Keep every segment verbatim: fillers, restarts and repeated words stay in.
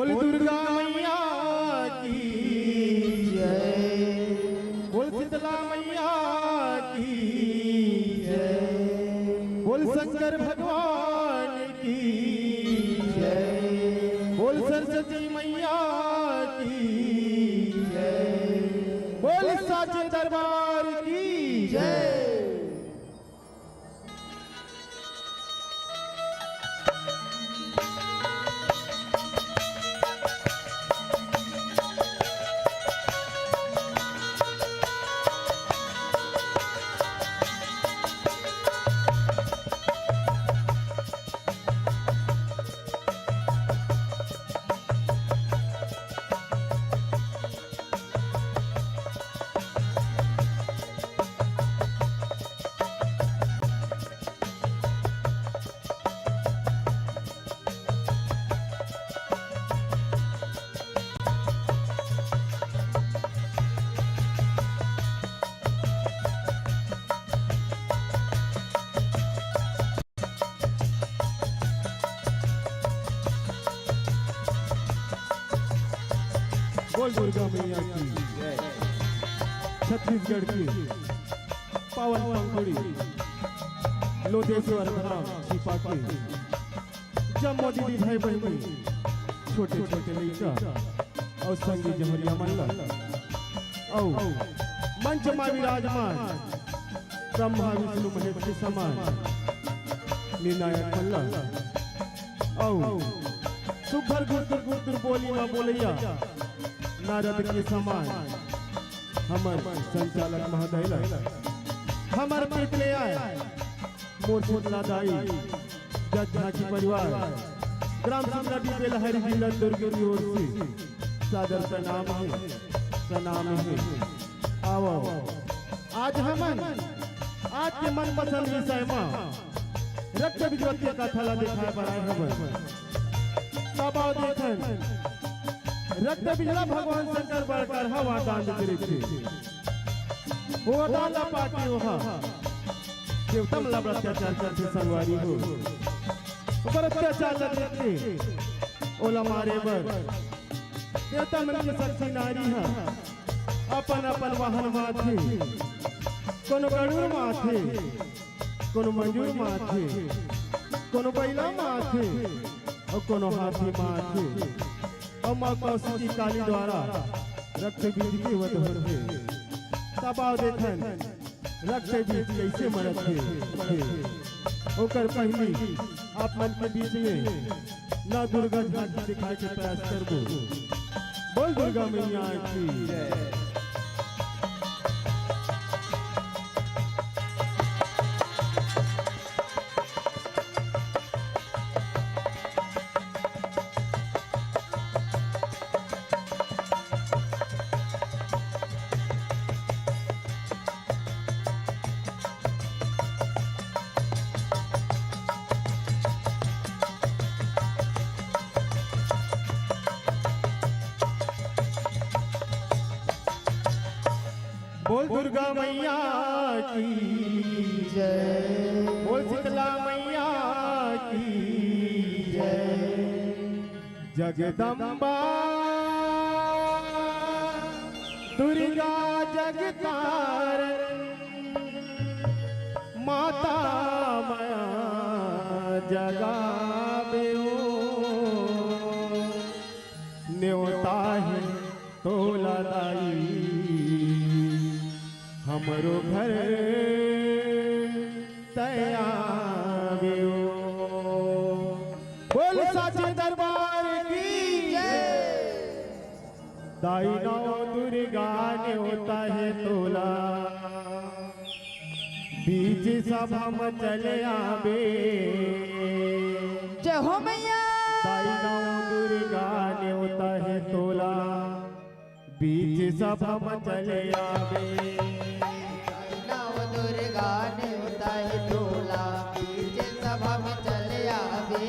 बोल दुर्गा मैया की जय, बोल शीतला मैया की जय, बोल शंकर भगवान की जय, बोल सरस्वती मैया की जय, बोल साचे दरबार की जय। बोल दुर्गा मैया की जय। छत्तीसगढ़ की पावन पंखुड़ी लोदेश्वर धाम छिपा के जम्मो दीदी भाई बहिनी, छोटे छोटे लइका अउ संगी जहरिया मन ला, अउ मंच मा विराजमान ब्रह्मा विष्णु महेश के समान निर्णायक मन ला, अउ सुघर गुरतुर गुरतुर बोली मा बोलैया नारद के समान हमर संचालक महोदय ला, हमर प्रीत ले आए मोर शीतला दाई, जग झांकी परिवार, ग्राम शीतला डी बेलहरी, जिला दुर्ग की ओर से सादर प्रणाम हे, प्रणाम हे। आवो, आज हमन आज के मनपसंद विषय मा रक्त बीजवती कथा ला देखाय बर आए हवन। तब आओ देखन, रक्त बीजला भगवान शंकर बड़कर हवा दान दे रहिथे। ओ दान ला पाके ओहा देवता मन ला बड़ अत्याचार करथे संगवारी हो। ओकर अत्याचार ला देखथे, ओला मारे बर देवता मन के शक्ति नारी ह अपन अपन वाहन मा आथे, कोनो गरुड़ मा आथे, कोनो मयूर मा आथे, कोनो बइला मा आथे, अउ कोनो हाथी मा आथे। अउ माँ कौशिकी काली द्वारा रक्त बीज के वध होथे। तब आओ देखन, रक्त बीज कइसे मरत हे, हे। ओकर पहिली आप मन के बीच में नौ दुर्गा झांकी दिखाए के प्रयास करबो। बोल दुर्गा मैया की जय। बोल दुर्गा मैया की जय, बोल शीतला मैया की जय। जगदम्बा दुर्गा जगतारण माता मया जगावे ओ। नेवता हे तोला दाई हमरो घर तया बेओ। बोल साचे दरबार की जय। दाई नौ दुर्गा नेवता हे तोला, बीच सभा म चले आबे। जय हो मैया। दाई नौ दुर्गा नेवता हे तोला, बीच सभा म चले आबे। दाई नौ दुर्गा नेवता हे तोला, बीच सभा म चले आबे।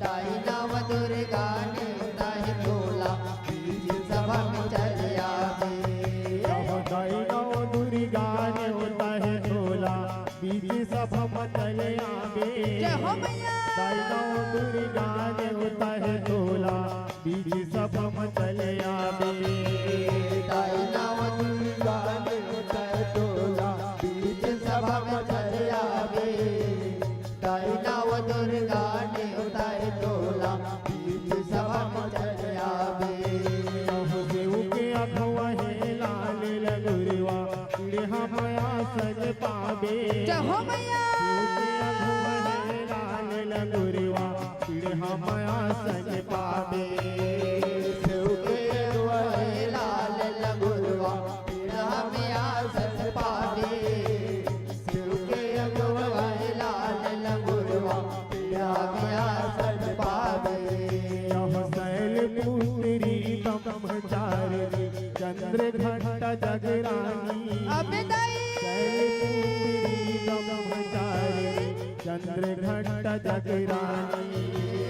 दाई नौ दुर्गा नेवता हे तोला, बीच सभा म चले आबे। कहो दाई नौ दुर्गा नेवता हे तोला, बीच सभा म चले आबे। जय हो मैया। दाई नव दुर्गा नेवता हे तोला, बीच सभा म चले आबे। दाई नव दुर्गा नेवता हे तोला, बीच सभा म चले आबे। दाई नव दुर्गा नेवता हे तोला, बीच सभा म चले आबे। यहू सेवक अघवा हे लाल लंगुरवा, पीढ़ा म आसन पाबे। जय हो मैया। सेवक अघवा हे लाल लंगुरवा, पीढ़ा म आसन पाबे। सेवक अघवा हे लाल लंगुरवा, पीढ़ा म आसन पाबे। सेवक अघवा हे लाल लंगुरवा, पीढ़ा म आसन पाबे। यहू शैलपुत्री ब्रह्मचारिणी, चंद्रघंटा जगरानी। अबे दाई। शैलपुत्री ब्रह्मचारिणी, चंद्रघंटा जगरानी।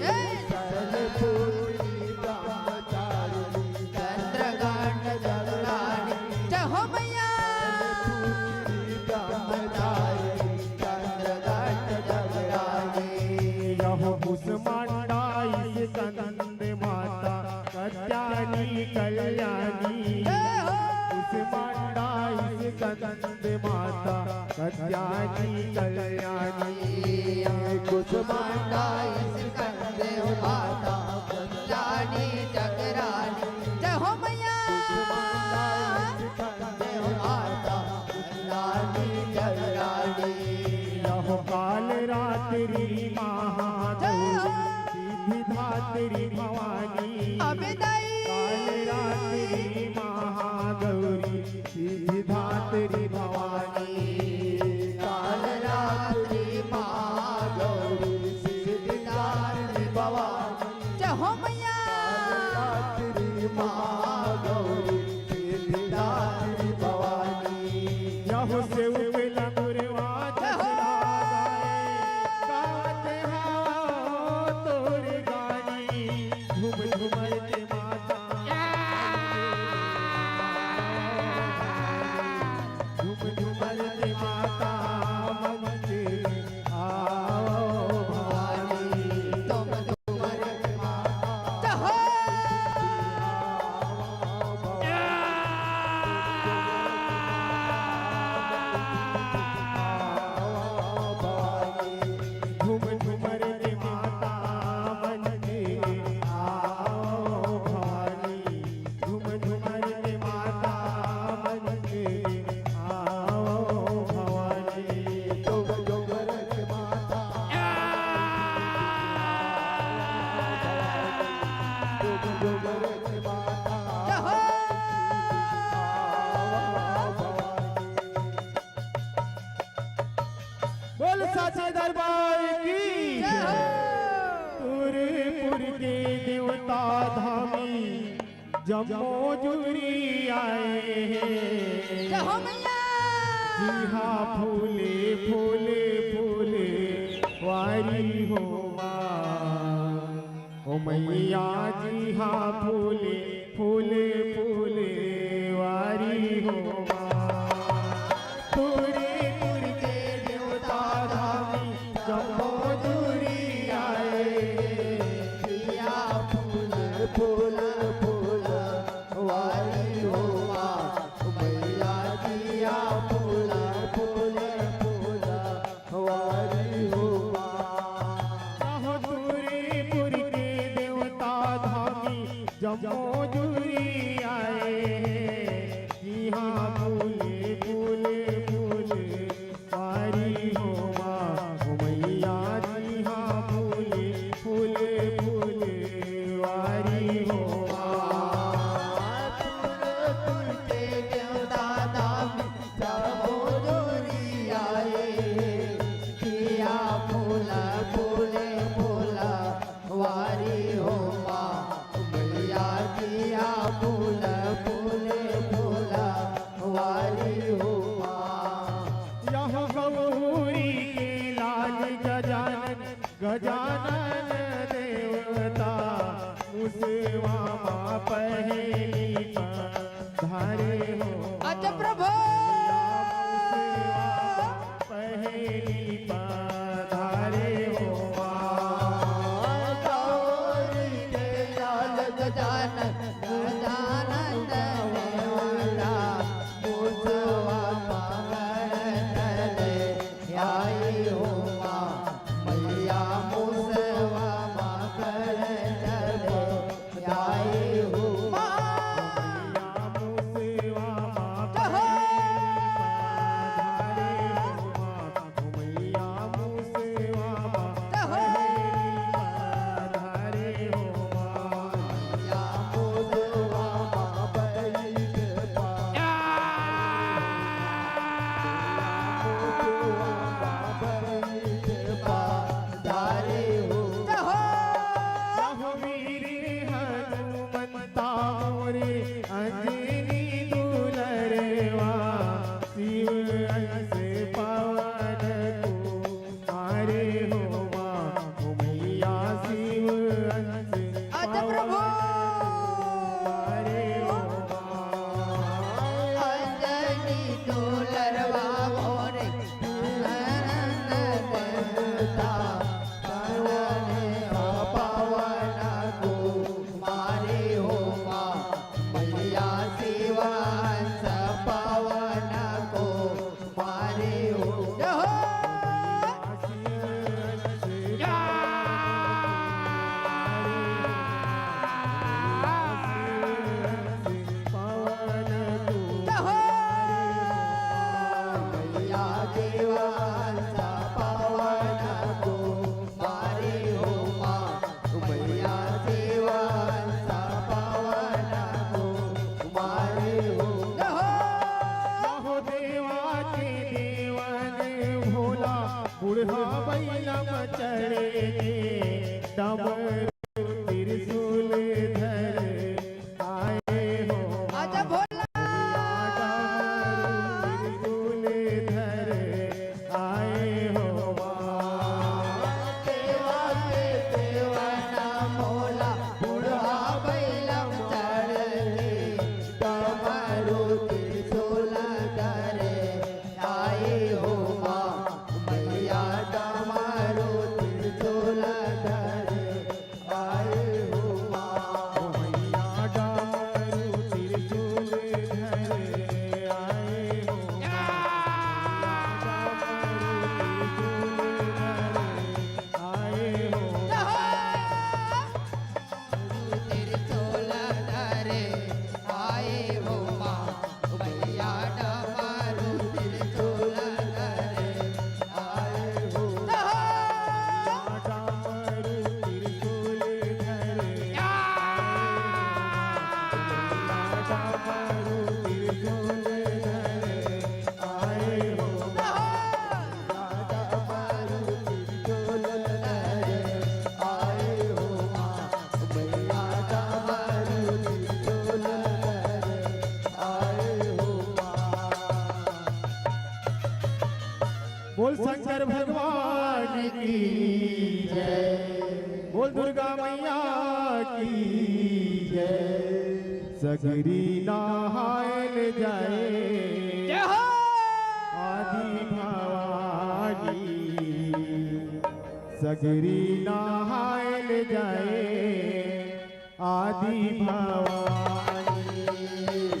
ए। शैलपुत्री ब्रह्मचारिणी, चंद्रघंटा जगरानी। जय हो मैया। शैलपुत्री ब्रह्मचारिणी, चंद्रघंटा जगरानी। यहू कूष्मांडा स्कंद माता कात्यायनी कल्याणी। जय हो। कूष्मांडा स्कंद माता कात्यायनी कल्याणी। कूष्मांडा स्कंद माता कात्यायनी जगरानी। जय हो मैया। कूष्मांडा स्कंद माता कात्यायनी जगरानी। यहू काल रात्रि महागौरी, जय हो। सिद्धिदात्री भवानी। अबे दाई। काल रात्रि महागौरी, सिद्धिदात्री भवानी। काल रात्रि महागौरी, सिद्धिदात्री भवानी। जय हो मैया। काल रात्रि महागौरी, सिद्धिदात्री भवानी। यहू सेवक लंगुरवा जय हो। जसना गाए, गावत हव तोर गानी, झूम झूम के माता। झूम झूम के माता मन के आओ भवानी। तुम जय हो। घूम घूम रे माता मन के आओ भवानी, घूम घूम रे माता मन के आओ भवानी। घूम घूम रे माता, घूम घूम रे माता। जय हो। बोल साचे दरबार की। जय हो। तुरपुर के देवता धामी जम्मो जुरी आए हे। जय हो मैया। जिहा फूले फूले फूले वारी हो माँ। ओ मैया जिहा फूले फूले फूले वारी हो माँ। तुरपुर के देवता धामी जम्मो जुरी आए। जिहा फूले फूले फूले वारी हो माँ। मैया जिहा फूले फूले फूले वारी हो माँ। तुरपुर के देवता धामी जम्मो जुरी आए हे। जिहा फूले फूले फूले वारी हो माँ। ओ मैया जिहा फूले फूले फूले वारी हो माँ। तुरपुर के देवता धामी जम्मो जुरी आए हे। जिहा फूले फूले फूले वारी हो माँ। मैया जिहा फूले फूले फूले वारी हो माँ। यह गौरी बूढ़ा बइला म चढ़ के डमरू त्रिशूल धर आए हो। आजा भोला। डमरू त्रिशूल धर आए हो माँ। सेवा के सेवा ना मोला, बूढ़ा बइला म चढ़ के डमरू त्रिशूल धर आए हो माँ। मैया डमरू त्रिशूल धर आए हो माँ। ओ मैया डमरू त्रिशूल धर आए हो माँ। डमरू त्रिशूल धर आए हो। त्रिशूल धरे आए हो माँ, भैया डमरू त्रिशूल धरे आए हो। डमरू त्रिशूल धरे आए हो माँ, डमरू त्रिशूल धरे आए हो माँ। बोल शंकर भगवान की जय, बोल दुर्गा मैया की जय। सगरी नहायल जाए, जय हो। आदि भवानी। सगरी नहायल जाए, आदि भवानी।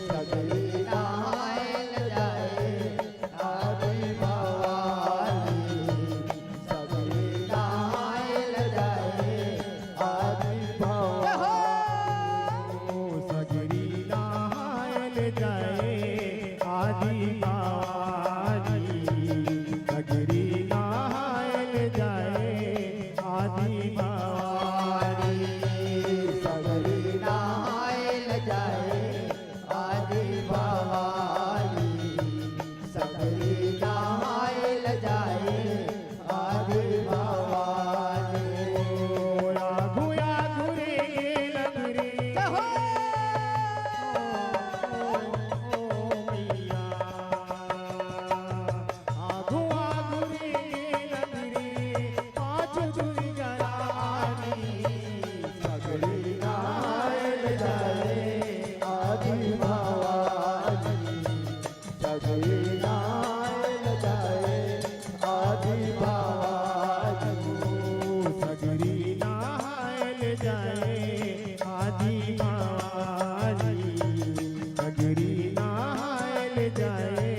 सगरी नहायल जाए, आदि भवानी। सगरी नहायल जाए, आदि भवानी। सगरी नहायल जाए, आदि भवानी। सगरी नहायल जाए, आदि भवानी। सगरी नहायल जाए, आदि भवानी। सगरी नहायल जाए, आदि भवानी। ओ आगू आगू रे लंगरी। जय हो। ओ, ओ, ओ मैया। आगू आगू रे लंगरी, पाछू दुर्गा रानी। सगरी नहायल जाए, आदि भवानी। सगरी नहायल जाए, आदि भवानी। सगरी नहायल जाए, आदि भवानी। सगरी नहायल जाए,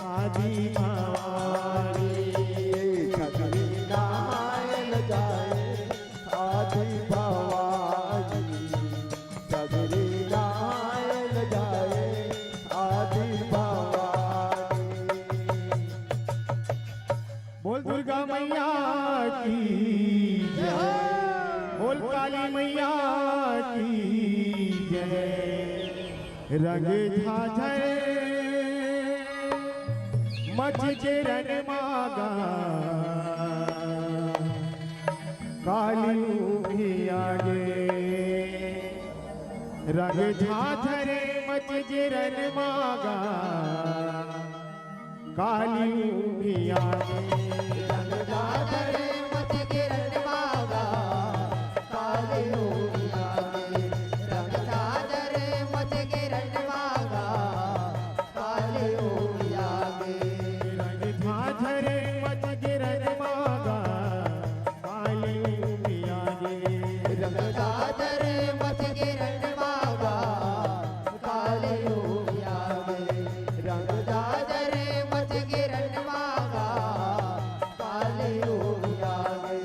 आदि भवानी। सगरी नहायल जाए, आदि भवानी। सगरी नहायल जाए, आदि भवानी। बोल दुर्गा मैया की जय, बोल काली मैया की जय। रंग झाझर मच के रन मागा, काली भी आगे। रंग झाझर मच के रन मागा, काली भी आगे। रंग झाझर मच के रन मागा, काली भी आगे। रंग झाझर मच के रन मागा, काली भी आगे। रंग झाझर मच के रन मागा, काली भी आगे। रंग झाझर मच के रन मागा, काली भी आगे। रंग झाझर मच के रन मागा, काली भी आगे।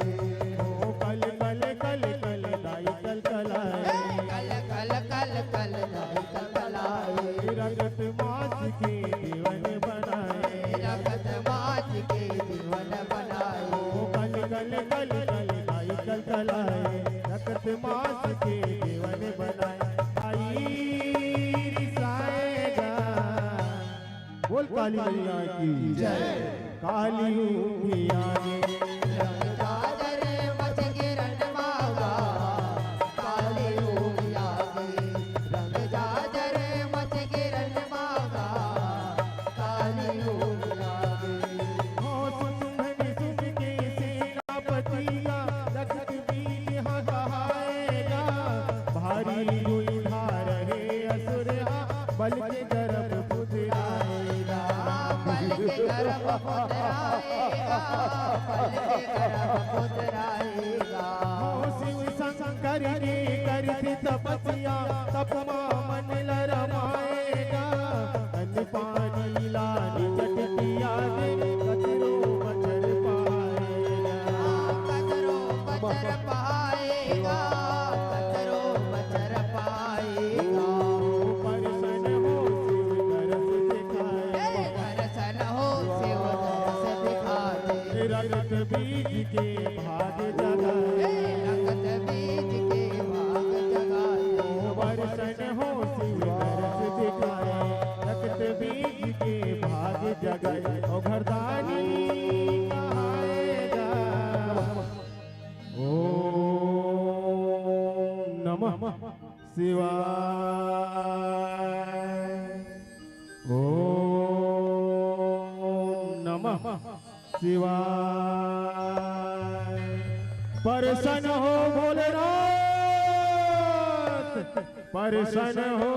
ओ कल कल कल कल दाई कल कलाए। कल कल कल कल दाई कल कलाए। रगत मास के जीवन बनाए। रगत मास के जीवन बनाए। ओ कल कल कल कल दाई कल कलाए। रगत मास के जीवन बनाए। आई रिसाएगा। बोल काली मैया की जय। काली ऊँघी आगे। रंग जाजर मच गे रन मागा, काली ऊँघी आगे। रंग जाजर मच गे रन मागा, काली ऊँघी आगे। हो सुंघन सुन के सेनापतिया, रक्त बीज ह कहाएगा। भारी हुई धार हे असुर हा, बल के गर्भ पुतराएगा। बल के गर्भ पुतराएगा, बल के गर्भ पुतराएगा। हो शिव शंकर के करती तपस्या, तप मा मन ल रमाएगा। अन्न पानी लान चटकिया दे, कतरो बचर पाएगा। कतरो बचर पाएगा, कतरो बचर पाएगा। परसन हो शिव दरस दिखाए। ए, परसन हो शिव दरस दिखा दे। रक्त बीज के भाग जगाए। ए, रक्त बीज के भाग जगाए। परसन हो शिव दरस दिखाए। रक्त बीज के भाग जगाए। ओ घरदानी कहाएगा। ओम नमः शिवाय। ओम नमः शिवाय। परसन हो भोलेनाथ, परसन हो।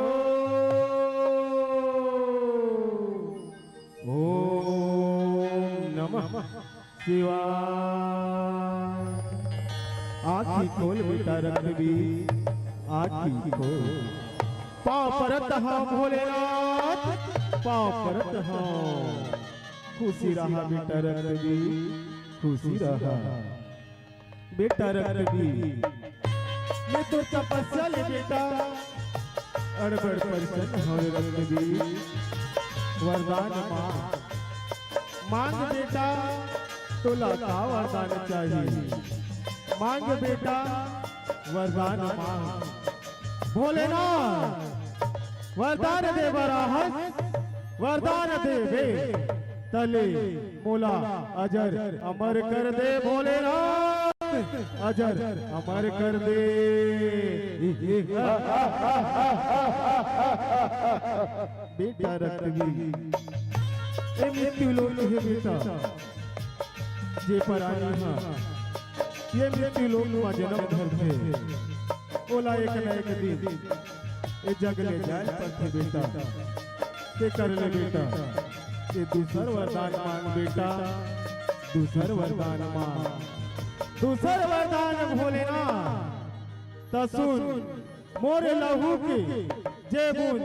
ओम नमः शिवाय। आँखी खोल बेटा रक्त बीज, आँखी खोल। पाँव परत हँव भोलेनाथ, पाँव परत हँव। खुशी रहा बेटा रक्त बीज, खुशी रहा। बेटा रक्त बीज, मैं तोर तपस्या ले बेटा अड़बड़ परसन हँव रे रक्त बीज। वरदान माँग, माँग बेटा, तोला का वरदान चाही? माँग बेटा, वरदान माँग। भोलेनाथ, वरदान दे बर आहस, वरदान देबे, त ले मोला अजर अमर कर दे भोलेनाथ, अजर अमर कर दे। बेटा रक्त बीज, ए मृत्यु लोक हे बेटा, जे परानी हा ये मृत्यु लोक मा जनम धरथे, ओला एक न एक दिन ए जग ले जाए पड़थे बेटा। ते कर ले बेटा, ते दूसर वरदान मांग बेटा, दूसर वरदान मांग, दूसर वरदान भोलेनाथ। त सुन, मोर लहू के जे बूंद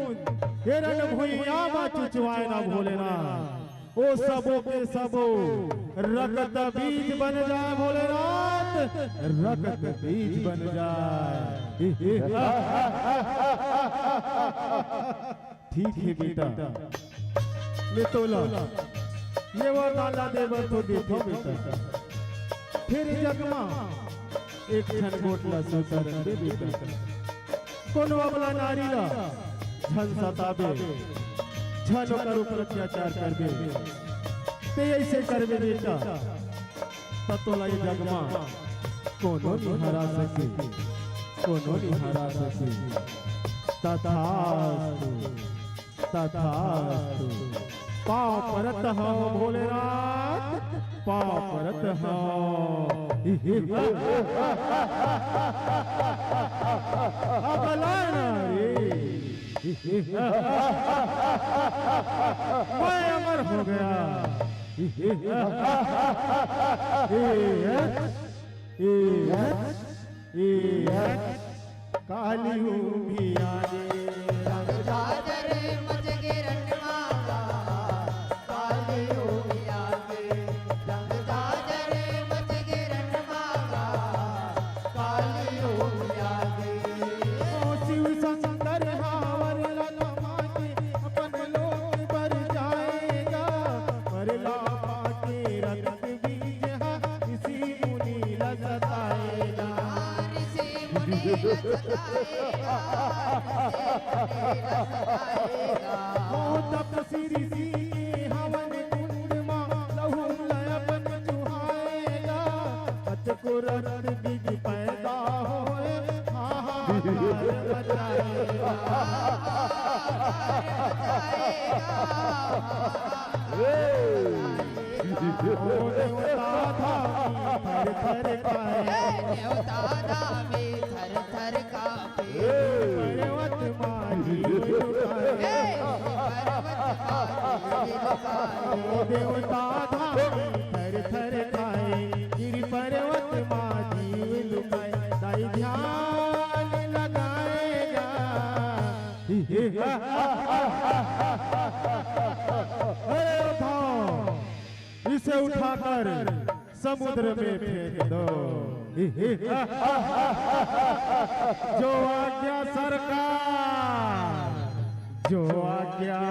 ए रण भुइयां मा चुचवाए ना भोलेनाथ, ओ सबो के सबो रक्त बीज बन जाए भोलेनाथ, रक्त बीज बन जाए। ठीक हे बेटा, ले तोला ये वरदान ला दे बर तो देथों बेटा, फेर जग मा एक झन गोठ ला सुरता रखबे बेटा। कोनो अबला नारी ला झन सताबे, झन ओकर ऊपर अत्याचार करबे, ते अइसे करबे बेटा, त तोला ये जग मा कोनो नी हरा सके, कोनो नी हरा सके। तथास्तु। तथास्तु। पाँव परत हँव भोलेनाथ, पाँव परत हँव। अबला नारी। मैं अमर हो गया। काली ऊँघी आगे। रंग जाजर मच गे रंडवा गा, काली ऊँघी आगे। रंग जाजर मच गे रंडवा गा, काली ऊँघी आगे। ओ शिव शंकर हावर लखमा के अपन लोक बर जाएगा, पर लामा के रक्त बीज हा ऋषि मुनि ल सताएगा। ऋषि मुनि ल सताएगा, ऋषि मुनि ल सताएगा। हो तपसी ऋषि के हवन कुंड मा लहू तुरंत बिग पैदा होए, हाहाकार मचाएगा। ओ देवता धामी थर थर कांपे। ए, देवता धामी थर थर कांपे। पर्वत मा जीव लुकाए। ए, पर्वत मा जीव लुकाए। ओ देवता धामी थर थर कांपे। गिरि पर्वत मा जीव लुकाए। दाई ध्यान लगाएगा। अरे उठाओ, इसे उठाकर समुद्र में फेंक दो। जो आज्ञा सरकार, जो आज्ञा।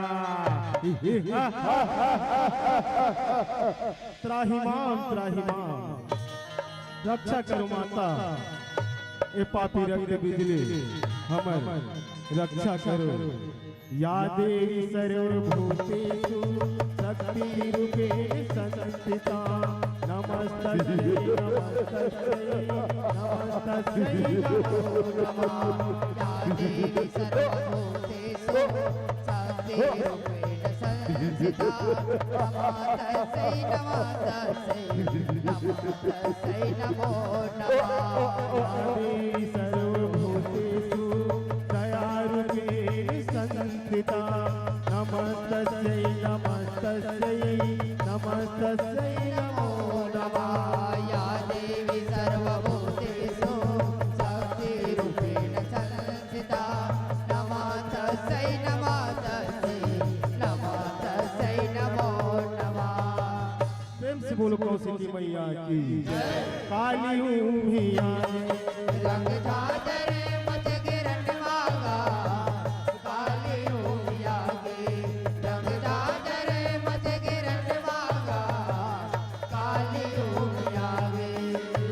त्राहिमाम, त्राहिमाम। रक्षा करो माता, ए पापी रक्त बिजली हमर रक्षा करो। या देवी सर्वभूतेषु शक्तिरूपेण संस्थिता। नमस्तस्यै, नमस्तस्यै, नमस्तस्यै नमो नमः। या देवी सर्वभूतेषु शक्तिरूपेण संस्थिता। नमस्तस्यै, नमस्तस्यै, नमस्तस्यै नमो नमः। या देवी सर्वभूतेषु दयारूपेण संस्थिता। नमस्तस्यै, नमस्तस्यै, नमस्तस्यै नमो नमः। या देवी सर्वभूतेषु शक्तिरूपेण संस्थिता। नमस्तस्यै, नमस्तस्यै, नमस्तस्यै नमो नमः। प्रेम से बोलो कौशिकी मैया की। काली हूँ भैया। रंग झाजर मच के रणवागा, काली हूँ भैया के। रंग झाजर मच के रणवागा, काली हूँ भैया के।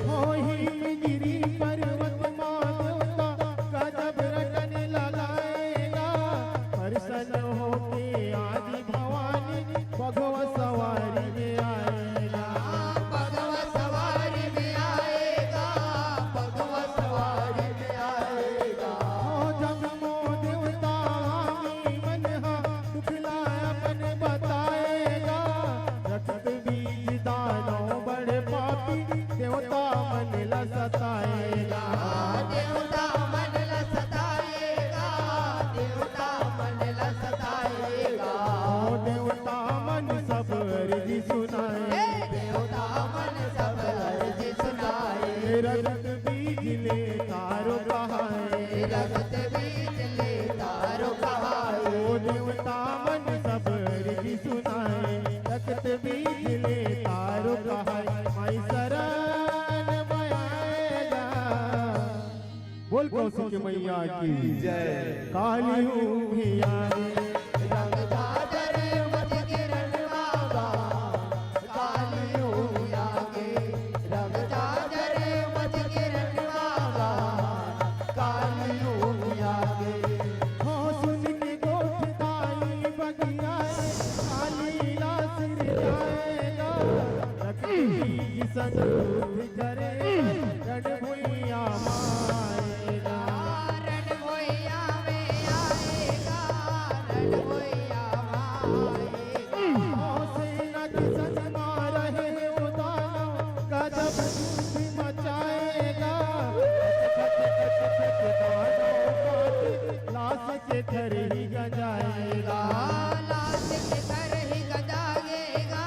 होही गिरी पर्वत मा देवता, गजब रटन लगाएगा। प्रसन्न होके आज भवानी बघवा सवारी में आएगा। बघवा सवारी में आएगा, बघवा सवारी में आएगा। हो जब मो देवता आही मन हा, दुख ला अपन बताएगा। रक्त बीज दानव बड़े पापी, देवता मन ला सताएगा। देवता मन ला सताएगा, देवता मन ला सताएगा। ओ देवता मन सब अर्जी सुनाए। ए देवता मन सब अर्जी सुनाए। रक्त बीज ले तारो कहाए। रक्त बीज ले तारो कहाए। ओ देवता मन सब अर्जी सुनाए। रक्त बीज ले तारो कहाए। माई शरण में आएगा। बोल कौशिकी मैया की। जय। काली हूँ भैया। रंग झाजर मच के रणवागा, काली हूँ आगे। रंग झाजर मच के रणवागा, काली हूँ आगे। हो सुन के गोठ दाई बगिया, काली ला सिर जाएगा। रख की संतुष्टि करे, रण भुइया माएगा। रण भुइया में आएगा, रण भुइया माएगा। ओ सेना के संग मा रहे वो दानव, गजब बुद्धि मचाएगा। लाश के खरही गजाएगा। लाश के खरही गजाएगा,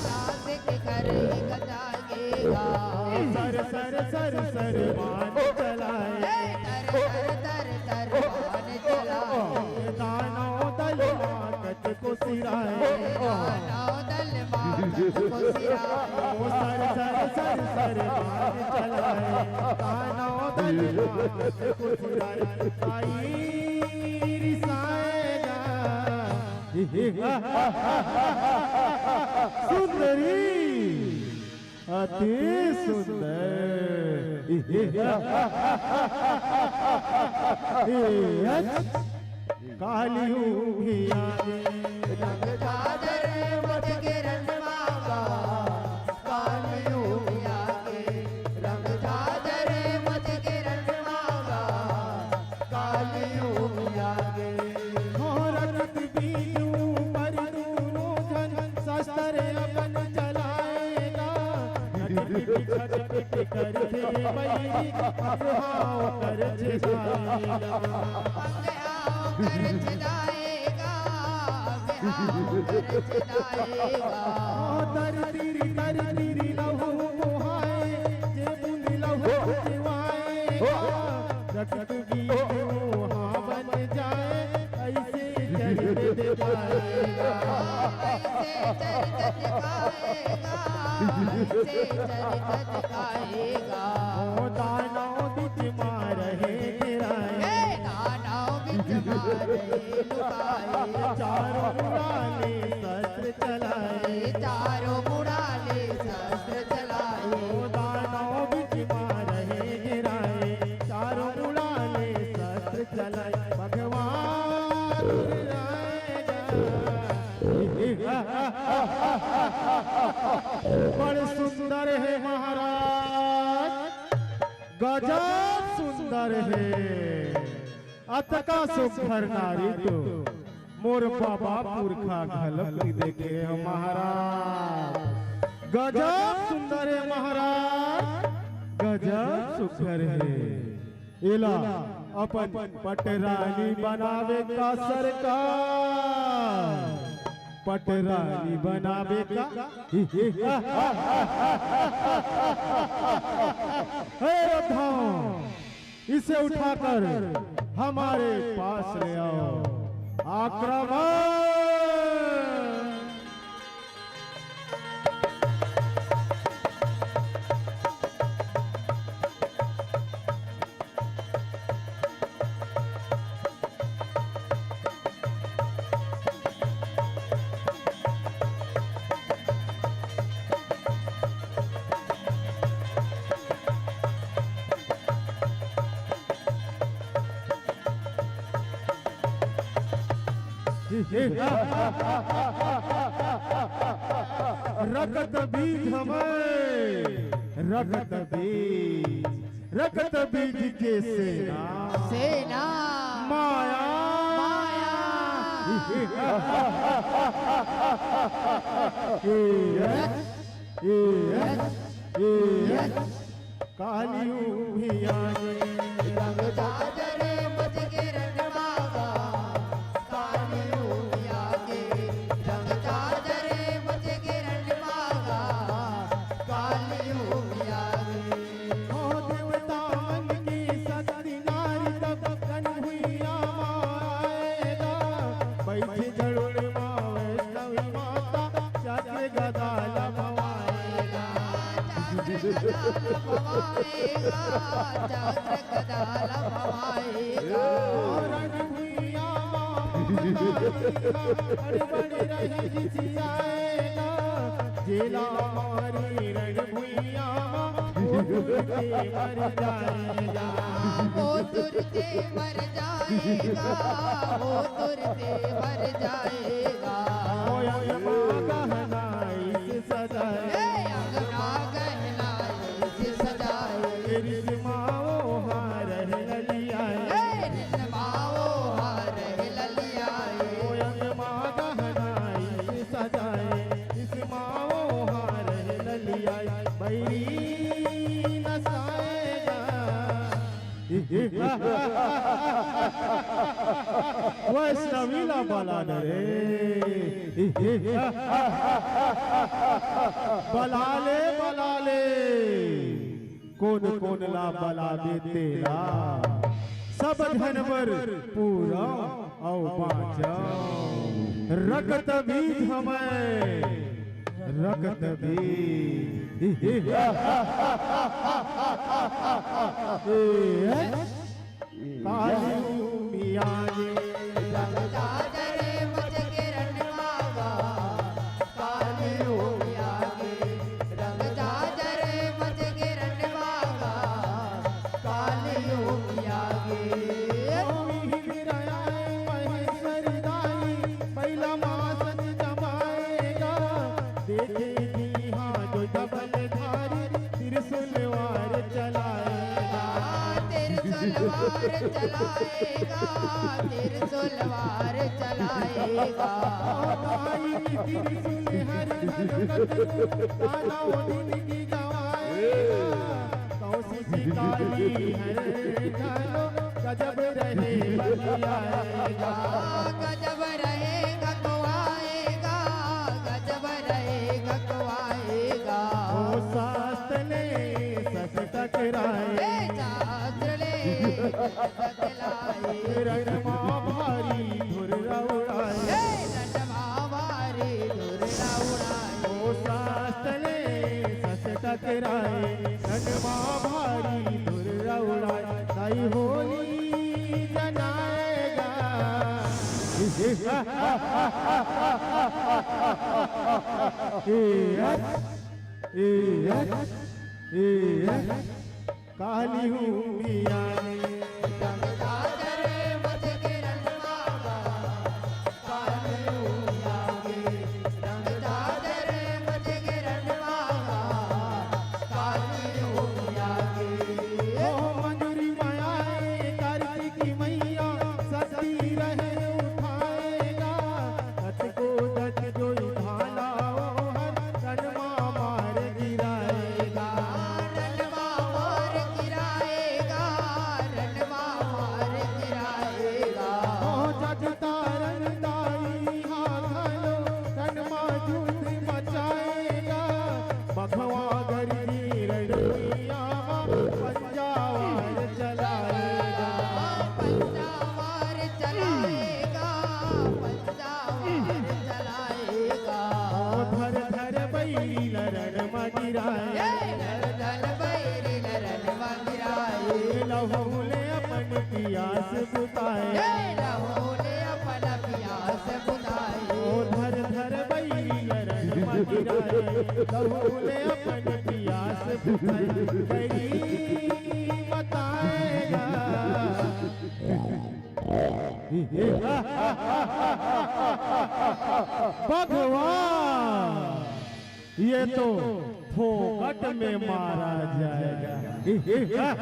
लाश के खरही गजाएगा। सर सर सर सर बाण चलाए। ए, तर तर तर तर बाण चलाए। दानव दल मा कतको सिराए। दानव दल मा कतको सिराए। ओ सर सर सर सर बाण चलाए। दानव दल मा कतको सिराए। ताई रिसाएगा। सुंदरी, अति सुंदर। काली हूँ भैया। रंग झाजर मच के रणवागा, काली हूँ भैया के। रंग छटपट करथे बइरी, अंगहाव कर छेदाएगा। अंगहाव कर छेदाएगा, अंगहाव कर छेदाएगा। दर तिरी, दर तिरी लहू बोहाए, जे बूंद लहू चिवाएगा। रक्त बीज ओहा बन जाए, अइसे चरित दिखाएगा। अइसे चरित दिखाएगा, अइसे चरित दिखाएगा। ओ दानव बीच मा रहे गिराए। ए दानव बीच मा रहे लुकाए। चारों मुड़ा ले शस्त्र चलाए। चारों मुड़ा ले शस्त्र चलाए। ओ दानव बीच मा रहे गिराए। चारों मुड़ा ले शस्त्र चलाए। भगवान राय बड़ सुंदर हे महाराज, गजब सुंदर हे। अतका सुघर नारी तो मोर बाबा पुरखा घलक नइ देखे हे महाराज। गजब सुंदर हे महाराज, गजब सुघर हे। एला अपन पटरानी बनावे का सरकार, पटरानी बनावे का। हे राधा, इसे उठाकर हमारे पास ले आओ। आक्रमण। रक्त बीज हवय, रक्त बीज, रक्त बीज के सेना। सेना। माया। माया। ए, ए, ए, काली उमिया गे। रंग चादर मच के रंग मागा। काली उमिया गे। रंग चादर मच के रंग मागा। काली उमिया गे। हो देवता मन के शक्ति नारी तब तन भुइया माएगा। बैठी गरुड़ मा वैष्णवी माता चक्र गदा लमवाएगा। चक्र गदा लमवाएगा, चक्र गदा लमवाएगा। रण भुइया मा हड़बड़ी रही जिसियाएगा। जेला मारी रण भुइया मा, वो तुरते मर जाएगा। वो तुरते मर जाएगा, वो तुरते मर जाएगा। ओ अंगना गहना इस सजाए। ए अंगना गहना इस सजाए। रिसमाओ हार है ललिया। ए रिसमाओ हार है ललिया। ओ अंगना गहना इस सजाए। रिसमाओ हार है ललिया। बैरी नसाएगा। वैष्णवी ला बला न रे। बला ले, बला ले। कोन कोन ला बलाबे तेला। सब झन बर पूरा अउ बाँचव। रक्त बीज हवय, रक्त बीज। काली उमिया गे। रंग चादर मच के रंग मागा। काली उमिया गे। रंग चादर मच के रंग मागा। काली उमिया गे। ओ मिहिर आए महेश्वरी दाई, पहिला मासन जमाएगा। देखे जी हाँ जो डबल धारी, त्रिशूल वार चलाएगा। त्रिशूल वार चलाएगा, त्रिशूल वार चलाएगा। भाई त्रिशूल हर भगत को, ताना वो दिन की गवाएगा। टकराए, रणमा भारी धुर्रा उड़ाए, दाई होली जनाएगा। ए हट, ए हट, ए हट। काली हूँ भी आने। ओ मंजूरी माया ए कार्तिकी मैया, सती रहे उठाएगा। कतको दत जोई भाला ओ हर, रणमा मार गिराएगा। रणमा मार गिराएगा, रणमा मार गिराएगा। ओ जग तारन दाई हा घलो, रणमा जुल्म मचाएगा। बघवा गरजी रणुइया मा, पंजावार चलाएगा। पंजावार चलाएगा, पंजावार चलाएगा। ओ धर धर बइरी ल रणमा गिराए। ए धर धर बइरी ल रणमा गिराए। लहू ले अपन पियास बुताए। ए लहू ले अपन पियास बुताए। ओ धर धर बइरी ल रणमा गिराए। लहू ले अपन पियास बुताए। बइरी बताएगा। भगवान, ये तो फोकट में मारा जाएगा। ए हट,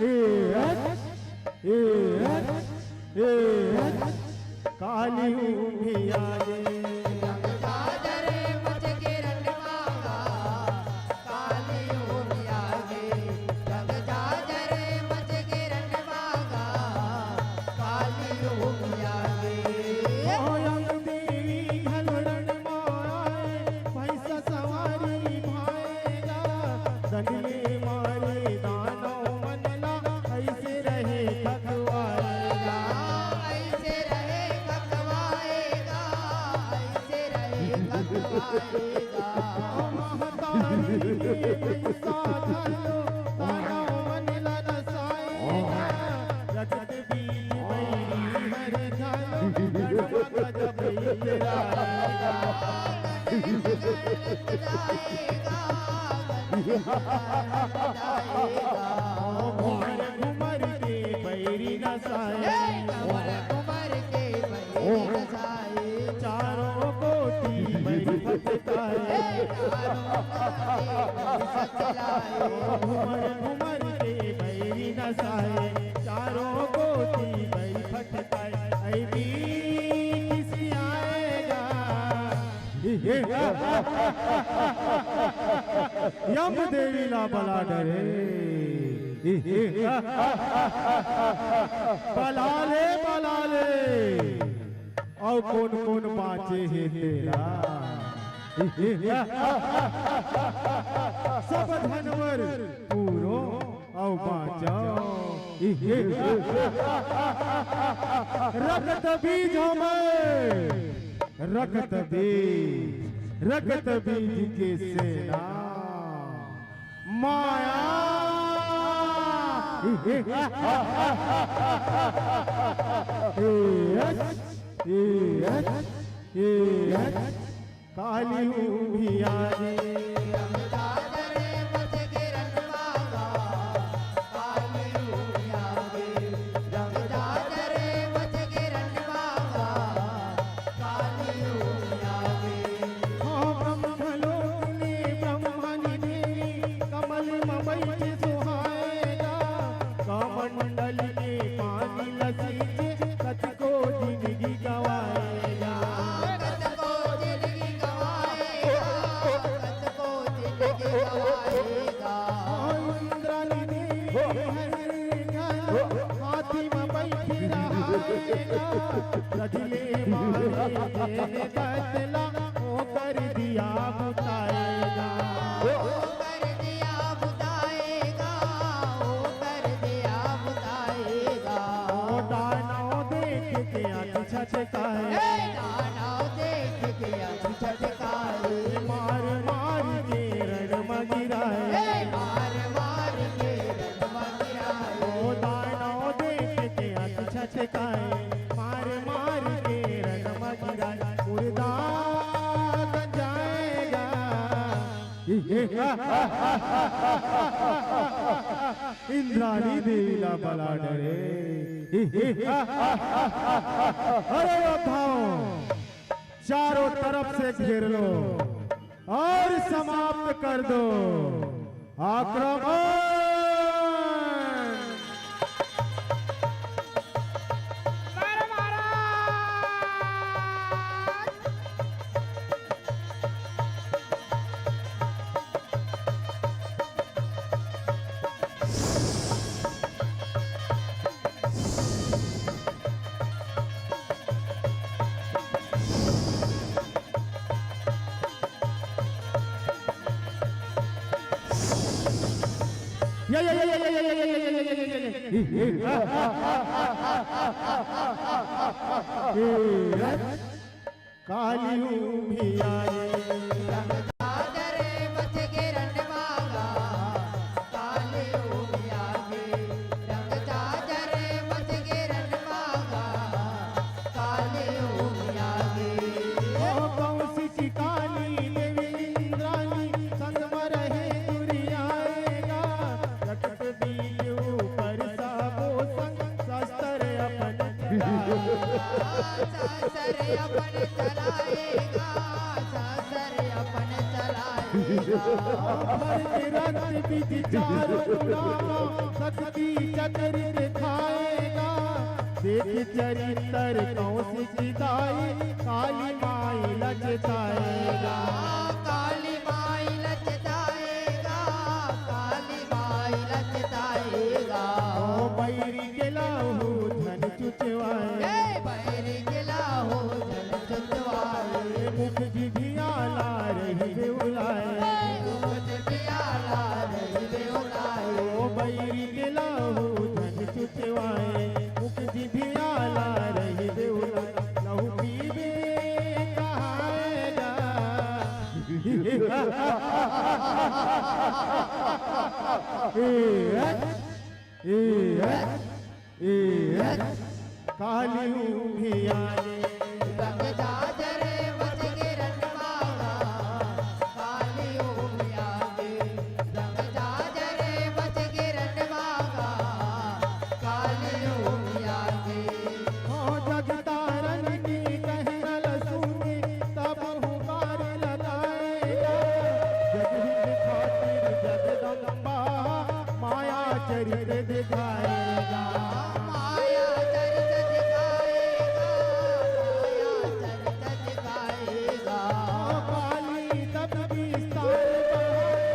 ए हट, ए हट। काली हूँ भी आगे। ओ अंग देवी घलो रणमा आए, भैंसा सवारी भाएगा। दंडले मारे दानव मन ला, ऐसे रहे खखवाएगा। ऐसे रहे खखवाएगा, ऐसे रहे खखवाएगा। महतारी के भैंसा घलो, दानव मन ला नसाएगा। रक्त बीज बइरी हर घलो, रणमा गजब इतराएगा। घुमर घुमर के बइरी नसाए। घुमर घुमर के बइरी नसाए। चारों कोती बइरी फटकाए। घुमर घुमर के बइरी नसाए। चारों कोती बइरी फटकाए। ऐ बीच खिसियाएगा। यम देवी ला बला डरे। बला ले, बला ले। अउ कोन कोन बाँचे हे तेला। सब धनवर पूरो अउ बाँचव। रक्त बीज हमर, रक्त बीज, रक्त बीज के सेना। माया। काली हूँ भी आगे। हाँ, ब्रह्मलोक में ब्रह्मानी देवी, कमल में बैठे सुहाएगा। कमंडल के पानी ल सींचे, कतको जिंदगी गवाएगा। कतको जिंदगी गवाएगा, कतको जिंदगी गवाएगा। हाँ, इंद्रानी देवी हर घलो हाथी में बैठे रहाएगा। रजले मारे तेने दतला, ओकर दिया बुताएगा। ओकर दिया बुताएगा, ओकर दिया बुताएगा। ओ दानव देख के आँखी छटकाए। ए दानव देख के आँखी छटकाए। इंद्राणी देवी ला बला डरे। अरे योद्धाओं, चारों तरफ से घेर लो और समाप्त कर दो आक्रमण। या, या, या, या। काली ऊमिया गे। रंग चादर मच गे रंडवा गा, काली ऊमिया गे। रंग चादर मच गे रंडवा गा, काली ऊमिया गे। ओ कौशिकी काली देवी इंद्राणी, संग म रहे दुरियाए गा। रक्त बीज ऊपर सबो संग, शस्त्र अपन चलाए। शस्त्र अपन चलाए गा, शस्त्र अपन चलाए गा। भर के रक्त बीज चारों उड़ावा, शक्ति चक्र दिखाए गा। देख चरित्र कौशिकी दाई, काली माई लजताए गा। काली माई लजताए गा, काली माई लजताए गा। ओ बैरी के लहू झन चुचवाए। ए बैरी के लहू झन चुचवाए। मुख जिभिया ला रहिबे उलाए। ए मुख जिभिया ला रहिबे उलाए। ओ बैरी के लहू झन चुचवाए। मुख जिभिया ला रहिबे उलाए। लहू पीबे कहाए गा। ए, ए, ए, ए, काली ऊमिया गे। रंग चादर मच गे रंडवा गा, काली ऊमिया गे। रंग चादर मच गे रंडवा गा, काली ऊमिया गे। ओ जगतारन के कहना ल सुने, तब हुंकार लगाए गा। जगहित खातिर जगदम्बा माया चरित दिखाए गा। माया चरित दिखाए गा, माया चरित दिखाए गा। काली तब विस्तार बढ़ाए,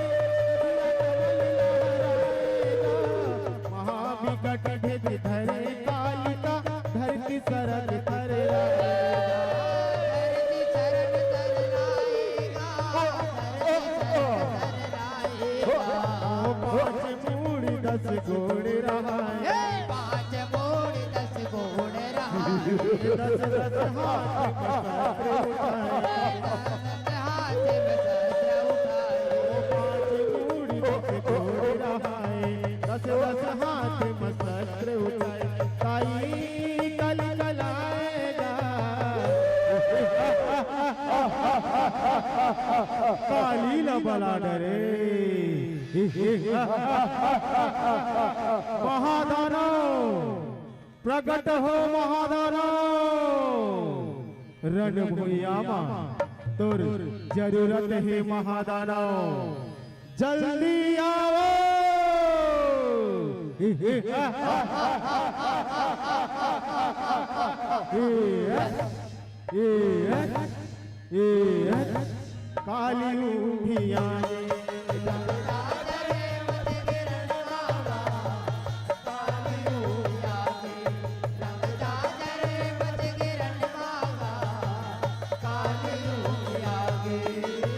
महाविकट भेद धरे कालिका, धरती सरग थरराए। धरती सरग थरराए गा, धरती सरग थरराए गा। ओ पाँच मूड़ी दस गोड़ रहाए। ए, पाँच मूड़ी दस गोड़ रहाए। दस दस हाथ में शस्त्र उठाए। दस दस हाथ में शस्त्र उठाए। ओ पाँच मूड़ी दस गोड़ रहाए। दस दस हाथ में शस्त्र उठाए। काली कल कलाए गा। काली ला बला डरे। महादानव प्रगट हो महादानव, रणभुइयां म तोर जरूरत हे महादानव, जल्दी आवो। काली ऊमिया गे।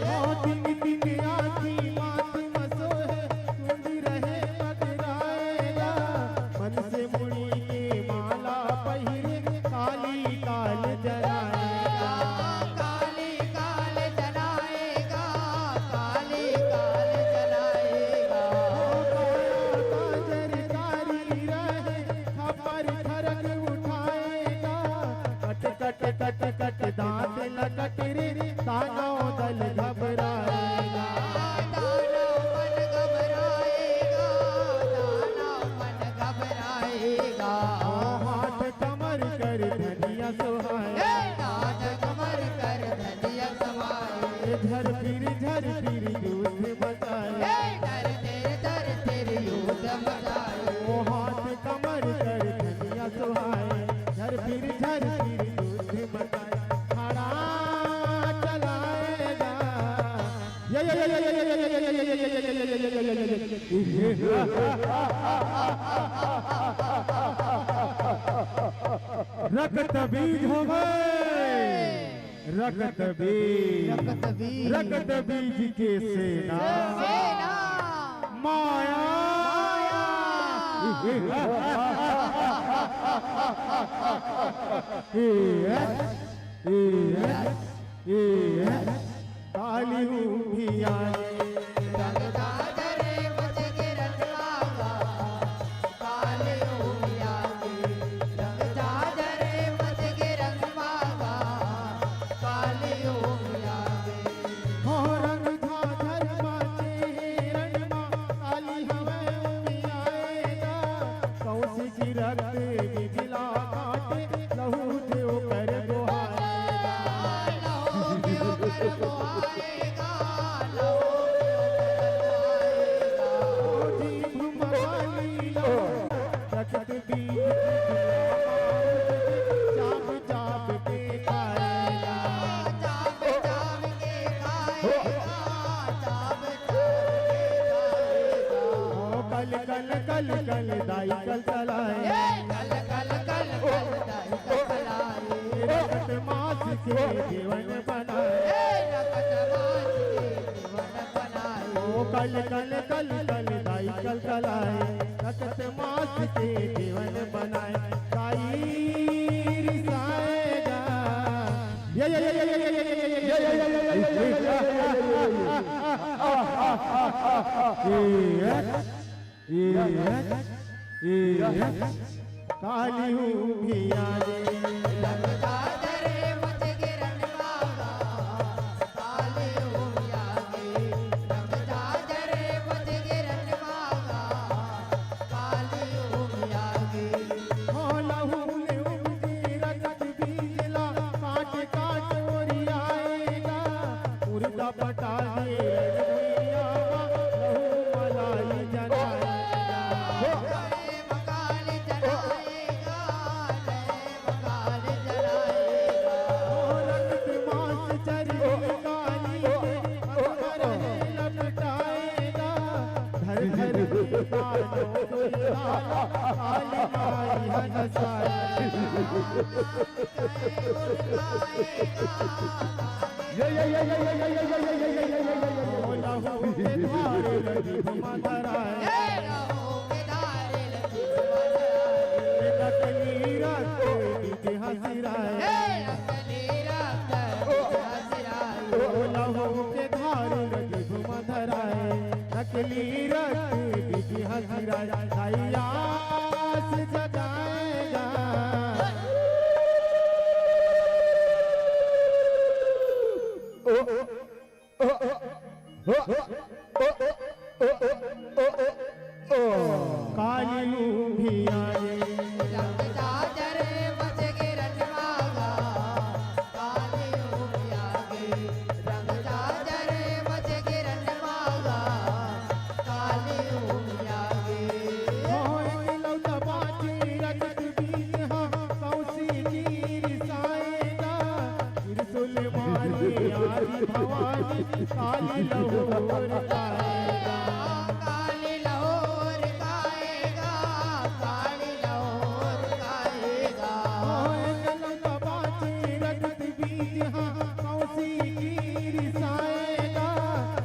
ओ तीन तीन आँखी माथ म सोहे, टूंडी रहे पगराए गा। मन से मुड़ी के माला पहिरे, काली काल जराए गा। काली काल जराए गा, काली काल जराए गा। ओ काया काजर कारी रहे, खपर खरग उठाए गा। कट कट कट कट दाँत ल कट रे, दानव दल घबराए गा। फिर झर फिर युद्ध मचाए। ए, धर फिर झर फिर युद्ध मचाए। ओ हाथ कमर कर धनिया सुहाए। झर फिर झर फिर युद्ध मचाए। खड़ा चलाएगा। ये, ये, ये, रक्त बीज होवे। रक्त बीज। रक्त बीज। रक्त बीज के सेना। सेना। माया। माया। ए, ए, ए, काली हूँ भी आई। रंग सागर मच के रंगमागा, काली हूँ भी आई। रंग सागर मच के रंगमागा, काली हूँ भी आई। हो रंग झाझर माचे हे रणमा, काली हवय उमियाए गा। कौशिक रक्त बिजला काटे, लहू दे ओकर बोहाए गा। लहू दे ओकर बोहाए गा, लहू दे ओकर बोहाए गा। ओ जीभ मराली लहू, रक्त बीज बिजला मार, चाप चाप के खाए गा। चाप चाप के खाए गा, चाप चाप के खाए गा। ओ कल कल कल कल दाई कल चलाए। ए, कल कल कल कल दाई कल चलाए। रक्त मांस के जीवन बनाए। ए, रक्त मांस के जीवन बनाए। ओ कल कल कल कल दाई कल चलाए। रक्त मांस के जीवन बनाए। दाई रिसाएगा। ये, ये, ये, काली हूँ भी आ रे। रंग सागर मच के रंगमागा, काली हूँ भी आ रे। रंग सागर मच के रंगमागा, काली हूँ भी आ रे। हो लहू ले उपजे रक्त बीजला, काट काट ओरियाएगा। उड़ता पटा दे रजगुइया मा, लहू मलाई जनाएगा। जय मकाल जनाएगा, जय मकाल जनाएगा। ओ रक्त मांस चर्बी काली के, अकबर है लपटाएगा। धर धर के कानों को लाला, काली माई हंसाएगा। ये, ये, ये, ओ लहू के धार लगी घुमा धराए। ए, लहू के धार लगी घुमा धराए। नकली रक्त बीज हंसी राय। ए, नकली रक्त बीज हंसी राय। ओ लहू के धार लगी घुमा धराए। नकली रक्त बीज हंसी राय। आस जगाएगा। काली हूँ भी आ रे। रंग सागर मच के रंगमागा, काली हूँ भी आ रे। रंग सागर मच के रंगमागा, काली हूँ भी आ रे। हो एक लौटा बाँचे रक्त बीज हा, कौशिक रिसाएगा। त्रिशूल मारे आदि भवानी, काली लहू ओरकाएगा। काली लहू ओरकाएगा, काली लहू ओरकाएगा। ओए कलम बाँचे रक्त बीज हा, कौशिक रिसाएगा।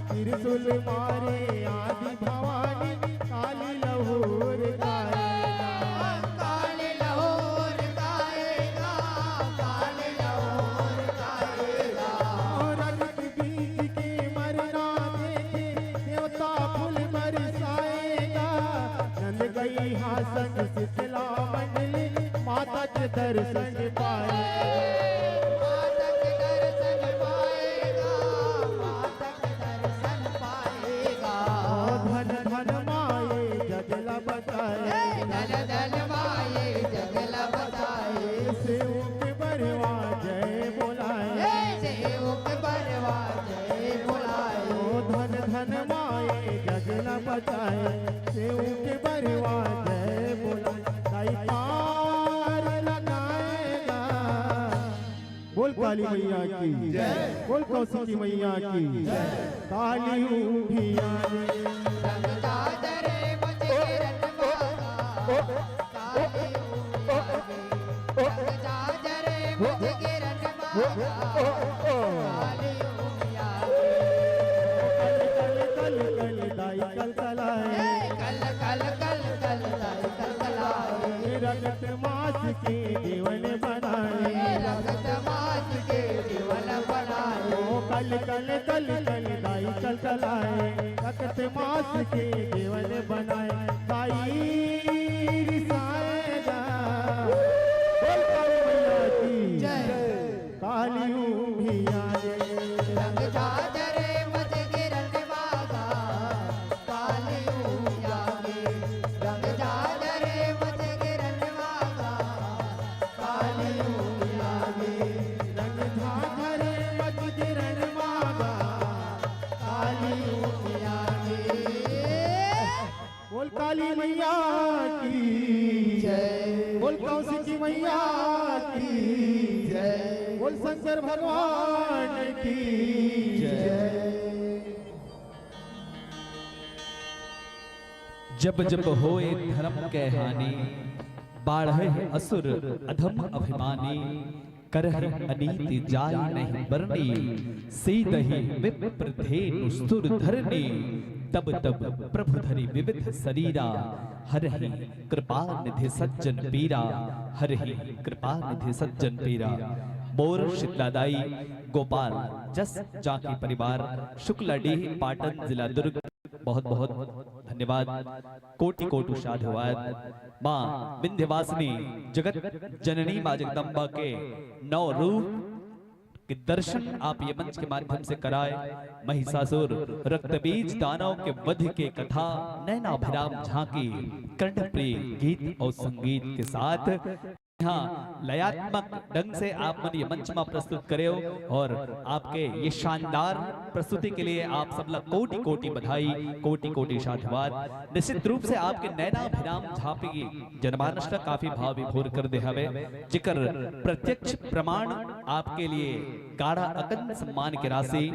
त्रिशूल मारे आदि भवानी, काली लहू ओरकाएगा। काली लहू ओरकाएगा, काली लहू ओरकाएगा। ओ रक्त बीज के मरना देखे, देवता फूल बरसाएगा। नंद गई हा संग शीतला मंडली, माता के दर्शन पाएगा। माता के दर्शन पाएगा, माता दर्शन पाएगा। ओ धन धन माए जग ला बचाए। ए धन धन माए जग ला बचाए। सेवक बरवा जय बोलाए। ए सेवक बरवा जय बोलाए। देव के बरवा जय बोला, दाई पार लगाएगा। बोल काली मैया की जय। बोल कौशिकी मैया की जय। काली उठिया रे। रंग चादर बच के रंगवा, काली उठिया रे। रंग चादर बच के रंगवा, काली उठिया रे। कल कल कल कल दाई कल कलाए। ए, कल कल कल कल दाई कल कलाए। रगत मास के देवन बनाए। रगत मास के देवन बनाए। ओ कल कल कल कल दाई कल कलाए। रगत मास के देवन बनाए। दाई रिसाएगा। बोल काली मैया की जय। काली उठिया रे। रंग चादर मज के रंगवा गा, काली उठिया गे। रंग चादर मज के रंगवा गा, काली उठिया गे। रंग झाझर मज के रंगवा गा, काली उठिया गे। बोल काली मैया की जय। बोल कौशिकी मैया की जय। बोल शंकर भगवान की जय। जब जब होए धर्म के हानि, बाढ़े असुर अधम अभिमानी। करहि अनीति जाय नहीं बरनी, सीदहि विप्र धेनु सुर धरनी। तब तब प्रभु धरि विविध सरीरा, हरहि कृपा निधि सज्जन पीरा। हरहि कृपा निधि सज्जन पीरा। मोर शीतलादाई गोपाल जस जाकी परिवार, शुक्लाडीह, पाटन, जिला दुर्ग। बहुत बहुत धन्यवाद, कोटि कोटि साधुवाद। माँ विंध्यवासिनी जगत जननी माँ जगदम्बा के नौ रूप के दर्शन आप ये मंच के माध्यम से कराए। महिषासुर रक्तबीज दानव के वध के कथा, नैनाभिराम झांकी, कर्णप्रिय गीत और संगीत के साथ यहाँ लयात्मक ढंग से आप मन ये मंच में प्रस्तुत करे हो और आपके ये शानदार प्रस्तुति के लिए आप सबला कोटि कोटि बधाई, कोटि कोटि साधुवाद। निश्चित रूप से आपके नैनाभिराम झांकी जनमानस ला काफी भाव विभोर कर दे हवे, जेकर प्रत्यक्ष प्रमाण आपके लिए गाढ़ा अकन सम्मान के राशि,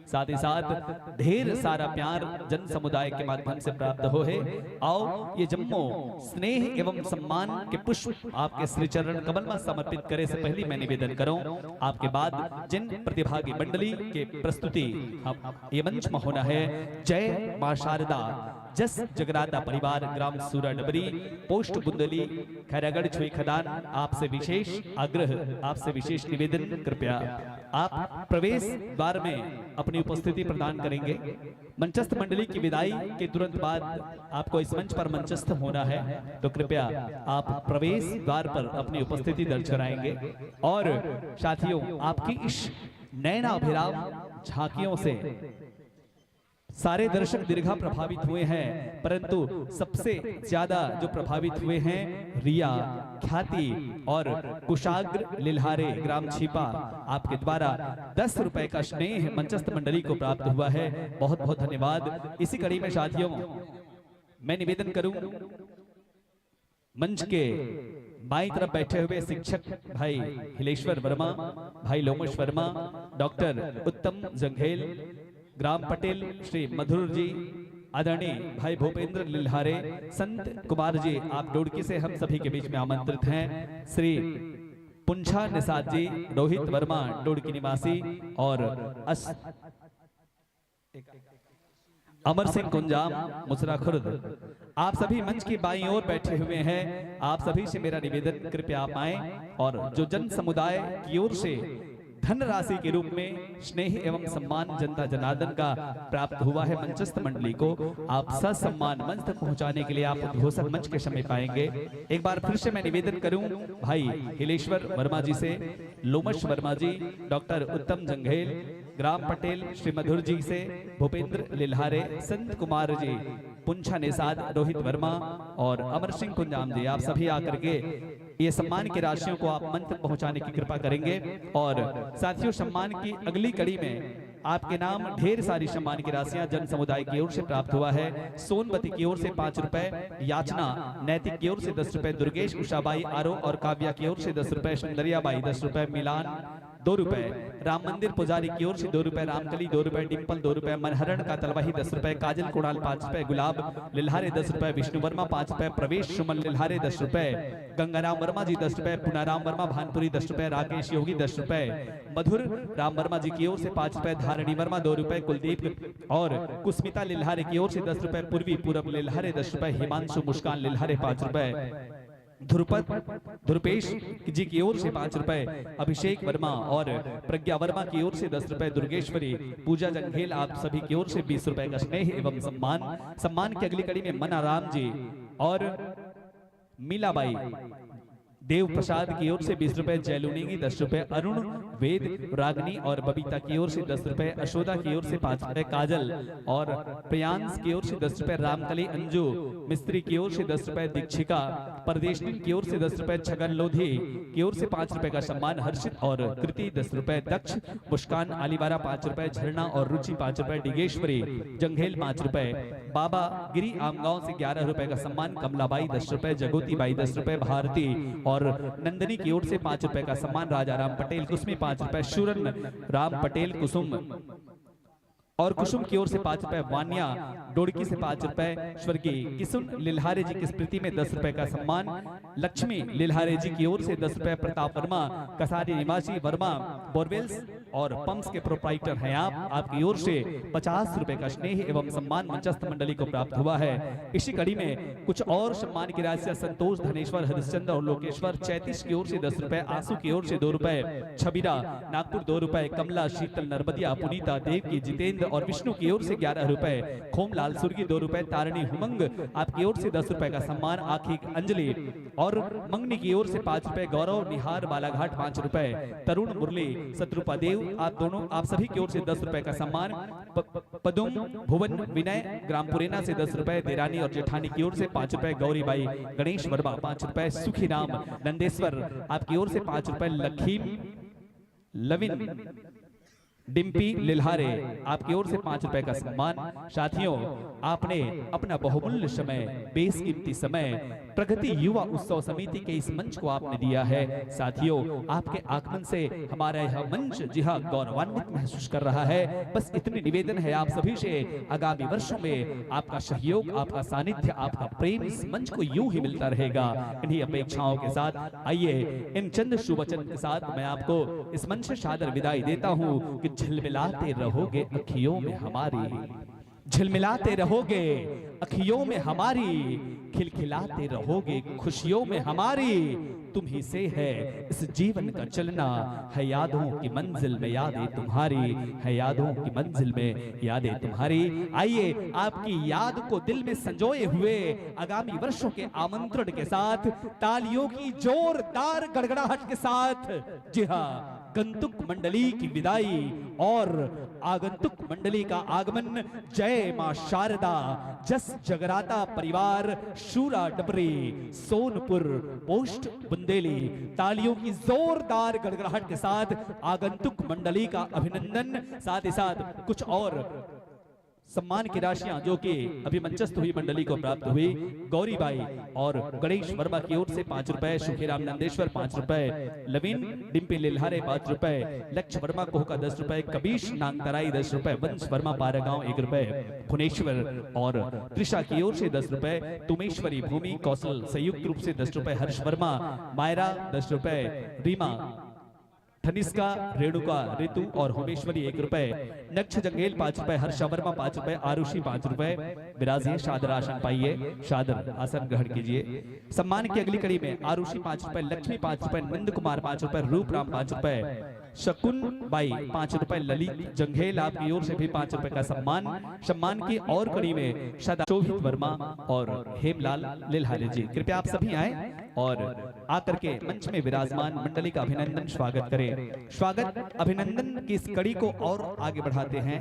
साथ ही साथ ढेर सारा प्यार जन समुदाय के माध्यम से प्राप्त हो हे। आओ ये जम्मो स्नेह एवं सम्मान के पुष्प आपके श्री चरण कमल में समर्पित करे से पहले मैं निवेदन करूं, आपके बाद जिन प्रतिभागी मंडली के प्रस्तुति हम ये मंच में होना है, जय माँ शारदा, जस जगन्नाथा परिवार, ग्राम सूरा डबरी, पोस्ट बुंदली, खैरागढ़ छुई खदान, आपसे विशेष आग्रह, आपसे विशेष निवेदन, कृपया आप प्रवेश द्वार में अपनी उपस्थिति प्रदान करेंगे। मंचस्थ मंडली की विदाई के तुरंत बाद आपको इस मंच पर मंचस्थ होना है, तो कृपया आप प्रवेश द्वार पर अपनी उपस्थिति दर्ज कराएंगे। और साथियों, आपकी इस नैनाभिराम झांकियों से सारे दर्शक दीर्घा प्रभावित हुए हैं, परंतु सबसे ज्यादा जो प्रभावित हुए हैं, रिया, ख्याति और कुशाग्र लिल्हारे, ग्राम छीपा, आपके द्वारा दस रुपए का स्नेह मंचस्थ मंडली को प्राप्त हुआ है। बहुत बहुत धन्यवाद। इसी कड़ी में साथियों, मैं निवेदन करूं, मंच के बाईं तरफ बैठे हुए शिक्षक भाई हिलेश्वर वर्मा, भाई लोमश वर्मा, डॉक्टर उत्तम जंघेल, ग्राम पटेल श्री मधुर जी, आदरणीय भाई भूपेंद्र लिल्हारे, संत कुमार जी, आप डोड़की से हम सभी के बीच में आमंत्रित हैं। श्री पुंछा निषाद जी, रोहित वर्मा डोड़की निवासी, और अस-, अमर सिंह कुंजाम, मुसरा खुर्द, आप सभी मंच की बाईं ओर बैठे हुए हैं। आप सभी से मेरा निवेदन, कृपया आप आएं और जो जन समुदाय की ओर से धनराशि के रूप में स्नेह एवं सम्मान जनता जनार्दन का प्राप्त हुआ है मंचस्थ मंडली को, आप ससम्मान मंच तक पहुंचाने के लिए आप उद्घोषक मंच के समीप आएंगे। एक बार फिर से मैं निवेदन करूं भाई हिलेश्वर वर्मा जी से, लोमश वर्मा जी, डॉक्टर उत्तम जंघेल, ग्राम पटेल श्री मधुर जी से, भूपेंद्र लिल्हारे, संत कुमार जी, पुंछा निषाद, रोहित वर्मा और अमर सिंह कुंजाम जी, आप सभी आकर के ये सम्मान की राशियों को आप मंच तक पहुंचाने की कृपा करेंगे। और साथियों, सम्मान की अगली कड़ी में आपके नाम ढेर सारी सम्मान की राशियां जन समुदाय की ओर से प्राप्त हुआ है। सोनपति की ओर से पांच रुपए, याचना नैतिक की ओर से दस रुपए, दुर्गेश, उषाबाई, आरो और काव्या की ओर से दस रुपए, सुंदरिया बाई दस रुपए, मिलान दो रुपए, राम मंदिर पुजारी की ओर से दो रुपए, रामकली दो रुपए, डिंपल दो रुपए, मनहरण का तलवाही दस रुपए, काजल कुणाल पांच रुपए, गुलाब लिल्हारे दस रुपए, विष्णु वर्मा पांच रुपए, प्रवेश सुमन लिल्हारे दस रुपए, गंगाराम वर्मा जी दस रुपए, पुनाराम वर्मा भानपुरी दस रुपए, राकेश योगी दस रुपए, मधुर राम वर्मा जी की ओर से पांच रुपए, धारणी वर्मा दो रुपए, कुलदीप और कुस्मिता लिल्हारे की ओर से दस रुपए, पूर्वी पूरब लिल्हारे दस रुपए, हिमांशु मुस्कान लिल्हारे पांच रुपए, ध्रुपद ध्रुपेश जी की ओर से पांच रुपए, अभिषेक वर्मा और प्रज्ञा वर्मा की ओर से दस रुपए, दुर्गेश्वरी पूजा जंघेल आप सभी की ओर से बीस रुपए का स्नेह एवं सम्मान। सम्मान की अगली कड़ी में मनाराम जी और मीलाबाई देव प्रसाद की ओर से बीस रुपए, जैलूनी की दस रुपए, अरुण वेद रागनी और बबीता की ओर से दस रुपए, अशोदा की ओर से पांच रुपए, काजल और प्रियांश की ओर से दस रुपए, रामकली अंजू मिस्त्री की ओर से दस रुपए, दीक्षिका परदेशनी की ओर से दस रुपए, छगन लोधी की ओर से पांच रुपए का सम्मान, हर्षित और कृति दस रुपए, दक्ष मुस्कान आलीवारा पांच रुपए, झरना और रुचि पांच रुपए, डिगेश्वरी जंघेल पांच रुपए, बाबा गिरी आमगांव से ग्यारह रुपए का सम्मान, कमलाबाई दस रुपए, जगोती बाई दस रुपए, भारती और नंदनी की ओर से पांच रुपए का सम्मान, राजा राम पटेल कुसमी पांच रुपए, शूरन राम पटेल कुसुम और कुसुम की ओर से पांच रुपए, वानिया डोड़की से पांच रुपए, स्वर्गीय किसुन लिल्हारे जी की स्मृति में दस रुपए का सम्मान, लक्ष्मी लिल्हारे जी की ओर से दस रुपए, प्रताप वर्मा कसारी निवासी वर्मा बोरवेल्स और पंप्स के प्रोप्राइटर हैं आप, आपकी ओर से पचास रुपए का स्नेह एवं सम्मान मंचस्थ मंडली को प्राप्त हुआ है। इसी कड़ी में कुछ और सम्मान की राशि संतोष, धनेश्वर, हरिश्चंद्र और लोकेश्वर चैतीस की ओर से दस रुपए, आंसू की ओर से दो रुपए, छबीरा नागपुर दो रुपए, कमला, शीतल, नर्मदिया, पुनीता, देव की, जितेंद्र और विष्णु की ओर से ग्यारह रुपए, खोमलाल सुर्गी दो रुपए, तारिणी हुमंग आपकी ओर से दस रुपए का सम्मान, आखिक अंजलि और मंगनी की ओर से पांच रुपए, गौरव निहार बालाघाट पांच रुपए, तरुण मुरली शत्रुपा देव आप दोनों, आप सभी की ओर से दस रुपए का सम्मान, प-, पदुम भुवन विनय ग्राम पुरेना से दस रुपए, देरानी और जेठानी की ओर से पांच रुपए, गौरीबाई गणेश वर्मा पांच रुपए, सुखीराम नंदेश्वर आपकी ओर से पांच रुपए, लखीम लविन डिम्पी लिल्हारे आपकी ओर से पांच रुपए का सम्मान। साथियों, आपने अपना बहुमूल्य समय, बेसकीमती समय प्रगति युवा उत्सव समिति के इस मंच को आपने दिया है। साथियों, आपके आगमन से हमारा यह मंच, जी हाँ, गौरवान्वित महसूश कर रहा है। बस इतनी निवेदन है आप सभी से, आगामी वर्षों में आपका सहयोग, आपका सानिध्य, आपका प्रेम इस मंच को यूं ही मिलता रहेगा। इन्हीं अपेक्षाओं के साथ आइए, इन चंद शुभ वचन के साथ मैं आपको इस मंच से सादर विदाई देता हूँ कि झिलमिलाते रहोगे अखियों में हमारी, झिलमिलाते रहोगे अखियों में हमारी, खिलखिलाते रहोगे खुशियों में हमारी। तुम ही से है इस जीवन का चलना, है यादों की मंजिल में यादें तुम्हारी, है यादों की मंजिल में यादें तुम्हारी। आइए, आपकी याद को दिल में संजोए हुए आगामी वर्षों के आमंत्रण के साथ, तालियों की जोरदार गड़गड़ाहट के साथ, जी हाँ, आगंतुक मंडली की विदाई और आगंतुक मंडली का आगमन। जय मां शारदा, जस जगराता परिवार, शूरा डबरी, सोनपुर पोस्ट बुंदेली। तालियों की जोरदार गड़गड़ाहट के साथ आगंतुक मंडली का अभिनंदन। साथ ही साथ कुछ और सम्मान की राशियां जो कि अभी मंचस्थ हुई मंडली को प्राप्त हुई, गौरीबाई और गणेश वर्मा की ओर से पांच रुपए, सुखीराम नंदेश्वर पांच रुपए, लवीन डिम्पी लिल्हारे पांच रुपए, लक्ष्य वर्मा कोहका दस रुपए, कबीश नांगतराई दस रुपए, वंश वर्मा पारागांव एक रुपए, भुवनेश्वर और त्रिशा की ओर से दस रुपए, तुमेश्वरी भूमि कौशल संयुक्त रूप से दस रुपए, हर्ष वर्मा मायरा दस रुपए, रीमा ठनिष्का, रेणुका, ऋतु और होमेश्वरी एक रुपए, नक्ष जंगेल पांच रुपए, हर्षा वर्मा पांच रुपए, आरुषि पांच रुपए। विराजिए, सादर आसन पाइए, सादर आसन ग्रहण कीजिए। सम्मान की अगली कड़ी में आरुषि पांच रुपए, लक्ष्मी पांच रुपए, नंद कुमार पांच रुपए, रूपराम पांच रुपए, शकुन बाई पांच रुपए, ललित जंघेल आपकी ओर से भी पांच रुपए का सम्मान। सम्मान की और कड़ी में सदा शोभित वर्मा और हेमलाल लिल्हारे जी, कृपया आप सभी आए और आकर के मंच में विराजमान मंडली का अभिनंदन स्वागत करें। स्वागत अभिनंदन की इस कड़ी को और आगे बढ़ाते हैं।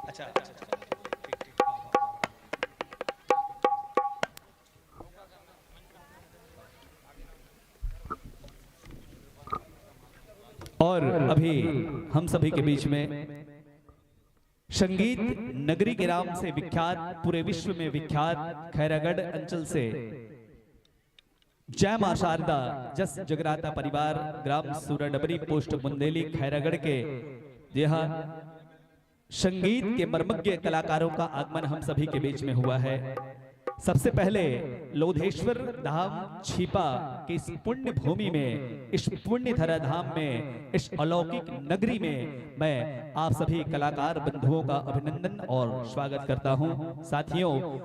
अच्छा, अच्छा, अच्छा, ठीक, ठीक, हाँ, हाँ, हाँ। और अभी हम सभी के बीच में संगीत नगरी के नाम से विख्यात, पूरे विश्व में विख्यात खैरागढ़ अंचल से जय मां शारदा जस जगराता परिवार, ग्राम सूराडबरी, पोस्ट बुंदेली, खैरागढ़ के यह संगीत के मर्मज्ञ कलाकारों का आगमन हम सभी के बीच में हुआ है। सबसे पहले लोधेश्वर धाम छीपा की इस पुण्य भूमि में, इस पुण्य धरा धाम में, इस अलौकिक नगरी में मैं आप सभी कलाकार बंधुओं का अभिनंदन और स्वागत करता हूं। साथियों,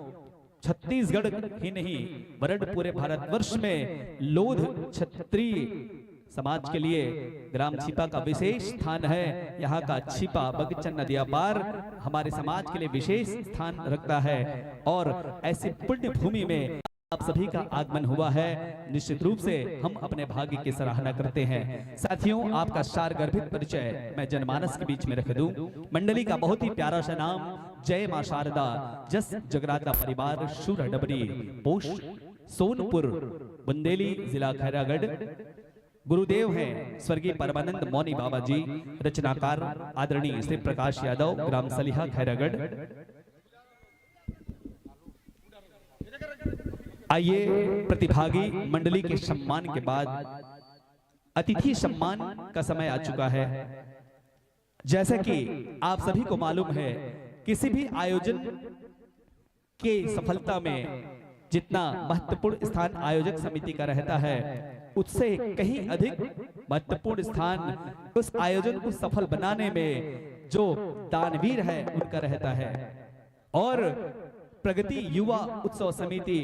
छत्तीसगढ़ ही नहीं, वरन पूरे भारतवर्ष में लोध क्षत्रिय समाज के लिए ग्राम छीपा का विशेष स्थान है। यहाँ का छीपा बगचन नदिया पार हमारे समाज के लिए विशेष स्थान रखता है और ऐसी पुण्य भूमि में आप सभी का आगमन हुआ है। निश्चित रूप से हम अपने भाग्य की सराहना करते हैं। साथियों, आपका सार गर्भित परिचय मैं जनमानस के बीच में रख दूं। मंडली का बहुत ही प्यारा सा नाम जय मां शारदा जस जगराता परिवार, शूर डबरी, पोस्ट सोनपुर, बुंदेली, जिला खैरागढ़। गुरुदेव हैं स्वर्गीय परमानंद मौनी बाबा जी, रचनाकार आदरणीय श्री प्रकाश यादव, ग्राम सलिहा, खैरागढ़। आइए, प्रतिभागी मंडली के सम्मान के बाद अतिथि सम्मान का समय आ चुका है। जैसा कि आप सभी को मालूम है, किसी भी आयोजन के सफलता में जितना महत्वपूर्ण स्थान आयोजक समिति का रहता है, उससे कहीं अधिक महत्वपूर्ण स्थान उस आयोजन को सफल बनाने में जो दानवीर है, उनका रहता है। और प्रगति युवा उत्सव समिति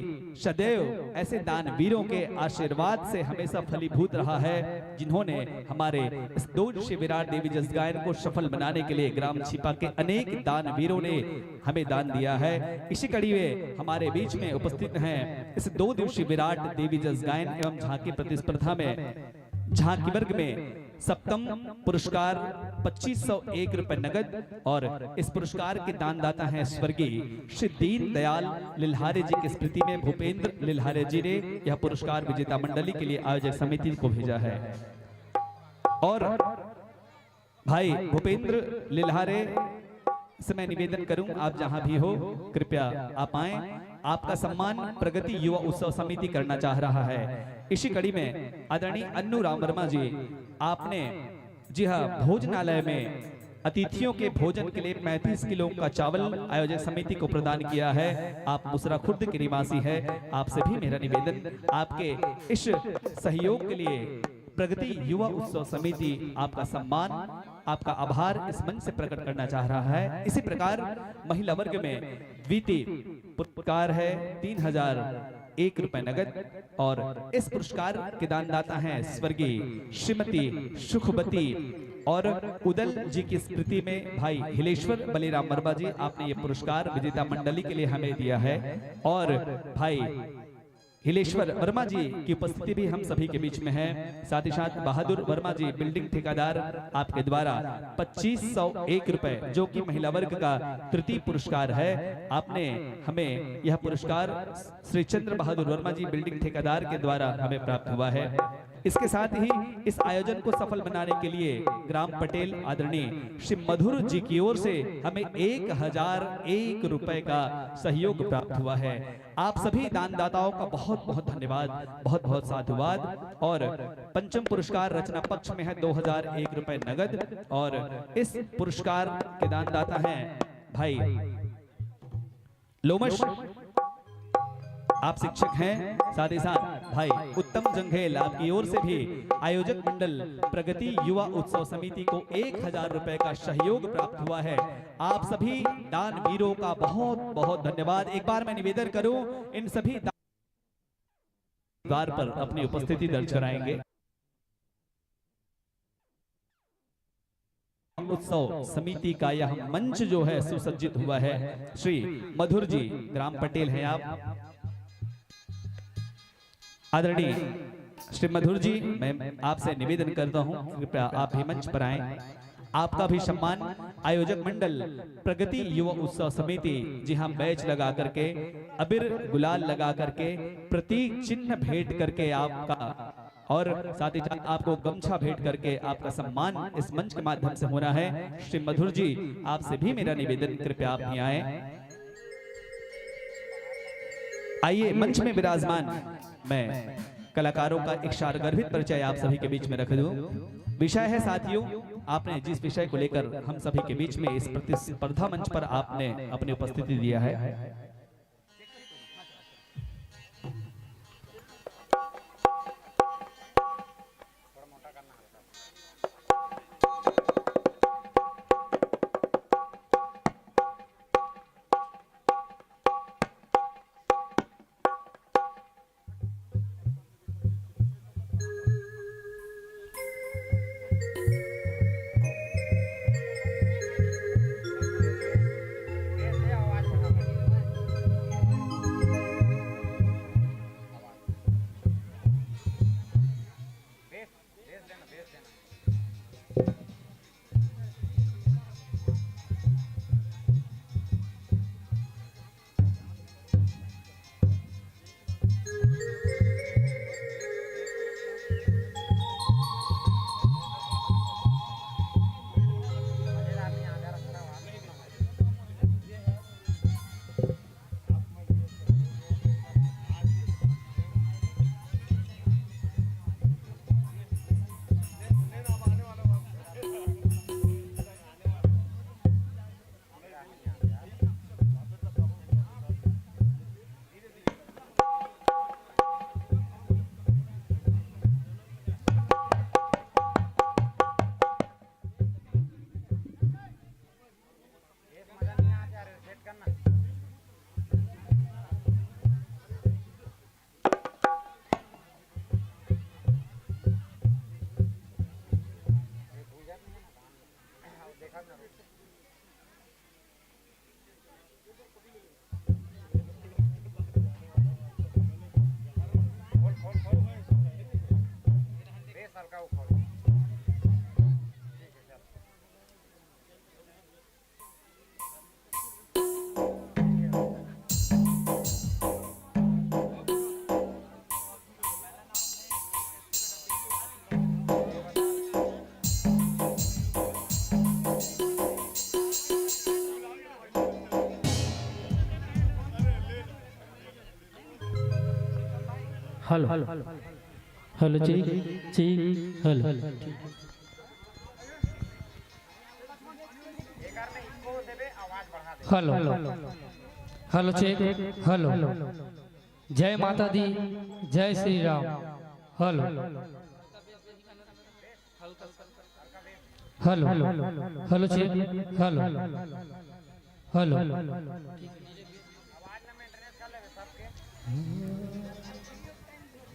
सदैव ऐसे दानवीरों के आशीर्वाद से हमेशा फलीभूत रहा है, जिन्होंने हमारे इस दो दिवसीय विराट देवी जस गायन को सफल बनाने के लिए ग्राम छिपा के अनेक दानवीरों ने हमें दान दिया है। इसी कड़ी में हमारे बीच में उपस्थित हैं इस दो दिवसीय विराट देवी जस गायन एवं झांकी प्रतिस्पर्धा में झांकी वर्ग में सप्तम पुरस्कार पच्चीस सौ एक रुपए नगद और इस पुरस्कार के दानदाता हैं स्वर्गीय श्री दीन दयाल लिल्हारे जी की स्मृति में भूपेंद्र लिल्हारे जी ने यह पुरस्कार विजेता मंडली के लिए आयोजक समिति को भेजा है। और भाई भूपेंद्र लिल्हारे से मैं निवेदन करूं, आप जहां भी हो, कृपया आप आएं। आपका सम्मान प्रगति युवा उत्सव समिति करना चाह रहा है। इसी कड़ी में आदरणीय अन्नू राम वर्मा जी, आपने, जी हाँ, भोजनालय में अतिथियों के भोजन के लिए पैंतीस किलो का चावल आयोजक समिति को प्रदान किया है। आप मुसरा खुर्द के निवासी है, आपसे भी मेरा निवेदन, आपके इस सहयोग के लिए प्रगति युवा उत्सव समिति आपका सम्मान, आपका आभार इस मंच से प्रकट करना चाह रहा है। इसी प्रकार महिला वर्ग में द्वितीय पुरस्कार है तीन हजार एक रुपए नगद और इस पुरस्कार के दानदाता हैं स्वर्गीय श्रीमती सुखबती और उदल जी की स्मृति में भाई हिलेश्वर बलिराम वर्मा जी, आपने ये पुरस्कार विजेता मंडली के लिए हमें दिया है। और भाई हिलेश्वर वर्मा जी की उपस्थिति भी हम सभी के बीच में है। साथ ही साथ बहादुर वर्मा जी, बिल्डिंग ठेकेदार, आपके द्वारा पच्चीस सौ एक रुपए, जो कि महिला वर्ग का तृतीय पुरस्कार है, आपने हमें यह पुरस्कार श्री चंद्र बहादुर वर्मा जी, बिल्डिंग ठेकेदार के द्वारा हमें प्राप्त हुआ है। इसके साथ ही इस आयोजन को सफल बनाने के लिए ग्राम पटेल आदरणीय श्री मधुर जी की ओर से हमें एक हजार एक रुपए का सहयोग प्राप्त हुआ है। आप सभी दानदाताओं का बहुत बहुत धन्यवाद, बहुत बहुत साधुवाद। और पंचम पुरस्कार रचना पक्ष में है दो हजार एक रुपए नगद और इस पुरस्कार के दानदाता हैं भाई लोमश, आप शिक्षक हैं, साथ ही साथ भाई उत्तम जंघेल, आपकी ओर से भी आयोजक मंडल प्रगति युवा उत्सव समिति को एक हजार रुपए का सहयोग प्राप्त हुआ है। आप सभी दानवीरों का बहुत बहुत धन्यवाद। एक बार मैं निवेदन करूं, इन सभी दा- द्वार पर अपनी उपस्थिति दर्ज कराएंगे। उत्सव समिति का यह मंच जो है सुसज्जित हुआ है। श्री मधुर जी, ग्राम पटेल हैं आप, आदरणीय श्री मधुर जी, मैं आपसे निवेदन करता हूं, कृपया आप भी मंच पर आएं। आपका भी सम्मान आयोजक मंडल प्रगति युवा उत्सव समिति, जी हां, बैच लगा करके, अबीर गुलाल लगा करके, प्रतीक चिन्ह भेंट करके आपका और साथ ही साथ आपको गमछा भेंट करके आपका सम्मान इस मंच के माध्यम से होना है। श्री मधुर जी, आपसे भी मेरा निवेदन, कृपया आप भी आए। आइए, मंच में विराजमान मैं कलाकारों का एक सारगर्भित परिचय आप सभी के बीच में रख दूं। विषय है साथियों, आपने जिस विषय को लेकर हम सभी के बीच में इस प्रतिस्पर्धा मंच पर आपने अपनी उपस्थिति दिया है। Hello. Hello, check, check, hello. Hello. Hello, check, hello. जय माता दी, जय Shri Ram. Hello. Hello. Hello, check. Hello. Hello.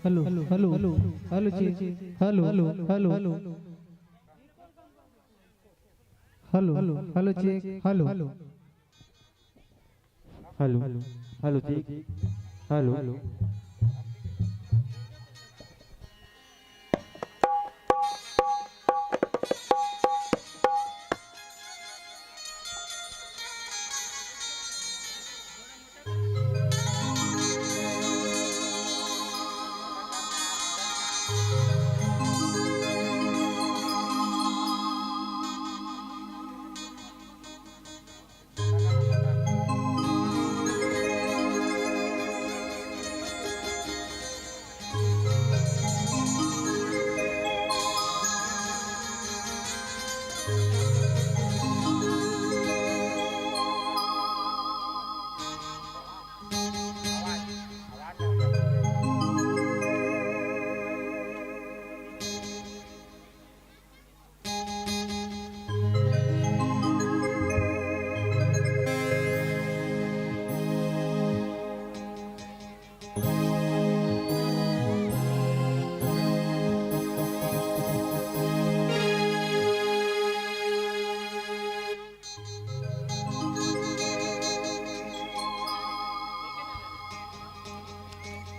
Hello, hello, hello, check. Hello, hello, hello, hello. Hello, hello, check. Hello. Hello, hello, check. Hello.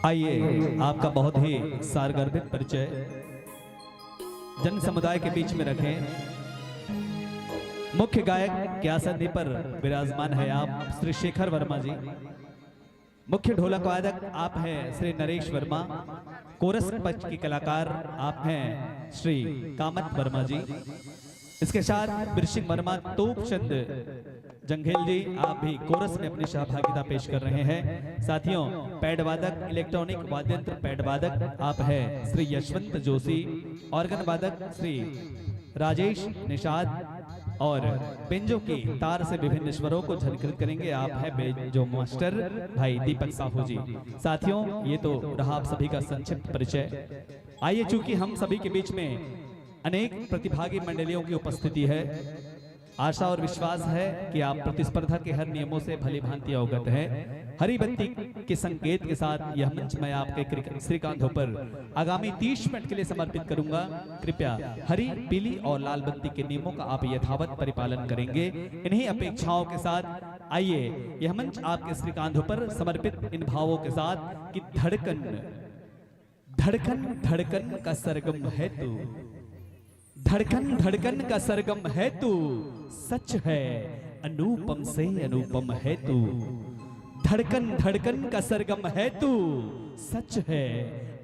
आइए, आपका बहुत ही सारगर्भित परिचय जन समुदाय के बीच में रखें। मुख्य गायक के आसन पर विराजमान है आप, श्री शेखर वर्मा जी। मुख्य ढोलक वादक आप हैं, श्री नरेश वर्मा। कोरस पक्ष के कलाकार आप हैं श्री कामत वर्मा जी। इसके साथ बिरसिंग वर्मा, तोपचंद जंघेल जी, आप भी कोरस में अपनी सहभागिता पेश कर रहे हैं। साथियों, पैड वादक, इलेक्ट्रॉनिक वाद्य यंत्र पैड वादक आप हैं श्री यशवंत जोशी, ऑर्गन वादक श्री राजेश निषाद और बेंजो के तार से विभिन्न स्वरों को झंकृत करेंगे, आप हैं बेंजो मास्टर भाई दीपक साहू जी। साथियों, ये तो रहा आप सभी का संक्षिप्त परिचय। आइए, चूंकि हम सभी के बीच में अनेक प्रतिभागी मंडलियों की उपस्थिति है, आशा और विश्वास है कि आप प्रतिस्पर्धा के हर नियमों से भली भांति अवगत हैं। हरी बत्ती के संकेत के साथ यह मंच मैं आपके क्रिक-, श्रीकांधों पर आगामी तीस मिनट के लिए समर्पित करूंगा। कृपया हरी, पीली और लाल बत्ती के नियमों का आप यथावत परिपालन करेंगे। इन्हीं अपेक्षाओं के साथ आइए, यह मंच आपके श्रीकांधों पर समर्पित इन भावों के साथ कि धड़कन, धड़कन, धड़कन का सरगम है तू, धड़कन, धड़कन का सरगम है तू, सच है अनुपम से अनुपम है तू। धड़कन, धड़कन का सरगम है तू, सच है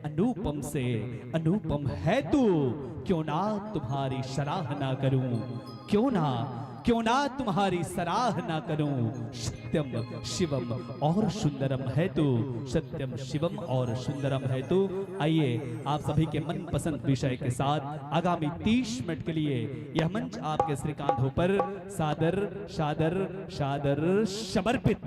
अनुपम से अनुपम है तू। क्यों ना तुम्हारी सराहना करूं, क्यों ना, क्यों ना तुम्हारी सराहना करूं। सत्यम शिवम और सुंदरम है तू, सत्यम शिवम और सुंदरम है तू। आइए, आप सभी के मनपसंद विषय के साथ आगामी तीस मिनट के लिए यह मंच आपके श्रीकांधों पर सादर, सादर, सादर समर्पित।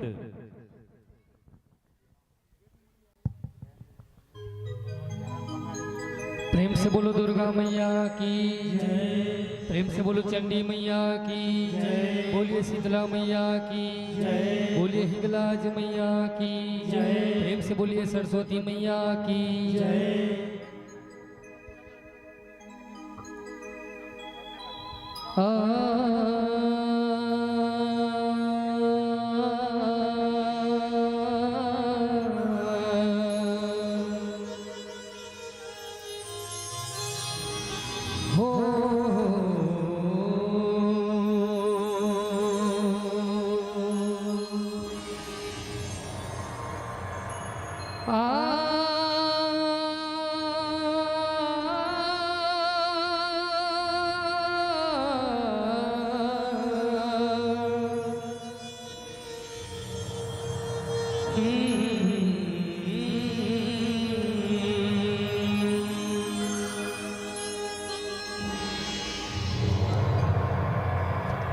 प्रेम से बोलो दुर्गा मैया की जय। प्रेम से बोलो चंडी मैया की जय। बोलिए शीतला मैया की जय। बोलिए हिंगलाज मैया की जय। प्रेम से बोलिए सरस्वती मैया की जय।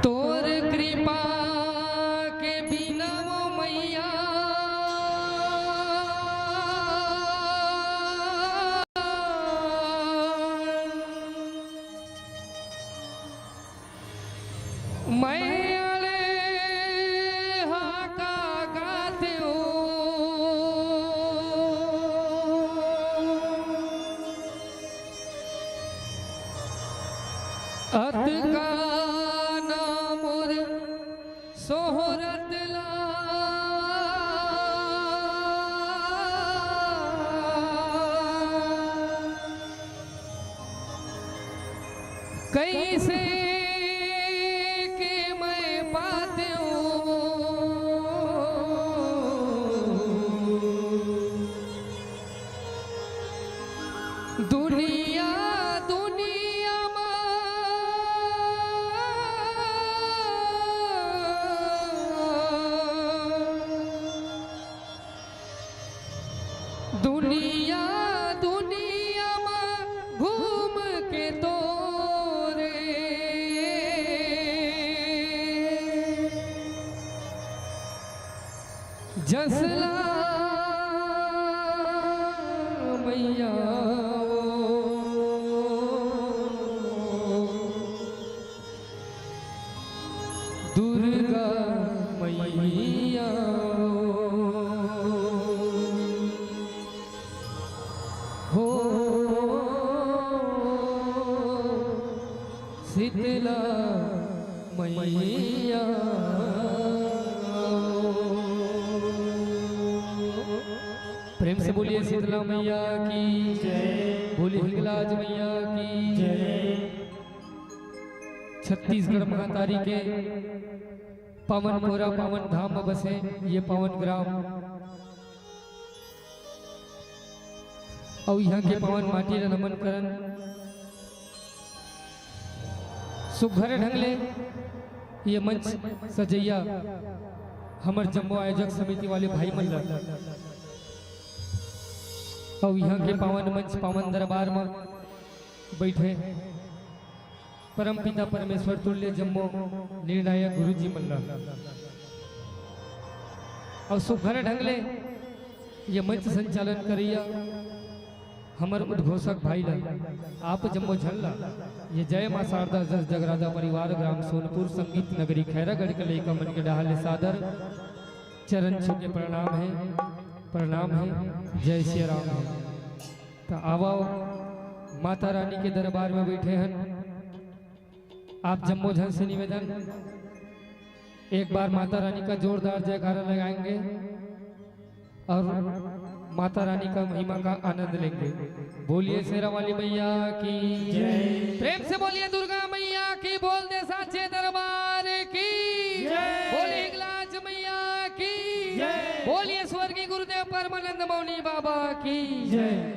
तोर कृपा के बिना वो मैया, मैं अरे हाका गाते हो। अतका ना मोर सोहरत ला। कैसे के मैं पाते हूँ दुनिया, दुनिया मा। दुनिया, दुनिया मा घूम के तोरे जसला मैया वो। दुर्गा मैया हो, शीतला मैया। प्रेम से बोलिए शीतला मैया की जय, बोलिए हिंगलाज मैया की जय। छत्तीसगढ़ महतारी के पावन कोरा, पावन धाम में बसे ये पावन ग्राम। अउ इहाँ के पावन माटी ला नमन करन। सुघर ढंग ले ये मंच सजइया हमर जम्मो आयोजक समिति वाले भाई मन ला, अउ इहाँ के पावन मंच, पावन दरबार म बइठे परम पिता परमेश्वर तुल्य जम्मो निर्णायक गुरु जी मन ला, अउ सुघर ढंग ले ये मंच संचालन करइया हमर उद्घोषक भाई ला, आप जम्मो झन ला ये जय माँ शारदा जस जगराता परिवार ग्राम सोनपुर संगीत नगरी खैरागढ़ के लइका मन के डहार ले सादर चरण छू के प्रणाम हे, प्रणाम हे, जय सिया राम हे। त आवव, माता रानी के दरबार में बइठे हन आप जम्मो झन से निवेदन, एक बार माता रानी का जोरदार जयकारा लगाएंगे और माता रानी का महिमा का आनंद लेंगे। बोलिए शेरा वाली मैया की जय। प्रेम से बोलिए दुर्गा मैया की, बोल दे साचे दरबार की जय। बोलिए हिंगलाज मैया की जय। बोलिए स्वर्गीय गुरुदेव परमानंद मौनी बाबा की जय।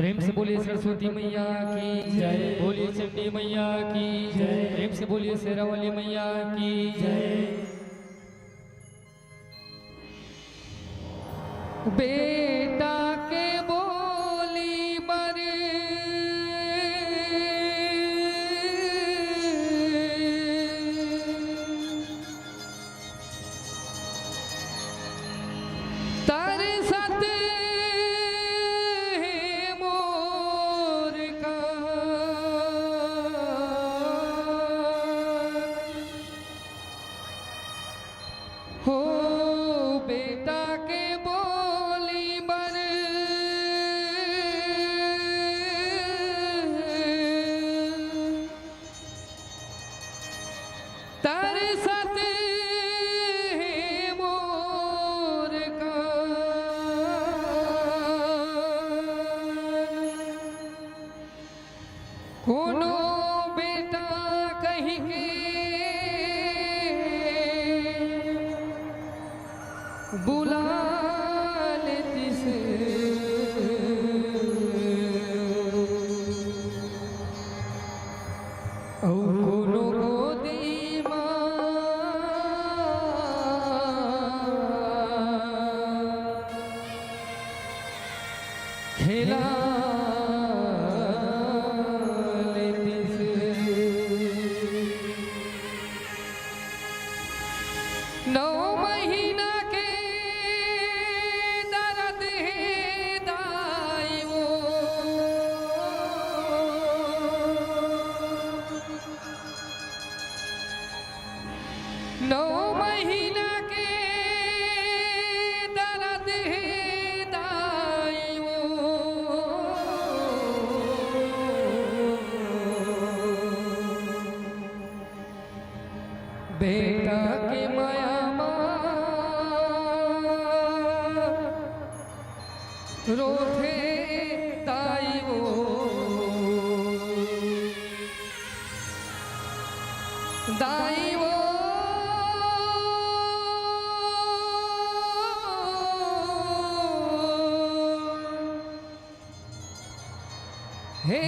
प्रेम से बोलिए सरस्वती मैया की जय, बोलिए चंडी मैया की जय, प्रेम से बोलिए शेरावाली मैया की जय। बेटा के बोली बर तरसत हे मोर का हो बेटा के बोली बर तरसत हे मोर का कोनो बेटा कहिके बुला लेतिस। अउ कोनो गोदी मा खेला लेतिस। नौ महीना के दरद हे दाई वो। नौ महीना के दरद हे दाई वो। बेटा के माया मा रोथे दाई वो, दाई वो। हे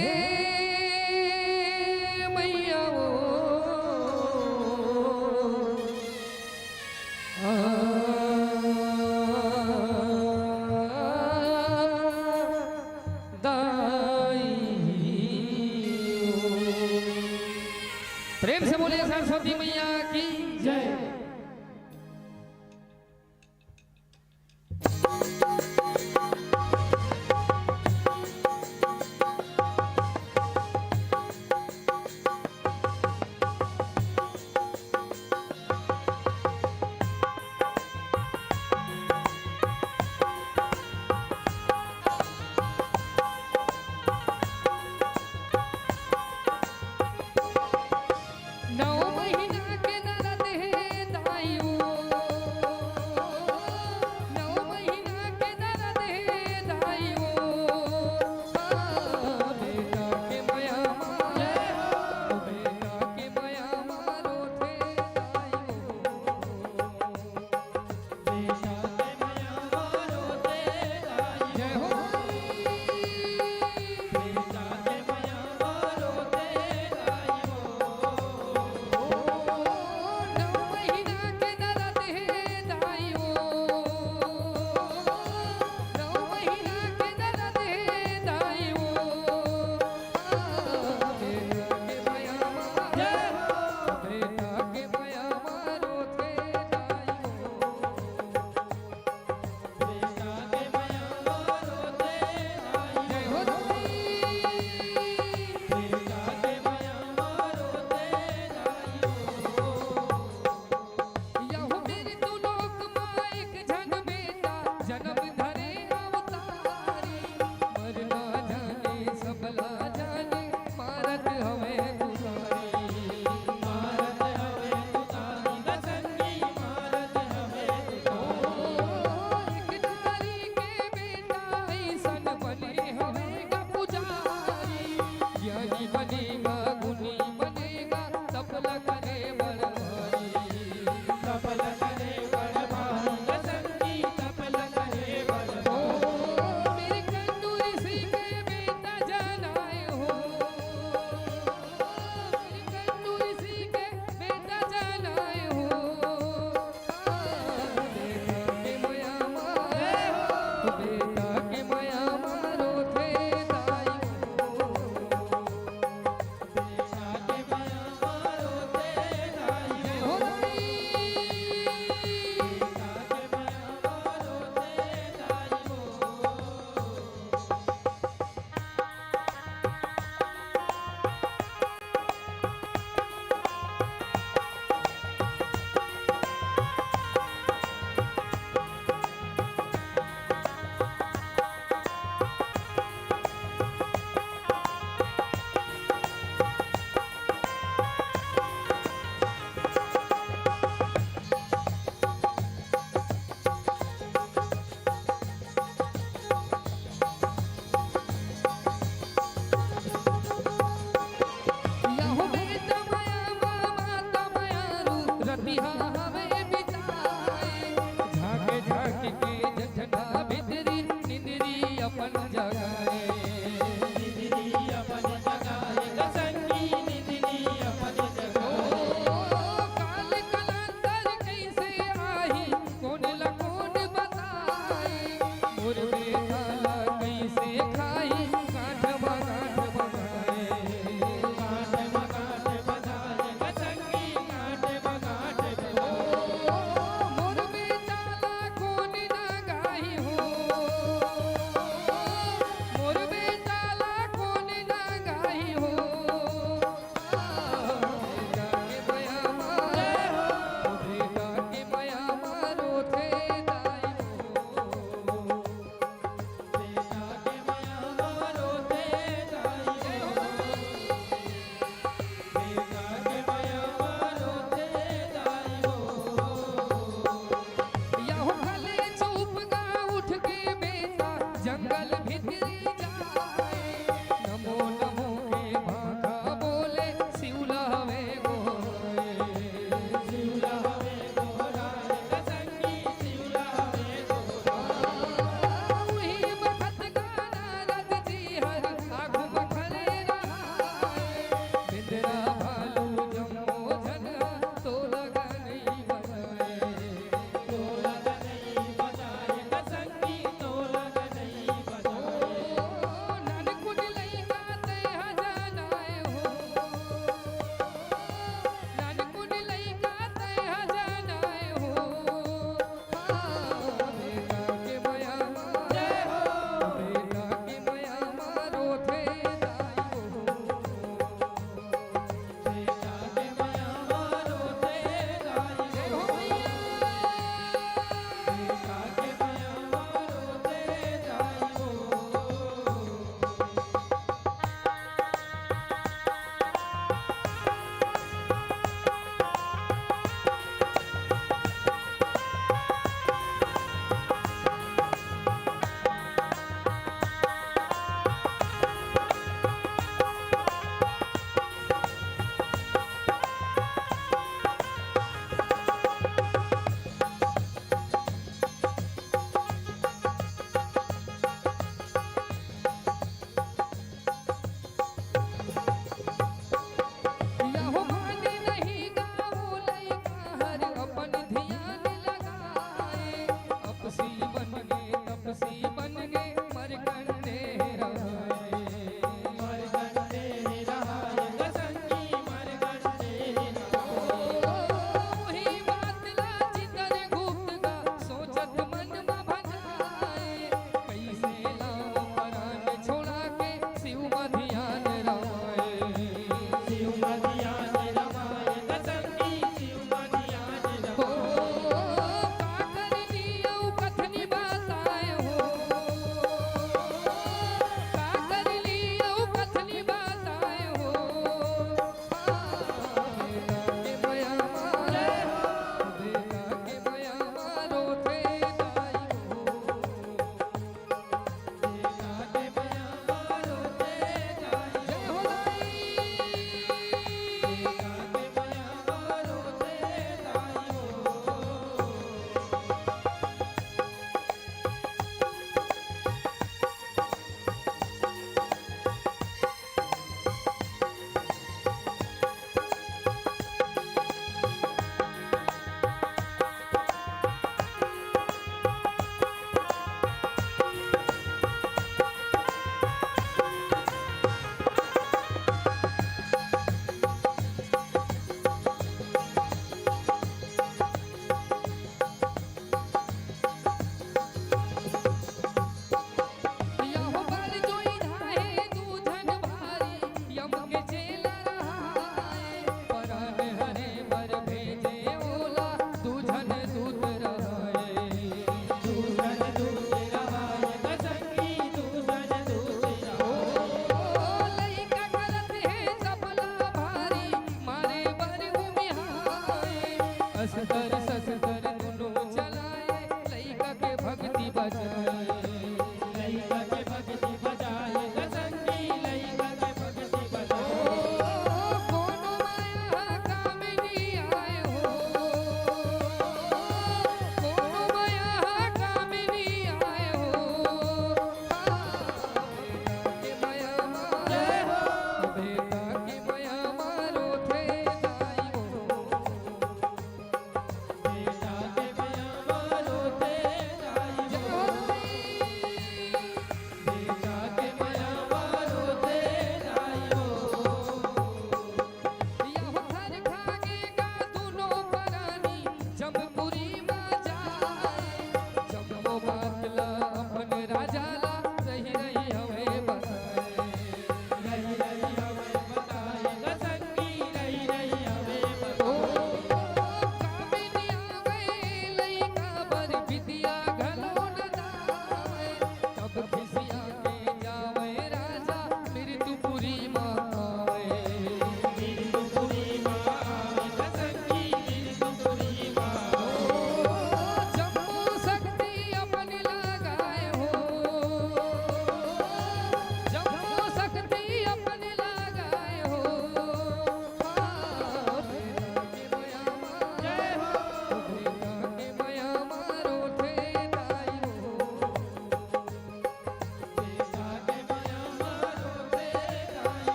मैया वो, आ, दाई वो। प्रेम से बोलिए सरस्वती मैया की जय। नौ महीना के दरद हे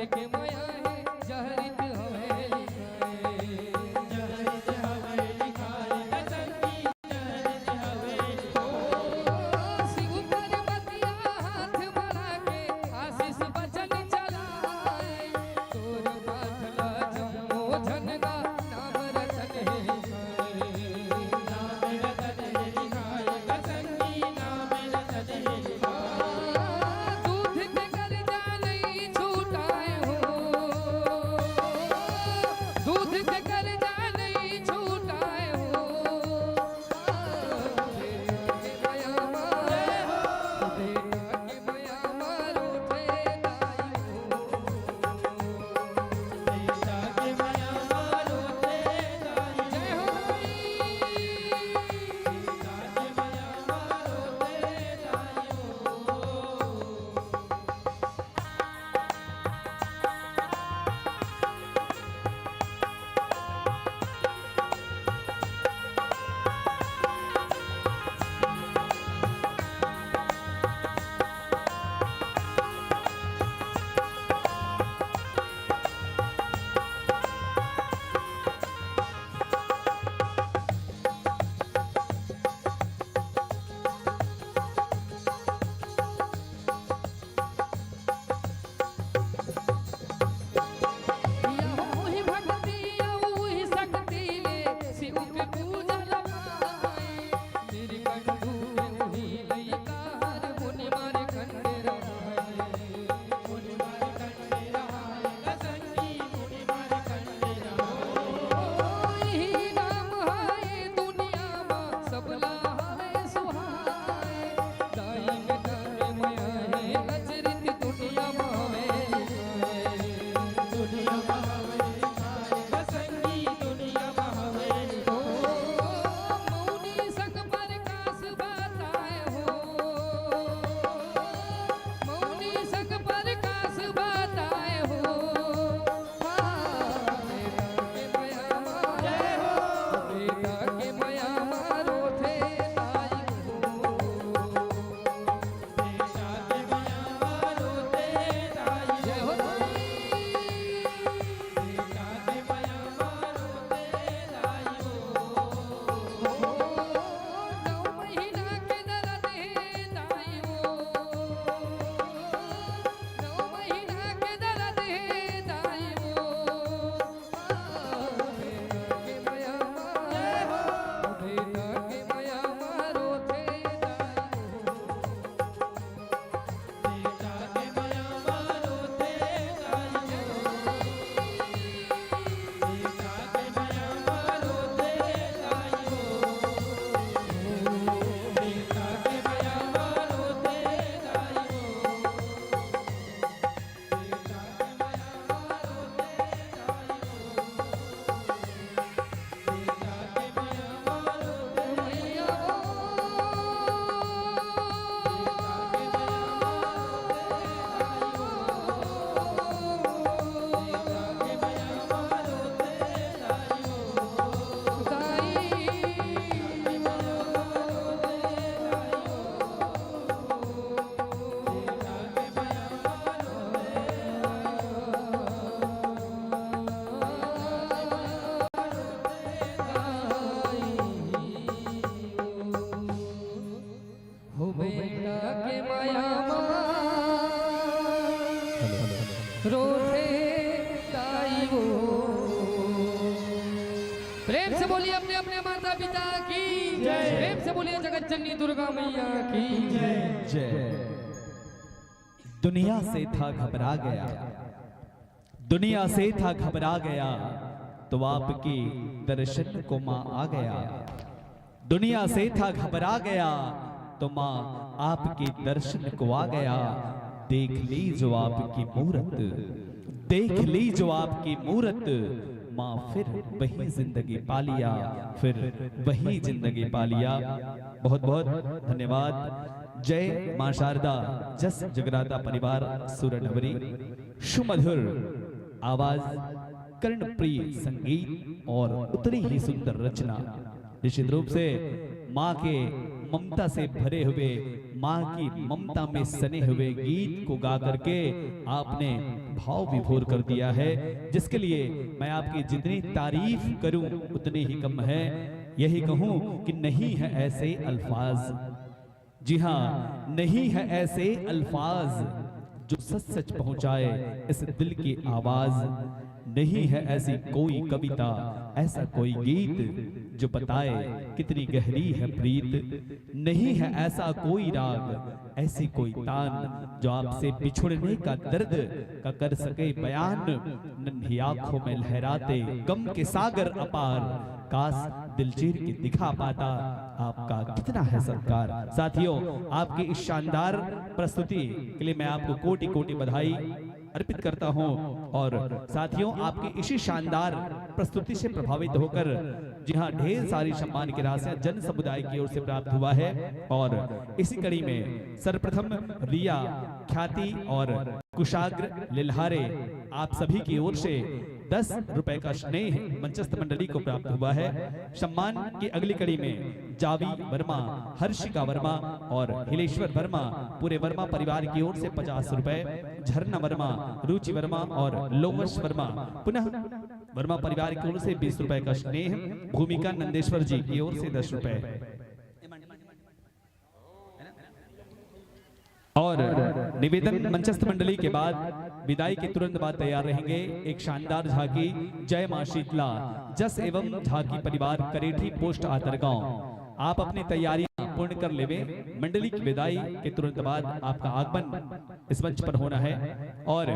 के मया हे, जहरित हवे लिखाए। जहरित हवे लिखाए, बसंती जहरित हवे लिखाए। शिव पार्वतिया हाथ बढ़ा के आशीष वचन चलाए। तोर पाठ ला जम्मो झन गा नाम रतन हे लिखाए। नाम रतन हे लिखाए, बसंती नाम रतन हे लिखाए। दूध के कर्जा नइ छूटाए हो, दूध के कर्जा नइ छूटाए हो। बेटा के मया मा, बेटा के मया मा रोथे दाई हो। बेटा के मया मा रोथे दाई हो। जय हो। हो बेटा के मया मा रोथे दाई वो। प्रेम से बोलिए अपने अपने माता पिता की जय। प्रेम से बोलिए जगत जननी दुर्गा मैया की जय। जय। दुनिया से था घबरा गया, दुनिया से था घबरा गया, तो आपके दर्शन को माँ आ गया। दुनिया से था घबरा गया, तो माँ आपके दर्शन को आ गया। देख ली जो आपकी मूरत, देख ली जो आपकी मूरत, माँ फिर वही जिंदगी पा लिया, फिर वही जिंदगी पा लिया। बहुत बहुत धन्यवाद। जय माँ शारदा, जस जगराता परिवार सूरत ढबरी। सुमधुर आवाज, कर्णप्रिय संगीत और उतनी ही सुंदर रचना। निश्चित रूप से माँ के ममता से भरे हुए माँ की ममता में सने हुए गीत को गा करके आपने भाव विभोर कर दिया है, जिसके लिए मैं आपकी जितनी तारीफ करूं उतनी ही कम है। यही कहूं कि नहीं है ऐसे अल्फाज, जी हाँ, नहीं है ऐसे अल्फाज जो सच सच पहुंचाए इस दिल की आवाज। नहीं है ऐसी कोई कविता, ऐसा कोई गीत जो बताए कितनी गहरी है प्रीत। नहीं है ऐसा कोई राग, ऐसी कोई तान जो आपसे बिछुड़ने का दर्द का कर सके बयान। नन्ही आंखों में लहराते गम के सागर अपार, काश दिल चीर के दिखा पाता, आपका कितना है सत्कार। साथियों, आपकी इस शानदार प्रस्तुति के लिए मैं आपको कोटि कोटि बधाई अर्पित करता हूं। और साथियों, आपकी इसी शानदार प्रस्तुति से प्रभावित होकर, जी हां, ढेर सारी सम्मान की राशियां जन समुदाय की ओर से प्राप्त हुआ है। और इसी कड़ी में सर्वप्रथम रिया, ख्याति और कुशाग्र लिल्हारे, आप सभी की ओर से दस रुपए का स्नेह मंचस्थ मंडली को प्राप्त हुआ है। सम्मान की अगली कड़ी में जावी वर्मा, हर्षिका वर्मा और हिलेश्वर वर्मा, पूरे वर्मा परिवार की ओर से पचास रुपए, झरना वर्मा, रुचि वर्मा और लोमश वर्मा, पुनः वर्मा परिवार की ओर से बीस रुपए का स्नेह, भूमिका नंदेश्वर जी की ओर से दस रुपए। और निवेदन, मंचस्थ मंडली के बाद विदाई के तुरंत बाद तैयार रहेंगे एक शानदार झांकी, जय मां शीतला, जस एवं झांकी परिवार, करेठी पोस्ट आतरगांव। आप अपनी तैयारियां पूर्ण कर लेवे। मंडली की विदाई के तुरंत बाद आपका आगमन इस मंच पर होना है। और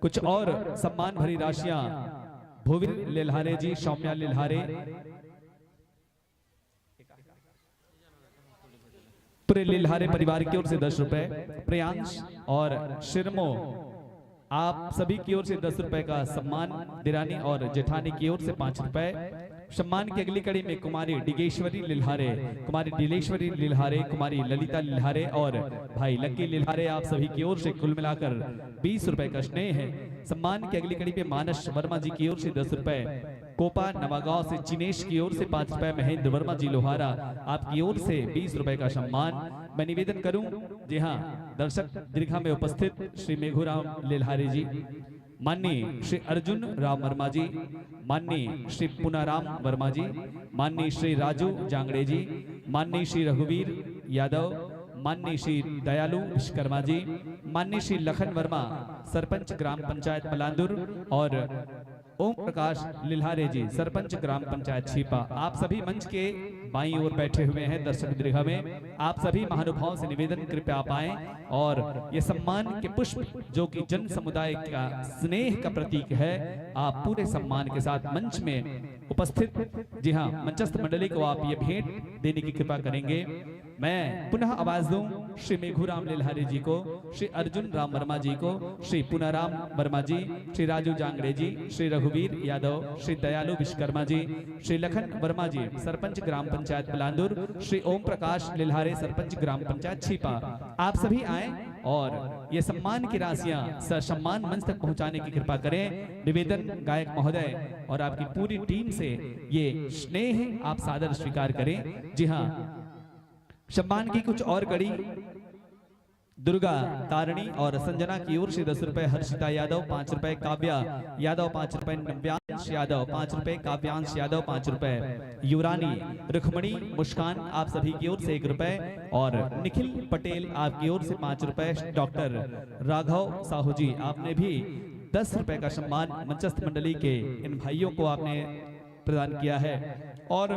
कुछ और सम्मान भरी राशियां भुवीर लिल्हारे जी, सौम्या लिल्हारे, पूरे लिल्हारे परिवार की ओर से दस रुपए, प्रियांश और शिरमो, आप सभी की ओर से दस रुपए का सम्मान, दिरानी और जेठानी की ओर से पांच रुपए। सम्मान की अगली कड़ी में कुमारी डिगेश्वरी लिल्हारे, कुमारी डिलेश्वरी लिल्हारे, कुमारी ललिता लिल्हारे और भाई लक्की लिल्हारे, आप सभी की ओर से कुल मिलाकर बीस रुपए का स्नेह है। सम्मान की अगली कड़ी में मानस वर्मा जी की ओर से दस रुपए, कोपा नवागांव से चिनेश की ओर से पांच रुपए, महेंद्र वर्मा जी लोहारा, आपकी ओर से बीस रुपए का सम्मान। मैं निवेदन करूं, जी हां, दर्शक दीर्घा में उपस्थित श्री मेघूराम लेल्हारे जी, माननीय श्री अर्जुन राम वर्मा जी, माननीय श्री पुनाराम वर्मा जी, माननीय श्री राजू जांगड़े जी, माननीय श्री रघुवीर यादव, माननीय श्री दयालु विश्वकर्मा जी, माननीय श्री लखन वर्मा, सरपंच ग्राम पंचायत पलांदुर, और ओम प्रकाश लिल्हारे जी, सरपंच ग्राम पंचायत छीपा, आप सभी मंच के बाईं ओर बैठे हुए हैं दर्शक दीर्घा में। आप सभी महानुभावों से निवेदन, कृपया आप आएं और ये सम्मान के पुष्प, जो कि जन समुदाय का स्नेह का प्रतीक है, आप पूरे सम्मान के साथ मंच में उपस्थित, जी हां, मंचस्थ मंडली को आप ये भेंट देने की कृपा करेंगे। मैं पुनः आवाज दूं श्री मेघूराम लिल्हारे जी को, श्री अर्जुन राम वर्मा जी को, श्री पुनाराम वर्मा जी, श्री राजू जांगड़े जी, श्री रघुवीर यादव, श्री दयालु विश्वकर्मा जी, श्री लखन वर्मा जी, सरपंच ग्राम पंचायत पलांदुर, श्री ओम प्रकाश लिल्हारे, सरपंच ग्राम पंचायत छीपा, आप सभी आए और ये सम्मान की राशियां ससम्मान मंच तक पहुंचाने की कृपा करें। निवेदन गायक महोदय और आपकी पूरी टीम से ये स्नेह आप सादर स्वीकार करें। जी हां, सम्मान की कुछ और कड़ी दुर्गा, तारिणी और संजना की ओर से दस रुपए, हर्षिता यादव पांच रुपए, काव्या यादव पांच रुपए, नव्यांश यादव पांच रुपए, काव्यांश यादव पांच रुपए, युवरानी, रुक्मणी, मुस्कान, आप सभी की ओर से एक रुपए और निखिल पटेल आपकी ओर से पांच रुपए। डॉक्टर राघव साहू जी, आपने भी दस रुपए का सम्मान मंचस्थ मंडली के इन भाइयों को आपने प्रदान किया है। और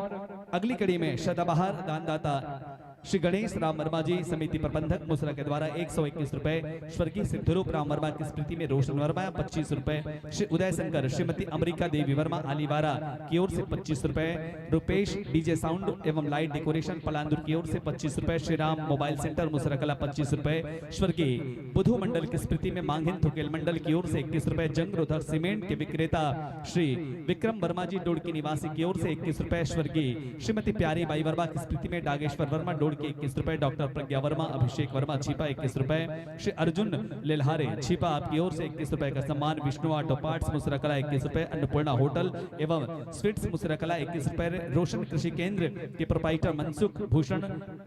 अगली कड़ी में सदाबहार दानदाता श्री गणेश राम वर्मा जी, समिति प्रबंधक मुसरा के द्वारा एक सौ इक्कीस रुपए, स्वर्गीय सिद्धरूप राम वर्मा की स्मृति में रोशन वर्मा पच्चीस रुपए, श्री उदय शंकर, श्रीमती अमरिका देवी वर्मा आलीवारा की ओर से पच्चीस रुपए, रुपेश डीजे साउंड एवं लाइट डेकोरेशन पलांदुर की ओर से पच्चीस रुपए, श्री राम मोबाइल सेंटर मुसरा कला पच्चीस रुपए, स्वर्गीय बुधु मंडल की स्मृति में मांगिन थुकेल मंडल की ओर से इक्कीस रुपए, जंग रोधक सीमेंट के विक्रेता श्री विक्रम वर्मा जी डोड़की निवासी की ओर से इक्कीस रुपए, स्वर्गीय श्रीमती प्यारी बाई वर्मा की स्मृति में डागेश्वर वर्मा डोड़की इक्कीस रुपए, डॉक्टर प्रज्ञा वर्मा, अभिषेक वर्मा छीपा इक्कीस रुपए, श्री अर्जुन लेल्हारे छीपा आपकी ओर से इक्कीस रुपए का सम्मान, विष्णु ऑटो पार्ट्स मुसरा कला इक्कीस रुपए, अन्नपूर्णा होटल एवं स्वीट्स मुसरा कला इक्कीस रुपए, रोशन कृषि केंद्र के प्रोप्राइटर मनसुख भूषण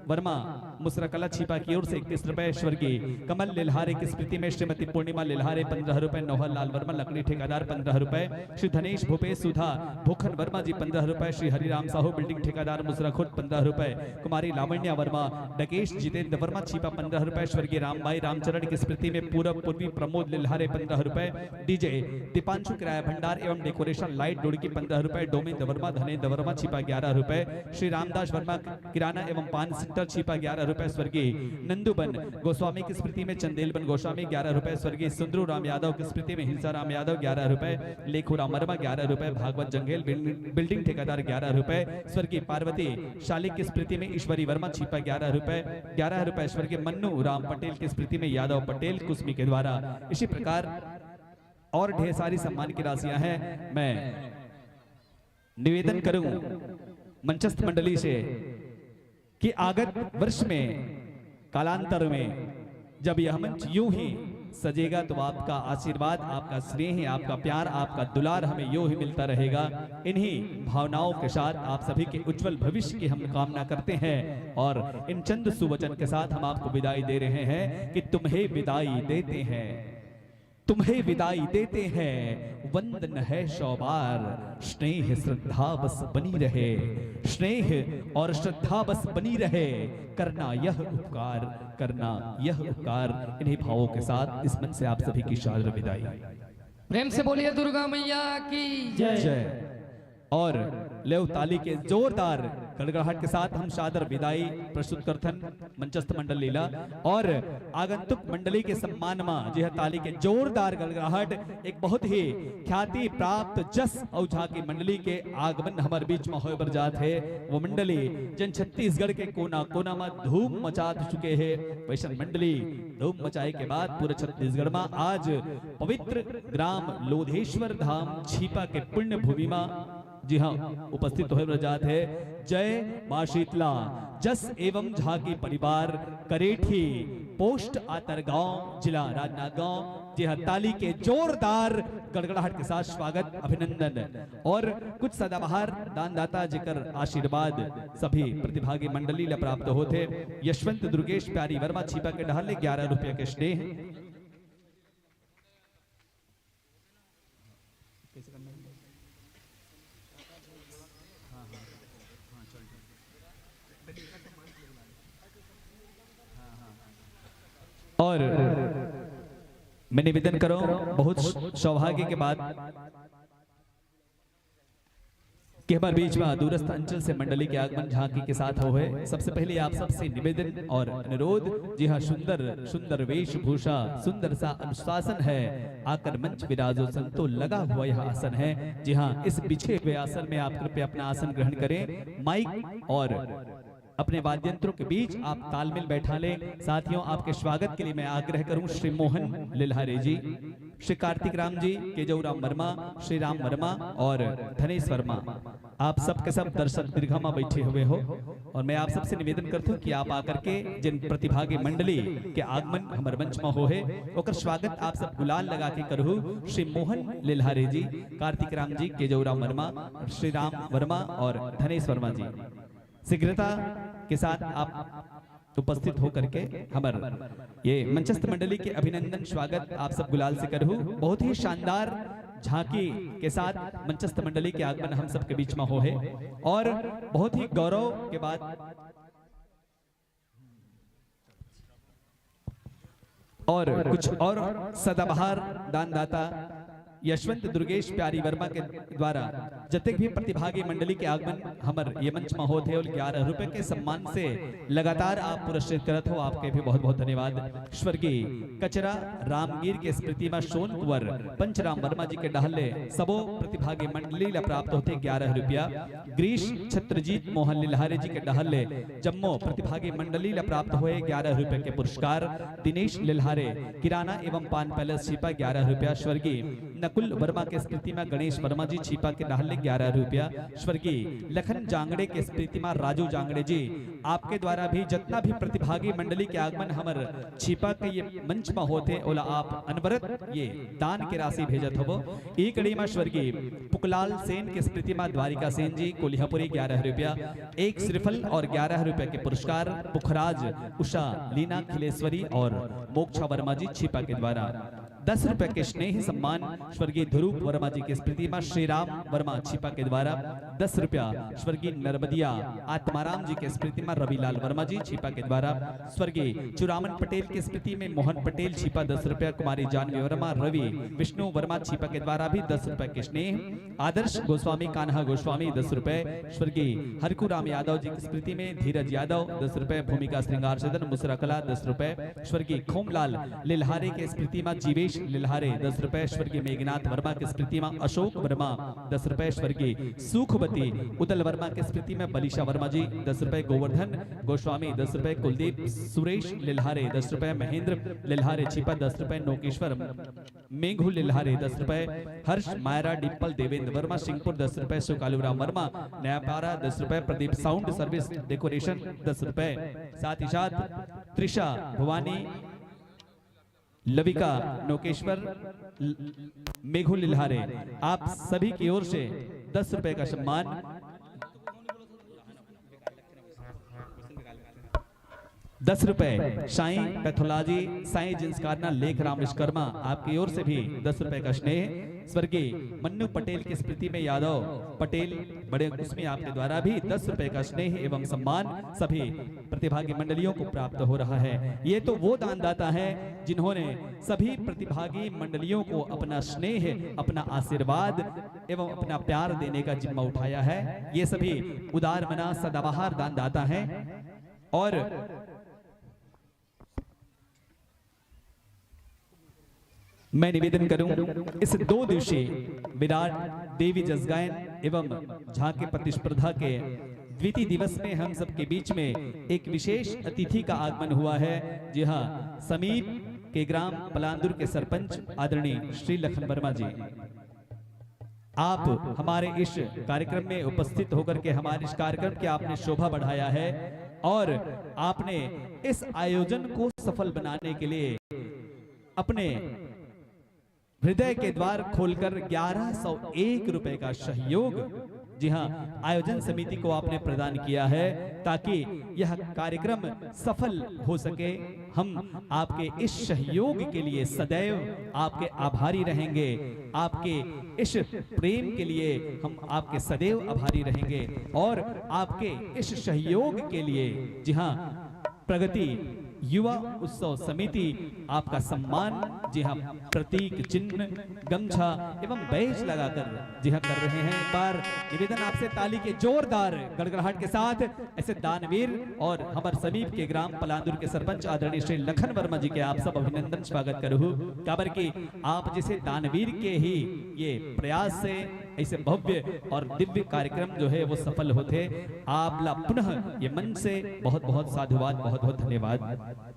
वर्मा मुसराकला छिपा की ओर से इकतीस रुपए, स्वर्गीय कमल लेल्हारे की स्मृति में श्रीमती पूर्णिमा लेल्हारे पन्द्रह रुपए, नौहर लाल वर्मा लकड़ी ठेकेदार पन्द्रह रुपए, श्री धनेश भूपेश सुधा भूखन वर्मा जी पन्द्रह रुपए, श्री हरिराम साहू बिल्डिंग ठेकेदार मुसराखुर्द पन्द्रह रुपए, कुमारी लावण्या वर्मा, डकेश जितेंद्र वर्मा छिपा पन्द्रह रुपए, स्वर्गीय रामबाई रामचरण की स्मृति में पूर्व पूर्वी प्रमोद लेल्हारे पन्द्रह रुपए, डीजे दीपांशु किराया भंडार एवं डेकोरेशन लाइट डुड़की पन्द्रह रुपए, डोमेंद्र वर्मा धनेंद्र वर्मा छिपा ग्यारह रुपए, श्री रामदास वर्मा किराना एवं पान सेंटर छिपा ग्यारह रुपए, स्वर्गीय नंदूबन गोस्वामी की स्मृति में चंदेलबन गोस्वामी ग्यारह रुपए, स्वर्गीय सुंदरू राम यादव की स्मृति में हिंसा राम यादव ग्यारह रुपए, लेखू राम वर्मा ग्यारह रुपए, भागवत जंघेल बिल्डिंग ठेकेदार ग्यारह रुपए, स्वर्गीय पार्वती शाली की स्मृति में ईश्वरी वर्मा छिपा ग्यारह रुपए, ग्यारह रुपए, स्वर्गीय मन्नू राम पटेल की स्मृति में यादव पटेल कुसमी के द्वारा। इसी प्रकार और ढेर सारी सम्मान की राशियां हैं। मैं निवेदन करूं मंचस्थ मंडली से कि आगत वर्ष में, कालांतर में, जब यह मंच यूं ही सजेगा, तो आपका आशीर्वाद, आपका स्नेह, आपका प्यार, आपका दुलार हमें यूं ही मिलता रहेगा। इन्हीं भावनाओं के साथ आप सभी के उज्जवल भविष्य की हम कामना करते हैं और इन चंद सुवचन के साथ हम आपको विदाई दे रहे हैं कि तुम्हें विदाई देते हैं, तुम्हें विदाई देते हैं, वंदन है सौ बार। स्नेह श्रद्धा बस बनी रहे, स्नेह और श्रद्धा बस बनी रहे, करना यह उपकार, करना यह उपकार। इन्हीं भावों के साथ इस मंच से आप सभी की सादर विदाई। प्रेम से बोलिए दुर्गा मैया की जय। जय। और लेव ताली के जोरदार गड़गड़ाहट के साथ हम सादर विदाई प्रस्तुत करथन मंचस्थ मंडली ला। और आगंतुक मंडली के सम्मान मा जे ह ताली के जोरदार गड़गड़ाहट, एक बहुत ही ख्याति प्राप्त जस अउ झांकी मंडली के आगमन हमर बीच मा होय बर जात हे। वो मंडली जन छत्तीसगढ़ के कोना कोना मा धूम मचात चुके हे, वैसन मंडली धूम मचाए के बाद पूरे छत्तीसगढ़ मा आज पवित्र ग्राम लोधेश्वर धाम छीपा के पुण्य भूमि मा जी हाँ, उपस्थित होय बर जात हे जय माँ शीतला जस एवं झांकी परिवार करेठी, पोस्ट आतरगांव, जिला राजनांदगांव, जी हाँ, ताली के जोरदार गड़गड़ाहट के साथ स्वागत, अभिनंदन। और कुछ सदाबहार दानदाता जेकर आशीर्वाद सभी प्रतिभागी मंडली ला प्राप्त होथे। यशवंत दुर्गेश प्यारी वर्मा छीपा के डहर ले ग्यारह रुपया के स्नेह। और मैं निवेदन करूं, बहुत सौभाग्य के बात कि हमर बीच में दूरस्थ अंचल से मंडली के आगमन झांकी के साथ होय हे। सबसे पहले आप सबसे निवेदन और अनुरोध, जी हाँ, सुंदर सुंदर वेशभूषा, सुंदर सा अनुशासन है, आकर मंच विराजो संतो, लगा हुआ यह आसन है। जी हाँ, इस बिछे हुए आसन में आप कृपया अपना आसन ग्रहण करें। माइक और अपने वाद्य यंत्रों के बीच आप तालमेल बैठा लें। साथियों, आपके स्वागत के लिए मैं आग्रह करूं श्री मोहन लिल्हारे जी, श्री कार्तिक राम जी, केजऊ राम वर्मा, श्री राम वर्मा और धनेश वर्मा, आप सबके सब दर्शक दीर्घा मा बैठे हुए हो और मैं आप सबसे निवेदन करता हूं कि आप आकर के जिन प्रतिभागी मंडली के आगमन हमर मंच मा होय हे, ओकर स्वागत आप सब गुलाल लगा के करहू। श्री मोहन लिल्हारे जी, कार्तिक राम जी, केजऊ राम वर्मा, श्री राम वर्मा और धनेश वर्मा जी। शीघ्रता के साथ आप उपस्थित होकर के हमर ये मंचस्थ मंडली के अभिनंदन स्वागत आप सब गुलाल से करहू। बहुत ही शानदार झांकी के साथ मंचस्थ मंडली के आगमन हम सबके बीच में होय हे और बहुत ही गौरव के बात और कुछ और सदाबहार दानदाता यशवंत दुर्गेश प्यारी वर्मा के द्वारा जतेक भी प्रतिभागी मंडली के आगमन हमर ये मंच में होत हे और ग्यारह रुपए के सम्मान से लगातार आप पुरस्कृत करत हो, आपके भी बहुत बहुत धन्यवाद। स्वर्गीय कचरा रामगीर के स्मृति में सोन कुंवर पंचराम वर्मा जी के डहर ले सबो प्रतिभागी मंडली ला प्राप्त होथे ग्यारह रुपया। ग्रीश छत्रजीत मोहन लिल्हारे जी के डहर ले जम्मो प्रतिभागी मंडली ला प्राप्त होय ग्यारह रुपया के पुरस्कार। दिनेश लिल्हारे किराना एवं पान पैलेस छीपा ग्यारह रुपया। स्वर्गीय कुल वर्मा के स्मृति में गणेश वर्मा जी छीपा के डहार ले ग्यारह रुपया, स्वर्गीय लखन जांगड़े के स्मृति में राजू जांगड़े जी, आपके द्वारा भी जितना भी प्रतिभागी मंडली के आगमन हमर छीपा के ये मंच में होथे, ओला आप अनवरत ये दान के राशि भेजत हवो। ई कड़ी में स्वर्गीय पुकलाल सेन के स्मृति में द्वारिका सेन जी कोलिहापुरी ग्यारह रुपया, एक श्रीफल और ग्यारह रुपया के पुरस्कार पुखराज उषा लीना खिलेश्वरी और मोक्षा वर्मा जी छीपा के द्वारा। दस रुपए के स्नेह सम्मान स्वर्गीय ध्रुव वर्मा जी के स्मृति में श्री राम वर्मा छीपा के द्वारा, दस रुपया स्वर्गीय नरबदिया आत्माराम जी के स्मृति में रविलाल वर्मा जी छीपा के द्वारा, स्वर्गीय चुरामन पटेल के स्मृति में मोहन पटेल छीपा दस रुपया, कुमारी जानवी वर्मा, रवि विष्णु वर्मा छीपा के द्वारा भी दस रुपए के स्नेह, आदर्श गोस्वामी कान्हा गोस्वामी दस रुपए, स्वर्गीय हरकू राम यादव जी की स्मृति में धीरज यादव दस रुपए, भूमिका श्रृंगार सदन मुसराकला दस रुपए, स्वर्गीय खोमलाल लिल्हारे के स्मृति में जीवेश लिल्हारे दस रुपए, स्वर्गीय मेघनाथ वर्मा के स्मृति में अशोक वर्मा दस रुपए, स्वर्गीय सुखवती उदल वर्मा के स्मृति में बलिशा वर्मा जी दस रुपए, गोवर्धन गोस्वामी दस रुपए, कुलदीप सुरेश लिल्हारे दस रुपए, महेंद्र लिल्हारे छिपा दस रुपए, नोकेश्वर मेघू लिल्हारे दस रुपए, हर्ष मायरा डिम्पल देवेंद्र वर्मा सिंहपुर दस रुपए, सुकालू राम वर्मा नयापारा दस रुपए, प्रदीप साउंड सर्विस डेकोरेशन दस रुपए, साथ ही साथ त्रिशा भवानी लविका नोकेश्वर ल- मेघू लिल्हारे, आप सभी की ओर से दस रुपए का सम्मान, दस रुपए साईं पैथोलॉजी, साईं जिन्सकारना लेखराम विश्वकर्मा, आपकी ओर से भी दस रुपए का स्नेह। स्वर्गीय मन्नू पटेल की स्मृति में यादव पटेल बड़े कुसमी आपके द्वारा भी दस रुपए का स्नेह एवं सम्मान सभी प्रतिभागी मंडलियों को प्राप्त हो रहा है। ये तो वो दानदाता हैं जिन्होंने सभी प्रतिभागी मंडलियों को अपना स्नेह, अपना आशीर्वाद एवं अपना प्यार देने का जिम्मा उठाया है। ये सभी उदार मना सदाबहार दानदाता हैं। और मैं निवेदन करूं, इस दो दिवसीय विराट देवी जसगायन एवं झांकी प्रतिस्पर्धा के द्वितीय दिवस में हम सबके बीच में एक विशेष अतिथि का आगमन हुआ है। जी हां, समीप के ग्राम पलांदुर के सरपंच आदरणीय श्री लखन वर्मा जी, आप हमारे इस कार्यक्रम में उपस्थित होकर के हमारे इस कार्यक्रम की आपने शोभा बढ़ाया है और आपने इस आयोजन को सफल बनाने के लिए अपने हृदय के द्वार खोलकर ग्यारह सौ एक रुपए का सहयोग, जी हां, आयोजन समिति को आपने प्रदान किया है, ताकि यह कार्यक्रम सफल हो सके। हम आपके इस सहयोग के लिए सदैव आपके आभारी रहेंगे, आपके इस प्रेम के लिए हम आपके सदैव आभारी रहेंगे और आपके इस सहयोग के लिए, जी हां, प्रगति युवा उत्सव समिति आपका सम्मान, जी हां, प्रतीक चिन्ह, गमछा एवं बैज लगाकर, जी हां, कर रहे हैं। एक बार निवेदन आपसे, ताली के जोरदार गड़गड़ाहट के साथ ऐसे दानवीर और हमर समीप के ग्राम पलांदुर के सरपंच आदरणीय श्री लखन वर्मा जी के आप सब अभिनंदन स्वागत करहु, काबर कि आप जैसे दानवीर के ही ये प्रयास से ऐसे भव्य और दिव्य कार्यक्रम जो है वो सफल होथे। आप ला पुनः ये मंच से बहुत बहुत साधुवाद, बहुत बहुत धन्यवाद।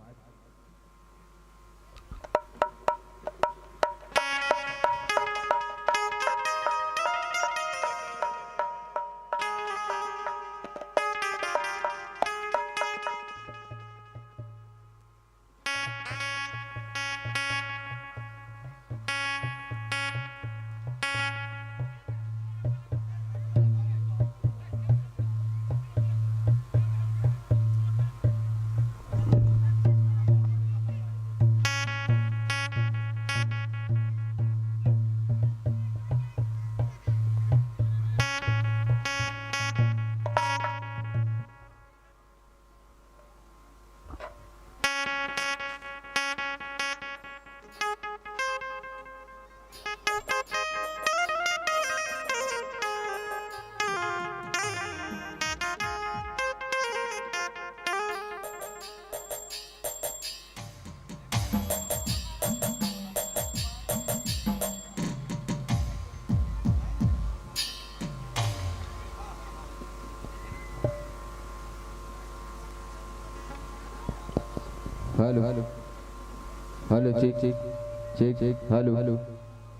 Hello hello hello, check check check check, hello hello.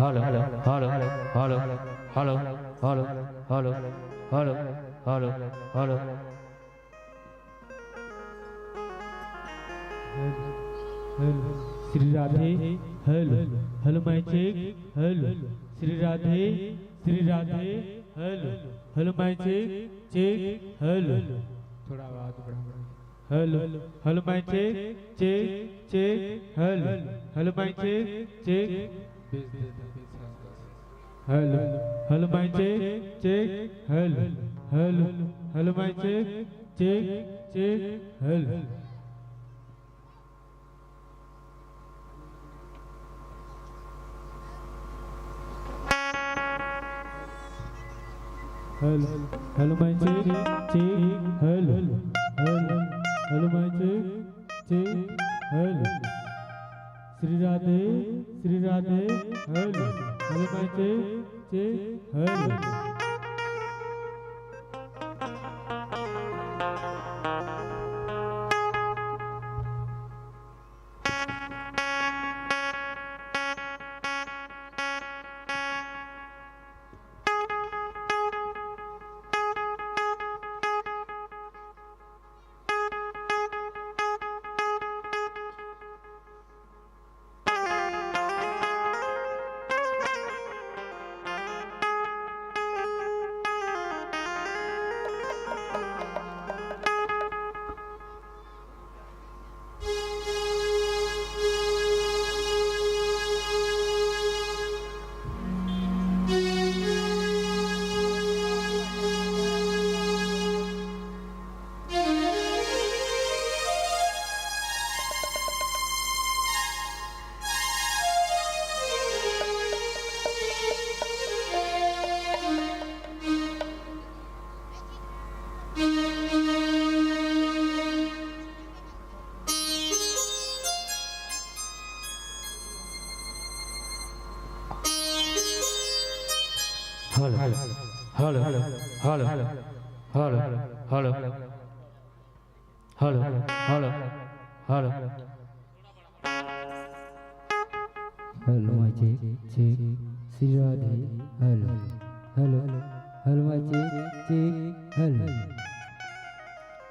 Hello, hello, hello, hello, hello, hello, hello, hello, hello, hello. Hello, hello, Shri Radhe. Hello, hello, mic check. Hello, Shri Radhe, Shri Radhe. Hello, hello, mic check, check. Hello, थोड़ा आवाज बढ़ा। Hello, hello, mic check, check, check. Hello, hello, mic check, check. Hello, hello, mic check, check. Hello, hello, hello, mic check, check, check. Hello. Hello, hello, mic check, check. Hello, hello, hello, mic check, check. Hello. Shri Radhe, Shri Radhe. Hello, hello, mic check, check. Hello. Hello, hello, hello, hello, hello, hello, hello, hello. Hello, mic check, check. Shri Radhe. Hello, hello, hello, mic check, check. Hello.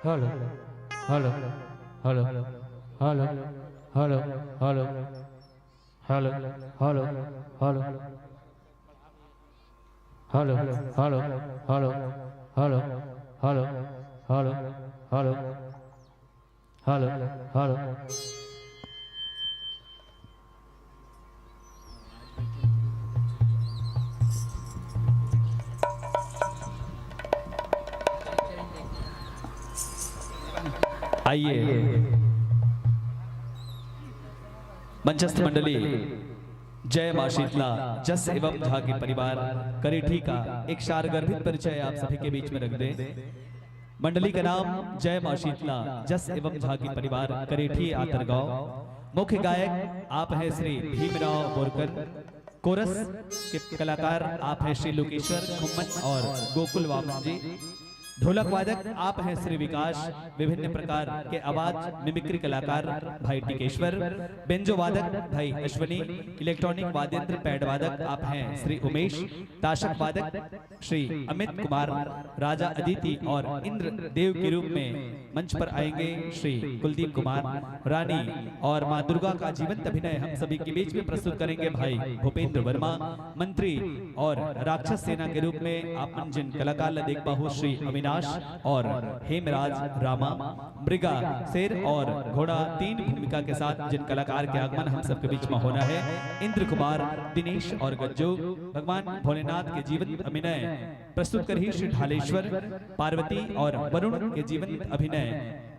Hello, hello, hello, hello, hello, hello, hello, hello, hello, hello. Hello, hello, hello, hello, hello, hello, hello, hello, hello, hello. आइए, मंचस्थ मंडली। जय माँ शीतला जस एवं झा के परिवार करेठी का एक सारगर्भित परिचय आप सभी के बीच में रख दें। मंडली का नाम जय माँ शीतला जस एवं झा के परिवार करेठी आतरगांव। मुख्य गायक आप हैं श्री भीमराव बोरकर। कोरस के कलाकार आप हैं श्री लोकेश्वर, खुम्मन और गोकुल वामन जी। ढोलक वादक आप हैं श्री विकास। विभिन्न प्रकार के आवाज मिमिक्री कलाकार भाई टिकेश्वर। बेंजो वादक भाई अश्वनी। इलेक्ट्रॉनिक वाद्य यंत्र पैड वादक आप हैं श्री उमेश। ताशक वादक श्री अमित कुमार। राजा अदिति और इंद्र देव के रूप में मंच पर आएंगे श्री कुलदीप कुमार। रानी और माँ दुर्गा का जीवंत अभिनय हम सभी के बीच में प्रस्तुत करेंगे भाई भूपेंद्र वर्मा। मंत्री और राक्षस सेना के रूप में आप मन जिन कलाकार ला देख पाहू श्री अविनाश और हेमराज रामा। मृगा शेर और घोड़ा तीन भूमिका के साथ जिन कलाकार के आगमन हम सबके बीच में होना है, इंद्र कुमार, दिनेश और गज्जू। भगवान भोलेनाथ के जीवंत अभिनय प्रस्तुत करही श्री ढालेश्वर, पार्वती और वरुण के जीवंत अभिनय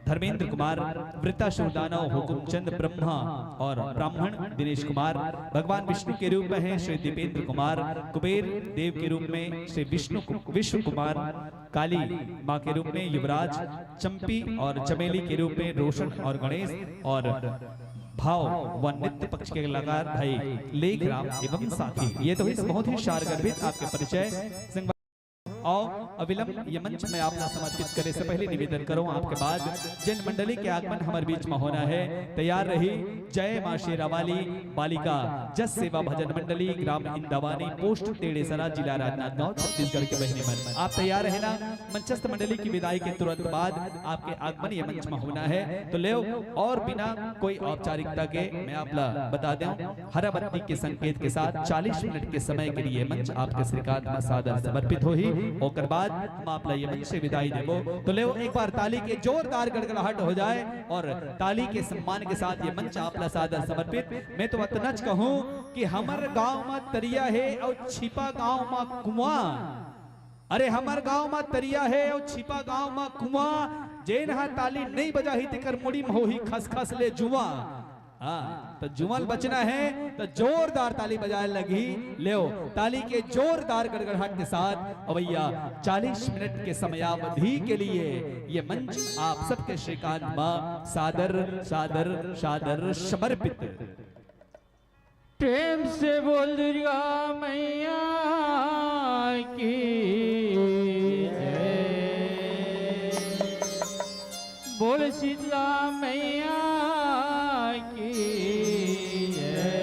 धर्मेंद्र कुमार। वृता शिवदानव हुकुमचंद ब्रह्मा और ब्राह्मण दिनेश कुमार। भगवान विष्णु के रूप में हैं श्री दीपेंद्र कुमार। कुबेर देव के रूप में श्री विष्णु कु-, विश्व कुमार। काली माँ के रूप में युवराज। चंपी और चमेली के रूप में रोशन और गणेश। और भाव व नृत्य पक्ष के कलाकार भाई लेख राम एवं साथी। ये तो इस बहुत ही सारगर्भित आपके परिचय। संगवा-, और अविलंब ये मंच में आपका समर्पित करे से पहले निवेदन करूं आपके बाद जिन मंडली के आगमन हमारे बीच में होना है, तैयार रही। जय माँ शेरावाली बालिका जस सेवा भजन मंडली, ग्राम इंदावानी, पोस्ट टेड़ेसरा, जिला राजनांदगांव, छत्तीसगढ़ के बहिनी मन, आप तैयार है ना? मंचस्थ मंडली की विदाई के तुरंत बाद आपके आगमन ये मंच में होना है। तो लेव और बिना कोई औपचारिकता के मैं आप ला बता दें, हरा बत्ती के संकेत के साथ चालीस मिनट के समय के लिए मंच आपके श्रीकांत में सादर समर्पित होही। ओकर बाद हम आप ला ये मंच से विदाई देबो। तो लेव एक बार ताली के जोरदार गड़गड़ाहट हो जाए और ताली के सम्मान के साथ ये मंच आप ला सादर समर्पित। मैं तो अतनच कहूँ कि हमर गांव में तरिया है और छिपा गांव में कुआं। अरे हमर गांव में तरिया है और छिपा गांव में कुआं। जेन हा ताली नहीं बजाही तेकर मुड़ी में होही खसखस ले जुआं। हाँ, तो जुआं ले बचना है तो जोरदार ताली बजाए लगही। लेव ताली के जोरदार गड़गड़ाहट के साथ अवैया चालीस मिनट के समयावधि के लिए ये मंच आप सबके श्रीकांत माँ सादर सादर सादर समर्पित। प्रेम से बोल दुर्गा मैया की जय, बोल शीतला मैया की जय।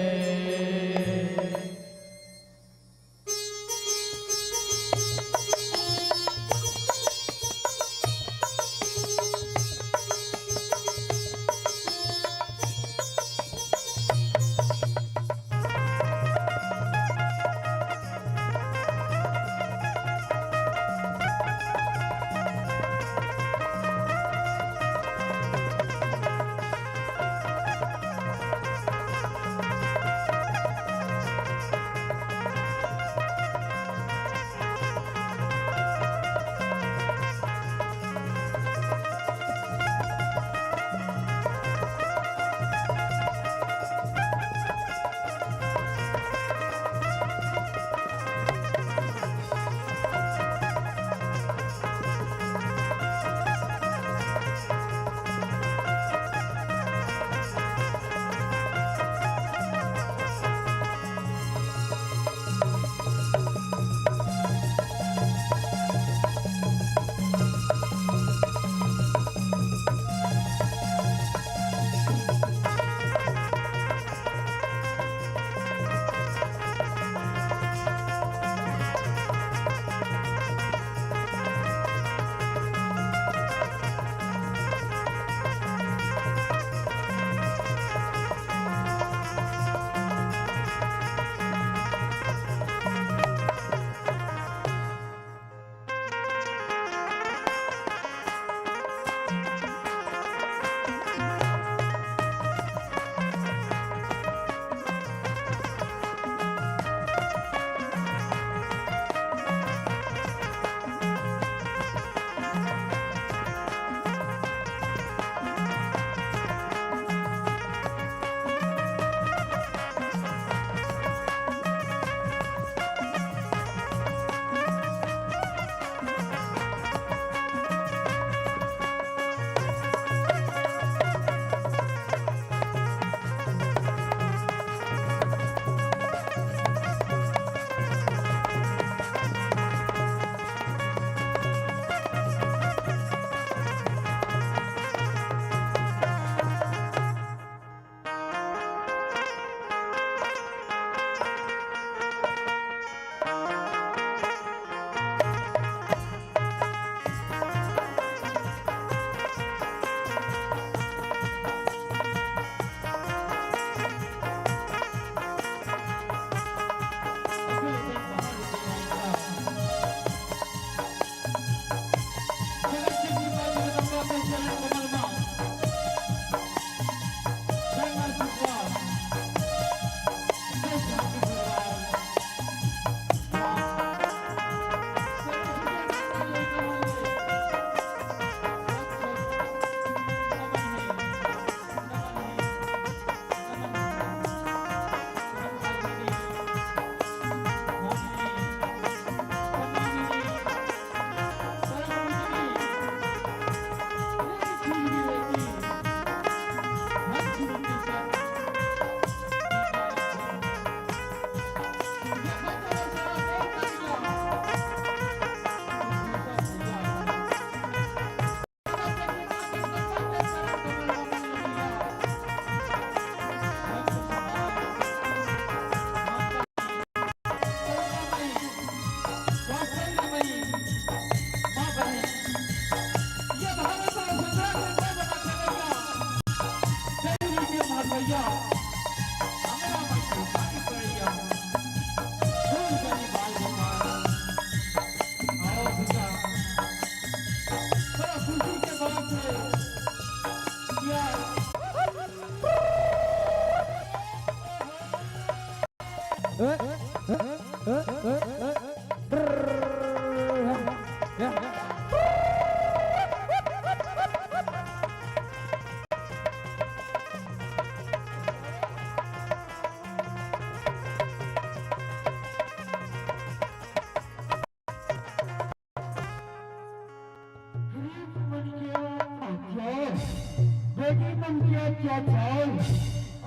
के अत्याचार,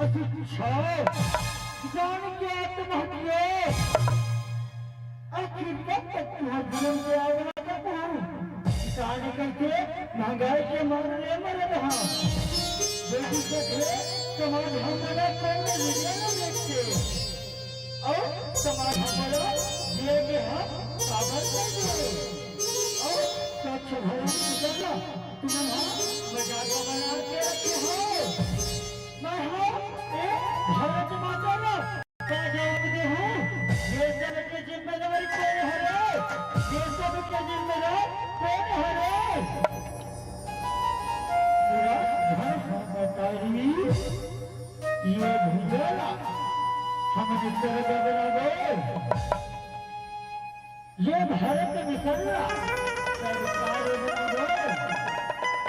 अशिक्षा, किसान के आत्महत्या, आखिर कब तक तुहर जुलम के आग ला जलाबो? किसान कहिके महंगाई के मार ले मरत हा। जल्दी से दे, समाज हमन ला कोन ले लेके अउ समाज हमन ला जिए के हक काबर कर दे? अउ स्वच्छ भारत मिशन ला तुमन हा मजाक बना के रखे हो। मैं हा ए भारत माता ला का जवाब देहूं? ये सब के जिम्मेदार कोन हरे? ये सब के जिम्मेदार कोन हरे? पूरा घर हम बताई, ये भुइयां ला हमन स्वर्ग बनाबो। ये भारत मिशन ला सरकार बनाबो।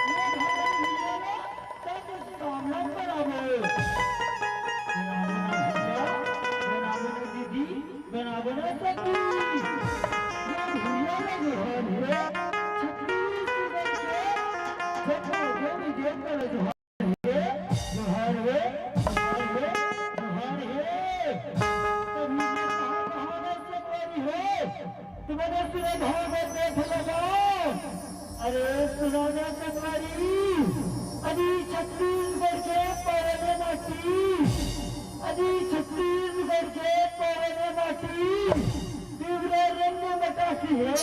ये भारत मिशन ला सब सामना बनाबो। बनाबो ना भैया, बनाबो ना दीदी, बनाबो ना सखी। ये भुइयां ला जोहार हे, छत्तीसगढ़ के जम्मो देवी देवता ला जोहार हे, जोहार हे, जोहार हे, जोहार हे। कभी भी कहाँ, कहाँ ना संगवारी हो, तुमने सुने भागवत देख लगा। अरे सुना ना संगवारी, अरे छत्तीसगढ़ के पावन माटी, अरे छत्तीसगढ़ के पावन माटी, तिवरा रंग मटासी हे,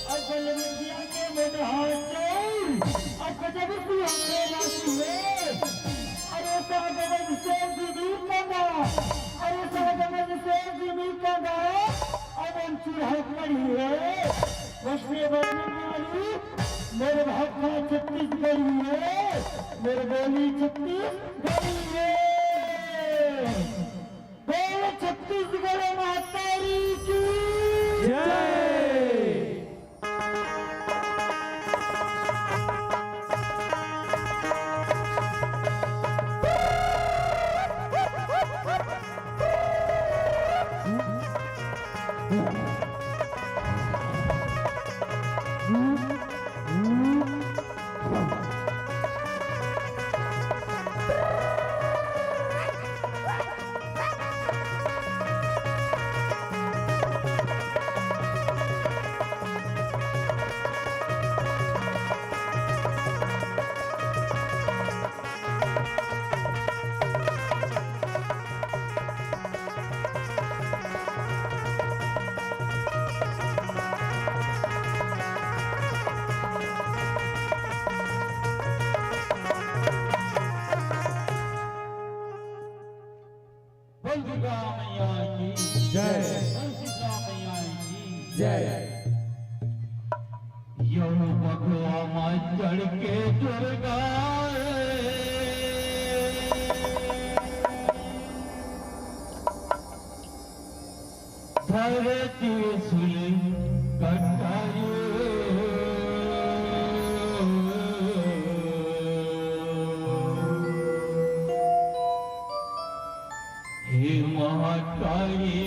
अउ बलवतिया के मोटहा चौर, अउ गजब सुहाने लासी हे। अरे सागवन से दीदी कंदा, अरे सागवन से दीदी कंदा, अउ मन चूल्हा पड़ी हे। वैष्णव वाली मोर भाखा छत्तीसगढ़ी हे, मोर बोली छत्तीसगढ़ी हे। बोल छत्तीसगढ़ महतारी की जय। बोल दुर्गा मैया की जय। बोल दुर्गा मैया की जय। यो बगवा मा चढ़ के दुर्गा धरती सुल कटायो। हे महाकाली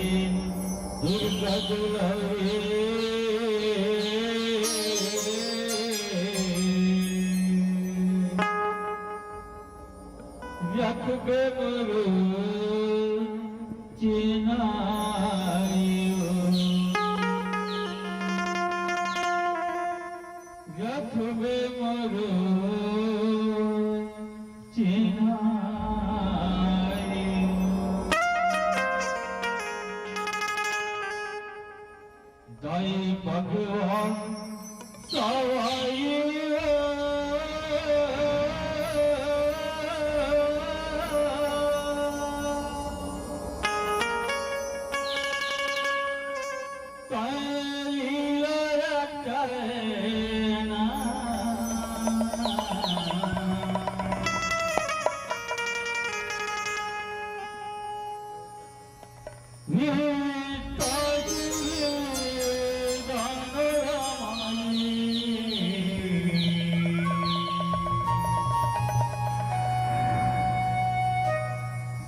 दुर्गा दुलारी, रखबे मोर चिन्हारी ओ, रखबे मोर चिन्हारी ओ। दाई भगवान सवाई कैला रखना।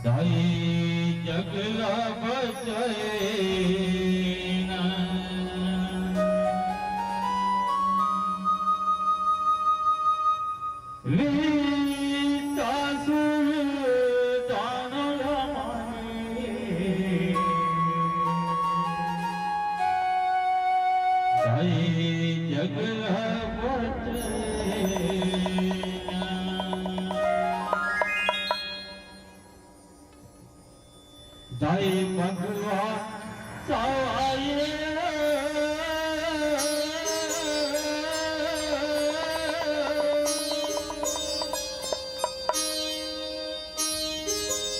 दाई जगला बचैना। रीता ताई जगला बचैना। दाई बगवा सवाई।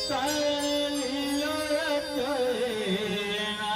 ताई लीला चैना।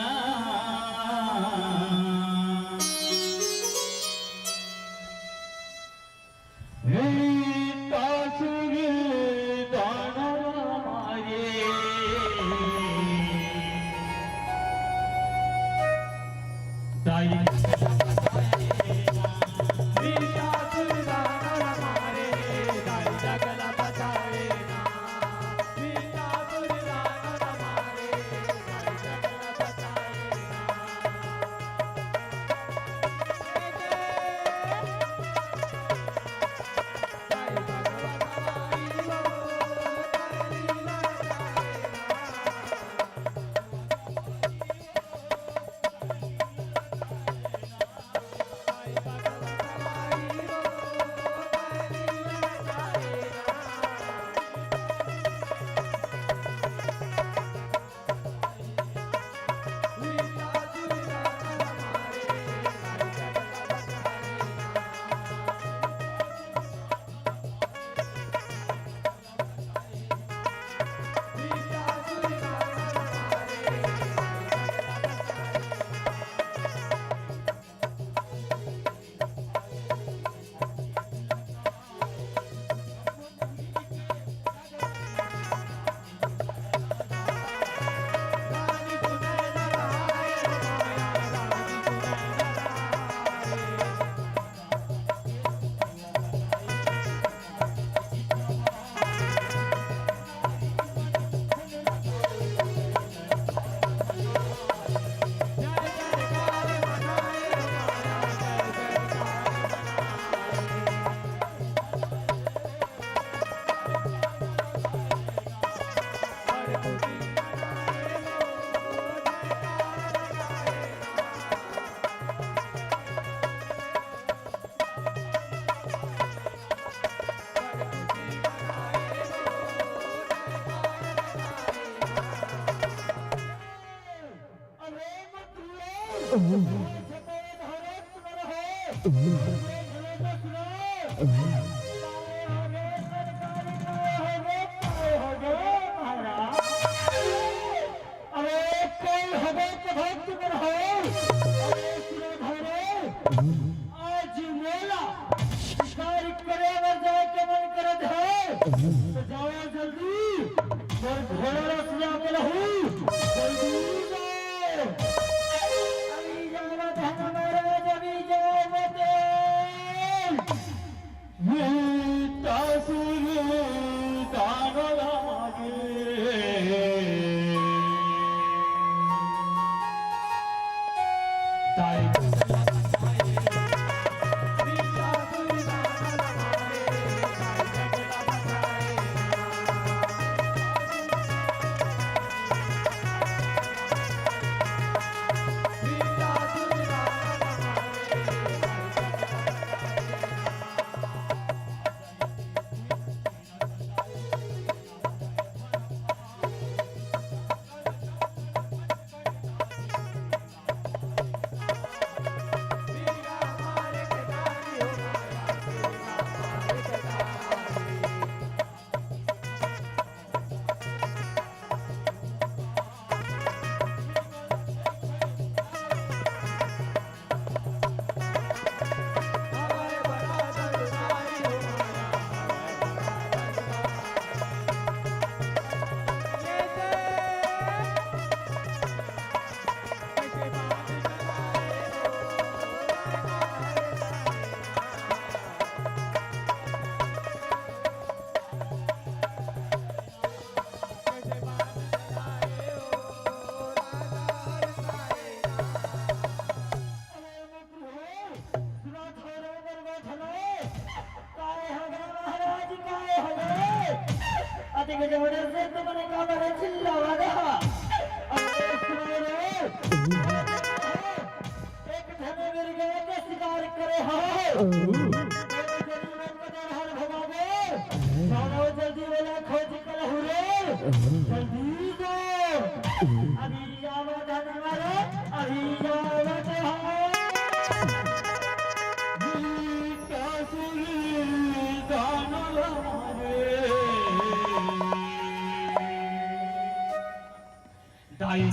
अरे कोई हवे तो भक्त मन हो। अरे सुनो घरे, आज मोला शिकार करे बर जाए के मन करत हे, तो जाओ जल्दी, मोर घोड़ा ला सजा के लहू, जल्दी जाओ। अभी जावत हे महाराज, अभी जावत हे। जल्दी मत कर, हर भगावे। जाओ जल्दी वाला खोज कर हुरे। जल्दी जाओ। अभी जावा धन मारो, अभी जावा जहां। गीता सुरी दान हमारे। दाई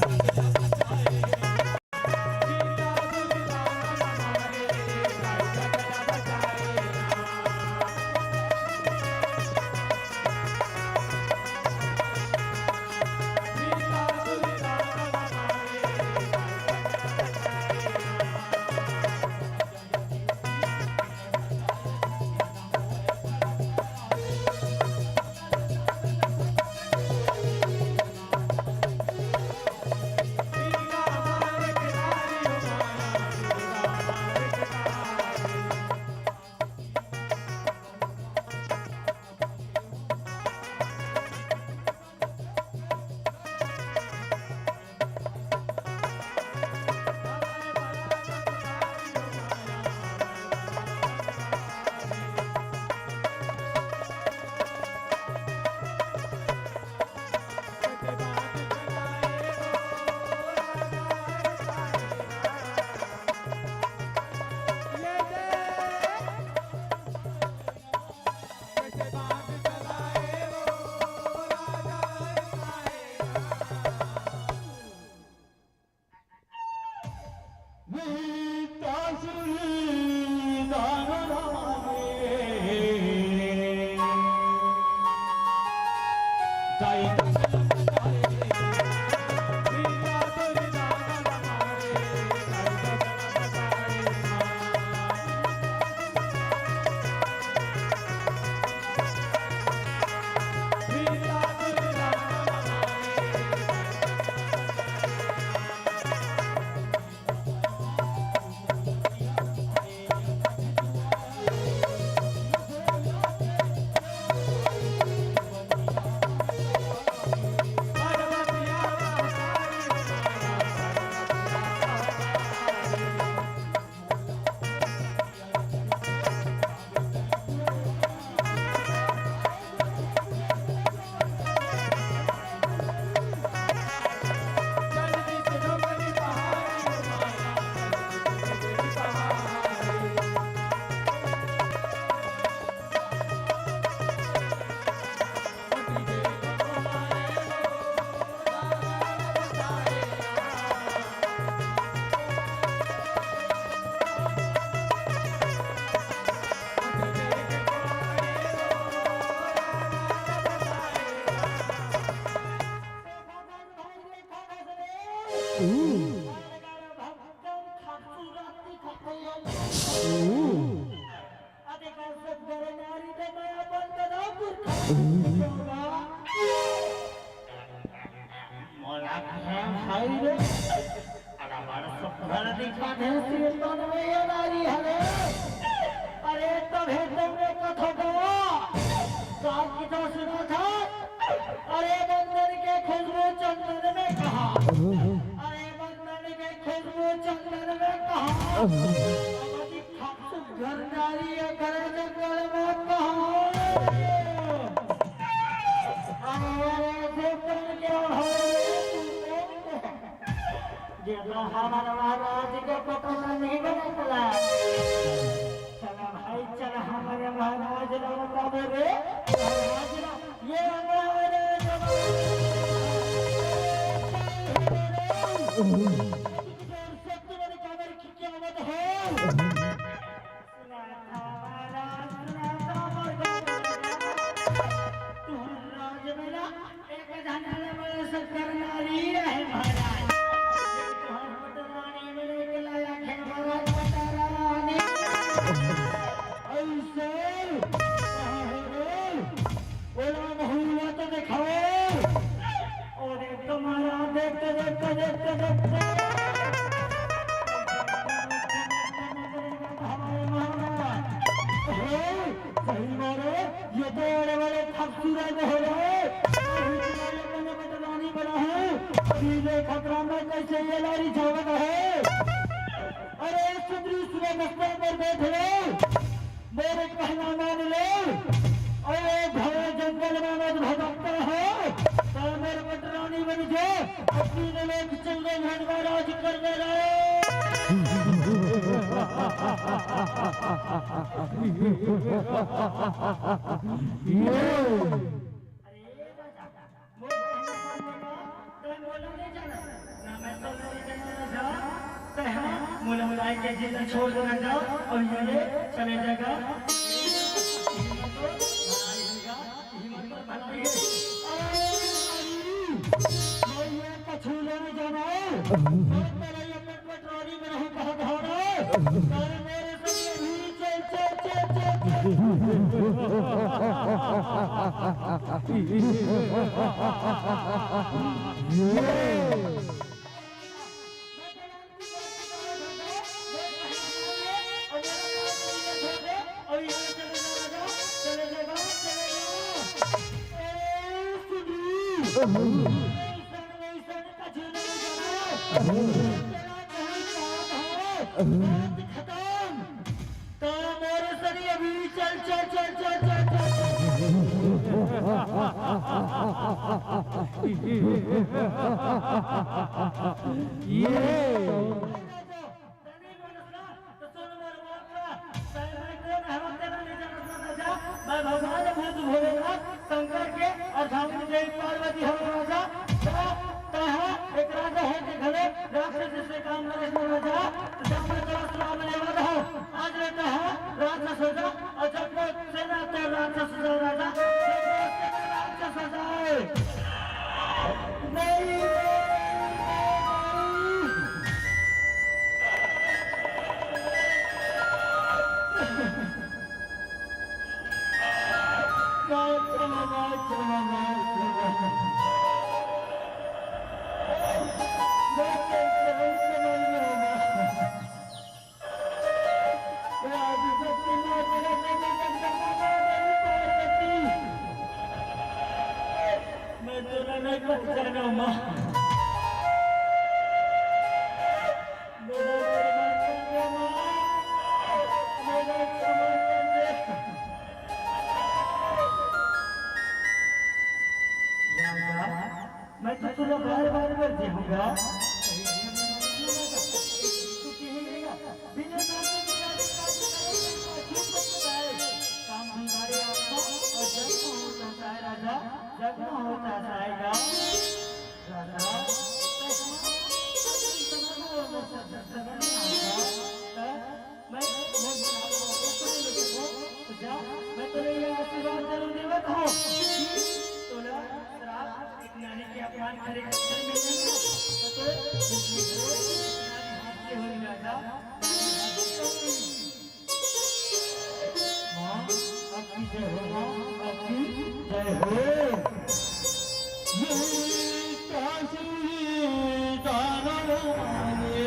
मोला कहे भाई रे, अरे बड़ सुघर दिखत हे, सिरतन में ये नारी हरे। अरे तभे तो मैं कथो गवा, साथ की तो सुना था। अरे बंदन के खुशबू चंदन में कहा, अरे बंदन के खुशबू चंदन में कहा। अवधी खासु घर नारी है, घर जंगल में कहा। अरे सुतन के हो रे तू? जेतना हमार महाराज के पटोला नहीं बनतला। चला भाई, चला हमारे महाराज ला बतावे रे। महाराज ला, ये हमारे जवान। शक्ति वाले कांवर की क्या मत हो। सुना था महाराज, सुना था महाराज। तुहर राज में ना एक झन ले बड़े शक्कर नारी रहे महाराज। ये तुहर पटरानी में लेके लाया खे महाराज पटरानी। ऐसे कहाँ है रे? ओला महुआ तो दिखाओ। और एक तुम्हारा देखते, देखते, देखते, देखते। हमारे महाराज। हे, सही मारे, ये तो बड़े बड़े खूबसूरत हो रहे। ये बड़े बड़े रानी बना है। अभी ये खतरा में कैसे ये लारी जावत है। अरे सुंदरी सुबह मस्तक पर बैठ रहे। मोर कहना मान ले, अरे घरे जंगल में मत भटकता है, तो मोर पटरानी बन जा, अपनी लोग चंगे भगवान राज कर दे रहे। अरे राजा, मोर कहना मान ले, तैं मोला नहीं जाना, ना मैं तो नहीं जाना राजा। तैं हा मोला बुलाए के जिला छोड़ दे राजा, अउ ये ले चले जाएगा। हिम्मत तो भलाई होगा, हिम्मत तो भलाई है। अरे, मैं ये कछु नहीं जाना है। मैं तेरा ये पटरानी में नहीं कहा धारा। अरे मेरे संग भी चल, चल, चल, चल, चल। खत्म। तो मोर सरी अभी चल, चल, चल। ये। तो सुन मोर बात ला, तैं मैं कोन हवं तेला नहीं जानत ना राजा, मैं भगवान भूत भोलेनाथ शंकर के अर्धांगिनी देवी पार्वती हवं राजा। तो तैं हा एक राजा होके घलो राक्षस जैसे काम करे ना राजा, तो जब मैं तेला श्राप लेवा दो, आज ले तैं हा राक्षस हो जा, अउ जब मैं सेना तो राक्षस हो जा राजा, जब मैं सेना राक्षस हो जाए। नहीं, नहीं, नहीं, नहीं। मैं तोला नहीं पहचाना माँ। मेरा क्षमा कर दे माँ, मेरा क्षमा कर दे। राजा, मैं तो तोला बार बार कर दूंगा। बिना काम के काम करने का क्यों करता है? काम हमारे आत्मा और जन्म होता है राजा, जन्म होता है राजा। राजा, मैं, मैं, मैं, जा, मैं तोला ये आशीर्वाद जरूर देवत हूँ कि तोला श्राप एक नानी के अपमान करे खातिर मिले ना, तो तोला नानी हाथ से हो राजा। माँ, आपकी जय हो, माँ, आपकी जय हो। यही काशी दानव माने।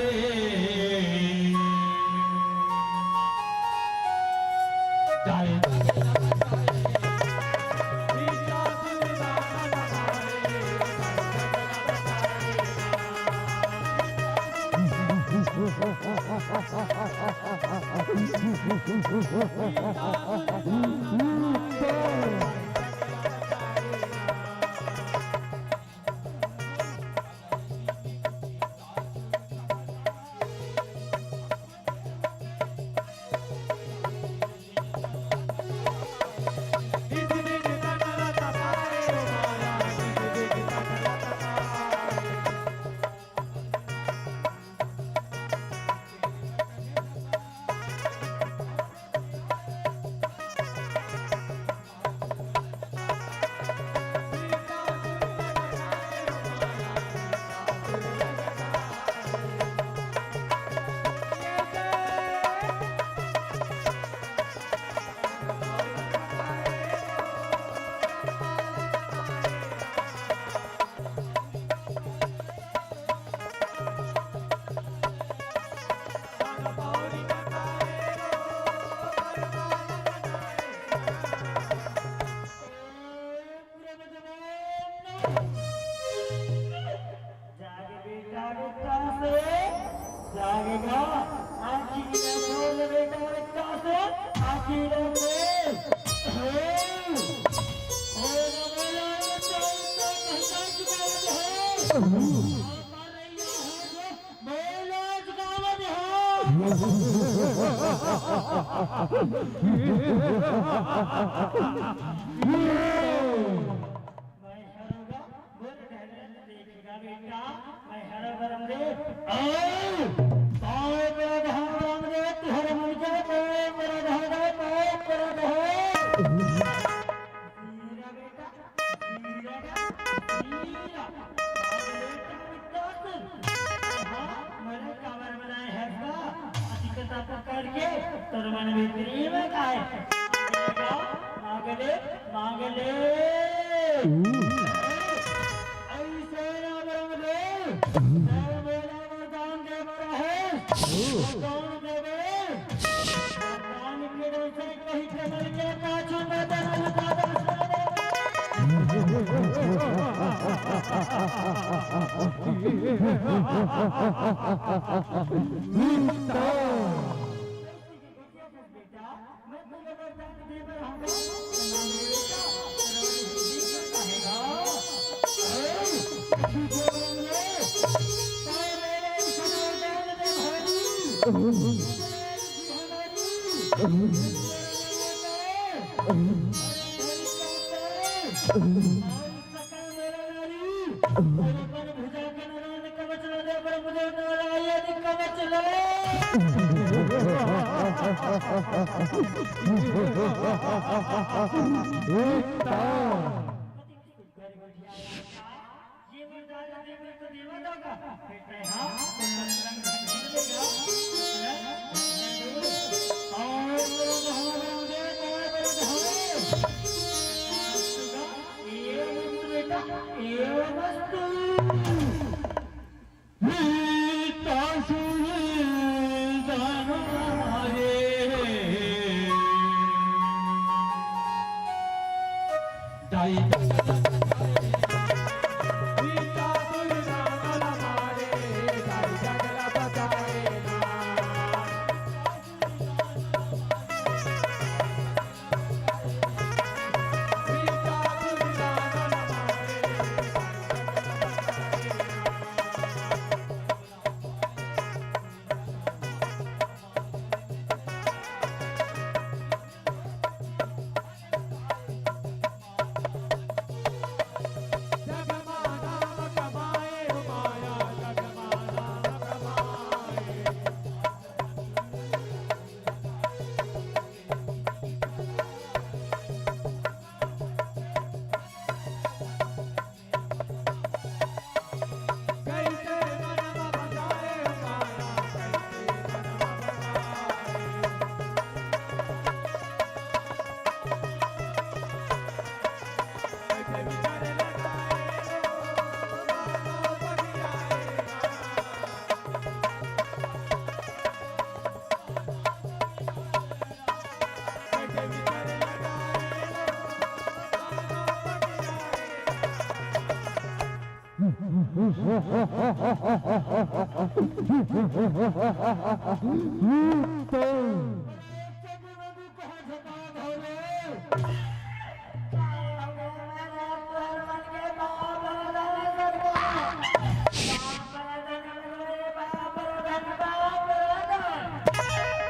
बोलो, गावत हो। मैं हरौंगा, बोल, ढंग से देखिएगा बेटा, मैं हरौं बरमदेव। आओ, आओ मेरा धाम बरमदेव, तुहर मन के, मैं मेरा धाम, मैं मेरा धाम। हीरा बेटा, हीरा, हीरा। हाँ, मरे काबर बनाए है का? अधिकता पकड़ के तोर मन भीतरी में काय? मांगले, मांगले। ऐसे ना मांगले। मैं मेरा वरदान दे बड़ा है। कौन देवे? वरदान के डर से कहीं कमल के पाछू में तेरा लुका दे।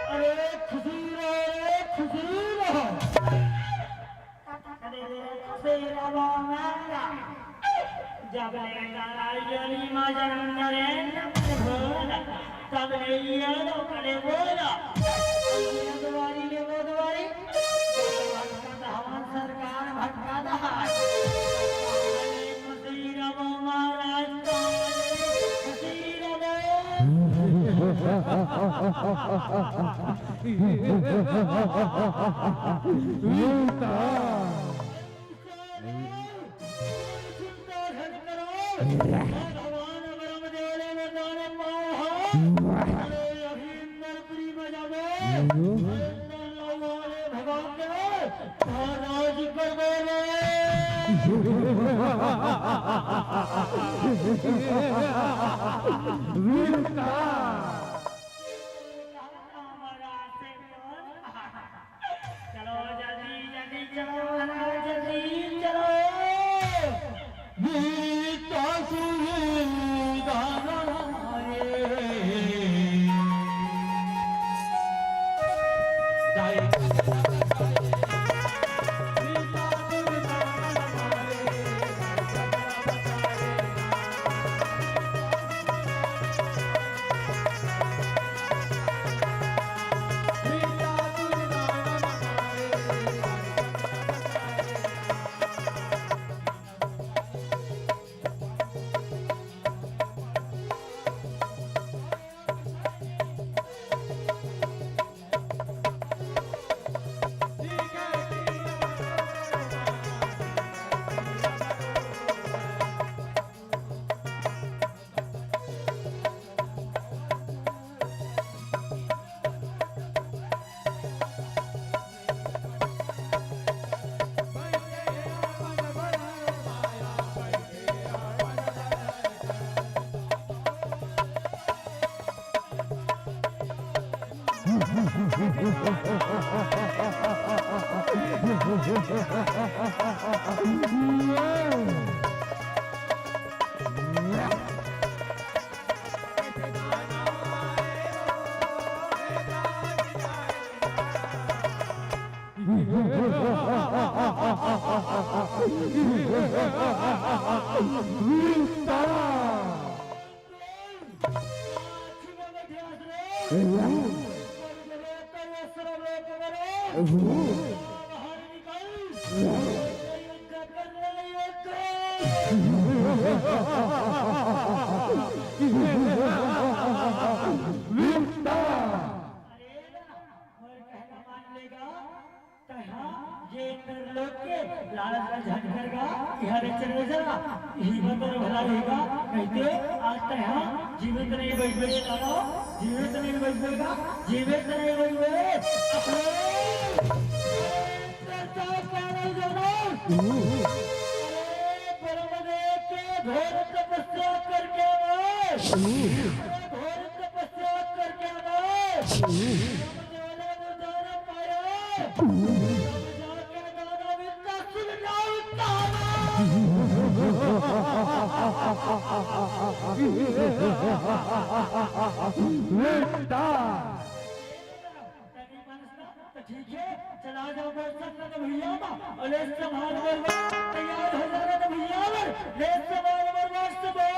अरे खुशी रहो, अरे खुशी रहो। अरे खुशी रहो मारा। जब ले नारायणी मजन नरेंद्र प्रभु, तब ले ये लोग ले बोला। ये दुआरी ले वो दुआरी। भटका दहावन सरकार भटका दहा। अरे खुशी रहो महाराज, खुशी रहो। भगवान अगर हम देवले में जाने पाए हो, अरे अभी इंद्रपुरी में जावे, इंद्र लोग वाले भगवान के महाराज कर बोले। वीरता। चलो जल्दी जल्दी चलो महाराज, जल्दी चलो। वीरता सुनी अरे ना, मोर कहना मान लेगा। तैहा ये इंद्रलोक के लालच ल झन करगा, इहाँ ले चले जा, इही बर तोर भला होही गा। कहिथे आज तैहा जीवित नइ बचबे गा, जीवित नइ बचबे गा, जीवित नइ बचबे। अरे, इंद्र का क्या नहीं जानो? अरे, ब्रह्मदेव के घोर तपस्या करके आए। घोर तपस्या करके आए। ठीक है, चला जाओ, बोल सकते तो भैया, और ले संभाल, बोल, तैयार हो जाना तो भैया, ले संभाल, बोल, बोल।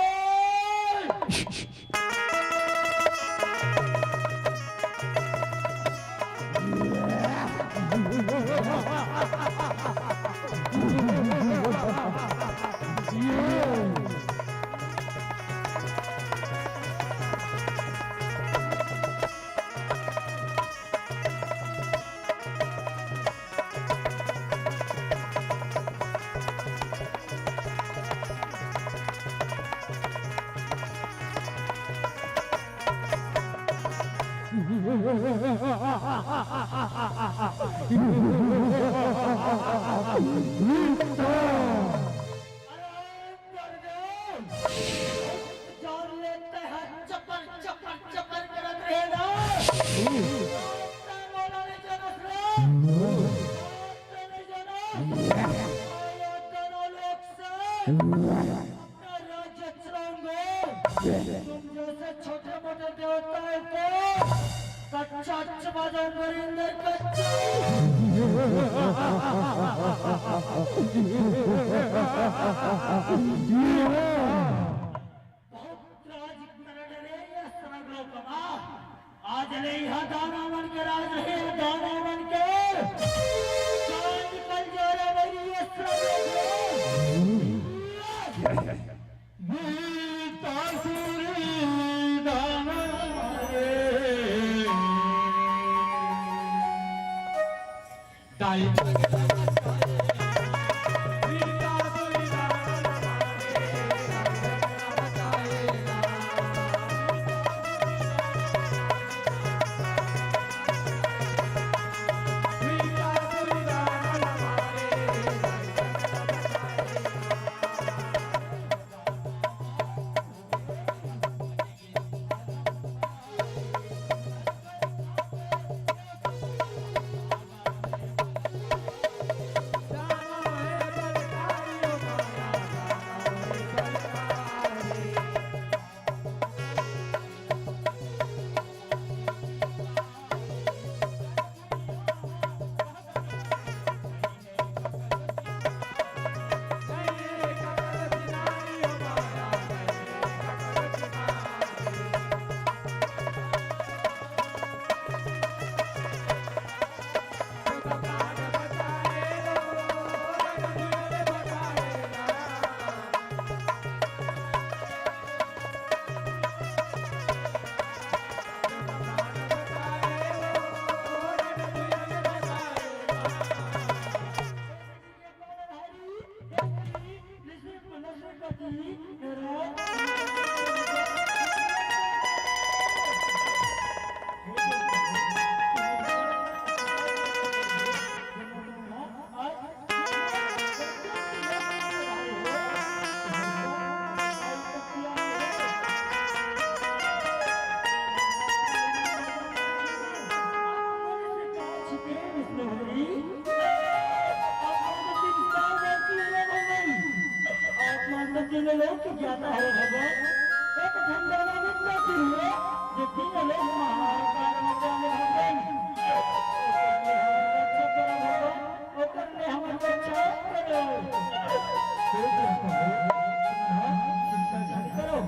जान लेते हैं, चपर, चपर, चपर करत रहे ना। छोटे मोटे देवताओं को कच्चा चबा जाऊंगा रे, अंदर कच्चा। बहुत राज कर डरे ये सरग लोकमा। आज ले यहाँ दानवन के राज रहे, दानवन के। चांद कल जा रहा भाई ये सरग लोकमा। विष्णु हरि, आप मन तो तीन साल में तीन लोग हो गई। आप मन तो तीन लोग की ज्ञाता है भगवान। एक ठन दादा विद्या की है, जो तीन लोग महाकाल में जाने भगवान। ओकर ले हमर रक्षा करो। हे प्रभु, चिंता झन करो।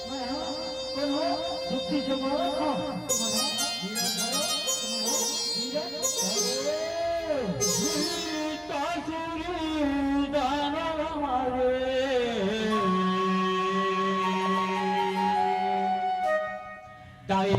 मैं हा कोनो दुखी जमावत हंव। धीरज धरो, धीरज धरो। सीता सुरी दानव मारे। दाई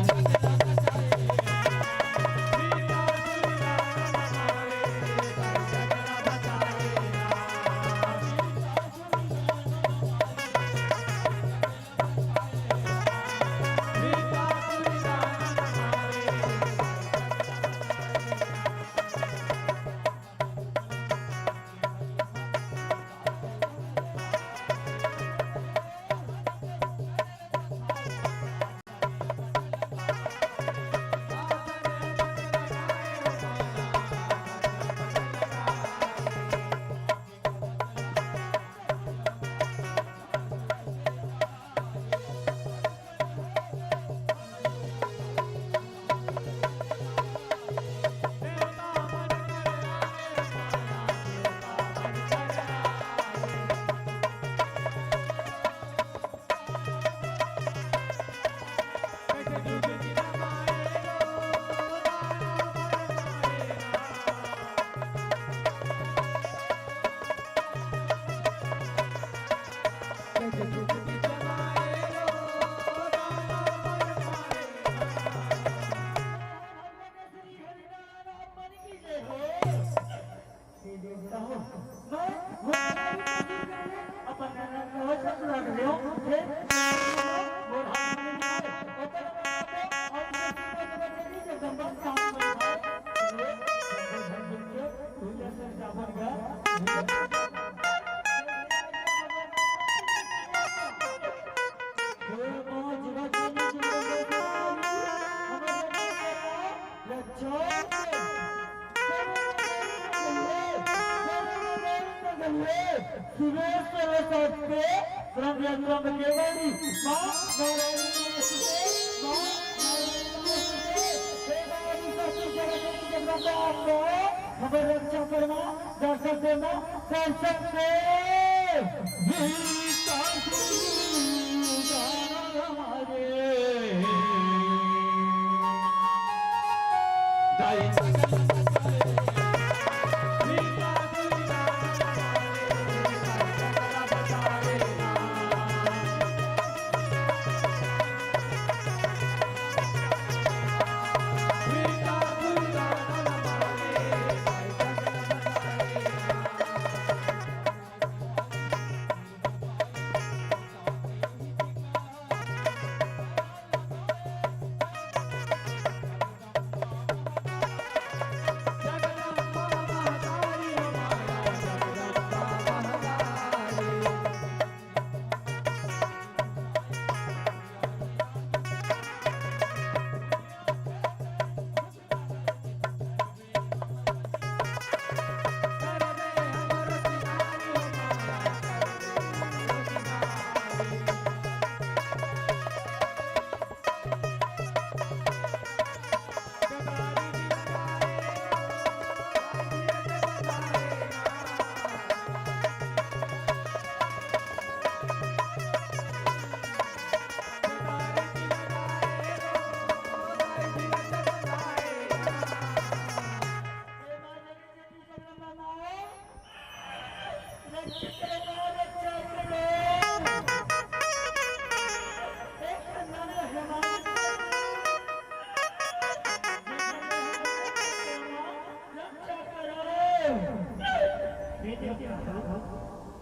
सुबह सुबह सबके ब्रह्म यंत्र में केवल माँ नारायण नमस्ते, माँ नारायण नमस्ते, हे भवानी सती जगत के जगदम्बा अम्बा, हमर रक्षा करमा, दर्शन देना, दर्शन दे। गीता सुनी गाना हमारे।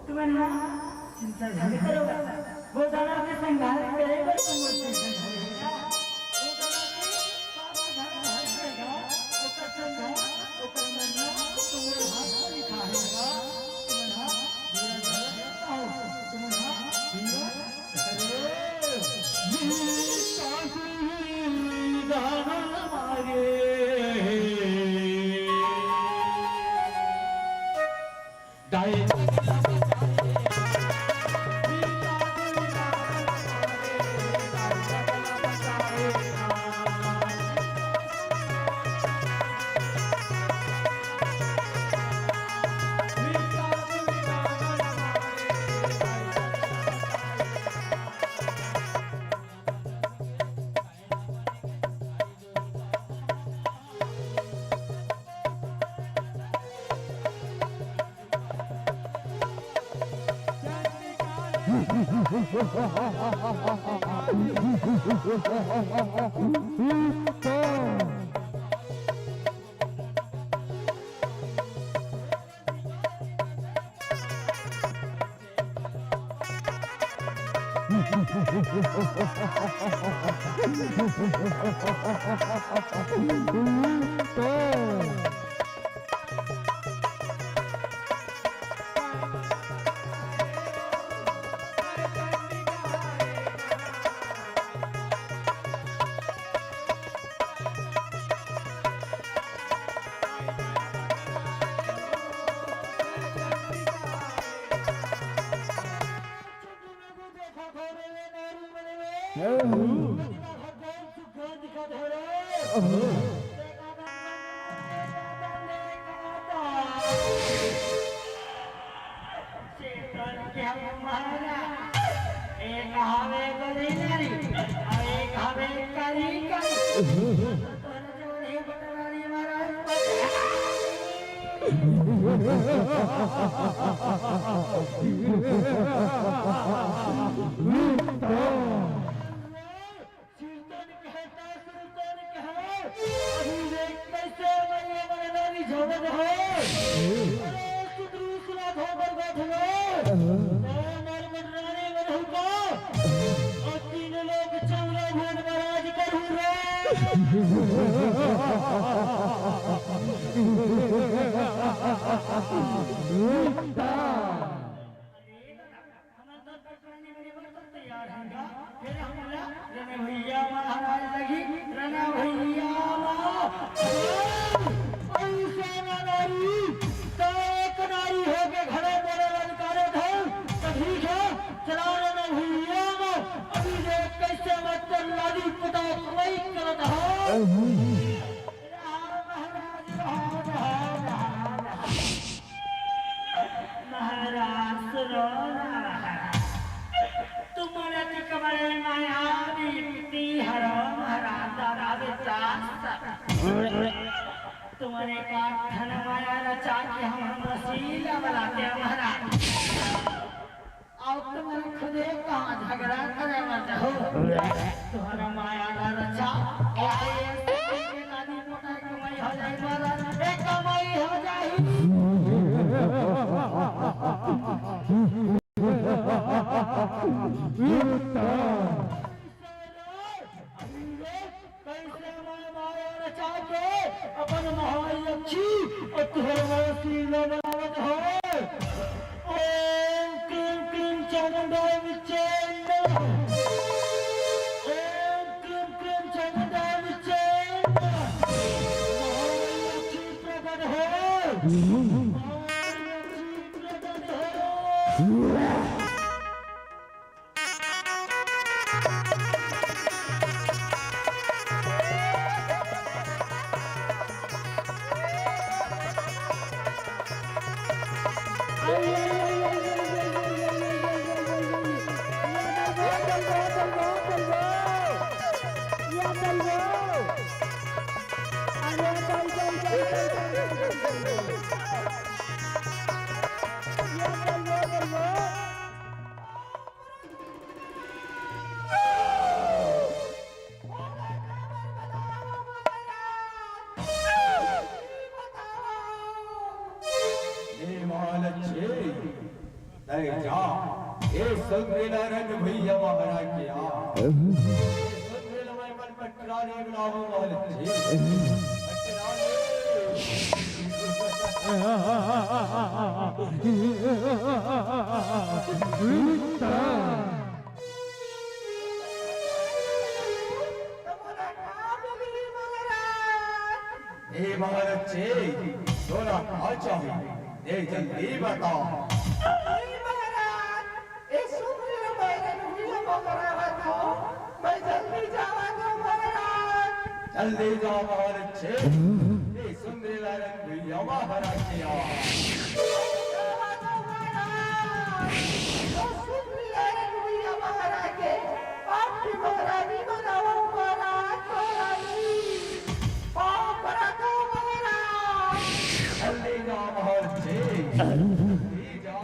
तुमन ह चिंता झन करो। वो दाना के संघार करे बर तुमन चिंता झन करो। वो दाना के पापा घर भाग जाएगा, ओकर संघार, ओकर मरना, तो वो हाथ में लिखा रहेगा। तुमन ह धीरज धरो, आओ, तुमन ह धीरज धरो। ये सासुरी दाना चेतन के हम महाराज, एक हवे गरीबी, और एक हवे करी करी। तोहरे जोड़े बटवारी महाराज। कीर्तन कहता सुरतन कहे, अभी देख कैसे मैया मरना रिझावत है। अरे सुदरू सुना धोकर बैठ गए। ओ मर मटरानी में रहूंगा। और तीन लोग चौरा भोग महाराज करूंगा। हमन तो पटरानी बने बर तो तैयार हन गा। फेर हमला रना भैया महाराज लगी, रना भैया मा-, अइसे ना नारी, त एक नारी होके घरे मोला ललकारत हव, त ठीक हे, चला रना भैया मा, अभी देख कइसे मैं तोर लादी पुता कमाई करत हव। रहा महाराज, रहा, रहा, रहा, रहा। महाराज सुनो ना, तुम्हारा तो कमरे माया बीती हरो महाराज दादा विकास। तुम्हारे का धन माया रचा के हम वसीला बनाते हैं महाराज। अब तुम्हारे खुदे कहाँ झगड़ा करे मत हो। तुम्हारा माया ना रचा, और ये के दादी पोता कमाई हो जाए महाराज, एक कमाई हो जाए। कैसे मैं माया रचा के अपन महायक्षी और तुहर वसीला बनावत हो। ओम क्लीं क्लीं चामुंडाय विच्चे नमः। ओम क्लीं क्लीं चामुंडाय विच्चे नमः। महायक्षी प्रकट हो। महायक्षी प्रकट हो। ए महालक्ष्मी, तैं जा, ए सुंदरीला रंग भैया महाराज के आ। ए सुंदरीला मैं मन पटरानी बुलावो महालक्ष्मी। पटरानी। ए महाराज जी, तोला का चाही? ए जल्दी बता। ए महाराज, ए सुन लो, मैं रघुवीर महाराज हूँ। मैं जल्दी जावा दो महाराज। जल्दी जा महाराज जी। ए सुन रे लालन भैया महाराज जी आ। जावा दो महाराज। ए सुन रे लालन भैया महाराज जी। आपकी महारानी बनावा महाराज, महारानी। पाँव परा दो महाराज। जल्दी जा महाराज जी। जल्दी जा।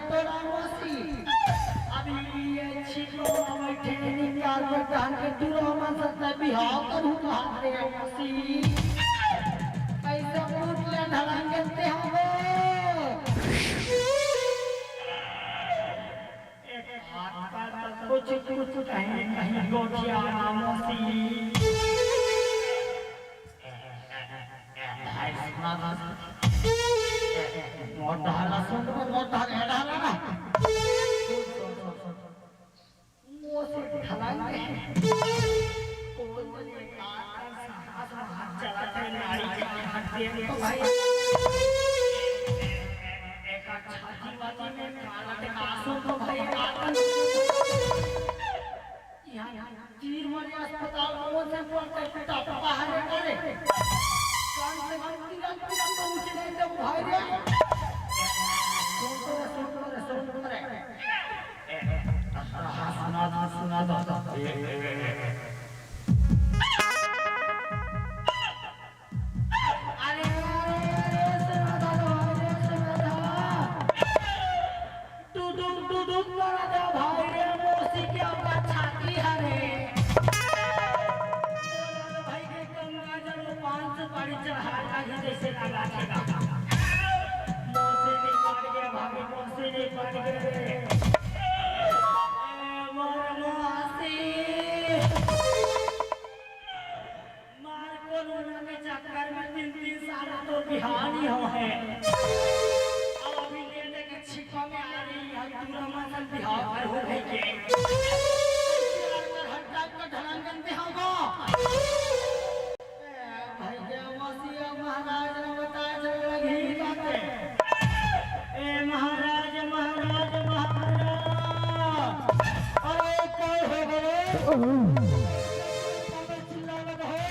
तोरा मौसी, अभी ये छिपा में बैठे निकाल के टहन के दूरा मन से बिहाव करू कहा रे मौसी। पैसा कूट ले ढलांगन ते हवे। कुछ कुछ कहीं कहीं गोठिया मौसी। भाई सुना था। मोटा हला सुन, मोटा हला ना। मौसी ढलांगे। कौन बने का साहस हाथ चला थे नारी के हाथ दे तो भाई। एक छाती वाती में काला टे कासो तो भाई आतन। यहाँ तीर वाले अस्पताल कौन से पड़ते पिता बाहर करे। कम से कम तीरथ पिता तो उठे नहीं तो भाई रे। सुन तो रे, सुन तो रे, सुन तो रे। हाँ, सुना था, सुना था। अरे, अरे, अरे, सुना था, अरे, सुना था। टुडुम, टुडुम करा था भाई रे, मौसी के ओकर छाती हरे। बोला भाई के गंगा जल में पान सुपारी चढ़ा लागी जैसे लगा थे। मौसी निपट गया भाभी, मौसी निपट गया रे। ए, मोर मौसी। मार कोरोना के चक्कर में तीन तीन साल तो बिहान ही हो है। अब अभी लेटे के छिपा में आ रही है, दूरा मन से बिहाव कर हो गई के। प्यार कर हर टाइप का ढलांगन बिहाव का। ए भाई के मसीहा महाराज ने बता जब लगी बातें। ए महाराज, महाराज, महाराज। अरे, काय हो गए? चिल्ला लगा है।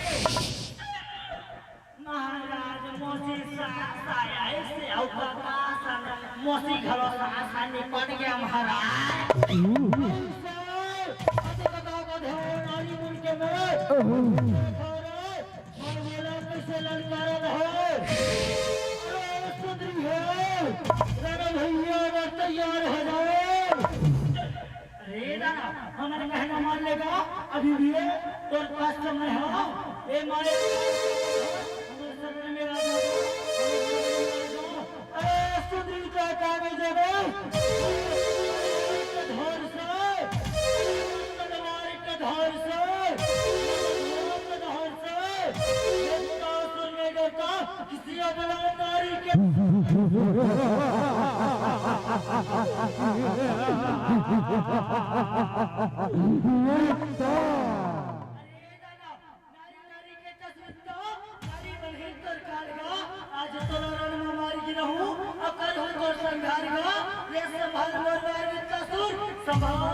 महाराज, मौसी सा-, साया से अउ काका सा-, मौसी घलो सा-, सा निपट गया महाराज। अरे, अरे, बताओ, बताओ, नारी मुन के में। अरे, मोला कइसे ललकारत हे? अरे सुंदरी हे, रण भैया अगर तैयार हो जाए। अरे दादा, हमर कहना मान लेगा, अभी भी ये तोर पास समय हो। ए मारे, हमर शरण में आ जाओ, हमर शरण में आ जाओ। अरे सुंदरी का कागज है भाई। धड़ से, तलवार के धार से, धार से, ये तासुर में देखा, किसी अबला नारी के अरे दादा, नारी नारी के तस्वीर तो नारी बलहीन तोर काल गा, आज तोला रण में मार गिरहूं, अकल हो तोर संघार गा, ये संभाल मोर नारी तासुर, संभाल।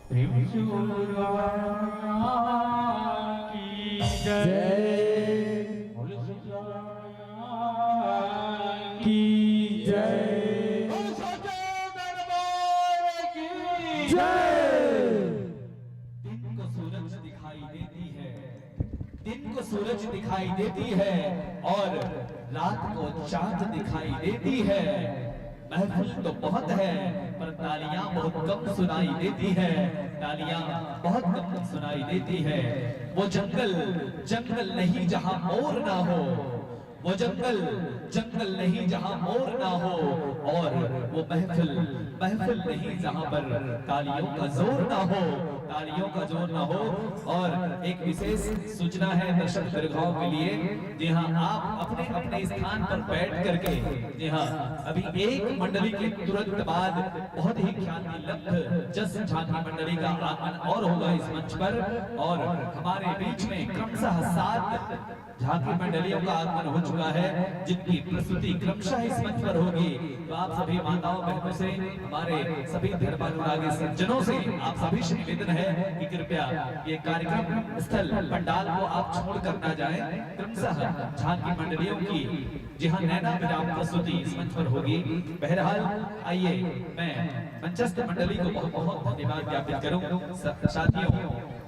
प्रेम से बोलो राम की जय। जय। बोलो सच्चा की जय। बोलो सच्चा दरबार की जय। दिन को सूरज दिखाई देती है, दिन को सूरज दिखाई देती है और रात को चांद दिखाई देती है। महफिल तो बहुत है, पर तालियां बहुत कम सुनाई देती है। तालियां बहुत कम सुनाई देती है। वो जंगल, जंगल नहीं जहां मोर ना हो, वो जंगल, जंगल नहीं जहां मोर ना हो, और वो महफिल, महफिल नहीं जहां पर तालियों का जोर ना हो, तालियों का जोर ना हो। और एक विशेष सूचना है दर्शक दीर्घाओं के लिए। जी हाँ, आप अपने अपने स्थान पर बैठ करके, जी हाँ, अभी एक मंडली के तुरंत बाद बहुत ही ख्याति लब्ध जस झांकी मंडली का आगमन और होगा इस मंच पर। और हमारे बीच में क्रमशः सात झांकी मंडलियों का आगमन हो चुका है, जिनकी प्रस्तुति क्रमशः इस मंच पर होगी। तो आप सभी माताओं, बहनों से, हमारे सभी धर्मानुरागी सज्जनों से आप सभी से निवेदन है कि कृपया ये कार्यक्रम स्थल पंडाल को आप छोड़ कर ना जाएं। क्रमशः झांकी मंडलियों की, जी हाँ, नैनाभिराम प्रस्तुति इस मंच पर होगी। बहरहाल, आइए, मैं मंचस्थ मंडली को बहुत बहुत धन्यवाद ज्ञापित करूं। स-, साथियों,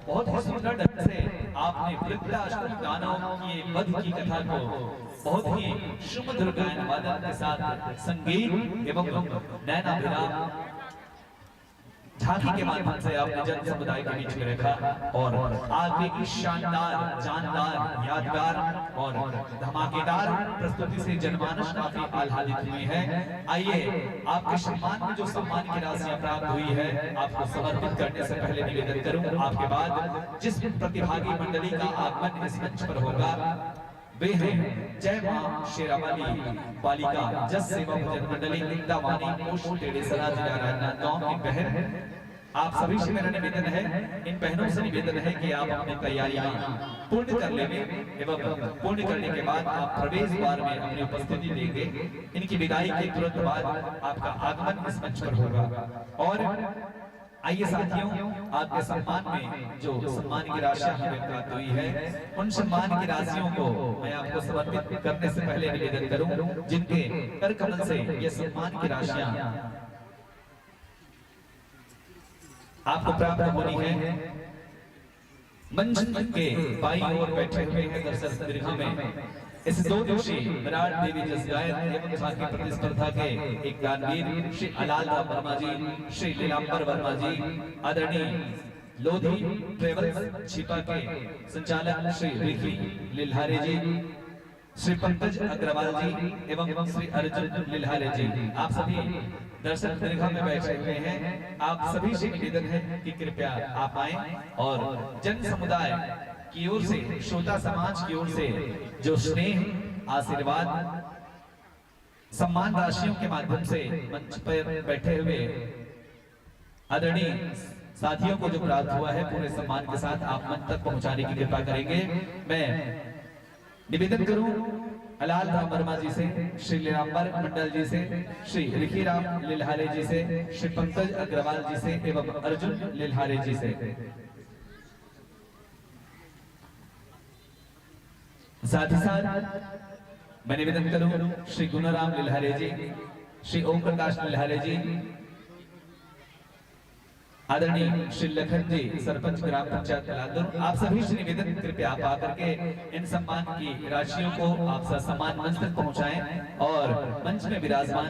बहुत ही सुंदर ढंग से आपने वृत्रासुर दानव के वध की कथा को बहुत ही सुमधुर गायन वादन के साथ, संगीत एवं नैनाभिराम झांकी के माध्यम से आपने जन समुदाय के बीच में रखा। और आपकी इस शानदार, जानदार, यादगार और धमाकेदार प्रस्तुति से जनमानस काफी आह्लादित हुए हैं। आइए, आपके सम्मान में जो सम्मान की राशियां प्राप्त हुई है, आपको समर्पित करने से पहले निवेदन करूं, आपके बाद जिस प्रतिभागी मंडली का आगमन इस मंच पर होगा, वे हैं जय मां शेरावाली पालिका जस सेवा भजन मंडली, निंदावानी, पोस्ट टेडेसरा, जिला राजनांदगांव की बहन। आप सभी से मेरा निवेदन है, इन बहनों से निवेदन है कि आप अपनी तैयारियां पूर्ण कर लें एवं पूर्ण करने के बाद आप प्रवेश द्वार में अपनी उपस्थिति देंगे। इनकी विदाई के तुरंत बाद आपका आगमन इस मंच पर होगा। और आइए साथियों, आपके सम्मान में जो सम्मान की राशियां हमें प्राप्त हुई है, उन सम्मान की राशियों को मैं आपको समर्पित करने से पहले निवेदन करूं, जिनके कर कमल से ये सम्मान की राशियां आपको प्राप्त होनी है। मंच के बाईं ओर बैठे हुए हैं दर्शक दीर्घा में इस दो दिवसीय विराट देवी जस गायन एवं झांकी प्रतिस्पर्धा के एक दानवीर श्री अलाल राम वर्मा जी, श्री लीलांबर वर्मा जी, आदरणीय लोधी ट्रेवल्स छिपा के संचालक श्री रिकी लिल्हारे जी, श्री पंकज अग्रवाल जी एवं श्री अर्जुन लिल्हारे जी, आप सभी दर्शक दीर्घा में बैठे हुए हैं। आप सभी से निवेदन है कि कृपया आप आएं और जन समुदाय की ओर से, श्रोता समाज की ओर से जो स्नेह, आशीर्वाद, सम्मान राशियों के माध्यम से मंच पर बैठे हुए आदरणीय साथियों को जो प्राप्त हुआ है, पूरे सम्मान के साथ आप मंच तक पहुंचाने की कृपा करेंगे। मैं निवेदन करूं अलाल राम वर्मा जी से, श्री लीलांबर मंडल जी से, श्री रिखी राम लिल्हारे जी से, श्री पंकज अग्रवाल जी से एवं अर्जुन लिल्हारे जी से। साथ ही साथ मैं निवेदन करूं श्री गुणाराम लिल्हारे जी, श्री ओम प्रकाश लल्हारे जी, आदरणीय श्री लखन जी, सरपंच ग्राम पंचायत कलांदुर, आप सभी से निवेदन, कृपया आप आकर के इन सम्मान की राशियों को आप सा सम्मान मंच तक पहुंचाएं और मंच में विराजमान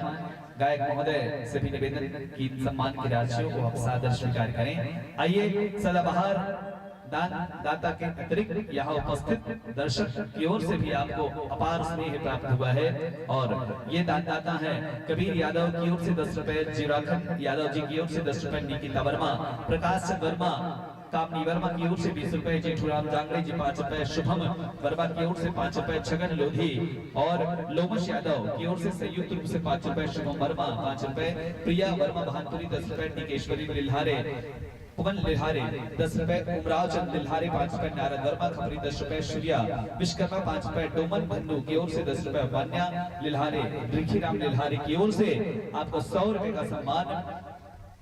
गायक महोदय से भी निवेदन कि इन सम्मान की राशियों को आप सादर स्वीकार करें। आइए, सदाबहार दान दाता के अतिरिक्त यहाँ उपस्थित दर्शक की ओर से भी आपको अपार स्नेह प्राप्त हुआ है और ये दानदाता हैं कबीर यादव की ओर से दस रुपए, जीवराखन यादव जी की ओर से दस रुपए, निकिता वर्मा, प्रकाश चंद वर्मा, कामनी वर्मा की ओर से बीस रुपए, जेठूराम जांगड़े जी पाँच रुपए, शुभम वर्मा की ओर से पाँच रुपए, छगन लोधी और लोमश यादव की ओर से संयुक्त रूप से पाँच रुपए, शुभम वर्मा पाँच रुपए, प्रिया वर्मा भानपुरी दस रुपए, निकेश्वरी लिल्हारे, पवन लिल्हारे दस रुपए, उमराव चंद लिल्हारे पाँच रुपए, नारद वर्मा खपरी दस रुपए, सूर्या विश्वकर्मा पाँच रुपए, डोमन भन्नू की ओर से दस रुपए, वान्या लिल्हारे, रिखीराम लिल्हारे की ओर से आपको सौ रुपए का सम्मान,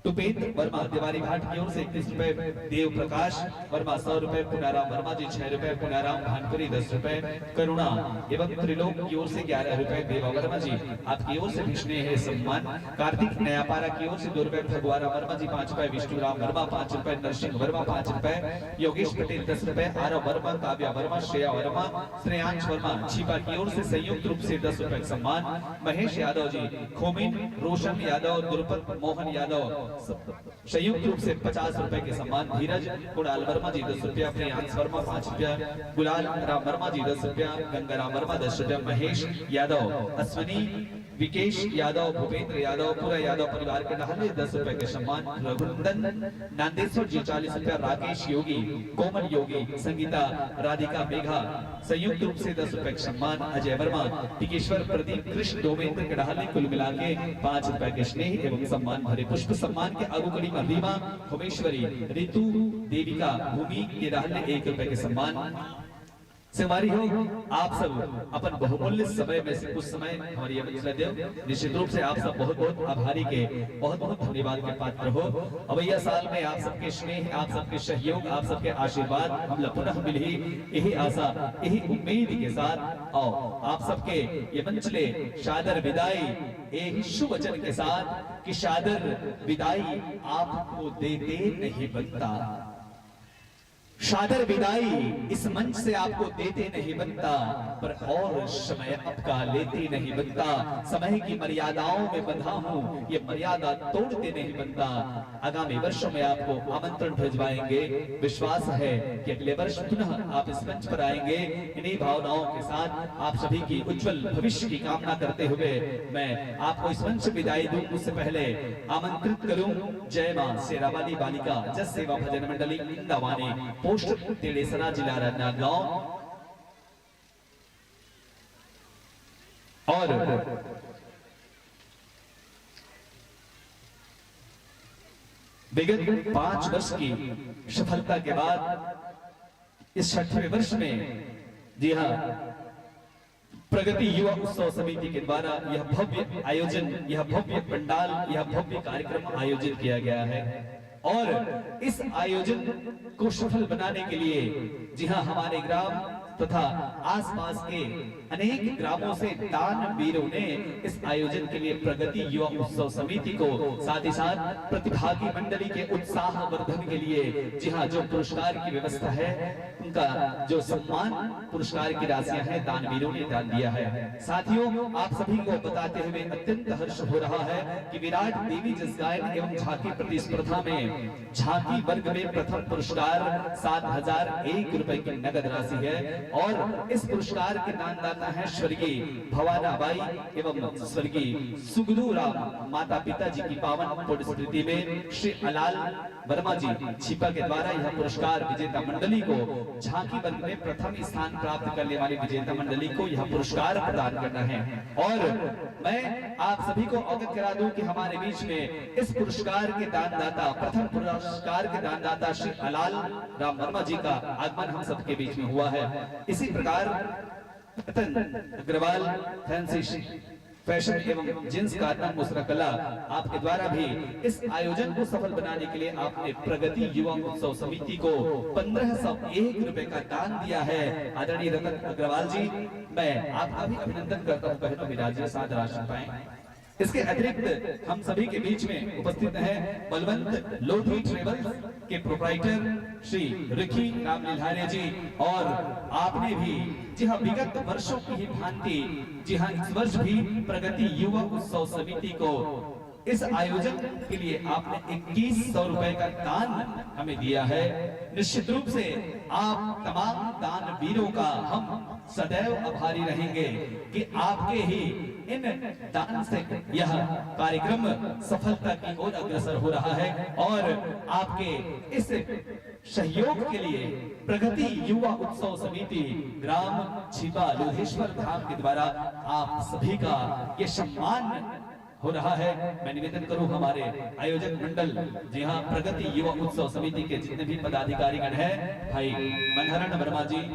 टुपेंद्र वर्मा देवारी भाट की ओर से इक्कीस रुपए, देव प्रकाश वर्मा सौ रुपए, पुनाराम वर्मा जी छह रुपए, पुनाराम भानपुरी दस रुपए, करुणा एवं त्रिलोक की ओर से ग्यारह रुपए, देवा वर्मा जी आपकी ओर से भी स्नेह है सम्मान, कार्तिक नयापारा की ओर से दो रुपए, फगुआराम वर्मा जी पाँच रुपए, विष्णुराम वर्मा पाँच रुपए, नरसिंह वर्मा पाँच रुपए, योगेश पटेल दस रुपए, आरव वर्मा, काव्या वर्मा, श्रेया वर्मा, श्रेयांश वर्मा छिपा की ओर से संयुक्त रूप से दस रुपए का सम्मान, महेश यादव जी खोमिन, रोशन यादव, द्रुपद मोहन यादव, संयुक्त रूप से पचास रुपए के सम्मान, धीरज कुणाल वर्मा जी दस रुपया, प्रियांश वर्मा पाँच रुपया, गुलाल राम वर्मा जी दस रुपया, गंगाराम वर्मा दस रुपया, महेश यादव, अश्विनी, विकेश यादव, भूपेंद्र यादव, पूरा यादव परिवार के डहाले दस रुपए के सम्मान, रघुनंदन नांदेश्वर जी चालीस रुपया, राकेश योगी, कोमल योगी, संगीता, राधिका मेघा, संयुक्त रूप से दस रुपए का सम्मान, अजय वर्मा, टिकेश्वर, प्रदीप, कृष्ण, डोमेंद्र के डहाले कुल मिला के पाँच रुपए के स्नेह एवं सम्मान भरे पुष्प सम्मान के आगू कड़ी में रीमा, भुवनेश्वरी, रितु, देविका, भूमि के डहाले एक रुपए के सम्मान। संगवारी हो, आप सब अपन बहुमूल्य समय में से कुछ समय हमारी ये मंच ला देव, निश्चित रूप से आप सब बहुत बहुत आभारी के, बहुत बहुत धन्यवाद के पात्र हो। अवैया साल में आप सबके स्नेह, आप सबके सहयोग, आप सबके आशीर्वाद हमला पुनः मिलही, यही आशा, यही उम्मीद के साथ आओ आप सबके ये मंच ले सादर विदाई, यही शुभ वचन के साथ कि सादर विदाई आपको देते नहीं बनता। सादर विदाई इस मंच से आपको देते नहीं बनता, पर और समय आपका लेते नहीं बनता। समय की मर्यादाओं में बंधा हूँ, ये मर्यादा तोड़ते नहीं बनता। आगामी वर्षों में आपको आमंत्रण भिजवाएंगे। विश्वास है कि अगले वर्ष पुनः आप इस मंच पर आएंगे। इन्हीं भावनाओं के साथ आप सभी की उज्जवल भविष्य की कामना करते हुए मैं आपको इस मंच से विदाई दूं, उससे पहले आमंत्रित करूं जय मां शेरावाली बालिका जस सेवा भजन मंडली इंदावानी, पोस्ट तेड़ेसरा, जिला राजनांदगांव। और विगत पांच वर्ष की सफलता के बाद इस छठवें वर्ष में, जी हाँ, प्रगति युवा उत्सव समिति के द्वारा यह भव्य आयोजन, यह भव्य पंडाल, यह भव्य कार्यक्रम आयोजित किया गया है। और इस आयोजन को सफल बनाने के लिए, जी हाँ, हमारे ग्राम तथा आसपास के अनेक ग्रामों से दानवीरों ने इस आयोजन के लिए प्रगति युवा उत्सव समिति को, साथ ही साथ प्रतिभागी मंडली के उत्साह वर्धन के लिए, जी हाँ, जो पुरस्कार की व्यवस्था है, उनका जो सम्मान पुरस्कार की राशियां हैं, दानवीरों ने दान दिया है। साथियों, आप सभी को बताते हुए अत्यंत हर्ष हो रहा है कि विराट देवी जस गायन एवं झांकी प्रतिस्पर्धा में झांकी वर्ग में प्रथम पुरस्कार सात हजार एक रुपए की नगद राशि है और इस पुरस्कार के दानदाता हैं स्वर्गीय भवाना बाई एवं स्वर्गीय सुगदू राम। माता पिता जी की पावन पुण्य स्मृति में श्री अलाल वर्मा जी छिपा के द्वारा यह पुरस्कार विजेता मंडली को, झांकी वर्ग में प्रथम स्थान प्राप्त करने वाली विजेता मंडली को यह पुरस्कार प्रदान करना है। और मैं आप सभी को अवगत करा दूं कि हमारे बीच में इस पुरस्कार के दानदाता, प्रथम पुरस्कार के दानदाता श्री अलाल राम वर्मा जी का आगमन हम सबके बीच में हुआ है। इसी प्रकार रतन अग्रवाल, फैंसी फैशन एवं जेंट्स कॉर्नर मुसरा कला, आपके द्वारा भी इस आयोजन को सफल बनाने के लिए आपने प्रगति युवा उत्सव समिति को पन्द्रह सौ एक रुपए का दान दिया है। आदरणीय रतन अग्रवाल जी, मैं आपका भी अभिनंदन करता हूँ। बहनों, विराजिए, सादर आसन पाएं। इसके अतिरिक्त हम सभी के बीच में उपस्थित हैं बलवंत लोधी ट्रेवल्स के प्रोप्राइटर श्री रिखी राम लिल्हारे जी, और आपने भी, जी हाँ, विगत वर्षों की ही भांति, जी हाँ, इस वर्ष भी प्रगति युवा उत्सव समिति को इस आयोजन के लिए आपने इक्कीस सौ रुपए का दान हमें दिया है। निश्चित रूप से आप तमाम दानवीरों का हम सदैव आभारी रहेंगे कि आपके ही इन दान से यह कार्यक्रम सफलता की ओर अग्रसर हो रहा है, और आपके इस सहयोग के लिए प्रगति युवा उत्सव समिति ग्राम छिपा लोहेश्वर धाम के द्वारा आप सभी का ये सम्मान हो रहा है। मैं निवेदन करूं हमारे आयोजक मंडल, जी हाँ, प्रगति युवा उत्सव समिति के जितने भी पदाधिकारीगण हैं, भाई मनहरण वर्मा जी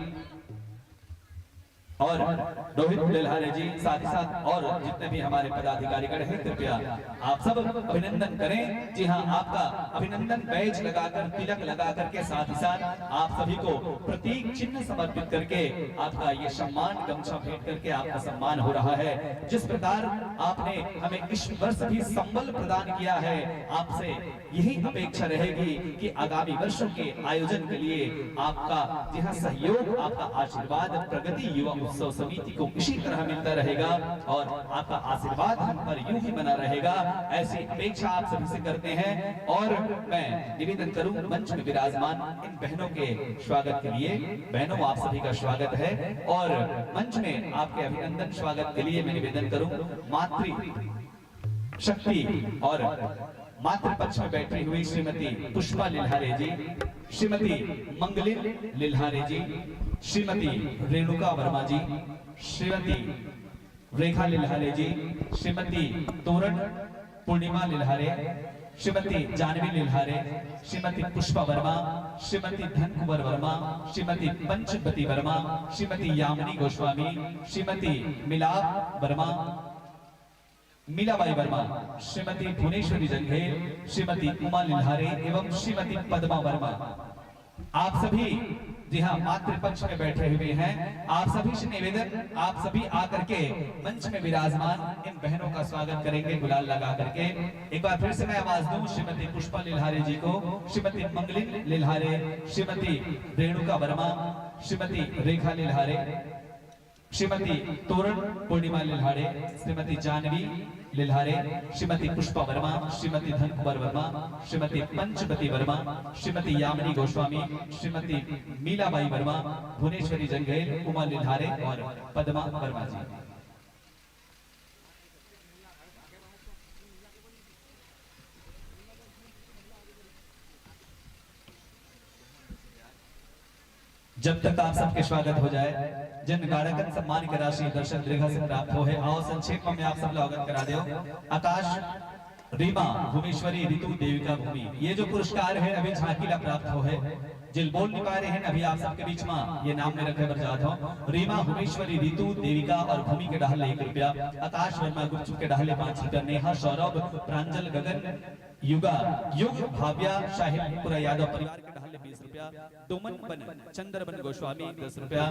और रोहित लेल्हारे जी, साथ ही साथ और जितने भी हमारे पदाधिकारीगण हैं, कृपया आप सब अभिनंदन करें। जी हाँ, आपका अभिनंदन बैज लगाकर, तिलक लगा करके, साथ ही साथ आप सभी को प्रतीक चिन्ह समर्पित करके आपका ये सम्मान गमछा भेंट करके आपका सम्मान हो रहा है। जिस प्रकार आपने हमें इस वर्ष भी संबल प्रदान किया है, आपसे यही अपेक्षा रहेगी कि आगामी वर्षों के आयोजन के लिए आपका, जी हाँ, सहयोग, आपका आशीर्वाद प्रगति युवा उत्सव समिति को इसी तरह मिलता रहेगा और आपका आशीर्वाद हम पर यूं ही बना रहेगा, ऐसी अपेक्षा आप सभी से करते हैं। और मैं निवेदन करूं मंच में विराजमान इन बहनों के स्वागत के लिए, बहनों, आप सभी का स्वागत है, और मंच में आपके अभिनंदन स्वागत के लिए मैं निवेदन करूं मातृ शक्ति और मातृ पक्ष में बैठी हुई श्रीमती पुष्पा लिल्हारे जी, श्रीमती मंगलिन लिल्हारे जी, श्रीमती रेणुका वर्मा जी, श्रीमती रेखा लिल्हारे जी, श्रीमती तोरण पूर्णिमा लिल्हारे, श्रीमती जानवी लिल्हारे, श्रीमती पुष्पा वर्मा, श्रीमती धन कुंवर वर्मा, श्रीमती पंचवती वर्मा, श्रीमती यामिनी गोस्वामी, श्रीमती मिलाप वर्मा, मीलाबाई वर्मा, श्रीमती भुवनेश्वरी जंघेल, श्रीमती उमा लिल्हारे एवं श्रीमती पद्मा वर्मा। आप सभी, जी हाँ, मातृ पक्ष में बैठे हुए हैं, आप सभी से निवेदन, आप सभी आकर के मंच में विराजमान इन बहनों का स्वागत करेंगे गुलाल लगा करके। एक बार फिर से मैं आवाज दूं श्रीमती पुष्पा लिल्हारे जी को, श्रीमती मंगलिन लिल्हारे, श्रीमती रेणुका वर्मा, श्रीमती रेखा लिल्हारे, श्रीमती तोरण पूर्णिमा लिल्हारे, श्रीमती जानवी लिल्हारे, श्रीमती पुष्पा वर्मा, श्रीमती धनकुमार वर्मा, श्रीमती पंचवती वर्मा, श्रीमती यामिनी गोस्वामी, श्रीमती मीलाबाई वर्मा, भुवनेश्वरी जंघेल, उमा लिल्हारे और पद्मा वर्मा जी। जब तक आप सबके स्वागत हो जाए, जिन गाड़कन सम्मान के राशि दर्शक दीर्घा से प्राप्त हो है, आओ संक्षेप में आप सब अवगत करा दो। आकाश, रीमा, भूमेश्वरी, ऋतु, देविका, भूमि, ये जो पुरस्कार है अभी झांकी ला प्राप्त हो है, जिन बोल नहीं पा रहे हैं, अभी आप सबके बीच में ये नाम में रखे बर जात हो। रीमा, भूमेश्वरी, ऋतु, देविका और भूमि के डहले एक रुपया, आकाश वर्मा गुपचुप के डहले पांच रुपया, नेहा, सौरभ, प्रांजल, गगन, युगा, युग, भाव्या, शाहिल, पूरा यादव परिवार के डहले बीस रुपया, डोमन बन, चंद्रबन गोस्वामी दस रुपया,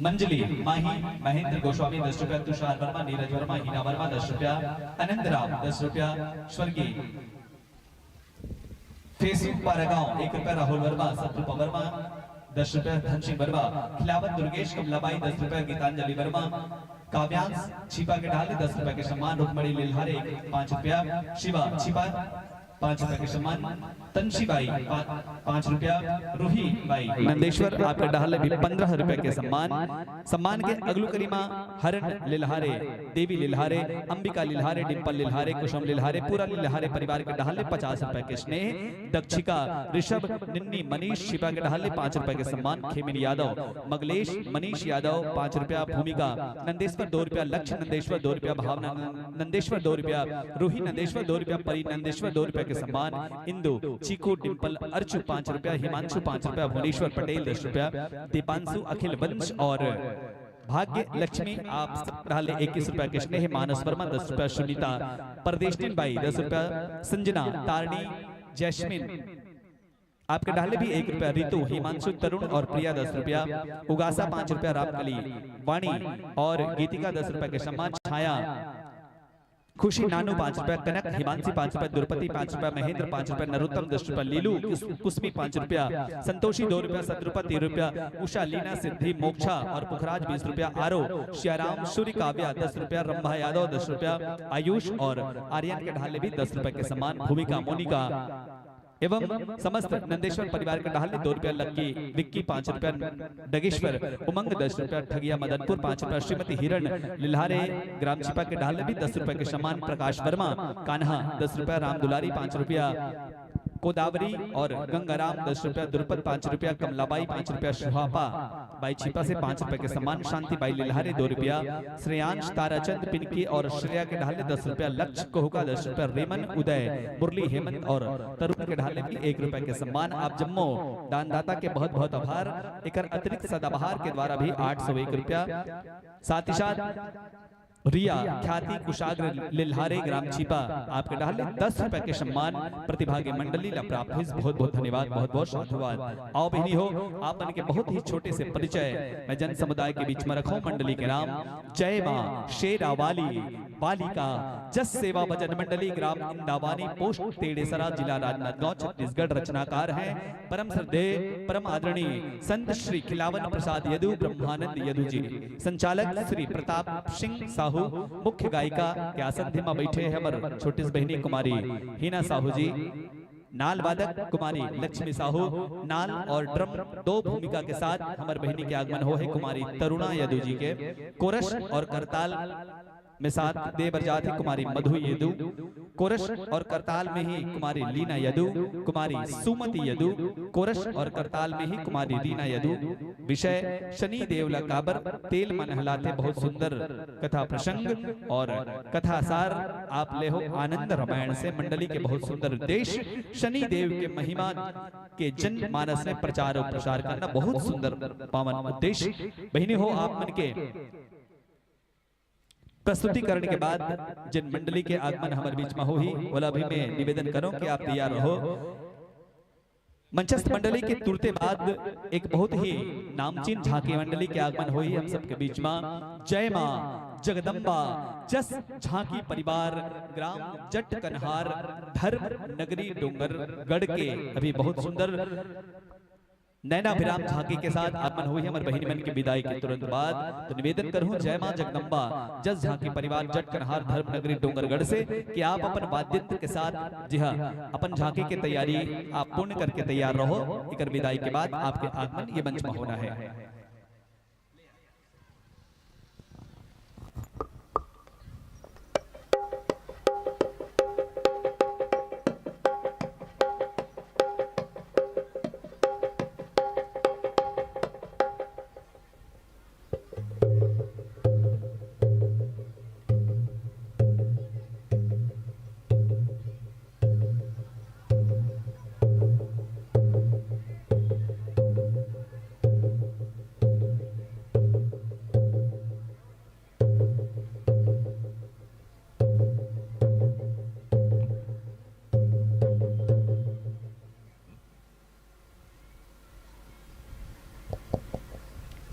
मंजली, माही, महेंद्र गोस्वामी दस रुपया, तुषार वर्मा, नीरज वर्मा, हीना वर्मा दस रुपया, आनंद राम दस रुपया, स्वर्गीय फेसु पारागांव एक रुपया, राहुल वर्मा, सतरूपा वर्मा दस रुपया, धनसिंह वर्मा, खिलावन दुर्गेश, कमलाबाई दस रुपया, गीतांजलि वर्मा, काव्यांश छिपा के डहले दस रुपया के सम्मान, रुक्मणी लिल्हारे पांच रुपया, शिवा छिपा पांच रुपया के सम्मान, तंशी बाई पा-, पांच रुपया, रूही बाई नंदेश्वर आपके डहले भी पन्द्रह रुपया के सम्मान। सम्मान के अगलू करीमा हरन लिल्हारे, देवी लिल्हारे, अंबिका लिल्हारे, डिंपल लिल्हारे, कुसुम लिल्हारे, पूरा लिल्हारे परिवार के डहले पचास रुपया के स्नेह, दक्षिका, ऋषभ, निन्नी, मनीष छिपा के डहले पांच रुपया के सम्मान, खेमिन यादव, मगलेश, मनीष यादव पांच रुपया, भूमिका नंदेश्वर दो रुपया, लक्ष्य नंदेश्वर दो रुपया, भावना नंदेश्वर दो रुपया, रूही नंदेश्वर दो रुपया, परी नंदेश्वर दो रुपया के सम्मान, इंदु, चीकू, डिंपल, अर्चु पांच रुपया, हिमांशु पांच रुपया, भुवनेश्वर पटेल दस रुपया, दीपांशु, अखिल वंश और भाग्य लक्ष्मी आप सब डहले इक्कीस रुपया के स्नेह, मानस वर्मा दस रुपया, सुनीता, परदेष्टिन बाई दस रुपया, संजना, तारणी, जैस्मिन आपके डहले भी एक रुपया, रितु, हिमांशु, तरुण और प्रिया दस रुपया, उगासा पांच रुपया, रामकली, वाणी और गीतिका दस रुपया के सम्मान, छाया, खुशी नानू पाँच रुपया, कनक हिमांशी पाँच रुपया, द्रुपति पाँच रुपया, महेंद्र पाँच रुपया, नरोत्तम दस रुपया, लीलू कुस-, कुसमी पाँच रुपया, संतोषी दो रुपया, सतरुपा तीन रुपया, उषा, लीना, सिद्धि, मोक्षा और पुखराज बीस रुपया, आरो, श्याराम, सूर्य काव्या दस रुपया, रंभा यादव दस रुपया, आयुष और आर्यन के ढाले भी दस रुपया के सम्मान, भूमिका, मोनिका एवं समस्त नंदेश्वर परिवार के ढाले दो रुपया, लक्की, विक्की पाँच रुपया, डगेश्वर, उमंग दस रुपया, ठगिया मदनपुर पाँच रुपया, श्रीमती हिरण लिल्हारे ग्राम छिपा के ढाले भी दस रुपया के सम्मान, प्रकाश वर्मा कान्हा दस रुपया, राम दुलारी पाँच रुपया, गोदावरी और गंगाराम दस रुपया, द्रुपद पाँच रुपया, कमलाबाई पाँच रुपया, सुहापा बाई छिपा से पाँच रुपया के सम्मान, शांति बाई लिल्हारे दो रुपया, श्रेयांश, ताराचंद, पिंकी और श्रेया के ढाले दस रुपया, लक्ष्य कोहका दस रुपया, रेमन, उदय, मुरली, हेमंत और तरुण के ढाले भी एक रुपया के सम्मान। आप जम्मो दानदाता के बहुत बहुत आभार। एकर अतिरिक्त सदाबहार के द्वारा भी आठ सौ एक रुपया, साथ ही साथ रिया ख्याति कुशाग्र लिल्हारे ग्राम छिपा आपके ढाले दस रुपया के सम्मान प्रतिभागी मंडली ला प्राप्त होइस। बहुत बहुत धन्यवाद, बहुत बहुत साधुवाद। आओ बहिनी हो, आप मन के बहुत ही छोटे से परिचय मैं जन समुदाय के बीच में रखूं। मंडली के नाम जय माँ शेरावाली बालिका जस सेवा भजन मंडली, ग्राम इंदावानी, पोस्ट तेड़ेसरा, जिला राजनांदगांव, छत्तीसगढ़। रचनाकार हैं परम श्रद्धेय, परम आदरणीय संत श्री खिलावन प्रसाद यदु, ब्रह्मानंद यदु जी। संचालक श्री प्रताप सिंह साहू। मुख्य गायिका के आसन म बैठे हैं हमर छोटी बहिनी कुमारी हीना साहू जी। नाल वादक कुमारी लक्ष्मी साहू, नाल और ड्रम दो भूमिका के साथ हमर बहिनी के आगमन हो है कुमारी तरुणा यदु जी के। कोरस और करताल में साथ दे बर जात हे कुमारी मधु यदु, कोरस और करताल में ही कुमारी लीना यदु, कुमारी सुमति यदु, कोरस और करताल में ही कुमारी रीना यदु। विषय शनि देव ला काबर तेल मन हलाथे। बहुत सुंदर कथा प्रसंग और कथा सार आप ले हो आनंद रामायण से। मंडली के बहुत सुंदर उद्देश्य शनि देव के महिमा के जन मानस में प्रचार और प्रसार करना बहुत सुंदर पावन उद्देश्य। बहिनी हो, आप मन के प्रस्तुतिकरण के बाद जिन मंडली के आगमन हमर बीच में होही, ओला भी मैं निवेदन करूं कि आप तैयार रहो। मंचस्थ मंडली के तुरते बाद एक बहुत ही नामचीन झांकी मंडली के आगमन होही हम सबके बीच में। जय मां जगदम्बा जस झांकी परिवार, ग्राम जट कन्हार, धर्म नगरी डोंगरगढ़ के अभी बहुत सुंदर नैनाभिराम झांकी के साथ आगमन होही हमर बहिनी मन के विदाई के तुरंत बाद। तो निवेदन करहूं जय मां जगदम्बा जस झांकी परिवार जट कन्हार धर्म नगरी डोंगरगढ़ से कि आप अपन वाद्य यंत्र के साथ जी हां अपन झांकी के तैयारी आप पूर्ण करके तैयार रहो। एकर विदाई के बाद आपके आगमन ये मंच में होना है।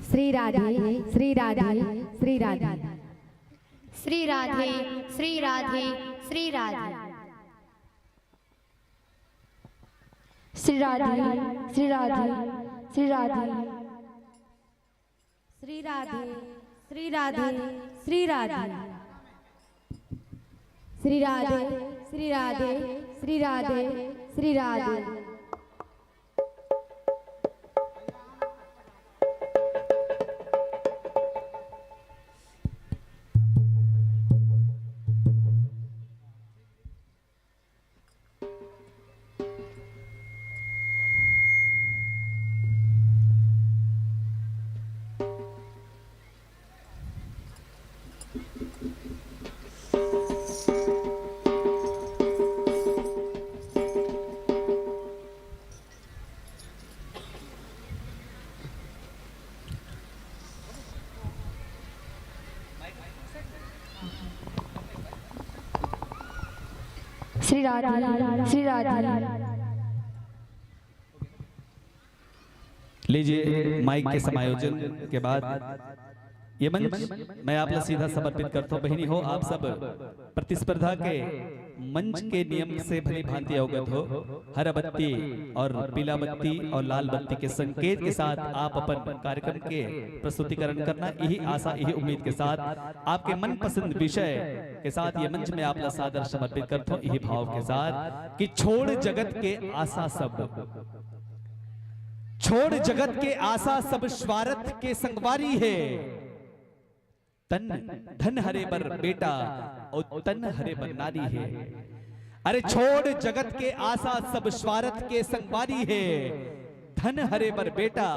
श्री राधे, श्री राधे, श्री राधे। श्री राधे, श्री राधे, श्री राधे। श्री राधे, श्री राधे, श्री राधे। श्री राधे, श्री राधे, श्री राधे। श्री राधे, श्री राधे, श्री राधे, श्री राधे। श्री राधे, श्री राधे। लीजिए, माइक के समायोजन के बाद ये मंच मैं आप ला सीधा समर्पित करता हूँ। बहिनी हो, आप सब प्रतिस्पर्धा के मंच के नियम से भली भांति अवगत हो। हरा बत्ती और पीला बत्ती और लाल बत्ती के संकेत के साथ आप अपन कार्यक्रम के प्रस्तुतिकरण करना, यही आशा, यही उम्मीद के साथ आपके मनपसंद विषय के साथ ये मंच में आप ला सादर समर्पित करता हूँ, यही भाव के साथ कि छोड़ जगत के आशा सब, छोड़ जगत के आशा सब स्वार्थ के संगवारी हे। तन धन हरे बर बेटा और तन हरे बर नारी हे। अरे छोड़ जगत के आशा सब स्वार्थ के संगवारी हे। धन हरे बर बेटा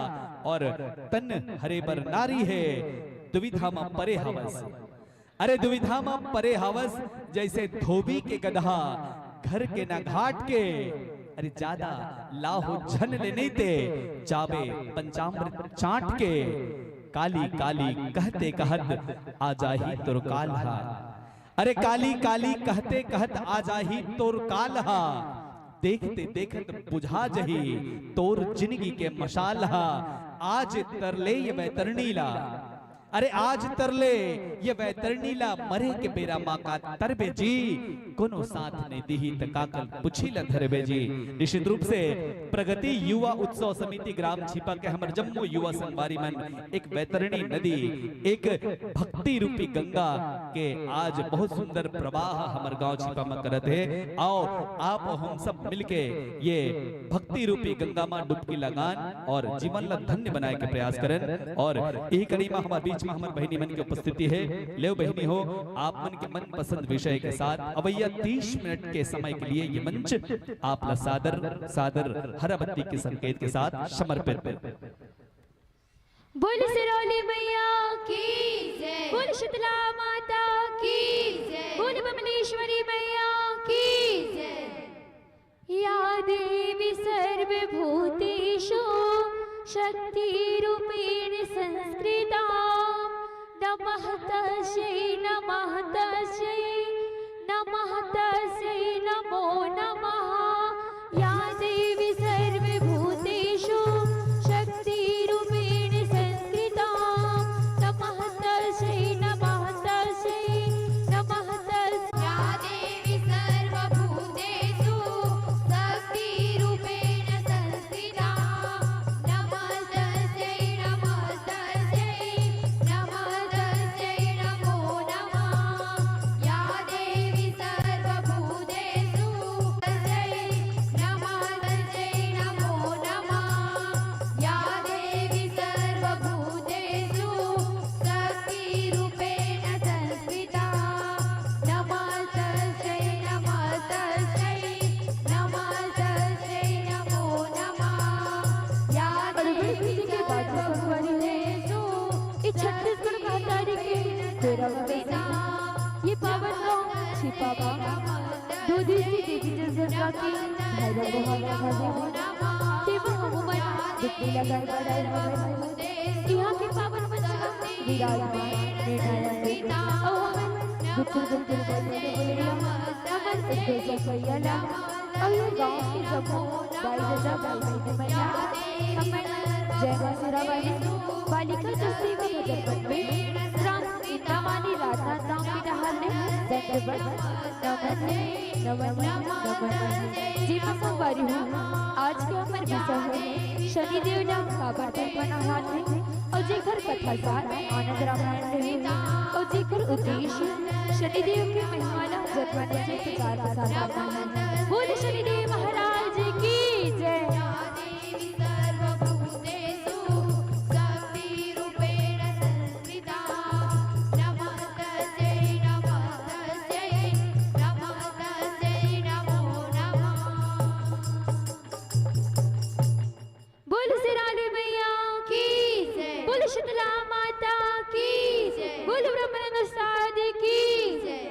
और तन हरे बर नारी हे। दुविधा म परे हवस, अरे दुविधा म परे हवस, जैसे धोबी के गदहा घर के ना घाट के। अरे जादा लाहो झन ले नइते, जाबे पंचामृत चाट के। काली काली कहते कहत आ जाही तोर काल हा। अरे काली काली कहते कहत आ जाही तोर काल हा। देखते देखत बुझा जही तोर जिंदगी के मशाल हा। आज तरले ये वैतरणी ला, अरे आज तरले ये वैतरणी ला, मरे के बेरा मा का तरबे जी, कोनो साथ नहीं दिही त काकल पुछी ला धरबे जी। निश्चित रूप से प्रगति युवा उत्सव समिति ग्राम छिपा के हमर जम्मो युवा संगवारी मन एक वैतरणी नदी, एक भक्ति रूपी गंगा के आज बहुत सुंदर प्रवाह हमर गांव छिपा म करत हे। आओ आप हम सब मिलके ये भक्ति रूपी गंगा मा डुबकी लगान और जीवन ला धन्य बनाए के प्रयास करन। और यही कड़ी मा हमर बीच मा हमर बहिनी मन के उपस्थिति हे। लेव बहिनी हो, आप मन के मनपसंद विषय के साथ अवैया तीस मिनट के समय के लिए ये मंच आप ला सादर सादर हरा बत्ती के संकेत के साथ समर्पित। बोल सिरौली मैया की जय, बोल शीतला माता की जय, बोल बमलेश्वरी मैया की जय। या देवी सर्वभूतेषु शक्तिरूपेण संस्थिता। नमः तस्यै नमः तस्यै नमः तस्यै नमो नमः। या देवी सर्वभूतेषु शक्तिरूपेण संस्थिता। नमः तस्यै नमः तस्यै नमः तस्यै। या देवी सर्वभूतेषु शक्तिरूपेण संस्थिता। नमस्तस्यै नमस्तस्यै नमस्तस्यै नमो नमः। या देवी सर्वभूतेषु तस्यै नमस्तस्यै नमो नमः। या देवी सर्वभूतेषु शक्तिरूपेण संस्थिता। नमस्तस्यै नमस्तस्यै नमस्तस्यै नमो नमः। या अरे बड़ी खुशी के बात है संगवारी हो, ये छत्तीसगढ़ महतारी के तेरह अवतार ये पावन गांव छिपा गांव दो दिवसीय देवी जल गंगा के भैरव गुफा में खड़े हैं। तेमा हमन डुबकी लगाए बर आए हवन। यहाँ के पावन मंच में विराजमान निर्णायक देवी अउ हमन गुत्तुर गुत्तुर बोले बोले नमन एक दो जगह अउ ये गांव के जम्मो दाई ददा भाई बहिनी मन ला हमन जय मां शेरावाली बालिका जस्ती में भजन मंच में ग्राम इंदावानी राजनांदगांव के डहार ले दंडवत नमन हे, नमन हे, नमन हे। जी मैं संगवारी हूँ, आज के हमर विषय है शनिदेव ला काबर तर्पण आहार में अउ जेकर कथा सार आनंद रामायण रहे अउ जेकर उद्देश्य शनिदेव के महिमा ला जगमन से प्रचार प्रसार करना है। बोल शनिदेव महाराज की जय। देवी सर्वभूतेषु शक्तिरूपेण संस्थिता। नमस्तस्यै नमस्तस्यै नमस्तस्यै नमो नमः। बोल सिराली मैया की जय। बोल शीतला माता की जय। बोल ब्रह्मानंद उस्ताद की जय।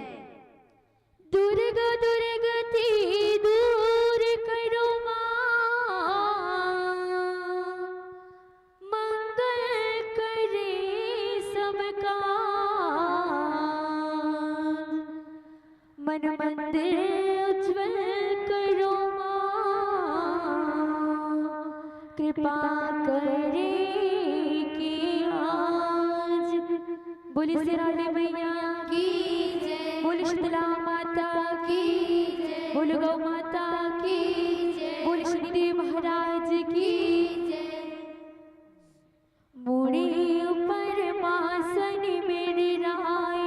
दुर्ग दुर्गति दूर करो माँ, मंगल करे सबका। मन मंदिर उज्जवल करो माँ, कृपा करे कि आज बोल सिराली मैया की जय, बोल शीतला माता की जय, बोल गौ माता की जय, बोल शनिदेव महाराज की जय। मुड़ी ऊपर मासन मेरे राय,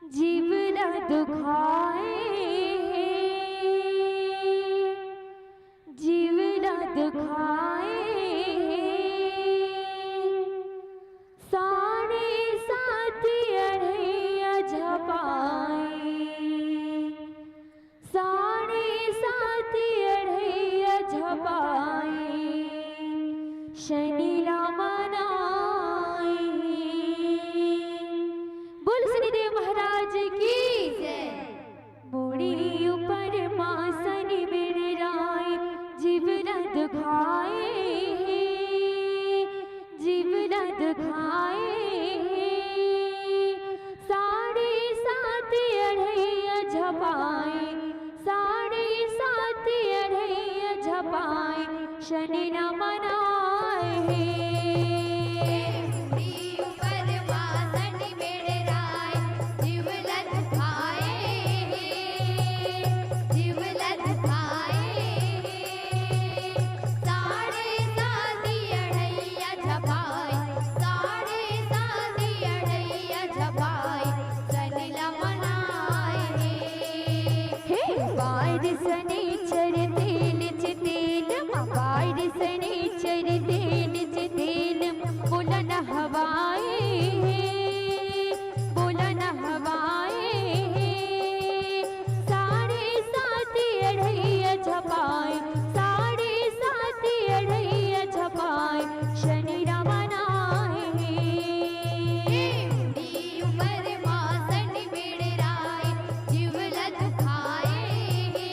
जीव ला दुखाए, जीव ला दुखाए। साढ़े सात अढ़ैया झपाए, साढ़े सात अढ़ैया झपाए, शनि ला मनाए। बोल शनिदेव महाराज की जय। मुड़ी ऊपर मासन मेरे राय, जीव ला दुखाए, जीव ला दुखाए। साढ़े सात अढ़ैया झपाए, साढ़े सात अढ़ैया झपाए, शनि ला मनाए हे। मुड़ी ऊपर मासन मेरे राय, जीव ला दुखाए, जीव ला दुखाए। साढ़े सात अढ़ैया झपाए, साढ़े सात अढ़ैया झपाए, शनि ला मनाए हे। हे बार शनिचर तेल चितेल मा, बार शनिचर तेल चितेल मा, बोला नहवाए हे, बोला नहवाए हे। साढ़े सात अढ़ैया झपाए, साढ़े सात अढ़ैया झपाए, शनि ला मनाए हे। मुड़ी ऊपर मासन मेरे राय, जीव ला दुखाए हे,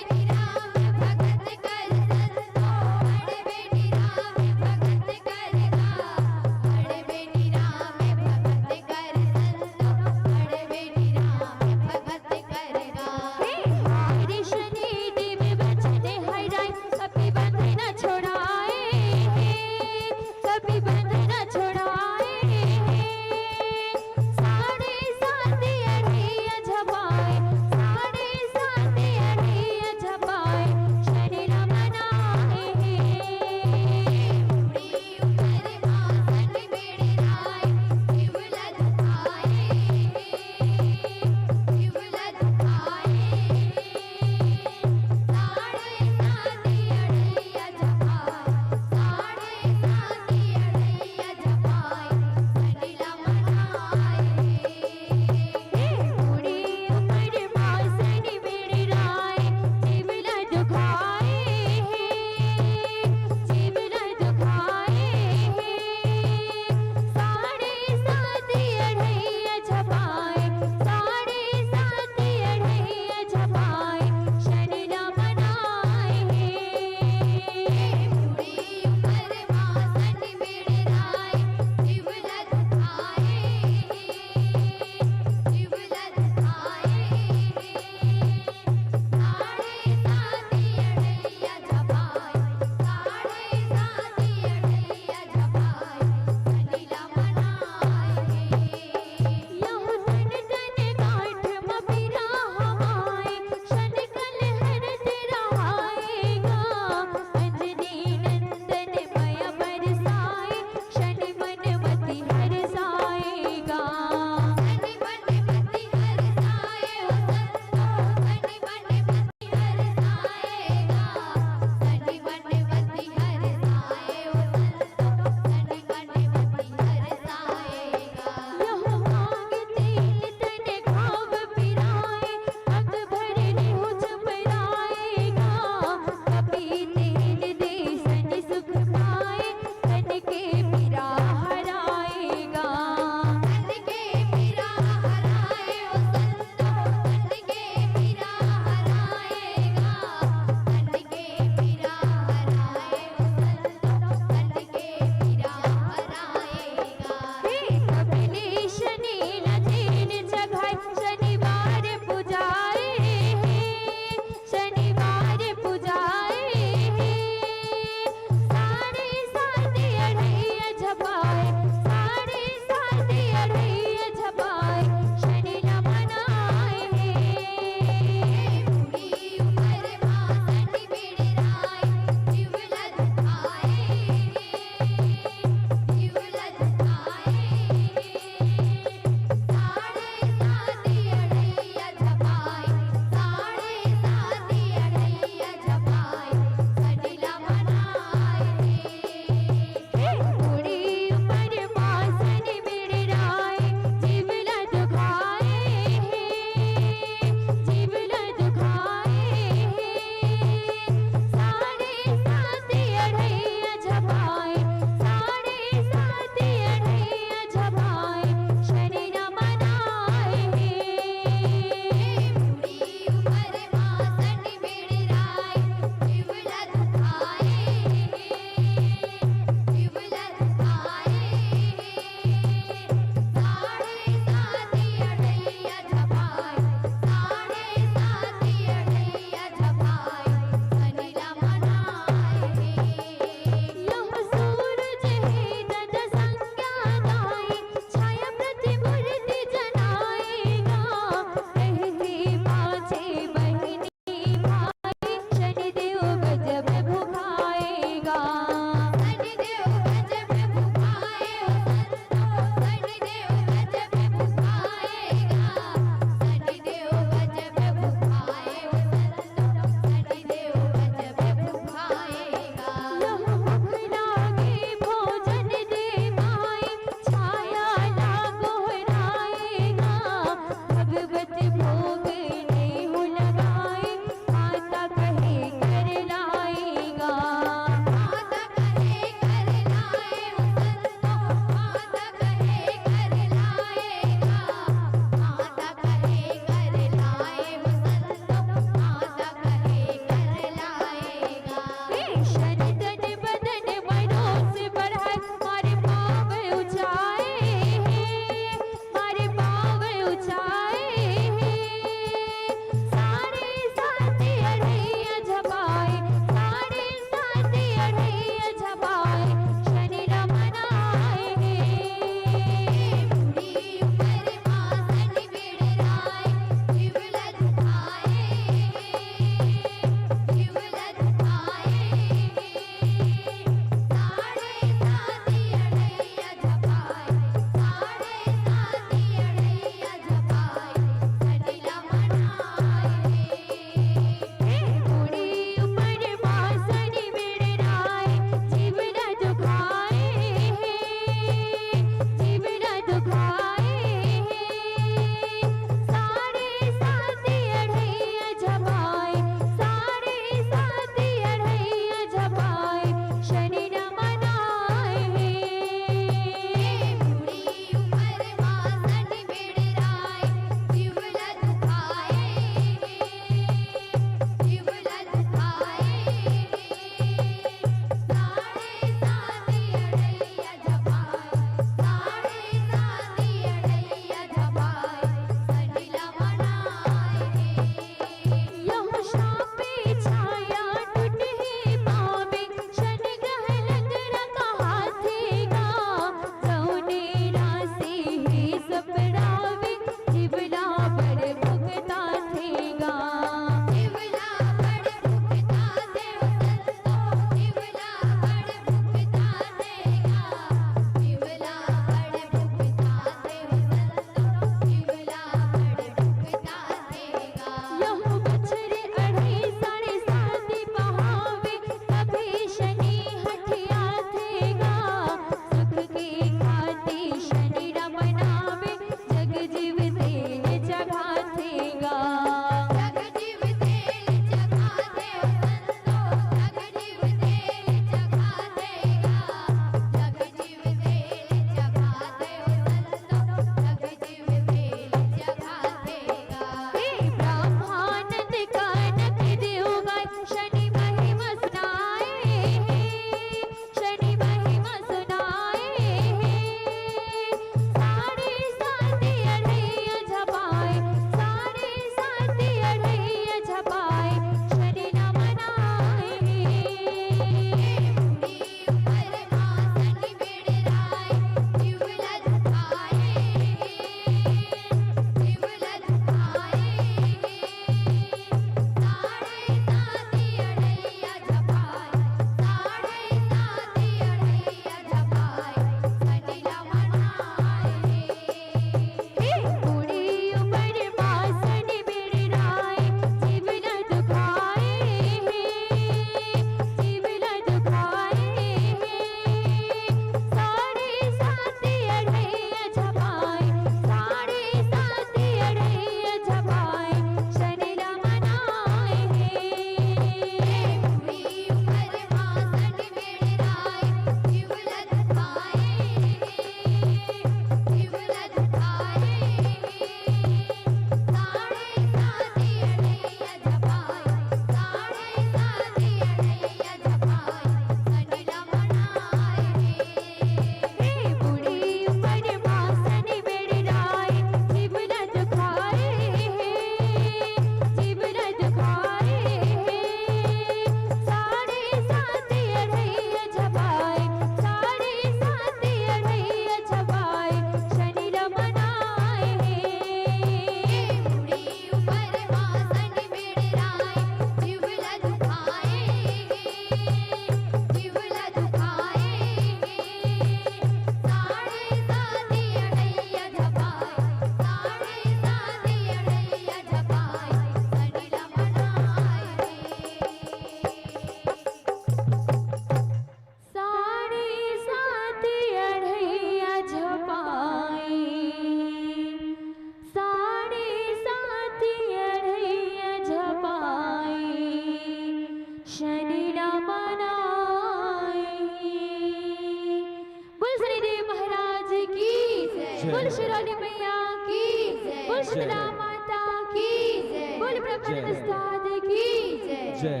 शेरावाली मैया की जय। बोल शीतला माता की जय। बोल ब्रह्मानंद उस्ताद की जय। जय।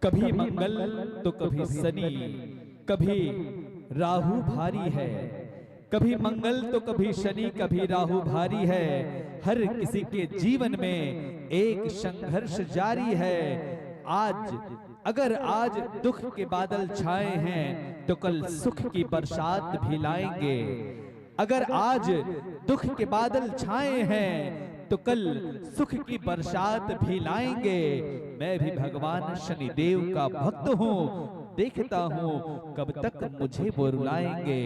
कभी मंगल तो कभी शनि, कभी राहु भारी है। कभी मंगल तो कभी शनि, कभी राहु भारी है। हर किसी के जीवन में एक संघर्ष जारी है। आज, अगर आज दुख के बादल छाए हैं, तो कल सुख की बरसात भी लाएंगे। अगर आज दुख के बादल छाए हैं, तो कल सुख की बरसात भी लाएंगे। मैं भी भगवान शनिदेव का भक्त हूँ, देखता हूँ कब तक मुझे वो रुलाएंगे,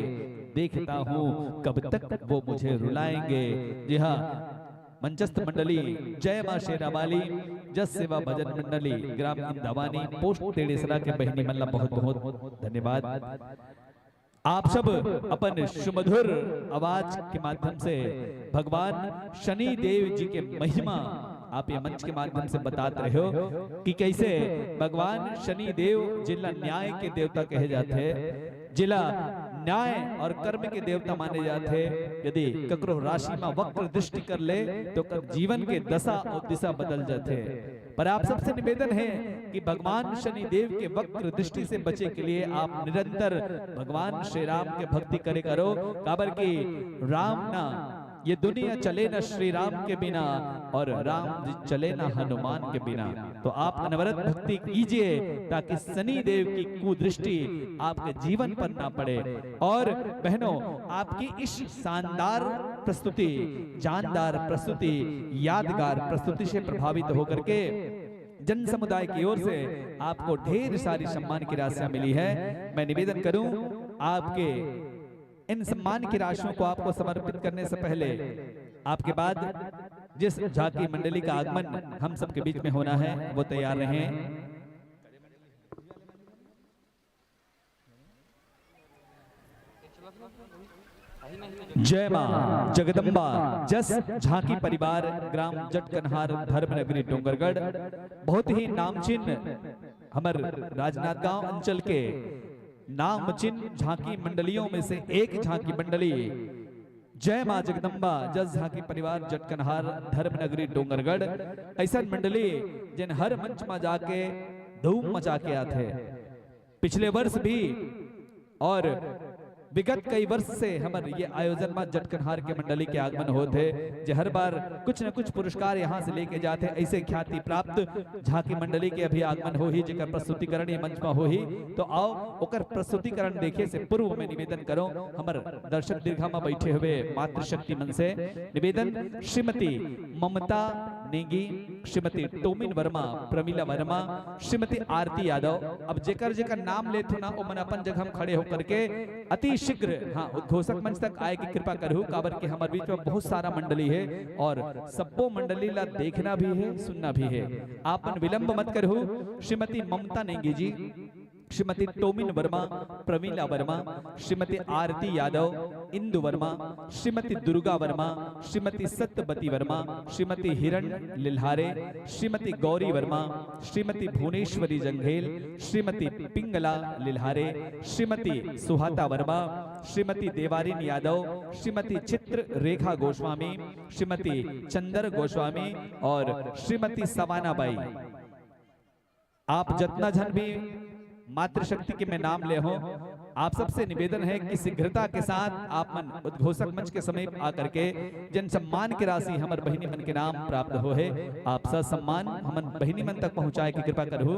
देखता हूँ कब तक वो मुझे रुलाएंगे। जी हाँ, मंचस्थ मंडली जय माँ शेरावाली, जस सेवा भजन मंडली, ग्राम इंदावानी, पोस्ट टेड़ेसरा के बहिनी मन ला बहुत बहुत धन्यवाद। आप सब अपन सुमधुर आवाज के माध्यम से भगवान शनि देव जी के महिमा आप ये मंच के माध्यम से बतात रहे हो कि कैसे भगवान शनि देव जिला न्याय के देवता कहे जाते हैं, जिला न्याय और कर्म के देवता माने जाते हैं। यदि ककरो राशि में वक्र दृष्टि कर ले, तो ओकर जीवन के दशा और दिशा बदल जाते। पर आप सबसे निवेदन है कि भगवान शनि देव के वक्र दृष्टि से बचे के लिए आप निरंतर भगवान श्री राम के भक्ति करे करो, काबर कि राम ना ये दुनिया चले ना श्री राम के बिना, और राम जी चले ना हनुमान के बिना। तो आप अनवरत भक्ति कीजिए, ताकि शनि देव की कुदृष्टि आपके जीवन पर ना पड़े। और बहनों, आपकी इस शानदार प्रस्तुति, जानदार प्रस्तुति, यादगार प्रस्तुति से प्रभावित होकर के जन समुदाय की ओर से आपको ढेर सारी सम्मान की राशियां मिली है। मैं निवेदन करूं, आपके इन सम्मान की राशियों को आपको समर्पित करने से पहले, आपके बाद जिस झांकी मंडली का आगमन हम सबके बीच में होना है, वो तैयार रहें। जय माँ जगदम्बा, जस झांकी परिवार, ग्राम जटकनहार, धर्म नगरी डोंगरगढ़। बहुत ही नामचीन हमर राजनांदगांव अंचल के नामचीन झांकी मंडलियों में से एक झांकी मंडली जय माँ जगदम्बा, जस झांकी परिवार, जटकनहार, धर्म नगरी डोंगरगढ़। ऐसन मंडली जिन हर मंच में जाके धूम मचा के आथे। पिछले वर्ष भी और विगत कई वर्ष से हमर ये आयोजन में जटकनहार के मंडली के आगमन होत हे, जे हर बार कुछ न कुछ पुरस्कार यहाँ से लेके जात हे। ऐसे ख्याति प्राप्त झांकी मंडली के अभी आगमन होही, जेकर प्रस्तुतिकरण ये मंच में होही। तो आओ, ओकर प्रस्तुतिकरण देखे से पूर्व मैं निवेदन करो, हमर दर्शक दीर्घा में बैठे हुए मातृशक्ति मन से निवेदन, श्रीमती ममता नेगी, श्रीमती टोमिन वर्मा, प्रमिला वर्मा, श्रीमती आरती यादव। अब जेकर जेकर नाम लेथो ना, ओमन अपन जगह में खड़े होकर के अति शीघ्र, हाँ, उद्घोषक मंच तक आए की कृपा करहु, काबर के हमर बीच में बहुत सारा मंडली हे और सब्बो मंडली ला देखना भी हे, सुनना भी हे। आपन विलंब मत करहु। श्रीमती ममता नेगी जी, श्रीमती टोमिन वर्मा, प्रमिला वर्मा, श्रीमती आरती यादव, इंदु वर्मा, श्रीमती दुर्गा वर्मा, श्रीमती सत्यवती वर्मा, श्रीमती हिरण लिल्हारे, श्रीमती गौरी वर्मा, श्रीमती भुवनेश्वरी जंघेल, श्रीमती पिंगला लिल्हारे, श्रीमती सुहाता वर्मा, श्रीमती देवारिन यादव, श्रीमती चित्र रेखा गोस्वामी, श्रीमती चंदर गोस्वामी और श्रीमती सवाना बाई। आप जतना झन भी मातृशक्ति के मैं नाम ले हो, आप सबसे निवेदन है कि शीघ्रता के साथ आप मन उद्घोषक मंच के समीप आकर के जन सम्मान की राशि हमर बहिनी मन के नाम प्राप्त हो है, आप ससम्मान हमन बहिनी मन तक पहुंचाए की कृपा करहु।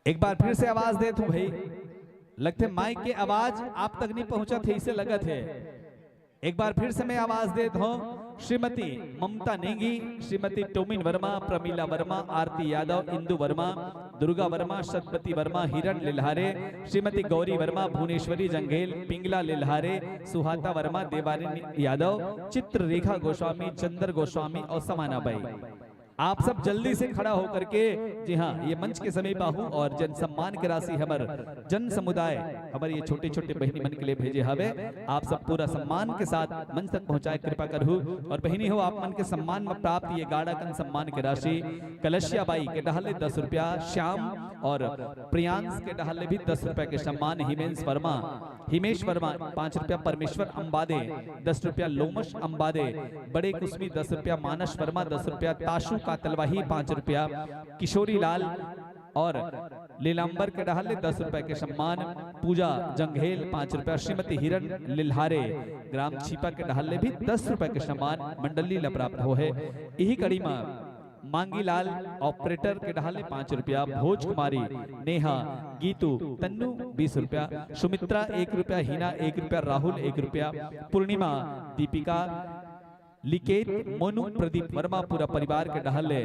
एक बार फिर से आवाज देत हूँ भाई, लगथे माइक के आवाज आप तक नहीं पहुंचत हे, इसे लगत हे। एक बार फिर से मैं आवाज देत हूँ, श्रीमती ममता नेगी, श्रीमती टोमिन वर्मा, प्रमिला वर्मा, आरती यादव, इंदु वर्मा, दुर्गा वर्मा, सतपति वर्मा, हिरण लिल्हारे, श्रीमती गौरी वर्मा, भुवनेश्वरी जंघेल, पिंगला लिल्हारे, सुहाता वर्मा, देवारिन यादव, चित्र रेखा गोस्वामी, चंद्र गोस्वामी और समाना बाई। आप सब जल्दी से खड़ा होकर के, जी हाँ, ये मंच के समीप आहू और जन सम्मान के राशि हमर जन समुदाय, हमर ये छोटे-छोटे बहिनी मन के लिए भेजे हवे। आप सब पूरा सम्मान के साथ मंच तक पहुँचाए कृपा करहू। और बहिनी हो, आप मन के सम्मान में प्राप्त ये गाड़ा कन सम्मान के राशि कलशिया बाई के डहर ले दस रुपया, श्याम और प्रियांश के डहर ले भी दस रुपया के सम्मान, हिमेश वर्मा, हिमेश वर्मा पाँच रुपया, परमेश्वर अंबादे दस रुपया, लोमश अंबादे, बड़े कुसमी दस रुपया, मानस वर्मा दस रुपया, ताशु कातलवाही पाँच रुपया, किशोरी लाल और लीलांबर के डहर ले दस रुपया के सम्मान, पूजा जंघेल पाँच रुपया, श्रीमती हिरण लिल्हारे ग्राम छीपा के डहर ले भी दस रुपया के सम्मान मंडली ला प्राप्त हो है। इही कड़ी मा मांगीलाल ऑपरेटर के डहर ले पाँच रुपया, भोज कुमारी, नेहा, गीतू, तन्नू बीस रुपया, सुमित्रा एक रुपया, हिना एक रुपया, राहुल एक रुपया, पूर्णिमा, दीपिका, लिकेत, मोनू, प्रदीप वर्मा पूरा परिवार के डहर ले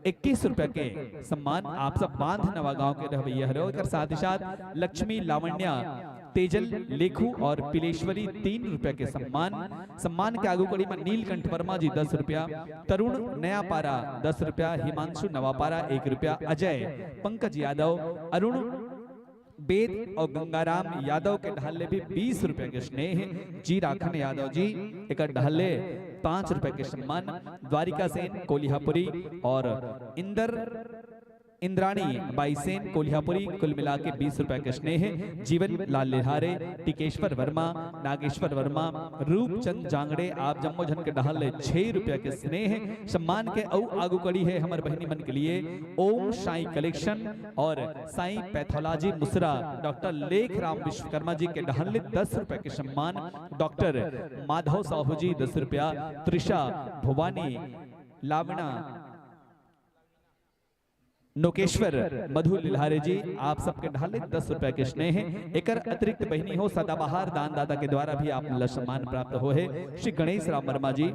इक्कीस रुपया के सम्मान। आप सब बांध नवा गांव के रहवैया हरो। एकर साथ ही साथ लक्ष्मी, लावण्या, तेजल, लेखू और पिलेश्वरी तीन रुपया के सम्मान। सम्मान के आगू कड़ी में नीलकंठ वर्मा जी दस रुपया, तरुण नयापारा दस रुपया, हिमांशु नवापारा एक रुपया, अजय, पंकज यादव, अरुण बेद और गंगाराम यादव के डहर ले भी बीस रुपया के स्नेह। जी राखन यादव जी एकर डहर ले पाँच रुपया के सम्मान। द्वारिका सेन कोलिहापुरी और इंदर इंद्राणी बाई सेन कोलिहापुरी, कुल मिला के बीस रुपया के स्नेह। जीवन लाल लिहारे, टिकेश्वर वर्मा, नागेश्वर वर्मा, रूपचंद जांगड़े, आप जम्मो झन के डहर ले छह रुपया के स्नेह। सम्मान के अउ आगू कड़ी है हमर बहिनी मन के लिए ओम साई कलेक्शन और साई पैथोलॉजी मुसरा, डॉक्टर लेख राम विश्वकर्मा जी के डहर ले दस रुपया के सम्मान, डॉक्टर माधव साहू जी दस रुपया, त्रिशा, भवानी, लावणा, नोकेश्वर, मधु लिल्हारे जी, आप सबके डहर ले दस रुपया के स्नेह। एकर अतिरिक्त बहिनी हो सदाबहार दानदाता के द्वारा भी आप मन ला सम्मान प्राप्त हो है, श्री गणेश राम वर्मा जी।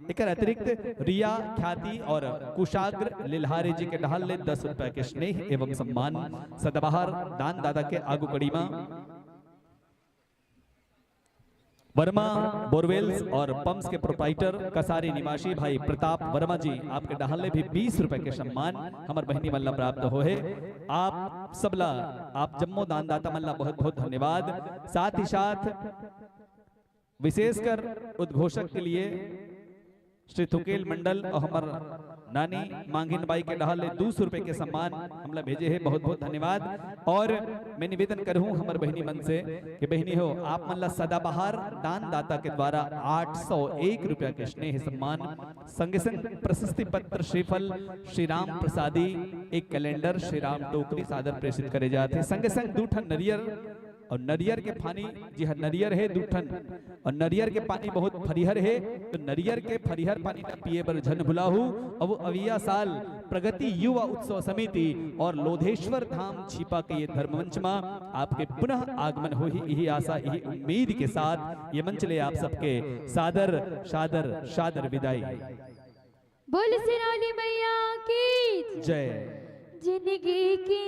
एकर अतिरिक्त रिया, ख्याति और कुशाग्र लिल्हारे जी के डहर ले दस रुपया के स्नेह एवं सम्मान सदाबहार दानदाता के आगू कड़ी मा। वर्मा बोरवेल्स और पंप्स के प्रोप्राइटर कसारी निवासी भाई प्रताप वर्मा जी, आपके डहर ले भी बीस रुपए के सम्मान हमर बहिनी मन ला प्राप्त हो है। आप सबला, आप जम्मो दानदाता मन ला बहुत बहुत धन्यवाद। साथ ही साथ विशेषकर उद्घोषक के लिए श्री थुकेल मंडल और हमर नानी मांगिन बाई के डहर ले दू सौ रुपए के सम्मान हमला भेजे है, बहुत बहुत धन्यवाद। और मैं निवेदन करहूं हमर बहिनी मन से कि बहिनी हो, आप मन ला सदाबहार दानदाता के द्वारा आठ सौ एक रुपया के स्नेह सम्मान, संगे संग प्रशस्ति पत्र, श्रीफल, श्री राम प्रसादी, एक कैलेंडर, श्री राम टोकरी सादर प्रेषित करे जात हे। संगे संग दू ठन नरियर और नरियर के पानी, जी हाँ, नरियर है दू ठन, और नरियर के पानी बहुत फरिहर है, तो नरियर के फरिहर पानी ला पिए बर झन भुलाहू। अब अविया साल प्रगति युवा उत्सव समिति और लोधेश्वर धाम छिपा के ये धर्म मंच मा आपके पुनः आगमन होही, यही आशा, यही उम्मीद के साथ ये मंच ले आप सबके सादर, सादर, सादर विदाई। बोल सिरौली मैया की जय। जिंदगी की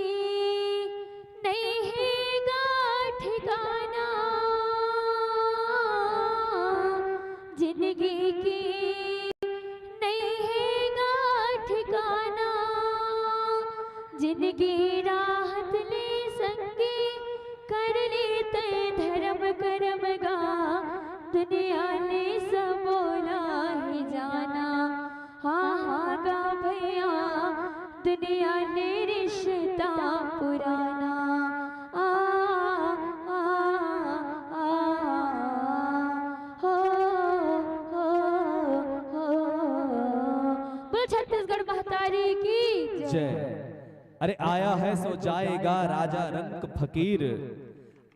नहीं है गा ठिकाना, जिंदगी की नहीं है गा ठिकाना, जिंदगी राहत ले संगी, कर ले तय धर्म करम गा, दुनिया ने सब बोला ही जाना। हाँ हाँ गा भैया, दुनिया ने रिश्ता पुराना। आ, आ, आ, आ, हो, हो, हो। बोल छत्तीसगढ़ महतारी की जय। अरे आया है सो जाएगा राजा रंक फकीर,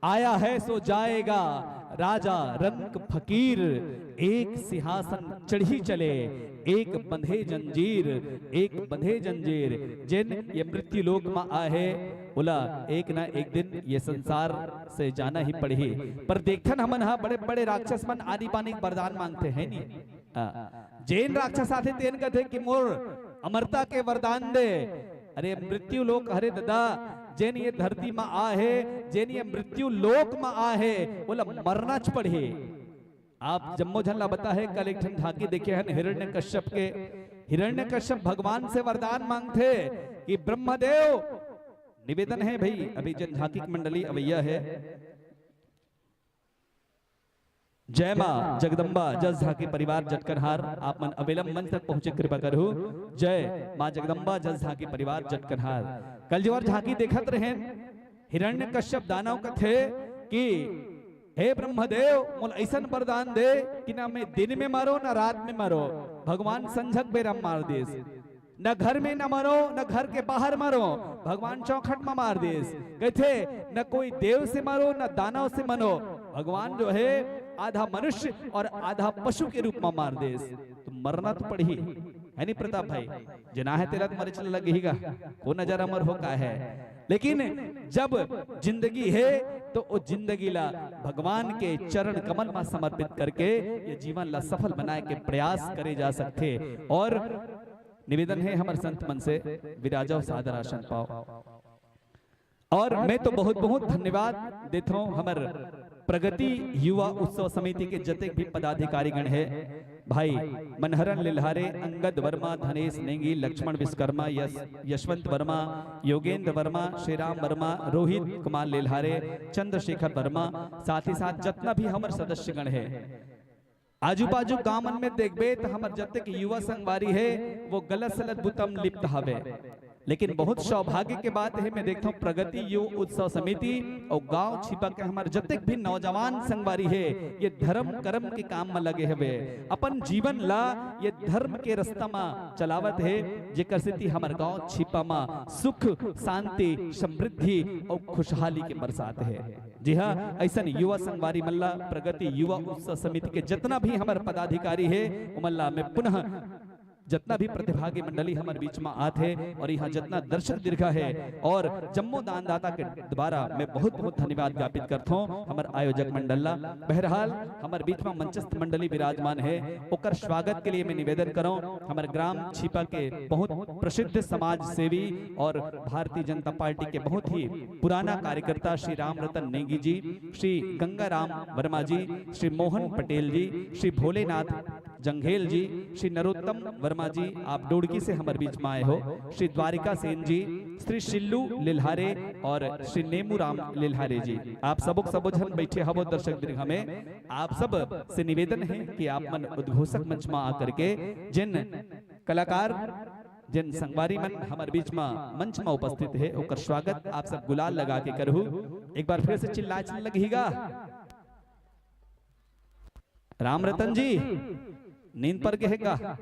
आया है सो जाएगा राजा रंक फकीर। एक सिंहासन चढ़ी चले, एक बंधे जंजीर, एक बंधे जंजीर। जेन ये मृत्यु लोक मा आए हे, ओला एक ना एक दिन ये संसार से जाना ही पड़ही। पर देखथन हमन हा बड़े बड़े राक्षस मन आनी बानी के वरदान मांगथे, है नी? हाँ। जेन राक्षस आथे तेन कथे कि मोर अमरता के वरदान दे। अरे मृत्यु लोक हरे ददा, जेन ये धरती मा आ हे, जेन ये मृत्यु लोक मा आ हे, ओला मरना च पड़ही। आप जम्मो झन ला बता हे, कल एक ठन झांकी देखे हन हिरण्यकश्यप के, हिरण्यकश्यप भगवान से वरदान मांगथे कि ब्रह्मदेव, निवेदन हे भाई, अभी जेन झांकी के मंडली अवइया हे, जय माँ जगदम्बा जस झांकी परिवार जटकनहार, आप मन अविलंब मंच तक पहुंचे कृपा करहु। जय माँ जगदम्बा जस झांकी परिवार जटकनहार। कल जो और झांकी देखत रहेन, हिरण्यकश्यप दानव कथे कि हे ब्रह्मदेव, मोला अइसन वरदान दे कि ना मैं दिन में मरो, ना रात में मरो। भगवान संझक बेरा मार देस। न घर में न मरो, न घर के बाहर मरो, भगवान चौखट में मार देस। कहथे, न कोई देव से मरो, न दानव से मरो। भगवान जो है, आधा मनुष्य और आधा पशु के रूप में मार देस। तो मरना तो पड़ही, है नहीं प्रताप भाई? जेना हे तेला तो मरे चला लगही गा, को नजर अमर हो का है। लेकिन जब जिंदगी है, तो वो जिंदगी ला भगवान के चरण कमल में समर्पित करके ये जीवन ला सफल बनाए के प्रयास करे जा सकथे। और निवेदन हे हमर संत मन से, विराजव सादर आसन पाओ। और मैं तो बहुत बहुत धन्यवाद देत हूँ हमर प्रगति युवा उत्सव समिति के जतेक भी पदाधिकारी गण हे, भाई मनहरन लिल्हारे, अंगद वर्मा, धनेश नेंगी, लक्ष्मण विश्वकर्मा, यश-, यशवंत वर्मा, योगेंद्र वर्मा, श्रीराम वर्मा, रोहित कुमार लिल्हारे, चंद्रशेखर वर्मा, साथ ही साथ जतना भी हमर सदस्य गण हे, आजू बाजू गांव मन में देखबे त हमर जतेक युवा संगवारी हे, वो गलत सलत बुता म लिप्त हवे। लेकिन बहुत सौभाग्य के बात हे, मैं देखता हूँ प्रगति युवा उत्सव समिति और गांव छिपा के हमर जतेक भी नौजवान संगवारी हे, ये धर्म कर्म के काम में लगे हवे, अपन जीवन ला ये धर्म के रास्ता में चलावत हे, जेकर सेती हमर गांव छिपा में सुख, शांति, समृद्धि और खुशहाली के बरसात हे। जी हाँ, अइसन युवा संगवारी मन ला प्रगति युवा उत्सव समिति के जतना भी हमर पदाधिकारी हे, ओमन ला मैं पुनः जतना भी प्रतिभागी मंडली हमर बीच में आत हे और यहाँ जतना दर्शक दीर्घा हे और जम्मो दानदाता के द्वारा मैं बहुत बहुत धन्यवाद ज्ञापित करथों हमर आयोजक मंडल ला। बहरहाल, हमर बीच में मंचस्थ मंडली विराजमान हे, ओकर स्वागत के लिए मैं निवेदन करों हमर ग्राम छिपा के बहुत प्रसिद्ध समाज सेवी और भारतीय जनता पार्टी के बहुत ही पुराना कार्यकर्ता श्री राम रतन नेगी जी, श्री गंगाराम वर्मा जी, श्री मोहन पटेल जी, श्री भोलेनाथ जंघेल जी, श्री नरोत्तम वर्मा जी, आप डोड़की से हमर बीच में आए हो, श्री द्वारिका सेन जी, श्री शिल्लू लिल्हारे और श्री नेमूराम लिल्हारे जी, आप सबो के सबो झन बैठे हवो दर्शक दीर्घा में, आप सब से निवेदन हे कि आप मन उद्घोषक मंच में आकर के जिन कलाकार, जिन संगवारी मन हमर बीच में मंच में उपस्थित हे, ओकर स्वागत आप सब गुलाल लगा के करहु। एक बार फिर से चिल्ला चिल्ला लगही गा। राम रतन जी, नींद पर गे हे का?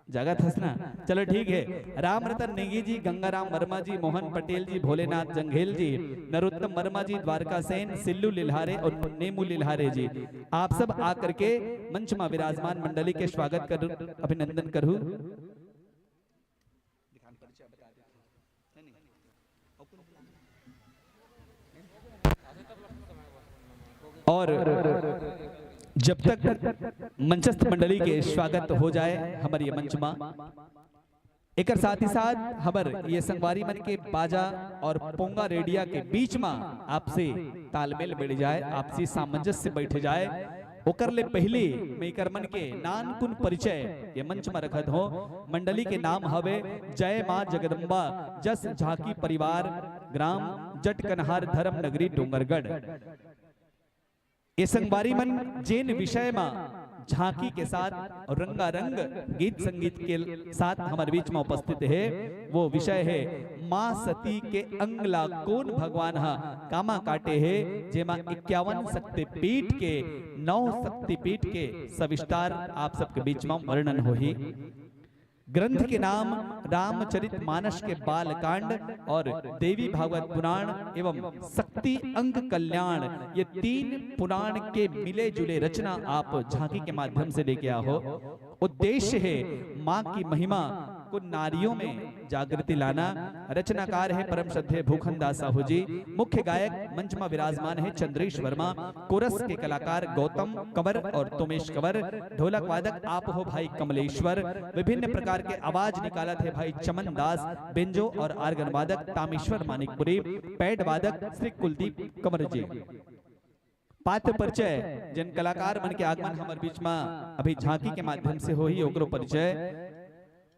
जागत हस ना? चलो ठीक हे। राम रतन नेगी जी, गंगाराम वर्मा जी, मोहन पटेल जी, भोलेनाथ जंघेल जी, नरोत्तम वर्मा जी, द्वारका सेन, सिल्लू लिल्हारे और नेमू लिल्हारे जी, आप सब आकर के मंच में विराजमान मंडली के स्वागत कर, अभिनंदन करहु। और जब तक मंचस्थ मंडली के स्वागत हो जाए हमर ये मंच मा, एकर साथ ही साथ हमर ये संगवारी मन के बाजा और पोंगा रेडिया के बीच मा आपसे तालमेल बैठ जाए, आपसी सामंजस्य बैठ जाए, ओकर ले पहिली मैं एकर मन के नानकुन परिचय ये मंच मा रखत हों। मंडली के नाम हवे जय माँ जगदम्बा जस झांकी परिवार, ग्राम जटकनहार, धर्म नगरी डोंगरगढ़। ये संगवारी मन जेन विषय मा झांकी के साथ और रंगारंग गीत संगीत के साथ हमर बीच मा उपस्थित हे, वो विषय हे माँ सती के अंग ला कोन भगवान हा कामा काटे हे, जेमा इक्यावन शक्तिपीठ के नौ शक्तिपीठ के सविस्तार आप सबके बीच मा वर्णन होही। ग्रंथ के नाम रामचरित मानस के बालकांड और देवी भागवत पुराण एवं शक्ति अंग कल्याण, ये तीन पुराण के मिले जुले रचना आप झांकी के माध्यम से लेके आहो। उद्देश्य हे माँ की महिमा को नारियों में जागृति लाना। रचनाकार हे परम श्रद्धेय भूखन दास साहू जी। मुख्य गायक मंच मा विराजमान हे चंद्रेश वर्मा। कोरस के कलाकार गौतम कंवर और तोमेश कंवर। ढोलक वादक आप हो भाई कमलेश्वर। विभिन्न प्रकार के आवाज निकालत हे भाई चमन दास। बेंजो और आर्गन वादक तामेश्वर मानिकपुरी। पैड वादक श्री कुलदीप कंवर जी। पात्र परिचय, जिन कलाकार मन के आगमन हमर बीच मा अभी झांकी के माध्यम से होही, ओकरो परिचय।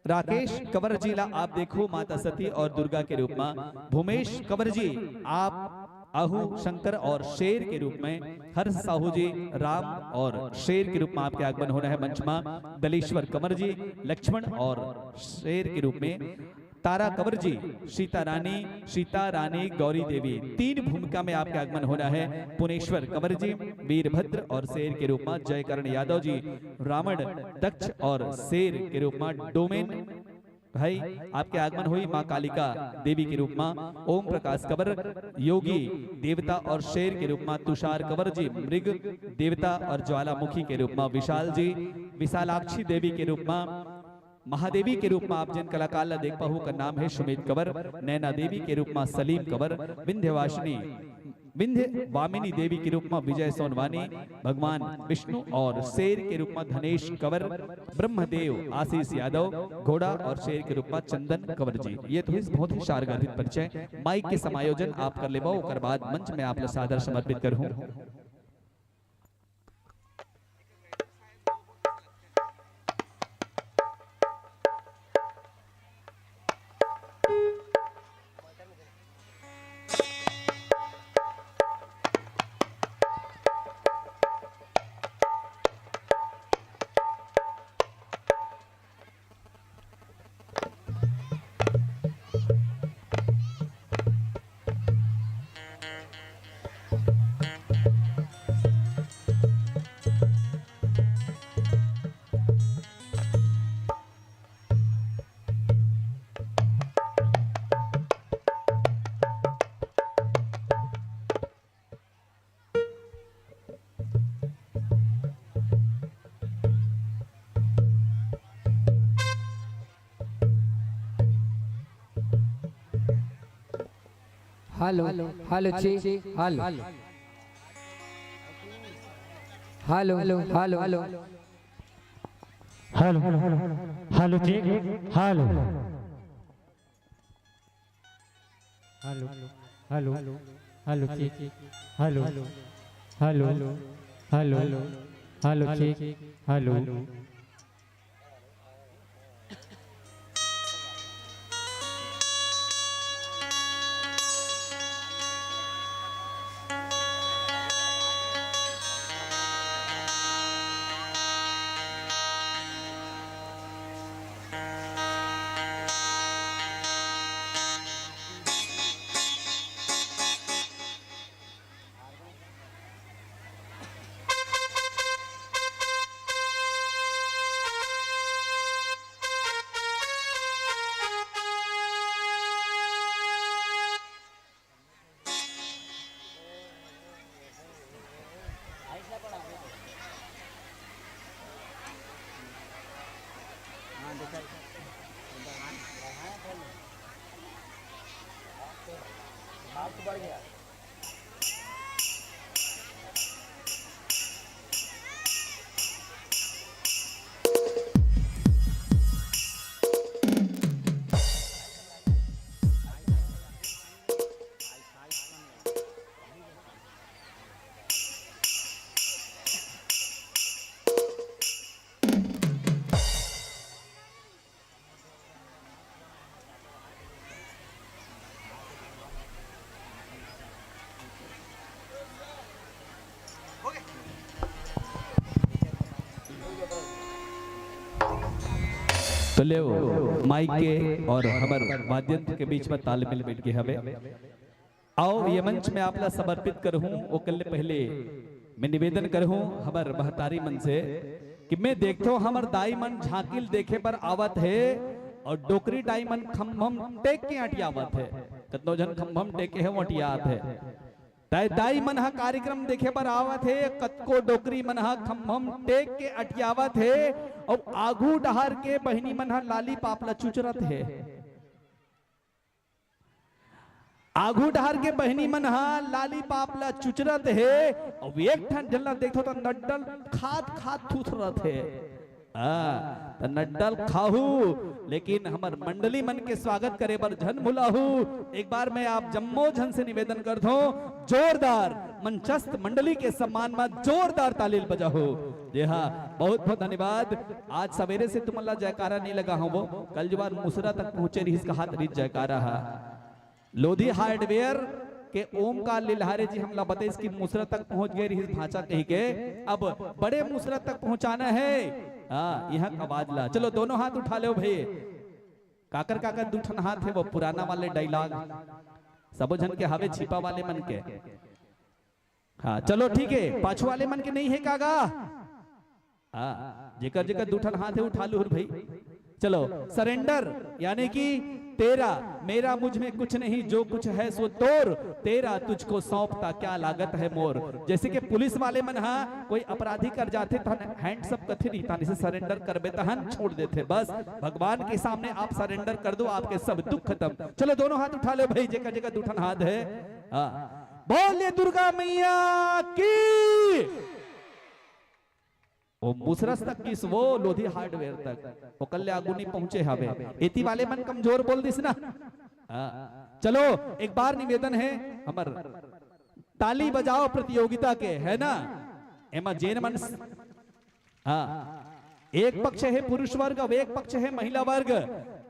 राकेश कंवर जी ला आप देखो माता सती और दुर्गा के रूप में, भूमेश कंवर जी आप आहू शंकर और शेर के रूप में, हर्ष साहू जी राम और शेर के रूप में आपके आगमन होना है मंच में, दलेश्वर कंवर जी लक्ष्मण और शेर के रूप में, तारा कंवर जी सीता रानी, सीता रानी गौरी देवी, तीन भूमिका में आपके आगमन होना है। पुनेश्वर कंवर जी वीरभद्र और शेर के रूप में, जयकरण यादव जी रावण दक्ष और शेर के रूप में, डोमेन भाई आपके आगमन हुई माँ कालिका देवी के रूप में, ओम प्रकाश कंवर योगी देवता और शेर के रूप में, तुषार कंवर जी मृग देवता और ज्वालामुखी के रूप में, विशाल जी विशालाक्षी देवी के रूप में, महादेवी के रूप में आप जिन कलाकार ला देख पाहू, ओकर नाम है सुमित कंवर, नैना देवी के रूप में सलीम कंवर, विंध्यवासिनी, विंध्य वामिनी देवी के रूप में विजय सोनवानी, भगवान विष्णु और शेर के रूप में धनेश कंवर, ब्रह्मदेव आशीष यादव, घोड़ा और शेर के रूप में चंदन कंवर जी। ये तो इस बहुत ही सारगर्भित परिचय। माइक के समायोजन आप कर लेबो, ओकर बाद मंच में आप ला सादर समर्पित करहूँ। Hello, hello, check, hello. Hello, hello, hello. Hello, hello, check, hello. Hello, hello, hello, check, hello, hello, hello, hello, check, hello. तो लेव, माइक के और हमर वाद्यंत्र के बीच में तालमेल बैठ गए हवे। आओ, ये मंच में आप ला समर्पित करहूं, ओकर ले पहले मैं निवेदन करहूं हमर महतारी मन से कि मैं देखथों हमर दाई मन झांकी ल देखे बर आवत हे और डोकरी दाई मन खम्भम टेक के अटियावत हे। कतनो झन खम्भम टेके हे, वो अटियात हे। दाई, दाई मन ह कार्यक्रम देखे बर आवत हे, कतको डोकरी मन ह खम्भम टेक के अटियावत हे और आघू डहर के बहिनी मन ह लालीपाप ला चुचरत हे। आघू डहर के बहिनी मन ह लालीपाप ला चुचरत हे, अउ एक ठन झन ला देखथो त नड्डल खात खात थुथरत हे। हाँ, त नड्डा ल खाहू, लेकिन हमर मंडली मन के स्वागत करे बर झन भुलाहू। एक बार मैं आप जम्मो झन से निवेदन करथों, जोरदार मंचस्थ मंडली के सम्मान म जोरदार ताली ल बजाहू। जी हाँ, बहुत बहुत धन्यवाद। आज सवेरे से तुमन ला जयकारा नहीं लगा हूँ, वो कल जो बार मुसरा तक पहुंचे रहिस, कहात रहिस जयकारा हा। लोधी हार्डवेयर के ओमकार लिल्हारे जी हमला बताइस कि मुसरा तक पहुंच गए रहिस भांचा कही के, अब बड़े मुसरा तक पहुंचाना है। हाँ, यहाँ का आवाज ला। चलो, दोनों हाथ उठा लो भाई। काकर काकर दू ठन हाथ है, वो पुराना वाले डायलॉग, सबो झन के हावे, छिपा वाले मन के। हाँ, चलो ठीक है, पाछू वाले मन के नहीं है कागा? हाँ, जेकर जेकर दू ठन हाथ है, उठा लूर भाई। चलो, सरेंडर यानी कि तेरा, मेरा मुझ में कुछ नहीं, जो कुछ है सो तोर, तेरा तुझको सौंपता क्या लागत है मोर। जैसे कि पुलिस वाले मन हा कोई अपराधी कर जाथे, तहन हैंड्स अप कथे नहीं, तहन इसे सरेंडर करबे, तहन छोड़ देथे। बस, भगवान के सामने आप सरेंडर कर दो, आपके सब दुख खत्म। चलो, दोनों हाथ उठा लो भाई, जेकर जेकर दू ठन हाथ है। हाँ, बोलिए दुर्गा मैया की। वो मुसरस तक किस, वो लोधी हार्डवेयर तक, ओकर ले आगू नहीं पहुंचे हवे। एती वाले मन कमजोर बोल दिस ना। हाँ। चलो, एक बार निवेदन है हमर ताली बजाओ प्रतियोगिता के, है ना? एमा जेन मन, हाँ, एक पक्ष है पुरुष वर्ग, अब एक पक्ष है महिला वर्ग।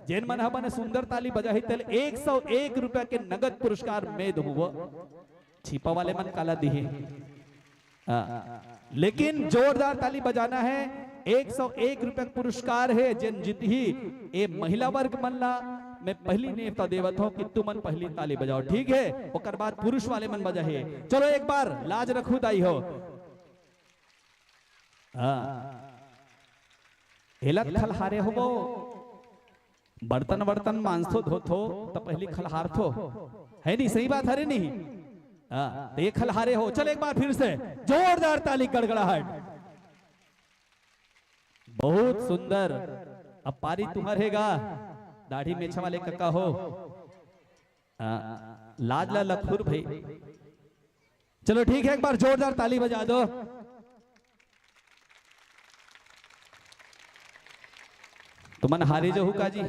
जेन मन हमन सुंदर ताली बजाही, तेल एक सौ एक रुपया के नगद पुरस्कार में दूंगा। छिपा वाले मन काला दिही। हाँ, लेकिन जोरदार ताली बजाना है। एक सौ एक रुपया पुरस्कार है, जेन जीतही, ए महिला वर्ग मन ला मैं पहली नेवता देवत हूँ कि तुमन पहली ताली बजाओ, ठीक है? ओकर बाद पुरुष वाले मन बजाही। चलो, एक बार लाज रखू दाई हो। हाँ, हेलत खलहारे होबो, बर्तन वर्तन मांजथो धोथो, त पहली खलहारथो, है नहीं? सही बात हरे नहीं? हाँ, त ये खलहारे हो। चल, एक बार फिर से जोरदार ताली, गड़गड़ाहट। बहुत सुंदर। अब पारी तुम्हर हेगा, दाढ़ी मेछा वाले कका हो। हाँ, लाज ला लखुर भाई। चलो ठीक है, एक बार जोरदार ताली बजा दो। तुमन हारे जो हुका जी,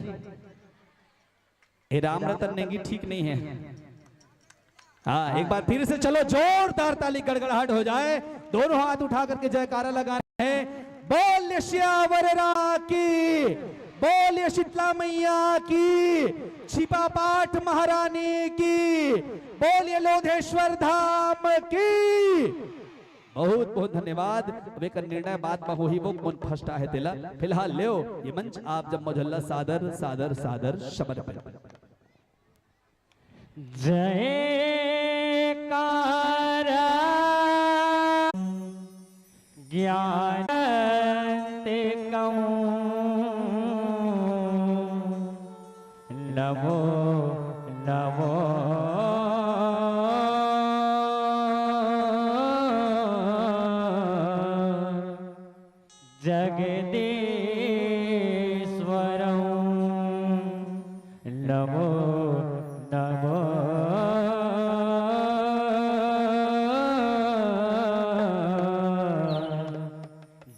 ए राम रतन नेंगी ठीक नहीं है। हाँ, एक बार फिर से चलो, जोरदार ताली गड़गड़ाहट हो जाए, दोनों हाथ उठा करके जयकारा लगाना है। बोल सियावर राम की, बोल शीतला मैया की, छिपा पाठ महारानी की, बोलिए लोधेश्वर धाम की। बहुत बहुत धन्यवाद। अब एक निर्णय बाद में होही, वो कौन फर्स्ट आहे तेला। फिलहाल लेव ये मंच आप जम्मो झन ला सादर सादर सादर समर्पित। जयकारा ज्ञान ते कहूँ, नमो नमो जगदीश्वरं, नमो नमो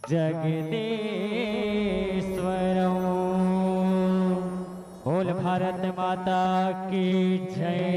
जगदीश्वरं। बोल भारत माता की जय।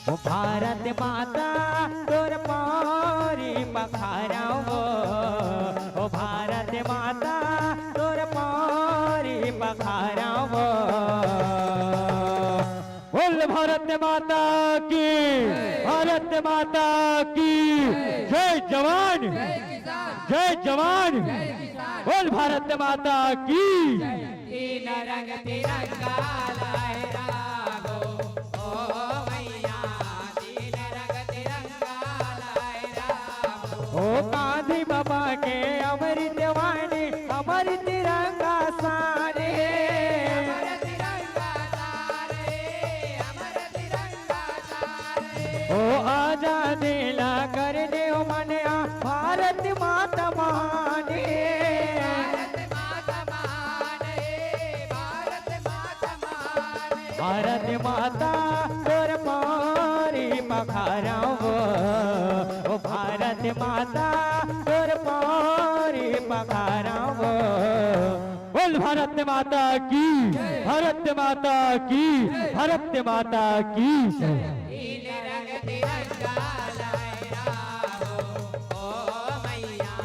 ओ भारत माता तोर पारी पखारव, ओ भारत माता तोर पारी भारत माता की, भारत माता की, जय जवान, जय जवान, बोल भारत माता की। तीन रंग तिरंगा लहरावो, ओ मैया, तीन रंग तिरंगा लहरावो। ओ गांधी बाबा के अमृत वाणी, अमर तिरंगा शान हे। अमर तिरंगा शान हे, अमर तिरंगा शान हे। ओ आजादी ला कर दे ओ मनिया, भारत माता महान हे। भारत माता महान हे, भारत माता महान हे। भारत माता तोर पारी पखारव, ओ भारत माता तोर पारी पखारव। बोल भारत माता की, भारत माता की, भारत माता की। तीन रंग तिरंगा लहरावो, ओ मैया,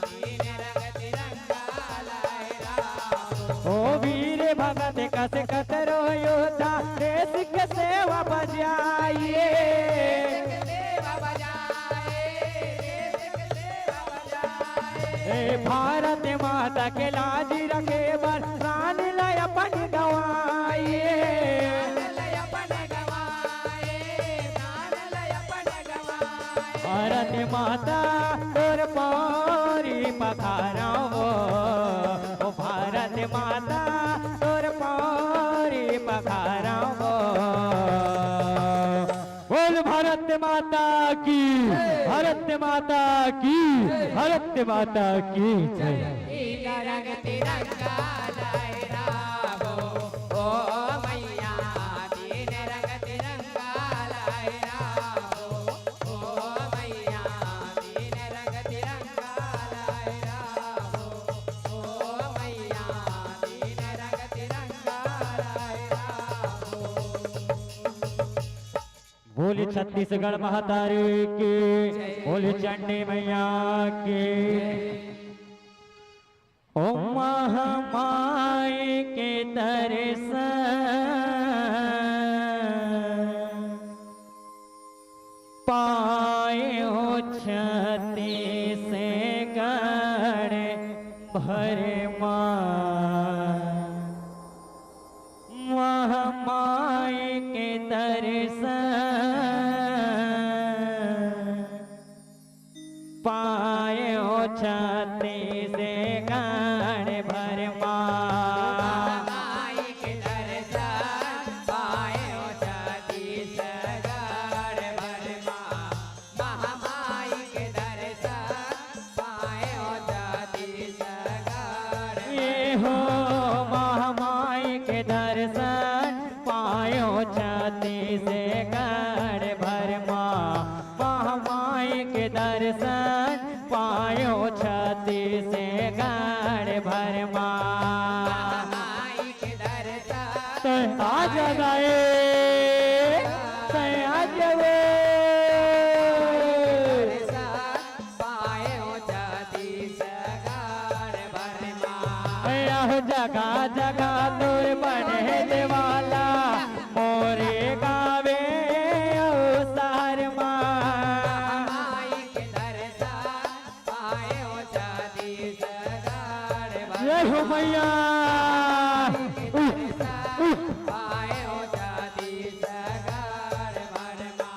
तीन रंग तिरंगा लहरावो। ओ वीर भगत कस कतरो योद्धा, देश के सेवा बजाइए। देश के सेवा बजाए, देश के सेवा बजाए। ए भारत माता के लाज रखे बर, प्राण ला अपन गवाइए। प्राण ला अपन गवाए, प्राण ला अपन गवाए। भारत माता तोर पारी पखारव, ओ भारत माता तोर पारी पखारव। बोल भारत माता की, भारत माता की, भारत माता की जय। तीन रंग तिरंगा लहरावो, ओ मैया, तीन रंग तिरंगा लहरावो, ओ मैया, तीन रंग तिरंगा लहरावो, ओ मैया, तीन रंग तिरंगा लहरावो। बोली छत्तीसगढ़ महतारी की, बोली चंडी मैया की। ओ महामाई के दर्शन पाए हो छत्तीसगढ़ भर मा। महामाई के दर्शन पायो छत्तीसगढ़ भर मा। महामाई के दर्शन पायो छत्तीसगढ़ भर मा। महामाई के दर्शन पायो छत्तीसगढ़। ये हो महामाई के दर्शन पायो छत्तीसगढ़ भर मा। महामाई के दर्शन पायो छत्तीसगढ़ भर मा। महामाई के दर्शन तो आ जा गा ए, तो आ जा गा ए। पायो छत्तीसगढ़ भर मा। यह जगह जगह तोर बने देवाला, मोरे गावे अउ शहर मा। माई के दर्शन पायो छत्तीसगढ़ भर जय हो मैया। पायो छत्तीसगढ़ भर मा।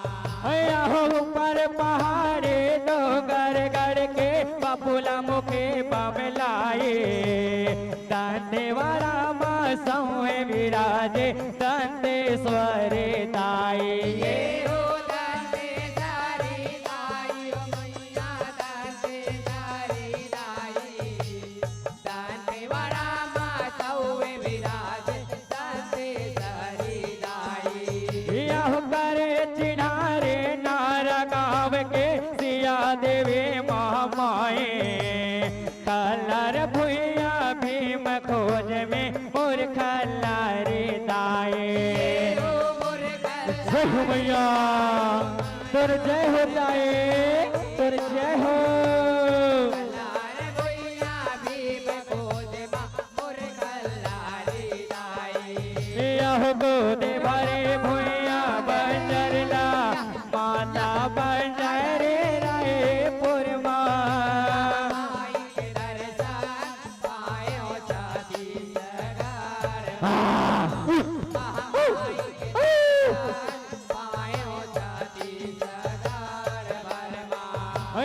हैया हो ऊपर पहाड़े डोंगरगढ़ के बबुला मुखी बमलाए। दंतेवाड़ा मा सौंहे विराजे दंतेश्वरी दाई। ये हो दंतेश्वरी दाई, ओ मैया दंतेश्वरी दाई। दंतेवाड़ा मा सौंहे विराजे दंतेश्वरी दाई। यह करे चिन्हारे नारा गाँव के सिया देवी महामाई। कल्लर भुइयां भीम खोज में मोर कल्लरी दाई। जय हो मैया, तोर जय हो दाई, तोर जय हो। यह गोद भरे भुइयां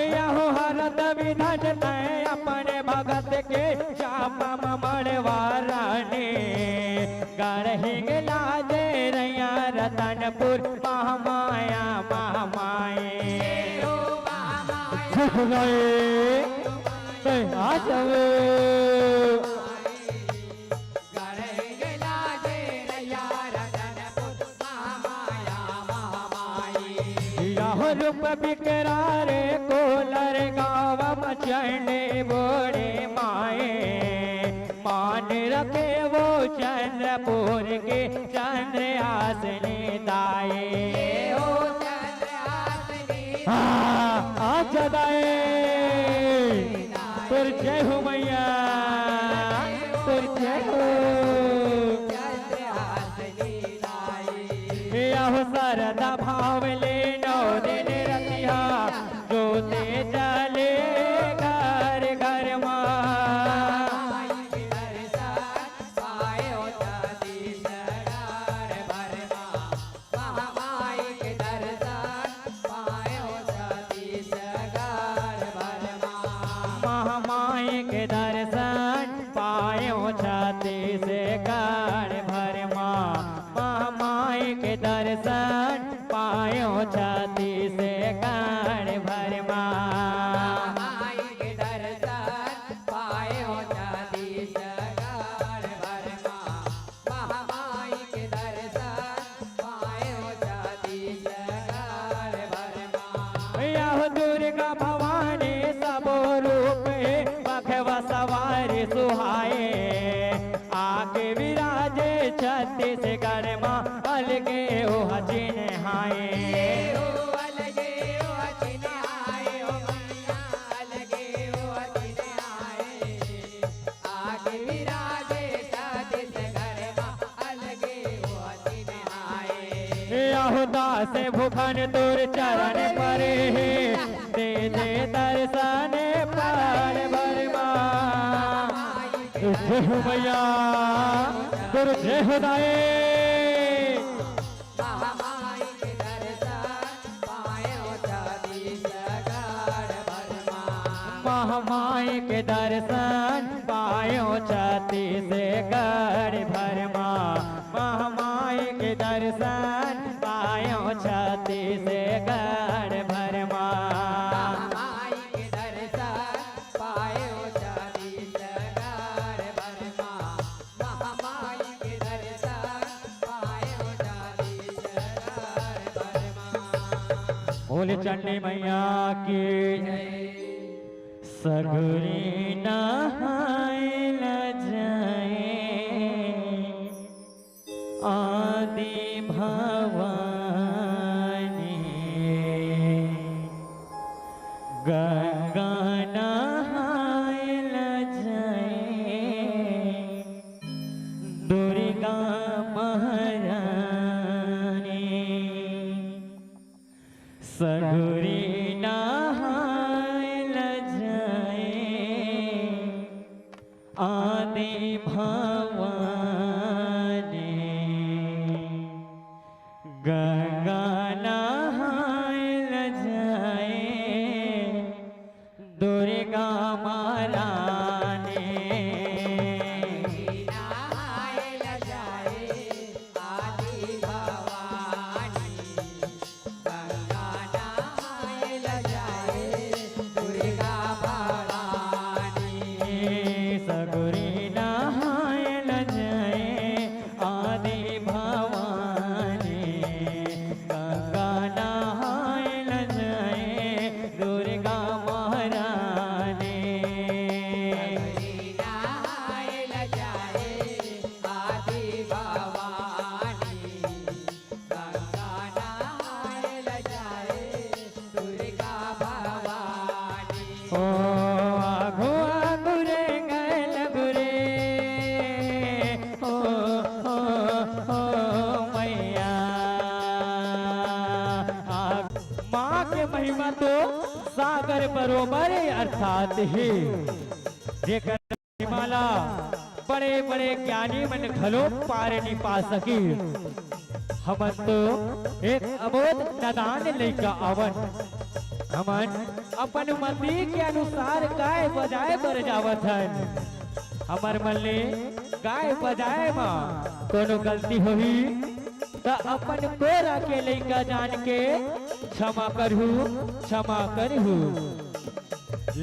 यहो हरत विधन तैं अपन भगत के, चापा म मड़वा रानी। गढ़हिंग लाजे रैया रतनपुर महामाया महामाई। झुक गए, तैं आ जावे। यह रूप बिकरारे कोलर गाँव म चंडी बोड़ी माए। मान रखे वो चंद्रपुर के चंद्र आसनी दाए। हाँ, आ जदाए। तोर जय हो मैया, तोर जय हो। यहो सरधा भाव ले नौ दिन रतिहा, जोते जले घर घर मा। महामाई के दर्शन पायो छत्तीसगढ़ भर मा। महामाई के दर्शन पायो छत्तीसगढ़ भर मा। यहो दुर्गा भवानी सबो रूप हे, बघवा सवारी सुहाए। आके विराजे छत्तीसगढ़ मा, अलगे ओह चिन्हाए। यहो दास भुखन तोर चरण परे हे, दे दे दर्शन पल भर मा। जय हो मैया, तोर जय हो दाए। महामाई के दर्शन पायो छत्तीसगढ़ भर मा। महामाई के दर्शन पायो छत्तीसगढ़ भर मा। बोले चंडी मैया की। सगुरी नहाए ल जाए आदि भवानी, गंगा नहाए ल जाए दुर्गा महारानी। सगुरी नहाए ल जाए आदि भवानी, गंगा नहाए ल जाए दुर्गा महारानी। सगुरी नहाए ल जाए आदि भवानी, गंगा नहाए ल जाए दुर्गा महारानी। ओ आघू आघू रे गैल गुरे, ओ, ओ, ओ मैया। आ, माँ के महिमा तो सागर बरोबर अर्थात हे, जेकर महिमा ला बड़े बड़े ज्ञानी मन घलो पार नि पा सके। हमन तो एक अबोध नदान लइका अवन। हमन अपन मति के अनुसार गाय बजाए बर जावत हन। हमर मन ले गाय बजाए म कोनो गलती होही त अपन कोरा के लइका जान के क्षमा करहू, क्षमा करहू।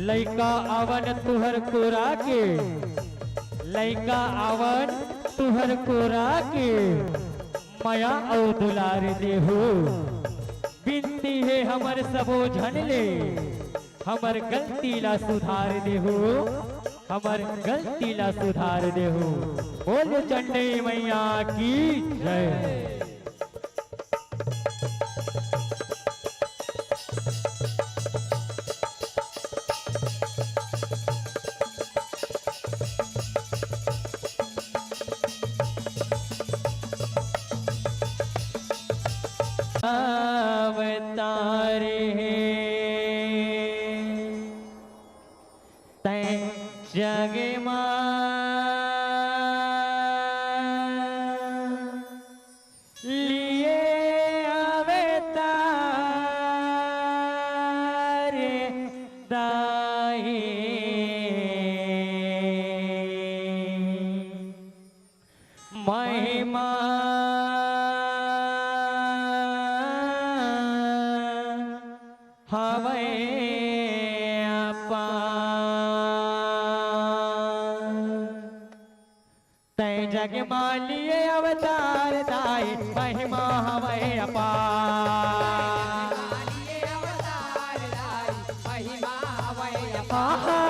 लइका अवन तुहर कोरा के, लइका अवन तुहर कोरा के, मया अउ दुलार देहू। बिनती हे हमर सबो झन ले, हमर गलती ला सुधार देहू, हमर गलती ला सुधार देहू। बोल चंडी मैया की जय। अवतार हे तैं जग मा लिए अवतार दाई। महिमा हवय अपार। तैं जग मा लिए अवतार दाई, महिमा हवय अपार। आहा।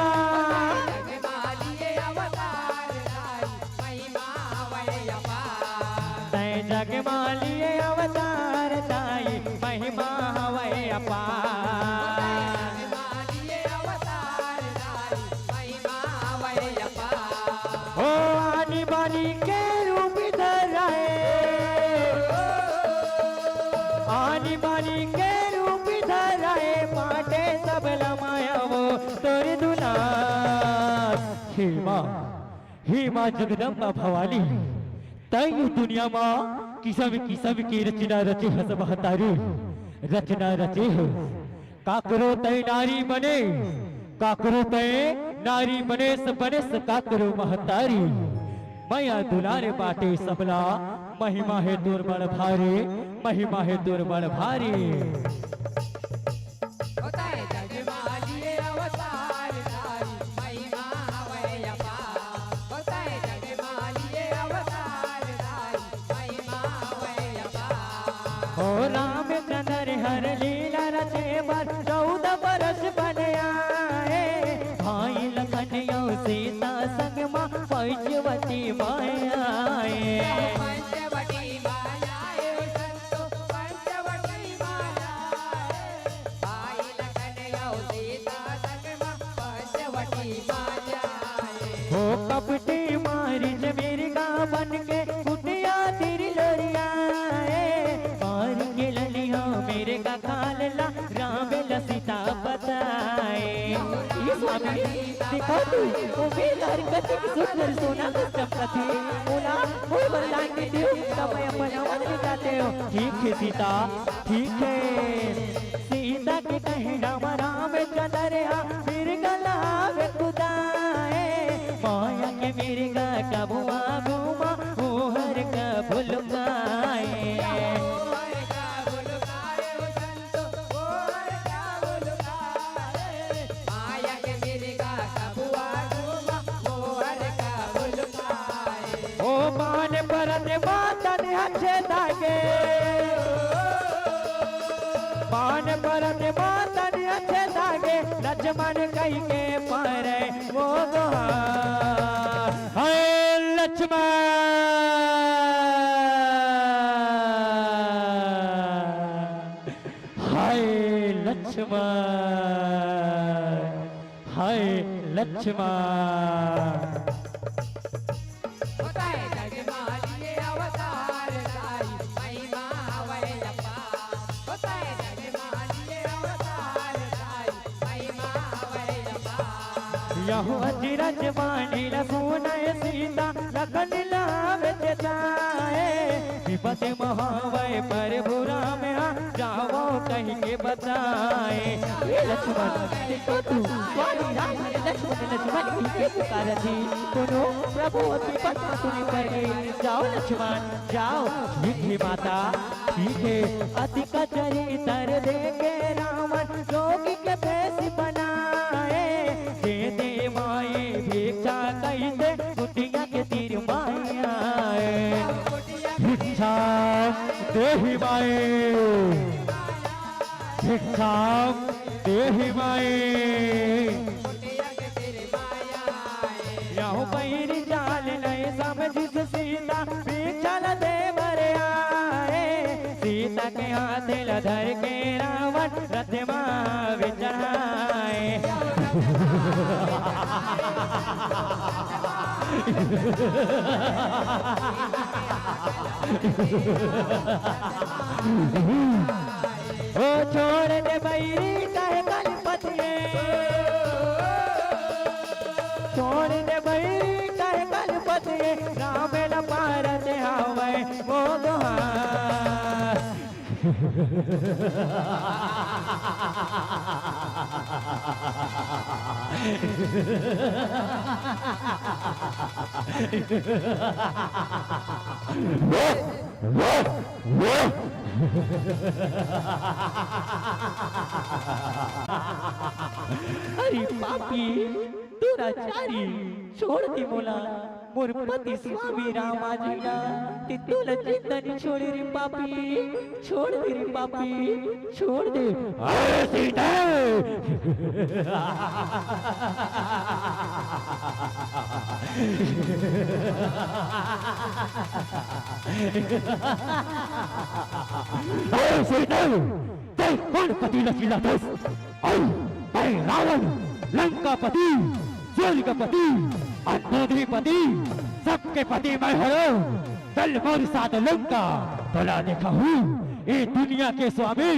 तैं जग मा लिए अवतार दाई, महिमा हवय अपार। ओ आनी बानी के रूप धराए, आनी बानी के रूप धराए, बाटे सब ला माया वो तोर दुलार। हे माँ, हे माँ जगदम्बा भवानी, तैं ए दुनिया मा किसम किसम के रचना रचे हस महतारी, रचना रचे हस। काकरो तैं नारी बने, काकरो तैं नारी बनेस, बनेस काकरो महतारी। मया दुलार बाटे सबला, महिमा हे तोर बड़ भारी, महिमा हे तोर बड़ भारी। ओ रामचंद्र हर लीला रचे बर चौदह बरस बन आए। भाई लखन अउ सीता संग मा पंचवटी मा आए। ओ कपटी मारिच मिर्गा बन के कुटिया तिर लोरियाए। मार के ललिया मिर्गा खाल ला राम ल सीता बताए। ये स्वामी, देखो तू, ओ मेर हर कति के सुंदर सोना कस चमकत हे। ओला मोर बर लान के देव, त मैं अपन अमन में जाते हो। ठीक हे सीता, ठीक हे। सीता के कहे राम रामचंद्र हा, मिर्गा लावे कुदाए। माया के मिर्गा कभू आगू मा, ओहर कभू लुकाए। ओ पान परत मातन अच्छे दागे, पान परत मातन अच्छे दागे, लक्ष्मण कहि के परे वो दोहार। हाय लक्ष्मण, हाय लक्ष्मण, हाय लक्ष्मण। यहू अचरज बानी ल सुनय सीता, लखन लावे चेताए। विपत महावय प्रभु राम हा, जावो कहि के बताए। हे लक्ष्मण, देखो तू, स्वामी राम हरे लक्ष्मण, लक्ष्मण कहि के पुकारत हे। कोनो प्रभु अति पद म सुनी पर गए। जाओ लक्ष्मण, जाओ। ठीक हे माता, ठीक हे। अति का चरित्र देखे रावण, जोगी के भेष बनाए। दे दे माई भिक्षा कहिथे, कुटिया के तीर माई आए। भिक्षा देहि माई, भिक्षा देहि माई। यहू बैरी चाल नहीं समझिस सीता, भिक्षा ल दे बर आए। सीता के हाथ ल धर के रावण रथ मा बिचढ़ाए। ओ छोड़ दे बैरी कहे कलपतिए, छोड़ दे बैरी कहे कलपतिए, राम ल पारत हावय ओ दोहा। अरे पापी, दुराचारी, छोड़ दे मोला, मोर पति स्वामी राम जी ला, ते तोला जिंदा नी छोड़े रे पापी, छोड़ दे रे पापी, छोड़ दे। अरे सीते! अरे सीते! तैं कोन पति ल चिल्लाथस? अउ तैं रावण, लंकापति, स्वर्गपति, अंधोधीपति, सबके पति मैं हरंव। चल मोर साथ लंका, तोला देखाहूं, ए दुनिया के स्वामी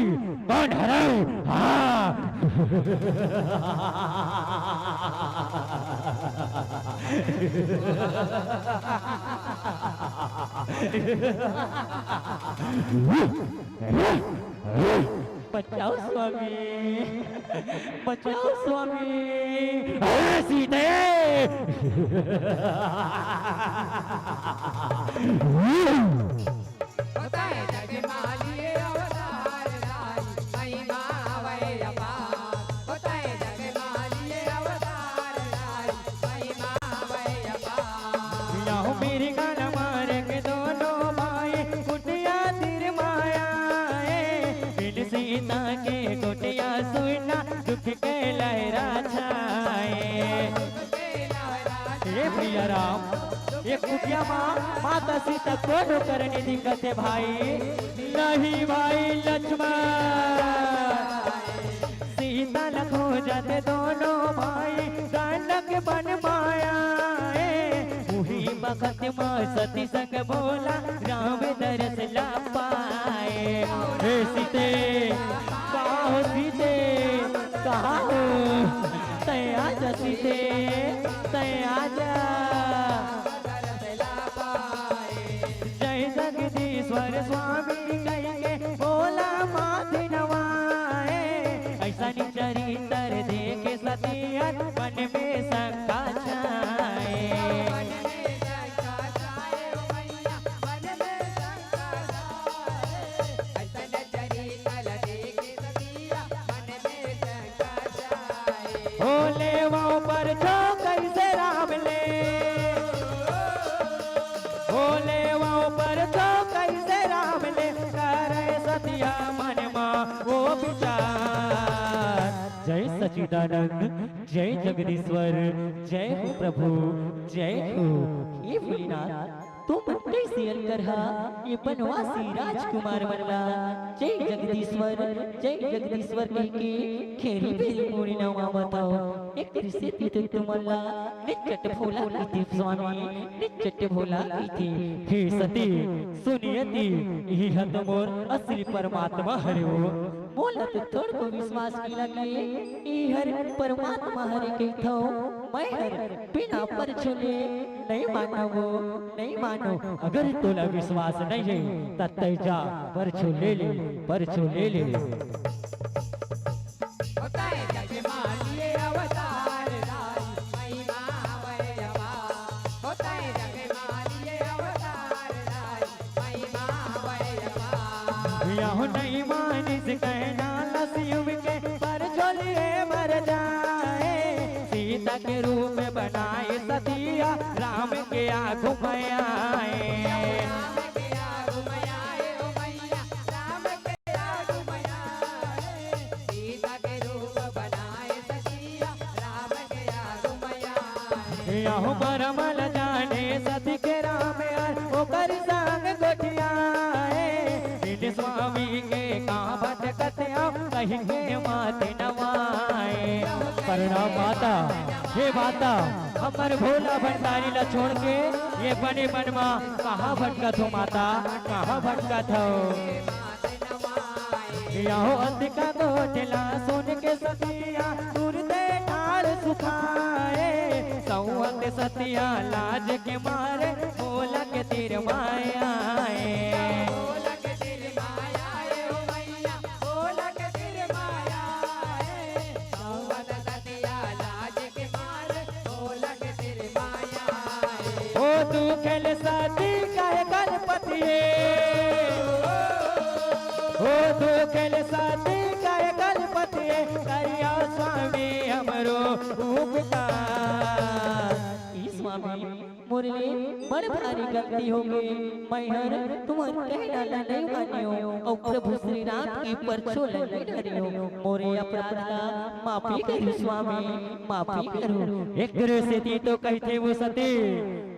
कोन हरय। हाँ। बचाओ स्वामी, बचाओ स्वामी। अरे सीते! होता है जग मालिए अवतार धारी, महिमा वै अपार। होता है जग मालिए अवतार धारी, महिमा वै अपार। यहू मेरी गाना मारे के दोनों भाई कुटिया तीर माया ए। बिन सीता के कुटिया सुना दुख के लहरा छाए। हे प्रिया राम, ये कुटिया मा माता सीता कोनो करने दिखत हे भाई। नहीं भाई लक्ष्मण, सीता ल खोजत दोनों भाई गंडक बन माया ए। उही बखत मा सती संग बोला राम दरस ला पाए। हे सीते, कहाँ हो सीते, कहाँ हो? तैं आजा सीते, तैं आजा। जय जगदीश्वर स्वामी कहिके भोला माथे नवाए। ऐसा चरित्र देखे सतियन मन में शंका छाए। हो लेवा ऊपर छो कैसे राम ले, हो लेवा ऊपर छो कैसे राम ले, करे सतिया मन मा वो विचार। जय सचिदानंद, जय जगदीश्वर, जय हो प्रभु, जय हो। हे भोलेनाथ, तुमन कइसे अलकर हा ये बनवासी राजकुमार मन ला। जय जगदीश्वर, जय जगदीश्वर कहिके घेरी भेरी मुड़ी नवावत हव। एक रिसे पीते तुमन ला निचट भोला कहिथे स्वामी, निचट भोला कहिथे। हे सती, सुनियती, इही ह तो मोर असली परमात्मा हरे हो। मोला तो थोड़को विश्वास नइ लगे, इही हर परमात्मा हरे कहिथव। मैं हर बिना परछो ले नइ मानव, नइ मानव। अगर तोला विश्वास नइ हे, त तैं जा परछो ले ले, परछो ले ले। होता है जग मालिए अवतार धारी, महिमा अवय अपार। होता है जग मालिए अवतार धारी, महिमा अवय अपार। यहू नइ मानिस कहना ल शिव के, परछो ले मर जाए। सीता के रूप बनाए सतिया, राम के आगू में आए। राम के आगू में आए, ओ मैया, राम के आगू में आए। सीता के रूप बनाए सतिया, राम के आगू में आए। यहू मरम ल जाने सती के राम अर ओकर संग गोठियाए। इन स्वामी के कहाँ भटकत आँव, कहि के माथे नवाए। प्रणाम माता, हे माता, हमर भोला भंडारी ला छोड़ के ये बने बन मा कहाँ भटकत हो माता, कहाँ भटकत हो? यहू अतिका गोठ ला सुन के सतिया तुरते ठाड़ सुखाए। सौवत सतिया लाज के मारे भोला के तीर माया आए। भोला के तीर माया आए, ओ मैया, भोला के तीर माया आए। सौवत सतिया लाज के मारे भोला के तीर माया आए। ओ दुखेल सती कहे गणपति हे, ओ दुखेल सती कहे गणपति हे, करिया स्वामी हमरो उपकार। ई स्वामी, मोर ले बड़ भारी गलती होगे। मैं हर तुम्हर कहना ला नइ मानियो अउ प्रभु श्री राम के परछो ला नइ डरियो। मोरे अपराध ला माफी करू स्वामी, माफी करू। एकरे सेती तो कहिथे वो सती,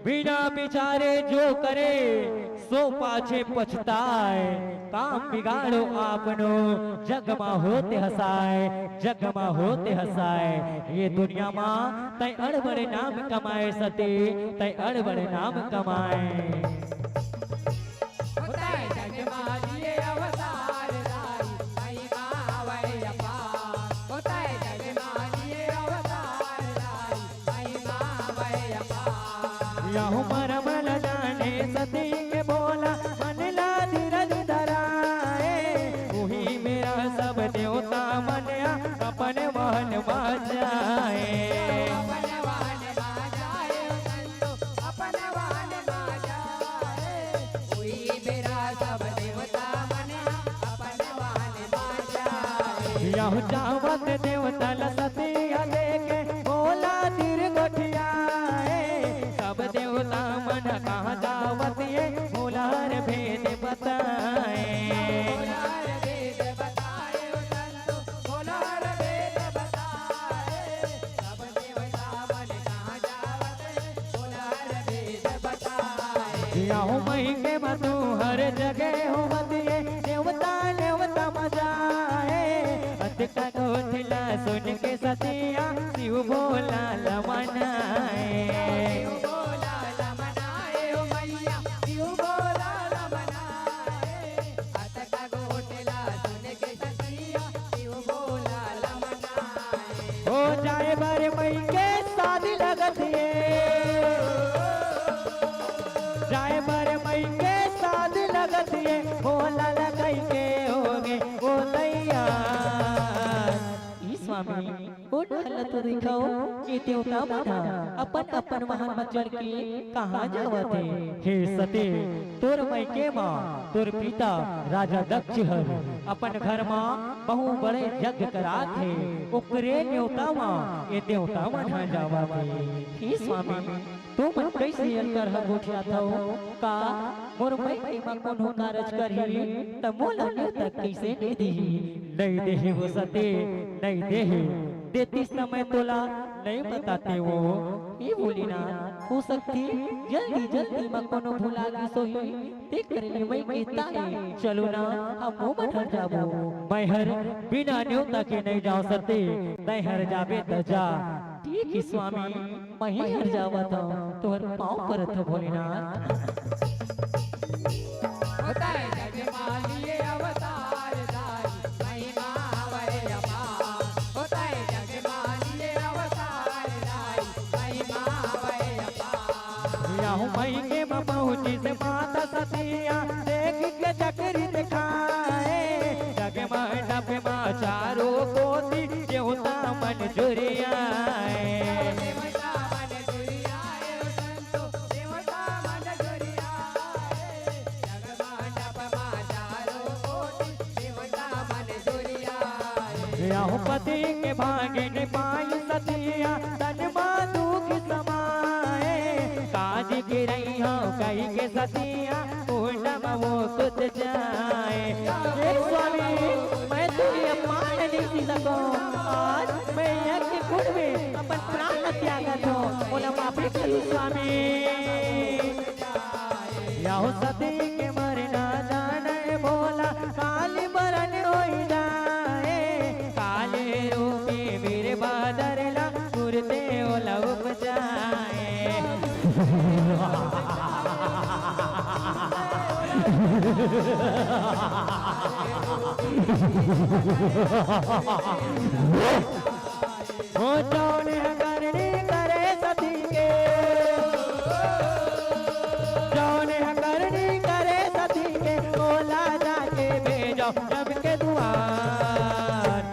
बिना बिचारे जो करे सो पाछे पछताए। काम बिगाड़ो आपनो, जग मा होत हँसाए, जग मा होत हँसाए। ये दुनिया मा तैं अड़ बड़ नाम कमाए सती, तैं अड़ बड़ नाम कमाए। होता है जग मालिए अवतार धारी, महिमा अवय अपार। होता है जग मालिए अवतार धारी, महिमा अवय अपार। यहू मरम ल जाने सती के भोला, मन ला धीरज धराए। उही बेरा सब देवता मन अपन वाहन मा जाए। अपन वाहन मा जाए, ओ संतो, अपन वाहन मा जाए। उही बेरा सब देवता मन अपन वाहन मा जाए। यहू जावत देवता ल सतिया देखे, भोला तीर गोठियाए। सब देवता मन कहाँ जावत ये, भोला हर भेद बताए। भोला हर भेद बताए, ओ संतो, भोला हर भेद बताए। सब देवता मन कहाँ जावत ये, भोला हर भेद बताए। यहू मई के मा तू हर जगह होवत ये, देवता नेवता मा जाए। अतका गोठ ला सुन के सतिया, शिव भोला ल मनाए। शिव भोला ल मनाए, ओ मैया, शिव भोला ल मनाए। अतका गोठ ला सुन के सतिया, शिव भोला ल मनाए। हो जाए बर मई के शादी लगत ये, जाए बर मई के शादी लगत ये, भोला ल कहि के होगे ओ तैयार। ई स्वामी, ओ डहर ल तो देखव, ये देवता मन ह अपन अपन वाहन म चढ़ के कहाँ जावत हे? हे सती, तोर मइके म तोर पिता राजा दक्ष हर अपन घर म बहु बड़े यज्ञ करात हे, ओकरे नेवता म ये देवता मन ह जावत हे। हे स्वामी, तुमन कइसे अंतर ह गोठियाथव? का मोर मइके म कोनो कारज करही, त मोला नेवता कइसे नइ दिही? नइ देही वो सती, नइ देही। देतिस त मैं तोला नइ बतातेंव। हे भोलेनाथ, हो सकथे जल्दी जल्दी म कोनो भुला गिस होही, तेकर ले मइके ताय। चलो ना, हमू मन हर जाबो। मैं हर बिना नेवता के नइ जांव सती, तैं हर जाबे त जा। ठीक हे स्वामी, मैं ही हर जावत हंव, तोहर पाँव परत हंव भोलेनाथ। होता है जग मालिए अवतार धारी, महिमा हवय अपार। होता है जग मालिए अवतार धारी, यहू मइके म पहुँचिस माता सतिया, देख के चकरी देखाए। जग मंडप म चारों कोति देवता मन जुरियाए। यहू पति के भागिन पाई सतिया, तन मा दुख समाए। काजी के रही हो कहि के सतिया, कुंड म वो कुत जाए। हे स्वामी, मैं तुझे अपमान नहीं सी सकूं। आज मैं यज्ञ कुंड में अपन प्राण त्यागत हूँ। मोला माफी करी स्वामी। यहू सती के मरना जाने भोला, काली मरण होई जाए। काले रूपी वीर बहादुर ला, सुरते ओला उपजाए। ओ जौन ह करनी करे सती के, जौन ह करनी करे सती के, ओला जाके भेजो जम के दुआर।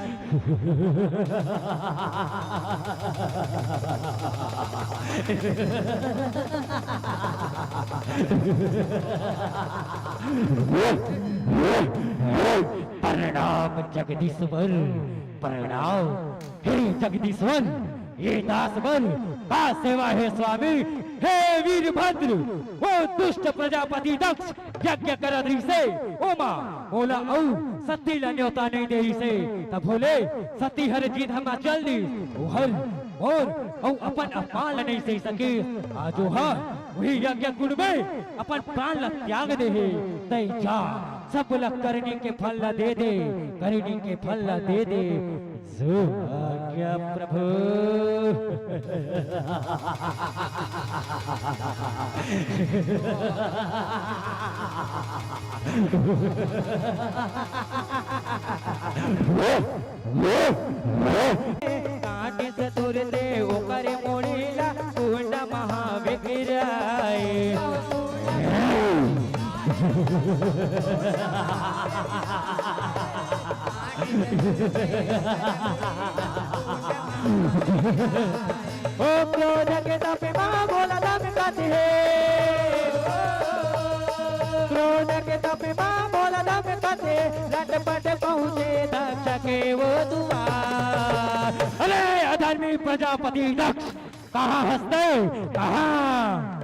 प्रणाम जगदीश्वर, प्रणाम। हे जगदीश्वर, ये दास मन का सेवा हे स्वामी। हे वीरभद्र, वो दुष्ट प्रजापति दक्ष यज्ञ करत रहिसे, ओमा ओला अउ सती ला न्योता नइ दे रहिसे। त भोले सती हर जीत हमा चल दिस, ओहर मोर अउ अपन अपमान ला नइ सहि सकिस। आज ओहा उही यज्ञ कुंड में अपन प्राण ला त्याग दे हे। तै जा, सब ला करनी के फल ला दे दे, करनी के फल ला दे दे। जो आज्ञा प्रभु। काटिस तुरते ओकर मुड़ी ला, कुंड महा विकराई। ओ क्रोध के तपे मा भोला दमकत हे। क्रोध के तपे मा भोला दमकत हे। लटपट पहुँचे दक्ष के वो दुआर। अरे अधर्मी प्रजापति दक्ष, कहाँ हस तैं? कहाँ?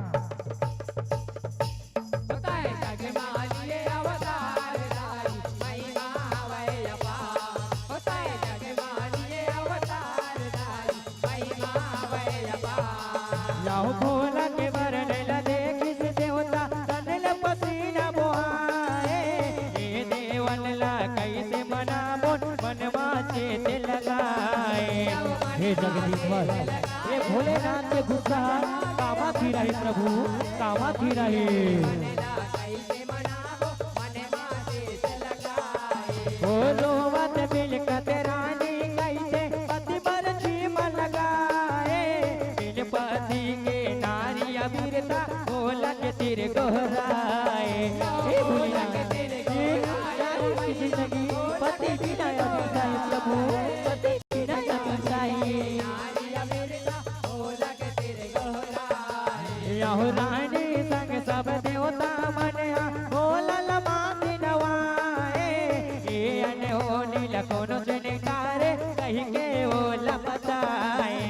होता है जग मानिए अवतार धारी, महिमा हवै अपार। होता है जग मानिए अवतार धारी, महिमा हवै अपार। यहू भोला के वरण ल देखिस देवता, तन ले पसीना बोहाए। ए देवन ला कइसे मनाबोन, मन मा चेत लगाए। हे जगदीश्वर, ये भोलेनाथ के गुस्सा कामा फिराही प्रभु, कामा फिराही। ओ रोवत बिलखत रानी कइसे पति पर छीम लगाए। बिन पति के नारी अबीरता, भोला के तीर गोहराए। हे भोलेनाथ, हे नारी की जिंदगी पति बिना अबीरता हे प्रभु, पति बिना अबीरता हे। यहू रानी संग सब देवता मन ह भोला ल माथ नवाए। ए अनहोनी ल कोनो झन टारे कहि के ओला बताए।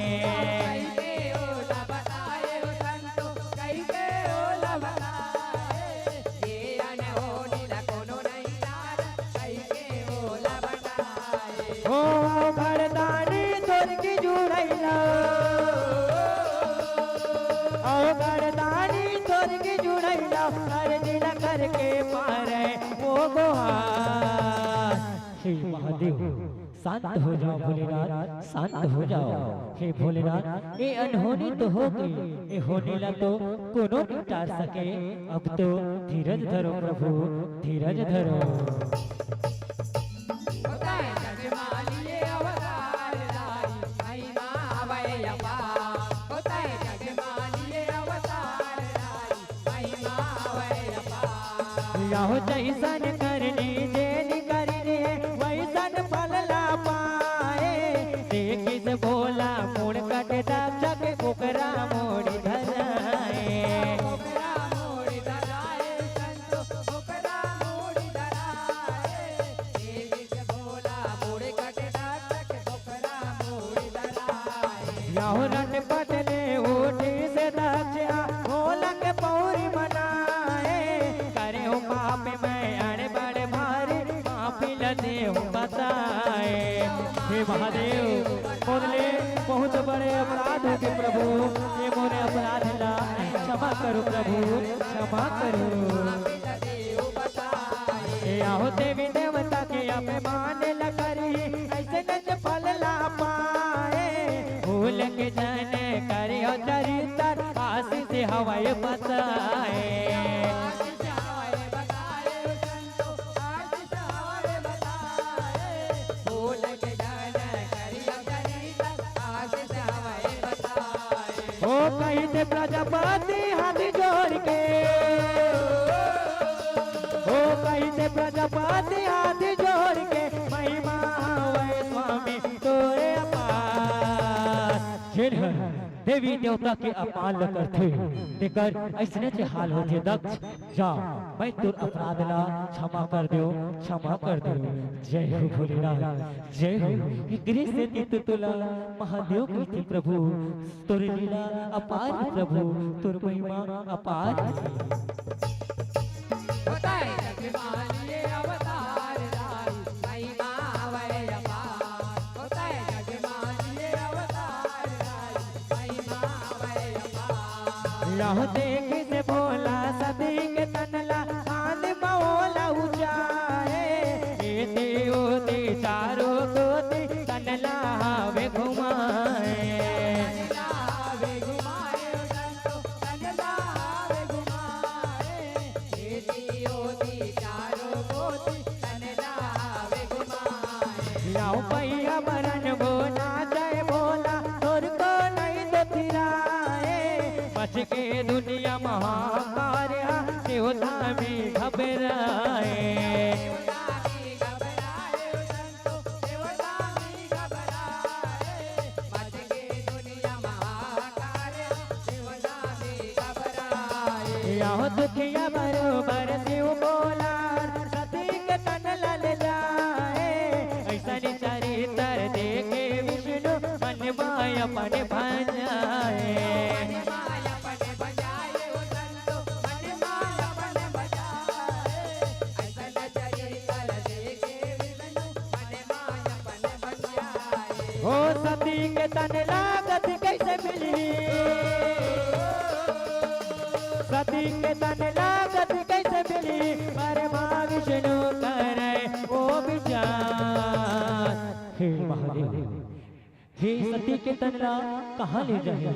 ओ घरदानी तोर की जुड़ैला, ओ घरदानी तोर की जुड़ैला, हर दिन करके पारे वो गोहार। हे महादेव, शांत हो जाओ भोलेनाथ, शांत हो जाओ। हे भोलेनाथ, ए अनहोनी तो हो गई, ए होनी ला तो कोनो नहीं टार सके। अब तो धीरज धरो प्रभु, धीरज धरो। होता है जग मानिए अवतार धारी, महिमा हवै अपार। होता है जग मानिए अवतार यहो जैसन करनी जेन करिने, वैसन फल ला पाए। देखिस भोला मुड़ कट दक्षक, ओकरा मोड़ी धराए। ओकरा मोड़ी धराए संतो, ओकरा मोड़ी धराए। देखिस भोला मुड़ कट दक्षक, ओकरा मोड़ी धराए। यहो रटपट ले उठिस दक्ष, भोला के पौरी मनाए। करे हूँ पाप मैं अड़े बड़े भारी, माफी ल दे हूँ बताए। हे महादेव, मोर ले बहुत बड़े अपराध हो गे प्रभु, ये मोरे अपराध ला क्षमा करो प्रभु, क्षमा करो। हे आहो देवी देवता के अपमान ल करी, ऐसे नच फल ला पाए। भूल के जन करियो चरित्र, आशीष हवय बताए। ओ कहिथे प्रजापति हाथ जोड़ के, ओ कहिथे प्रजापति हाथ जोड़ के, महिमा हवय स्वामी तोरे अपार। जेन हर देवी देवता के अपमान ल करथे, तेकर अइसने जे हाल होथे दक्ष। जा, मैं तोर अपराध ला क्षमा कर देव, क्षमा कर देव। जय हो भोलेनाथ, जय हो। एकरे सेती तो तोला महादेव कहिथे प्रभु, तोर लीला अपार हे प्रभु, तोर महिमा अपार हे। होता है जग मानिए अवतार धारी, महिमा हवय अपार। होता है जग मानिए अवतार धारी, महिमा हवय अपार। लहो देखिस भोला सती के तन ला, हाथ म ओला उचाए। एती ओती चारों कोती तन ला हवे घुमाए। तन ला हवे घुमाए, ओ संतो, तन ला हवे घुमाए। एती ओती चारों कोती तन ला हवे घुमाए। लाओ भैया बरन बोला जय भोला, तोर को नहीं तो थिराए। मच के दुनिया महाकार, देवता भी घबराए। देवता भी घबराए, ओ संतो, देवता भी घबराए। मच के दुनिया महाकार, देवता भी घबराए। यहो दुखिया बरोबर शिव बोला, सती के तन ला ले जाए। ऐसन चरित्र देखे विष्णु, मन माय अपन भंजाए। मन माय अपन भंजाए, ओ संतो, मन माय अपन भंजाए। ऐसन चरित्र देखे विष्णु, मन माय अपन भंजाए। हो सती के तन ला गति कैसे मिली, सती के तन ला गति कैसे मिली, परमा विष्णु करे ओ विचार। हे महादेव, हे सती के तन ला कहाँ ले जाही?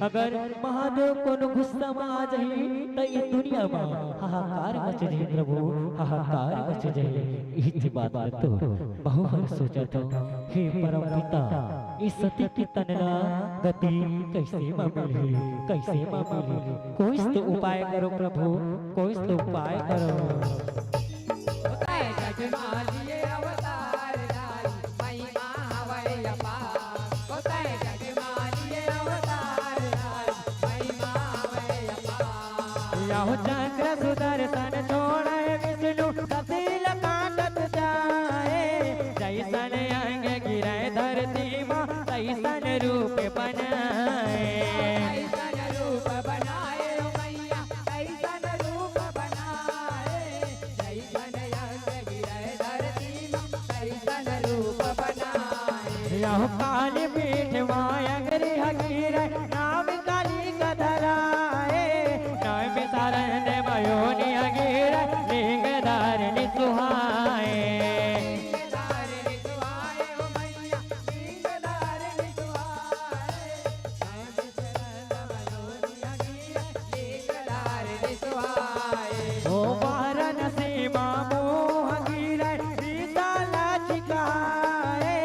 अगर महादेव कोनो गुस्सा म आ जाही, त ये दुनिया म हाहाकार मच जाही प्रभु, हाहाकार मच जाही। इही बात ल तो महूं हर सोचत हंव। हे परम पिता, ये सती के तन ला गति कैसे म मिलही, कैसे म मिलही? कोई तो उपाय करो प्रभु, कोई तो उपाय करो। होता है जग मानिए अवतार धारी, महिमा हवय अपार। होता है जग मानिए अवतार धारी, महिमा हवय अपार। यहो चक्र सुदर्शन छोड़े विष्णु, सती ल काटत जाए। जैसन अंग गिरे धरती मा, तैसन रूप बनाए। तैसन रूप बनाए ओ मैया, तैसन रूप बनाए। जैसन अंग गिरे धरती मा, तैसन रूप बनाए। यहो काली पीठ मा अंगरी ह गिरे, नाम काली का धराए। नाम सारन दे मयोनी ह गिरे, लिंग धारनी सुहाए। लिंग धारनी सुहाए ओ मैया, लिंग धारनी सुहाए। ओ वाराणसी मा मोह गिरे, सीता ला छिकाए।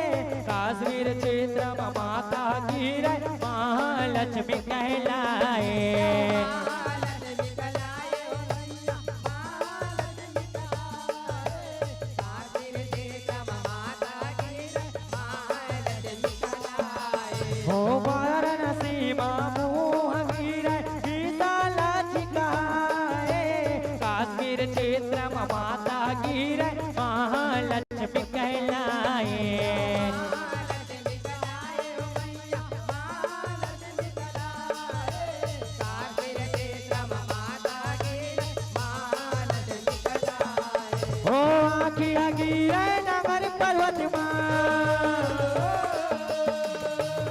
काश्मीर चित आँखी ह गिरे नांगर पर्वत मा,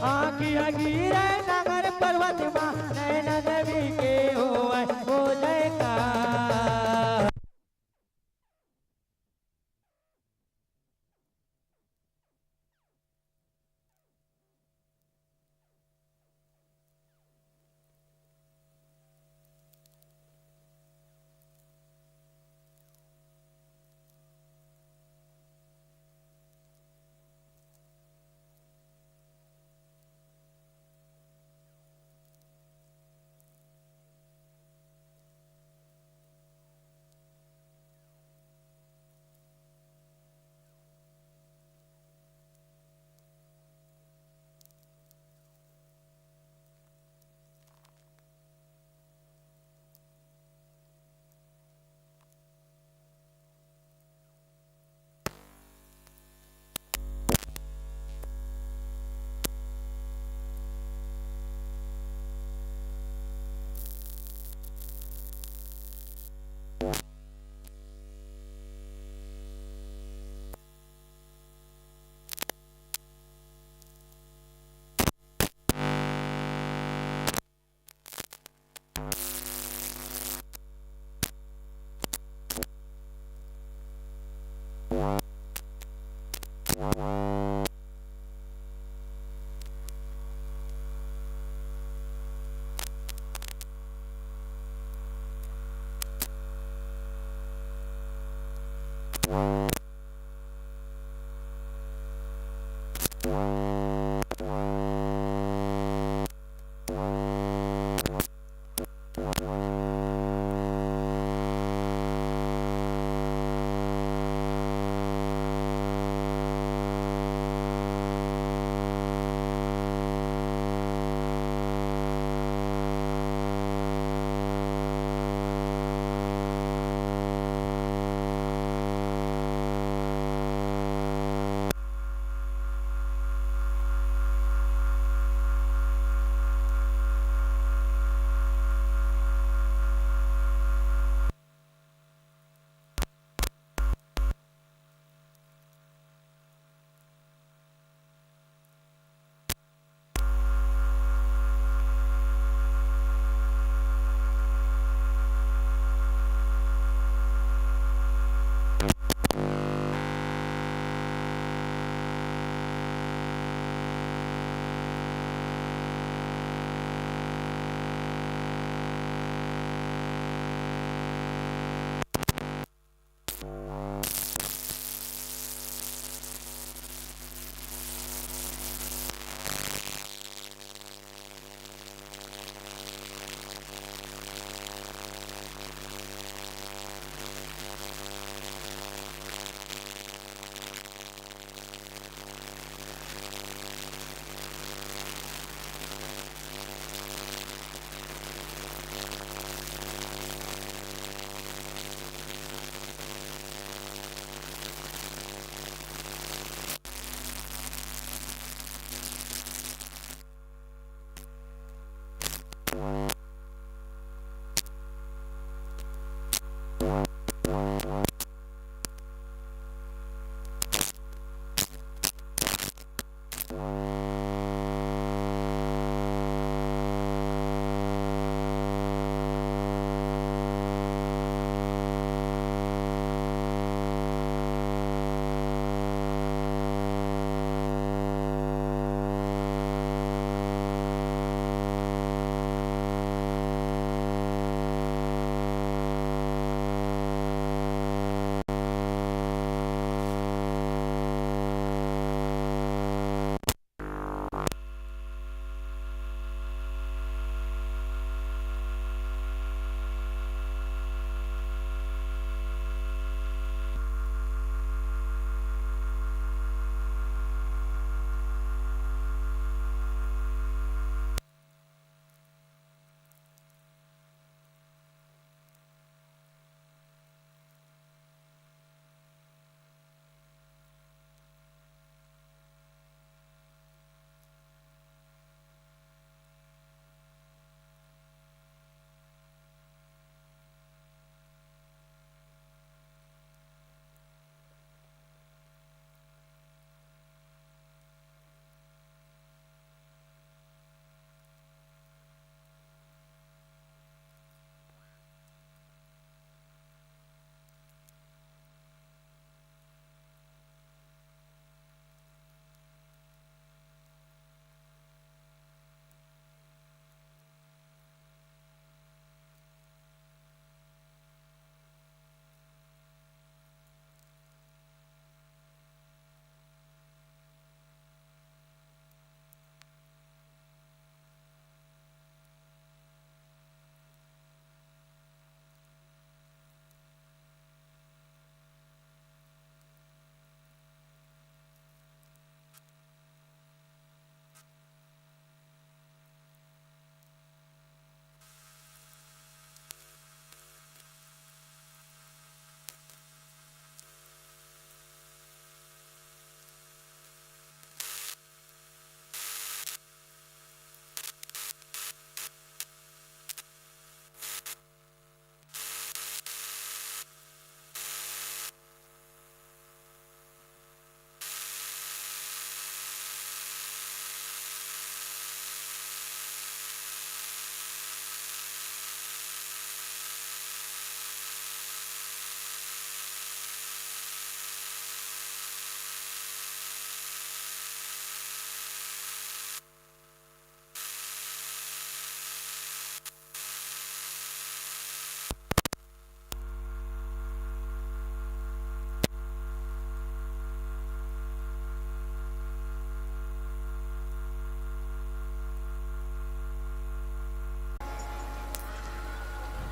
आँखी ह गिरे नांगर पर्वत मा, नैना देवी के होवय ओ जयकार।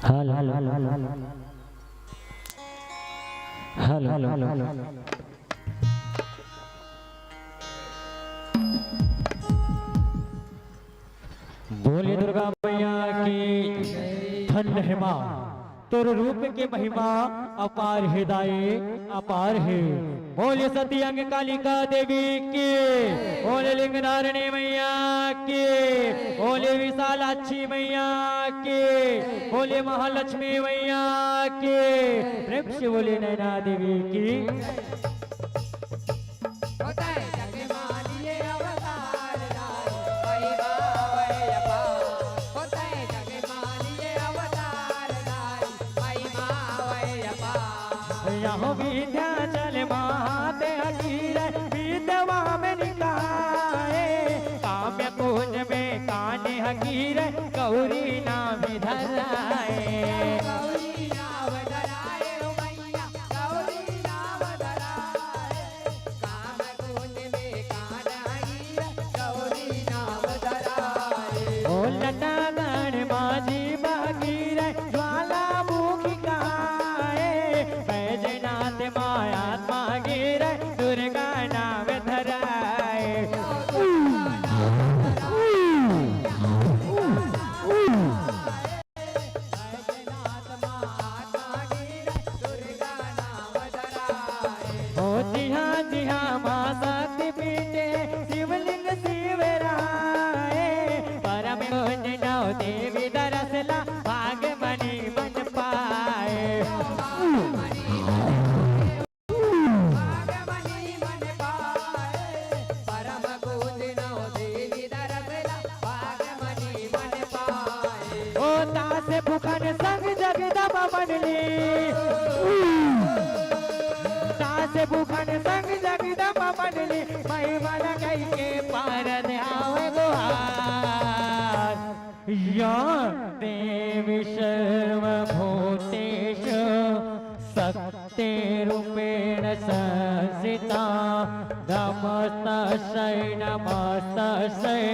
Hello, hello, hello, hello. बोले दुर्गा मैया की। धन्य हे माँ, तोर रूप के महिमा अपार हे दाई, अपार हे। बोले सती अंग कालिका देवी की, बोले लिंगधारणी मैया की, बोले विशालाक्षी मैया की, बोले महालक्ष्मी मैया की, प्रेम से बोले नैना देवी की। यहो विंध्याचल महाते हकीर, विद्या में निकाय, काम्य कुंज में कान्य हकीर, गौरी नाम धराय। ओ लतागढ़ माझी बहगीर, ज्वालामुखी कहाय, बैजनाथ माँ आत्मा गीर, दुर्गा नाम धराय। ओ जिहाँ जिहाँ माँ शक्ति पीठे, शिवलिंग शिवराय, परम पूज नौ देवी दरसला, भाग मणि मन पाए। ओ तास भूखन संग जगदम्बा बनली, तास भूखन संग जगदम्बा बनली, महिमा न कहि के पार ध्यावे गुहार। या देवी सर्वभूतेषु शक्तिरूपेण संस्थिता। नमस्तस्यै नमस्तस्यै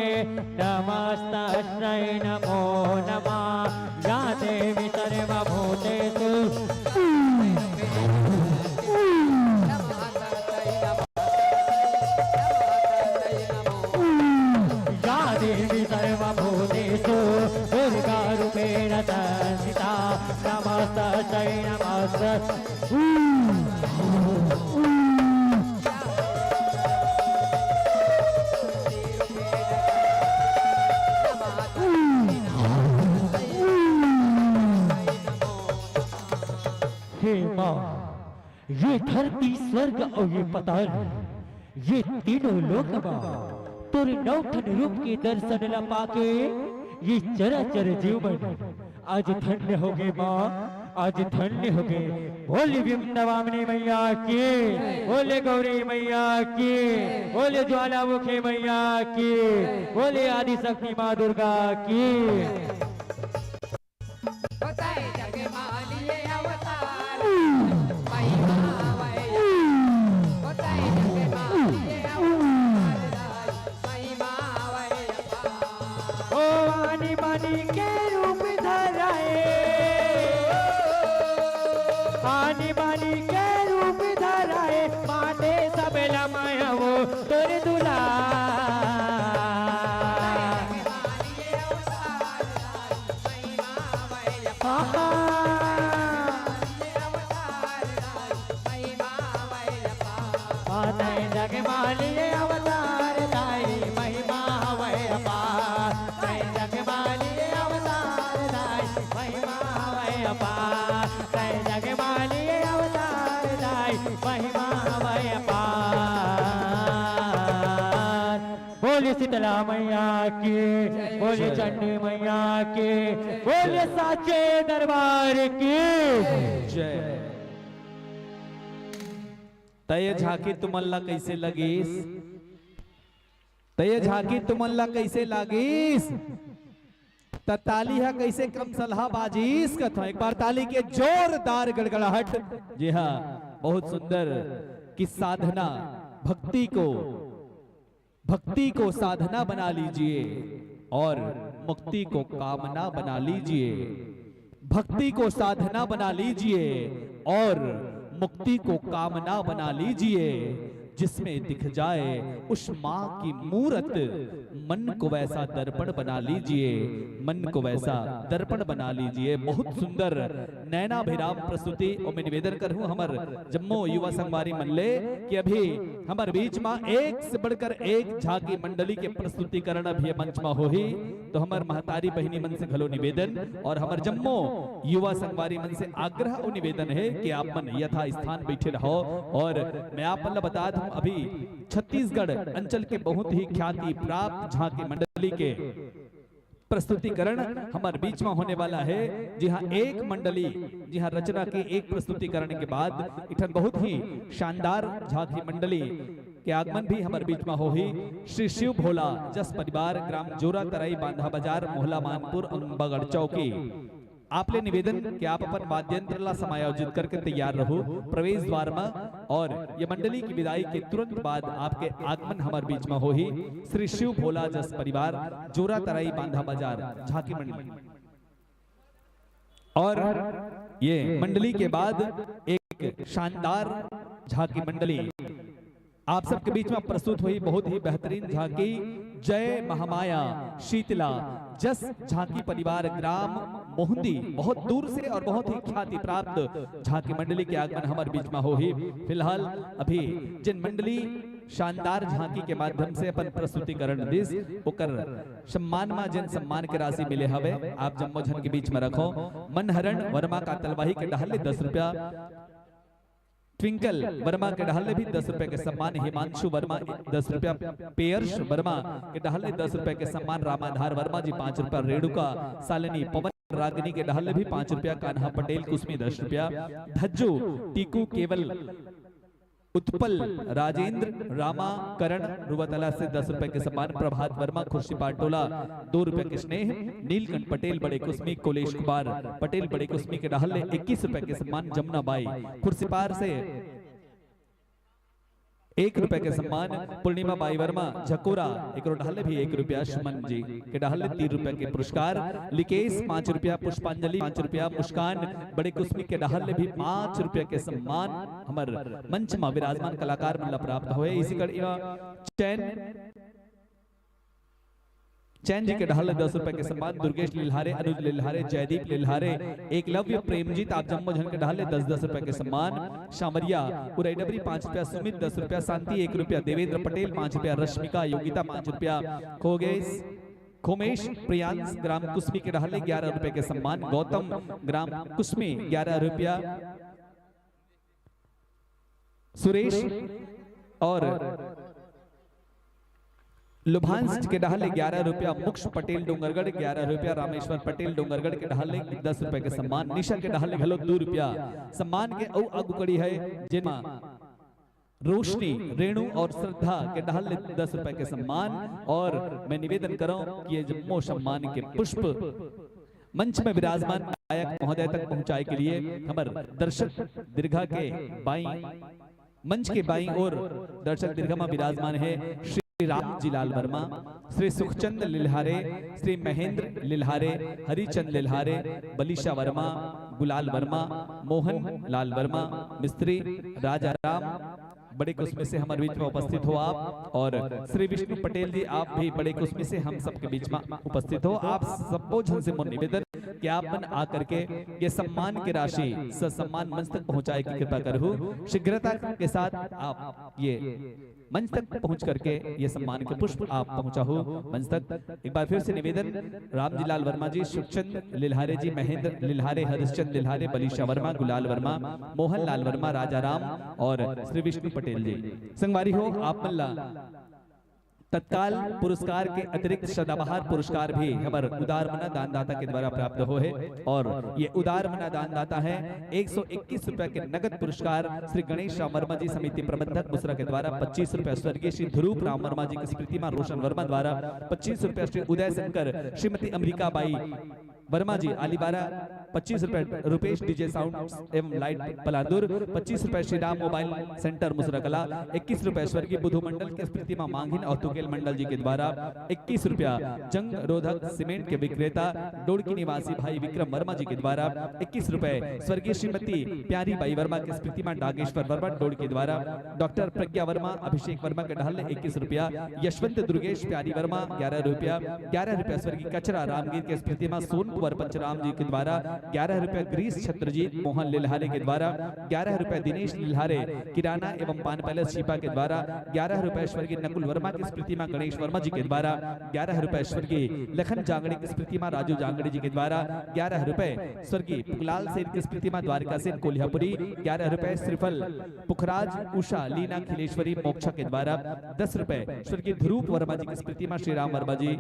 नमस्तस्यै नमो नमः। या देवी सर्वभूतेषु या देवी सर्वभूतेषु दुर्गारूपेण संस्थिता। नमस्तस्यै नमस्तस्यै। हे माँ, ये धरती, स्वर्ग अउ ये पताल, ये तीनों लोक मा तोर नौ ठन रूप के दर्शन ला पाके ये चराचर जीव मन आज धन्य होगे माँ, आज धन्य होगे। बोले वृंदावनी मैया की, बोले गौरी मैया की, बोले ज्वालामुखी मैया की, बोले आदिशक्ति माँ दुर्गा की। ओ आनी बानी के रूप धराए, आनी बानी के रूप धराए, बाटे सब लमय वो तोर दुलार। आहा। तैं जग मालिये अवतार दाई, महिमा हवय अपार। तैं जग मालिये अवतार दाई, महिमा हवय अपार। तैं जग मालिये अवतार दाई, महिमा हवय अपार। बोले शीतला मैया की, बोले चंडी मैया की, बोले साचे दरबार की जय। त ये झांकी तुमन ला कइसे लगिस? त ये झांकी तुमन ला कइसे लगिस? त ताली ह कइसे कम सलहा बाजिस कथों। एक बार ताली के जोरदार गड़गड़ाहट। जी हाँ, बहुत सुंदर कि साधना भक्ति को भक्ति को साधना बना लीजिए और मुक्ति को कामना बना लीजिए। भक्ति को साधना बना लीजिए और मुक्ति को कामना बना लीजिए, जिसमें दिख जाए उस माँ की मूरत। मन को वैसा दर्पण बना लीजिए, मन को वैसा दर्पण बना लीजिए। बहुत सुंदर नैनाभिराम प्रस्तुति। और मैं निवेदन करहूँ हमर जम्मो युवा संगवारी मन ले कि अभी हमर बीच मा एक से बढ़कर एक झांकी मंडली के प्रस्तुतिकरण अभी मंच मा होही। तो हमर महतारी बहिनी मन से घलो निवेदन और हमर जम्मो युवा संगवारी मन से आग्रह और निवेदन है कि आप मन यथा स्थान बैठे रहो। और मैं आप मन ला बता दूं, अभी छत्तीसगढ़ अंचल के बहुत ही ख्याति प्राप्त झांकी मंडली के प्रस्तुतिकरण हमर बीच में होने वाला है। जी हाँ, एक मंडली, जी हाँ, रचना के एक प्रस्तुतिकरण के बाद एक ठन बहुत ही शानदार झांकी मंडली के आगमन भी हमर बीच में होही। श्री शिव भोला जस परिवार, ग्राम जोरा तराई, बांधा बाजार, मोहला मानपुर, अम्बागढ़ चौकी। आप ले निवेदन कि आप अपन वाद्य यंत्र ला समायोजित करके तैयार रहू प्रवेश द्वार में, और ये मंडली की विदाई के तुरंत बाद आपके आगमन हमर बीच में होही। श्री शिव भोला जस परिवार, जोरा तराई, बांधा बाजार, झांकी मंडली। और ये मंडली के बाद एक शानदार झांकी मंडली आप सबके बीच में प्रस्तुत हुई, बहुत ही बेहतरीन झांकी। जय महामाया शीतला जस झांकी परिवार, ग्राम मोहंदी। बहुत दूर से और बहुत ही ख्याति प्राप्त झांकी मंडली के आगमन हमर बीच में होही। फिलहाल अभी जेन मंडली शानदार झांकी के माध्यम से अपन प्रस्तुतिकरण दिस, ओकर सम्मान मा जेन सम्मान के राशि मिले हवे, आप जम्मो झन के बीच में रखो। मनहरण वर्मा कातलवाही के डहर ले दस रुपया, ट्विंकल वर्मा के डहर ले भी दस रुपया के सम्मान, हिमांशु वर्मा दस रुपया, पेयर्श वर्मा के डहर ले दस रुपया के सम्मान, रामाधार वर्मा जी पाँच रुपया, रेणुका सालिनी पवन रागिनी के डहर ले भी पाँच रुपया, कान्हा पटेल कुसमी दस रुपया, धज्जू टीकू केवल उत्पल राजेंद्र रामा करण रुवातला से दस रुपए के सम्मान, प्रभात वर्मा खुर्सीपार टोला दो रुपए के स्नेह, नीलकंठ पटेल बड़े कुसमी, कोलेश कुमार पटेल बड़े कुसमी के डहर ले इक्कीस रुपए के सम्मान, जमुना बाई खुर्सीपार से एक रुपए के सम्मान, पूर्णिमा बाई वर्मा झकोरा एकरो डहर ले भी एक रुपया, सुमन जी के डहर ले तीन रुपए के पुरस्कार, लिकेश पाँच रुपया, पुष्पांजलि पाँच रुपया, मुस्कान बड़े कुसमी के डहर ले भी पाँच रुपया के सम्मान हमर मंच मा विराजमान कलाकार मन ला प्राप्त होए। इसी कड़ी मा चैन, चैन जी के डहर ले दस रुपए के सम्मान, दुर्गेश लिल्हारे, अनुज लिल्हारे, जयदीप लिल्हारे, एकलव्य प्रेमजीत, आप जम्मो झन के डहर ले दस दस रुपए के सम्मान, सांवरिया उरैडबरी पाँच रुपया, सुमित दस रुपया, शांति एक रुपया, देवेंद्र पटेल पाँच रुपया, रश्मिका योगिता पाँच रुपया, खोगेश खोमेश प्रियांश ग्राम कुसमी के डहर ले ग्यारह रुपए के सम्मान, गौतम ग्राम कुसमी ग्यारह रुपया, सुरेश और लुभांश के डहर ले ग्यारह रुपया, मोक्ष पटेल डोंगरगढ़ ग्यारह रुपया, रामेश्वर पटेल डोंगरगढ़ के डहर ले दस रुपए के सम्मान, निशा के डहर ले घलो दो रुपया सम्मान के अउ आगू कड़ी है, जेमा रोशनी, रेणु और श्रद्धा के डहर ले दस रुपए के सम्मान। और मैं निवेदन करौं कि ये जम्मो सम्मान के पुष्प मंच में विराजमान गायक महोदय तक पहुंचाए के लिए हमर दर्शक दीर्घा के बाई, मंच के बाई ओर दर्शक दीर्घा में विराजमान है श्री राम जी लाल वर्मा, श्री सुखचंद लिल्हारे, श्री महेंद्र लिल्हारे, हरिचंद लिल्हारे, बलीशा वर्मा, गुलाल वर्मा, मोहन लाल वर्मा, मिस्त्री, राजा राम, बड़े कुसमी से हमर बीच में उपस्थित हो आप, और श्री विष्णु पटेल जी, आप भी बड़े कुसमी से हम सबके बीच में उपस्थित हो। आप सबो झन से मोर निवेदन कि आप मन आकर के ये सम्मान के राशि ससम्मान मंच तक पहुंचाए की कृपा करहु। शीघ्रता के साथ आप ये मंच तक पहुंच करके ये सम्मान के पुष्प आप पहुंचाहु मंच तक। एक बार फिर से निवेदन, रामजी लाल वर्मा जी, सुखचंद लिल्हारे जी, महेंद्र लिल्हारे, हरिश्चंद लिल्हारे, बलीशा वर्मा, गुलाल वर्मा, मोहन लाल वर्मा, राजा राम और श्री विष्णु पटेल जी। संगवारी हो, आप मन ला तत्काल पुरस्कार के अतिरिक्त सदाबहार पुरस्कार भी हमर उदार मना दानदाता के द्वारा प्राप्त हो है, और ये उदार मना दानदाता है एक सौ इक्कीस रुपया के नगद पुरस्कार श्री गणेश राम वर्मा जी, समिति प्रबंधक बुसरा के द्वारा पच्चीस रुपया, स्वर्गीय श्री ध्रुव राम वर्मा जी की स्मृति में रोशन वर्मा द्वारा पच्चीस रुपया, श्री उदय शंकर, श्रीमती अमृता बाई वर्मा जी आलीबारा पच्चीस रुपए रुपेश डीजे साउंड एवं लाइट पलांदुर, पच्चीस रुपए श्री राम मोबाइल सेंटर मुसरकला, इक्कीस रुपए स्वर्गीय बुधु मंडल के स्मृति मा मांगिन और तुकेल मंडल जी के द्वारा, इक्कीस रुपया जंग रोधक सीमेंट के विक्रेता डोड़की निवासी भाई विक्रम वर्मा जी के द्वारा, इक्कीस रुपए स्वर्गीय श्रीमती प्यारी बाई वर्मा के स्मृति मा डागेश्वर वर्मा डोड़ के द्वारा, डॉक्टर प्रज्ञा वर्मा, अभिषेक वर्मा के डहल ले इक्कीस रुपया, यशवंत दुर्गेश प्यारी वर्मा ग्यारह रुपया, ग्यारह रुपया स्वर्गीय कचरा रामगीर के स्मृति मा सोन कुंवर पंचराम जी के द्वारा, ग्यारह रुपया ग्रीस छत्रजीत मोहन लिल्हारे के द्वारा, ग्यारह रुपया दिनेश लिल्हारे किराना एवं पान पैलेस छिपा के द्वारा, ग्यारह रुपया स्वर्गीय नकुल वर्मा के स्मृति मा गणेश वर्मा जी के द्वारा, ग्यारह रुपया स्वर्गीय लखन जांगड़े के स्मृति मा राजू जांगड़े जी के द्वारा, ग्यारह रुपए स्वर्गीय पुखलाल सेन के स्मृति मा द्वारिका सेन कोल्हापुरी, ग्यारह रुपए श्रीफल पुखराज उषा लीना खिलेश्वरी मोक्षा के द्वारा, दस रुपए स्वर्गीय ध्रुव वर्मा जी के स्मृति मा श्री राम वर्मा जी,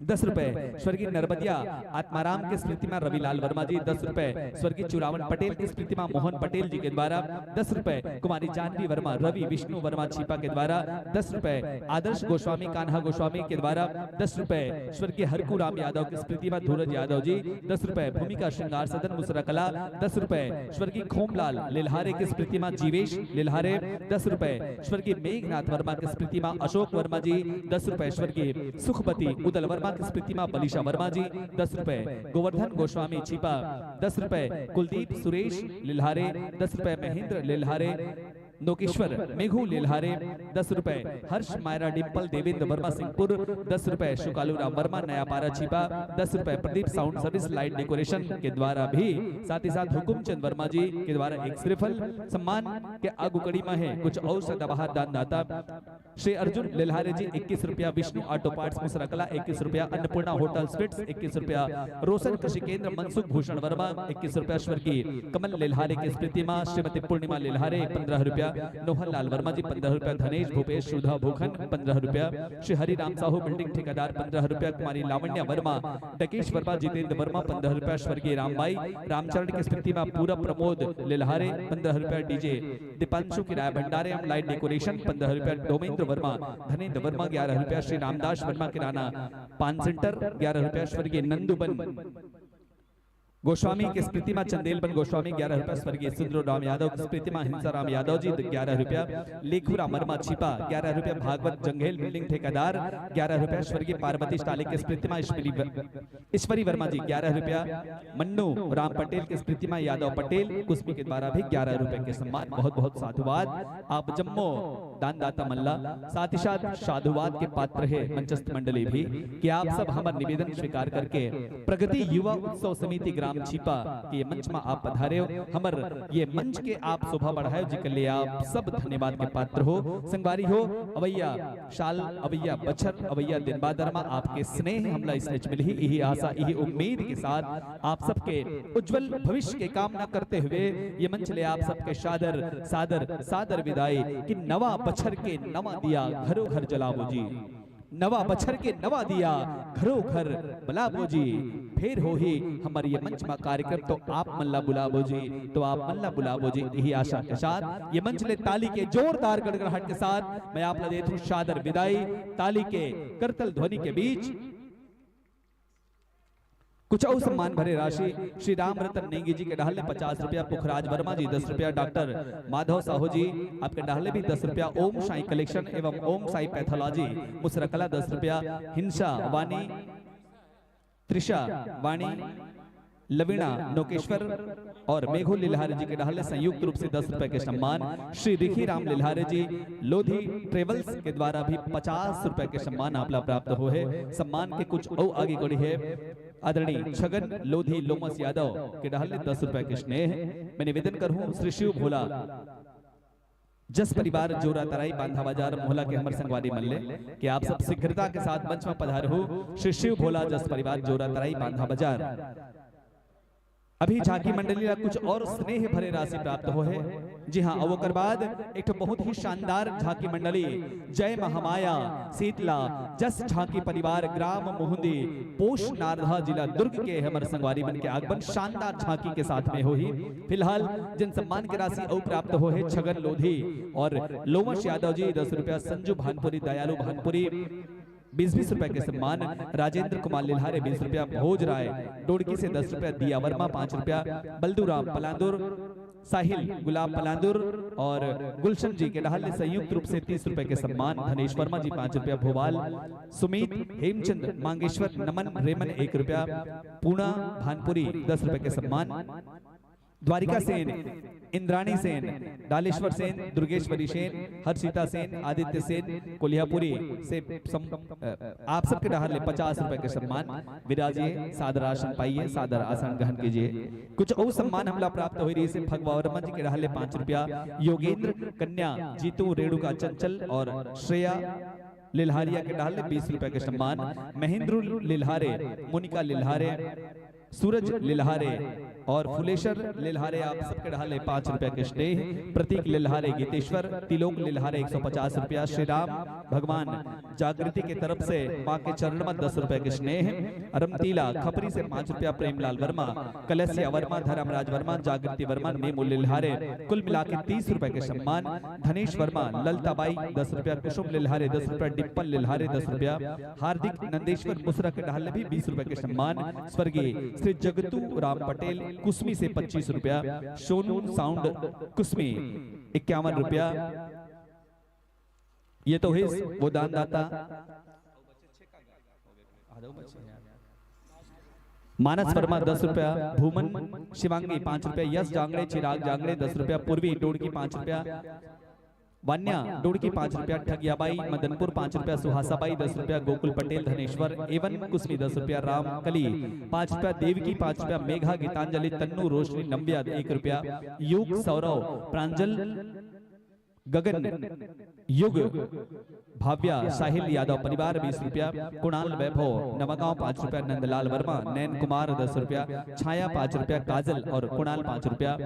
दस रुपए स्वर्गीय नरबदिया आत्माराम के स्मृति मा रविलाल वर्मा जी, दस रुपए स्वर्गीय चुरावन पटेल के स्मृति मा मोहन पटेल जी के द्वारा, दस रुपए कुमारी जानवी वर्मा रवि विष्णु वर्मा छिपा के द्वारा, दस रुपए आदर्श गोस्वामी कान्हा गोस्वामी के द्वारा, दस रुपए स्वर्गीय हरकू राम यादव के स्मृति मा धूरज यादव जी, दस रुपए भूमिका श्रृंगार सदन मुसरकला, दस रुपए स्वर्गीय खोमलाल लिल्हारे के स्मृति मा जीवेश लिल्हारे, दस रुपए स्वर्गीय मेघनाथ वर्मा के स्मृति मा अशोक वर्मा जी, दस रुपए स्वर्गीय सुखपति उदल वर्मा के स्मृति मा बलिशा वर्मा जी, दस रुपए गोवर्धन गोस्वामी छिपा, दस रुपए कुलदीप सुरेश लिल्हारे, दस रुपए महेंद्र लिल्हारे, नोकेश्वर मेघू लिल्हारे, दस रुपए हर्ष मायरा डिंपल देवेंद्र वर्मा सिंहपुर, दस रुपए शुकालू राम वर्मा नयापारा छिपा, दस रुपए Pradeep sound service light decoration के द्वारा भी, साथ ही साथ हुकुमचंद वर्मा जी के द्वारा एक श्रीफल सम्मान के आगू कड़ी मा हे कुछ और सदाबहार दानदाता श्री अर्जुन लिल्हारे जी इक्कीस रुपया, विष्णु ऑटो पार्ट्स मुसरकला इक्कीस रुपया, अन्नपूर्णा होटल स्वीट्स इक्कीस रुपया, रोशन कृषि केंद्र मनसुख भूषण वर्मा इक्कीस रुपया, स्वर्गीय कमल लिल्हारे की स्मृति मा श्रीमती पूर्णिमा लिल्हारे पन्द्रह रुपया, नोहन लाल वर्मा जी पन्द्रह रुपया, धनेश भूपेश सुधा भूखन पन्द्रह रुपया, श्री हरिराम साहू बिल्डिंग ठेकेदार पन्द्रह रुपया, कुमारी लावण्या वर्मा, डकेश वर्मा, जितेंद्र वर्मा पन्द्रह रुपया, स्वर्गीय रामबाई रामचरण की स्मृति मा पूरा प्रमोद लिल्हारे पन्द्रह रुपया, डीजे दीपांशु किराया भंडारे एवं लाइट डेकोरेशन पन्द्रह रुपया, डोमेंद्र वर्मा, धनेंद्र वर्मा ग्यारह रुपया, श्री रामदास वर्मा किराना पान सेंटर ग्यारह रुपया, स्वर्गीय नंदुबन गोस्वामी के स्मृति मा चंदेलबन गोस्वामी ग्यारह रुपया, स्वर्गीय सुंदर राम यादव के स्मृति मा हिंसा राम यादव जी ग्यारह रुपया, लेखुराम वर्मा छिपा ग्यारह रुपया, भागवत जंघेल बिल्डिंग ठेकेदार ग्यारह रुपया, स्वर्गीय पार्वती स्टालिन के स्मृति मा ईश्वरी व-, ईश्वरी वर्मा जी ग्यारह रुपया, मन्नू राम पटेल के स्मृति मा यादव पटेल कुसमी के द्वारा भी ग्यारह रुपए के सम्मान। बहुत बहुत साधुवाद आप जम्मो दानदाता मन ला, साथ ही साथ साधुवाद के पात्र हे मंचस्थ मंडली भी, कि आप सब हमर निवेदन स्वीकार करके प्रगति युवा उत्सव समिति ग्राम छिपा के मंच मा आप पधारे हो, हमर ये मंच के आप शोभा बढ़ाए हो, जेकर लिए आप सब धन्यवाद के पात्र हो। संगवारी हो, अवैया साल, अवैया बछर, अवैया दिन बादर मा आपके स्नेह हमला इसने मिलही, यही आशा, यही उम्मीद के साथ आप सबके उज्जवल भविष्य के कामना करते हुए ये मंच ले आप सबके सादर, सादर, सादर विदाई कि नवा बछर के नवा दिया घरो घर जलाबो जी, नवा बछर के नवा दिया घरो घर बलाबो जी। फेर होही हमर ये मंच मा कार्यक्रम तो आप मन ला बुलाबो जी, तो आप मन ला बुलाबो जी। यही आशा के साथ ये मंच ले ताली के जोरदार गड़गड़ाहट के साथ मैं आप ला देत हूँ सादर विदाई। ताली के करतल ध्वनि के बीच कुछ अउ सम्मान भरे राशि श्री राम रतन नेगी जी के डहल ले पचास रुपया, पुखराज वर्मा जी दस रुपया, डॉक्टर माधव साहू जी आपके डहल ले भी दस रुपया, ओम साई कलेक्शन एवं ओम साई पैथोलॉजी मुसरकला दस रुपया, हिंसा वाणी, त्रिशा वाणी, लवीणा नोकेश्वर और मेघू लिल्हारे जी के डहल ले संयुक्त रूप से दस रुपए के सम्मान, श्री रिखी राम लिल्हारे जी लोधी ट्रेवल्स के द्वारा भी पचास रुपए के सम्मान आपला प्राप्त हो हे। सम्मान के कुछ अउ आगे कड़ी हे आदरणीय छगन लोधी लोमस यादव के डहल ले दस रुपए के स्नेह। मैं निवेदन करहूं श्री शिव भोला जस परिवार जोरा तराई बांधा बाजार मोहला के हमर संगवारी मन ले कि आप सब शीघ्रता के साथ मंच में पधारहू। श्री शिव भोला जस परिवार जोरा तराई बांधा बाजार। अभी झांकी मंडली ला कुछ और स्नेह भरे राशि प्राप्त हो हे। जी हाँ, अउ ओकर बाद एक ठो बहुत ही शानदार झांकी मंडली जय महामाया शीतला जस झांकी परिवार ग्राम मुहुंदी पोष नारधा जिला दुर्ग के हमर संगवारी मन के आगमन शानदार झांकी के साथ में होही। फिलहाल जन सम्मान के राशि अउ प्राप्त हो हे छगन लोधी और लोमश यादव जी दस रुपया, संजू भानपुरी, दयालु भानपुरी, बीस बीस रुपए के सम्मान। राजेंद्र कुमार लिल्हारे बीस रुपया, भोज राय डोड़की से दस रुपया, दिया वर्मा पाँच रुपया, बलदू राम पलांदुर, साहिल गुलाब पलांदुर और गुलशन जी के डहार ले संयुक्त रूप से तीस रुपए के सम्मान। धनेश वर्मा जी पाँच रुपया, भोवाल सुमीत, हेमचंद मांगेश्वर, नमन रेमन एक रुपया, पूना भानपुरी दस रुपए के सम्मान। द्वारिका सेन, इंद्राणी सेन, डालेश्वर सेन, दुर्गेश्वरी सेन, हर्षिता सेन, आदित्य सेन, कोलियापुरी से सम, अ, आप सबके डहार ले पचास रुपए के सम्मान। विराजिए, सादर आसन पाइए, सादर आसन ग्रहण कीजिए। कुछ अउ सम्मान हमला प्राप्त होई रहिस हे, फगवा वर्मा जी के डहार ले पाँच रुपया, योगेंद्र कन्या, जीतू रेणुका चंचल और श्रेया लिल्हारिया के डहार ले बीस रुपया के सम्मान। महेंद्र लिल्हारे, मोनिका लिल्हारे, सूरज लिल्हारे और फुलेश्वर लिल्हारे, आप सबके डहार ले पाँच रुपया के स्नेह। प्रतीक लिल्हारे, गीतेश्वर, तिलोक लिल्हारे एक सौ पचास रुपया, श्री राम भगवान जागृति के तरफ से माँ के चरण में दस रुपया के स्नेह। रमतीला खपरी से पाँच रुपया, प्रेमलाल वर्मा, कलसिया वर्मा, धर्मराज वर्मा, जागृति वर्मा, नीमू लिल्हारे, कुल मिला के तीस रुपया के सम्मान। धनेश वर्मा, ललता बाई दस रुपया, कुसुम लिल्हारे दस रुपया, डिम्पल लिल्हारे दस रुपया, हार्दिक नंदेश्वर मुसरा के डहार ले भी बीस रुपया के सम्मान। स्वर्गीय श्री जगतू राम पटेल कुसमी से पच्चीस रुपया, सोनू साउंड कुसमी इक्यावन रुपया। ये तो है वो दानदाता। मानस वर्मा दस रुपया, भूमन शिवांगी पाँच रुपया, यश जांगड़े, चिराग जांगड़े दस रुपया, पूर्वी डोड़की पाँच रुपया, वान्या डोड़की पाँच रुपया, ठगियाबाई मदनपुर पाँच रुपया, सुहासाबाई दस रुपया, गोकुल पटेल धनेश्वर एवन कुसमी दस रुपया, राम कली पाँच रुपया, देवकी पाँच रुपया, मेघा गीतांजलि तन्नू रोशनी नंबियाद एक रुपया, युग सौरव प्रांजल गगन युग भाव्या साहिल यादव परिवार बीस रुपया, कुणाल वैभव नवागांव पाँच रुपया, नंदलाल वर्मा नैन कुमार दस रुपया, छाया पाँच रुपया, काजल और कुणाल पाँच रुपया,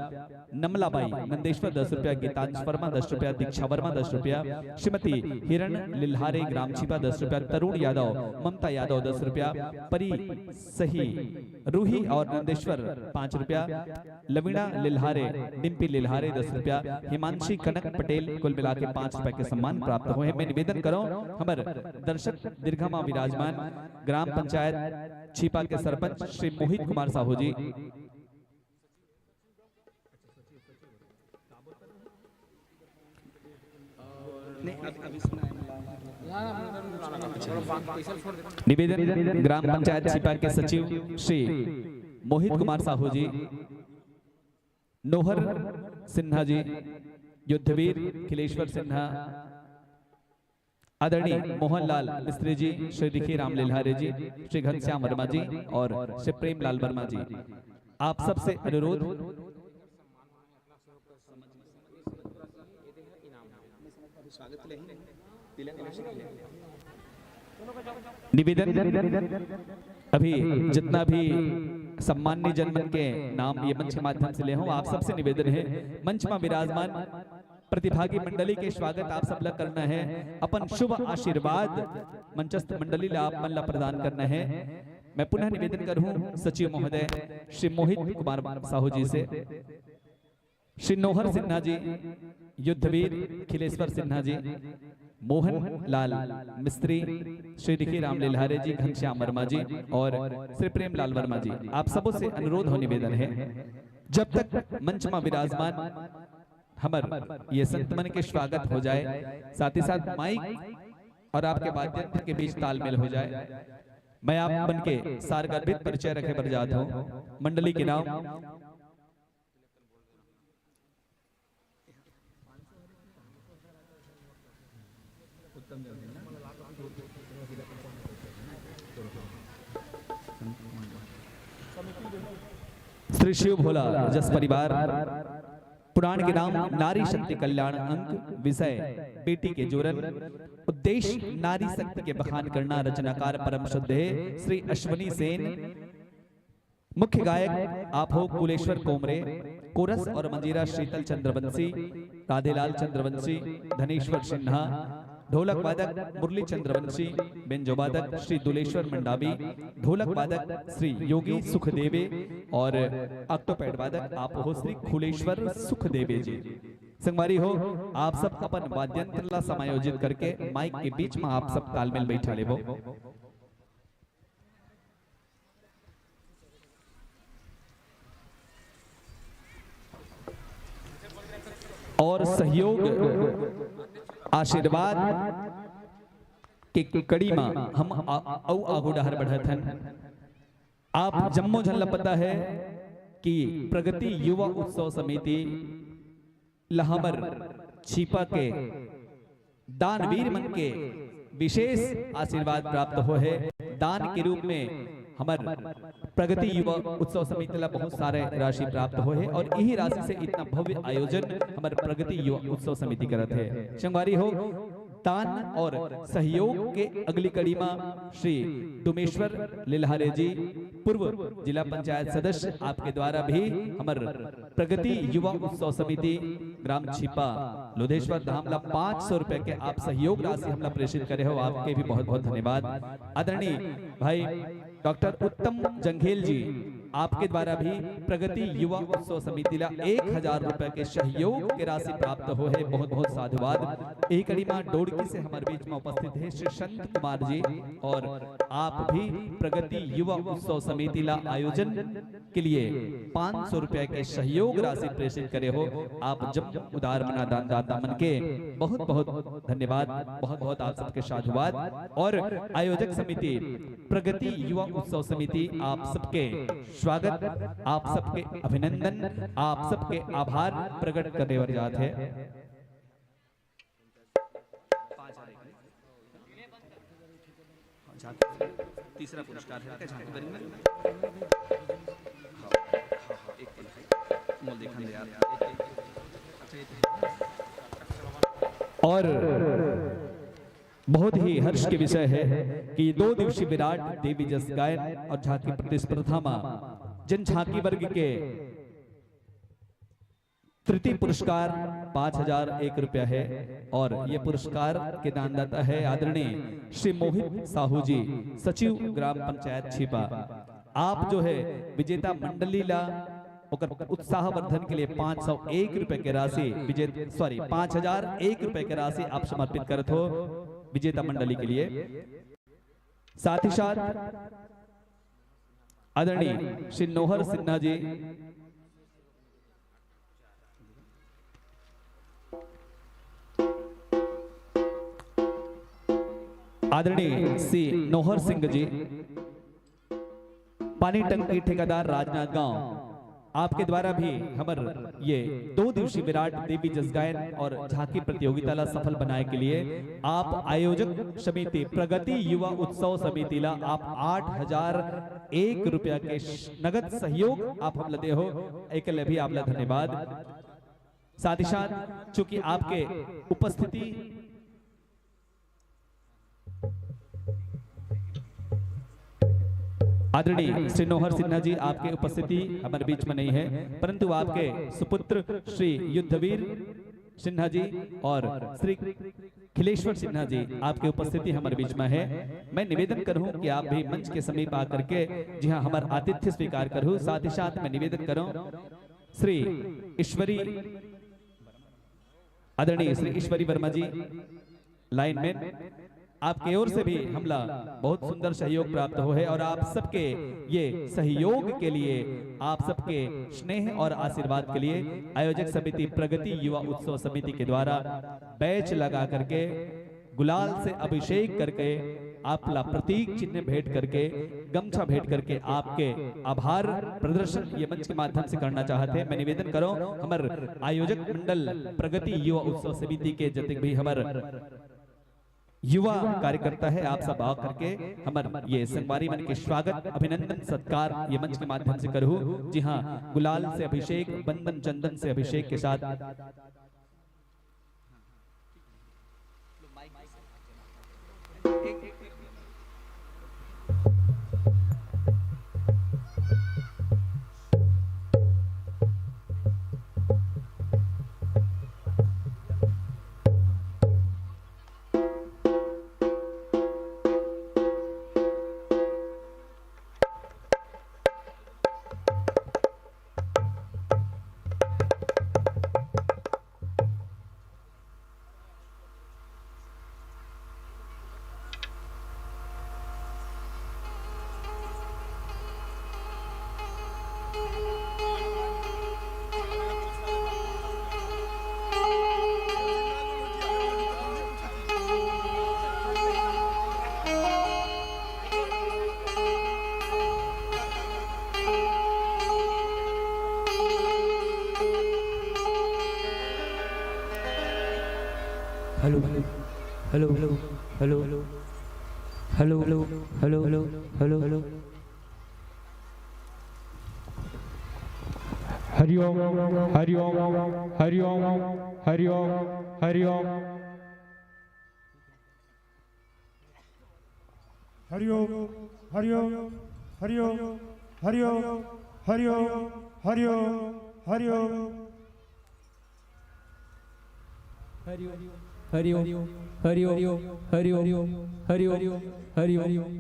नमलाबाई नंदेश्वर दस रुपया, गीतांश वर्मा दस रुपया, दीक्षा वर्मा दस रुपया, श्रीमती हिरण लिल्हारे ग्राम छिपा दस रुपया, तरुण यादव ममता यादव दस रुपया, परी सही रूही और नंदेश्वर पाँच रुपया, लवीणा लिल्हारे, डिम्पी लिल्हारे दस रुपया, हिमांशी कनक पटेल कुल मिला के पाँच रुपया के सम्मान प्राप्त होए हे। मैं निवेदन करो हमर दर्शक दीर्घा मा विराजमान ग्राम पंचायत छिपा के सरपंच श्री मोहित कुमार साहू जी। निवेदन ग्राम पंचायत छिपा के सचिव श्री मोहित कुमार साहू जी, नोहर सिन्हा जी, युद्धवीर खिलेश्वर सिन्हा, आदरणीय मोहनलाल मिस्त्री जी, श्री रिखी राम लिल्हारे जी, श्री घनश्याम वर्मा जी और श्री प्रेमलाल वर्मा जी, आप सबसे अनुरोध। निवेदन, अभी जितना भी सम्मान्य जन मन के नाम ये मंच के माध्यम से ले हूँ, आप सबसे निवेदन है, मंच में विराजमान प्रतिभागी मंडली के स्वागत आप सब ला करना है, अपन शुभ आशीर्वाद मंचस्थ मंडली ला आप मन ला प्रदान करना है। मैं पुनः निवेदन करूँ सचिव महोदय श्री मोहित कुमार साहू जी से, श्री नोहर सिन्हा जी, युद्धवीर खिलेश्वर सिन्हा जी, मोहन लाल मिस्त्री, श्री रिखी राम लिल्हारे जी, घनश्याम वर्मा जी और श्री प्रेमलाल वर्मा जी, आप सबों से अनुरोध हो, निवेदन है, जब तक मंच में विराजमान हमर ये संत मन के स्वागत हो जाए, साथ ही साथ माइक और आपके वाद्य यंत्र के बीच तालमेल हो जाए। मैं आप मन के सारगर्भित परिचय रखे बर जात हूँ। मंडली के नाम श्री शिव भोला जस परिवार। पुराण के नाम नारी शक्ति कल्याण अंक, विषय बेटी के जोरन, उद्देश्य नारी शक्ति के बखान करना, रचनाकार परम श्रद्धेय श्री अश्वनी सेन, मुख्य गायक आप हो कुलेश्वर कोमरे, कोरस और मंजीरा शीतल चंद्रवंशी, राधेलाल चंद्रवंशी, धनेश्वर सिन्हा, ढोलक वादक मुरली चंद्रवंशी, बेंजो वादक श्री दुलेश्वर मंडावी, ढोलक वादक श्री योगी सुखदेवे और ऑक्टोपैड वादक आप हो श्री खुलेश्वर सुखदेवे जी। संगवारी हो, आप सब अपन वाद्यंत्र ला समायोजित करके माइक के बीच में आप सब तालमेल बैठा लेबो। और सहयोग, आशीर्वाद के कड़ी मा हम आ-, अउ आगू डहर बढ़त हन। आप जम्मो झन ला पता है कि प्रगति युवा उत्सव समिति ला हमर छीपा के दानवीर मन के विशेष आशीर्वाद प्राप्त हो है। दान के रूप में हमर प्रगति युवा उत्सव समिति ला बहुत सारे राशि प्राप्त हो है और यही राशि से इतना भव्य आयोजन हमर प्रगति युवा उत्सव समिति करत है। संगवारी हो, दान और सहयोग के अगली कड़ी मा श्री डोमेश्वर लिल्हारे जी, पूर्व जिला पंचायत सदस्य, आपके द्वारा भी हमर प्रगति युवा उत्सव समिति ग्राम छिपा लोधेश्वर धाम ला पाँच सौ रुपए के आप सहयोग राशि हमला प्रेषित करे हो, आपके भी बहुत बहुत धन्यवाद। आदरणीय भाई डॉक्टर उत्तम जंघेल जी, आपके द्वारा भी प्रगति युवा उत्सव समिति ला एक हजार रुपए के सहयोग के राशि प्राप्त हो है, बहुत बहुत साधुवाद। यही कड़ी मा डोड़की से हमारे बीच में उपस्थित है श्री शांत कुमार जी, और आप भी प्रगति युवा उत्सव समिति ला आयोजन के लिए पाँच सौ रुपए के सहयोग राशि प्रेषित करे हो। आप जब उदार मना दानदाता मन के बहुत बहुत धन्यवाद, बहुत बहुत आप सबके साधुवाद। और आयोजक समिति प्रगति युवा उत्सव समिति आप सबके स्वागत, आप सबके अभिनंदन, आप सबके आभार प्रकट करे बर जात है। झांकी, तीसरा पुरस्कार है, झांकी बनी में। हाँ, हाँ, हाँ, एक पल। मोल देखन दे यार। और बहुत ही हर्ष के विषय है कि दो दिवसीय विराट देवी जस गायन और झांकी प्रतिस्पर्धा मा जिन झांकी वर्ग के तृतीय पुरस्कार पाँच हजार एक रुपया है और ये पुरस्कार के दानदाता है आदरणीय श्री मोहित साहू जी, सचिव ग्राम पंचायत छिपा। आप जो है विजेता मंडली ला ओकर उत्साहवर्धन के लिए पाँच सौ एक रुपए के राशि विजेत, सॉरी, पाँच हजार एक रुपए के राशि आप समर्पित करत हो विजेता मंडली के लिए। साथ ही साथ आदरणीय श्री नोहर सिन्हा जी, आदरणीय श्री नोहर सिंह जी, पानी टंकी ठेकेदार राजनांदगांव, आपके द्वारा भी हमर ये दो दिवसीय विराट देवी जस गायन और झांकी प्रतियोगिता ला सफल बनाए के लिए आप आयोजक समिति प्रगति युवा उत्सव समिति ला आप आठ हजार एक रुपया के श-, नगद सहयोग आप हमला दे हो, एके ले भी आपला धन्यवाद। साथ ही साथ चूंकि आपके उपस्थिति आदरणीय श्री नोहर सिन्हा जी, आपके उपस्थिति हमारे बीच में नहीं है, परंतु आपके सुपुत्र श्री युद्धवीर सिन्हा जी और श्री खिलेश्वर सिन्हा जी, आपके उपस्थिति हमारे बीच में है। मैं निवेदन करूं कि आप भी मंच के समीप आकर के जी हाँ, हमारा आतिथ्य स्वीकार करूं। साथ ही साथ मैं निवेदन करूं श्री ईश्वरी, आदरणीय श्री ईश्वरी वर्मा जी, लाइनमैन, आपके ओर से भी हमला बहुत सुंदर सहयोग प्राप्त हो है और आप सबके ये सहयोग के लिए, आप सबके स्नेह और आशीर्वाद के लिए आयोजक समिति प्रगति युवा उत्सव समिति के द्वारा बैच लगा करके गुलाल से अभिषेक करके आपला प्रतीक चिन्ह भेंट करके गमछा भेंट करके आपके आभार प्रदर्शन ये मंच के माध्यम से करना चाहते हैं। मैं निवेदन करो हमर आयोजक मंडल प्रगति युवा उत्सव समिति के जतिक भी हमर युवा कार्यकर्ता है, आप सब आ करके हमर ये संगवारी मन के स्वागत, अभिनंदन, सत्कार ये मंच के माध्यम से करहु। जी हाँ, गुलाल से अभिषेक, बंदन चंदन से अभिषेक के साथ hello, hello, hello, hello, hello, hello, hello, hello, hello, hello. Hariom, Hariom, Hariom, Hariom, Hariom. Hariom, Hariom, Hariom, Hariom, Hariom, Hariom, Hariom, Hariom. Hariom, Hariom, Hariom, Hariom, Hariom, Hariom.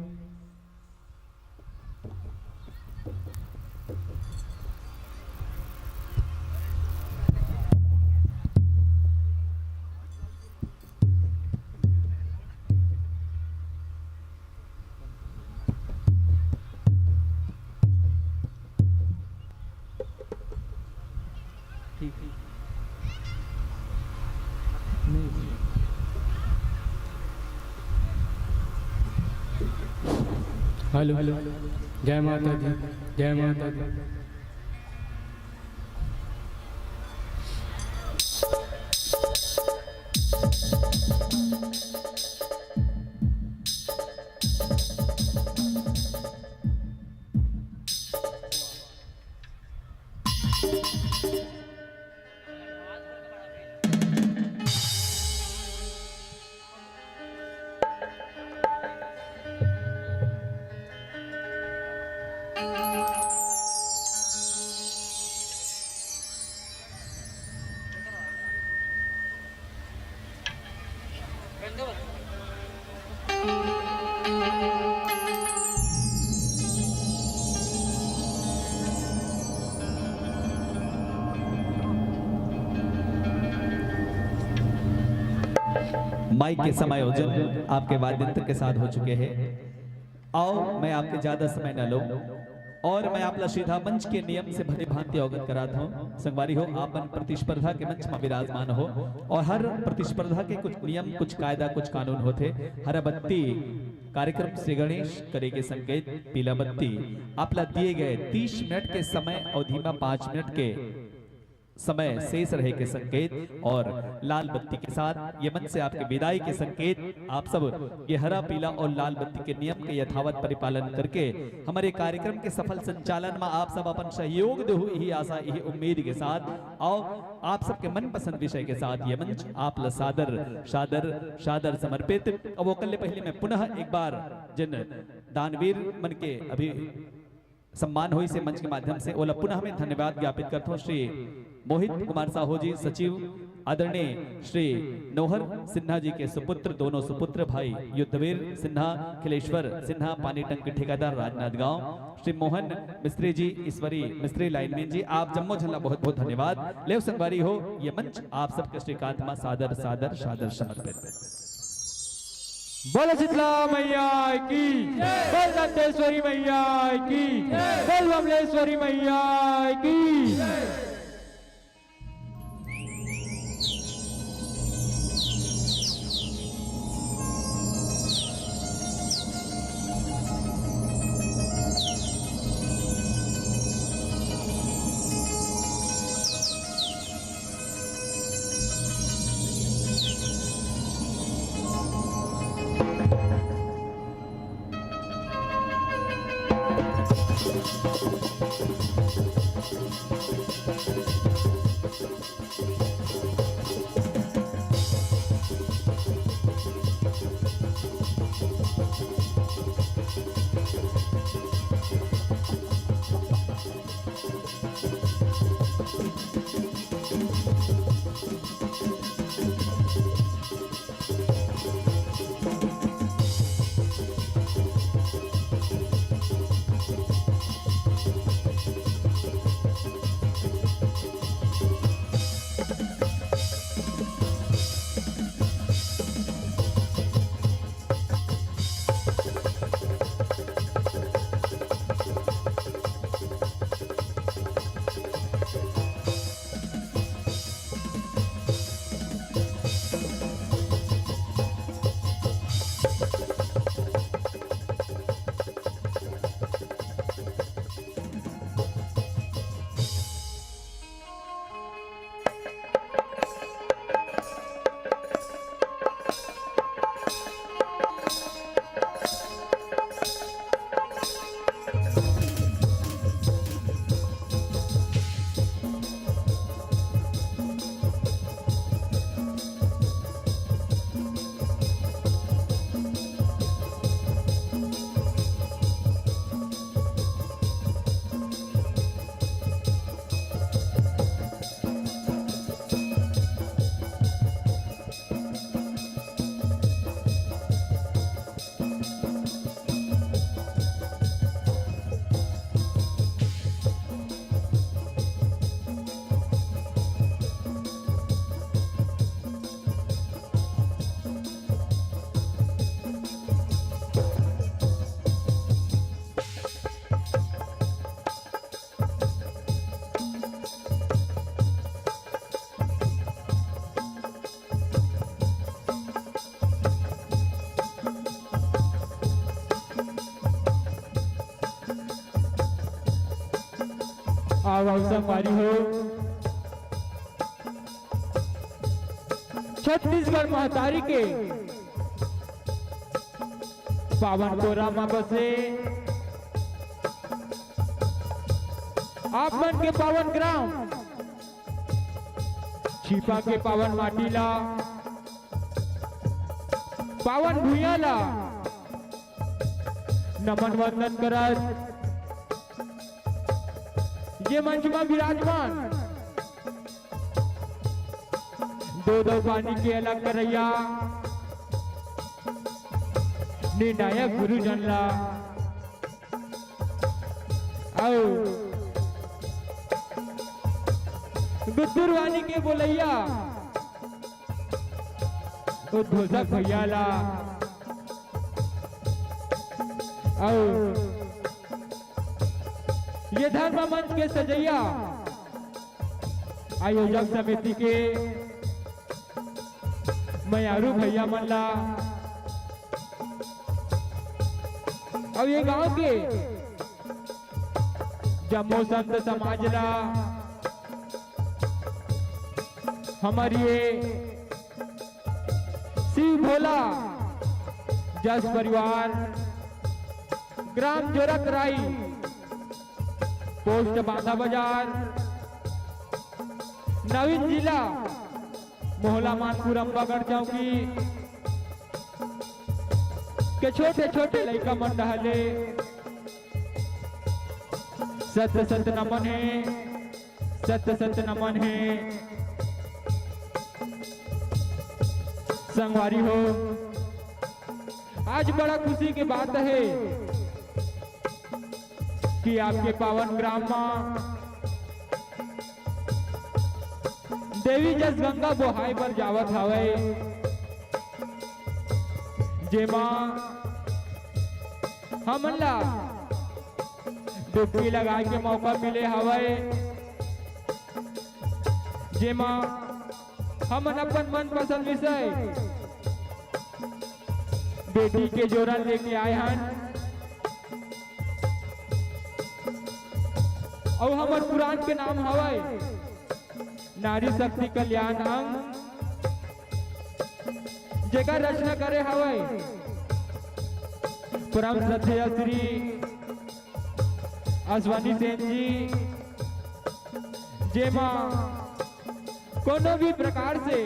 ठीक। नहीं। Hello, hello. जय माता दी, जय माता दी। माइक के समायोजन आपके वाद्य यंत्र के साथ हो चुके हैं। आओ, मैं आपके ज्यादा समय न लूं और मैं आपला सीधा मंच के नियम से भली भांति अवगत करात हूं। संगवारी हो, आप मन प्रतिस्पर्धा के मंच में विराजमान हो और हर प्रतिस्पर्धा के कुछ नियम, कुछ कायदा, कुछ कानून होथे। हरा बत्ती कार्यक्रम श्री गणेश करे के संकेत, पीला बत्ती आपला दिए गए तीस मिनट के समय अवधि में पाँच मिनट के समय शेष रहे के संकेत और लाल बत्ती के साथ ये मंच से आपके विदाई के संकेत। आप सब ये हरा, पीला और लाल बत्ती के नियम के यथावत परिपालन करके हमारे कार्यक्रम के सफल संचालन में आप सब अपन सहयोग देहू, यही आशा, यही उम्मीद के साथ। आओ, आप सबके मनपसंद विषय के साथ ये मंच आप ल सादर, सादर, सादर समर्पित। अब ओकर ले पहले मैं पुनः एक बार जिन दानवीर मन के अभी सम्मान होइस हे मंच के माध्यम से, ओला पुनः मैं धन्यवाद ज्ञापित करथों। श्री मोहित कुमार साहू जी, सचिव, आदरणीय श्री नोहर सिन्हा जी के सुपुत्र, दोनों सुपुत्र भाई युद्धवीर सिन्हा, खिलेश्वर सिन्हा, पानी टंकी ठेकेदार राजनांदगांव, श्री मोहन मिस्त्री जी, ईश्वरी मिस्त्री लाइनमैन जी, आप जम्मो झन ला बहुत बहुत धन्यवाद। लेव संगवारी हो, ये मंच आप सबके श्रीकांत मा सादर सादर सादर समर्पित। बोलो शीतला मैया की, बोल दंतेश्वरी मैया की, बोल बमलेश्वरी मैया की। अउ संगवारी हो, छत्तीसगढ़ महतारी के पावन कोरा म बसे आप मन के पावन ग्राम छिपा के पावन माटी ला, पावन भुइयां ला नमन वंदन करत, ये मंच म विराजमान दो दो पानी के अलग करैया निर्णायक गुरुजन ला, अउ गुद्दुरवानी के बोलैया उद्घोषक भैया ला, अउ ये धर्म मंच के सजैया आयोजक समिति के मयारू भैया मन ला, अउ ये गांव के जम्मो संत समाज ला, हमर ये शिव भोला जस परिवार, ग्राम जोरत राई, पोस्ट बांधा बाजार, नवीन जिला, मोहला मानपुर अम्बागढ़ चौकी के छोटे छोटे लइका मन डहले सत सत नमन हे, सत सत नमन हे। संगवारी हो, आज बड़ा खुशी के बात हे कि आपके पावन ग्राम मा देवी जस गंगा बोहाय बर जावत हवय, जेमा हमन ला डुबकी लगाए के मौका मिले हवय, जेमा हमन अपन मनपसंद विषय बेटी के जोड़ा लेके आए हन। अउ हमर पुराण के नाम हवय नारी शक्ति कल्याण अंग, जेकर रचना करे हवय परम श्रद्धेय श्री अश्वनी सेन जी, जेमा कोनो भी प्रकार से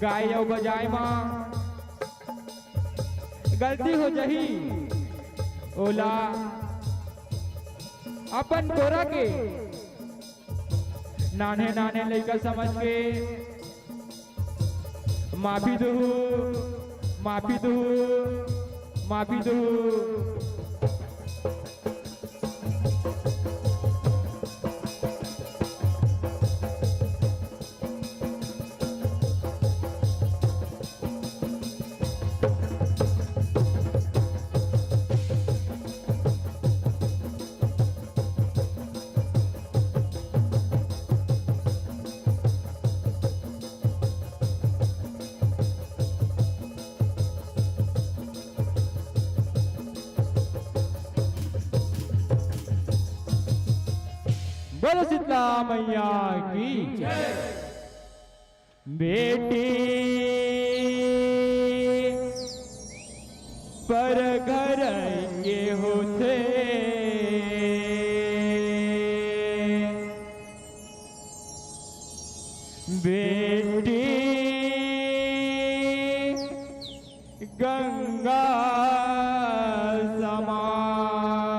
गाय अउ बजाय मा गलती हो जही, ओला अपन कोरा के नान्हे नान्हे लइका समझ के माफी दुहू, माफी दुहू, माफी दुहू। बोलो शीतला मैया की। बेटी पर घर के होथे, बेटी गंगा समान।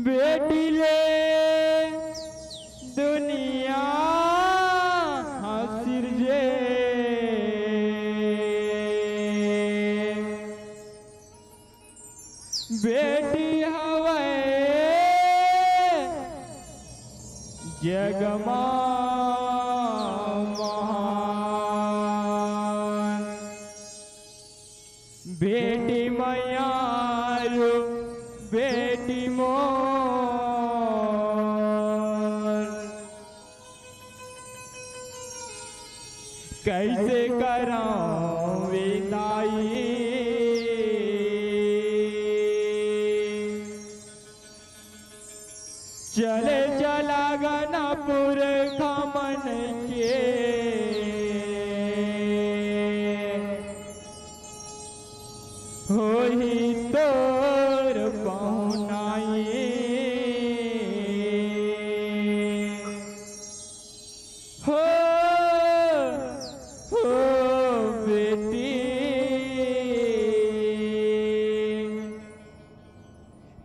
बेटी ले दुनिया ह सिरजे, बेटी हवय जग मा महान। बेटी मयारू, बेटी मोर, कइसे करंव विदाई। चले चला गा ना पुरखा मन के, होही तोर पहुनाई। हो, हो बेटी,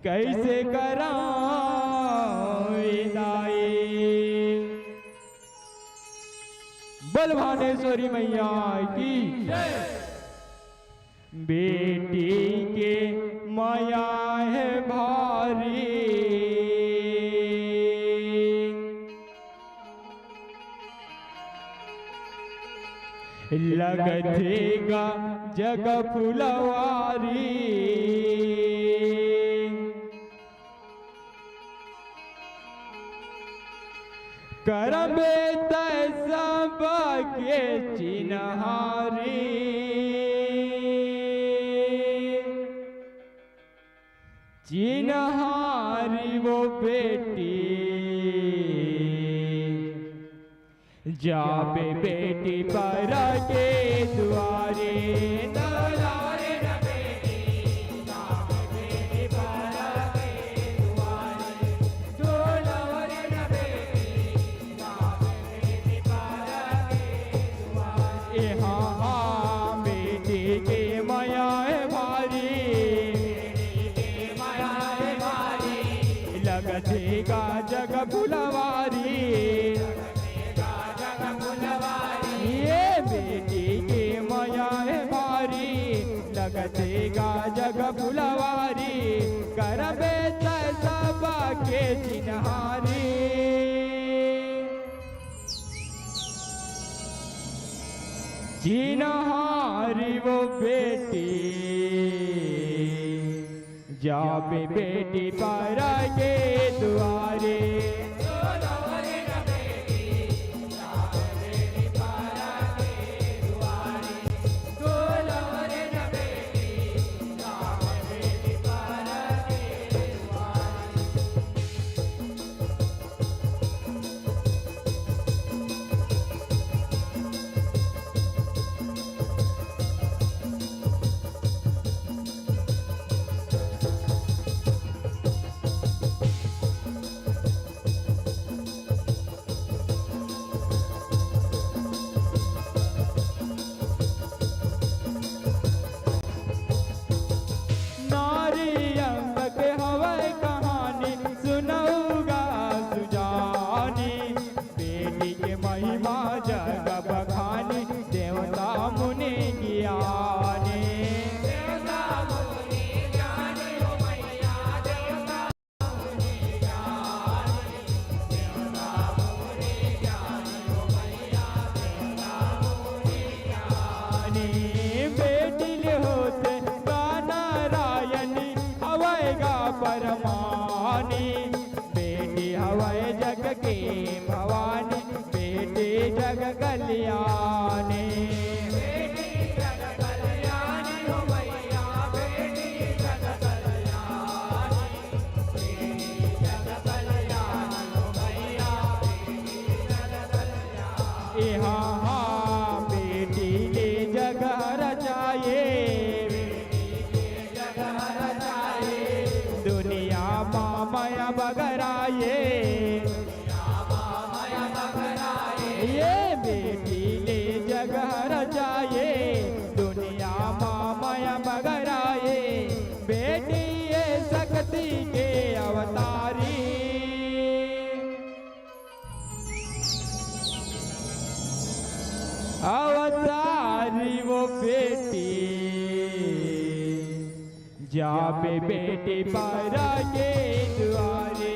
कइसे करंव विदाई। बोल भानेश्वरी मैया की जय। बेटी के मया हे भारी, लगथे गा जग फुलवारी। करबे तै सबके चिन्हारी, चिन्हारी वो बेटी, जाबे बेटी पर के दुआरे। ए हाँ, हाँ, बेटी के मया हे भारी, लगथे गा जग फुलवारी। ए बेटी के मया हे भारी, लगथे गा जग फुलवारी। करबे तै सबके चिन्हारी, चिन्हारी वो बेटी, जाबे बेटी पर के दुआरे। नारी अंक के हवय कहानी, सुनऊ गा सुजानी। बेटी के महिमा जग बखानी, देवता मुनि ज्ञानी। बेटी ले होथे गा नारायणी, हवय गा परमानी। बेटी हवय जग के भवानी, बेटी जग कल्याणी। ए हाँ, हाँ, बेटी ले जग रचाए, दुनिया मा मया बगराए। ए बेटी ले जग रचाए, दुनिया मा मया बगराए। बेटी ए शक्ति के अवतारी, अवतारी वो बेटी, जाबे बेटी पर के दुआरे।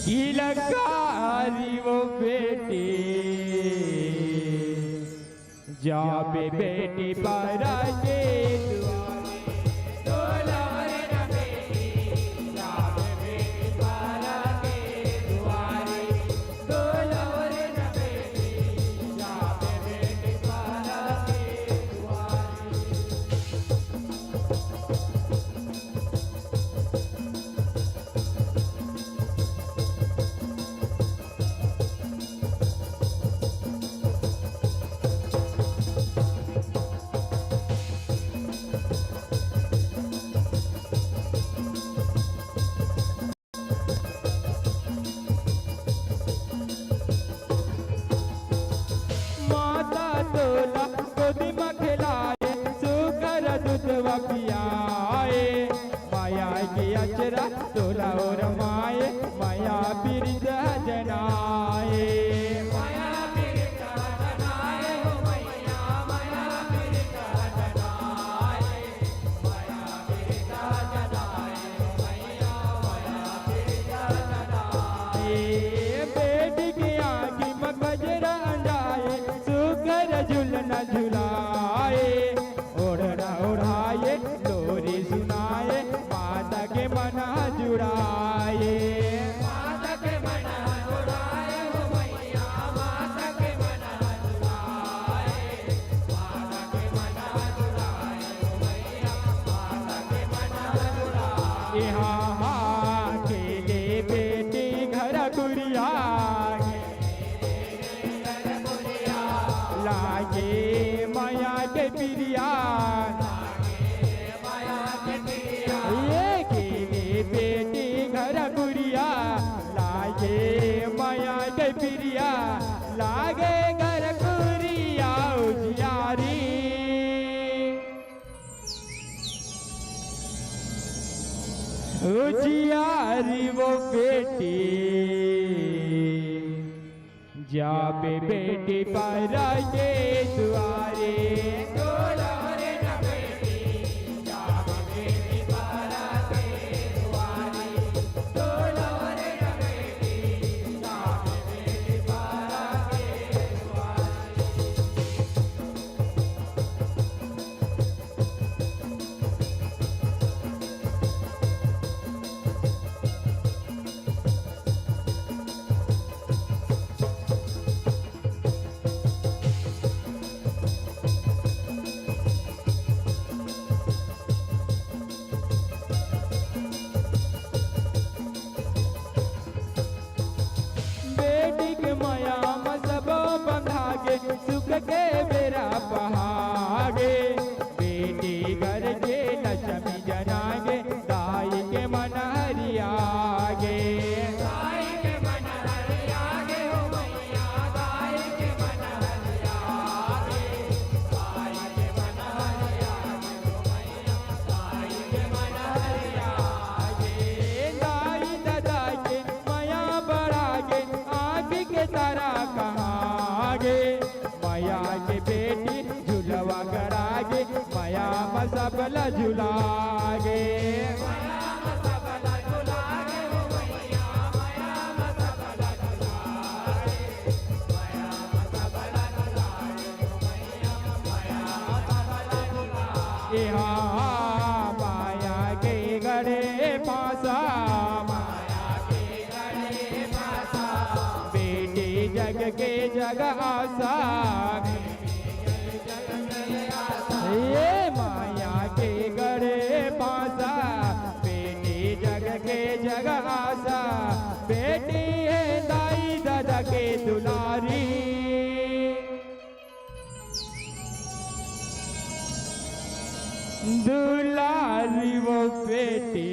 कि ललकारी वो बेटी, जाबे बेटी परा के दुआरे। माता तोला गोदी म खेलाए, सुघर दूधवा पियाए। माया के अचरा तोला ओरमाए, माया पीरित जनाए। ए बेटी के आँखी म गजरा अंजाए, सुघर झुलना झुलाए, ओढ़ना ओढ़ाए, लोरी सुनाए, माता के मन जुड़ाए। इहाँ के ले बेटी घर कुरिया, लागे माया के पिरिया। ये के ले बेटी घर कुरिया, लागे माया के पिरिया, लागे घर कुरिया उजियारी। उजियारी वो बेटी, जाबे बेटी परा के दुआरे। बेटी के मया म सबो बंधा गे, सुख के बेरा पहा गे। बेटी घर के लक्ष्मी जना गे, दाई के मन हरिया गे। दाई ददा के मया बड़ा गे, आँखी के तारा कहा गे। मया के बेटी झुलवा करा गे, मया म सबला झुला गे। एहा माया के गड़े फांसा, बेटी जग के जग आसा। ये माया के गड़े फांसा, बेटी जग के जग आसा। बेटी हे दाई ददा के दुलारी। दुलारी वो बेटी,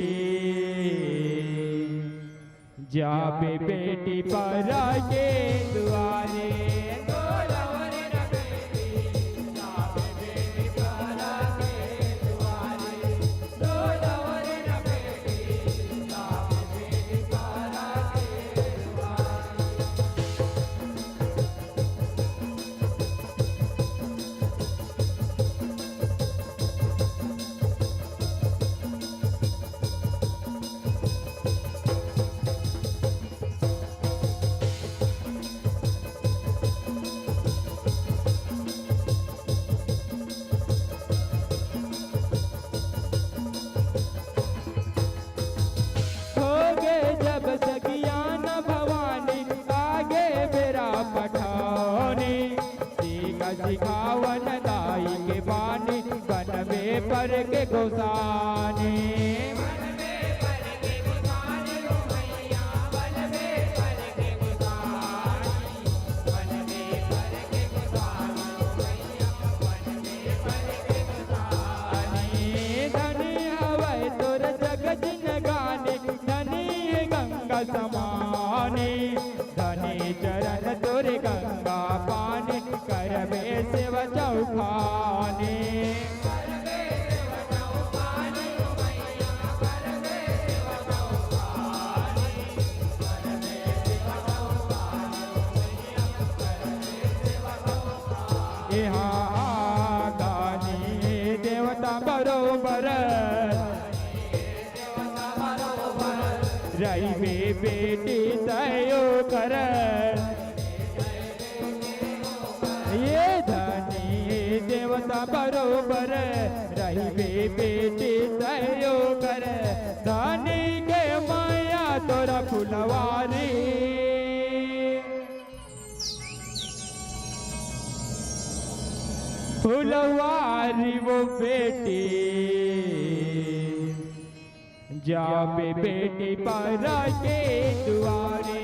जाबे बेटी परा के दुआरे। पर के गोसानी। धनी हवय तोर जग जिनगानी, धनी हे गंगा समानी। धनी चरण तोरे गंगा पानी, करबे सेवा चौखानी। एहा दानी देवता बरोबर रहिबे बेटी तयो कर। ये धनी देवता बरोबर रहिबे बेटी तयो कर। धनी के मया तोरा फुलवारी। फुलवारी वो बेटी, जाबे बेटी पर के दुआरे।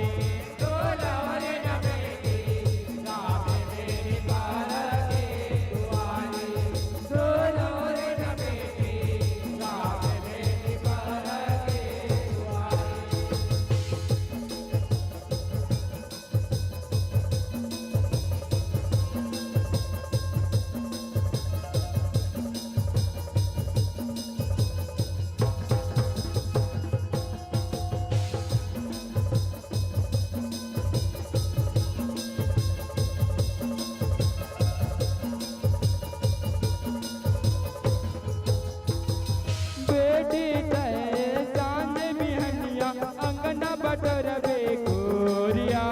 बेटी तय सांझ बिहनिया, अंगना बटोरबे कोरिया।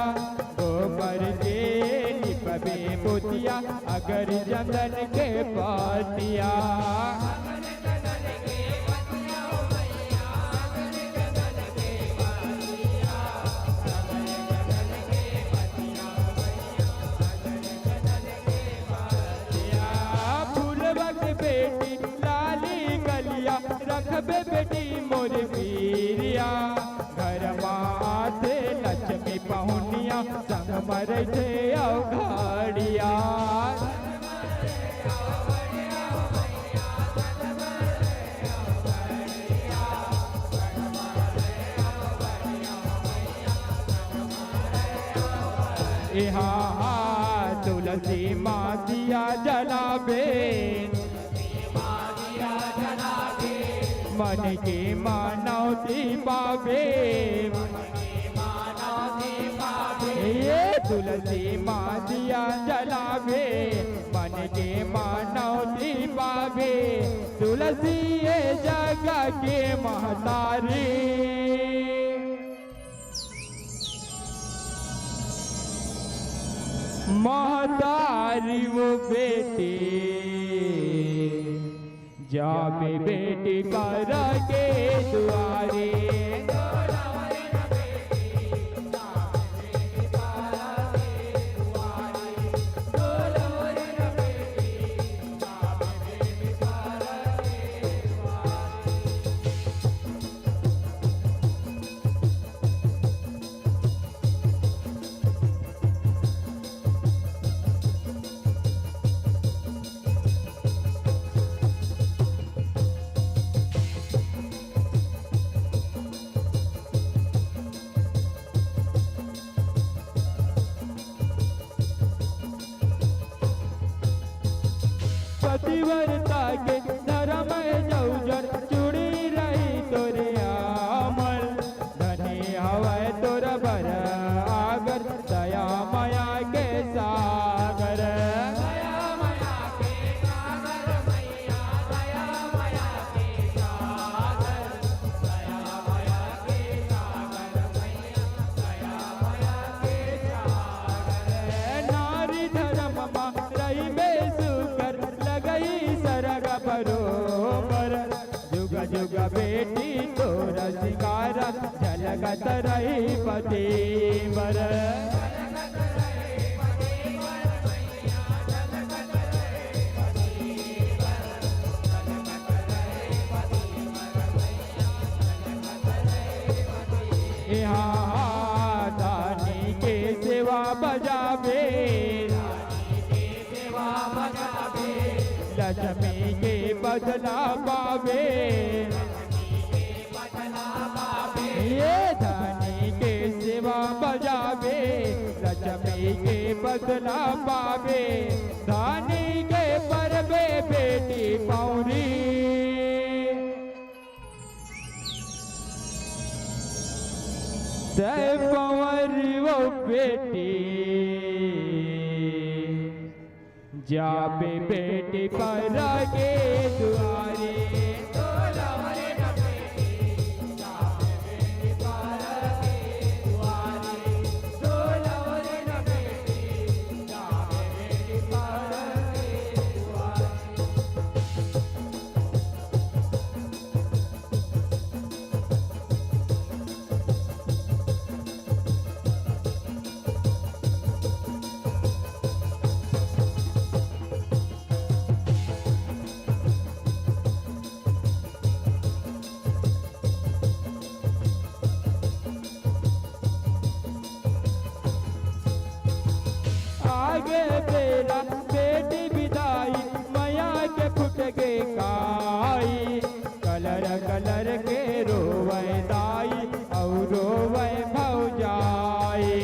गोबर के लिपबे पोतिया, अगर चंदन के पतिया। फूलवा के बेटी लाली गलिया, रखबे बेटी मोर पीरिया। घर माथे लक्ष्मी पहुनिया, संग मरथे अवघड़िया। एहा तुलसी माँ दिया जलाबे, मन के मानौती पाबे। ये तुलसी माँ दिया जलाबे, मन के मानौती पाबे। तुलसी ये जग के महतारी। महतारी वो बेटी, जाबे बेटी पर के दुआरे। पतिव्रता के धर्म हे जौजर, चूड़ी रही तोरे आमर। धनी हवय तोर बर आगर, दया मया के सागर। नारी धर्म मा रहिबे सुघर, लगही सरग बरोबर। जुग जुग बेटी तोर सिंगार, झलकत रही पतिवर। हाँ, धानी के सेवा बजाबे, लक्ष्मी के बदला पाबे। ये धानी के सेवा बजाबे, लक्ष्मी के बदला पाबे। धानी के परबे बेटी पौरी। तै पौरी वो बेटी, जाबे बेटी परा के दुआरे। आगे बेरा बेटी बिदाई, मया के फुट गे काई। कलर कलर के रोवै दाई, अउ रोवै भौजाई।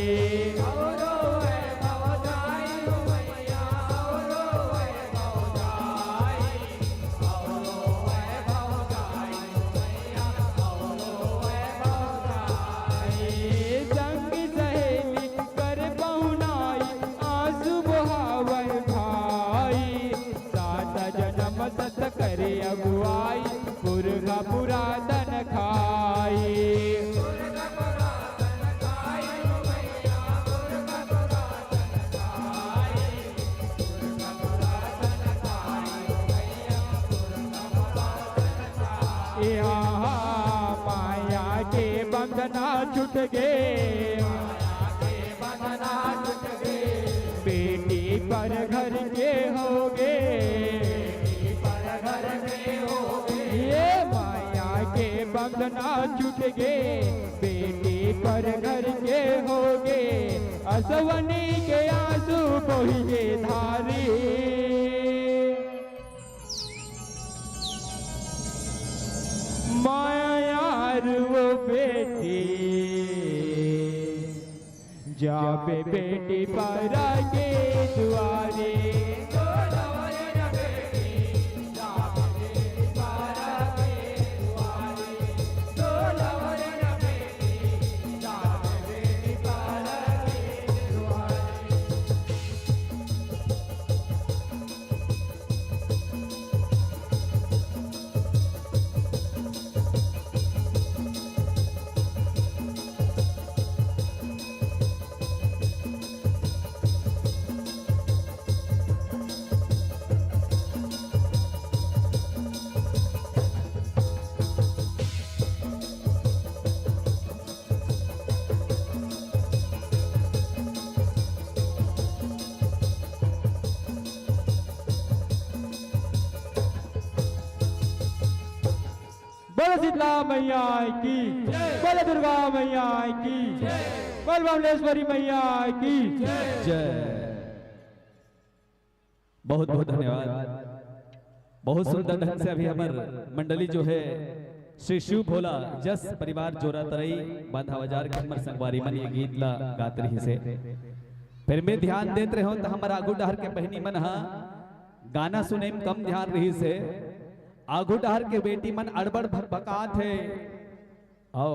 संगी सहेली कर पहुनाई, आंसू बहावै भाई। सात जनम सत करे अगुवाई, पुरखा पुरातन खाई। यहाँ माया के बंधना छूट गे, बेटी पर घर के हो गे। ये माया के बंधना छूट गे, बेटी पर घर के हो गे। असवनी के आंसू बोहिए धारी। माया यार वो बेटी, जाबे बेटी परा के दुआरे। बोलो शीतला मैया की, बोलो दुर्गा मैया की, बोलो बमलेश्वरी मैया की जय। बहुत बहुत धन्यवाद। बहुत सुंदर ढंग से अभी हमर मंडली जो है श्री शिव भोला जस परिवार जोरा तरई बांधा बाजार के हमर संगवारी मन ये गीत ला गात रहिस हे। फिर मैं ध्यान देत रहे हो तो हमर आगू डहर के बहिनी मन हा गाना सुने में कम ध्यान रहिस हे। आगू डहर के बेटी मन अड़बड़ भकभकात हे। आओ,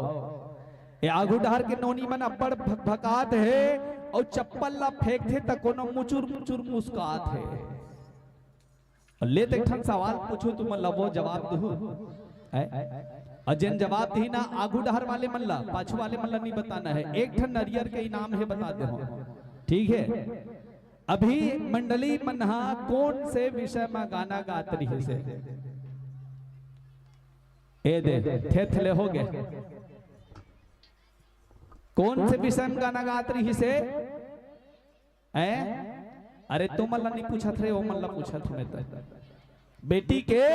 ए आगू डहर के नोनी मन अब्बड़ भकभकात हे, अउ चप्पल ला फेंकथे त कोनो मुचुर मुचुर मुस्कात हे। ले त एक ठन सवाल पूछो, तुमन ला वो जवाब दहू, हैं? अउ जेन जवाब दही ना आगू डहर वाले मन ला, पाछू वाले मन ला नहीं बताना है। एक ठन नरियर के इनाम है, बता दे हो, ठीक है? अभी मंडली मन हा कोन से विषय मा गाना गात रहिस हे? ए दे, थेथले हो गे। कोन से विषय म गाना गात रहिस हे? हैं? अरे तुमन ला नहीं पूछत रे, ओमन ला पूछत हूँ मैं तो। बेटी के,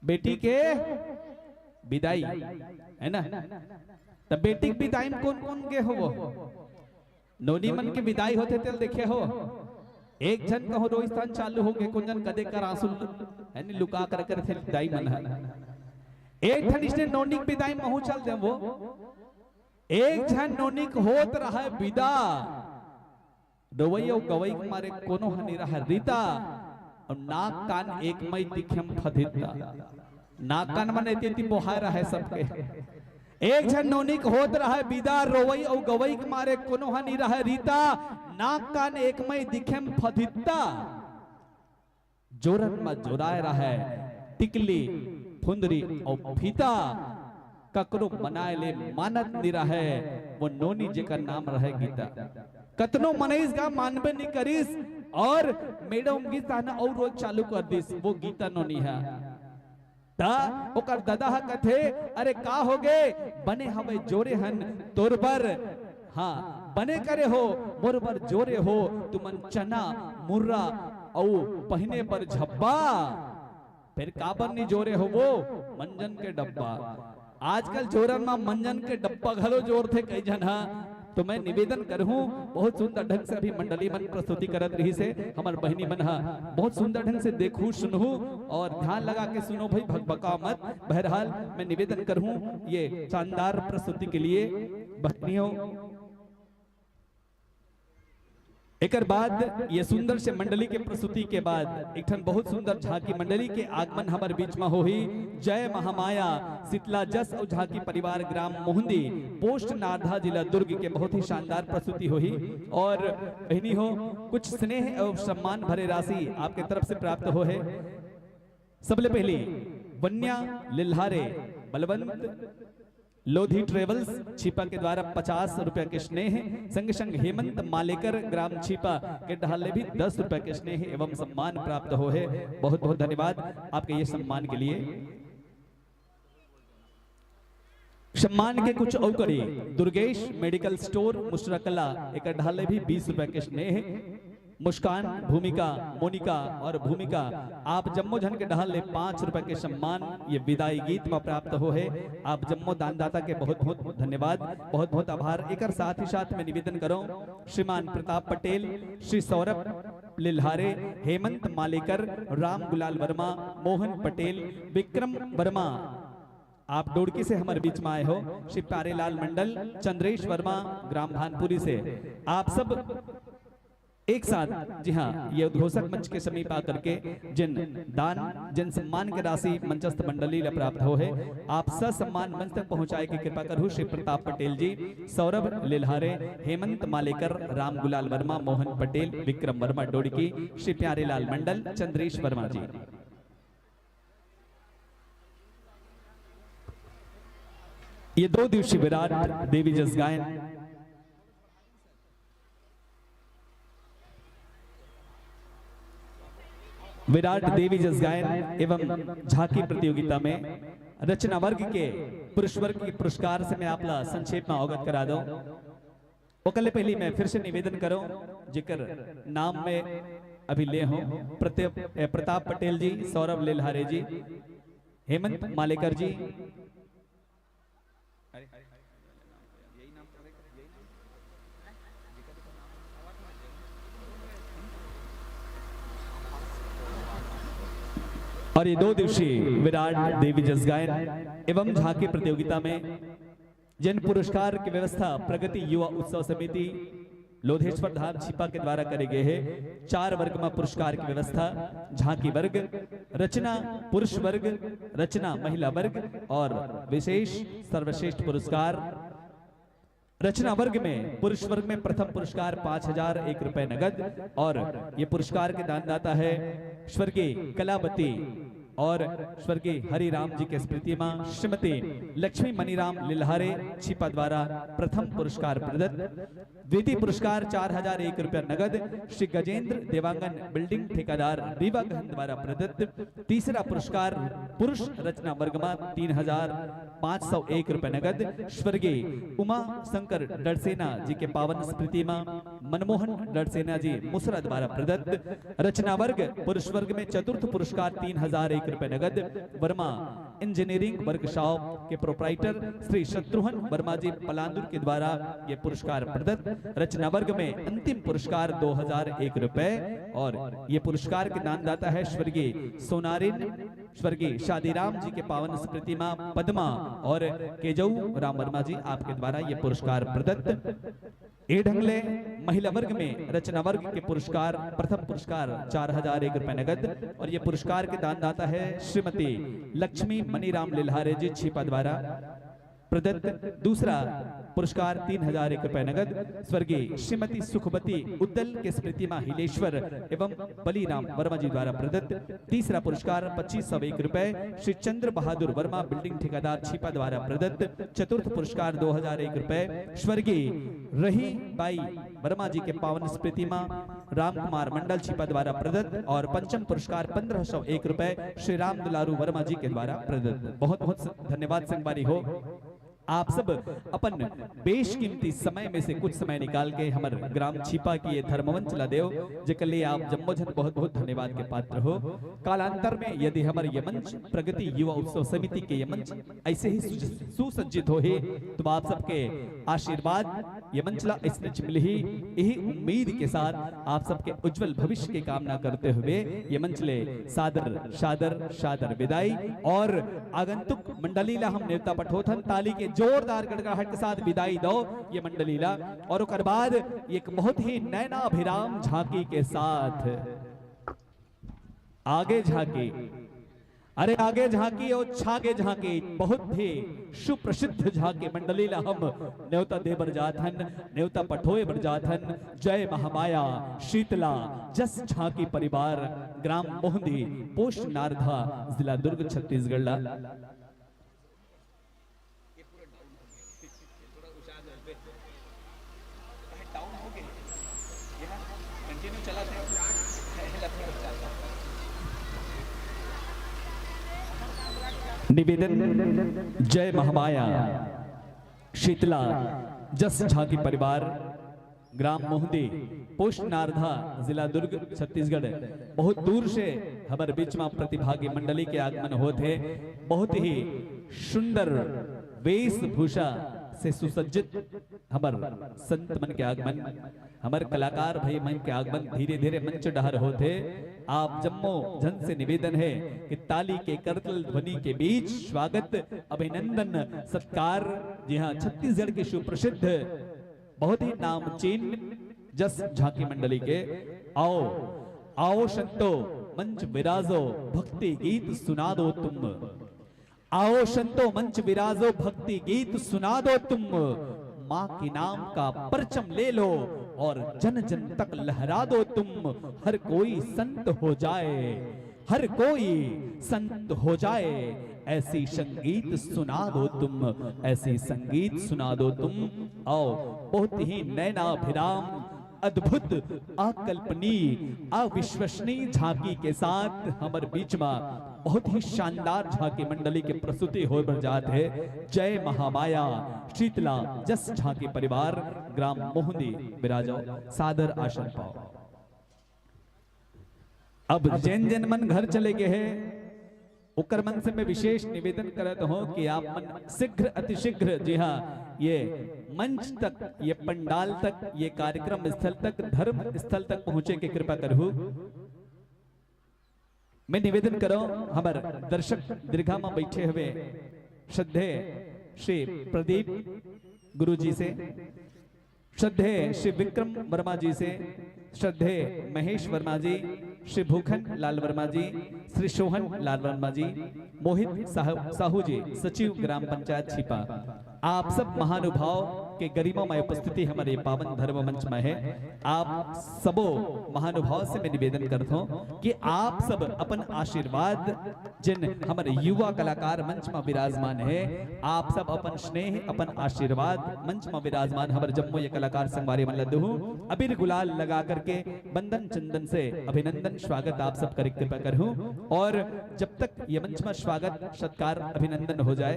बेटी के बिदाई, है ना? त बेटी के बिदाई में कोन कोन गे हो वो? नोनी मन के बिदाई होथे तेल देखे हो? एक झन कहूँ रोइस्तान चालू हो गे, कोन जन कदे कर आंसू, है नी, लुका कर कर थे बिदाई मन ह। एक ठन इसने नोनी के बिदाई महू चल दे वो। एक झन नोनी के होत रहय बिदा, रोवई अउ गवई के मारे कोनो ह नी रहय रीता, अउ नाक कान एक मई दिखेम फदित्ता। नाक कान मन एती एती बोहाय रहय सबके। एक झन नोनी के होत रहय बिदा, रोवई अउ गवई के मारे कोनो ह नी रहय रीता, नाक कान एक मई दिखेम फदित्ता। जोरन म जोराय रहय टिकली, फुंदरी अउ फीता। ककरो मनाय ले मानत नी रहय, वो नोनी जेकर नाम रहय गीता। कतनो मनईस गा मानबे नी करिस, अउ मेडम गीता न अउ रोज चालू कर दिस, वो गीता नोनी ह। त ओकर ददा ह कथे, "अरे का होगे, बने हवय जोरे हन तोर बर, हाँ, बने करे हो, मोर बर जोरे हो, तुमन चना, मुर्रा अउ पहिने बर झब्बा, फेर काबर नी जोरे हो वो मंजन के डब्बा।" आजकल जोरन म मंजन के डब्बा घलो जोरथे कई झन ह। तो मैं निवेदन करहूँ, बहुत सुंदर ढंग से अभी मंडली मन प्रस्तुति करत रहिस हे, हमर बहिनी मन ह बहुत सुंदर ढंग से देखहू, सुनहू अउ ध्यान लगा के सुनो भई, भकभकाव मत। बहरहाल, मैं निवेदन करहूँ ये शानदार प्रस्तुति के लिए बहनियों। एकर बाद ये सुंदर से मंडली के प्रस्तुति के बाद एक ठन बहुत सुंदर झांकी मंडली के आगमन हमर बीच म होही। जय महामाया शीतला जस अउ झांकी परिवार, ग्राम मोहंदी, पोस्ट नारधा, जिला दुर्ग के बहुत ही शानदार प्रस्तुति होही। अउ बहिनी हो, कुछ स्नेह अउ सम्मान भरे राशि आपके तरफ से प्राप्त होहे। सबले पहिली वन्या लिल्हारे, बलवंत लोधी ट्रेवल्स छिपा के द्वारा पचास रुपया के स्नेह, संग संग हेमंत मालेकर ग्राम छिपा के डहार ले भी दस रुपया के स्नेह एवं सम्मान प्राप्त होहे। बहुत बहुत धन्यवाद आपके ये सम्मान के लिए। सम्मान के कुछ अउ करी, दुर्गेश मेडिकल स्टोर मुसराकला, एकर डहार ले भी बीस रुपया के स्नेह। मुस्कान, भूमिका, मोनिका अउ भूमिका, आप जम्मो झन के डहार ले पाँच रुपया के सम्मान ये विदाई गीत म प्राप्त होहे। आप जम्मो दानदाता के बहुत बहुत धन्यवाद, बहुत बहुत आभार। एकर साथ ही साथ मैं निवेदन करों, श्रीमान प्रताप पटेल, श्री सौरभ लिल्हारे, हेमंत मालेकर, राम गुलाल वर्मा, मोहन पटेल, विक्रम वर्मा, आप डोड़की से हमर बीच म आए हो, श्री प्यारेलाल मंडल, चंद्रेश वर्मा, ग्राम भानपुरी से, आप सब एक साथ, जी हाँ, ये उद्घोषक मंच के समीप आकर के जिन दान, जिन सम्मान के राशि मंचस्थ मंडली ला प्राप्त होहे, आप ससम्मान मंच तक पहुँचाए के कृपा करहू। श्री प्रताप पटेल जी, सौरभ लिल्हारे, हेमंत मालेकर, राम गुलाल वर्मा, मोहन पटेल, विक्रम वर्मा डोड़की, श्री प्यारेलाल मंडल, चंद्रेश वर्मा जी। ये दो दिवसीय विराट देवी जस गायन, विराट देवी जस गायन एवं झांकी प्रतियोगिता में रचना वर्ग के पुरुष वर्ग के पुरस्कार से मैं आप ला संक्षेप में अवगत करा दूं। ओकर ले पहली मैं फिर से निवेदन करों, जेकर नाम मैं अभी ले हों, प्रत्येक, ए, प्रताप पटेल जी, सौरभ लेल्हारे जी, हेमंत मालेकर जी, अउ ये दो दिवसीय विराट देवी जस गायन एवं झांकी प्रतियोगिता में जिन पुरस्कार के व्यवस्था प्रगति युवा उत्सव समिति लोधेश्वर धाम छिपा के द्वारा करे गए हे, चार वर्ग म पुरस्कार के व्यवस्था, झांकी वर्ग, रचना पुरुष वर्ग, रचना महिला वर्ग अउ विशेष सर्वश्रेष्ठ पुरस्कार। रचना वर्ग में, पुरुष वर्ग में प्रथम पुरस्कार पाँच हजार एक रुपए नगद अउ ये पुरस्कार के दानदाता हे स्वर्गीय कलावती अउ स्वर्गीय हरिराम जी के स्मृति म श्रीमती लक्ष्मी मणिराम लिल्हारे छिपा द्वारा प्रथम पुरस्कार प्रदत्त। द्वितीय पुरस्कार चार हजार एक रुपया नगद श्री गजेंद्र देवांगन बिल्डिंग ठेकेदार रीवागंज द्वारा प्रदत्त। तीसरा पुरस्कार पुरुष रचना वर्ग म तीन हजार पाँच सौ एक रुपया नगद स्वर्गीय उमा शंकर डड़सेना जी के पावन स्मृति म मनमोहन डड़सेना जी मुसरा द्वारा प्रदत्त। रचना वर्ग पुरुष वर्ग में चतुर्थ पुरस्कार तीन हजार एक रुपए नगद। वर्मा इंजीनियरिंग वर्कशॉप के प्रोप्राइटर श्री शत्रुघ्न वर्मा जी पलांदुर के द्वारा ये पुरस्कार प्रदत्त। रचना वर्ग में अंतिम पुरस्कार दो हजार एक रुपए और ये पुरस्कार के दानदाता है स्वर्गीय सोनारिन, स्वर्गीय शादीराम जी के पावन स्मृति मां पद्मा और केजऊ राम वर्मा जी, आपके द्वारा ये पुरस्कार प्रदत्त। ए ढंग ले महिला वर्ग में रचना वर्ग के पुरस्कार, प्रथम पुरस्कार चार हजार एक रुपए नगद और ये पुरस्कार के दानदाता है श्रीमती लक्ष्मी मनीराम लिल्हारे जी छीपा द्वारा प्रदत्त। दूसरा पुरस्कार तीन हजार एक रुपए नगद स्वर्गीय श्रीमती सुखवती उद्दल के स्मृति मां हिलेश्वर एवं बलिराम वर्मा जी द्वारा प्रदत्त। तीसरा पुरस्कार पच्चीस सौ एक रुपए श्री चंद्र बहादुर वर्मा बिल्डिंग ठेकेदार छीपा द्वारा प्रदत्त। चतुर्थ पुरस्कार दो हजार एक रुपए स्वर्गीय रही बाई वर्मा जी के पावन स्मृति मां राम कुमार मंडल छीपा द्वारा प्रदत्त और पंचम पुरस्कार पन्द्रह सौ एक रुपए श्री राम दुलारू वर्मा जी के द्वारा प्रदत्त। बहुत बहुत धन्यवाद संगवारी हो, आप सब अपन बेशकीमती समय में से कुछ समय निकाल के हमर ग्राम छीपा के ये धर्मवंच ला देव, जेकर लिए आप जम्मो झन बहुत बहुत धन्यवाद के पात्र हो। कालांतर में यदि हमर ये मंच प्रगति युवा उत्सव समिति के ये मंच ऐसे ही सुज-, सुसज्जित होही, तो आप सबके आशीर्वाद ये मंच ला इसने मिलही, यही उम्मीद के साथ आप सबके उज्जवल भविष्य के कामना करते हुए ये मंच ले सादर, सादर, सादर विदाई और आगंतुक मंडली ला हम नेवता पठोथन, ताली के जोरदार गड़गड़ाहट के साथ विदाई दो ये मंडली ला। और ओकर बाद एक बहुत ही नैनाभिराम झांकी के साथ आगे झांकी, अरे आगे झांकी और छागे झांकी, बहुत ही सुप्रसिद्ध झांकी मंडली ला हम नेवता दे बर जात हन, नेवता पठोए बर जात हन। जय महामाया शीतला जस झांकी परिवार, ग्राम मोहंदी, पोस्ट नारधा, जिला दुर्ग, छत्तीसगढ़ ला। निवेदन, जय महामाया शीतला जस झांकी परिवार, ग्राम मोहंदी, पोस्ट नारधा, जिला दुर्ग, छत्तीसगढ़। बहुत दूर से हमर बीच में प्रतिभागी मंडली के आगमन होत हे। बहुत ही सुंदर वेशभूषा से सुसज्जित हमर संत मन के आगमन, हमर कलाकार भाई मन के आगमन धीरे धीरे मंच डहर होत हे। आप जम्मो झन से निवेदन हे कि ताली के करतल ध्वनि के बीच स्वागत, अभिनंदन, सत्कार। जी हाँ, छत्तीसगढ़ के सुप्रसिद्ध, बहुत ही नामचीन जस झांकी मंडली के। आओ, आओ संतो, मंच विराजो, भक्ति गीत सुना दो तुम। आओ संतो, मंच विराजो, भक्ति गीत सुना दो तुम। माँ के नाम का परचम ले लो और जन जन तक लहरा दो तुम। हर कोई संत हो जाए, हर कोई संत हो जाए, ऐसी संगीत सुना दो तुम, ऐसी संगीत सुना दो तुम। आओ, बहुत ही नैनाभिराम, अद्भुत, अकल्पनीय, अविश्वसनीय झांकी के साथ हमर बीच में बहुत ही शानदार झांकी मंडली के प्रस्तुति होय बर जात हे। जय महामाया शीतला जस झांकी परिवार, ग्राम मोहंदी, विराजो, सादर आसन पाओ। अब जेन जेन मन घर चले गए हे, ओकर मन से मैं विशेष निवेदन करत हूँ कि आप मन शीघ्र, अतिशीघ्र, जी हाँ, ये मंच तक, ये पंडाल तक, ये कार्यक्रम स्थल तक, धर्म स्थल तक पहुँचे के कृपा करहू। मैं निवेदन करो हमर दर्शक दीर्घा में बैठे हुए श्रद्धेय श्री प्रदीप गुरु जी से, श्रद्धेय श्री विक्रम वर्मा जी से, श्रद्धेय महेश वर्मा जी, श्री भूखन लाल वर्मा जी, श्री शोहन लाल वर्मा जी, मोहित साहु, साहू जी, सचिव ग्राम पंचायत छिपा, आप सब महानुभाव के गरिमामय उपस्थिति हमर ये पावन धर्म मंच में हे। आप सबो महानुभाव से मैं निवेदन करत हूँ कि आप सब अपन आशीर्वाद, जेन हमर युवा कलाकार मंच में विराजमान हे, आप सब अपन स्नेह, अपन आशीर्वाद मंच में विराजमान हमर जम्मो ये कलाकार संगवारी मन ल देहू। अबीर गुलाल लगा करके बंदन चंदन से अभिनंदन स्वागत आप सब करे कृपा करहू। और जब तक ये मंच में स्वागत सत्कार अभिनंदन हो जाए,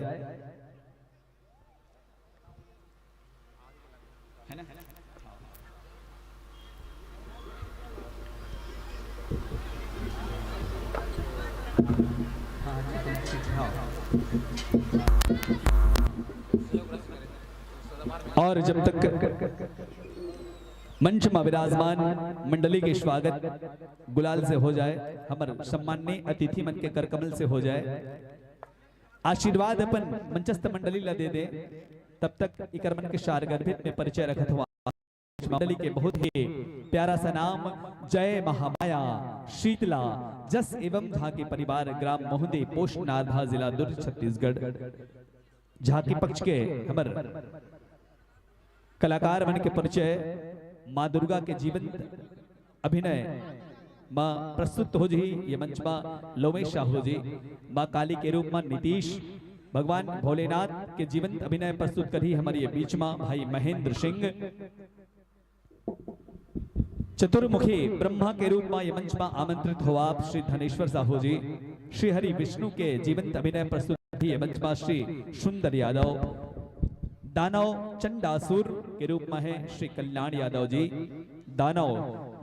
है ना? और जब तक मंच में विराजमान मंडली के स्वागत गुलाल से हो जाए, हमर सम्माननीय अतिथि मन के करकमल से हो जाए, आशीर्वाद अपन मंचस्थ मंडली ला दे दे, तब तक इकर मन के सारगर्भित में परिचय रखत हुआ मंडली के बहुत ही प्यारा सा नाम जय महामाया शीतला जस एवं झांकी परिवार, ग्राम मोहदी, पोस्ट नारधा, जिला दुर्ग, छत्तीसगढ़। झांकी पक्ष के हमर कलाकार मन के परिचय, माँ दुर्गा के जीवंत अभिनय म प्रस्तुत हो जही ये मंच म लोमेश साहू जी, माँ काली के रूप म नीतीश, भगवान भोलेनाथ के जीवंत अभिनय प्रस्तुत करही हमर ये बीच म भाई महेंद्र सिंह। चतुर्मुखी ब्रह्मा के रूप म ये मंच म आमंत्रित हो आप श्री धनेश्वर साहू जी। श्री हरि विष्णु के जीवंत अभिनय प्रस्तुत करही ये मंच म श्री सुंदर यादव। दानव चंडासुर के रूप म हे श्री कल्याण यादव जी। दानव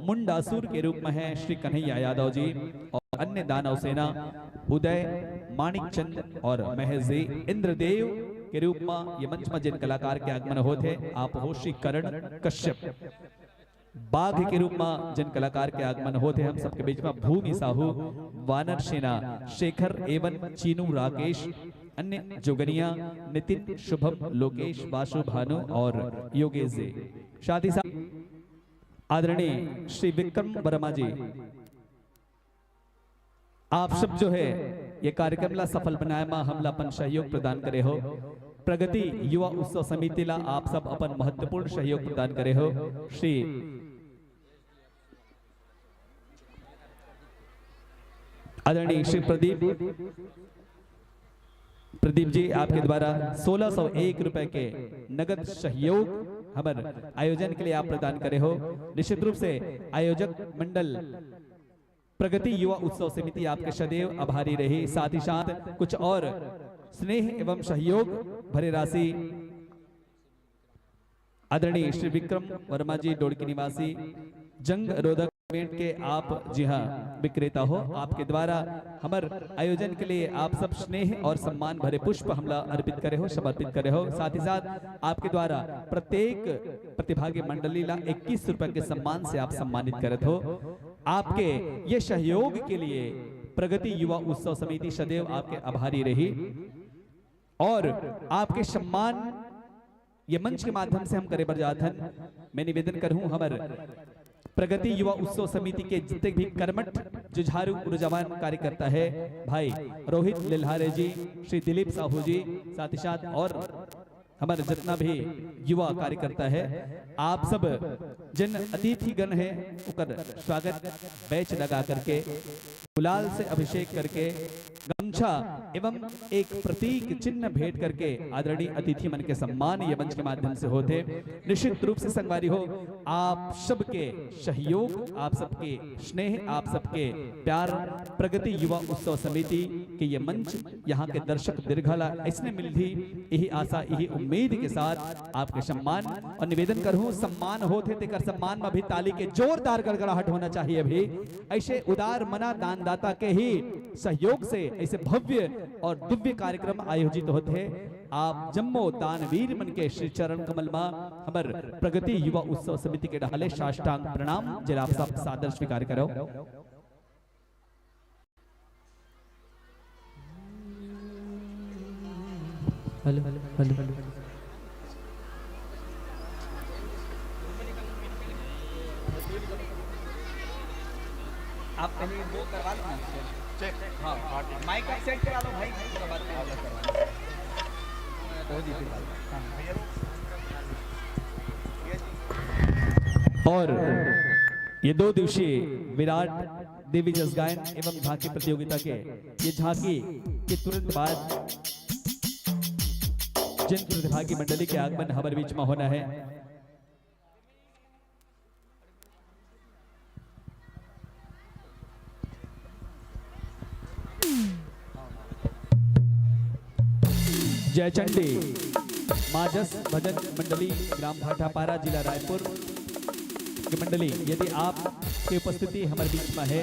मुंडासुर के रूप म हे श्री कन्हैया यादव जी और अन्य दानव सेना उदय, माणिक चंद और महेश जी। इंद्रदेव के रूप म ये मंच म जिन कलाकार के आगमन होत हे, आप हो श्री करण कश्यप। बाघ के रूप म जिन कलाकार के आगमन होत हे हम सबके बीच म, भूमि साहू, वानर सेना, शेखर एवन, चीनू, राकेश, अन्य जोगनिया, नितिन, शुभम, लोकेश, वासु, भानु और योगेश जी। साथ ही साथ आदरणीय श्री विक्रम वर्मा जी, आप सब जो है ये कार्यक्रम ला सफल बनाए म हमला अपन सहयोग प्रदान करे हो। प्रगति युवा उत्सव समिति ला आप सब अपन महत्वपूर्ण सहयोग प्रदान करे हो। श्री आदरणीय श्री प्रदीप, प्रदीप जी, आपके द्वारा सोलह सौ एक रुपए के नगद सहयोग हमर आयोजन के लिए आप प्रदान करे हो। निश्चित रूप से आयोजक मंडल प्रगति युवा उत्सव समिति आपके सदैव आभारी रही। साथ ही साथ कुछ और स्नेह एवं सहयोग भरे राशि आदरणीय श्री विक्रम वर्मा जी, डोड़की निवासी, जंग रोधक सीमेंट के आप जी हाँ विक्रेता हो, आपके द्वारा हमर आयोजन के लिए आप सब स्नेह और सम्मान भरे पुष्प हमला अर्पित करे हो, समर्पित करे हो। साथ ही साथ आपके द्वारा प्रत्येक प्रतिभागी मंडली ला इक्कीस रुपए के सम्मान से आप सम्मानित करत हो। आपके ये सहयोग के लिए प्रगति युवा उत्सव समिति सदैव आपके आभारी रही और आपके सम्मान ये मंच के माध्यम से हम करे बर जात हन। मैं निवेदन करहूं हमर प्रगति युवा उत्सव समिति के जितने भी कर्मठ जुझारू ऊर्जावान कार्यकर्ता है, भाई रोहित लेल्हारे जी, श्री दिलीप साहू जी, साथ ही साथ और हमर जितना भी युवा कार्यकर्ता है, आप सब जिन अतिथिगण है ओकर स्वागत बैच लगा करके, गुलाल से अभिषेक करके, गमछा एवं एक प्रतीक चिन्ह भेंट करके आदरणीय अतिथि मन के सम्मान ये मंच के माध्यम से होत हे। निश्चित रूप से संगवारी हो, आप सबके सहयोग, आप सबके स्नेह, आप सबके प्यार प्रगति युवा उत्सव समिति के ये मंच, यहाँ के दर्शक दीर्घा ला अइसने मिलही, यही आशा, यही उम्मीद के साथ आपके सम्मान और निवेदन करहूँ, सम्मान होत हे तेकर सम्मान में भी ताली के जोरदार गड़गड़ाहट होना चाहिए। अभी ऐसे उदार मना दानदाता के ही सहयोग से ऐसे भव्य और दिव्य कार्यक्रम आयोजित होत हे। आप जम्मो दानवीर मन के श्री चरण कमल मा हमर प्रगति युवा उत्सव समिति के डहाले साष्टांग प्रणाम, जेला आप सब सादर स्वीकार करो। Hello, hello, hello. आप पहले वो करवा लो ना। चेक। हाँ, माइक आप सेट करा लो भाई, उसके बाद फिर वो करवा लो। बहुत ही हाँ। और ये दो दिवसीय विराट देवी जस गायन एवं झांकी प्रतियोगिता के ये झांकी के तुरंत बाद जिन प्रतिभागी मंडली के आगमन हमारे बीच में होना है, जयचंडी माँ जस भजन मंडली, ग्राम भाटापारा, जिला रायपुर की मंडली, यदि आप की उपस्थिति हमारे बीच में है,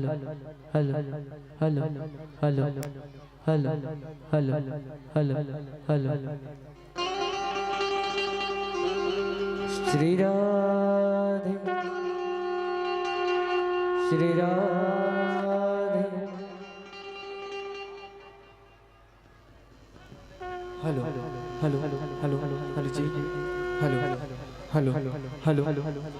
hello, hello, hello, hello, hello, hello, hello, hello. Shri Radhe, Shri Radhe. Hello, hello, hello, hello जी, hello, hello, hello, hello.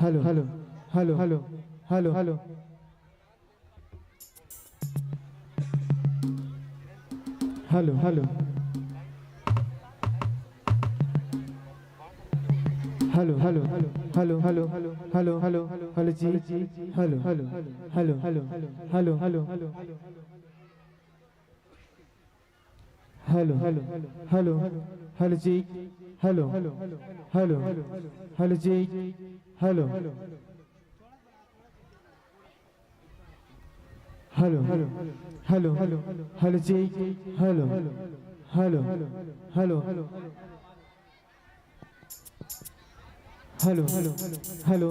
Hello, hello, hello, hello, hello, hello, hello, hello, hello, hello, hello, hello, hello, hello, hello, hello जी, hello, hello, hello, hello, hello, hello, hello, hello, hello, hello, hello जी, hello, hello, hello जी, hello, hello, hello, hello, hello जी, hello, hello, hello, hello, hello,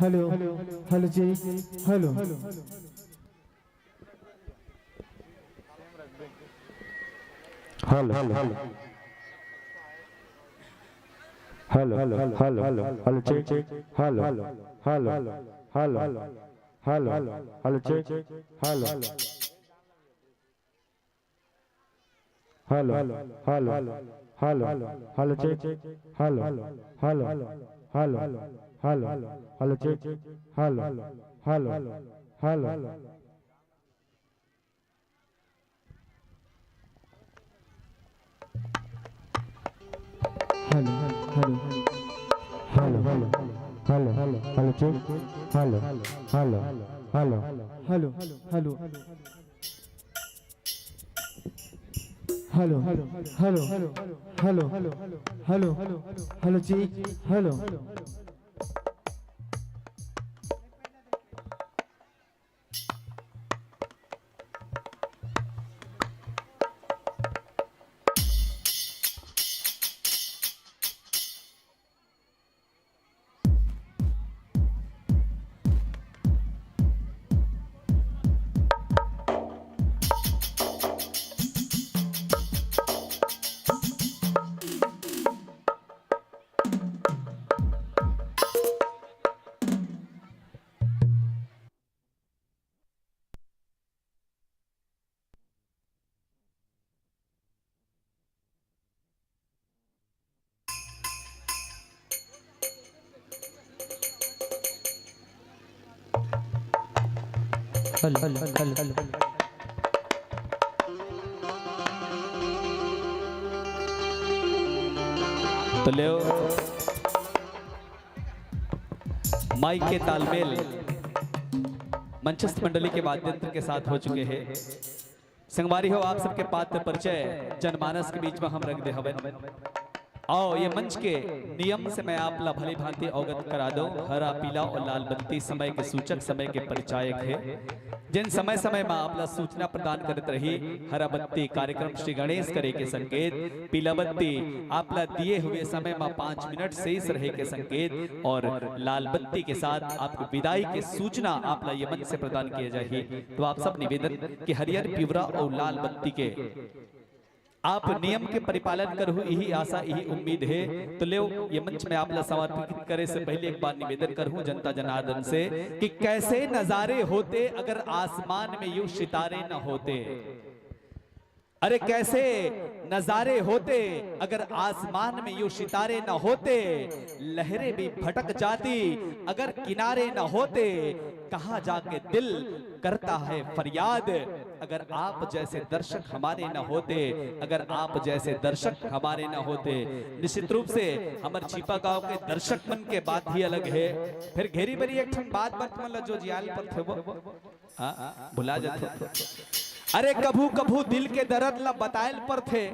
hello, hello, hello जी, hello. Hello, hello, hello, hello, hello, hello, check, check, hello, hello, hello, hello, hello, hello, check, hello, hello, hello, hello, hello, check, hello, hello, hello, hello, hello, check, hello, hello, hello, hello. Hello, hello, hello, hello, hello, hello, hello, check, hello, hello, hello, hello, hello, hello, hello, hello, hello, hello, hello, hello, hello, check, hello. Hello, hello, hello, hello. तो लेव, mic के तालमेल मंचस्थ मंडली के वाद्य यंत्र के साथ हो चुके हे। संगवारी हो, आप सबके पात्र परिचय जनमानस के बीच में हम रख दे हवन। अउ ये मंच के नियम से मैं आप ला भली भांति अवगत करा दो। हरा, पीला अउ लाल बत्ती समय के सूचक, समय के परिचायक हे, जेन समय समय में आप ला सूचना प्रदान करत रही। हरा बत्ती कार्यक्रम श्री गणेश करे के संकेत, पीला बत्ती आप ला दिए हुए समय में पाँच मिनट शेष रहे के संकेत अउ लाल बत्ती के साथ आपको विदाई के सूचना आप ला ये मंच से प्रदान किए जाही। तो आप सब निवेदन कि हरियर, पिवरा अउ लाल बत्ती के आप नियम के परिपालन करहू, इही आशा, इही उम्मीद हे। तो लेव, ये मंच में आप ला समर्पित करे से पहले एक बार निवेदन करहूं जनता जनार्दन से कि कैसे नजारे होते अगर आसमान में यूं सितारे न होते। अरे कैसे नजारे होते अगर आसमान में यूं सितारे न होते, लहरें भी भटक जाती अगर किनारे न होते। कहाँ जाके दिल करता है फरियाद, अगर आप जैसे दर्शक हमारे न होते, अगर आप जैसे दर्शक हमारे न होते। निश्चित रूप से हमर छिपा गांव के दर्शक मन के बात ही अलग है। फिर घेरी बरी एक ठन बात बत मन ला जो जियाल पर थे वो हाँ, भुला जाथे। अरे कभू कभू दिल के दरद ला बतायल परथे।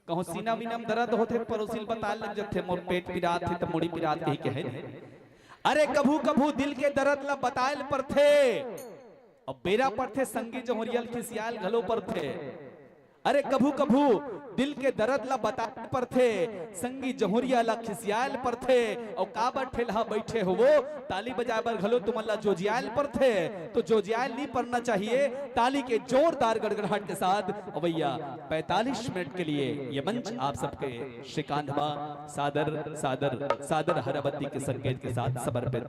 कहूँ सीना वीना म दरद होथे, परोसी ल बतायल लग जथे, मोर पेट पिरात हे त मुड़ी पिरात कही के हे। अरे कभू कभू दिल के दरद ला बतायल परथे, अब बेरा परथे संगी जहुरिया ल खिसियायल घलो परथे। अरे कभू कभू दिल के दरद ला बताए परथे, संगी जहुरिया ला खिसियाल परथे। अउ काबर ठेलहा बैठे हो वो, ताली बजाए बर घलो तुमन ला जोजियाल परथे। तो जोजियाल नहीं पड़ना चाहिए, ताली के जोरदार गड़गड़ाहट के साथ अवैया पैंतालीस मिनट के लिए ये मंच आप सबके श्रीकांत बा सादर सादर सादर हराबत्ती के संकेत के साथ समर्पित।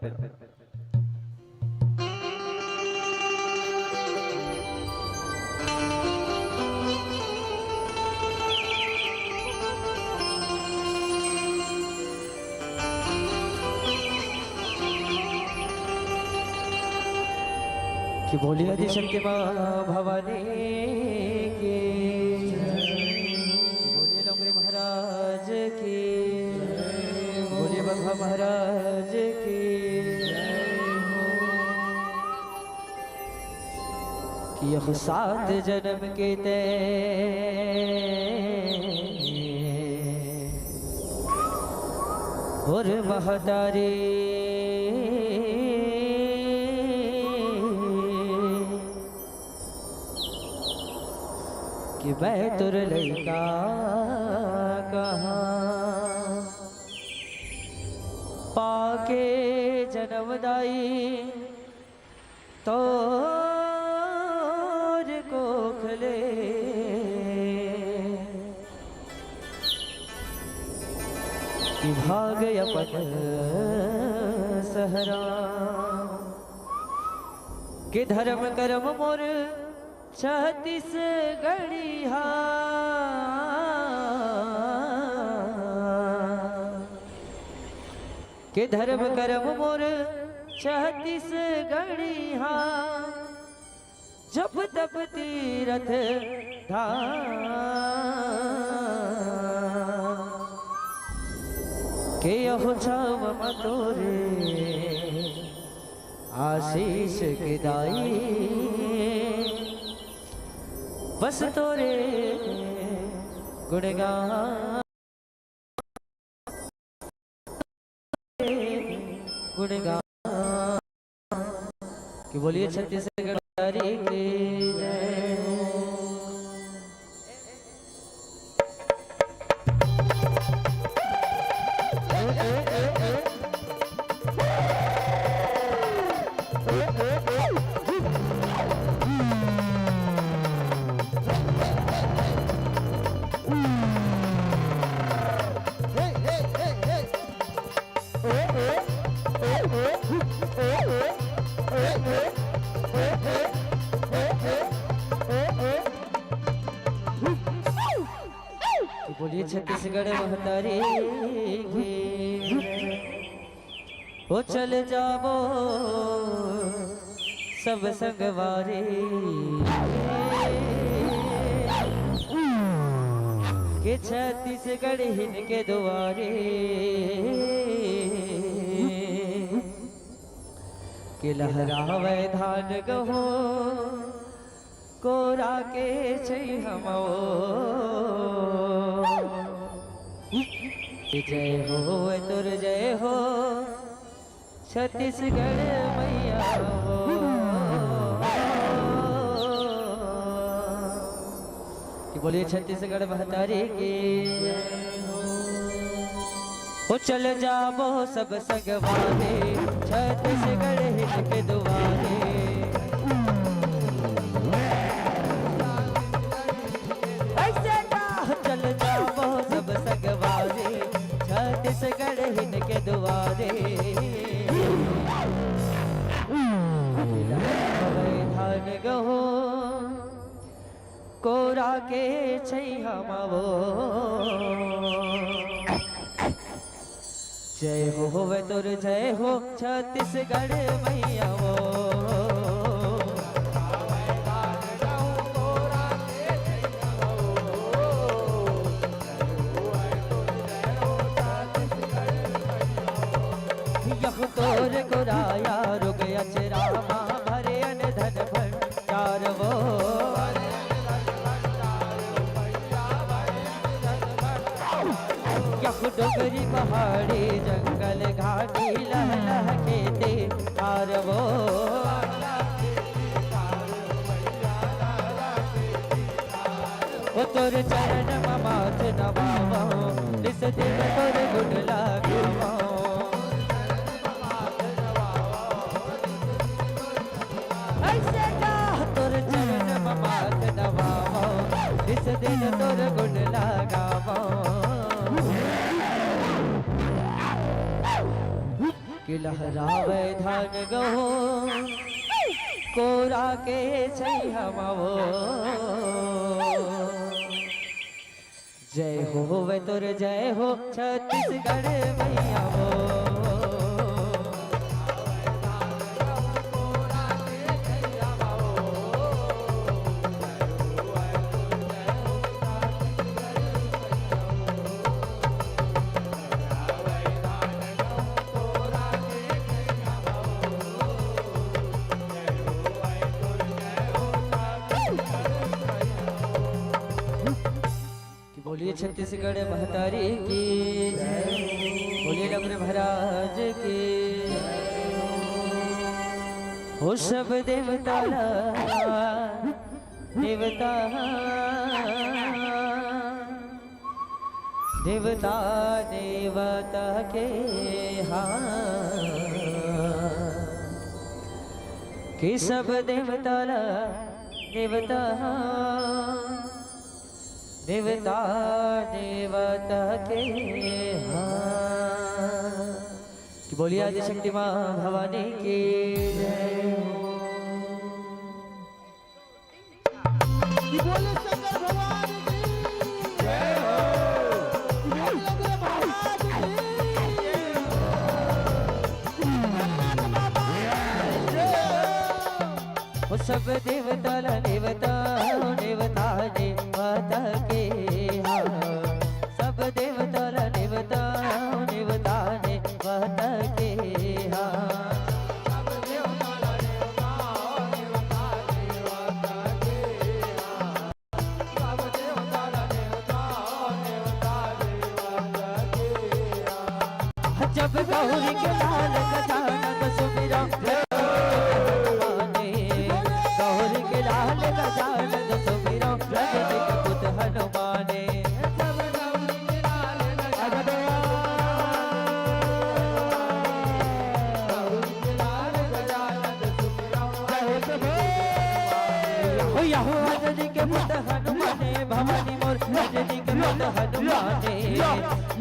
कि बोलिए आदिशक्ति माँ भवानी की, कि बोलिए लोमड़ी महाराज की, बोलिए बघवा महाराज की। कि यह सात जन्म के ते और महतारी कि मैं तुर लइका कहाँ पाके जन्मदाई तोर कोखले कि भाग अपन सहरा के धर्म कर्म मोर छत्तीसगढ़िया के धर्म कर्म मोर छत्तीसगढ़िया जप तप तीरथ धाम के यहो छाव म तोरे आशीष के दाई बस तोरे गुणगान गुणगान कि बोलिए छत्तीसगढ़ की जय हो। कि बोलिए छत्तीसगढ़ महतारी की। ओ चल जाबो सब संगवारी के छत्तीसगढ़ हिन के दुआरे के लहरावे धान गहूं कोरा के छै हमो। जय हो तोर जय हो छत्तीसगढ़ मैया हो। कि बोलिए छत्तीसगढ़ महतारी की। ओ चल जाबो सब संगवारी छत्तीसगढ़ हिन के दुआरे। ऐसे का चल जाबो सब संगवारी छत्तीसगढ़ हिन के दुआरे। धान गहूं कोरा के छैया म वो। जय हो होवे तोर जय हो छत्तीसगढ़ मैया वो। यह तोर कोराया रुग अचरा मा भरे अन धन भंडार वो। यह डोंगरी पहाड़ी जंगल घाटी लहलह खेते हार वो। ओ तोर चरण म माथ नवावो, निस दिन तोर गुण लगावो। ऐसे गा तोर चरण म माथ नवावो, निस दिन तोर गुण लगावो। कि लहरावे धान गहूं, कोरा के छैया म वो। जय हो होवे तोर जय हो छत्तीसगढ़ मैया वो। कि बोलिए छत्तीसगढ़ महतारी की, बोलिए डमरू महाराज की। हो सब देवता ला, देवता, देवता, देवता के हां। कि सब देवता ला, देवता, देवता, देवता के हां। कि बोलिए आदिशक्ति मां भवानी की जय हो। कि बोले शंकर भगवान की जय हो। कि बोले लंगरे महाराज की जय हो। जगन्नाथ बाबा की जय हो। ओ सब देवता ला देवता, देवता, देवता के हां। सब देवता ला देवता, देवता, देवता के हां। जब गौरी के लाल गजानन सुमिरँव, गौरी के लाल गजानन सुमिरँव, रजनी के पुत हनुमाने। हो यहो रजनी के पुत हनुमाने, भवानी मोर रजनी के पुत हनुमाने।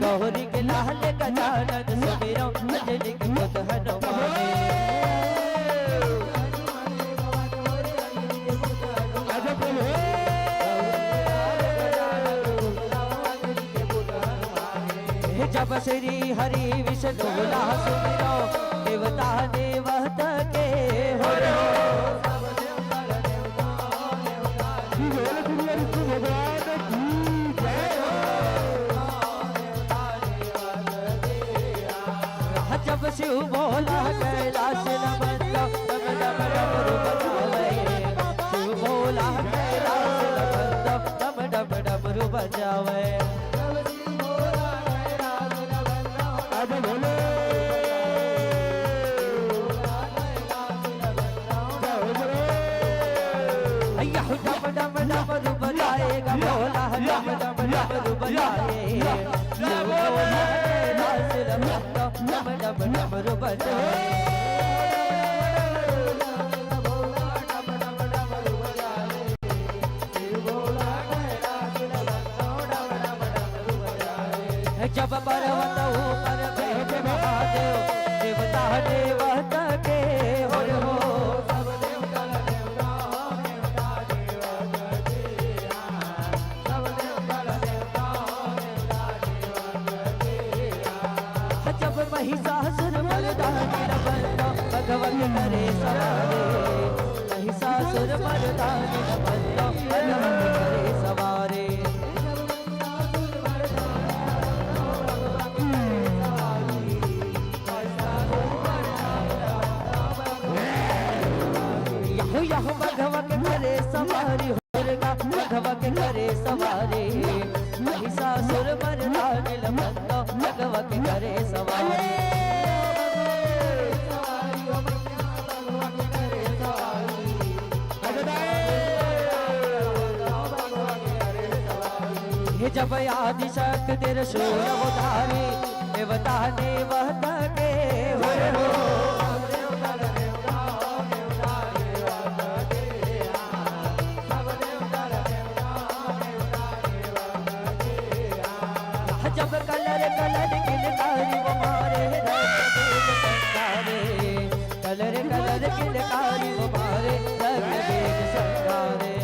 गौरी के लाल गजानन सुमिरँव, रजनी के पुत हनुमाने। जब श्री हरि विष्णु ला सुमिरँव, देवता देवता के हो। भगवान की जय हो। जब शिव भोला कैलाश नमन, डम डम डमरू बजावे। शिव भोला कैलाश नमन, डम डम डमरू बजावे। अरे बोलो। अय्या हो डम डम डमरू बजाएगा भोला, डम डम डमरू बजाए। डम डम डमरू बजाए। जब पर्वत ऊपर बैठे महादेव, देवता देवता के हो। के करे सवारे, महिषासुर मर्दानी बंदो, रघवा के करे सवारे। यहु यहु बघवा के करे सवारी, दुर्गा बघवा के करे सवारी, महिषासुर मर्दानी बंदो, बघवा के करे सवारी। हे जब आदि शक्ति त्रिशूल उधारी, देवता देवता के हो। जब कलर कलर किलकारी वो मारे, रक्त बीज संकारे। कलर कलर किलकारी वो मारे, रक्त बीज संकारे।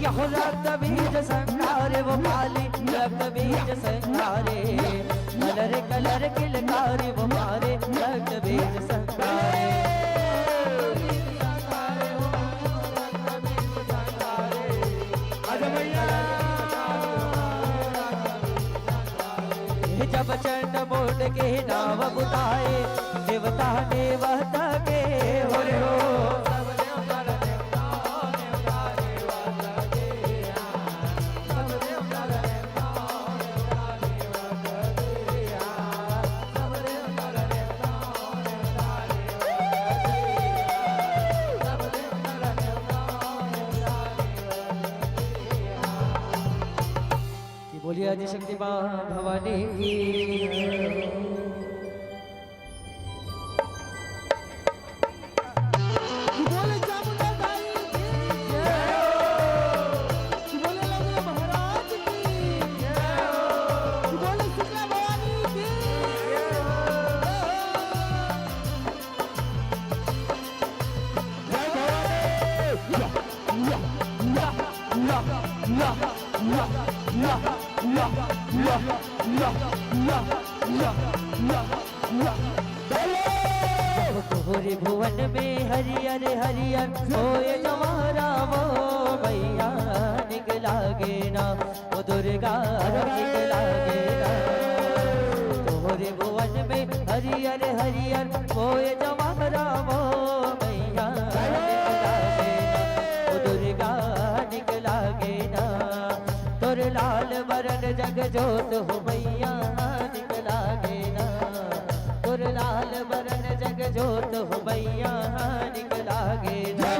यह रक्त बीज संकारे वो काली, रक्त बीज संकारे। कलर कलर किलकारी वो मारे, रक्त बीज संकारे। जब चंड मुंड के नाव बुताए, देवता देवता के हो रे हो। कि बोलिए आदि शक्ति माँ भवानी की। कि बोले चामुंडा दाई की। कि बोले लंगड़ा महाराज की। कि बोले शीतला भवानी की। जय भवानी। या, या, या। तोहरे भुवन में हरियर हरियर होए जवारा वो मैया निक लागे ना, ओ दुर्गा निक लागे ना। तोहरे भुवन में हरियर हरियर होए जवारा वो मैया निक लागे ना, ओ दुर्गा निक लागे ना। तोर लाल बरन जग जोत हो मैया निक लागे ना, तोर लाल बरन जग जोत हो मैया निक लागे ना।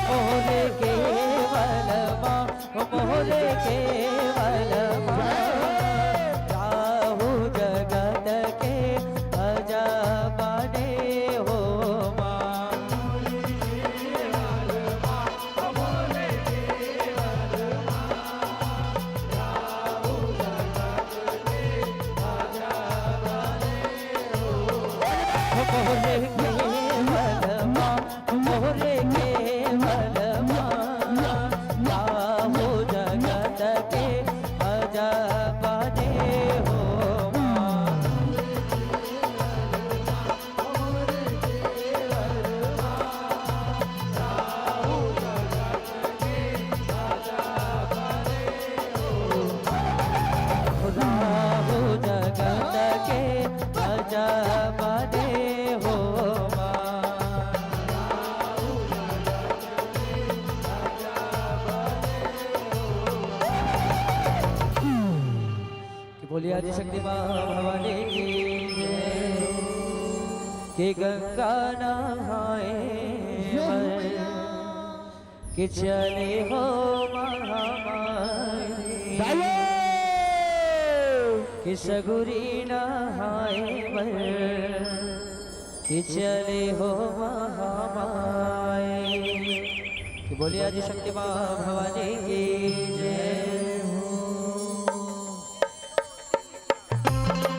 मोरे केवल माँ, मोरे केवल माँ, जाहु जगत के अजब ने हो माँ। मोरे केवल माँ, मोरे केवल माँ, जाहु जगत के अजब ने हो माँ। राहु जगत के अजब ने हो माँ। कि बोलिए आदि शक्ति माँ भवानी की जय। कि गंगा नहाए बर कि चले हो महामारी। कि सगुरी नहाए बर कि चले हो महामाई। कि बोलिए आदि शक्ति माँ भवानी की जय हो।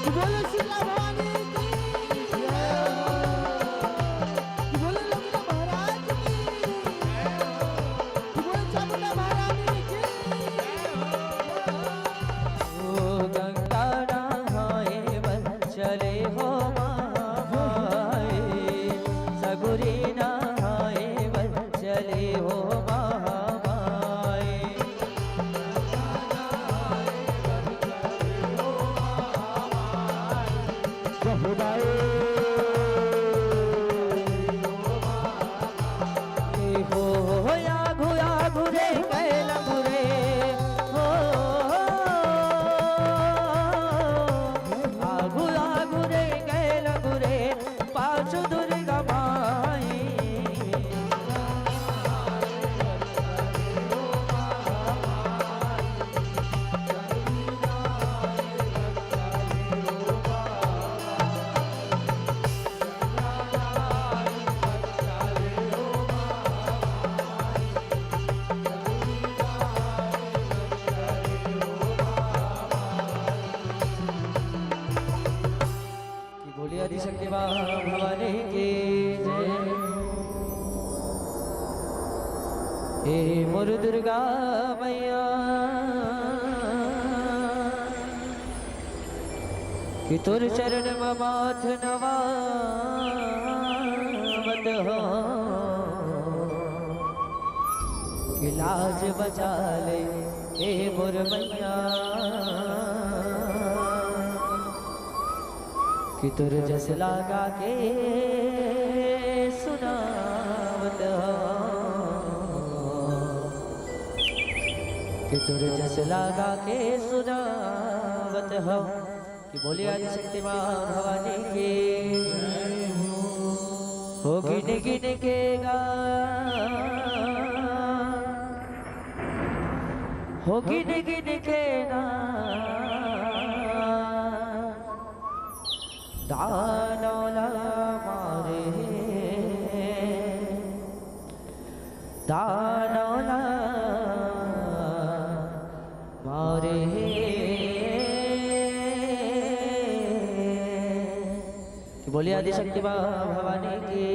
कि बोले शीतला भवानी की जय हो। कि बोले लक्ष्मी महाराज की जय हो। कि बोले चामुंडा महारानी की जय हो। ओ गंगा नहाए बर चले हो महामाई, सगुरी नहाए बर चले हो महामाई। जहुदाई। हो, हो, आगू, आगू रे, कैलंगू रे, हो, आगू, आगू रे, कैलंगू रे, पाछू दुर्गा माई। कि बोलिए आदिशक्ति माँ भवानी की जय। हे मोर दुर्गा मैया, कि तोर चरण म माथ नवावत हो, कि लाज बचा ले हे मोर मैया, कि तोर जस लागा के सुनावत हो, कि तोर जस लागा के सुनावत हो। कि बोलिए आदिशक्ति माँ भवानी की। हो गिन गिन के गा, हो गिन गिन के गा, दानव ला मारे, दानव ला मारे। कि बोलिए आदिशक्ति माँ भवानी की।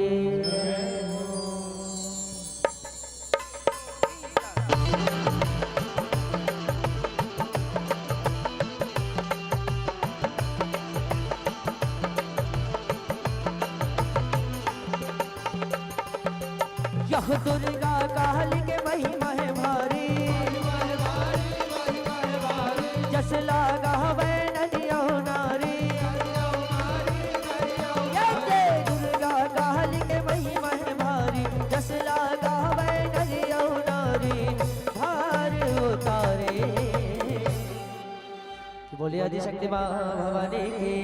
यह दुर्गा काली के महिमा है भारी, जस लागा हवै नर अउ नारी। ये दुर्गा काली के महिमा है भारी, जस लागा हवै नर अउ नारी, भार उतारे। बोलिए आदिशक्ति माँ भवानी की।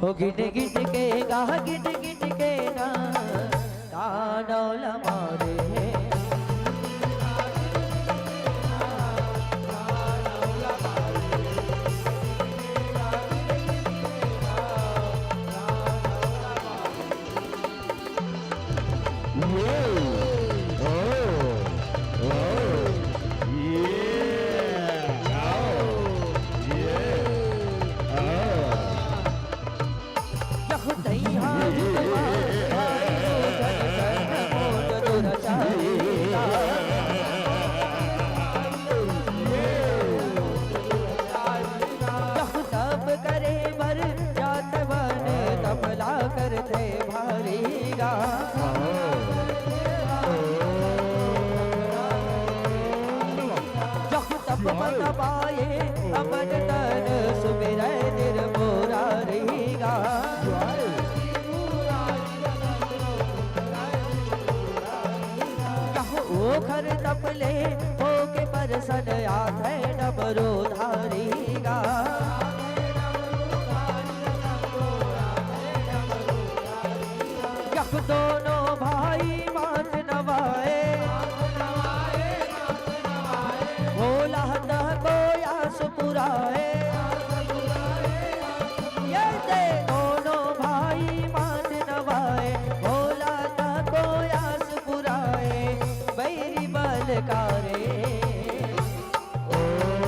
हो गिन गिन के गा, गिन गिन के ना, दानव ला मारे। ये, ओ, ओ, ये, आओ, ये, आओ। यह दैहा यह तप करे बर जात बन तपला करथे भारी गा। जब तप बन पाए अमन तन सुमिरै निरमोरा रहिगा। यह ओखर तप ले होके परसन आथे डमरू धारी गा। यह दोनों भाई माथ नवाए, आए। ये दे दोनों भाई माथ नवाए, भोला ताको आस पुराए, बैरी बलकारे। ओम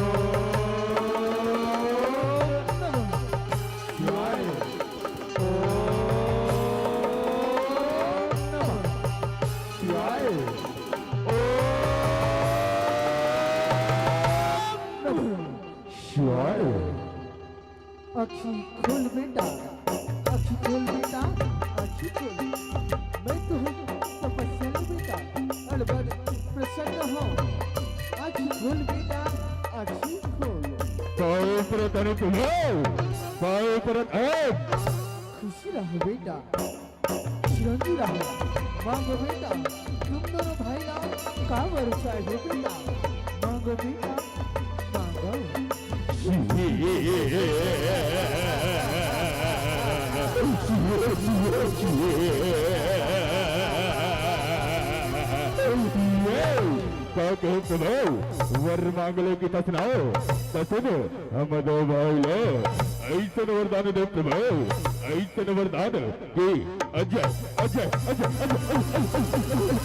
नमः शिवाय। ओम नमः शिवाय। ओम नमः शिवाय। आँखी खोल बेटा, आँखी खोल बेटा, आँखी खोल। मैं तो हूँ तपस्या में बेटा, अड़बड़ प्रसन्न हो। आँखी खोल बेटा, आँखी खोल। पाँव परत हन तुम्हैं, पाँव परत हन। खुशी रह बेटा, चिरंजी रहो। मांगो बेटा, तुम दोनों भाई ला का वर चाहे बेटा? मांगो बेटा, मांगो। का कहे प्रभु, वर मांग ले कि तस नाव, तसन हम दो भाई ला अइसन वरदान दे प्रभु, अइसन वरदान कि अजय, अजय, अजय, अजय, अजय, अजय, अजय।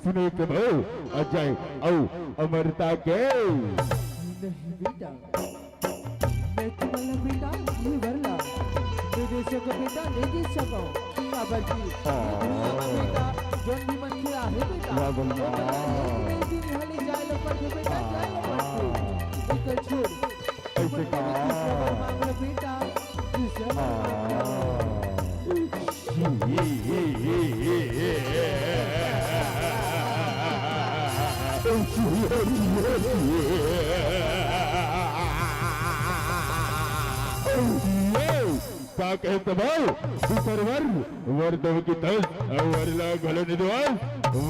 सुने प्रभु, अजय अउ अमरता के। नहीं बेटा, मैं तुमन ला बेटा, ये वर ला नइ दे सकंव बेटा, नइ दे सकंव। काबर कि ये दुनिया म बेटा, जौन भी मनखे आहे बेटा, वाह, बोल। ओमन ला एक न एक दिन इहाँ ले जाए ला पड़थे बेटा, जाए ला पड़थे। एकर छोड़, कइसे का? दूसरा वर मांग ला बेटा, दूसरा वर मांग ला। का कहे प्रभु, दूसर वर, वर दव कि तस, अउ वर ला घलो नइ देवस,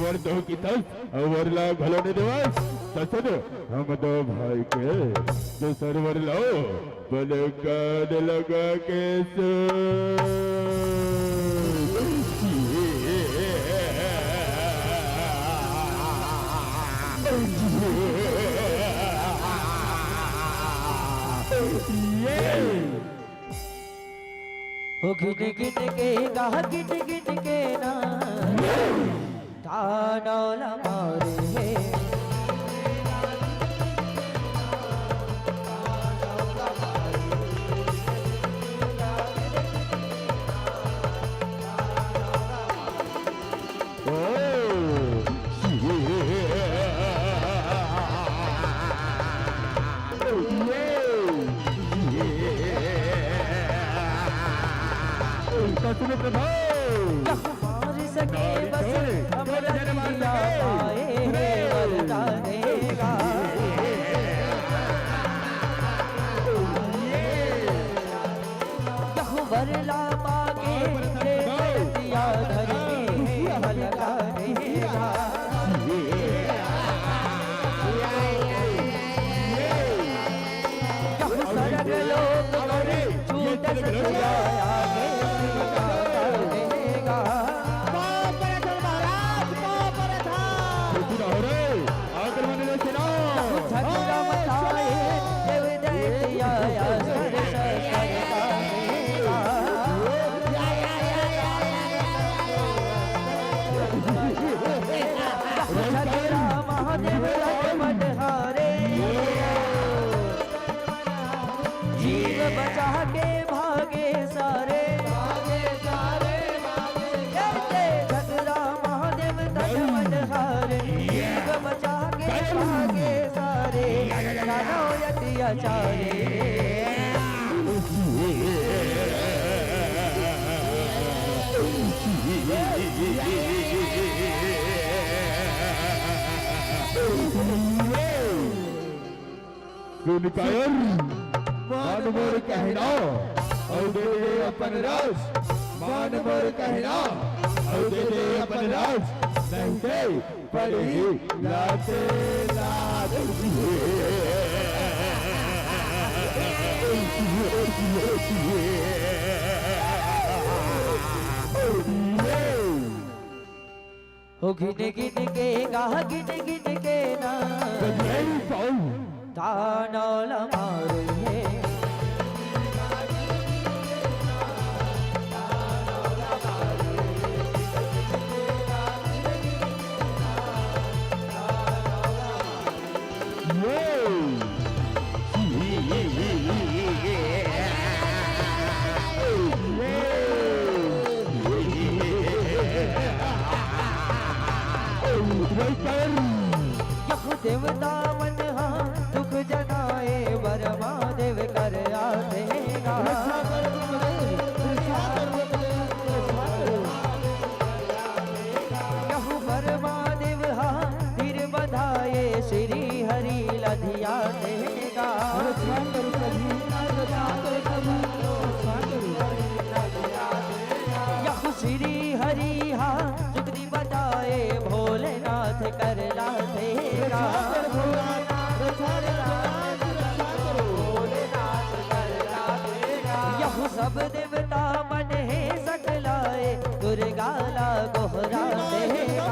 वर दव कि तस, अउ वर ला घलो नइ देवस, तसन हम दो भाई के दूसर वर ला बलकान लगा के सो। हो गिन गिन के गा, गिन गिन के ना, तानव ला मारे हे। यहू वर ला मांगे, जे धरती धरती हल्का रहेगा। यहू सरग लोक छूट सतुरा आगे रहेगा। आंगन में लेके ना। झगड़ा मचाए, देव दैत्य आया, सर सर सर का मेला। झगड़ा महादेव लक्ष्मण हारे। जीव बचा के भागे सारे। जय जय झगड़ा महादेव तन मन हारे। जीव बचा के भागे सारे। मानव अत्याचारी। सुन कायर, मान मोर कहना, अउ दे दे अपन राज। मान मोर कहना, अउ दे दे अपन राज। नहीं दे पड़ही लाते लात। ओ गिन गिन के गा, गिन गिन के ना, ताना ल मारे हे। यहू देवता मन हा दुख जनाए, बरमा देव कर आथे गा। यहू बरमा देव हा धीर बधाए, श्री हरि लधियाथे गा। यहू श्री हरि हा जुगति बताए, भोलेनाथ कर लाथे गा। यहू सब देवता मन हे सकलाए, दुर्गा ला गोहराथे गा।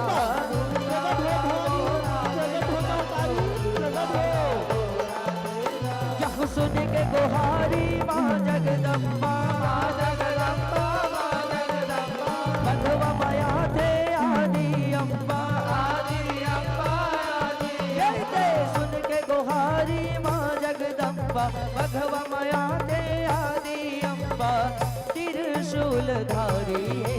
यहू सुन के गोहारी माँ जगदम्बा, माँ जगदम्बा, माँ जगदम्बा। बघवा माँ आथे आदि अम्बा, आदि अम्बा, आदि। ये ते सुन के गोहारी माँ जगदम्बा, बघवा माँ आथे आदि अम्बा, त्रिशूल धारी हे।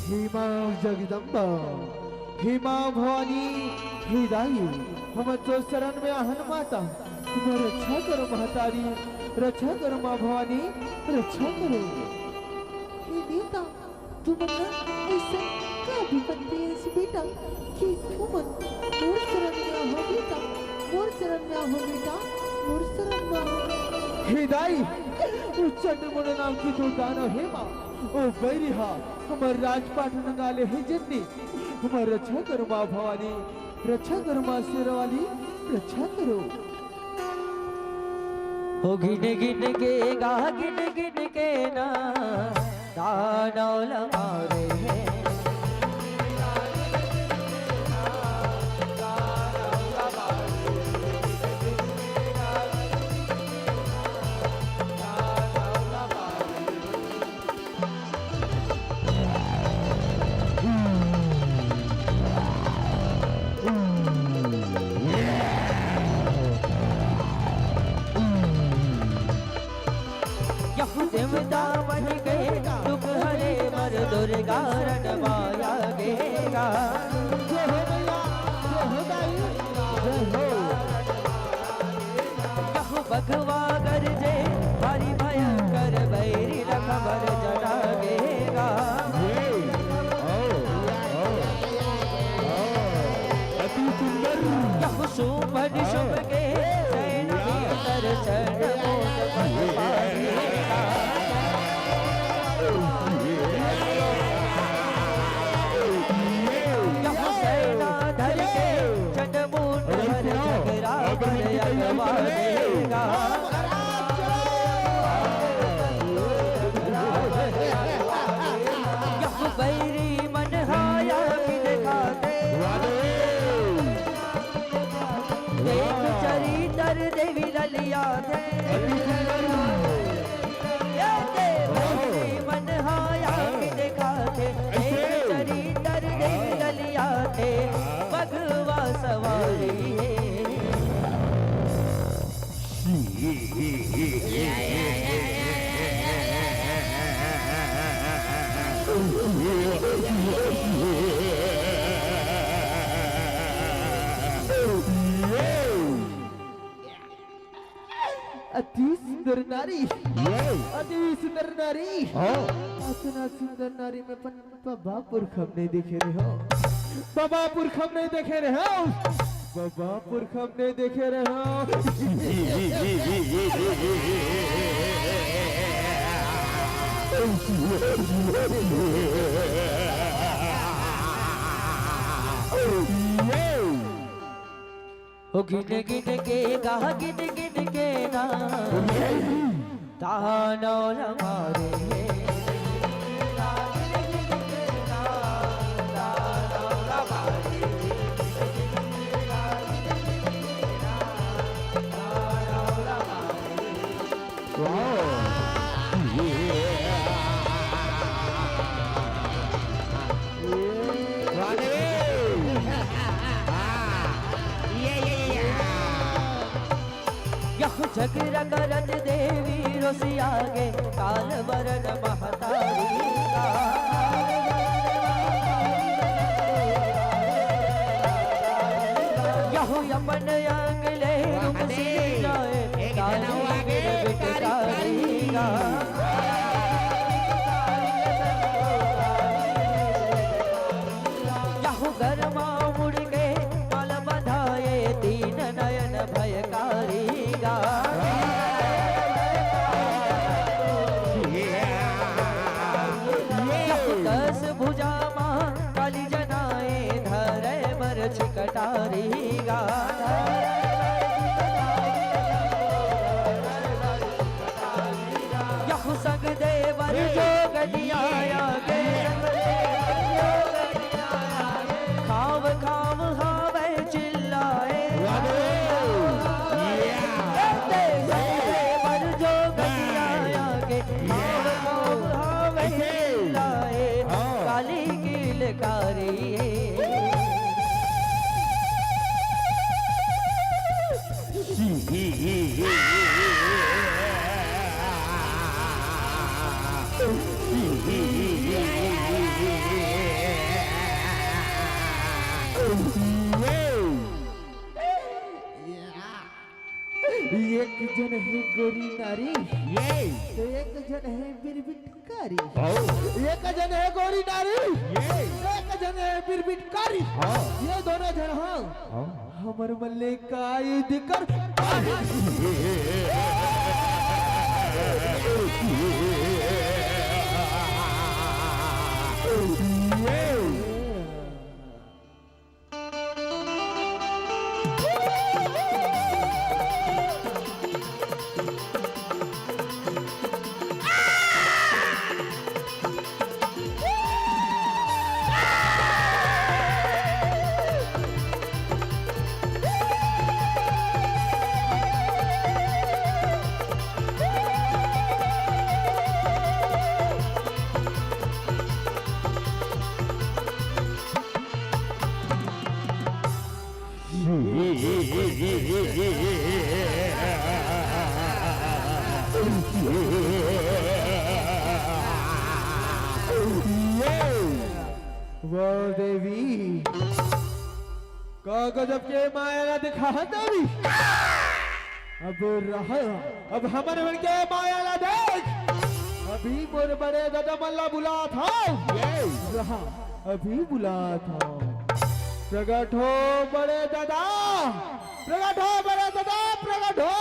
हे माँ जगदम्बा, हे माँ भवानी, हे दाई, हमन तो शरण में आहन माता, तुमन रक्षा करो महतारी, रक्षा करो माँ भवानी, रक्षा करो। हे देवता, तुमन ला अइसन का विपत्ति आइस बेटा कि तुमन मोर शरण में आहो बेटा, मोर शरण में आहो बेटा, मोर शरण में आहो। हे दाई, ओ चंडमुंड नाम के जो दानव हे माँ, ओ बैरी हा हमर राजपाट नंगा ले हे जन्नी, हमर रक्षा करो माँ भवानी, रक्षा करो माँ शेरावाली, रक्षा करो। ओ गिन गिन के गा, गिन गिन के ना, दानव ल मारे हे। यहू देवता बन के दुख हरे बर दुर्गा रण माया गे गा। जय हो मैया, जय हो दाई, जय हो। यहू बघवा गरजे, भारी भयंकर बैरी लखबर जना गे गा। अति सुंदर। यहू सुमन शुभ के सैना भीतर चंडमुंड बन पाए गा। यहू सैना धर के चंडमुंड हर झगरा भर अगवा देगा। यहू बैरी मन हाया कि दिखाते, देख चरितर देवी ललिया थे। ये ते बैरी मन हाया कि दिखाते, देख चरितर देवी ललिया थे। बघवा सवारी हे। अति सुंदर नारी, अति सुंदर नारी। हाँ। अतना सुंदर नारी में अपन बबा पुरखा म नइ देखे रहेंव। बबा पुरखा म नइ देखे रहेंव। बबा पुरखा म नइ देखे रहेंव। ओ गिन गिन के गा, गिन गिन के ना, ताना ल मारे हे। वरन महतारी गा। यहू अपन अंग ले रुमसी जाए, एक जन अउ आगे, कारी कारी कारी गा। यहू गरमा मुड़ के माला बंधाए, तीन नयन भयकारी गा। यहू दस भुजा मा काली जनाए, धरे बरछी कटारी गा। यहू संग देवर जोगतिया आगे, खाव खाव हावे चिल्लाए। वाह बे। या। संग देवर जोगतिया आगे, खाव खाव हावे ऐसे। चिल्लाए। हाँ। काली किलकारी। एक जन हे गोरी नारी, ये। तो एक जन हे बिरबिट कारी। हाँ। एक जन हे गोरी नारी, ये। एक जन हे बिरबिट कारी। हाँ। ये दोनों जन, हाँ, हाँ। हमर मन ले कायद कर। ये। वाह देवी, का गजब के माया ला दिखा देवी। अब रहा, अब हमर मन के माया ला देख। अभी मोर बड़े ददा मन ला बुलात हव। ये। रहा, अभी बुलात हव। प्रगट हो बड़े ददा, प्रगट हो बड़े ददा, प्रगट हो।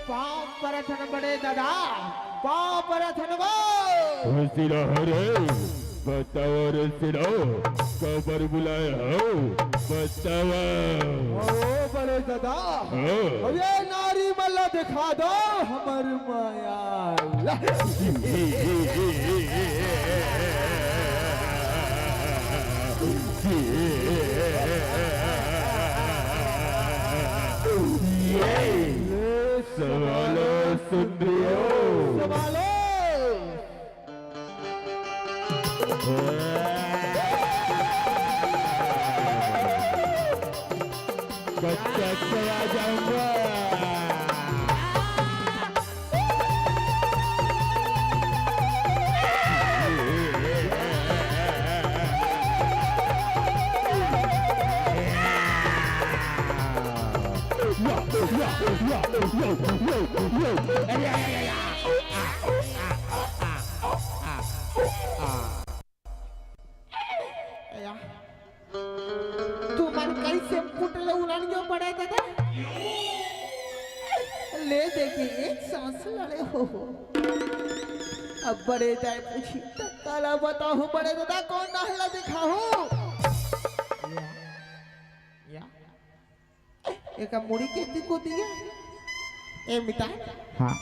पाँव परत हन बड़े ददा, पाँव परत हन गो। खुशी रह रे, बतावा रे सिरो, काबर बुलाए हव, बतावा। ओ बड़े ददा, हाँ। अब ये नारी मन ला दिखा दो हमर माया ला। ये संभालो सुंदरियो। संभालो। कच्चा कच्चा आ जाऊंगा। या। तुमन कइसे फुट ले उलन गयो बड़े ददा? ले देखी एक सांस लड़े हो। अब बड़े दाई पूछी, त काला बताहूँ बड़े ददा, कौन नहला दिखाहूँ? या, या। एका मुड़ी के ती कोती गे। ए मितान। हाँ।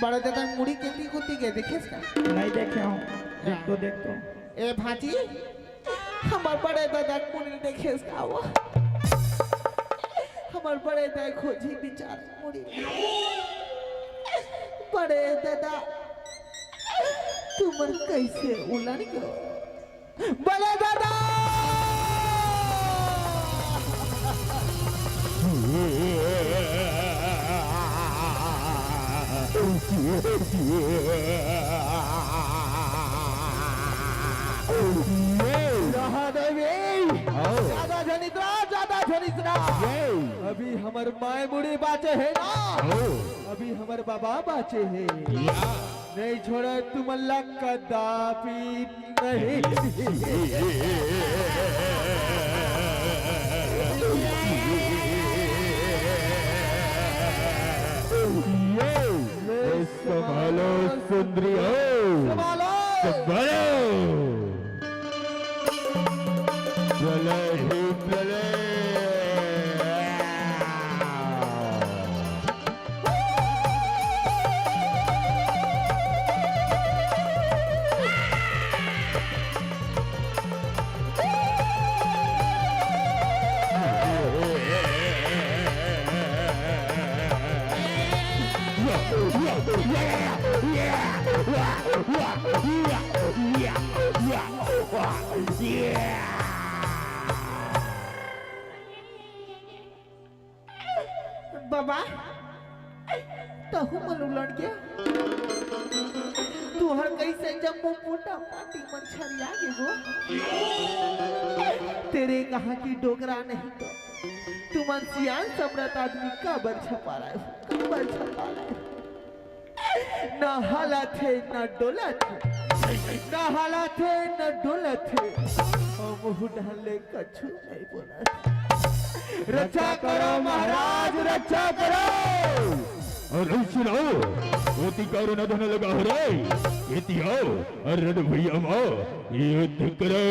बड़े ददा मुड़ी के ती कोती गे, देखेस का? नहीं देखे हूँ। देख तो, देख तो। ए भांजी, हमर बड़े ददा मुड़ी देखेस का वो? हमर बड़े दाई खोजी बिचारा मुड़ी। अरे दादा, तुमन कइसे उलन गेव? बले दादा! रहा देवी! जादा झन इतरा, जादा झन इतरा! अभी हमर माय मुड़ी बाचे हे ना? अभी हमर बाबा बाचे हे। नहीं छोड़े तुमन ला कदापि नहीं। ये, ये संभालो सुंदरी हो। संभालो। संभालो। चले ही चले। बाबा, तहू मन उलट गया। तुहर कइसे जम्मो पोटा पाटी मन छरिया गे गो। तेरे कहाँ की डोकरा नहीं तो तुमन सियान समरथ आदमी काबर छपा रहे हो, काबर छपा रहे हो? ना हालत हे, ना डोलत हे, ना हालत हे, ना डोलत हे। हम मुँह डाले कछु नहीं बोलत। रक्षा करो महाराज, रक्षा करो। अउ सुनो, ओती करो न धन लगा हो रे, एती आओ, अउ रण भुइयाँ म युद्ध करो।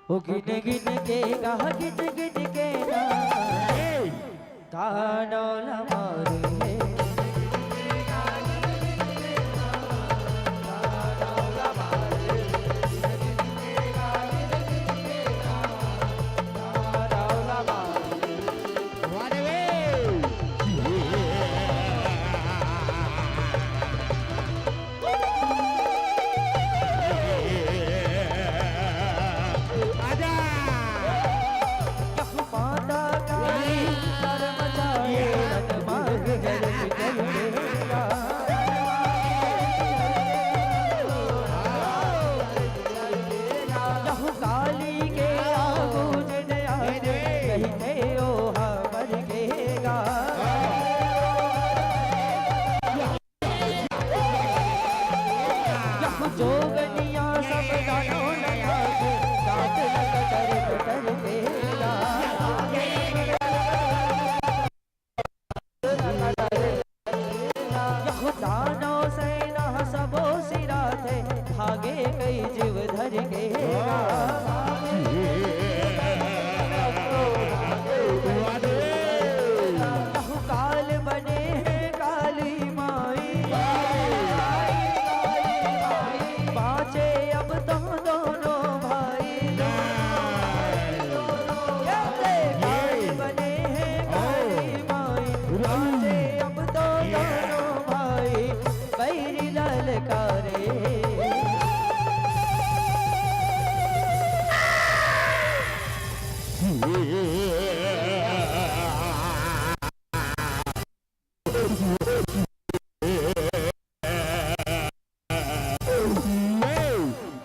ओ गिन गिन के गा, गिन गिन के ना, ताना ला मारे।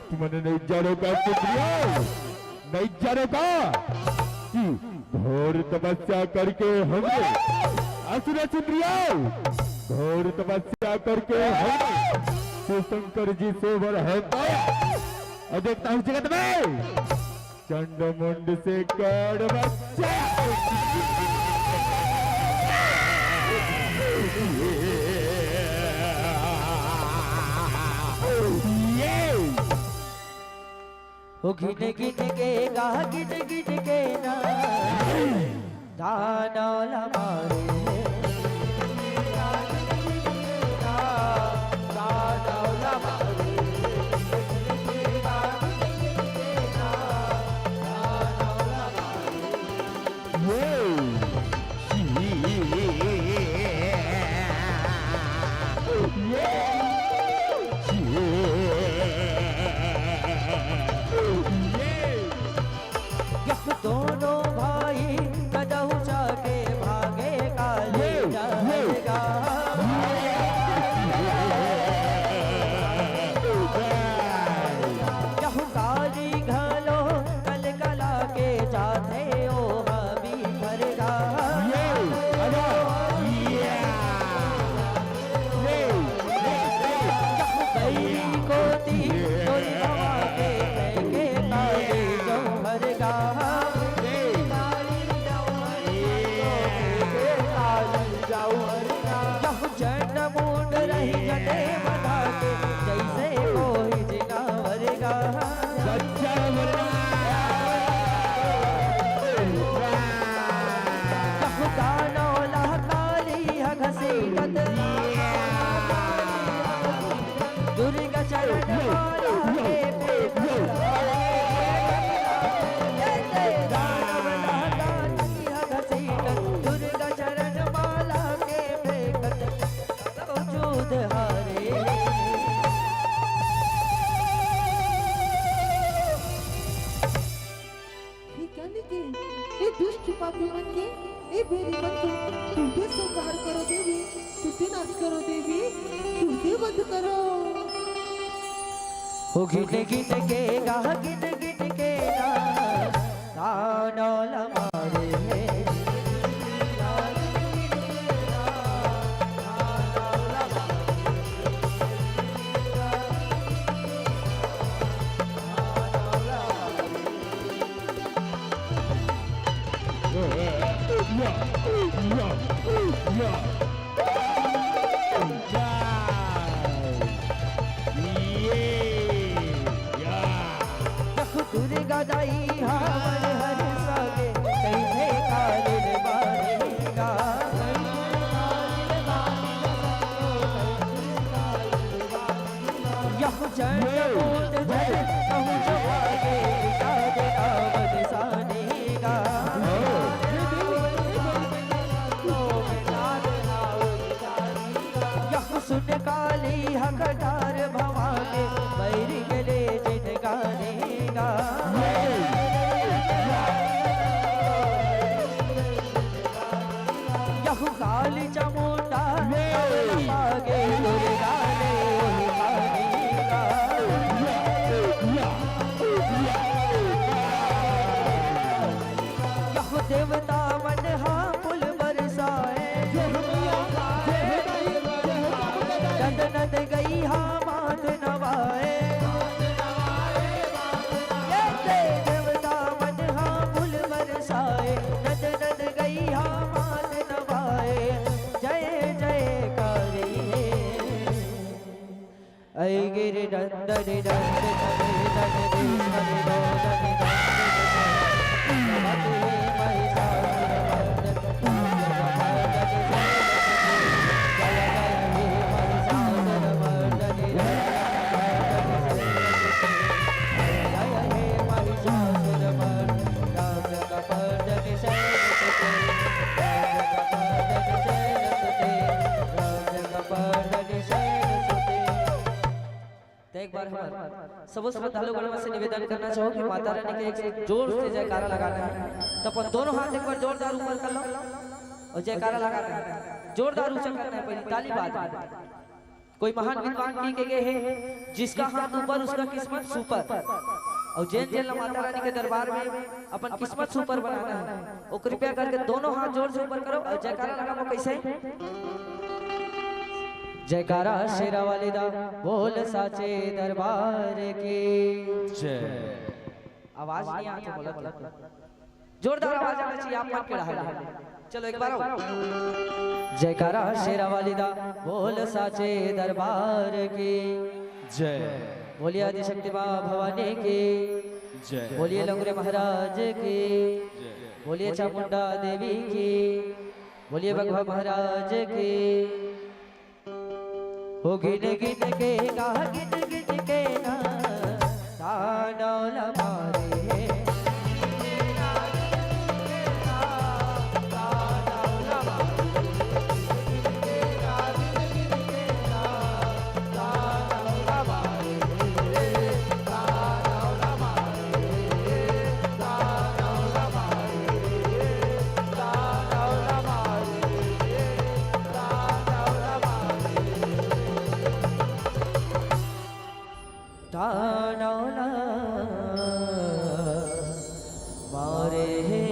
तुमन नइ जानो का कुछ नहीं, नइ जानो का कि घोर तपस्या करके हमने, असुर सुंदरिया, घोर तपस्या करके हमने शिव शंकर जी से वर है पाया। अउ देखता हूँ जगत में चंड मुंड से कड़ बच्चा। ये ओ गिन गिन के गा, गिन गिन के ना, ताना ला मारे। दुर्गा चरण माला के फेंकत, चूद हारे। हे कलिके, हे दुष्ट पापी मन के, हे बेरी मन के, तुरते संहार करो देवी, तुरते नाश करो देवी, तुरते वध करो। ओ गिन गिन के गा, गिन गिन के गा, दानव ला मारे हे। दुर्गा दाई हमर हर सागे, कइसे कालिल बानी गा। यहु चंड मूंड धर कहूँ जो आगे, विषाद नाम निशानी गा। यहु सुन काली हकटार भवानी, बैरी के ले जिनगानी गा। यहु काली चामुंडा, आगे दुर्गा ने ओही पानी गा। यहु देवता मन हा फूल बरसाए, नंद नंद गई हा माथ नवाए। ये देवता मन हा फूल बरसाए, नंद नंद गई हा माथ नवाए। जय जय करी हे। ऐ गिरि नंदन नंद नंदन नंदन तो एक बार हम सबो श्रद्धालुगण मन से निवेदन करना चाहूँ कि माता रानी के एक जोर से जयकारा लगाना है। तो अपन दोनों हाथ एक बार जोरदार ऊपर कर लो और जयकारा लगाना है, जोरदार ऊंचा करना है, पहले ताली बाज। कोई महान विद्वान कहि के गे हे, जिसका हाथ ऊपर उसका किस्मत सुपर। और जेन जेन ला माता रानी के दरबार में अपन किस्मत सुपर बनाना है, वो कृपया करके दोनों हाथ जोर से ऊपर करो और जयकारा लगाओ। कैसे? जयकारा शेरा वाले दा, बोल साचे दरबार की। जय। आवाज नहीं आती, बोला तो। जोरदार आवाज आना चाहिए, आप मन के रहा। चलो एक बार आओ। जयकारा शेरा वाली दा, बोल साचे दरबार की। जय। बोलिए आदिशक्ति माँ भवानी की। जय। बोलिए लंगरे महाराज की। जय। बोलिए चामुंडा देवी की। बोलिए बघवा महाराज की। हो गिन गिन के गा, गिन गिन के गा, तानौल मारे। तानौला मारे हे।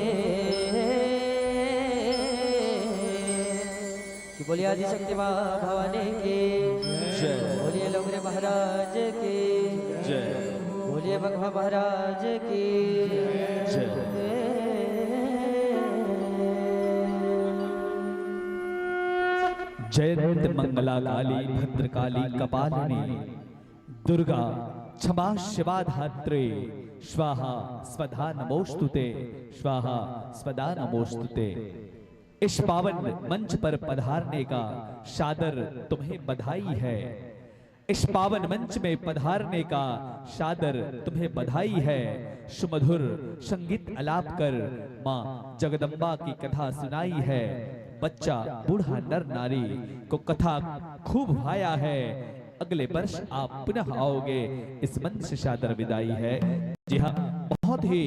कि बोलिए आदिशक्ति माँ भवानी की। जय। बोलिए लोगरे महाराज की। जय। बोलिए बघवा महाराज की। जय। जयंत मंगला काली भद्रकाली कपालिनी दुर्गा क्षमा शिवा धात्रे स्वाहा स्वधा नमोस्तुते, स्वाहा स्वधा नमोस्तुते। इस पावन मंच पर पधारने का सादर तुम्हें बधाई है। इस पावन मंच में पधारने का सादर तुम्हें बधाई है। सुमधुर संगीत अलाप कर माँ जगदम्बा की कथा सुनाई है। बच्चा, बूढ़ा, नर नारी को कथा खूब भाया है। अगले वर्ष आप पुनः आओगे, इस मंच से सादर विदाई है। जी हाँ, बहुत ही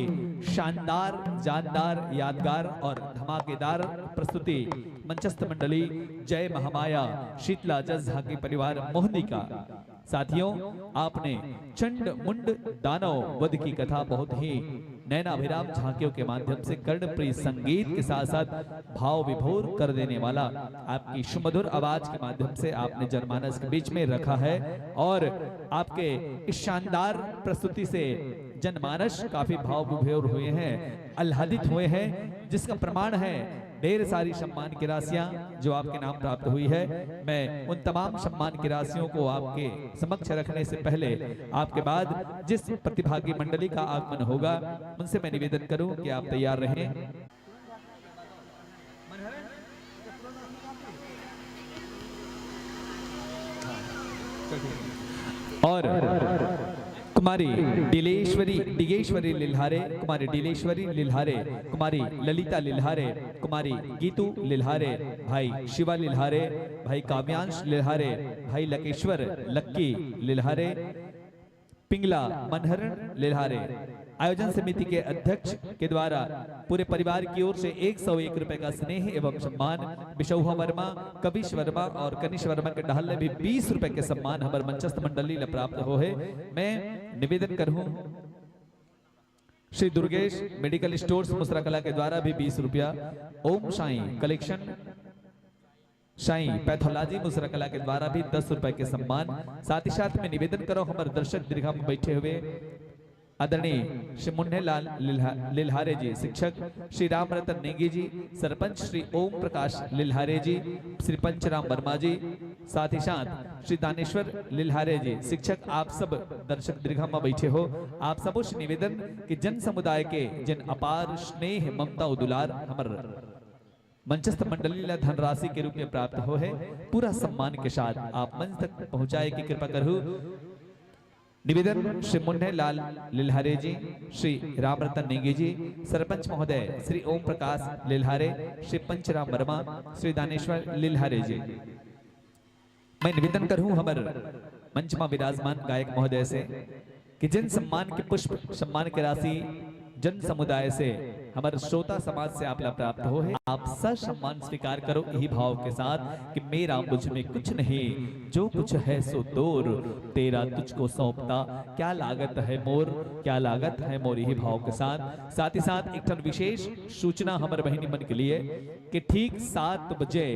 शानदार, जानदार, यादगार और धमाकेदार प्रस्तुति मंचस्थ मंडली जय महामाया शीतला जस झांकी परिवार मोहनी का। साथियों, आपने चंड मुंड दानव वध की कथा बहुत ही नैनाभिराम झांकियों के माध्यम से, कर्णप्रिय संगीत के साथ साथ भाव विभोर कर देने वाला आपकी सुमधुर आवाज के माध्यम से आपने जनमानस के बीच में रखा है। और आपके इस शानदार प्रस्तुति से जनमानस काफी भाव विभोर हुए हैं, आह्लादित हुए हैं, जिसका प्रमाण है ढेर सारी सम्मान की राशियां जो आपके नाम प्राप्त हुई है। मैं उन तमाम सम्मान की राशियों को आपके समक्ष रखने से पहले, आपके बाद जिस प्रतिभागी मंडली का आगमन होगा, उनसे मैं निवेदन करूं कि आप तैयार रहें। और कुमारी डिलेश्वरी, डिगेश्वरी लिल्हारे, कुमारी डिलेश्वरी लिल्हारे, कुमारी ललिता लिल्हारे, कुमारी गीतू लिल्हारे, भाई शिवा लिल्हारे, भाई काव्यांश लिल्हारे, भाई लकेश्वर लक्की लिल्हारे, पिंगला मनहरण लिल्हारे। आयोजन समिति के अध्यक्ष के द्वारा पूरे परिवार की ओर से एक सौ एक रुपए का स्नेह एवं सम्मान बिशौहा वर्मा, कविश वर्मा और कनिश वर्मा के डहल ले भी बीस रुपए के सम्मान हमर मंचस्थ मंडली ला प्राप्त हो है। मैं निवेदन करहूं श्री दुर्गेश मेडिकल स्टोर्स मुसराकला के द्वारा भी बीस रुपया, ओम साईं कलेक्शन साईं पैथोलॉजी मुसराकला के द्वारा भी दस रुपए के सम्मान। साथ ही साथ में निवेदन करो हमर दर्शक दीर्घा में बैठे हुए आदरणीय श्री मुन्ने लाल लिल्हा-, लिल्हारे जी, शिक्षक श्री राम रतन नेगी जी, सरपंच श्री ओम प्रकाश लिल्हारे जी, श्री पंचराम वर्मा जी, साथ ही साथ श्री दानेश्वर लिल्हारे जी, शिक्षक, आप सब दर्शक दीर्घा में बैठे हो, आप सबों से निवेदन कि जन समुदाय के जन अपार स्नेह, ममता और दुलार हमर मंचस्थ मंडली ला धनराशि के रूप में प्राप्त हो है, पूरा सम्मान के साथ आप मंच तक पहुंचाए की कृपा करू। निवेदन श्री मुन्ने लाल लिल्हारे जी, श्री राम रतन नेगी जी, सरपंच महोदय श्री ओम प्रकाश लिल्हारे, श्री पंचराम वर्मा, श्री दानेश्वर लिल्हारे जी। मैं निवेदन करहूं हमर मंच मा विराजमान गायक महोदय से कि जन सम्मान के पुष्प सम्मान के राशि जन समुदाय से, हमर श्रोता समाज से आप ला प्राप्त हो है। आप ससम्मान स्वीकार करो यही भाव के साथ कि मेरा मुझ में कुछ नहीं, जो कुछ है सो तोर, तेरा तुझको सौंपता, क्या लागत है मोर, क्या लागत है मोर, यही भाव के साथ। साथ ही साथ एक ठन विशेष सूचना हमर बहिनी मन के लिए कि ठीक सात बजे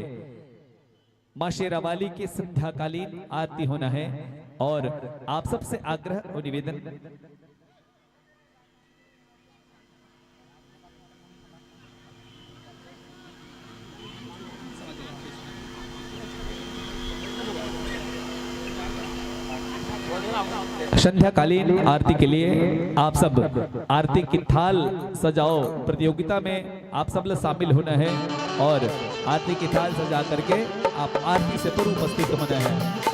माँ शेरावाली की संध्याकालीन आरती होना है और आप सबसे आग्रह और निवेदन। संध्याकालीन आरती के लिए आप सब आरती की थाल सजाओ प्रतियोगिता में आप सब ला शामिल होना है और आरती की थाल सजा करके आप आरती से पूर्व उपस्थित होना है।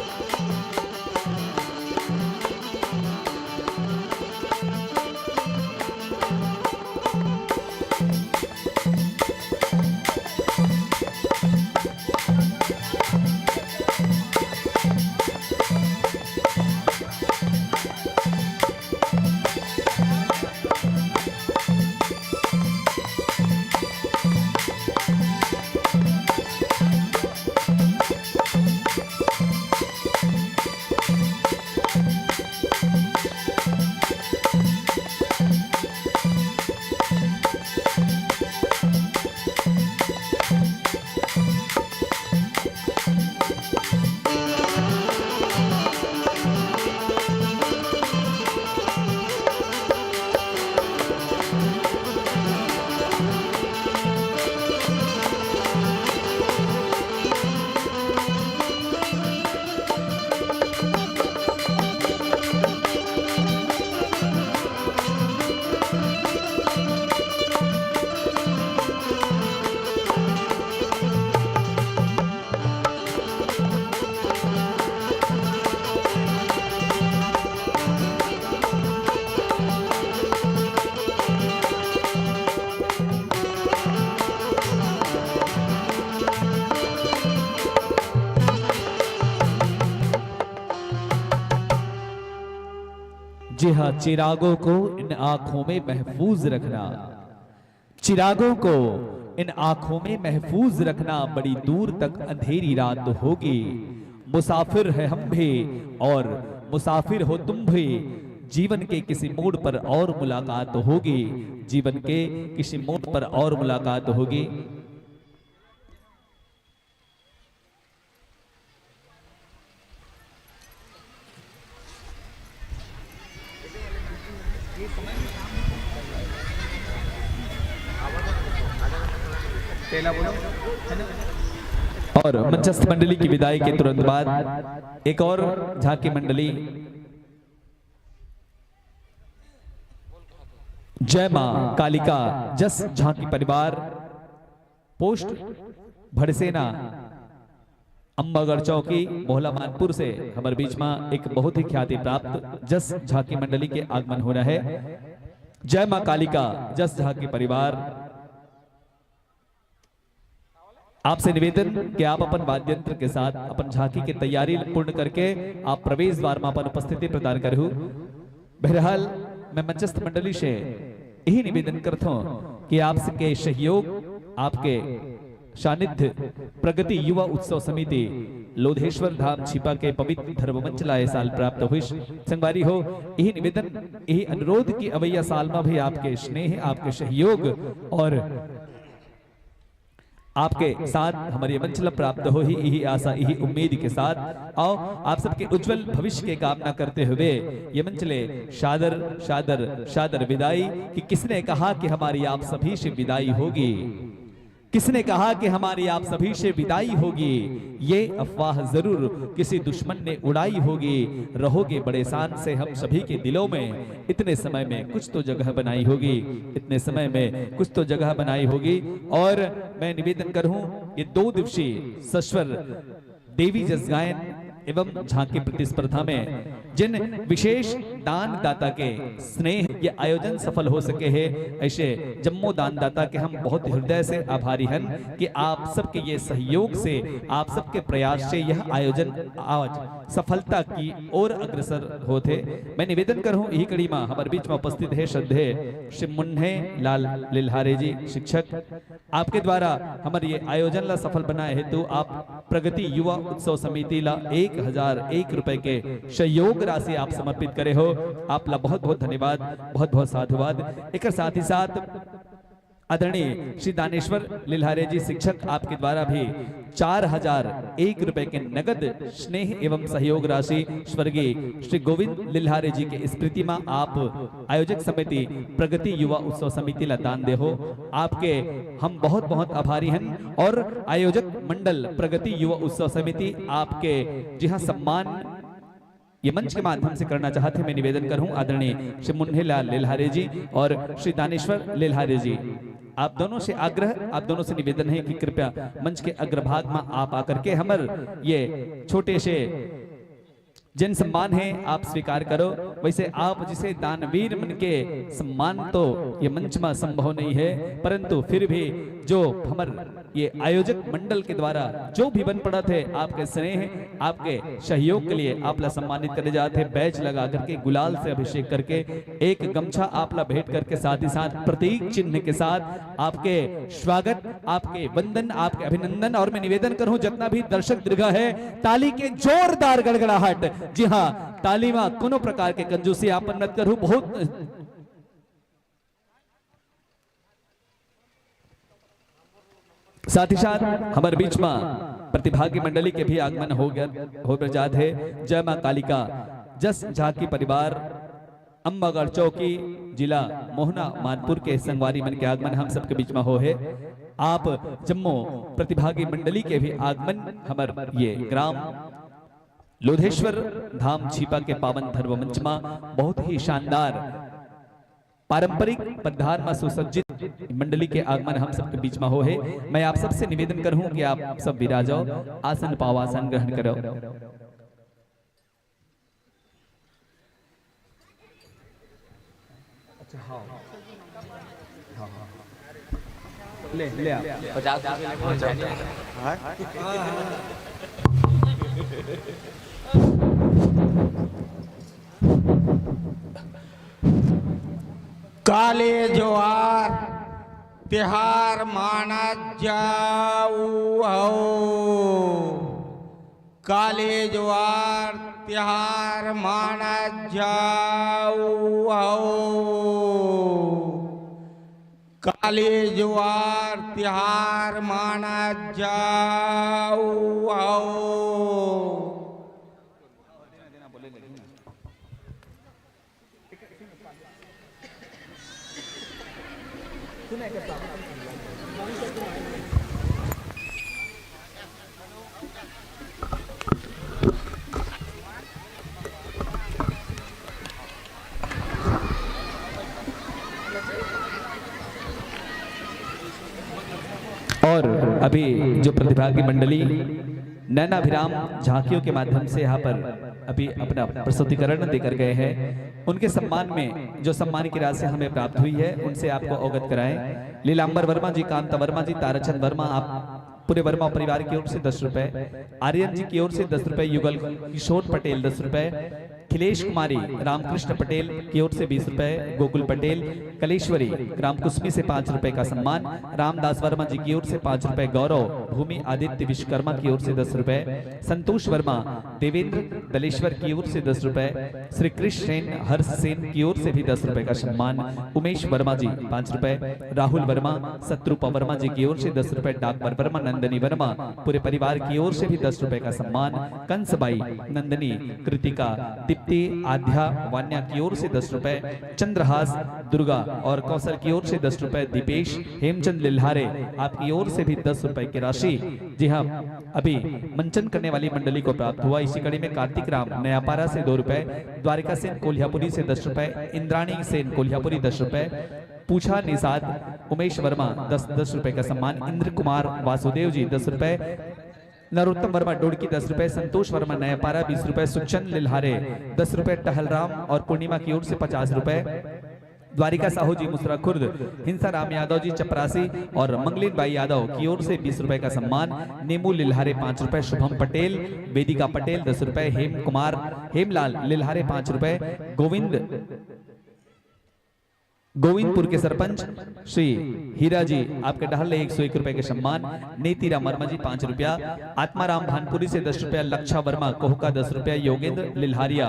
जी हाँ, चिरागों को इन आंखों में महफूज रखना, चिरागों को इन आंखों में महफूज रखना, बड़ी दूर तक अंधेरी रात होगी। मुसाफिर है हम भी और मुसाफिर हो तुम भी। जीवन के किसी मोड़ पर और मुलाकात होगी, जीवन के किसी मोड़ पर और मुलाकात होगी। और मंचस्थ मंडली की विदाई के तुरंत बाद एक और झांकी मंडली, जय मां कालिका जस झांकी परिवार, पोस्ट भड़सेना, अम्बागढ़ चौकी, मोहला मानपुर से हमर बीच में एक बहुत ही ख्याति प्राप्त जस झांकी मंडली के आगमन होना है। जय मां कालिका जस झांकी परिवार, आपसे निवेदन कि आप अपन वाद्य यंत्र के साथ अपन झांकी के तैयारी पूर्ण करके आप प्रवेश द्वार में अपन उपस्थिति प्रदान करहु। बहरहाल, मैं मंचस्थ मंडली से यही निवेदन करता हूँ कि आपके सहयोग, आपके सानिध्य, प्रगति युवा उत्सव समिति लोधेश्वर धाम छिपा के पवित्र धर्म मंच ला ए साल प्राप्त हुई। संगवारी हो, यही निवेदन, यही अनुरोध कि अवैया साल में भी आपके स्नेह, आपके सहयोग और आपके साथ हमर ये मंच ल प्राप्त होही, इही आशा, इही उम्मीद के साथ आओ आप सबके उज्जवल भविष्य के कामना करते हुए ये मंच ले शादर, शादर, शादर विदाई कि किसने कहा कि हमारी आप सभी से विदाई होगी। किसने कहा कि हमारी आप सभी से विदाई होगी? ये अफवाह जरूर किसी दुश्मन ने उड़ाई होगी। रहोगे बड़े शान से हम सभी के दिलों में। इतने समय में कुछ तो जगह बनाई होगी, इतने समय में कुछ तो जगह बनाई होगी। और मैं निवेदन करूं, ये दो दिवसीय सस्वर देवी जस गायन एवं झांकी प्रतिस्पर्धा में जिन विशेष दानदाता के स्नेह ये आयोजन सफल हो सके हे, ऐसे जम्मो दानदाता के हम बहुत हृदय से आभारी हन कि आप सबके ये सहयोग से, आप सबके प्रयास से यह आयोजन आज सफलता की ओर अग्रसर होत हे। मैं निवेदन करहूं, यही कड़ी में हमर बीच में उपस्थित हे श्रद्धेय श्री मुन्ने लाल लिल्हारे जी, शिक्षक, आपके द्वारा हमर ये आयोजन ला सफल बनाए हेतु आप प्रगति युवा उत्सव समिति ला एक हजार एक रुपए के सहयोग राशि आप समर्पित करे हो। आप ला बहुत बहुत धन्यवाद, बहुत बहुत साधुवाद। एकर साथ ही साथ आदरणीय श्री दानेश्वर लिल्हारे जी शिक्षक आपके द्वारा भी चार हजार एक रुपए के नगद स्नेह एवं सहयोग राशि स्वर्गीय श्री गोविंद लिल्हारे जी के स्मृति में आप आयोजक समिति प्रगति युवा उत्सव समिति ला दान दे हो। आपके हम बहुत बहुत आभारी हन और आयोजक मंडल प्रगति युवा उत्सव समिति आपके जी हाँ सम्मान ये मंच के माध्यम से करना चाहत हे। मैं निवेदन करहूं आदरणीय श्री मुन्ने लाल लेल्हारे जी और श्री दानेश्वर लेल्हारे जी, आप दोनों से आग्रह, आप दोनों से निवेदन हे कि कृपया मंच के अग्रभाग में आप आकर के हमर ये छोटे से जन सम्मान हे, आप स्वीकार करो। वैसे आप जिसे दानवीर मन के सम्मान तो ये मंच में संभव नहीं हे, परंतु फिर भी जो हमर ये आयोजक मंडल के द्वारा जो भी बन पड़त हे, आपके स्नेह, आपके सहयोग के लिए आप ला सम्मानित करे जात हे। बैच लगा करके, गुलाल से अभिषेक करके, एक गमछा आप ला भेंट करके, साथ ही साथ प्रतीक चिन्ह के साथ आपके स्वागत, आपके वंदन, आपके अभिनंदन। और मैं निवेदन करहूं, जितना भी दर्शक दीर्घा हे, ताली के जोरदार गड़गड़ाहट। जी हाँ, ताली में कोनो प्रकार के कंजूसी आप मन मत करहू। बहुत साथ ही साथ हमर बीच में प्रतिभागी मंडली के भी आगमन हो गया, हो जात हे। जय मां कालिका जस झांकी परिवार, अम्बागढ़ चौकी, जिला मोहना मानपुर के संगवारी मन के आगमन हम सबके बीच में हो हे। आप जम्मो प्रतिभागी मंडली के भी आगमन हमर ये ग्राम लोधेश्वर धाम छीपा के पावन धर्म मंच में बहुत ही शानदार पारंपरिक पदधार में सुसज्जित मंडली के आगमन हम सबके बीच में हो हे। मैं आप सबसे निवेदन करहूं कि आप सब विराजो, आसन पाव, आसन ग्रहण करो। अच्छा, हाँ। हाँ, हाँ। ले, ले आप। पचास रुपये ले पहुंचा दिया। हाँ? हाँ, हाँ। काली जुवार तिहार मानत जाऊ हौ। काली जुवार तिहार मानत जाऊ हौ। काली जुवार तिहार मानत जाऊ हौ। और अभी जो प्रतिभागी मंडली नैनाभिराम झांकियों के माध्यम से यहाँ पर अभी अपना प्रस्तुतिकरण देकर गए हैं, उनके सम्मान में जो सम्मान की राशि हमें प्राप्त हुई है, उनसे आपको अवगत कराएं। लीलांबर वर्मा जी, कांता वर्मा जी, ताराचंद वर्मा, आप पूरे वर्मा परिवार की ओर से दस रुपए, आर्यन जी की ओर से दस रुपए, युगल किशोर पटेल दस रुपए, खिलेश कुमारी रामकृष्ण पटेल की ओर से बीस रुपए, गोकुल पटेल कलेश्वरी ग्राम कुसमी से पाँच रुपए का सम्मान, रामदास वर्मा जी की ओर से पाँच रुपए, गौरव भूमि आदित्य विश्वकर्मा की ओर से दस रुपए, संतोष वर्मा देवेंद्र दलेश्वर की ओर से दस रुपए, श्री कृष्ण सेन हर्ष सेन की ओर से भी दस रुपए का सम्मान, उमेश वर्मा जी पाँच रुपए, राहुल वर्मा, शत्रुपा वर्मा जी की ओर से दस रुपए, डाकवर वर्मा, नंदनी वर्मा, पूरे परिवार की ओर से भी दस रुपए का सम्मान, कंसबाई, नंदनी, कृतिका, दीप्ति, आध्या, वान्या की ओर से दस रुपए, चंद्रहास, दुर्गा और कौशल की ओर से दस रुपए, दीपेश, हेमचंद लिल्हारे, आपकी ओर से भी दस रुपए की राशि, जी हाँ, अभी मंचन करने वाली मंडली को प्राप्त हुआ। इसी कड़ी में कार्तिक राम नयापारा से दो रुपए, द्वारिका सेन कोल्हापुरी से दस रुपए, इंद्राणी सेन कोल्हापुरी दस रुपए, पूछा निषाद उमेश वर्मा दस दस रुपए का सम्मान, इंद्र कुमार वासुदेव जी दस रुपए, नरोत्तम वर्मा डोड़की दस रुपए, संतोष वर्मा नयापारा बीस रुपए, सुखचंद लिल्हारे दस रुपए, टहलराम और पूर्णिमा की ओर से पचास रुपए, द्वारिका साहू जी मुसरा खुर्द, हिंसा राम यादव जी चपरासी और मंगलीन बाई यादव की ओर से बीस रुपए का सम्मान, नीमू लिल्हारे पाँच रुपए, शुभम पटेल, वेदिका पटेल दस रुपए, हेम कुमार, हेमलाल लिल्हारे पाँच रुपए, गोविंद गोविंदपुर के सरपंच श्री हीरा जी, आपके डहर ले एक सौ एक रुपए के सम्मान, नीतीराम वर्मा जी पाँच रुपया, आत्माराम भानपुरी से दस रुपया, लक्षा वर्मा कोहका दस रुपया, योगेंद्र लिल्हारिया,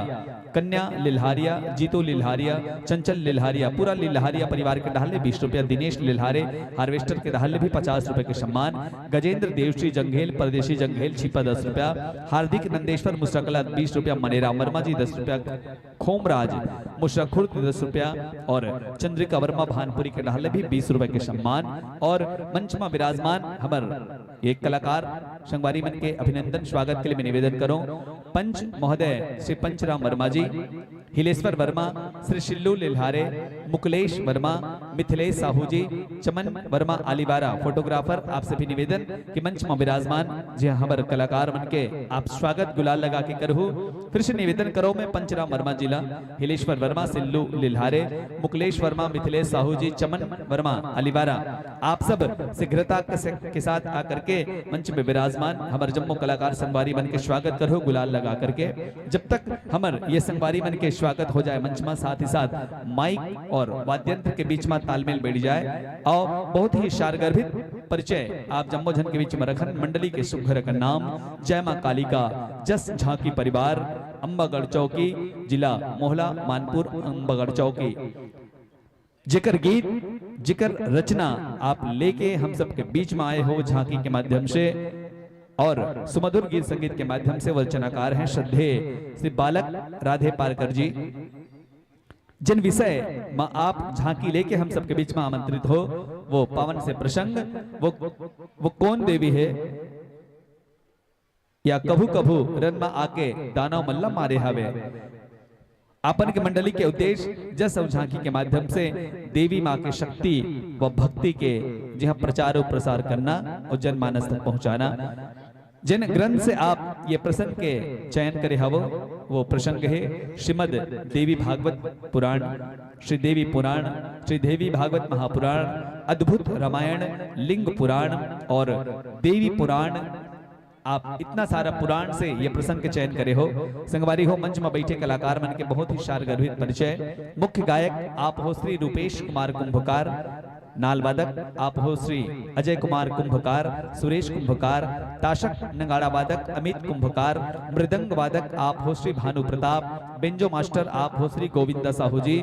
कन्या लिल्हारिया, जीतू लिल्हारिया, चंचल लिल्हारिया, पूरा लिल्हारिया परिवार के डहर ले बीस रुपया, दिनेश लिल्हारे हार्वेस्टर के डहर ले भी पचास रुपए के सम्मान, गजेंद्र देवश्री जंघेल, परदेशी जंघेल छिपा दस रुपया, हार्दिक नंदेश्वर मुसरकला बीस रुपया, मनेराम वर्मा जी दस रुपया, खोमराज मुसरा खुर्द दस रुपया और चंद्रिका वर्मा भानपुरी के डहर ले भी बीस रुपए के सम्मान। और मंच में विराजमान हमर एक कलाकार संगवारी मन के अभिनंदन स्वागत के लिए मैं निवेदन करूं, पंच महोदय श्री पंचराम वर्मा जी, हिलेश्वर वर्मा, श्री शिल्लू लिल्हारे, मुकलेश वर्मा, मिथिलेश साहू जी, चमन वर्मा आलीवारा, फोटोग्राफर, आप सभी निवेदन कि मंच में विराजमान जे हमर कलाकार मन के आप स्वागत गुलाल लगा के करहु। फिर से निवेदन करो मैं पंचराम वर्मा जी ला, हिलेश्वर वर्मा, सिल्लू लिल्हारे, मुकलेश वर्मा, मिथिलेश साहू जी, चमन वर्मा आलीवारा, आप सब शीघ्रता के से-, के साथ आकर के मंच में विराजमान हमर जम्मो कलाकार संगवारी मन के स्वागत करहु गुलाल लगा करके। जब तक हमर ये संगवारी मन के स्वागत हो जाए मंच में, साथ ही साथ माइक और वाद्य यंत्र के बीच में तालमेल बैठ जाए और बहुत ही सारगर्भित परिचय आप जम्मो झन के बीच में रखन। मंडली के सुघर का नाम जय मां कालिका जस झांकी परिवार, अंबागढ़ चौकी, जिला मोहला मानपुर अंबागढ़ चौकी, जेकर गीत, जेकर रचना आप लेके हम सबके बीच में आए हो झांकी के माध्यम से और सुमधुर गीत संगीत के माध्यम से। वो रचनाकार हैं श्रद्धेय श्री बालक राधे पारकर जी। जिन विषय में आप झांकी लेके हम सबके बीच में आमंत्रित हो, वो पावन से प्रसंग, वो वो कौन देवी है या कभू कभू रन में आके दानव मन ला मारे हावे। आपन के मंडली के उद्देश्य जस अउ झांकी के माध्यम से देवी माँ के शक्ति व भक्ति के जिहाँ प्रचार और प्रसार करना और जनमानस तक पहुँचाना। जिन ग्रंथ से आप ये प्रसंग के चयन करे हवो, वो प्रसंग है श्रीमद देवी भागवत पुराण, श्री देवी पुराण, श्री देवी भागवत महापुराण, अद्भुत रामायण, लिंग पुराण और देवी पुराण आप इतना सारा पुराण से ये प्रसंग के चयन करे हो। संगवारी हो, मंच में बैठे कलाकार मन के बहुत ही सारगर्भित परिचय। मुख्य गायक आप हो श्री रूपेश कुमार कुंभकार, नाल वादक आप हो श्री अजय कुमार कुंभकार, सुरेश कुंभकार, ताशक नगाड़ा वादक अमित कुंभकार, मृदंग वादक आप हो श्री भानु प्रताप, बेंजो मास्टर आप हो श्री गोविंदा साहू जी,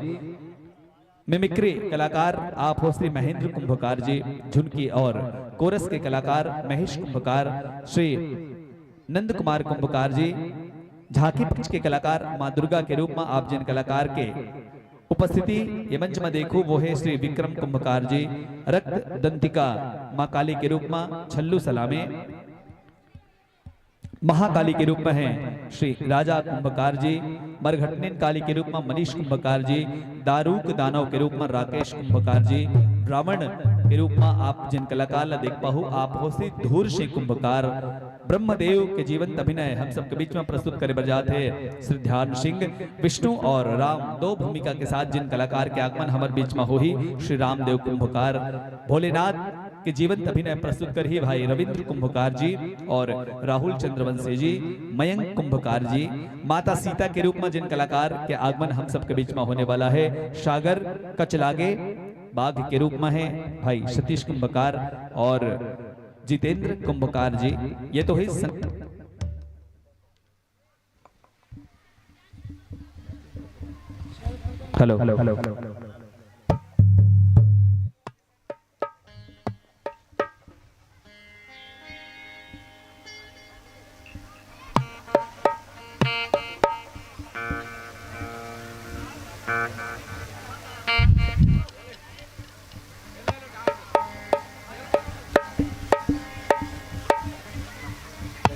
मिमिक्री कलाकार आप हो श्री महेंद्र कुंभकार जी, झुनकी और कोरस के कलाकार महेश कुंभकार, श्री नंद कुमार कुंभकार जी, झांकी पक्ष के कलाकार माँ दुर्गा के रूप में आप जिन कलाकार के उपस्थिति ये मंच में देखो, वो है श्री विक्रम कुंभकार जी, रक्त दंतिका माँ काली के रूप में छल्लू सलामे, महाकाली के रूप में है श्री राजा कुंभकार जी, मरघटनिन काली के रूप में मनीष कुंभकार जी, दारूक दानव के रूप में राकेश कुंभकार जी, रावण के रूप में आप जिन कलाकार ला देख पाहू, आप हो श्री धूर सिंह कुंभकार, ब्रह्मदेव के जीवंत अभिनय हम सबके बीच में प्रस्तुत करे बर जात हे श्री ध्यान सिंह, विष्णु और राम दो भूमिका के साथ जिन कलाकार के आगमन हमर बीच में होही, श्री रामदेव कुंभकार, भोलेनाथ के जीवंत अभिनय प्रस्तुत करही भाई रविंद्र कुंभकार जी और राहुल चंद्रवंशी जी, मयंक कुंभकार जी, माता सीता के रूप में जिन कलाकार के आगमन हम सबके बीच में होने वाला है, सागर कचलागे बाघ के रूप में है भाई सतीश कुंभकार और जितेंद्र कुंभकार जी। ये तो ही सं- हेलो, हेलो, हेलो।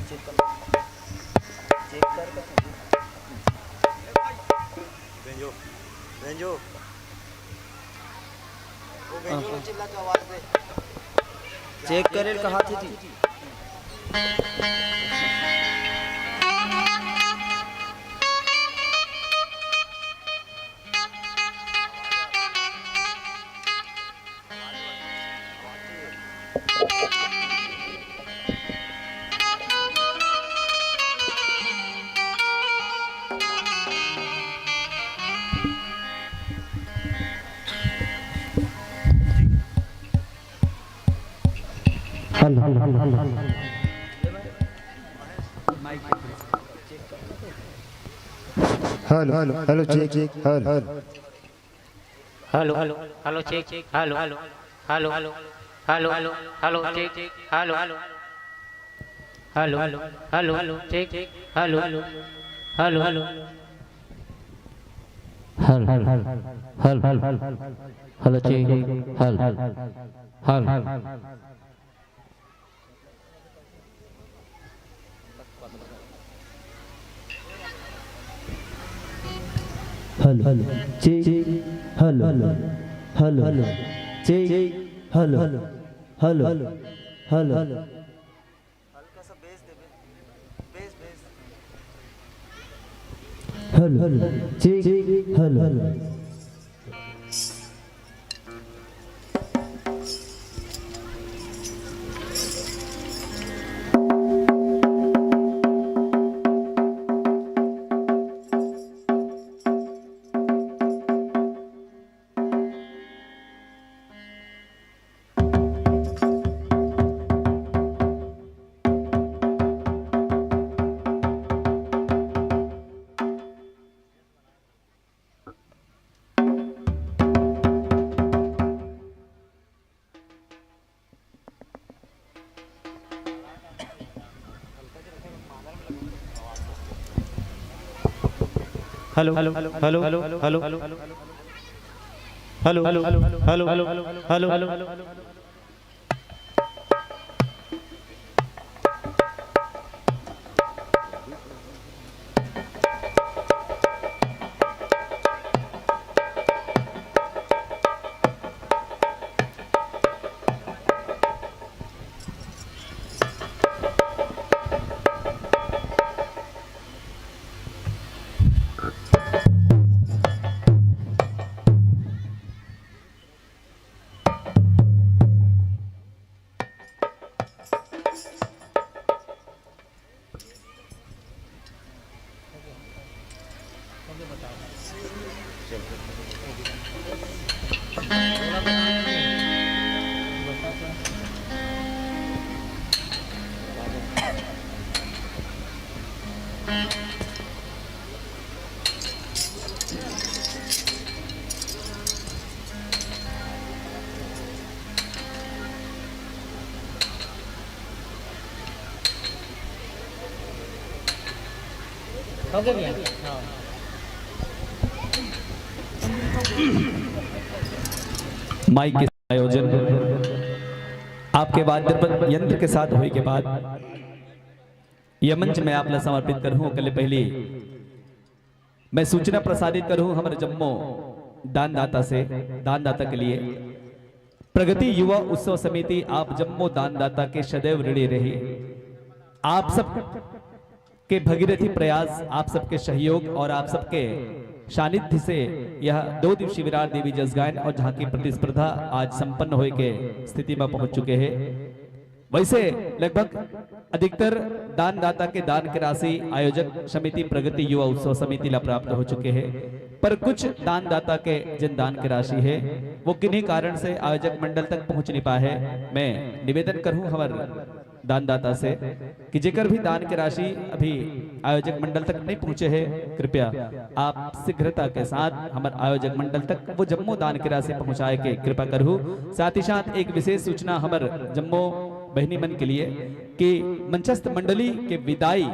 चेक कर, चेक कर। Banjo, banjo. वो बेंजो ला चिल्ला के आवाज दे। चेक करे ल कहा थे जी। Hello, hello, hello, hello. Hello, hello, hello, check, check, hello. Hello, hello, hello, check, check, hello, hello, hello, hello, hello, hello, check, check, hello, hello, hello, hello, hello, hello, check, check, hello, hello, hello, hello, hello, hello, hello, hello, check, hello, hello. Hello, hello, check, check, hello, hello, hello, hello, check, check, hello, hello, hello, hello, hello. हल्का सा bass दे बे। Bass, bass. Hello, hello, check, check, hello, hello. Hello, hello, hello, hello, hello, hello, hello. हो गया भैया? हाँ। Mic के आयोजन आपके वाद्य यंत्र के साथ होए के बाद यह मंच मैं आप ला समर्पित करहूं। ओकर ले पहले मैं सूचना प्रसारित करहूं हमर जम्मो दानदाता से, दानदाता के लिए। प्रगति युवा उत्सव समिति आप जम्मो दानदाता के सदैव ऋणी रही। आप सब के भगीरथी प्रयास, आप सबके सहयोग और आप सबके सानिध्य से यह दो दिवसीय विराट देवी जस गायन और झांकी प्रतिस्पर्धा आज संपन्न होए के स्थिति में पहुंच चुके हैं। वैसे लगभग अधिकतर दानदाता के दान के राशि आयोजक समिति प्रगति युवा उत्सव समिति ला प्राप्त हो चुके हैं, पर कुछ दानदाता के जिन दान के राशि है वो किन्हीं कारण से आयोजक मंडल तक पहुंच नहीं पाए है। मैं निवेदन करूं हमारे दानदाता से कि जेकर भी दान के राशि अभी आयोजक मंडल तक नहीं पहुंचे है, कृपया आप शीघ्रता के साथ हमर आयोजक मंडल तक वो जम्मो दान के राशि पहुंचाए के कृपा करहु। साथ ही साथ एक विशेष सूचना हमर जम्मो बहिनी मन के लिए कि मंचस्थ मंडली के विदाई,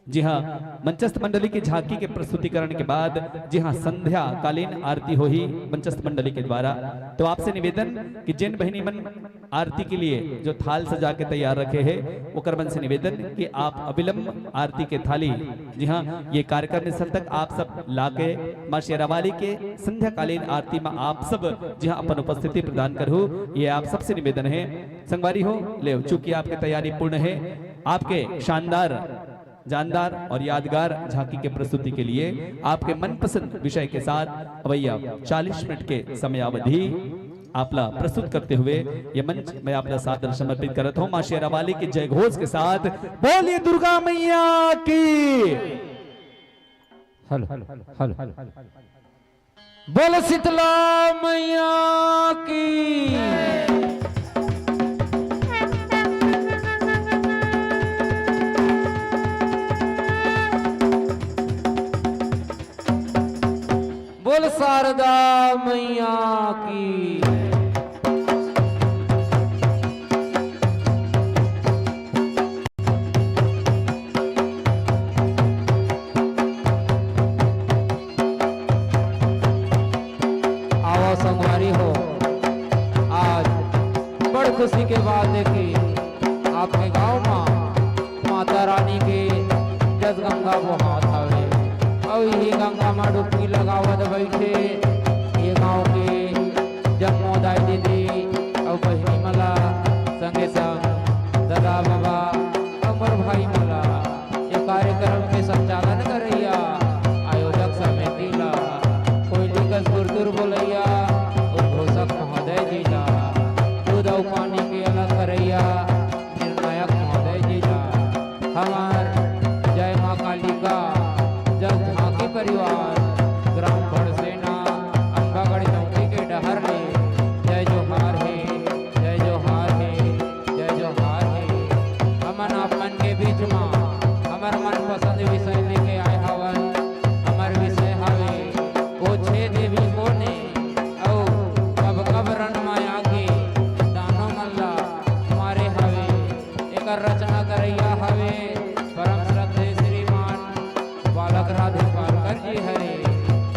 जी हाँ, मंचस्थ मंडली की झांकी के प्रस्तुतिकरण के बाद, जी हाँ, संध्या कालीन आरती होही मंचस्थ मंडली के द्वारा। तो आपसे निवेदन कि जिन बहिनी मन आरती के लिए जो थाल सजा के तैयार रखे हैं, ओकर मन से निवेदन कि आप अविलंब आरती के थाली, जी हाँ, ये कार्यक्रम स्थल तक आप सब लाके माँ शेरावाली के संध्याकालीन आरती में आप सब, जी हाँ, अपन उपस्थिति प्रदान करहु, ये आप सबसे निवेदन है। संगवारी हो, ले, चूंकि आपकी तैयारी पूर्ण है, आपके शानदार, जानदार और यादगार झांकी के प्रस्तुति के लिए आपके मनपसंद विषय के साथ अवैया चालीस मिनट के समयावधि आपला प्रस्तुत करते हुए ये मंच मैं आपला सादर समर्पित करत हूँ। माँ शेरावाली के जय घोष के साथ बोलिए दुर्गा मैया की। Hello, hello. बोल शीतला मैया की। बोल शारदा मैया की। आवा संगवारी हो, आज बड़ खुशी के बात है कि आपके गांव मा माता रानी के जस गंगा बोहात हवे, अउ इही गंगा मा डुबकी लगावत बइठे ये गांव के जम्मो दाई दीदी अउ बहिनी मन ला, संगे संग ददा बाबा अउ मोर भाई मन ला, ये कार्यक्रम के संचालन करइया आयोजक समिति ला, कोयली कस गुरतुर बोलइया उद्घोषक महोदय जी ला, दूध अउ पानी के अलग करइया निर्णायक महोदय जी ला, हमर जय माँ कालिका जस झांकी परिवार ग्राम भड़सेना अम्बागढ़ चौकी के डहर ले जय जोहार हे, जय जोहार हे, जय जोहार हे। हमन आप मन के बीच मा हमर मनपसंद विषय लेके आए हवन। हमर विषय हवे ओ छे देवी कोन ए अउ कब कब रण मा आके दानव मन ला मारे हवे। एकर रचना करइया हवे परम श्रद्धेय श्रीमान बालक राधेपालकर जी हरे।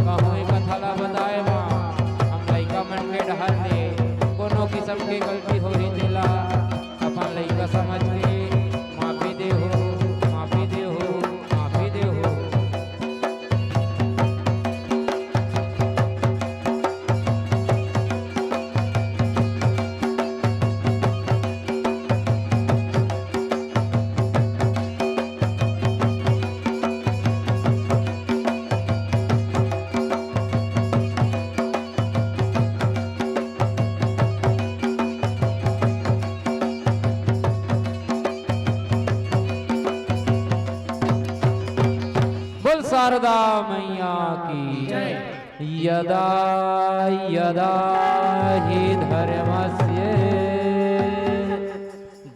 कहूँ ए कथा ला बताए मा हम लइका मन के डहर ले कोनो किसम के गलती होही तेला अपन लइका समझ के माफी देहू, माफी देहू, माफी देहू। बोल शारदा मैया की जय। यदा यदा हि धर्मस्य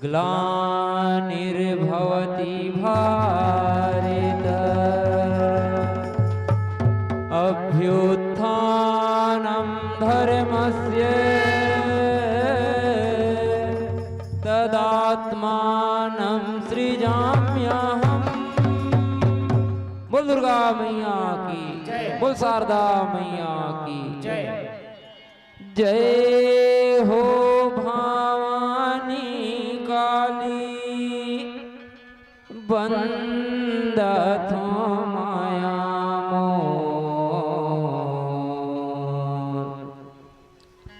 ग्लानिर्भवति भारत, अभ्युत्थानं धर्मस्य तदात्मानं सृजाम्यहम्। बोल दुर्गा मैया की, जय। बोल शारदा मैया की। जय। जय हो भवानी काली, बंदत हो माया मोर।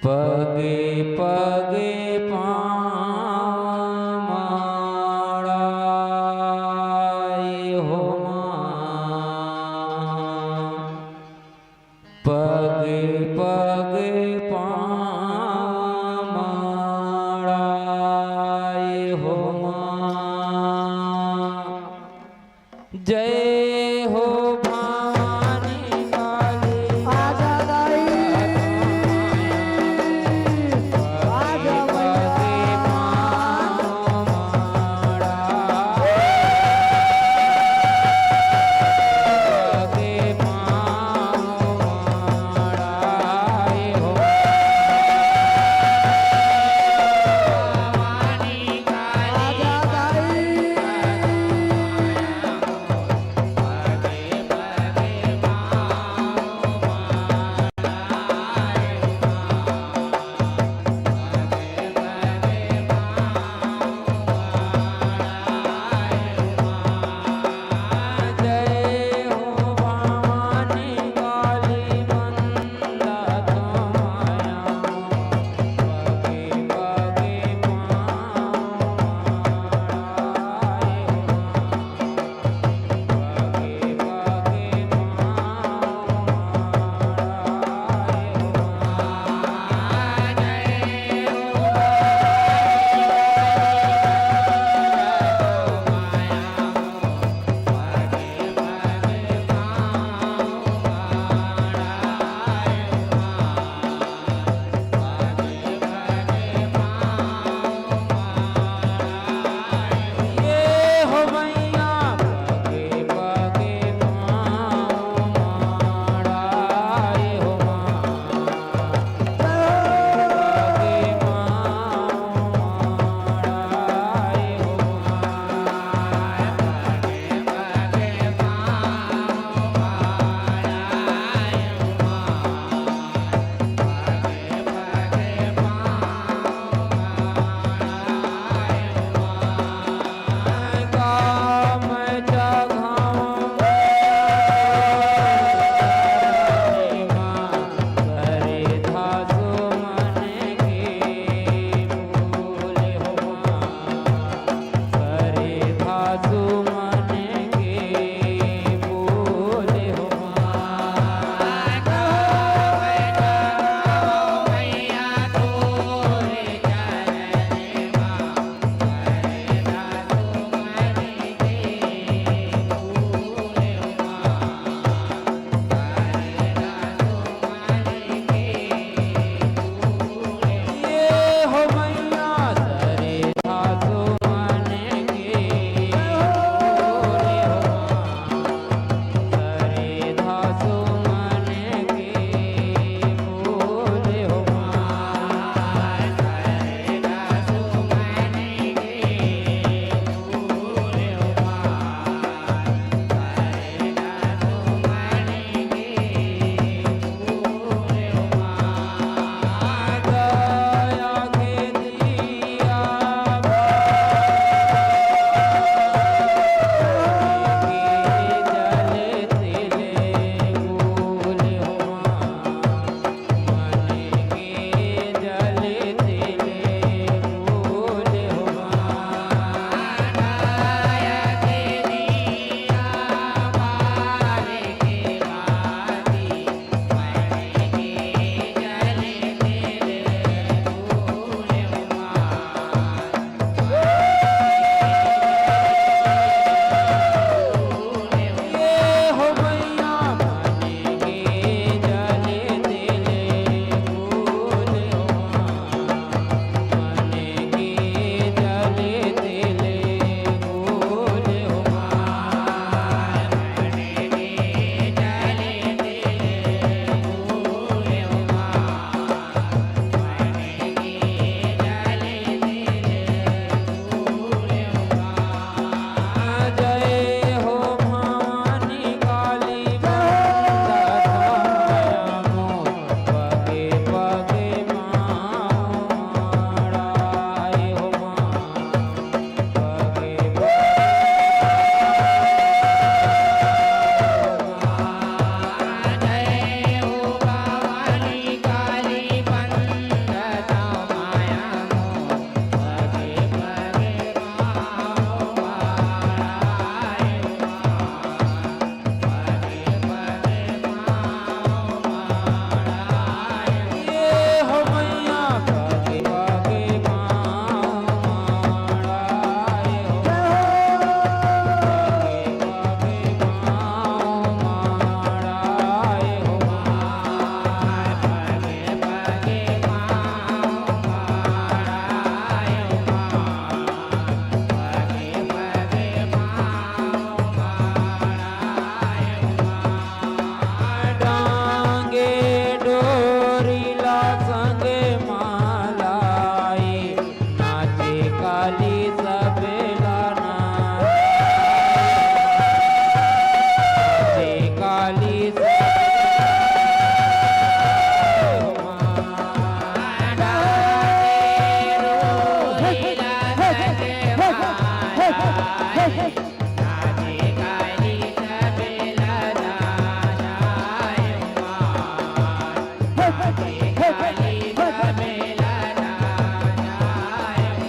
पगे पगे पाँव मड़ाए हो माँ। पगे पगे पाँव मड़ाए हो माँ। जय हो भवानी काली। आजा दाई। आजा मैया।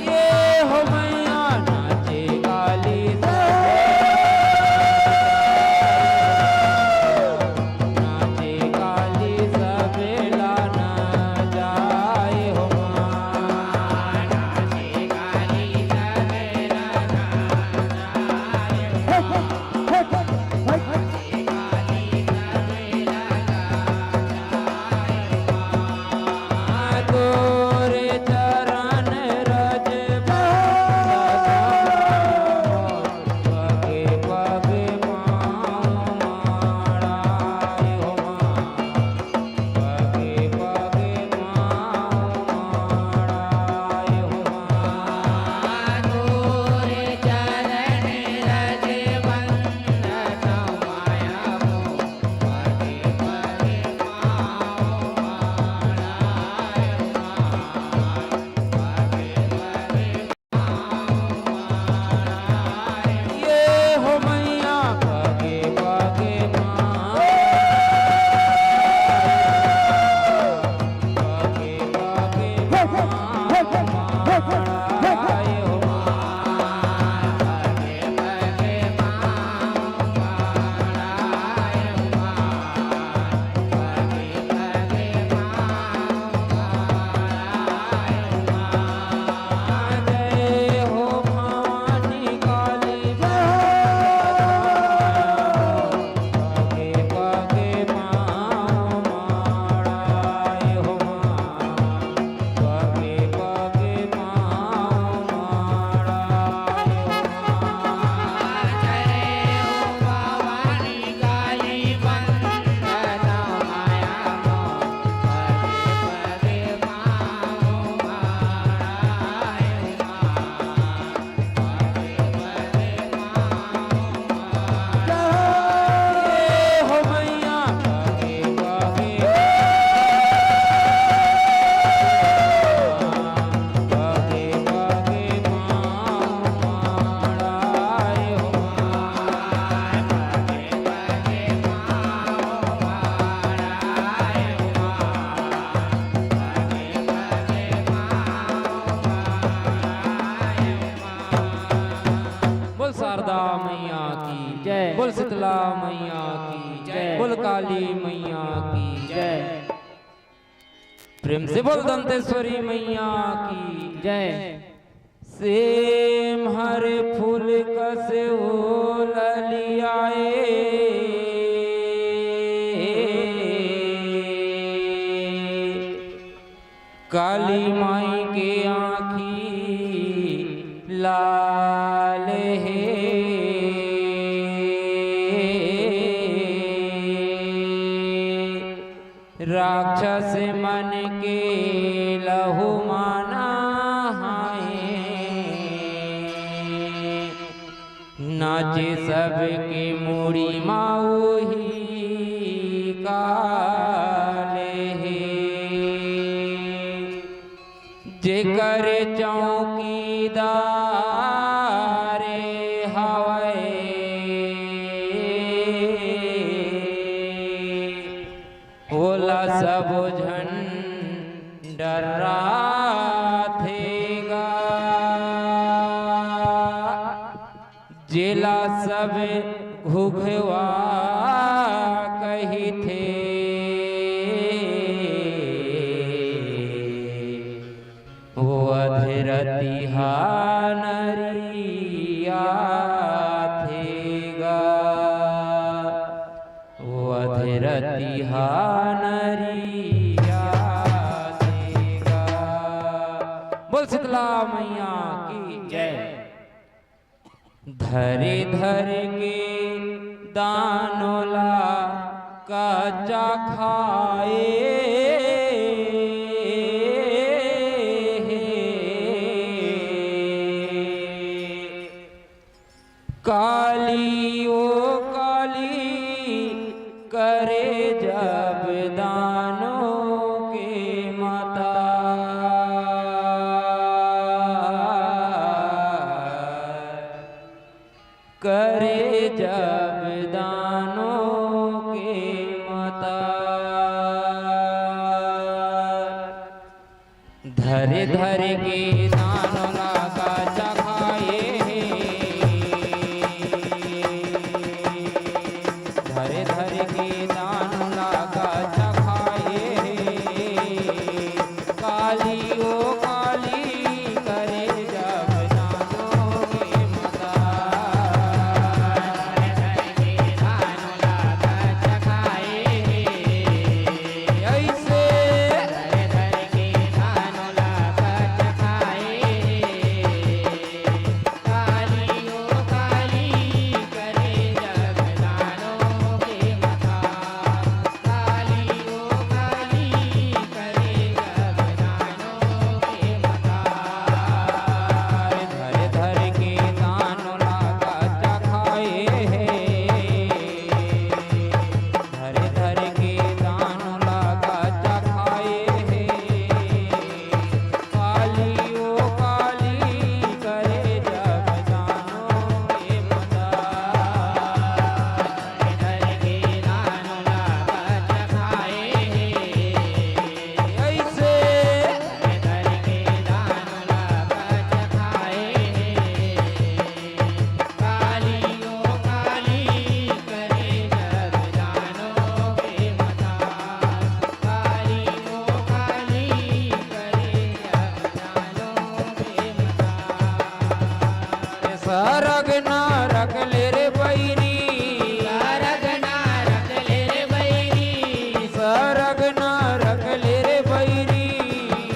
ये हो मैया नाचे गाली सब, नाचे गाली सब ला ना जाए हो माँ। बोल शारदा मैया की जय। बोल शीतला मैया की जय। बोल काली मैया की जय। प्रेम से बोल दंतेश्वरी मैया की जय। सेम हर फूल कस ओ ललियाए, काली माई के आँखी लाल हे। राक्षस मन के लहू माना हाय। नाचे सबके मुड़ी मा ओही काल हे। जेकर चौकीदार हवय, ओला सबो झन डर्राथे गा। जेला सब घुघवा कहिथे, वो अधरतिहा नरियाथे गा। वो अधरतिहा नरियाथे गा। बोल शीतला मैया की जय। धरे धर के दानो ला कच्चा खाए, काली ओ काली, करे जब दानो के मता। करे जब दानो के मता। धर धर के दानो ला कच्चा खाए हे। धर धर के दानो ला कच्चा खाए हे। काली ओ काली करे जब दानो के मता। धर धर के दानो ला कच्चा खाए हे। ऐसे धर धर के दानो ला कच्चा खाए हे। धर धर के दानो ला कच्चा खाए हे। काली ओ काली करे जब दानो के मता। धर धर के दानो ला कच्चा खाए हे। ऐसे धर धर के दानो ला कच्चा खाए हे। काली ओ काली करे जब दानो के मता। काली ओ काली करे जब दानो के मता। सरग नरक ले रे बैरी। सरग नरक ले रे बैरी। सरग नरक ले रे बैरी।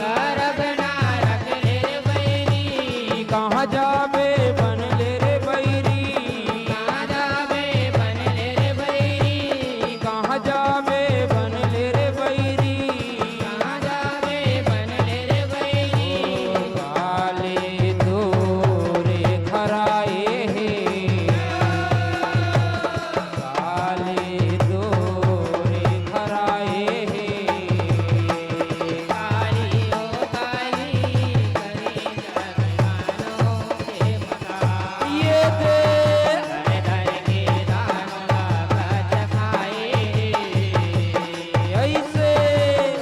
सरग नरक ले रे बैरी। कहाँ जाबे बन ले रे बैरी। कहाँ जाबे बन ले रे बैरी। कहाँ जाबे बन ले रे बैरी। कहाँ जाबे बन ले रे बैरी। काली तोरे खराए हे। काली तोरे खराए हे। काली ओ काली करे जब दानो के मता। ये दे धर धर के दानो ला कच्चा खाए हे। ऐसे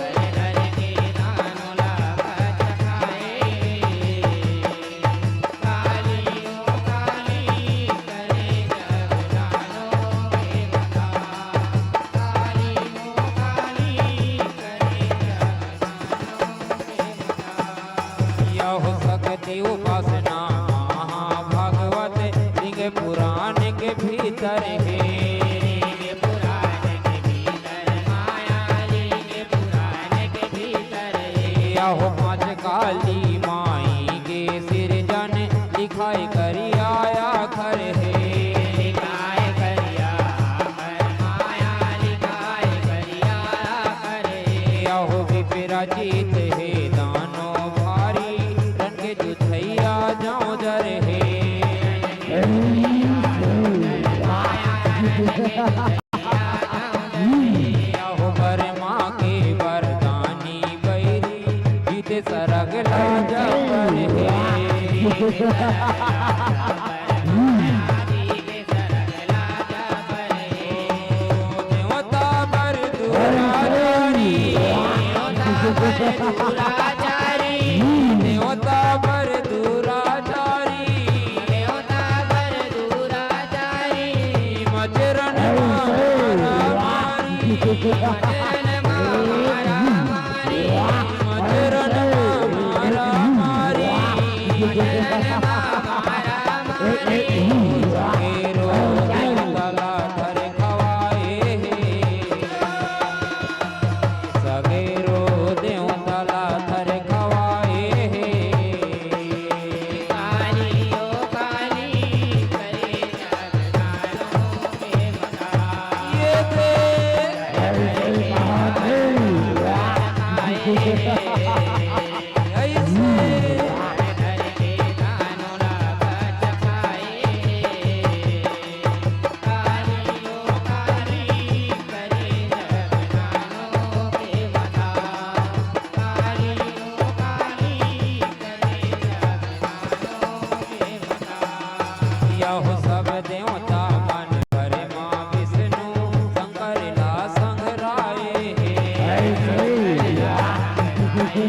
धर धर के दानो ला कच्चा खाए हे। काली ओ काली करे जब दानो के मता। काली ओ काली करे जब दानो के मता। यहो शक्ति उपासना महाभगवत लिंग पुराण के भीतर हे। लिंग पुराण के भीतर माया लिंग पुराण के भीतर हे। यहो पाँच काली माई के सिरजन लिखाए करिया आखर हे। लिखाए करिया आखर माया लिखाए करिया आखर हे। यहो विपराजित हे दानो भारी, रन के जुथैया जाँव जर हे। माया रन के जुथैया जाँव जर हे। यहो बरमा के बरदानी बैरी, जीते सरग ला जबर हे। देवता बर दुराचारी, देवता बर दुराचारी, देवता बर दुराचारी। मचरन मारा मारी, मचरन मारा मारी, मचरन मारा मारी, मचरन मारा मारी। सगेरो देवता ला थर खवाए हे, सगेरो देवता ला थर खवाए हे। काली ओ काली करे जब दानो के मता। ये दे ऐसे यहो सब देवता मन बरमा विष्णु शंकर ला संघराए हे। ऐसे ही।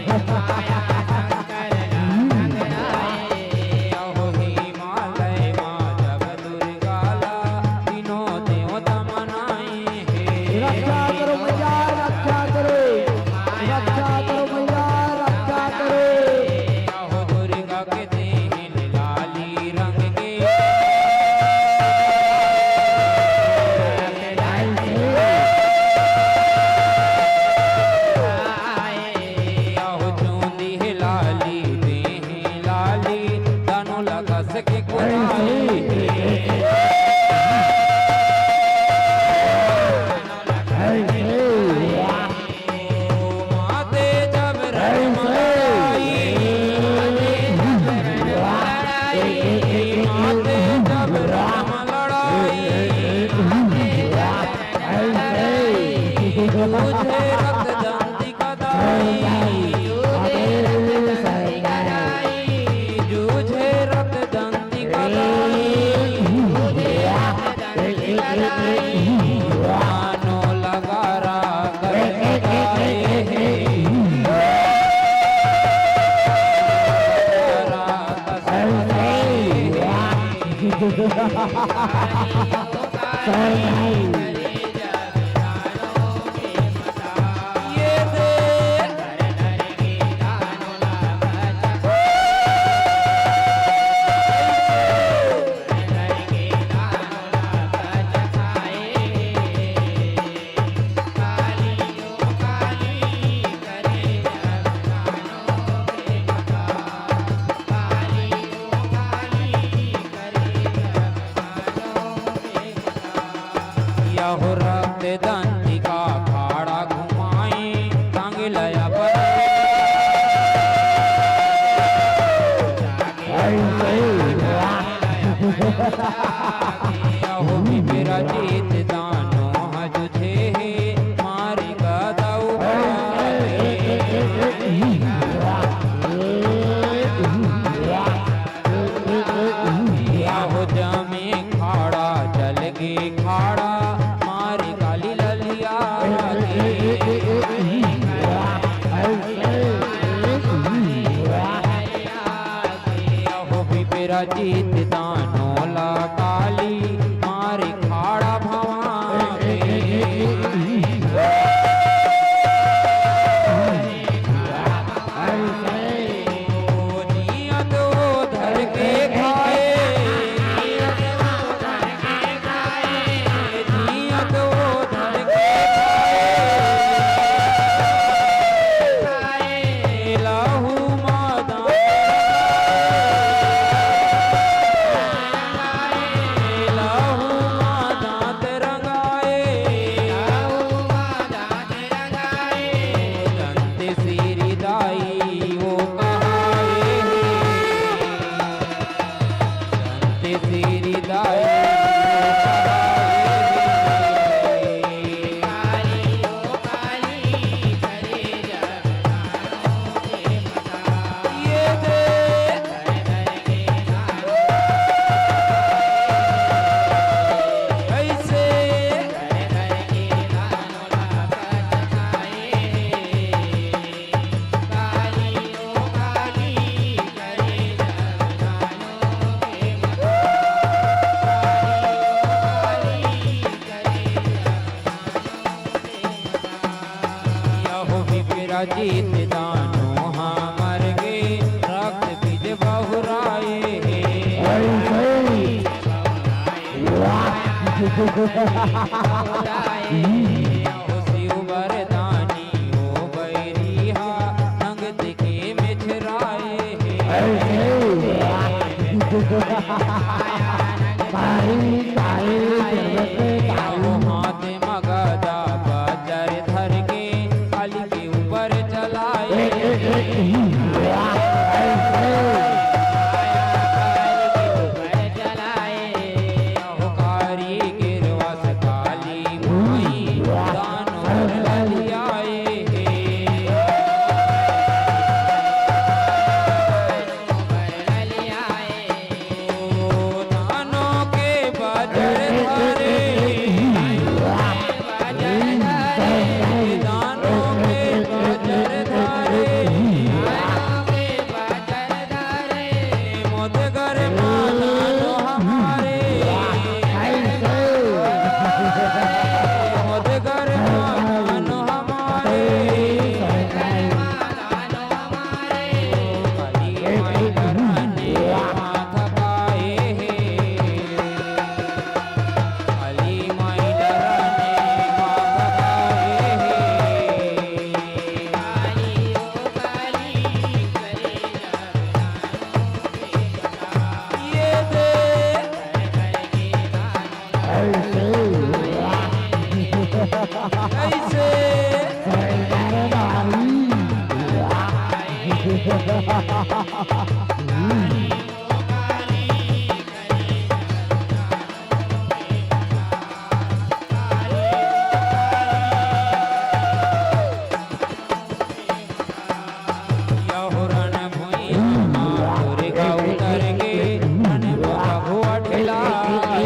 ये दे। यहू रक्त दंतिका खाड़ा घुमाई, टांगे लया पर। यहू विपराजित दानो ह जुझे हे, मारी गदा उबारे। यहू जमे खाड़ा, जल गे खाड़ा, मारी काली ललिया के। यहू विपराजित दानो ला काली, मारी खाड़ा भवा के। जियत ओ धर के खाए, जियत ओ धर के खाए, लाहू मा दांत, लाहू मा दांत रंगाए। दंत सिरदाई ओ कहाए हे, दंत सिरदाई ओ कहाए हे। ये दे। कैसे? यहू विपराजित दानो हा मर गे, रक्त बीज बहुराए हे। यहू शिव वरदानी ओ बैरी हा, नंगत के मेछराए हे। यहू हाथ मगदा बज्जर धर के, काली के ऊपर चलाए। यहू कारी गिरवस काली माई, दानो ललियाए हे। दानो के बज्जर धरे, दानो के बज्जर धरे, मोदगर मा दानो हमारे, मोदगर मा दानो हमारे। यहू रण भुइयां मा दुर्गा उतर के, रण मा भगवा ढिलाए।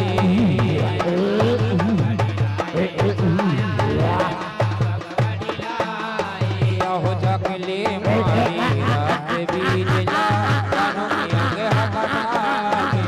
यहू चकले मारी रक्त बीज ला, दानो के अंग ह कटाए।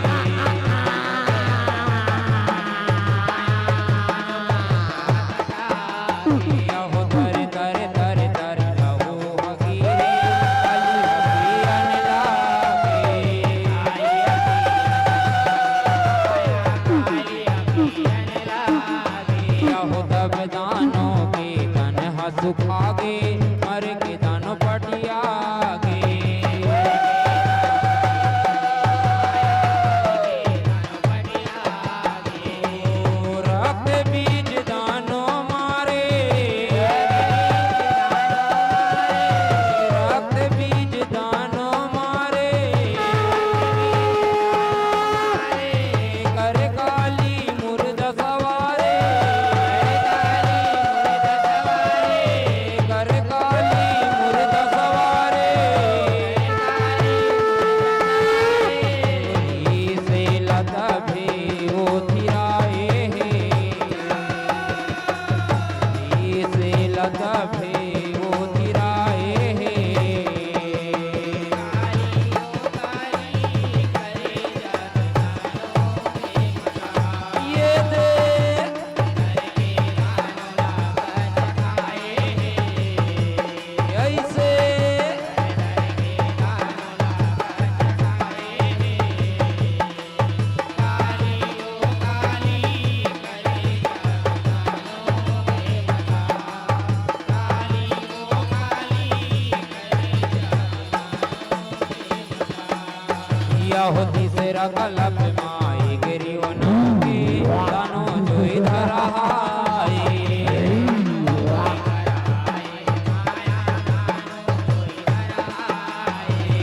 हो तीसरा कलप माई गिरी ओना के दानो जोई धराई।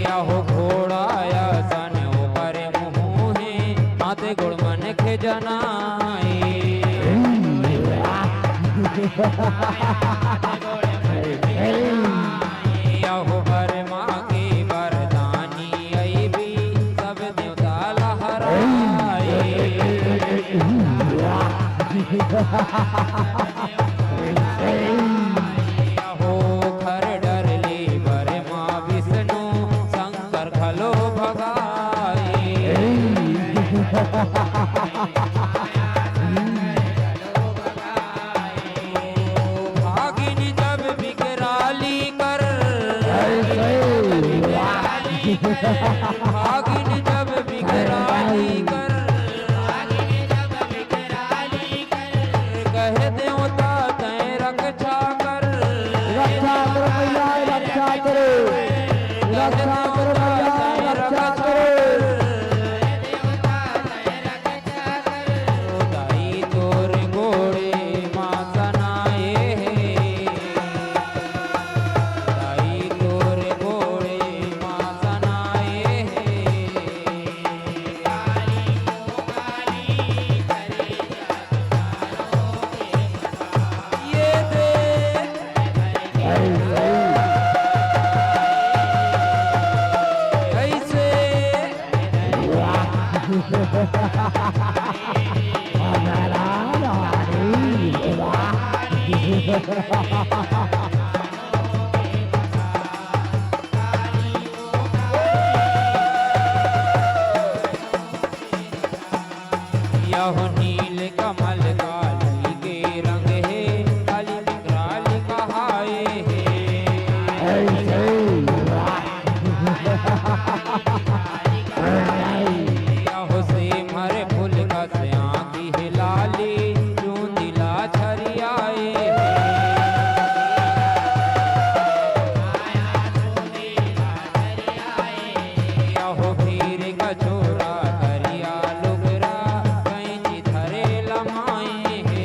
या हो घोड़ा असन ओकर मुँह हे, हाथ गोड़ मन के जनाई। या हो बरमा के बरदानी अइबी, सब देवता लहराए। हो खर डर ले बरमा विष्णु शंकर घलो भगाए। भागिन जब विकराली कर, भागिन जब विकराली कर, कहे देवता तैं रक्षा कर। रक्षा करो भैया, रक्षा करो। रक्षा करो भैया, रक्षा करो। दाई तोर गोड़े मा सनाए हे, दाई तोर गोड़े मा सनाए हे। ये दे। ऐसे। यह नील कमल काली के रंग हे, काली विकराल कहाए हे। यह सेमर फूल कस आँखी हे लाली, चूंदी ला छरियाए हे। अहो भीर कछोरा करिया लुगरा, कैंची धरे लमाए हे।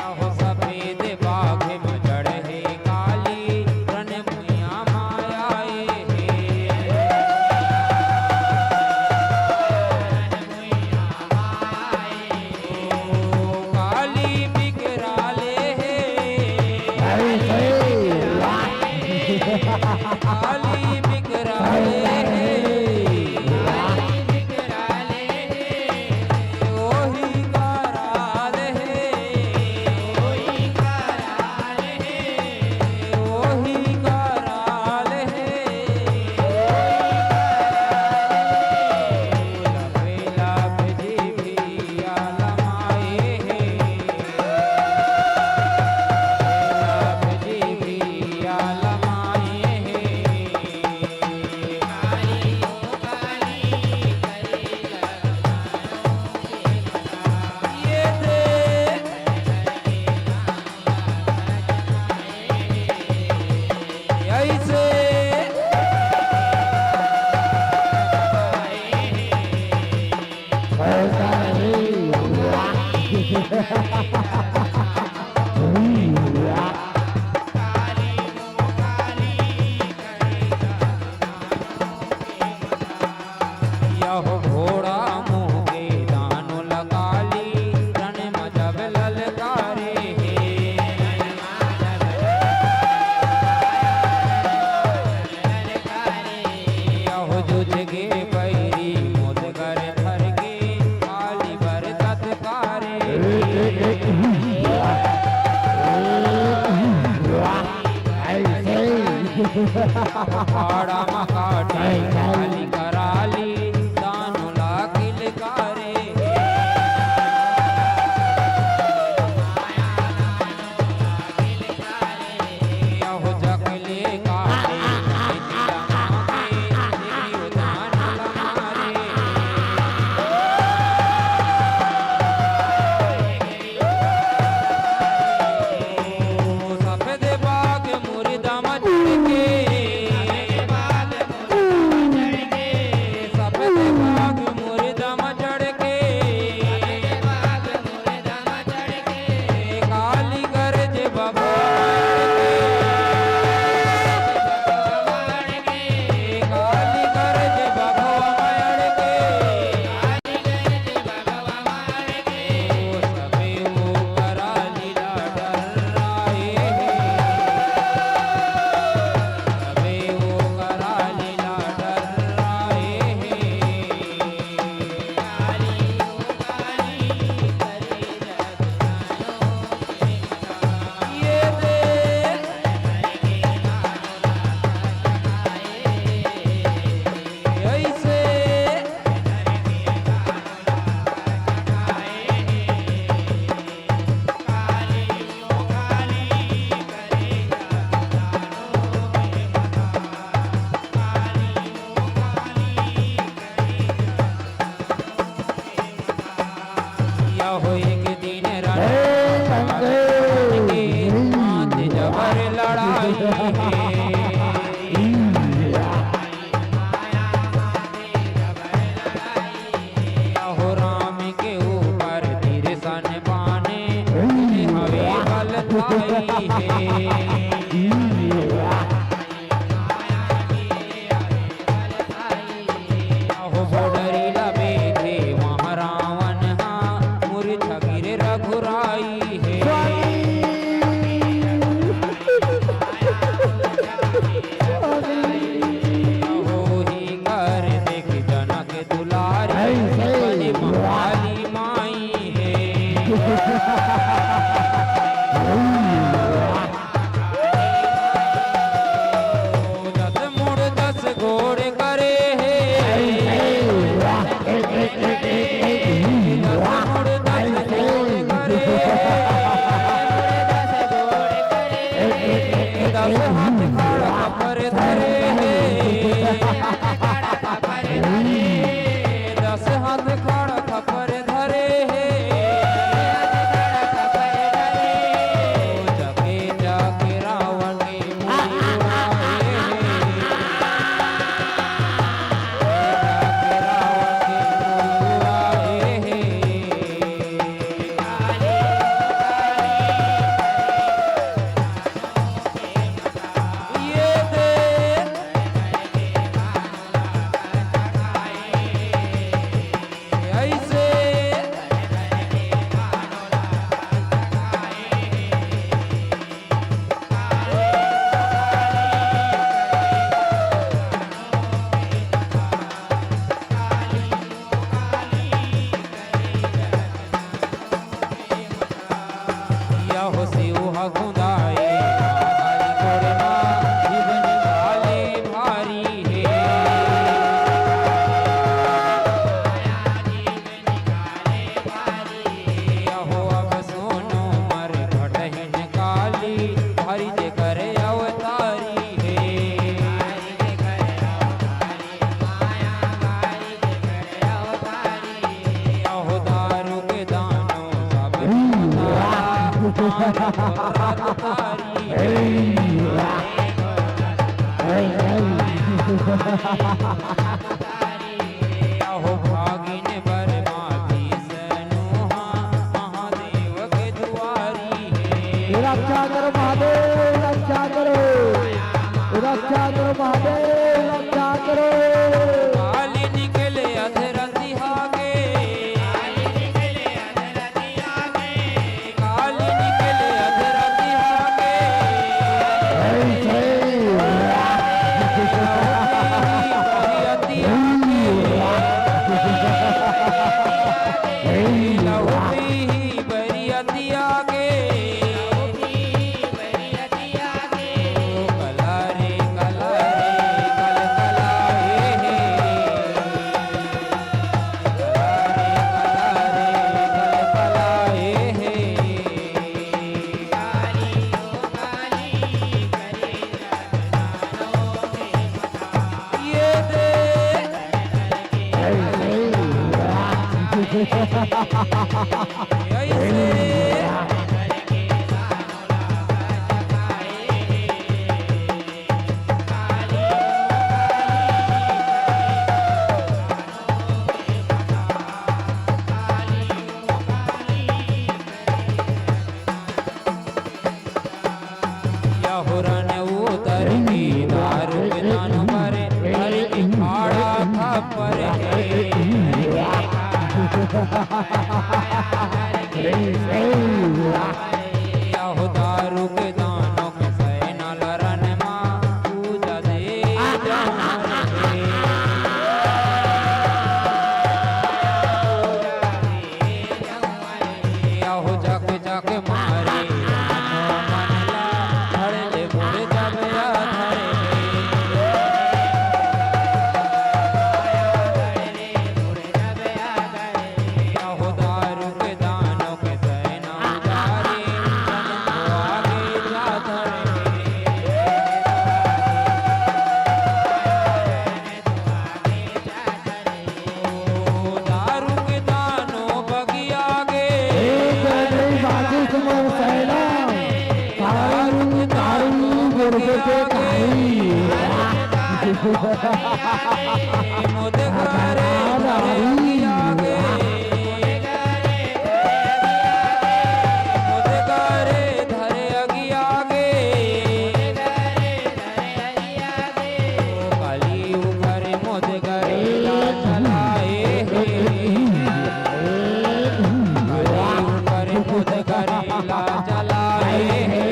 अहो सफेद बाघ म चढ़े काली, रन भुइयां मायाए हे। काली विकराले हे। काली विकराले हे। ओही कराल हे। ओही कराल हे। यह घोड़ा मुँह के दानो लगाली, रण म जब ललकारे हे। यह जुझ के बैरी मोदगर धर के, काली बर तत्कारे। ऐसे ही। पाड़ा म काटे काली कराली, दानो ला किलकारे। अहो जकले काटे, सफेद बाघ एक दिन रण के हाथ जबर लड़ाई हे। अहो राम के ऊपर तीर सन बाने, हवे बल थाई हे। अहो डरी लबे थे वहाँ रावण हा, मूर्छा गिरे रघुराई हे। अहो ही कर देख जनक दुलारी, बलि महाली माई हे। दस मुड़ दस गोड़ करे हे। दस मुड़ दस गोड़ करे हे। दस हाथ खड़ा पर धरे हे। दस हाथ खड़ा पर धरे हे। चके चके रावण के मुड़ी उड़ाए हे। चके रावण के मुड़ी उड़ाए हे। ये देख ऐसे। या हो शिव ह खुदाए, हमारी गोड़ मा जीव निकाले भारी हे। या हो अब सुनो मर घटहिन काली, भारी जे करे अवतारी हे। अहो दारू के दानो सब अहो भागिन बर माती सनुहा महादेव के दुआरी हे। रक्षा करो महादेव, रक्षा करो। रक्षा करो महादेव, रक्षा करो। काली निकले अधरतिहा के। काली निकले अधरतिहा के। ऐसे। बरियतिहा के। लहुटी ही बरियतिहा के। कला रे कला रे कल कला हे हे। कला रे कला रे कल कला हे हे। ये दे। ऐसे। यहुरन उतर के दारू के तन पर, हर के खाड़ा थप्पर हे। यहु दारू के दानों के सैना लरन मा पूजा दे जमर हे। अहो जक जक मारे, मन ला धर ले मोर जब या धर ले। अहो दारू के दानों के सैना उतारे, जन तो आगे जा धर ले। दारू के दानो बगिया गे। मोदगारे धरे अगिया गे, मोदगारे धरे अगिया गे, काली ऊपर मोदगारे ला चलाए हे, काली ऊपर मोदगारे ला चलाए हे।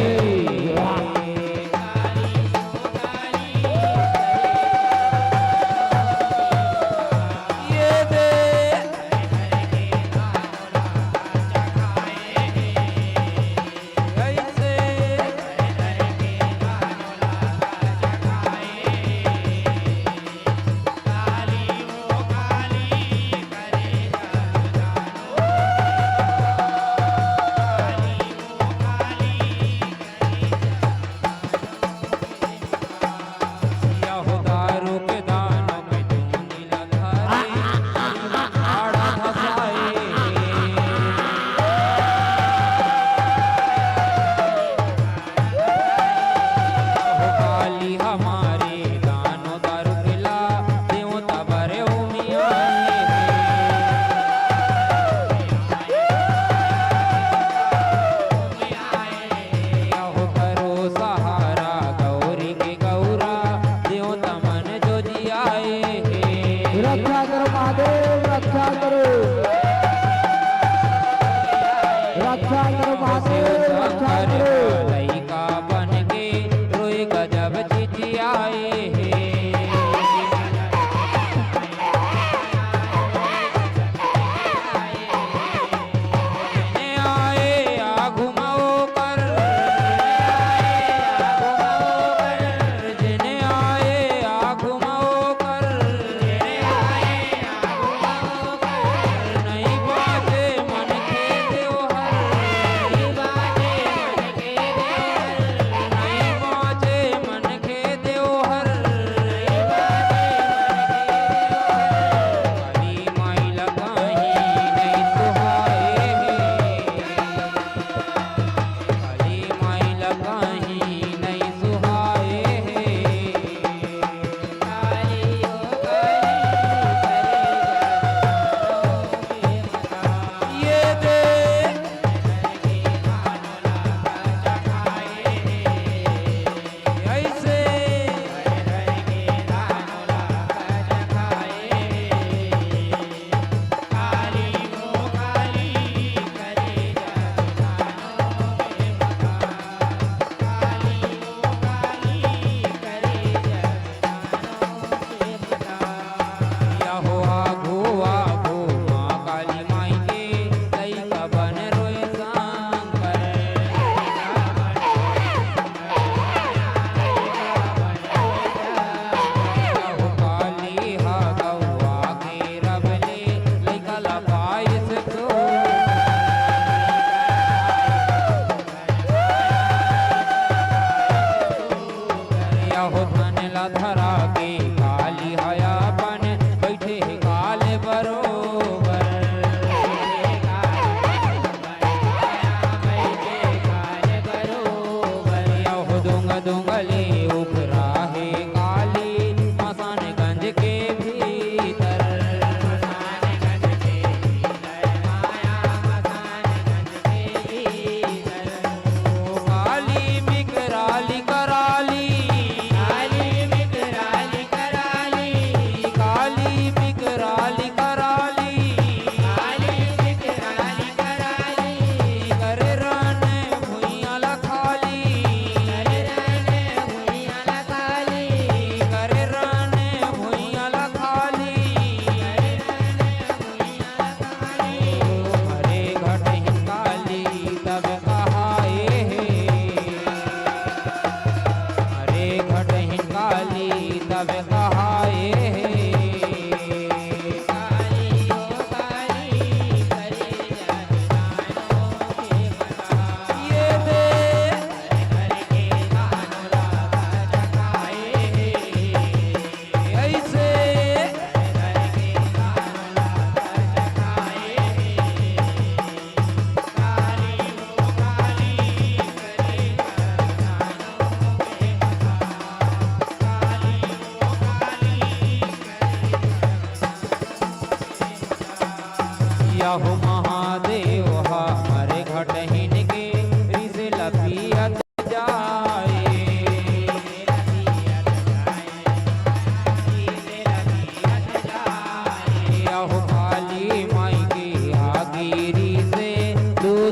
रक्षा करो महादेव, रक्षा करो। रक्षा करो महादेव, रक्षा करो। लइका बन के रोए गजब चिचियाए हे।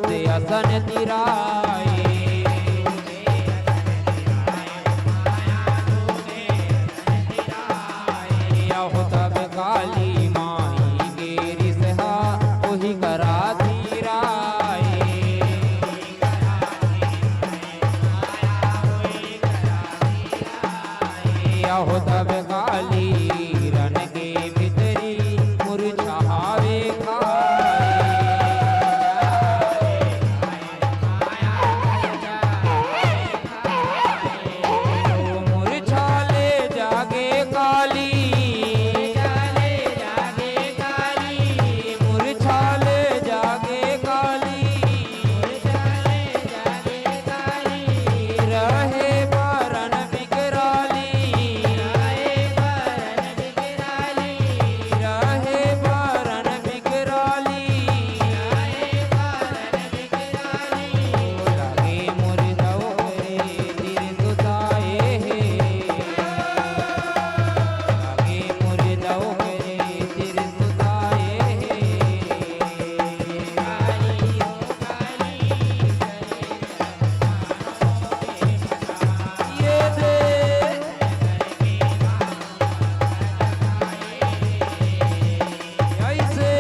असन तिराए। अहो तब काली माई के रिसहा ओही करा तिराए। अहो तब काली रन के भीतरी मुरझावे खाए। मुरझा ले जागे काली, मुरझा ले जागे काली, रहे बरन बिकराली, रहे बरन बिकराली। लागे मोर दौरे तिर सुताए हे। लागे मोर दौरे तिर सुताए हे। ये दे। ऐसे।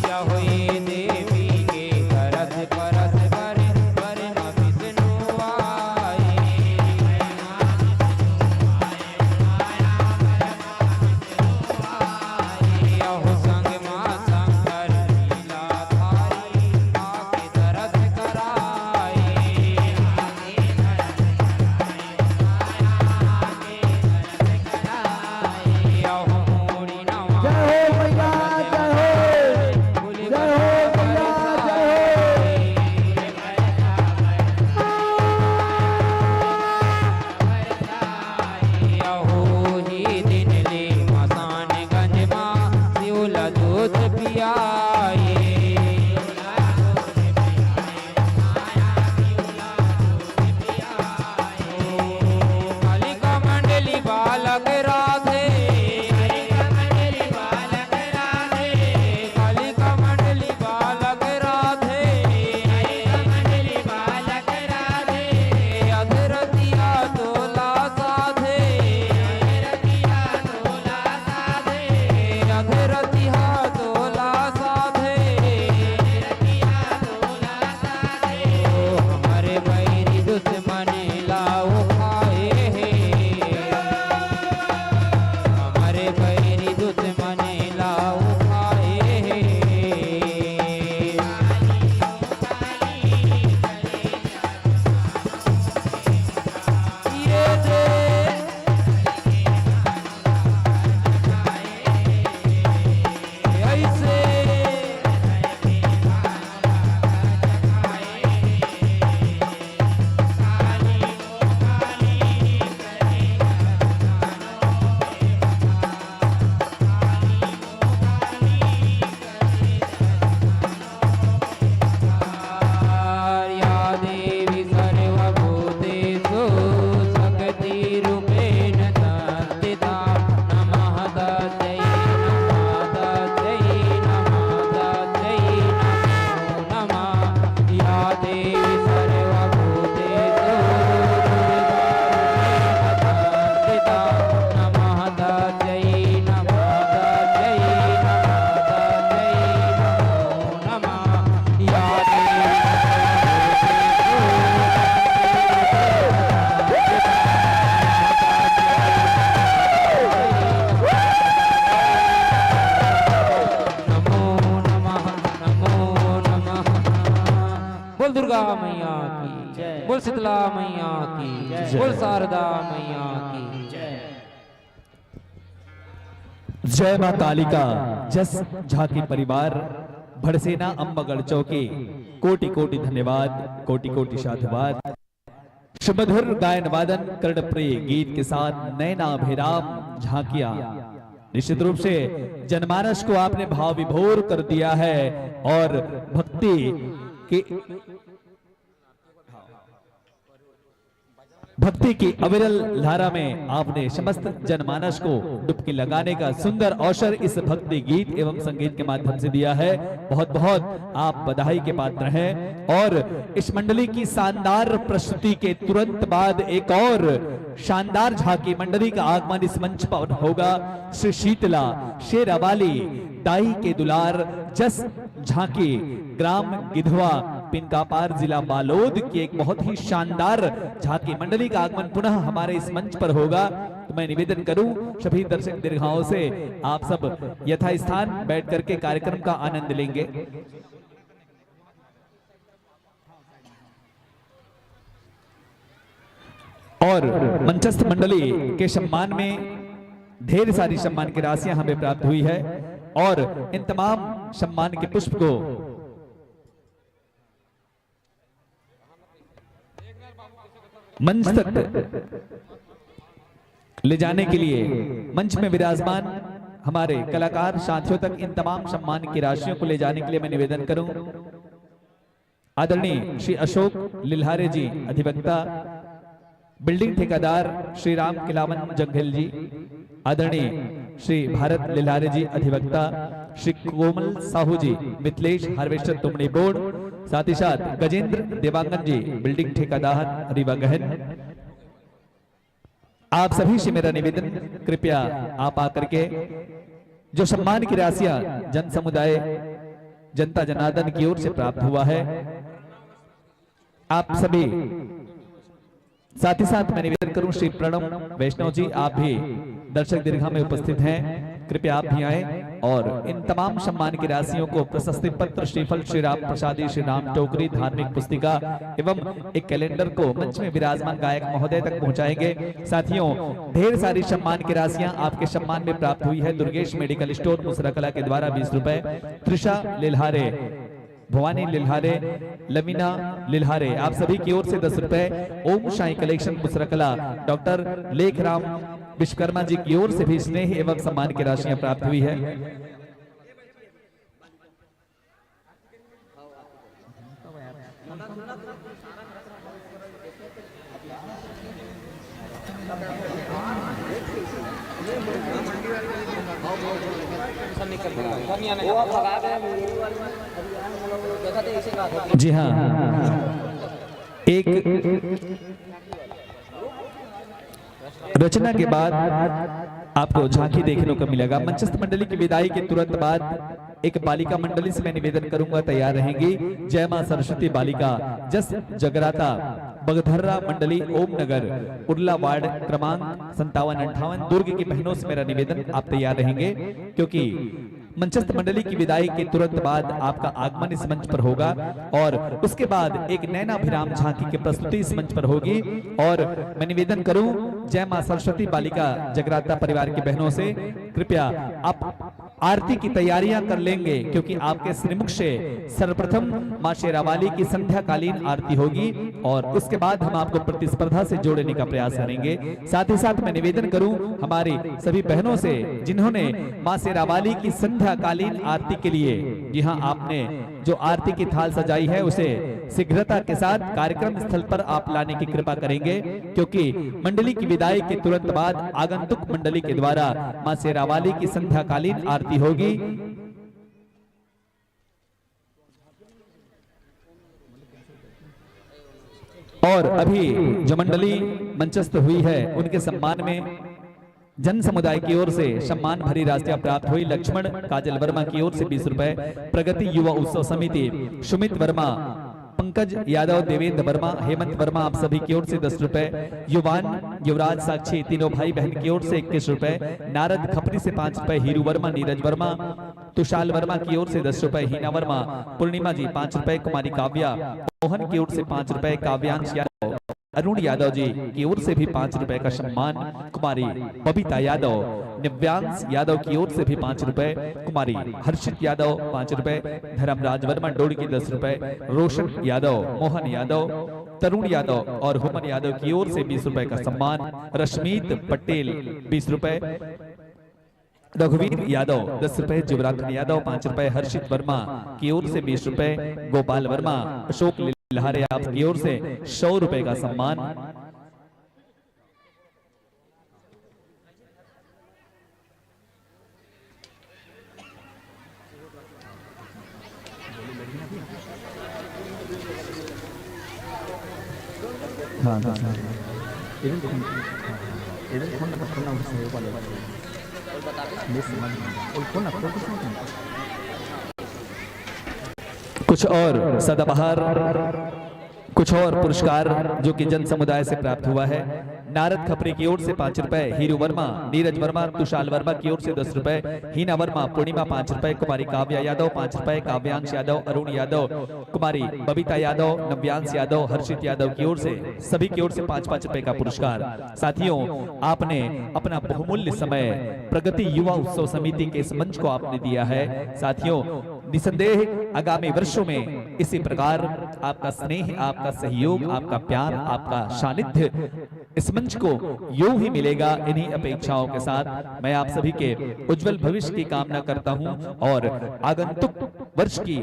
या होए देवी के तरस परस बर, बर न विष्णु आए। या हो संग मा शंकर लीलाधारी आके तरस कराए। जय हो मैया, जय हो। जय हो मैया, जय हो। अहो ही दिन ले मसानगंज मा शिव ला दूध पियाए। कालिका मंडली बालक राधे। कालिका मंडली बालक राधे। अधरतिया तोला साधे। अधरतिया तोला साधे। ओ हमर बैरी दुश्मन ला ओ खाए हे। हमर बैरी दुश्मन ला ओ खाए हे। ये दे। ऐसे। या देवी सर्वभूतेषु शक्तिरूपेण संस्थिता। नमः तस्यै नमः तस्यै नमः तस्यै नमो नमः। या देवी सर्वभूतेषु दुर्गारूपेण संस्थिता। नमः तस्यै नमः तस्यै नमः तस्यै नमो नमः। या देवी नमो नमः, नमो नमः। बोल दुर्गा मैया की जय। बोल शीतला मैया की जय। बोल शारदा मैया की जय। जय माँ कालिका, जस झांकी परिवार, भड़सेना अम्बगढ़ चौकी, कोटि कोटि धन्यवाद, कोटि कोटि साधुवाद। सुमधुर गायन वादन, कर्णप्रिय गीत के साथ नैना अभिराम झांकिया। निश्चित रूप से जनमानस को आपने भाव विभोर कर दिया है और भक्ति की भक्ति की अविरल धारा में आपने समस्त जनमानस को डुबकी लगाने का सुंदर अवसर इस भक्ति गीत एवं संगीत के माध्यम से दिया है। बहुत बहुत आप बधाई के पात्र हैं। और इस मंडली की शानदार प्रस्तुति के तुरंत बाद एक और शानदार झांकी मंडली का आगमन इस मंच पर होगा। श्री शीतला शेरावाली दाई के दुलार जस झांकी ग्राम गिधवा पिनकापार जिला बालोद की एक बहुत ही शानदार झांकी मंडली का आगमन पुनः हमारे इस मंच पर होगा। तो मैं निवेदन करूं सभी दर्शक दीर्घाओं से, आप सब यथास्थान बैठ करके कार्यक्रम का आनंद लेंगे। और मंचस्थ मंडली के सम्मान में ढेर सारी सम्मान की राशियां हमें प्राप्त हुई है और इन तमाम सम्मान के पुष्प को मंच तक ले जाने के लिए मंच में विराजमान हमारे कलाकार साथियों तक इन तमाम सम्मान की राशियों को ले जाने के लिए मैं निवेदन करूं। आदरणीय श्री अशोक लिल्हारे जी, अधिवक्ता, बिल्डिंग ठेकेदार श्री राम किलावन जंघेल जी, आदरणीय श्री भारत लिल्हारे जी, अधिवक्ता, श्री कोमल साहू जी, मिथिलेश हार्वेस्टर तुमड़ी बोर्ड, साथ ही साथ गजेंद्र देवांगन जी, बिल्डिंग ठेकेदार रीवा गहन। आप सभी से मेरा निवेदन, कृपया आप आकर के जो सम्मान की राशियां जन समुदाय, जनता जनार्दन की ओर से प्राप्त हुआ है, आप सभी, साथ ही साथ मैं निवेदन करूं, श्री प्रणव वैष्णव जी, आप भी दर्शक दीर्घा में उपस्थित हैं, कृपया आप भी आएं और इन तमाम सम्मान की राशियों को, प्रशस्ति पत्र, श्रीफल, श्री राम प्रसादी, श्री राम टोकरी, धार्मिक पुस्तिका एवं एक कैलेंडर को मंच में विराजमान गायक महोदय तक पहुंचाएंगे। साथियों, ढेर सारी सम्मान की राशियां आपके सम्मान में प्राप्त हुई है। दुर्गेश मेडिकल स्टोर मुसराकला के द्वारा बीस रुपए, त्रिशा लिल्हारे, भवानी लिल्हारे, लवीना लिल्हारे, आप सभी की ओर से दस रुपए, ओम साई कलेक्शन मुसराकला, डॉक्टर लेखराम विश्वकर्मा जी की ओर से भी स्नेह एवं सम्मान की राशियां प्राप्त हुई है। जी हाँ, एक रचना के बाद आपको झांकी देखने को मिलेगा। मंचस्थ मंडली की विदाई के तुरंत बाद एक बालिका मंडली से मैं निवेदन करूंगा, तैयार रहेंगी। जय मां सरस्वती बालिका जस जगराता बगधर्रा मंडली ओम नगर उर्ला वार्ड क्रमांक संतावन अंठावन दुर्ग की बहनों से मेरा निवेदन, आप तैयार रहेंगे क्योंकि मंचस्थ मंडली की विदाई के तुरंत बाद आपका आगमन इस मंच पर होगा और उसके बाद एक नैनाभिराम झांकी की प्रस्तुति इस मंच पर होगी। और मैं निवेदन करूं जय मां सरस्वती बालिका जगराता परिवार की बहनों से, कृपया आप आरती की तैयारियां कर लेंगे क्योंकि आपके श्रीमुख से सर्वप्रथम मां शेरावाली की संध्याकालीन आरती होगी और उसके बाद हम आपको प्रतिस्पर्धा से जोड़ने का प्रयास करेंगे। साथ ही साथ मैं निवेदन करूं हमारी सभी बहनों से, जिन्होंने मां शेरावाली की संध्याकालीन आरती के लिए, जी हां, आपने जो आरती की थाल सजाई है उसे शीघ्रता के साथ कार्यक्रम स्थल पर आप लाने की कृपा करेंगे क्योंकि मंडली की विदाई के तुरंत बाद आगंतुक मंडली के द्वारा मां शेरावाली की संध्याकालीन आरती होगी। और अभी जो मंडली मंचस्थ हुई है उनके सम्मान में जन समुदाय की ओर से सम्मान भरी राशियां प्राप्त हुई। लक्ष्मण काजल वर्मा की ओर से बीस रुपए, प्रगति युवा उत्सव समिति सुमित वर्मा, पंकज यादव, देवेंद्र वर्मा, हेमंत वर्मा, आप सभी की ओर से दस रुपए, युवान युवराज साक्षी तीनों भाई बहन की ओर से इक्कीस रुपए, नारद खपरी से पांच रुपए, हीरू वर्मा, नीरज वर्मा, तुषाल वर्मा की ओर से दस रुपए, हीना वर्मा, पूर्णिमा जी पांच रुपए, कुमारी काव्या मोहन की ओर से पांच रुपए, काव्यांश यादव, अरुण यादव जी की ओर से भी पांच रुपए का सम्मान, कुमारी बबीता यादव, निव्यांश यादव की ओर से भी पांच रुपए, कुमारी हर्षित यादव पांच रुपए, धर्मराज वर्मा डोड़की दस रुपए, रोशन यादव, मोहन यादव, तरुण यादव और हुमन यादव की ओर से बीस रुपए का सम्मान, रश्मीत पटेल बीस रुपए, रघुवीर यादव दस रुपए, जुवराखन यादव पाँच रुपए, हर्षित वर्मा की ओर से बीस रुपए, गोपाल वर्मा, अशोक लिल्हारे आप की ओर से सौ रुपए का सम्मान। हाँ, हाँ, हाँ। इधर कौन, इधर कौन पकड़ना उठा है, वो वाला? मैं समझ गया। और कौन ना, focus नहीं करना। कुछ और सदाबहार, कुछ और पुरस्कार जो कि जन समुदाय से प्राप्त हुआ है। नारद खपरी की ओर से पाँच रुपए, हीरू वर्मा, नीरज वर्मा, तुषाल वर्मा की ओर से दस रुपए, हीना वर्मा, पूर्णिमा पाँच रुपए, कुमारी काव्या यादव पाँच रुपए, काव्यांश यादव, अरुण यादव, कुमारी बबीता यादव, नव्यांश यादव, हर्षित यादव की ओर से, सभी की ओर से पाँच पाँच रुपए का पुरस्कार। साथियों, आपने अपना बहुमूल्य समय प्रगति युवा उत्सव समिति के इस मंच को आपने दिया है। साथियों, निसंदेह आगामी वर्षों में इसी प्रकार आपका स्नेह, आपका सहयोग, आपका प्यार, आपका सानिध्य इस मंच को यूं ही मिलेगा। इन्हीं अपेक्षाओं के साथ मैं आप सभी के उज्जवल भविष्य की कामना करता हूं और आगंतुक वर्ष की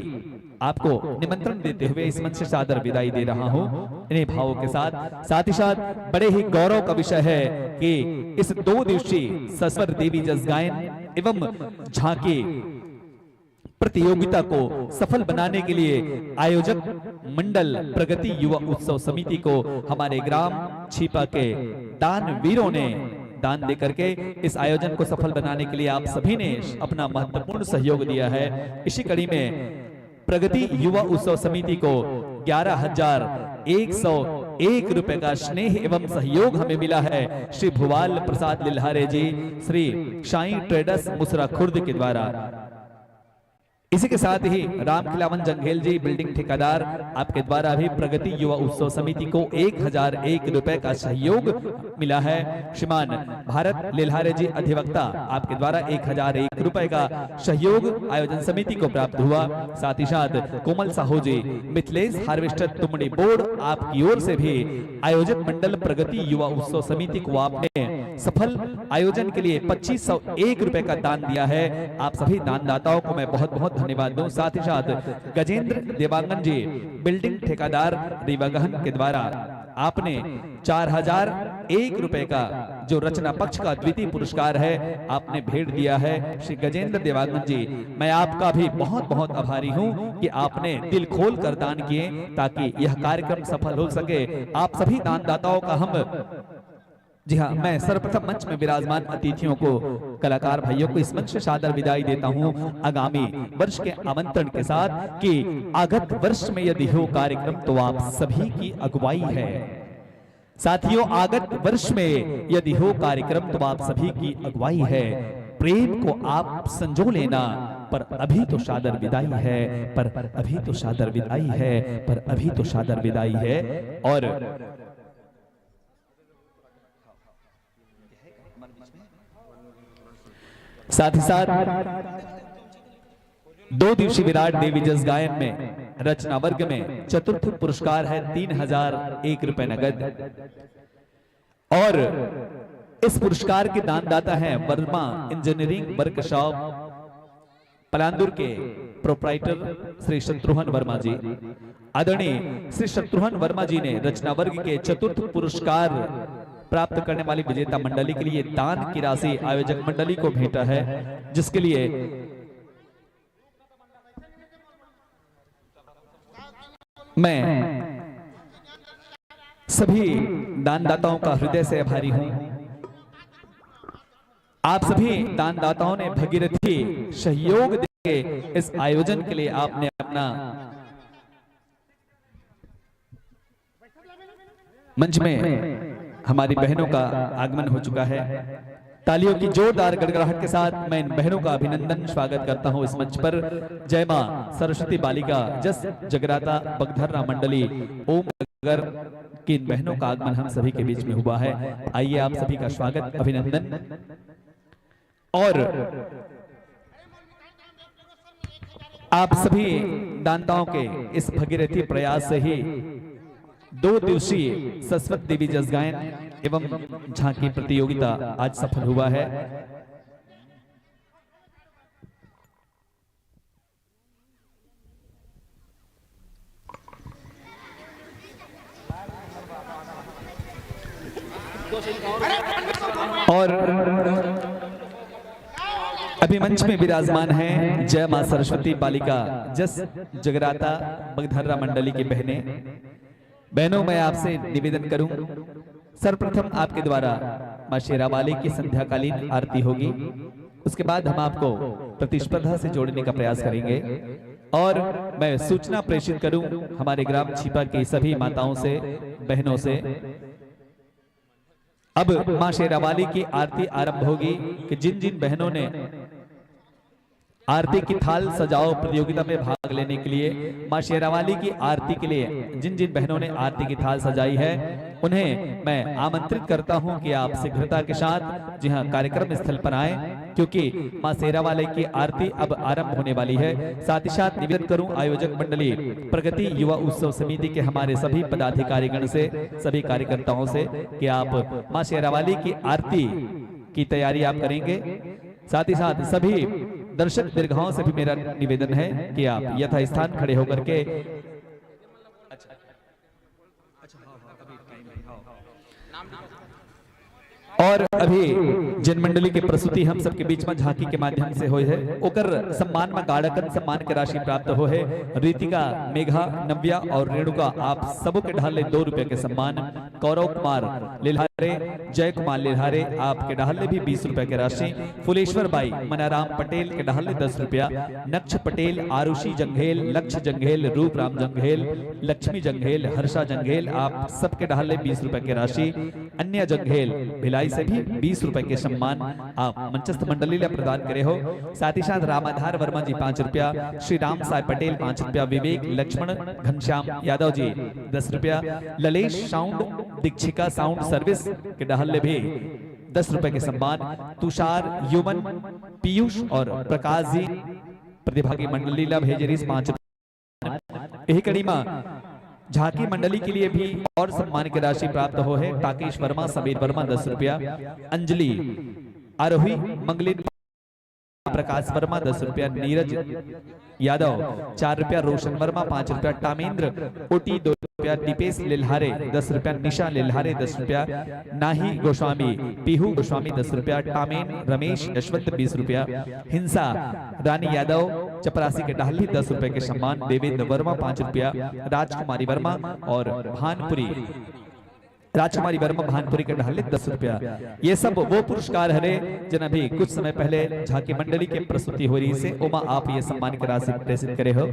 आपको निमंत्रण देते हुए इस मंच से सादर विदाई दे रहा हूं। इन्हीं भावों के साथ, साथ ही साथ बड़े ही गौरव का विषय है कि इस दो दिवसीय सस्वर देवी जस गायन एवं झांकी प्रतियोगिता को सफल बनाने के लिए आयोजक मंडल प्रगति युवा उत्सव समिति को हमारे ग्राम छीपा के दानवीरों ने दान देकर के इस आयोजन को सफल बनाने के लिए आप सभी ने अपना महत्वपूर्ण सहयोग दिया है। इसी कड़ी में प्रगति युवा उत्सव समिति को ग्यारह हजार एक सौ एक रुपए का स्नेह एवं सहयोग हमें मिला है श्री भुवाल प्रसाद लिल्हारे जी, श्री साईं ट्रेडर्स मुसरा खुर्द के द्वारा। इसी के साथ ही राम खिलावन जंघेल जी, बिल्डिंग ठेकेदार, आपके द्वारा भी प्रगति युवा उत्सव समिति को एक हजार एक रुपए का सहयोग मिला है। श्रीमान भारत लेल्हारे जी अधिवक्ता, आपके द्वारा एक हजार एक रुपए का सहयोग आयोजन समिति को प्राप्त हुआ। साथ ही साथ कोमल साहू जी, मिथिलेश हार्वेस्टर तुमड़ी बोर्ड, आपकी ओर से भी आयोजक मंडल प्रगति युवा उत्सव समिति को आपने सफल आयोजन के लिए पच्चीस सौ एक रुपए का दान दिया है। आप सभी दानदाताओं को मैं बहुत बहुत धन्यवाद दूं। साथ ही साथ गजेंद्र देवांगन जी, बिल्डिंग ठेकेदार रीवागहन के द्वारा आपने चार हजार एक रुपए का जो रचना पक्ष का द्वितीय पुरस्कार है, आपने भेंट दिया है। श्री गजेंद्र देवांगन जी, मैं आपका भी बहुत बहुत आभारी हूं कि आपने दिल खोल कर दान किए ताकि यह कार्यक्रम सफल हो सके। आप सभी दानदाताओं का हम, जी हाँ, मैं सर्वप्रथम मंच में विराजमान अतिथियों को, कलाकार भाइयों को इस मंच से सादर विदाई देता हूं आगामी वर्ष के आमंत्रण के साथ कि आगत वर्ष में यदि हो कार्यक्रम तो आप सभी की अगुवाई है। साथियों, आगत वर्ष में यदि हो कार्यक्रम तो आप सभी की अगुवाई है। प्रेम को आप संजो लेना, पर अभी तो सादर विदाई है, पर अभी तो सादर विदाई है, पर अभी तो सादर विदाई है। और साथ ही साथ दो दिवसीय विराट देवी जस गायन में रचना वर्ग में चतुर्थ पुरस्कार है तीन हजार एक रुपए नगद। और इस पुरस्कार के दानदाता हैं वर्मा इंजीनियरिंग वर्कशॉप पलांदुर के प्रोप्राइटर श्री शत्रुघ्न वर्मा जी। आदरणीय श्री शत्रुघ्न वर्मा जी ने रचना वर्ग के चतुर्थ पुरस्कार प्राप्त करने वाली विजेता मंडली के लिए दान की राशि आयोजक मंडली को भेंटा है, जिसके लिए मैं सभी दानदाताओं का हृदय से आभारी हूं। आप सभी दानदाताओं ने भगीरथी सहयोग देके इस आयोजन के लिए आपने अपना मंच में हमारी बहनों का आगमन हो चुका है। तालियों की जोरदार गड़गड़ाहट के साथ मैं इन बहनों का अभिनंदन, स्वागत करता हूं इस मंच पर। जय मां सरस्वती बालिका जस जगराता बगधर्रा मंडली ओम नगर की इन बहनों का आगमन हम सभी के बीच में हुआ है। आइए, आप सभी का स्वागत, अभिनंदन। और आप सभी दानताओं के इस भगीरथी प्रयास से ही दो दिवसीय सरस्वत देवी जस गायन एवं झांकी प्रतियोगिता आज सफल हुआ है। और अभी मंच में विराजमान हैं जय मां सरस्वती बालिका जस जगराता बगधर्रा मंडली की बहनें। बहनों, मैं आपसे निवेदन करूं, सर्वप्रथम आपके द्वारा मां शेरावाली की संध्याकालीन आरती होगी, उसके बाद हम आपको प्रतिस्पर्धा से जोड़ने का प्रयास करेंगे। और मैं सूचना प्रेषित करूं हमारे ग्राम छीपा की सभी माताओं से, बहनों से, अब मां शेरावाली की आरती आरंभ होगी कि जिन जिन बहनों ने आरती की थाल सजाओ प्रतियोगिता में भाग लेने के लिए, मां शेरावाली की आरती के लिए जिन जिन बहनों ने आरती की थाल सजाई है, उन्हें मैं आमंत्रित करता हूं कि आप शीघ्रता के साथ, जी हां, कार्यक्रम स्थल पर आएं, क्योंकि मां शेरावाली की आरती अब आरंभ होने वाली है। साथ ही साथ निवेदन करूं आयोजक मंडली प्रगति युवा उत्सव समिति के हमारे सभी पदाधिकारीगण से, सभी कार्यकर्ताओं से कि आप मां शेरावाली की आरती की तैयारी आप करेंगे। साथ ही साथ सभी दर्शक दीर्घाओं से भी मेरा निवेदन है कि आप यथास्थान खड़े होकर के और अभी जनमंडली के प्रस्तुति हम सबके बीच में झांकी के माध्यम से होए है, ओकर सम्मान में गाड़कन सम्मान के राशि प्राप्त हो है। ऋतिका, मेघा, नव्या और रेणुका, आप सबो के ढाल ले दो रुपया के सम्मान। गौरव कुमार लेल्हारे, जय कुमार लेल्हारे, आपके ढाल ले भी बीस रुपया के राशि। फुलेश्वर बाई, मनाराम पटेल के ढाल ले दस रुपया। नक्ष पटेल, आरुषि जंघेल, लक्ष्य जंघेल, रूपराम जंघेल, लक्ष्मी जंघेल, हर्षा जंघेल, आप सबके ढाल ले बीस रुपया के राशि। अन्य जंघेल भिलाई से भी बीस रुपए के सम्मान आप मंचस्थ मंडली ला प्रदान करे हो। साथ ही साथ रामाधार वर्मा जी पाँच रुपया, श्री राम साय पटेल पाँच रुपया, विवेक लक्ष्मण घनश्याम यादव जी दस रुपया, Lalesh sound Dikshika sound service के डहल ले भी दस रुपए के सम्मान, तुषार, युमन, पीयूष और प्रकाश जी प्रतिभागी मंडली ला भेजे रिहिस पाँच। यही कड़ी में झांकी मंडली के लिए भी और सम्मान की राशि प्राप्त हो है। टाकेश वर्मा, समीर वर्मा दस रुपया, अंजलि, आरोही, मंगलिन, प्रकाश वर्मा दस रुपया, नीरज यादव चार रुपया, रोशन वर्मा पाँच रुपया, टामेंद्र ओटी दो रुपया, दीपेश लेल्हारे दस रुपया, निशा लेल्हारे दस रुपया, नाही गोस्वामी, पीहू गोस्वामी दस रुपया, टामेन रमेश यशवंत बीस रुपया, हिंसा रानी यादव चपरासी के डहल ले दस रुपए के सम्मान, देवेंद्र वर्मा पाँच रुपया, राजकुमारी वर्मा और भानपुरी, राजकुमारी वर्मा भानपुरी के डहल ले दस रुपया। ये सब वो पुरस्कार हरे जिन अभी कुछ समय पहले झांकी मंडली के प्रस्तुति हो रही से ओमा आप ये सम्मान की राशि प्रेषित करे हो।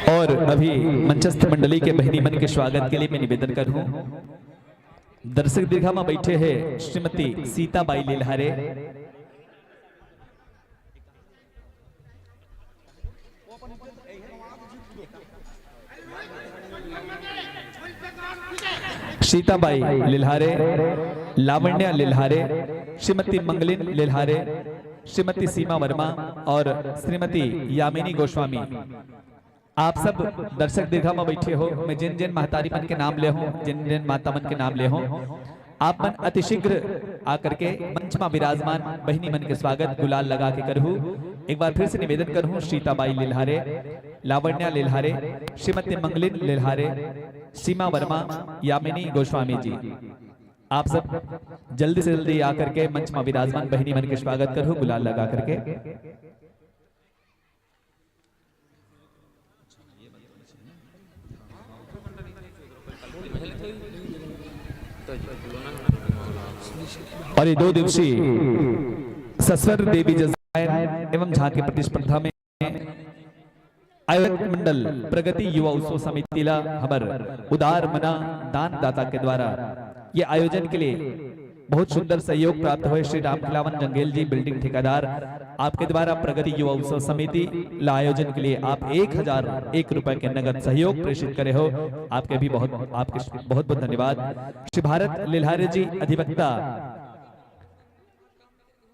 और अभी मंचस्थ मंडली के बहिनी मन के स्वागत के लिए मैं निवेदन करूं, दर्शक दीर्घा में बैठे हैं श्रीमती सीताबाई लेल्हारे, सीताबाई लेल्हारे, लावण्या लेल्हारे, श्रीमती मंगलिन लेल्हारे, श्रीमती सीमा वर्मा और श्रीमती यामिनी गोस्वामी। आप सब दर्शक दीर्घा में बैठे हो, मैं जिन जिन महतारी मन के नाम ले हूँ, जिन जिन माता मन के नाम ले हूँ, आप मन अतिशीघ्र आकर के मंच में विराजमान बहिनी मन के स्वागत गुलाल लगा के करहू। एक बार फिर से निवेदन करहूँ, सीताबाई लेल्हारे, लावण्या लेल्हारे, श्रीमती मंगलिन लेल्हारे, सीमा वर्मा, यामिनी गोस्वामी जी, आप सब जल्दी से जल्दी आकर के मंच में विराजमान बहिनी मन के स्वागत करहू गुलाल लगा करके। और ये दो दिवसीय सस्वर देवी जस गायन एवं झांकी प्रतिस्पर्धा में आयोजक मंडल प्रगति युवा उत्सव समिति ला हमर उदार मना दानदाता के द्वारा ये आयोजन के लिए बहुत सुंदर सहयोग प्राप्त हुए। श्री रामखिलावन जंगेल जी, बिल्डिंग ठेकेदार, आपके द्वारा प्रगति युवा उत्सव समिति ला आयोजन के लिए आप एक हजार एक रुपए के नगद सहयोग प्रेषित करे हो, आपके भी बहुत, आपके बहुत बहुत धन्यवाद। श्री भारत लेल्हारे जी, अधिवक्ता,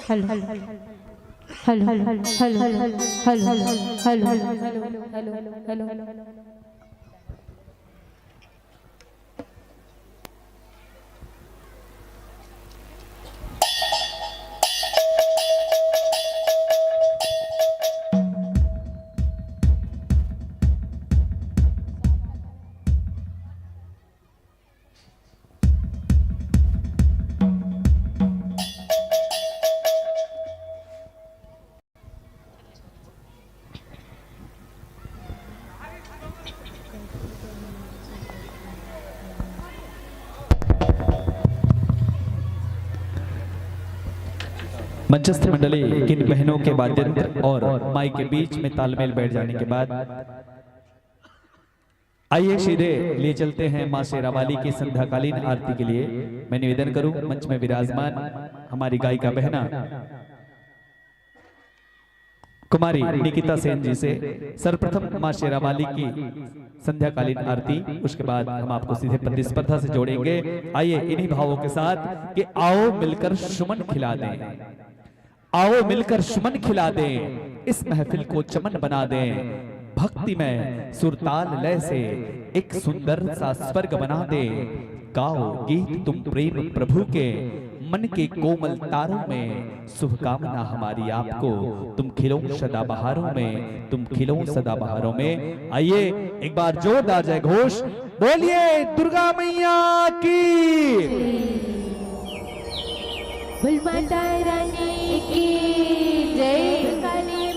हेलो, हेलो, हेलो, हेलो। मंचस्थ मंडली, किन बहनों के वाद्यंत्र और माइक के बीच में तालमेल बैठ जाने के बाद आइए सीधे ले चलते हैं माँ शेरावाली की संध्याकालीन आरती के लिए। मैं निवेदन करूं, मंच में विराजमान हमारी गायिका बहना कुमारी निकिता सेन जी से सर्वप्रथम माँ शेरावाली की संध्याकालीन आरती, उसके बाद हम आपको सीधे प्रतिस्पर्धा से जोड़ेंगे। आइए इन्हीं भावों के साथ कि आओ मिलकर सुमन खिला दें, आओ मिलकर सुमन खिला दें, इस महफिल को चमन बना दें, भक्तिमय सुरताल लय से एक सुंदर सा स्वर्ग बना दें। गाओ गीत तुम प्रेम प्रभु के, मन के कोमल तारों में शुभकामना हमारी आपको। तुम खिलो सदा बहारों में, तुम खिलो सदा बहारों में। आइए एक बार जोरदार जय घोष, बोलिए दुर्गा मैया की। बोल माता रानी की जय। काली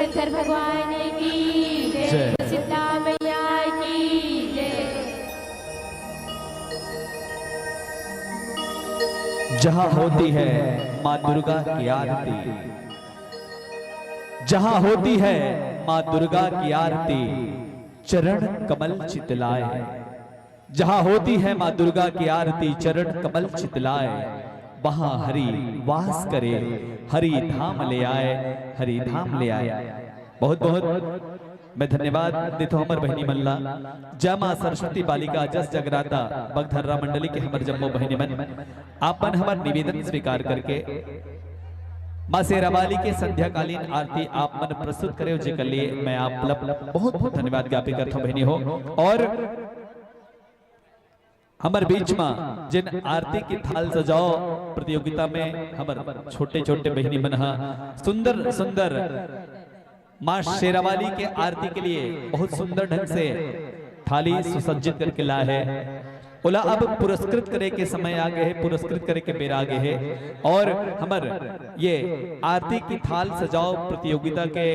शंकर भगवान की जय। जय। शीतला मैया की जय। जहाँ होती है माँ दुर्गा की आरती, जहाँ होती है माँ दुर्गा की आरती, चरण कमल चितलाए। जहाँ होती है माँ दुर्गा की आरती, चरण कमल चितलाए, वहाँ हरि वास करे, हरि धाम ले आए, हरि धाम ले आए। बहुत बहुत मैं धन्यवाद देथों हमर बहिनी मन ला। जय माँ सरस्वती बालिका जस जगराता बगधर्रा मंडली के हमर जम्मो बहिनी मन, आप मन हमर निवेदन स्वीकार करके माँ शेरावाली के संध्याकालीन आरती आप मन प्रस्तुत करे हो, जेकर लिए मैं आप ला बहुत बहुत धन्यवाद ज्ञापित करथों बहिनी हो। और हमर बीच में जिन आरती की थाल सजाओ प्रतियोगिता में हमर छोटे छोटे बहिनी मन ह सुंदर सुंदर माँ शेरावाली के आरती के लिए बहुत सुंदर ढंग से थाली सुसज्जित करके ला है। ओला अब पुरस्कृत करे के समय आ गए है, पुरस्कृत करे के बेरा आ गए है। और हमर ये आरती की थाल सजाओ प्रतियोगिता के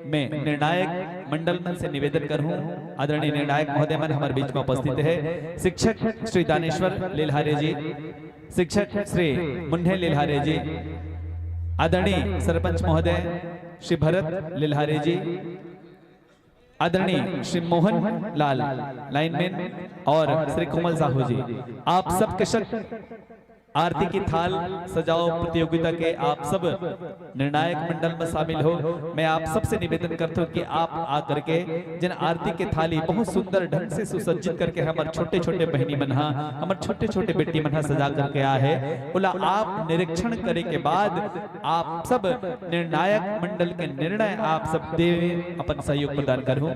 मैं निर्णायक मंडल मन से निवेदन करहूं, आदरणीय निर्णायक महोदय मन हमर बीच में उपस्थित है, शिक्षक श्री दानेश्वर लेल्हारे जी, शिक्षक श्री मुन्ने लेल्हारे जी, आदरणीय सरपंच महोदय श्री भरत लेल्हारे जी, आदरणीय श्री मोहन लाल लाइनमैन और श्री कोमल साहू जी, आप सब के शक आरती की थाल सजाओ प्रतियोगिता के आप सब निर्णायक मंडल में शामिल हो। मैं आप सबसे निवेदन करता हूँ कि आप आकर के जिन आरती के थाली बहुत सुंदर ढंग से सुसज्जित करके हमर छोटे छोटे बहिनी मन हा, हमर छोटे छोटे बेटी मन हा सजा करके आ है, ओला आप निरीक्षण करे के बाद आप सब निर्णायक मंडल के निर्णय आप सब देवे अपन सहयोग प्रदान करहु।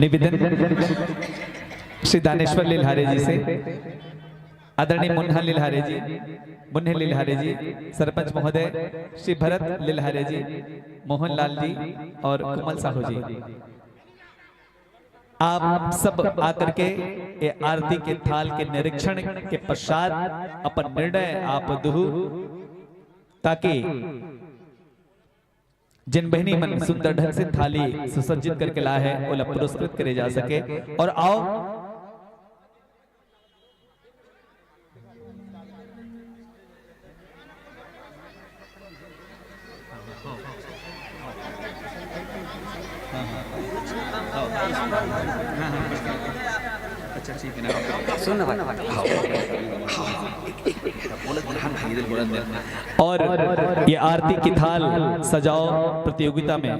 निवेदन श्री दानेश्वर लेल्हारे जी से, आदरणीय मुन्ना लेल्हारे जी, मुन्ने लेल्हारे जी, सरपंच महोदय श्री भरत लेल्हारे जी, मोहन लाल जी और कोमल साहू जी, आप सब आकर के ये आरती के थाल के निरीक्षण के पश्चात अपन निर्णय आप दुहु, ताकि जिन बहिनी मन सुंदर ढंग से थाली सुसज्जित करके ला है, ओला पुरस्कृत करे जा सके। और आओ, अच्छा, ठीक है ना? सुन ना भाई। हाँ, हाँ, हाँ, बोला, बोला, हाँ, हाँ, इधर बोला, बोला। और ये आरती की थाल सजाओ प्रतियोगिता में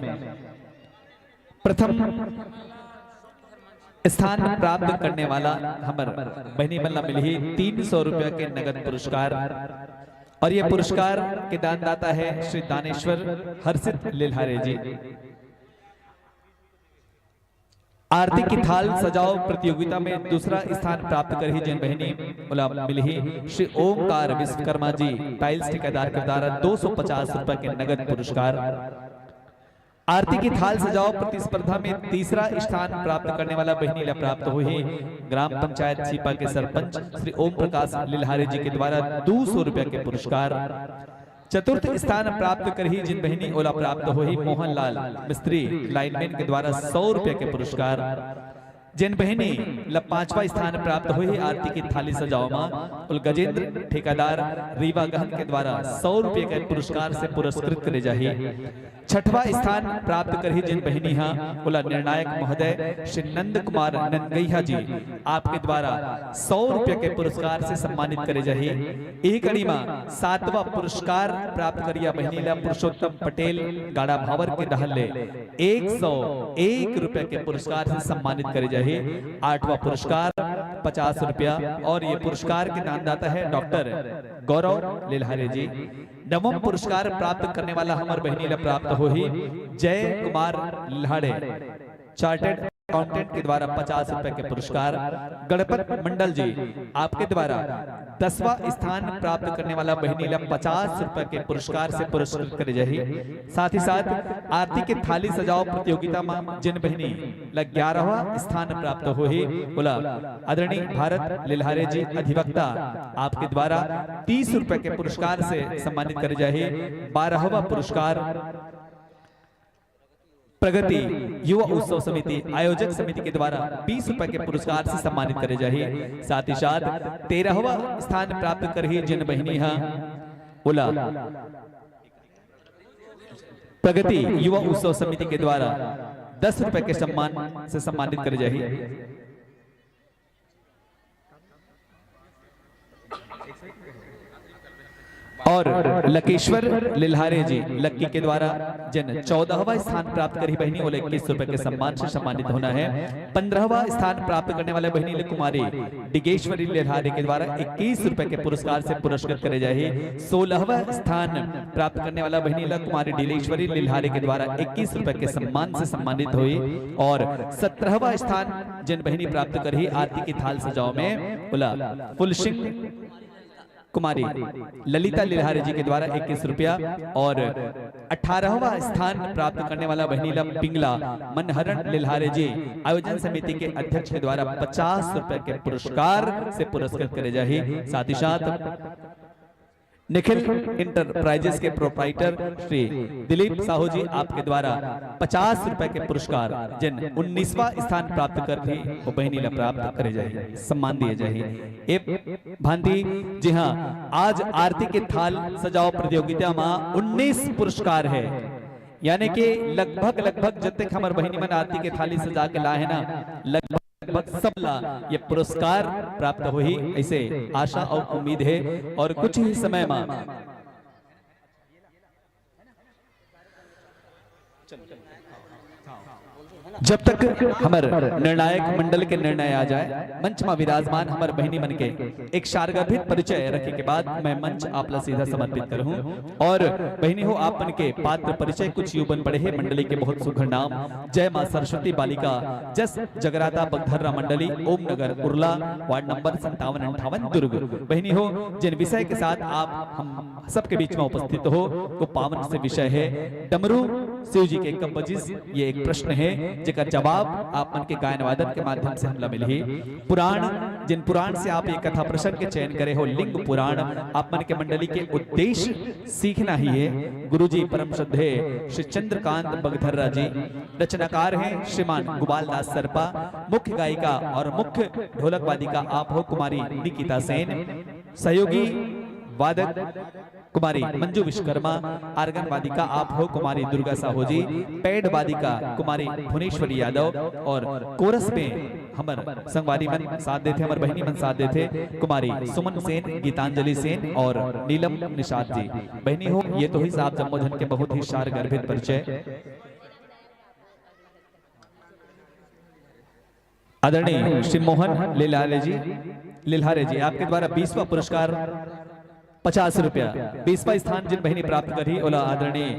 प्रथम स्थान प्राप्त करने वाला हमर बहिनी मन ला मिलही तीन सौ रुपया के नगद पुरस्कार। और ये पुरस्कार के दानदाता है श्री दानेश्वर हर्षित लेल्हारे जी। आरती की थाल सजाओ प्रतियोगिता में दूसरा स्थान प्राप्त करही जेन बहिनी, ओला मिलही श्री ओमकार विश्वकर्मा जी, टाइल्स ठेकेदार के द्वारा दो सौ पचास रुपया के नगद पुरस्कार। आरती की थाल सजाओ प्रतिस्पर्धा में तीसरा स्थान प्राप्त करने वाला बहिनी ला प्राप्त होही ग्राम पंचायत सीपा के सरपंच श्री ओम प्रकाश लेल्हारे जी के द्वारा दो सौ रुपया के पुरस्कार। चतुर्थ स्थान प्राप्त करही जिन बहिनी, ओला प्राप्त होही मोहन लाल मिस्त्री लाइनमैन के द्वारा सौ रुपया के पुरस्कार। जेन बहिनी ला पांचवा स्थान प्राप्त होही आरती की थाली सजाओ मा, ओला गजेंद्र ठेकेदार रीवा गहन के द्वारा सौ रुपया के पुरस्कार से पुरस्कृत करे जाही। छठवा स्थान प्राप्त करही जेन बहिनी हा, ओला निर्णायक महोदय श्री नंद कुमार नंदगैया जी आपके द्वारा सौ रुपया के पुरस्कार से सम्मानित करे जाही। एही कड़ी मा सातवां पुरस्कार प्राप्त करिया बहिनी ला पुरुषोत्तम पटेल गाड़ा भावर के डहर ले एक सौ एक रुपया के पुरस्कार से सम्मानित करे जाही। आठवां पुरस्कार पचास रुपया और ये पुरस्कार के दानदाता है डॉक्टर गौरव लेल्हारे जी। नवम पुरस्कार प्राप्त करने वाला हमर बहिनी ला प्राप्त होही जय कुमार लेल्हारे, चार्टर्ड अकाउंटेंट के द्वारा पचास रुपए के पुरस्कार। गणपत मंडल जी, आपके द्वारा दसवां स्थान प्राप्त करने वाला बहिनी ला पचास रुपए के पुरस्कार से पुरस्कृत करे जाही। साथ ही साथ आरती के थाली सजाओ प्रतियोगिता में जिन बहिनी ला ग्यारहवां स्थान प्राप्त होही, ओला आदरणीय भारत लिल्हारे जी अधिवक्ता आपके द्वारा तीस रुपए के पुरस्कार से सम्मानित करे जाही। बारहवां पुरस्कार प्रगति युवा उत्सव समिति आयोजक समिति के द्वारा बीस रुपए के पुरस्कार से सम्मानित करे जाही। साथ ही साथ तेरहवां स्थान प्राप्त करही जिन बहिनी ह, ओला प्रगति युवा उत्सव समिति के द्वारा दस रुपए के सम्मान से सम्मानित करे जाही। और लकेश्वर लिल्हारे जी लक्की के द्वारा जिन चौदहवां स्थान प्राप्त करही बहिनी, ओला इक्कीस रुपए के सम्मान से सम्मानित होना है। पंद्रहवां स्थान प्राप्त करने वाले बहिनी ले कुमारी डिगेश्वरी लिल्हारे के द्वारा इक्कीस रुपए के पुरस्कार से पुरस्कृत करे जाही। सोलहवां स्थान प्राप्त करने वाला बहिनी ला कुमारी डिलेश्वरी लिल्हारे के द्वारा इक्कीस रुपए के सम्मान से सम्मानित होही। और सत्रहवां स्थान जिन बहिनी प्राप्त करही आरती की थाल सजाओ में, ओला फुलसिंग कुमारी ललिता लिल्हारे जी के द्वारा इक्कीस रुपया और अठारहवां स्थान प्राप्त करने वाला बहिनी ला पिंगला मनहरण लिल्हारे जी आयोजन समिति के अध्यक्ष के द्वारा पचास रुपए के पुरस्कार से पुरस्कृत करे जाही। साथ ही साथ निखिल इंटरप्राइजेस के प्रोप्राइटर श्री दिलीप साहू जी आपके द्वारा पचास रुपए के पुरस्कार जिन उन्नीसवां स्थान प्राप्त करही, वो बहिनी ला प्राप्त करे जाही, सम्मान दिए जाही। ए भांति, जी हाँ, आज आरती के थाल सजाओ प्रतियोगिता में उन्नीस पुरस्कार है, यानी कि लगभग, लगभग जतेक हमर बहिनी मन आरती के थाली सजा के लाए हे ना, लगभग, लगभग सब ला ये पुरस्कार प्राप्त होही, ऐसे आशा और उम्मीद है। और कुछ ही समय में जब तक हमर निर्णायक मंडल के निर्णय आ जाए, मंच में विराजमान हमर बहिनी मन के एक सारगर्भित परिचय रखे के बाद मैं मंच आप ला सीधा समर्पित करहूं। और बहिनी हो, आप मन के पात्र परिचय कुछ यूं बन पड़े हे मंडली के बहुत सुघर नाम, जय मां सरस्वती बालिका, जस जगराता बगधर्रा मंडली, ओम नगर उरला, वार्ड नंबर संतावन अंठावन दुर्ग। बहिनी हो, जिन विषय के साथ आप हम सबके बीच में उपस्थित हो, वो पावन से विषय है डमरू शिव जी के कब बजिस। ये एक प्रश्न है, जेकर जवाब आप मन के गायन वादन के माध्यम से हमला मिलही। पुराण, जिन पुराण से आप ये कथा प्रसंग के चयन करे हो, लिंग पुराण, आप मन के मंडली के उद्देश्य सीखना ही है। गुरुजी परम श्रद्धेय श्री चंद्रकांत बगधर्रा जी, रचनाकार हैं श्रीमान गोपाल दास सरपा, मुख्य गायिका और मुख्य ढोलक वादिका आप हो कुमारी निकिता सेन, सहयोगी वादक कुमारी मंजू विश्वकर्मा, आर्गन वादिका आप हो कुमारी दुर्गा साहू जी, पैड वादिका कुमारी भुवनेश्वरी यादव और कोरस में हमर संगवारी मन साथ देथे, हमर बहिनी मन साथ देथे, कुमारी सुमन सेन, गीतांजलि सेन और नीलम निषाद जी। बहिनी हो, ये तो ही साहब जम्मो झन के बहुत ही सारगर्भित परिचय। आदरणीय श्री मोहन लिल्हारे जी, लिल्हारे जी, आपके द्वारा बीसवां पुरस्कार पचास रुपया, बीसवां स्थान जिन बहिनी प्राप्त करही, ओला आदरणीय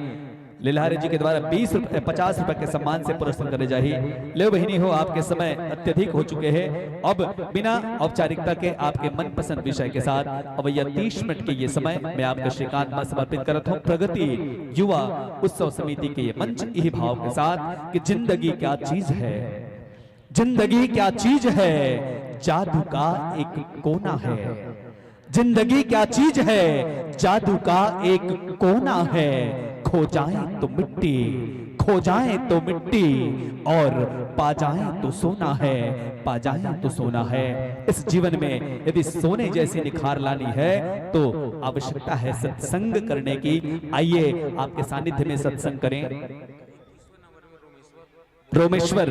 लिल्हारे जी के द्वारा बीस रुपये, पचास रुपये के सम्मान से पुरस्कृत करे जाही। ले बहिनी हो, आपके समय अत्यधिक हो चुके हैं। अब बिना औपचारिकता के आपके मनपसंद विषय के साथ अवैया तीस मिनट के ये समय मैं आपके श्रीकांत में समर्पित करत हूँ। प्रगति युवा उत्सव समिति के ये मंच, यही भाव के साथ कि जिंदगी क्या चीज है, जिंदगी क्या चीज है, जादू का एक कोना है। जिंदगी क्या चीज है, जादू का एक कोना है। खो जाए तो मिट्टी, खो जाए तो मिट्टी, और पा जाए तो सोना है, पा जाए तो सोना है। इस जीवन में यदि सोने जैसी निखार लानी है, तो आवश्यकता है सत्संग करने की। आइए, आपके सानिध्य में सत्संग करें। रोमेश्वर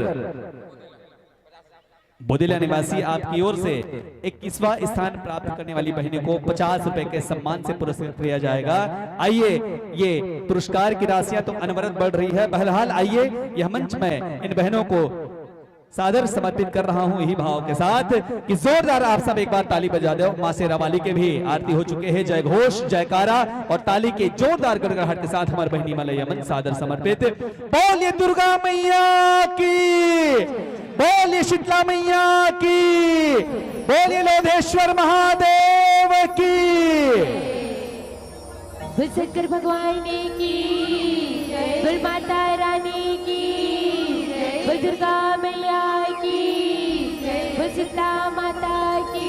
बोदेला निवासी, आपकी ओर से इक्कीसवां स्थान प्राप्त करने वाली बहनों को पचास रुपए के सम्मान से पुरस्कृत किया जाएगा। आइए, ये पुरस्कार की राशियां तो अनवरत बढ़ रही है। बहरहाल, आइए, यह मंच में इन बहनों को सादर समर्पित कर रहा हूं इही भाव के साथ कि जोरदार आप सब एक बार ताली बजा दो। माँ शेरावाली के भी आरती हो चुके हैं। जय घोष, जयकारा और ताली के जोरदार गड़गड़ाहट के साथ हमार बहिनी मलैया मन सादर समर्पित। बोलिए दुर्गा मैया की, बोलिए शीतला मैया की, बोलिए लोधेश्वर महादेव की। बोल शंकर भगवान की, बोल माता रानी की, बोल दुर्गा मैया की, बोल सीता माता की।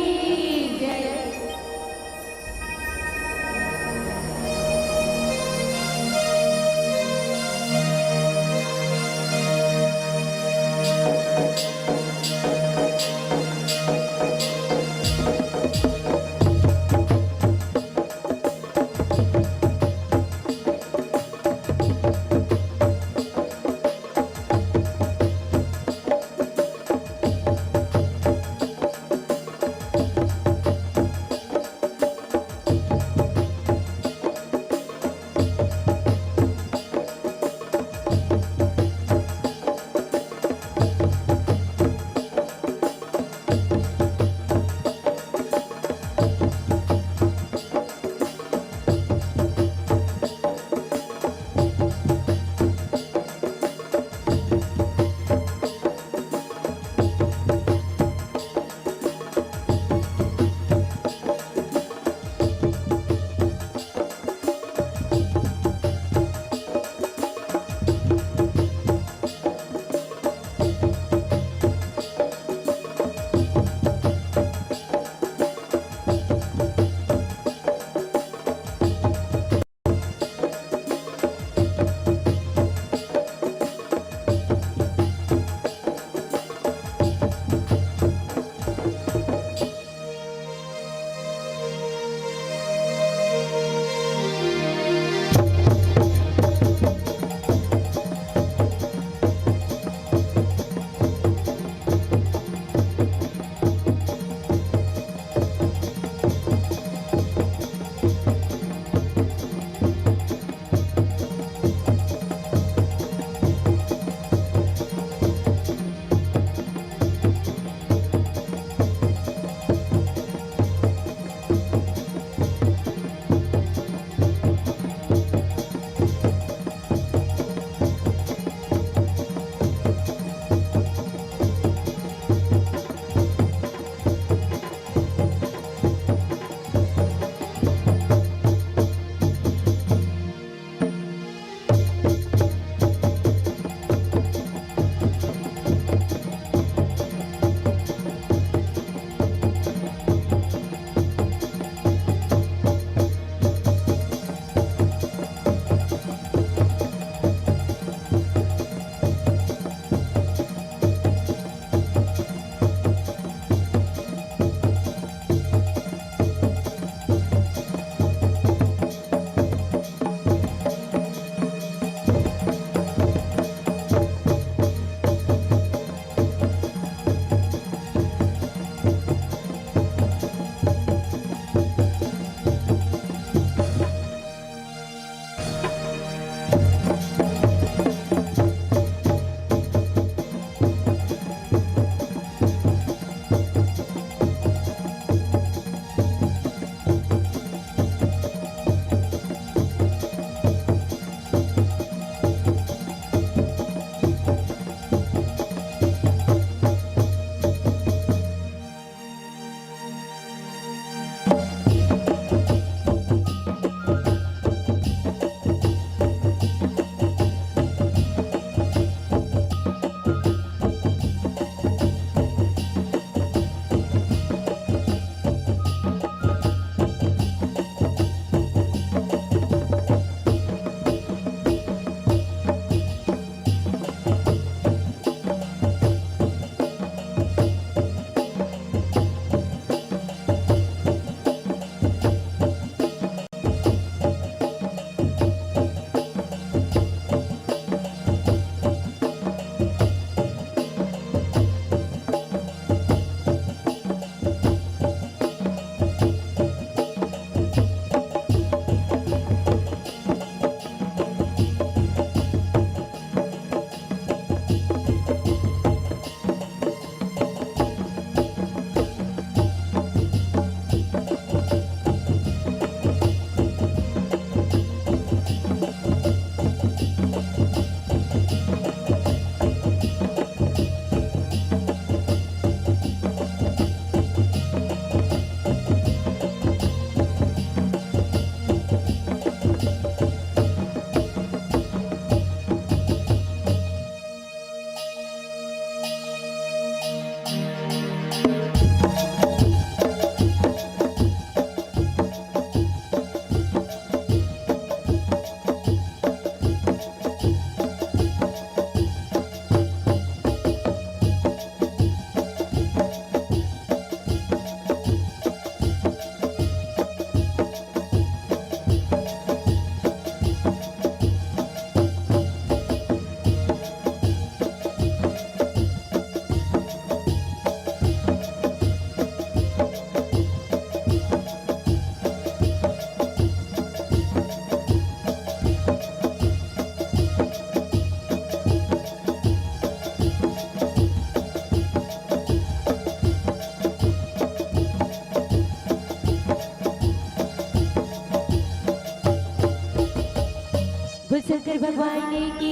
बोल शंकर भगवान की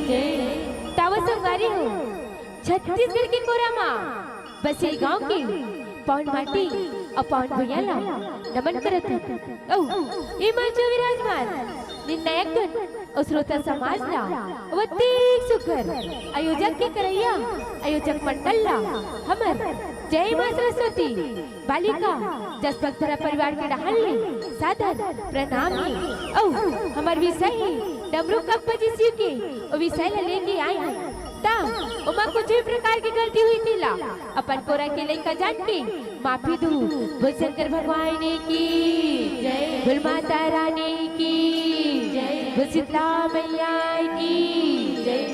जय। तावा संगवारी हो, छत्तीसगढ़ के कोरा मा बसे गांव के पावन माटी अउ पावन भुइयां ला नमन करत हूं। अउ ए मंच म विराजमान निर्णायक गण अउ श्रोता समाज ला अउ अतेक सुघर आयोजक के करइया आयोजक मंडल ला हमर जय मां सरस्वती बालिका जसपगथरा परिवार के डहान ले सादर प्रणाम हे। अउ हमर विषय हे डमरू कब बजिस शिव के, ओ विषय ला लेके आए हन। त ओमा कुछ भी प्रकार के गलती होही तेला अपन कोरा के लइका जान के माफी दू। बोल शंकर भगवान की जय, बोल माता रानी की जय, बोल शीतला मैया की जय।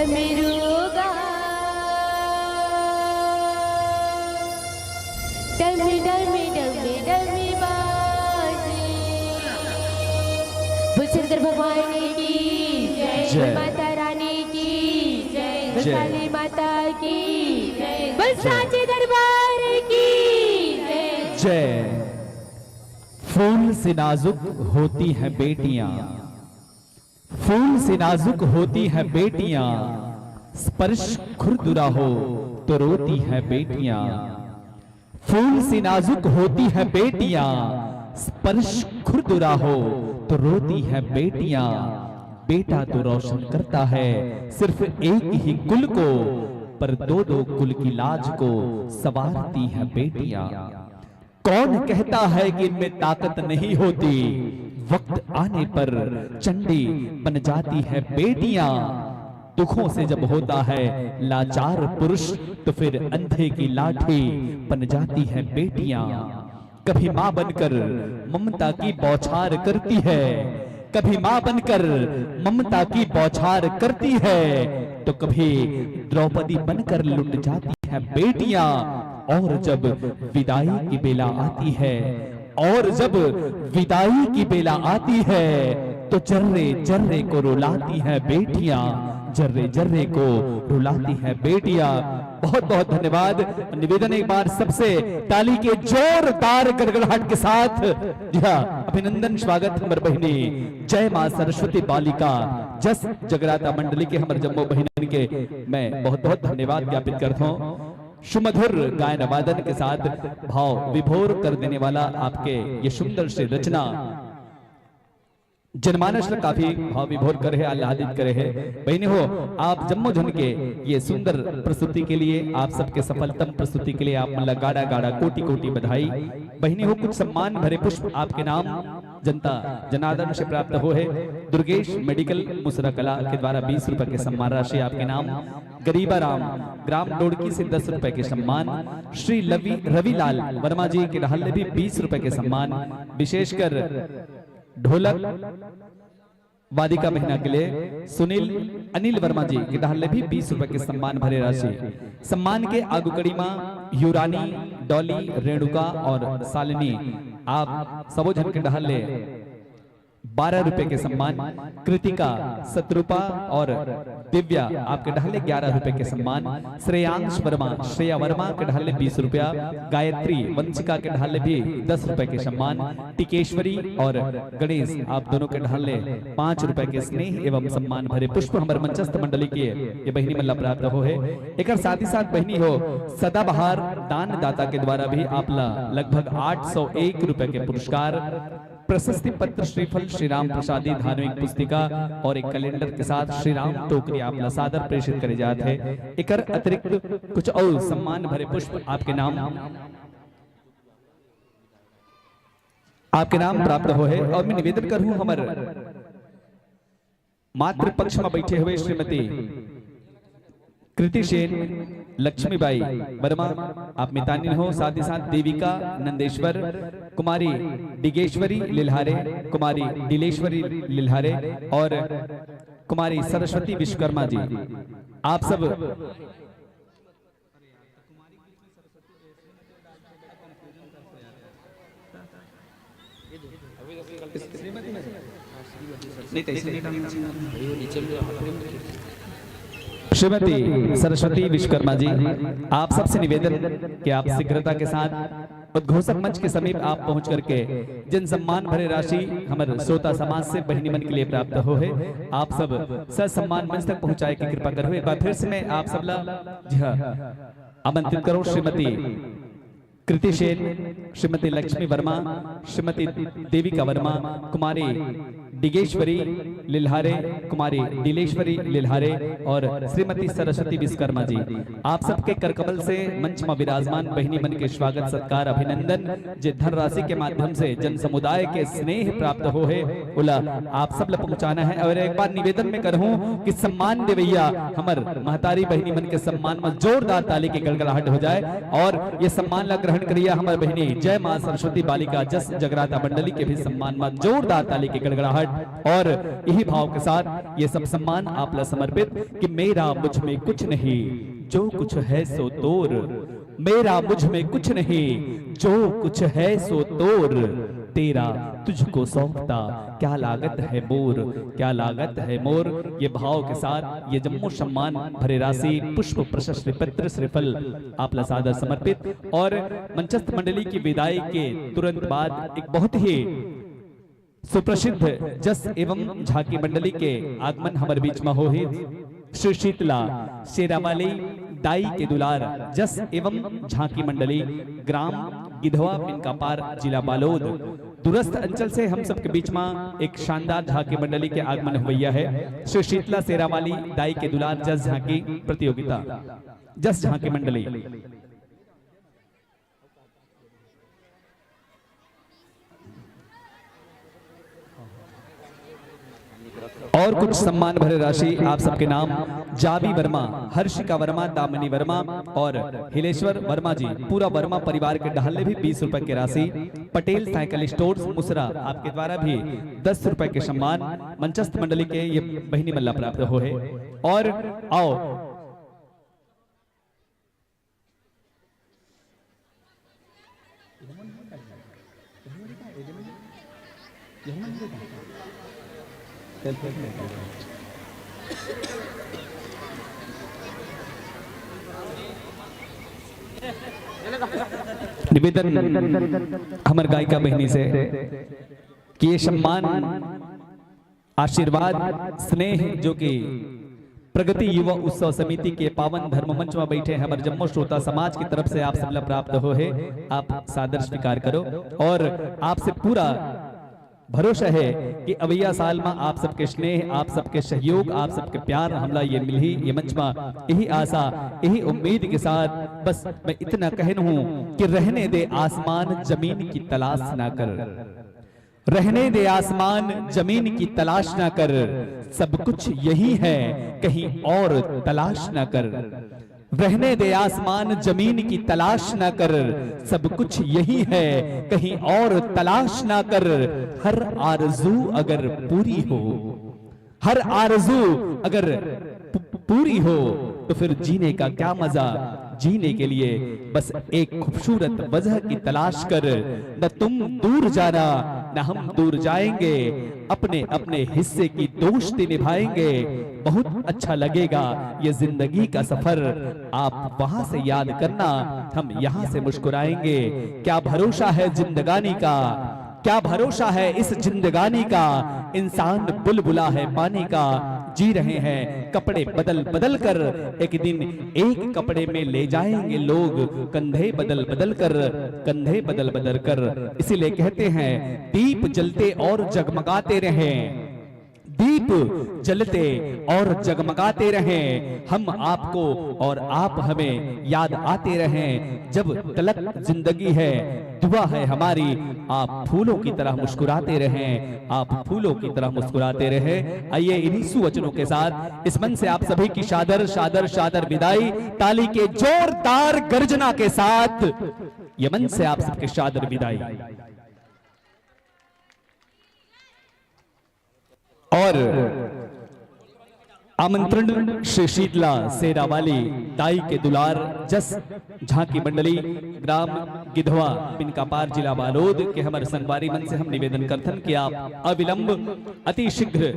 मिरुगा। डमी, डमी, डमी, डमी बाजे। बोल शंकर भगवान की जय। जय। माता रानी की जय। बोल जय। काली माता की जय। बोल जय। सांची दरबार की जय। जय। फूल से नाजुक होती हैं बेटियां, फूल से नाजुक होती हैं बेटियां, स्पर्श खुरदुरा हो तो रोती हैं बेटियां। फूल से नाजुक होती हैं बेटियां, स्पर्श खुरदुरा हो तो रोती हैं बेटियां। बेटा तो रोशन करता है सिर्फ एक ही कुल को, पर दो दो कुल की लाज को संवारती हैं बेटियां। कौन कहता है कि इनमें ताकत नहीं होती? वक्त आने पर चंडी बन जाती है बेटियां। दुखों से जब होता है लाचार पुरुष, तो फिर अंधे की लाठी बन जाती है बेटियां। कभी मां बनकर ममता की बौछार करती है, कभी मां बनकर ममता की बौछार करती है, तो कभी द्रौपदी बनकर लुट जाती है बेटियां। और जब विदाई की बेला आती है, और जब विदाई की बेला आती है, तो जर्रे जर्रे को रुलाती हैं बेटियां, जर्रे जर्रे को रुलाती हैं बेटियां। बहुत बहुत धन्यवाद। निवेदन एक बार सबसे ताली के जोरदार गड़गड़ाहट के साथ, जी हाँ, अभिनंदन स्वागत हमर बहिनी जय माँ सरस्वती बालिका जस जगराता मंडली के हमर जम्मो बहिनन के मैं बहुत बहुत धन्यवाद ज्ञापित करत हूँ। सुमधुर गायन वादन के साथ भाव विभोर कर देने वाला आपके ये सुंदर से रचना जनमानस ला काफी भाव विभोर करे हे, आह्लादित करे हे। बहिनी हो, आप जम्मो झन के ये सुंदर प्रस्तुति के लिए, आप सबके सफलतम प्रस्तुति के लिए आप मन ला गाड़ा गाड़ा कोटि कोटि बधाई। बहिनी हो, कुछ सम्मान भरे पुष्प आपके नाम जनता जनार्दन से प्राप्त हो हे। दुर्गेश मेडिकल मुसरा कला के द्वारा बीस रुपए के सम्मान राशि आपके नाम। गरीबा राम ग्राम डोड़की से दस रुपए के सम्मान। श्री लवी रविलाल वर्मा जी के डहार ले भी बीस रुपए के सम्मान। विशेषकर ढोलक वादिका महीना के लिए सुनील अनिल वर्मा जी के डहार ले भी बीस रुपए के सम्मान भरे राशि। सम्मान के आगू कड़ी मा युरानी, डॉली, रेणुका और शालिनी, आप सबो झन के डहार ले बारह रुपए के सम्मान। कृतिका, सतरूपा और दिव्या, आपके डहार ले ग्यारह रुपए के सम्मान। श्रेयांश वर्मा, श्रेया वर्मा के डहार ले बीस रुपया। गायत्री, वंशिका के डहार ले भी दस रुपए के सम्मान। टिकेश्वरी और गणेश, आप दोनों के डहार ले पाँच रुपए के स्नेह एवं सम्मान भरे पुष्प हमर मंचस्थ मंडली के ये बहिनी मन ला प्राप्त हो हे। एकर साथ ही साथ बहिनी हो, सदाबहार दानदाता के द्वारा भी आप ला लगभग आठ सौ एक रुपए के पुरस्कार, प्रशस्ति पत्र, श्रीफल, श्री राम प्रसादी धार्मिक पुस्तिका और एक कैलेंडर के साथ श्री राम टोकरी आप ला सादर प्रेषित करे जात हे। एकर अतिरिक्त कुछ और सम्मान भरे पुष्प आपके नाम, आपके नाम प्राप्त हो हे। और मैं निवेदन करहूं, हमर मातृ पक्ष में बैठे हुए श्रीमती कृति सेन, लक्ष्मीबाई वर्मा, आप मितानिन हो, साथ ही साथ देविका नंदेश्वर, कुमारी डिगेश्वरी लिल्हारे, कुमारी डिलेश्वरी लिल्हारे और कुमारी सरस्वती विश्वकर्मा जी, आप सब श्रीमती सरस्वती विश्वकर्मा जी, आप सबसे निवेदन कि आप शीघ्रता के साथ उद्घोषक मंच के समीप आप पहुंच करके जिन सम्मान भरे राशि हमर श्रोता समाज से बहिनी मन के लिए प्राप्त हो हे, आप सब ससम्मान मंच तक पहुंचाए के कृपा करो। एक बार फिर से मैं आप सबला, जी हाँ, आमंत्रित करो श्रीमती कृति सेन, श्रीमती लक्ष्मी वर्मा, श्रीमती देविका वर्मा, कुमारी डिगेश्वरी लिल्हारे, कुमारी डिलेश्वरी लिल्हारे और श्रीमती सरस्वती विश्वकर्मा जी, आप सबके करकमल से मंच में विराजमान बहिनी मन के स्वागत सत्कार अभिनंदन, जे धनराशि के माध्यम से जन समुदाय के स्नेह प्राप्त हो हे, ओला आप सब ला पहुंचाना हे। और एक बार निवेदन में करहूं कि सम्मान देवैया हमर महतारी बहिनी मन के सम्मान में जोरदार ताली के गड़गड़ाहट हो जाए और ये सम्मान ला ग्रहण करिया हमर बहिनी जय मां सरस्वती बालिका जस जगराता मंडली के भी सम्मान में जोरदार ताली के गड़गड़ाहट। और भाव के साथ ये सब सम्मान आप ला समर्पित कि मेरा मुझ में कुछ नहीं, जो कुछ है सो तोर। मेरा मुझ में कुछ नहीं, जो कुछ है सो तोर। तेरा तुझको सौंपता क्या लागत है मोर, क्या लागत है मोर। ये भाव के साथ ये जम्मो सम्मान भरे राशि, पुष्प, प्रशस्ति पत्र, श्रीफल आप ला सादर समर्पित। और मंचस्थ मंडली की विदाई के तुरंत बाद एक बहुत ही सुप्रसिद्ध जस एवं झांकी मंडली के आगमन हमर बीच में होही। श्री शीतला शेरावाली दाई के दुलार जस एवं झांकी मंडली, ग्राम गिधवा पिनकापार, जिला बालोद। दूरस्थ अंचल से हम सबके बीच में एक शानदार झांकी मंडली के आगमन हुवैया है। श्री शीतला शेरावाली दाई के दुलार जस झांकी प्रतियोगिता, जस झांकी मंडली। और कुछ सम्मान भरे राशि आप सबके नाम, जावी वर्मा, हर्षिका वर्मा, दामिनी वर्मा और हिलेश्वर वर्मा जी, पूरा वर्मा परिवार के डहार ले भी बीस रुपए की राशि, पटेल साइकिल स्टोर्स मुसरा आपके द्वारा भी दस रुपए के सम्मान मंचस्थ मंडली के ये बहिनी मन ला प्राप्त होहे। और आओ, निवेदन हमर गायिका बहिनी से कि ये सम्मान, आशीर्वाद, स्नेह जो कि प्रगति युवा उत्सव समिति के पावन धर्म मंच में बैठे हमर जम्मो श्रोता समाज की तरफ से आप सबला प्राप्त होहे, आप सादर स्वीकार करो। और आपसे पूरा भरोसा है कि अवैया साल में आप सबके स्नेह, आप सबके सहयोग, आप सबके प्यार हमला ये मिलही, ये मंच में यही आशा, यही उम्मीद के साथ बस मैं इतना कहन हूँ कि रहने दे आसमान जमीन की तलाश ना कर, रहने दे आसमान जमीन की तलाश ना कर, सब कुछ यही है, कहीं और तलाश ना कर। रहने दे आसमान जमीन की तलाश ना कर, सब कुछ यही है, कहीं और तलाश ना कर। हर आरज़ू अगर पूरी हो, हर आरज़ू अगर पू-, पूरी हो, तो फिर जीने का क्या मज़ा। जीने के लिए बस एक खूबसूरत वजह की तलाश कर। न तुम दूर जाना, न हम दूर जाएंगे, अपने अपने हिस्से की दोस्ती निभाएंगे। बहुत अच्छा लगेगा ये जिंदगी का सफर। आप वहां से याद करना, हम यहाँ से मुस्कुराएंगे। क्या भरोसा है जिंदगानी का, क्या भरोसा है इस जिंदगानी का। इंसान बुलबुला है पानी का, जी रहे हैं कपड़े बदल बदल कर। एक दिन एक कपड़े में ले जाएंगे लोग, कंधे बदल बदल कर, कंधे बदल बदल कर। इसीलिए कहते हैं, दीप जलते और जगमगाते रहें, दीप जलते और जगमगाते रहें, हम आपको और आप हमें याद आते रहें। जब तलक जिंदगी है, दुआ है हमारी, आप फूलों की तरह मुस्कुराते रहें, आप फूलों की तरह मुस्कुराते रहें। आइए, इन्हीं सुवचनों के साथ इस मंच से आप सभी की शादर, शादर, शादर विदाई, ताली के जोरदार गर्जना के साथ ये मंच से आप सबके शादर विदाई। और आमंत्रण श्री शीतला शेरावाली दाई के दुलार जस झांकी मंडली, ग्राम गिधवा, पिनकापार, जिला बालोद के हमर संगवारी मन से हम निवेदन करथन कि आप अविलंब, अति शीघ्र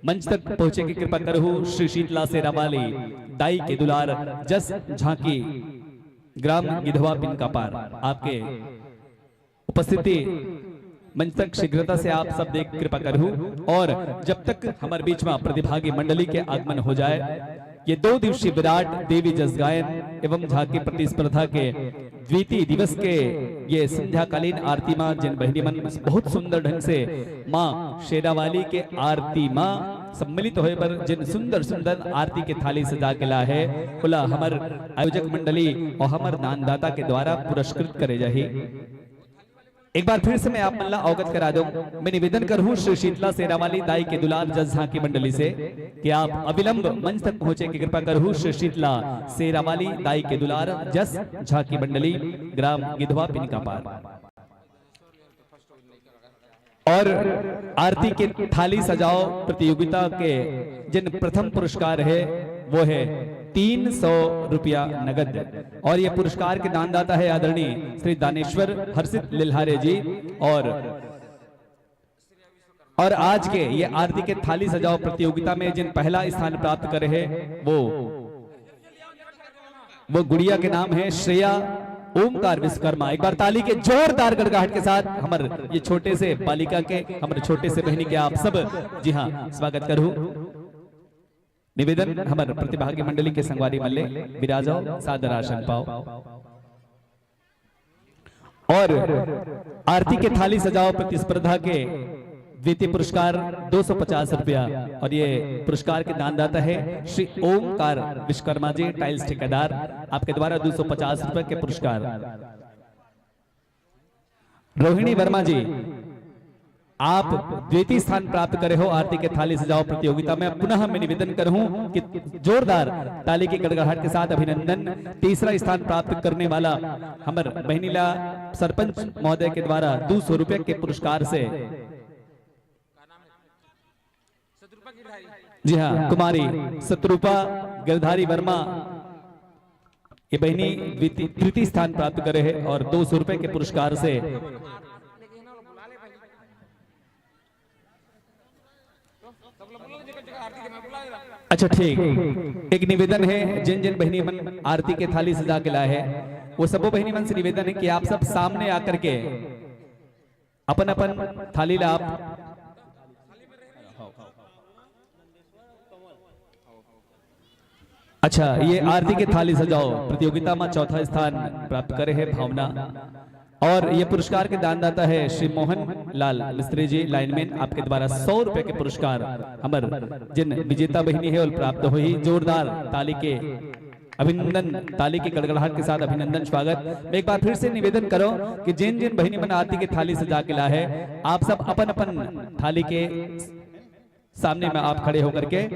मंच तक पहुंचे की कृपा करहु। श्री शीतला शेरावाली दाई के दुलार जस झांकी, ग्राम गिधवा, पिनकापार, आपके उपस्थिति मंच तक शीघ्रता से आप सब देख कृपा करहु। और जब तक हमारे बीच में प्रतिभागी मंडली के आगमन हो जाए, ये दो दिवसीय विराट देवी जस गायन एवं झांकी प्रतिस्पर्धा के द्वितीय दिवस के ये संध्याकालीन आरती मां जिन बहिनी मन बहुत सुंदर ढंग से मां शेरावाली के आरती मां सम्मिलित होए बर जिन सुंदर सुंदर आरती के थाली सजा के ला है, ओला हमर आयोजक मंडली और हमर दानदाता के द्वारा पुरस्कृत करे जाही। एक बार फिर से मैं आप मन ला अवगत करा दूं, मैं निवेदन करहूं श्री शीतला शेरावाली दाई के दुलार जस झांकी मंडली से कि आप अविलंब मंच तक पहुंचे की कृपा करहूं। श्री शीतला शेरावाली दाई के दुलार जस झांकी मंडली, ग्राम गिधवा, पिनकापार। और आरती के थाली सजाओ प्रतियोगिता के जिन प्रथम पुरस्कार है, वो है तीन सौ रुपया नगद। और ये पुरस्कार के दानदाता है आदरणीय श्री दानेश्वर हर्षित लिल्हारे जी। और और आज के ये आरती के थाली सजाओ प्रतियोगिता में जिन पहला स्थान प्राप्त करे है, वो वो गुड़िया के नाम है श्रेया ओमकार विश्वकर्मा। एक बार ताली के जोरदार गड़गड़ाहट के साथ हमर ये छोटे से बालिका के, हमर छोटे से बहिनी के आप सब, जी हाँ, स्वागत करू। निवेदन, हमर प्रतिभागी मंडली के संगवारी मन ले विराजो, सादर आसन पाओ। और आरती के थाली सजाओ प्रतिस्पर्धा के द्वितीय पुरस्कार दो सौ पचास रुपया। और ये पुरस्कार के दानदाता है श्री ओमकार विश्वकर्मा जी, टाइल्स ठेकेदार, आपके द्वारा दो सौ पचास रुपए के पुरस्कार। रोहिणी वर्मा जी, आप द्वितीय स्थान प्राप्त करे हो आरती के थाली सजाओ प्रतियोगिता में। पुनः मैं निवेदन करूं कि जोरदार ताली की गड़गड़ाहट के साथ अभिनंदन। तीसरा स्थान प्राप्त करने वाला हमर बहिनीला सरपंच महोदय के द्वारा दो सौ रुपए के पुरस्कार से, जी हाँ, कुमारी शत्रुपा गिरधारी वर्मा, ये बहिनी द्विती-, तृतीय स्थान प्राप्त करे है और दो सौ रुपए के पुरस्कार से। अच्छा, ठीक, एक निवेदन है, जिन जिन बहिनी मन आरती के थाली सजा के लाए हैं, वो सबो बहिनी मन से निवेदन है कि आप सब सामने आकर के अपन अपन थाली ला आप। अच्छा, ये आरती के थाली सजाओ प्रतियोगिता में चौथा स्थान प्राप्त करे है भावना, और ये पुरस्कार के दानदाता है श्री मोहन लाल मिस्त्री जी, लाइनमैन, आपके द्वारा सौ रुपए के पुरस्कार हमर जिन विजेता बहिनी है, उल प्राप्त हुई। जोरदार ताली के अभिनंदन, ताली के गड़गड़ाहट के साथ अभिनंदन, स्वागत। मैं एक बार फिर से निवेदन करो कि जिन जिन बहिनी मन आरती के थाली सजा के ला है, आप सब अपन अपन थाली के सामने में आप खड़े होकर के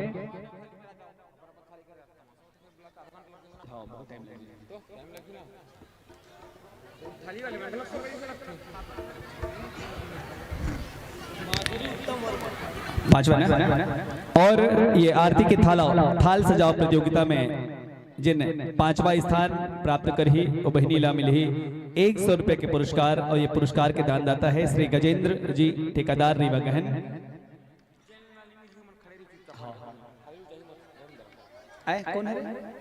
पांचवा ना? और ये आरती के थाला, थाल सजाओ प्रतियोगिता में जिन पांचवा स्थान प्राप्त करही, वो बहिनी ला मिलही एक सौ रुपए के पुरस्कार। और ये पुरस्कार के दानदाता है श्री गजेंद्र जी, ठेकेदार रीवा गहन। आए, कौन है रे?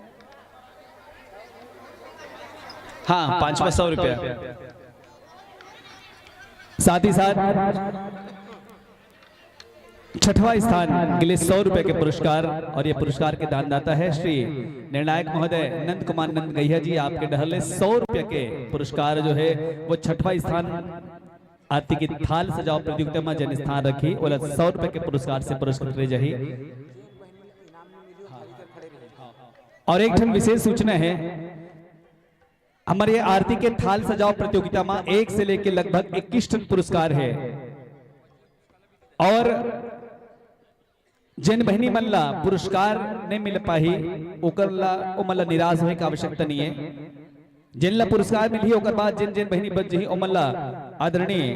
हाँ, पांचवा सौ रुपया। साथ ही साथ छठवां स्थान के लिए सौ रुपए के पुरस्कार, और ये पुरस्कार के दानदाता है श्री निर्णायक महोदय नंद कुमार नंद गैया जी। आपके डहर ले सौ रुपए के पुरस्कार जो है, वो छठवां स्थान आरती की थाल सजाओ प्रतियोगिता में जन स्थान रखी, ओला सौ रुपए के पुरस्कार से पुरस्कृत करे जाही। और एक ठन विशेष सूचना है, हमर ये आरती के थाल सजाओ प्रतियोगिता में एक से लेके लगभग इक्कीस ठन पुरस्कार है, और जिन बहिनी मन ला पुरस्कार नहीं मिल पाही, ओकर ला, ओमन ला निराश होए के आवश्यकता नहीं है। जिन ला पुरस्कार मिलही, ओकर बाद जिन जिन बहिनी बच जही, ओमन ला आदरणीय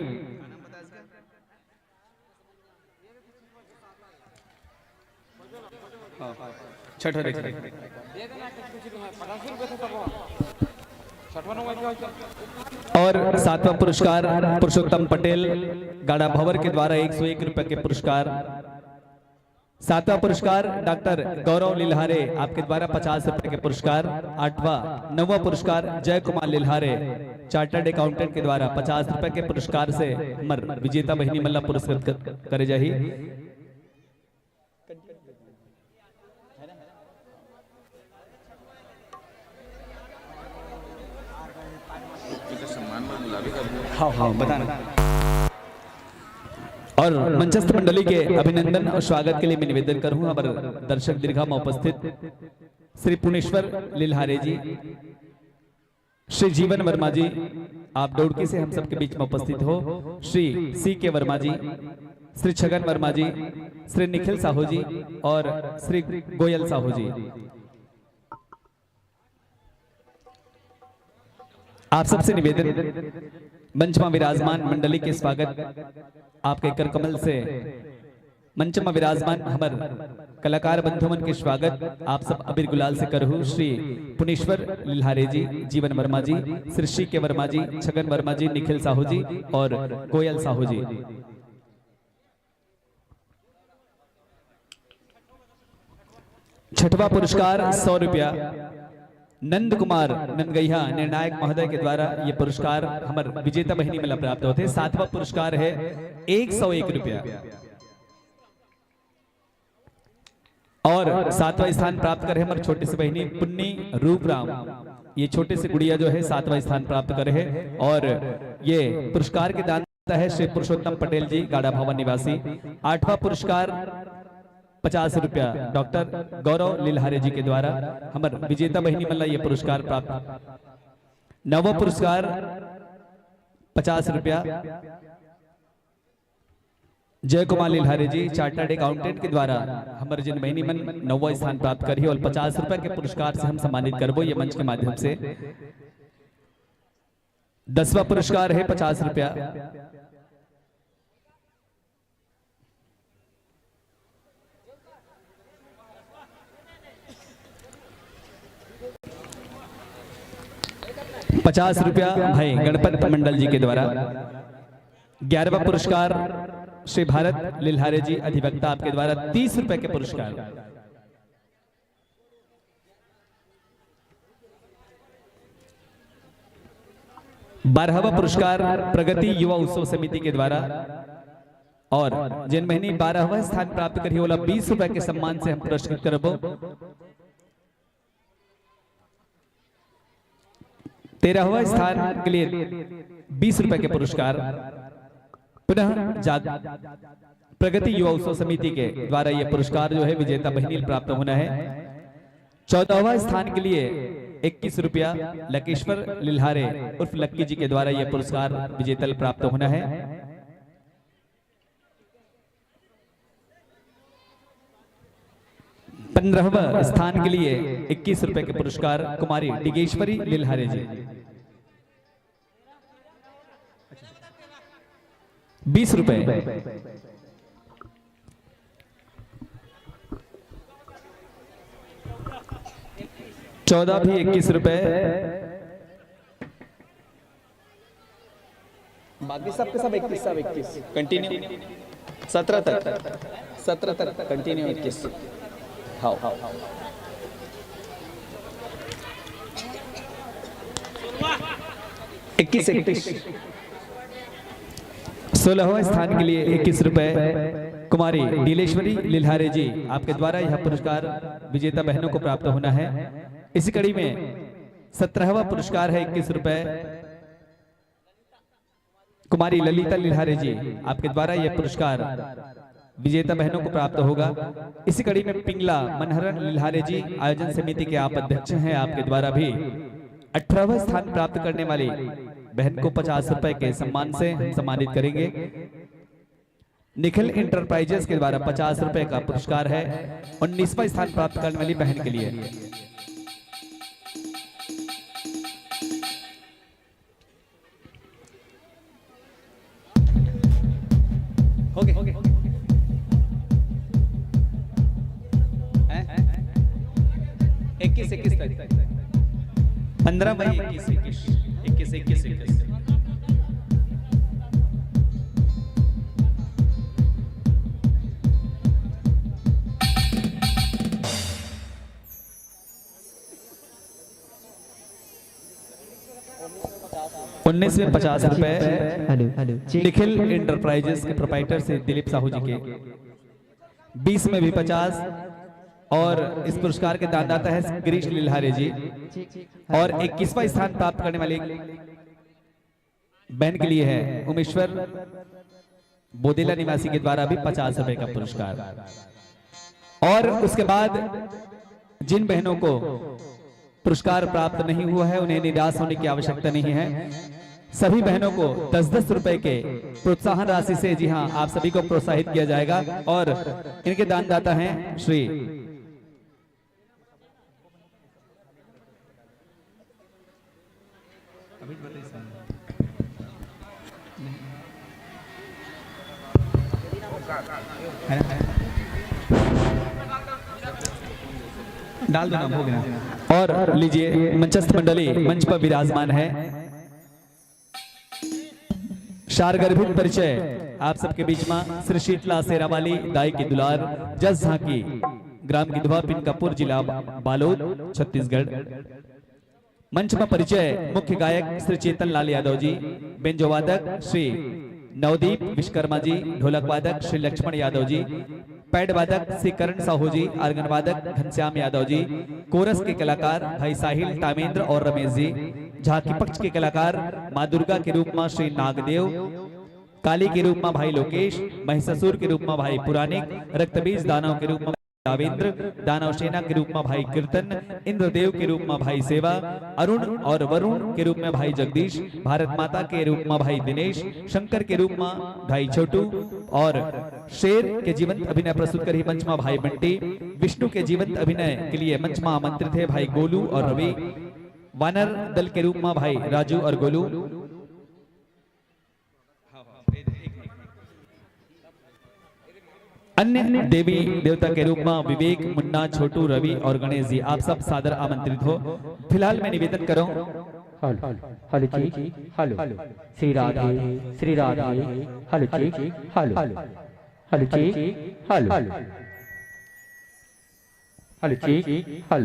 छठा देख ले। और सातवां पुरस्कार पुरुषोत्तम पटेल, गाड़ा भवर के द्वारा एक सौ एक रुपए के पुरस्कार। सातवां पुरस्कार डॉक्टर गौरव लिल्हारे, आपके द्वारा पचास रुपए के पुरस्कार। आठवां, नौवां पुरस्कार जय कुमार लिल्हारे, चार्टर्ड अकाउंटेंट के द्वारा पचास रुपए के पुरस्कार से हमर विजेता बहिनी मन ला पुरस्कृत कर, करे जाही। हाँ, हाँ, बताना। और मंचस्थ मंडली के अभिनंदन और स्वागत के लिए मैं निवेदन करूँ, हमर दर्शक दीर्घा में उपस्थित श्री पुनेश्वर लिल्हारे जी, श्री जीवन वर्मा जी, आप डौड़की से हम सबके बीच में उपस्थित हो, श्री सी के वर्मा जी, श्री छगन वर्मा जी, श्री निखिल साहू जी और श्री गोयल साहू जी, आप सबसे निवेदन मंच मा विराजमान मंडली के स्वागत आपके कर कमल से। मंच मा विराजमान हमर कलाकार बंधु मन के स्वागत आप सब अबीर गुलाल से करहू। श्री पुनेश्वर लिल्हारे जी, जीवन वर्मा जी, सृष्टि के वर्मा जी, छगन वर्मा जी, निखिल साहू जी और कोयल साहू जी। छठवा पुरस्कार सौ रुपया नंद कुमार नंदगैया निर्णायक महोदय के द्वारा ये पुरस्कार हमर विजेता बहिनी मन ला प्राप्त होथे। सातवां पुरस्कार है एक सौ एक रुपया और सातवां स्थान प्राप्त करे हमर छोटे से बहिनी पुन्नी रूपराम। ये छोटे से गुड़िया जो है सातवां स्थान प्राप्त करे है और ये पुरस्कार के दान है श्री पुरुषोत्तम पटेल जी, गाड़ा भवन निवासी। आठवां पुरस्कार पचास रुपया डॉक्टर गौरव लिल्हारे जी के द्वारा हमर विजेता बहिनी मन ला ये पुरस्कार प्राप्त। नवा पुरस्कार पचास रुपया जय कुमार लिल्हारे जी, चार्टर्ड अकाउंटेंट के द्वारा हमर जिन बहिनी मन नवा स्थान प्राप्त करही और पचास रुपया के पुरस्कार से हम सम्मानित करबो ये मंच के माध्यम से। दसवां पुरस्कार है पचास रुपया। पचास रुपया भाई गणपत मंडल जी के द्वारा। ग्यारहवां पुरस्कार श्री भारत लिल्हारे जी अधिवक्ता आपके द्वारा तीस रुपए के पुरस्कार। बारहवां पुरस्कार प्रगति युवा उत्सव समिति के द्वारा और जिन बहिनी बारहवां स्थान प्राप्त करही ओला बीस रुपए के सम्मान से हम पुरस्कृत करबो। तेरहवां स्थान के लिए बीस रुपए के पुरस्कार पुनः जाग प्रगति युवा उत्सव समिति के द्वारा ये पुरस्कार जो है विजेता बहिनी प्राप्त होना है। चौदहवां स्थान के लिए इक्कीस रुपया लकेश्वर लिल्हारे उर्फ लक्की जी के द्वारा ये पुरस्कार विजेता प्राप्त होना है। पंद्रहवां स्थान के लिए इक्कीस रुपए के पुरस्कार कुमारी डिगेश्वरी लिल्हारे जी। बीस रुपए। चौदह भी इक्कीस रुपए। बाकी सबके सब इक्कीस, सब इक्कीस। कंटिन्यू। सत्रह तक, सत्रह तक कंटिन्यू इक्कीस। हाँ। इक्कीस, इक्कीस। सोलहवां स्थान के लिए इक्कीस रुपए कुमारी डीलेश्वरी लिल्हारे जी, आपके द्वारा यह पुरस्कार विजेता बहनों को प्राप्त होना है। इसी कड़ी में सत्रहवां पुरस्कार है इक्कीस रुपए कुमारी ललिता लिल्हारे जी, आपके द्वारा यह पुरस्कार विजेता बहनों को प्राप्त होगा। इसी कड़ी में पिंगला मनहरन लिल्हारे जी, आयोजन समिति के आप अध्यक्ष हैं, आपके द्वारा भी अठारहवां स्थान प्राप्त करने वाली बहन को पचास रुपए के सम्मान से हम सम्मानित करेंगे। निखिल इंटरप्राइजेस के द्वारा पचास रुपए का पुरस्कार है उन्नीसवां स्थान प्राप्त करने वाली बहन के लिए। हो गए। हैं? इक्कीस, इक्कीस तक। पंद्रह मई इक्कीस, इक्कीस, इक्कीस, इक्कीस, इक्कीस। उन्नीस में पचास रुपए hello, hello, check. Nikhil enterprises के प्रोप्राइटर से दिलीप साहू जी के, बीस में भी पचास, और इस पुरस्कार के दानदाता है गिरीश लिल्हारे जी, और इक्कीसवां स्थान प्राप्त करने वाली बहन के लिए है उमेश्वर बोदेला निवासी के द्वारा भी पचास रुपए का पुरस्कार। और उसके बाद जिन बहनों को पुरस्कार प्राप्त नहीं हुआ है, उन्हें निराश होने की आवश्यकता नहीं है। सभी बहनों को दस दस रुपए के प्रोत्साहन राशि से, जी हाँ, आप सभी को प्रोत्साहित किया जाएगा और इनके दानदाता हैं श्री, अभी तो बताइए सर। डाल दो ना, हो गया। और लीजिए, मंचस्थ मंडली मंच पर विराजमान है। सारगर्भित परिचय आप सबके बीच में श्री शीतला शेरावाली दाई की दुलार, जस झांकी, ग्राम गिधवा, पिन कपूर, जिला बालोद, छत्तीसगढ़। मंच में परिचय मुख्य गायक श्री चेतन लाल यादव जी, बेंजो वादक श्री नवदीप विश्वकर्मा जी, ढोलक वादक श्री लक्ष्मण यादव जी, पैड वादक श्री करण साहू जी, आर्गन वादक घनश्याम यादव जी, कोरस के कलाकार भाई साहिल, तामेंद्र और रमेश जी, झांकी पक्ष के कलाकार माँ दुर्गा के रूप में श्री नागदेव, काली के रूप में भाई लोकेश, महिषासुर के रूप में भाई पुराणिक, रक्तबीज दानव के रूप में दावेंद्र, दानव सेना के रूप में भाई कीर्तन, इंद्रदेव के रूप में भाई सेवा, अरुण और वरुण के रूप में भाई जगदीश, भारत माता के रूप में भाई दिनेश, शंकर के रूप में भाई छोटू और शेर के जीवंत अभिनय प्रस्तुत करही मंच में भाई बंटी। विष्णु के जीवंत अभिनय के लिए मंच में आमंत्रित है भाई गोलू और रवि। वानर दल के रूप में भाई राजू और गोलू। अन्य देवी देवता के रूप में विवेक, मुन्ना, छोटू, रवि और गणेश जी, आप सब सादर आमंत्रित हो। फिलहाल मैं निवेदन करूं। हेलो, हेलो जी, हेलो। श्री राधे, श्री राधे। हेलो जी, हेलो। हेलो जी, हेलो। हेलो जी, हेलो।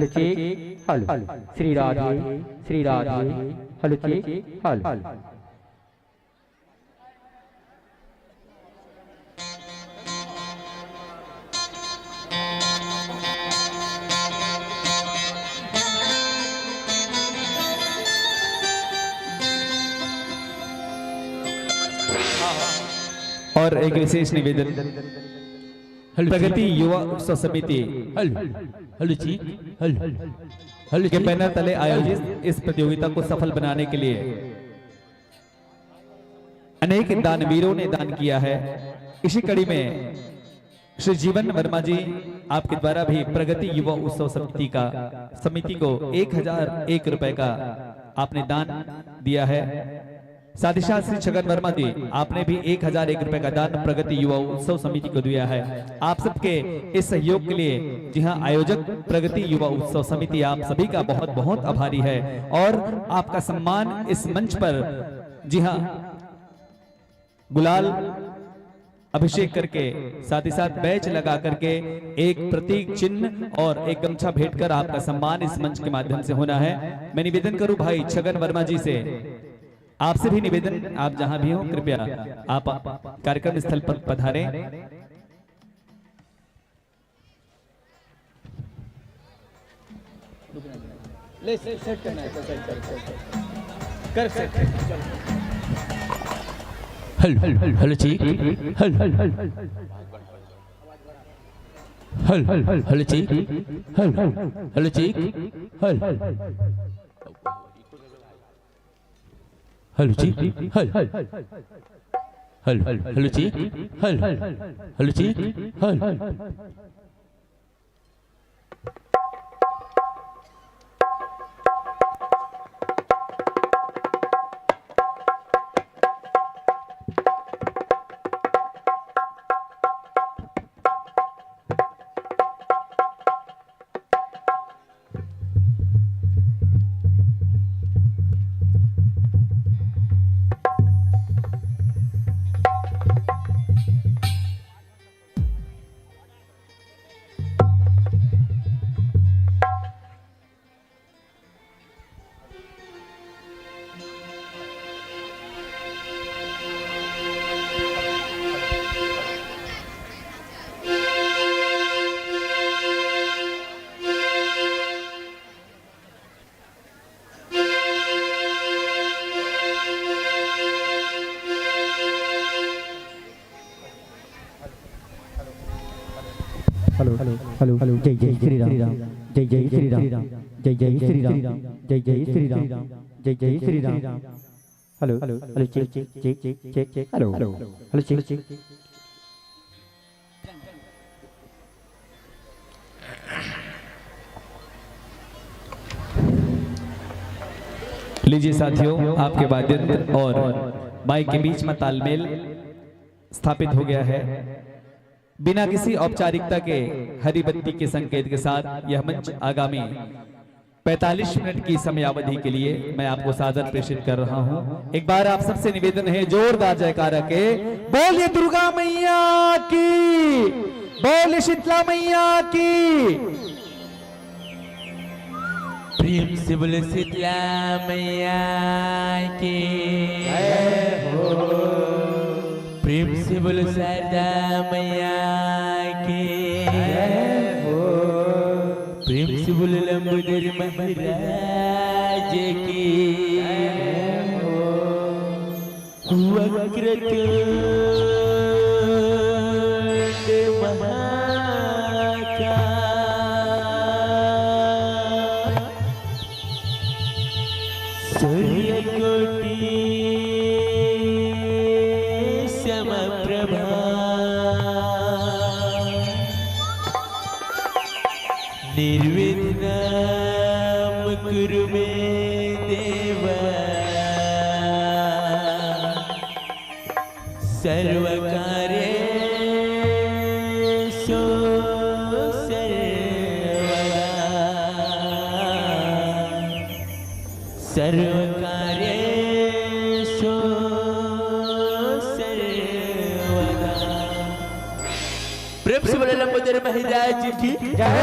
हेलो जी, हेलो। श्री राधे, श्री राधे। हेलो जी, हेलो। और एक विशेष निवेदन, हेलो जी। प्रगति युवा उत्सव समिति हेलो, हेलो जी, हेलो, हेलो के जी। बैनर तले आयोजित इस प्रतियोगिता को सफल बनाने के लिए अनेक दानवीरों ने दान किया है। इसी कड़ी में श्री जीवन वर्मा जी, आपके द्वारा भी प्रगति युवा उत्सव समिति का, समिति को एक हजार एक रुपए का आपने दान दिया है। साथ ही साथ श्री छगन वर्मा जी, आपने भी एक हजार एक रुपए का दान प्रगति युवा उत्सव समिति को दिया है। आप सबके इस सहयोग के लिए, जी हाँ, आयोजक प्रगति युवा उत्सव समिति, आप सभी का बहुत बहुत आभारी है और आपका सम्मान इस मंच पर, जी हाँ, गुलाल अभिषेक करके, साथ ही साथ बैच लगा करके एक प्रतीक चिन्ह और एक गमछा भेंट कर आपका सम्मान इस मंच के माध्यम से होना है। मैं निवेदन करूं भाई छगन वर्मा जी से, आपसे भी निवेदन, आप जहां भी हों, कृपया आप कार्यक्रम स्थल पर पधारें। ले, सेट, सेट करना है, सेट कर, सेट कर। कर set. Hello, hello, hello, check. Hello, hello, hello, check. Hello, hello, check. Hello. Hello जी, हेलो। हेलो, हेलो जी, हेलो। हेलो जी, hello. Hello, hello, hello, hello, जय जय श्री राम, जय जय श्री राम, जय जय श्री राम, जय जय श्री राम, जय जय Shri Ram. Hello, hello, check, check, check, check, check, hello, hello, check, check. लीजिए साथियों, आपके वाद्यंत्र और माइक के बीच में तालमेल स्थापित हो गया है। बिना किसी औपचारिकता के हरी बत्ती के संकेत के साथ यह मंच आगामी पैंतालीस मिनट की समयावधि के लिए मैं आपको सादर प्रेषित कर रहा हूं। एक बार आप सबसे निवेदन है, जोरदार जयकारा के, बोलिए दुर्गा मैया की, बोलिए शीतला मैया की। प्रेम से बोलो शीतला मैया की। जय हो। प्रेम से बोलो शारदा मैया की। जय हो। प्रेम से बोलो लंबोदर महाराज की। जय हो। वक्रतुंड महाकाय, सूर्यकोटि समप्रभा। निर्विघ्नं कुरु मे देव सर्वकार्येषु सर्वदा। सर्वकार्येषु सर्वदा। प्रेम से बोले लंबोदर महाराज की जय।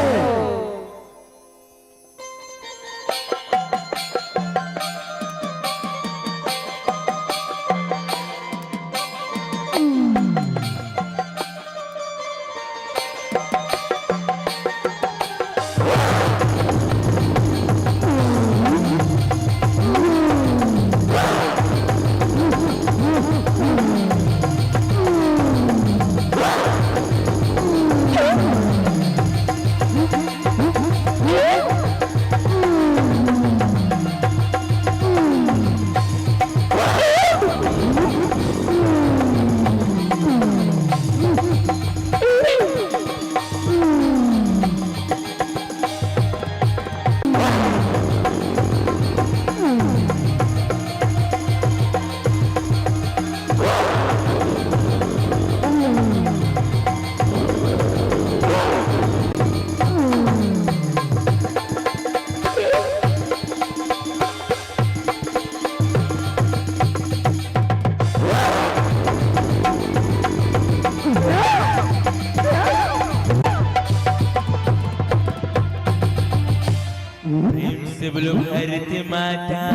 प्रेम से बोलो भारत माता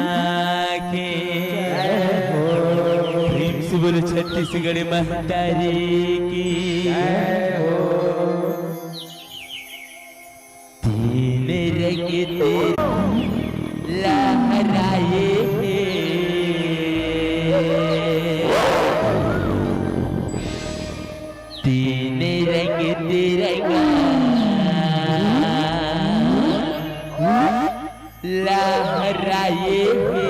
के। प्रेम से बोलो छत्तीसगढ़ महतारी की। तीन रंग तेरे लहराए हैं। तीन रंग तिरंगा लहराए हे।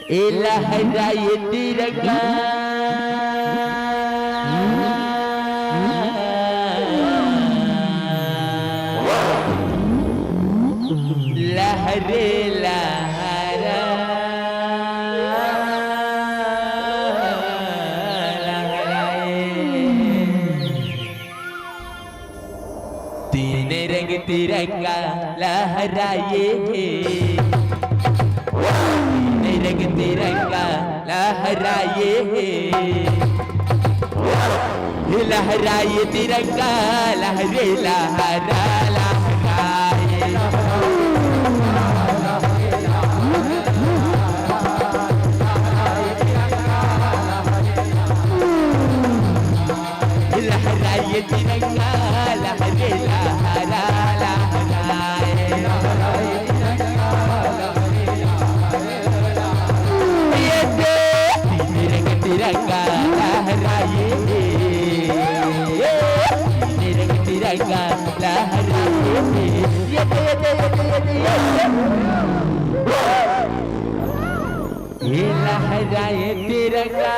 ए लहराए तिरंगा लहरे लहरा लहराए। तीन रंग तिरंगा लहराए हे। तीन रंग तिरंगा लहराए हे। लहराए तिरंगा लहरे लहरा लहराए। लहराए तिरंगा लहरे लहरा लहराए। ये दे तीन रंग तिरंगा लहराए, तीन रंग तिरंगा लहराए। ये दे, ये दे, ये दे, ये दे, ये दे। ये लहराए तिरंगा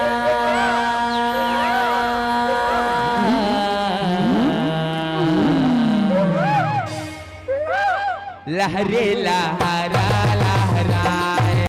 लहरे लहरा लहराए।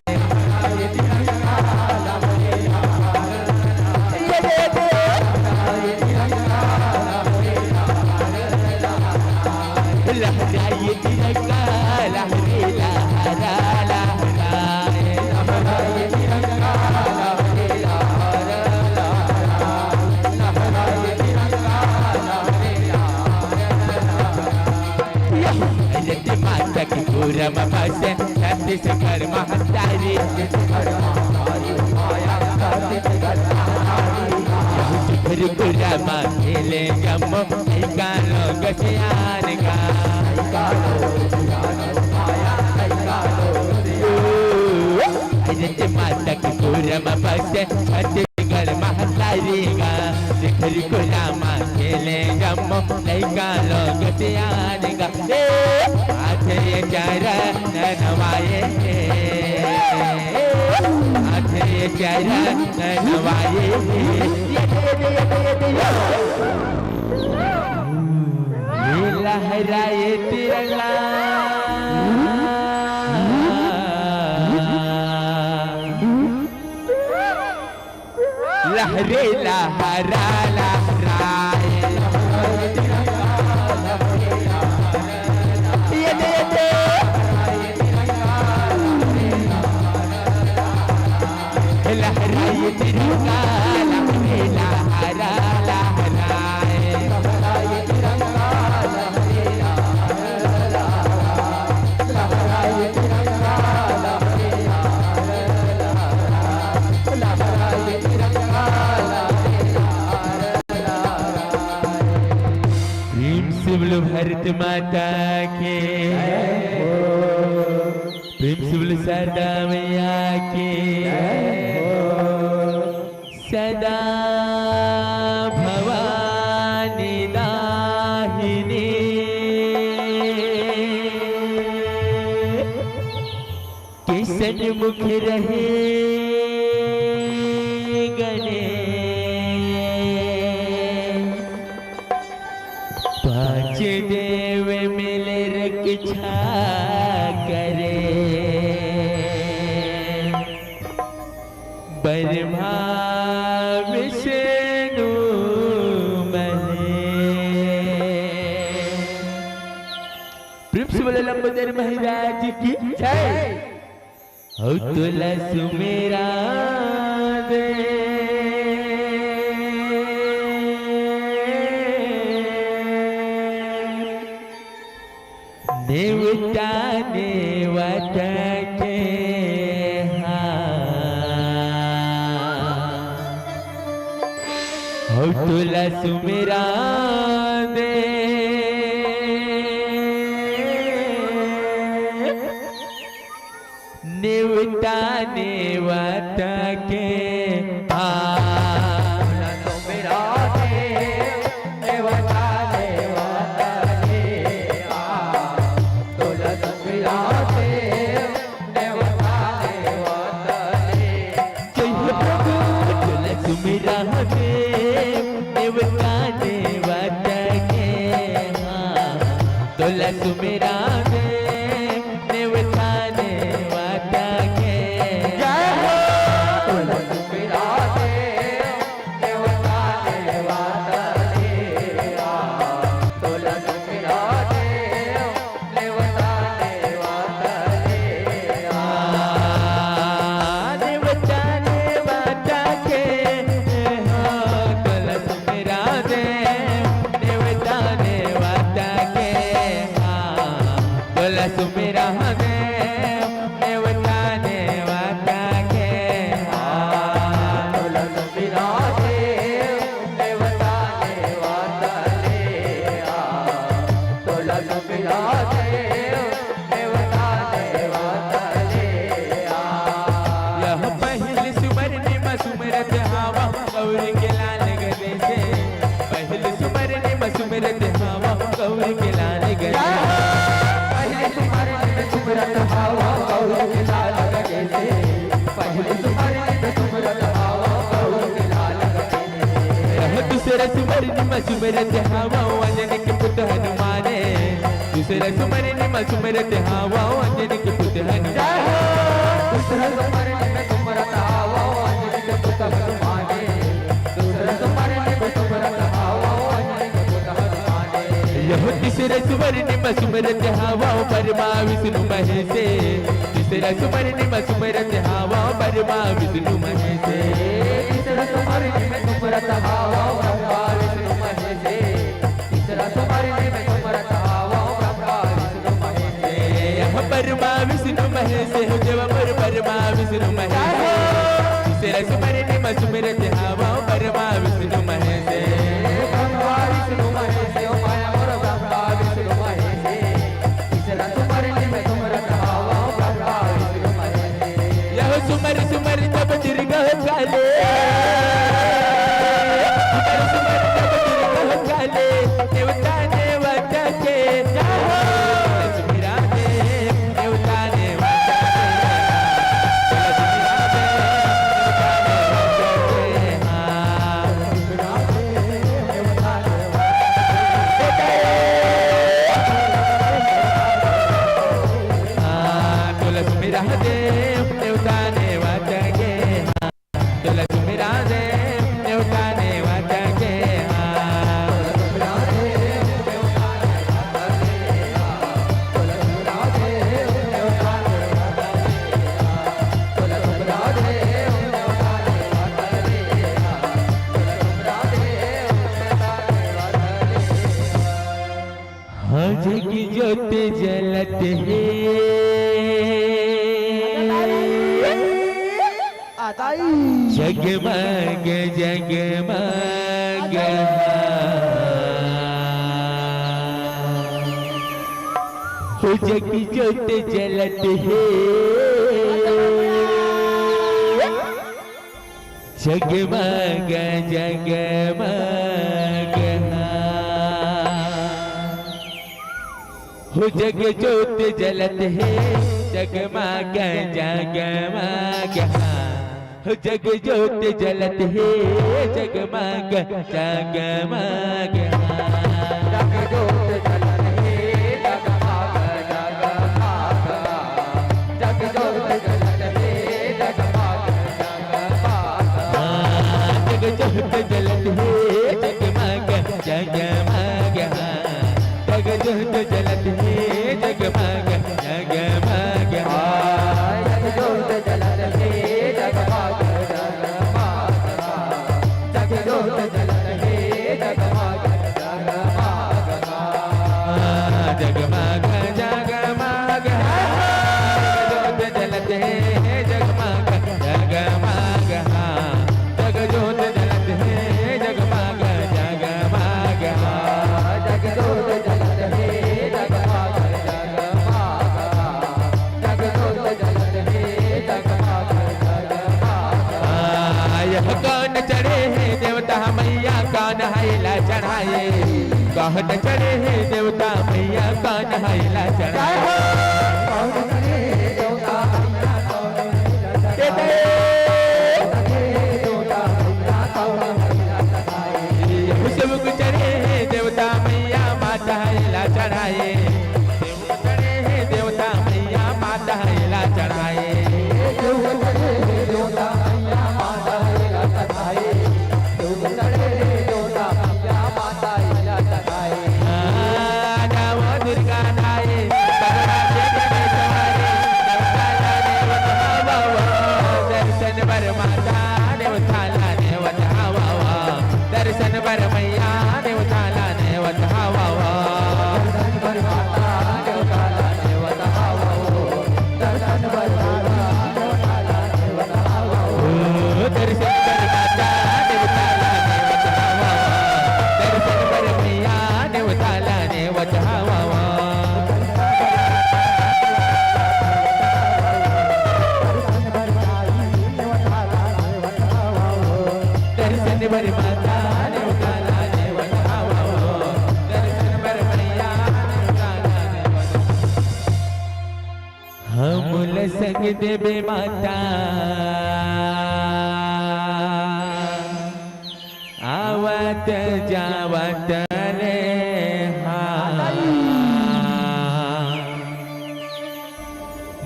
रम बसे छत्तीसगढ़ महतारी। यहू चिखरी कुला मा खेले जम्मो लइका लोग सियान गा। अरे जे माता के पूरा मा बसे छत्तीसगढ़ महतारी गा। चिखरी कुला मा खेले जम्मो लइका लोग सियान गा। ए, आथे ये चारा ननवाए हे। आथे ये चारा ननवाए हे। ये दे, ये दे, ये दे, ये दे, यो। ये लहराए तिरंगा। लहरे लहरा लहराए। ये दे, ये दे। लहराए तिरंगा, लहरे लहरा लहराए। प्रेम से बोलो भारत माता के, प्रेम से बोलो शारदा मैया के। सदा भवानी दाहिनी, के सन्मुख रहे गणेश। पांच देव मिल रक्षा करे, ब्रह्मा विष्णु महेश। प्रेम से बोले लंबोदर महाराज की जय। हौ तोला सुमेरा दे, नेवता नेवता के हा। हौ तोला सुमेरा दे, नेवता नेवता के आ। तोला सुमेरा दे, नेवता नेवता के आ। तोला सुमेरा दे, नेवता नेवता के। जय हो प्रभु, तोला सुमेरा दे, नेवता नेवता के आ। तोला सुमेरा दे, नेवता नेवता के। जय हो। तोला सुमेरा दे, नेवता नेवता के आ। तोला सुमेरा दे, नेवता नेवता के आ। नेवता नेवता के आ। तोला सुमेरा दे, नेवता नेवता के आ। तोला सुमेरा दे, नेवता नेवता के आ। तोला सुमेरा दे, नेवता नेवता के आ। तोला सुमेरा दे, नेवता नेवता के आ। यह पहिली सुमरनी म सुमरत हावव गौरी के लाल गणेश। पहिली सुमरनी म सुमरत हावव गौरी के लाल गणेश। पहिली सुमरनी म सुमरत हावव गौरी के लाल गणेश। पहिली सुमरनी म सुमरत हावव गौरी के लाल गणेश। यह दूसरा सुमरनी म सुमरत हावव अंजनी के पुत हनुमाने। दूसरा सुमरनी म सुमरत हावव अंजनी के पुत हनुमान। जय हो। दूसरा सुमरनी म सुमरत हावव अंजनी के पुत हनुमाने। दूसरा सुमरनी म सुमरत हावव अंजनी के पुत हनुमाने। यह तीसरा सुमरनी म सुमरत हावव ब्रह्मा विष्णु महेशे। तीसरा सुमरनी म सुमरत हावव ब्रह्मा विष्णु महेशे। तीसरा सुमरनी म सुमरत हावव ब्रह्मा विष्णु महेशे। तीसरा सुमरनी म सुमरत हावव ब्रह्मा विष्णु महेशे। यह पर जोत जलत हे। जगमग जगमग। हो जग जोत जलत हे। जगमग जगमग। हो जग जोत जलत हे। जगमग जगमग। हो जग जोत जलत हे। जगमग जगमग। जग जोत जलत हे। जगमग जगमग। जग जोत जलत हे। जगमग जगमग। जग जोत जलत हे। जगमग जगमग। जग जोत जलत हे। जगमग जगमग। जग जोत जलत हे। जगमग जगमग। जग जोत जलत हे। जगमग जगमग। जगमग जगमग। जग जोत जलत हे। जगमग जगमग। जग जोत जलत हे। जगमग जगमग। जग जोत जलत हे। जगमग जगमग। जग जोत जलत हे। जगमग जगमग। यह कौन चढ़े हे देवता मैया, कौन है ला चढ़ाए? कौन चढ़े हे देवता मैया, कौन है ला चढ़ाए? यह सब कुछ चढ़े हे देवता मैया, माता है ला चढ़ाए। चढ़े हे देवता मैया, माता है ला चढ़ाए। आ, जावो दुर्गा दाई, भगवान के गणेश वाली, नवकाला देवत हवा, दर्शन बर माता देवता ला देवत हवा, दर्शन बर मैया देवता ला देवत हवा। दर्शन बर माता देवता ला देवत हवा, दर्शन बर मैया देवता ला देवत हवा। दर्शन बर माता देवता ला देवत हवा, दर्शन बर मैया देवता ला देवत। हमला संग देबे माता, आवत जावत ले हा।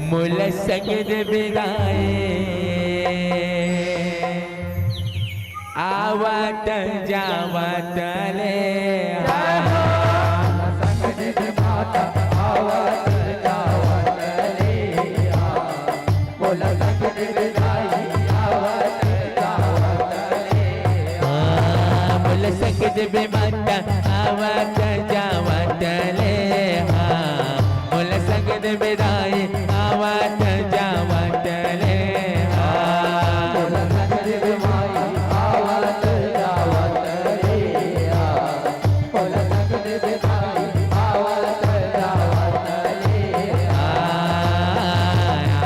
मोला संग देबे दाई, आवत जावत ले हा। मोला संग देबे माता, आवत जावत ले हा। मोला संग देबे दाई, आवत जावत ले हा।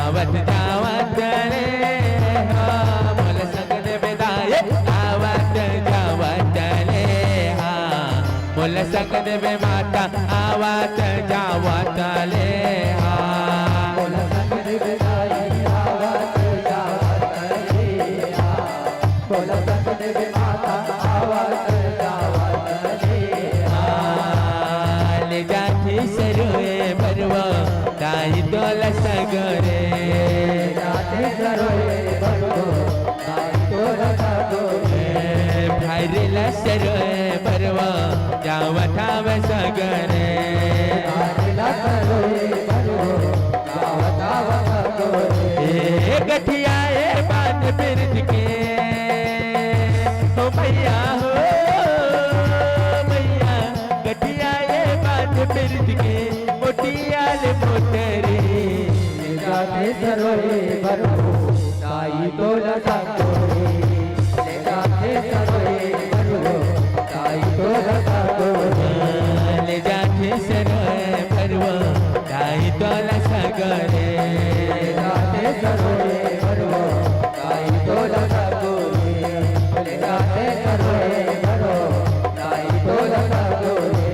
आवत जावत ले हा, मोला संग देबे दाई, आवत जावत ले हा। मोला संग देबे माता, आवत जावत ले हा। ले जाथे सरोए बरवा, दाई तोला सगोरे। भैरे ला सरोए बरवा, जावत हावे सगोरे। ए गठिया ए बांध बिरज के, हो मैया, हो मैया, गठिया ए बांध बिरज के, सरोए बरु, ताई तोला सागोरे, ले जाथे सरोए बरु, ताई तोला सागोरे। ले जाथे सरोए बरु, ताई तोला सागोरे। ले जाथे सरोए बरु, ताई तोला सागोरे। ले जाथे सरोए बरु, ताई तोला सागोरे।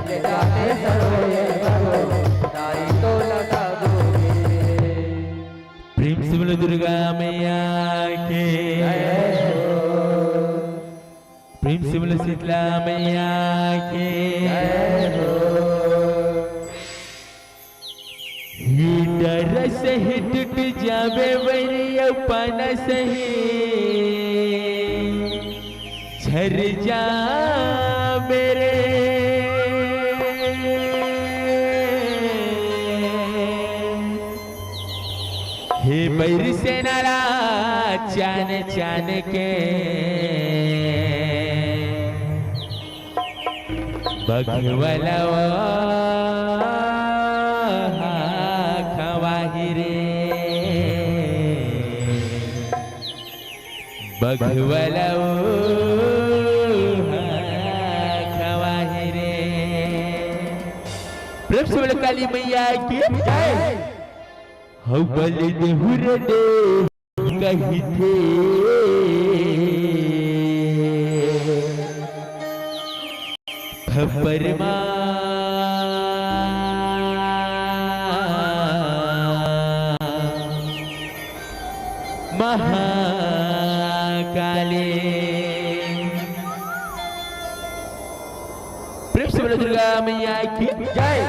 ले जाथे सरोए बरु, ताई तोला सागोरे। प्रेम से बोलो दुर्गा मैया की। प्रेम से बोलो शीतला मैया की। ये डर सही टूट जावे वरी अपन सही झर जावे रे। हे बैरी सेना ला चान चान के बघवलवा खवाही रे, बघवलवा खवाही रे। प्रेम से बोलो काली मैया की जय। हऊ बलि देहु रे देहु कहिथे। खपर मा महाकाली। प्रेम से बोलो दुर्गा मैया की जय।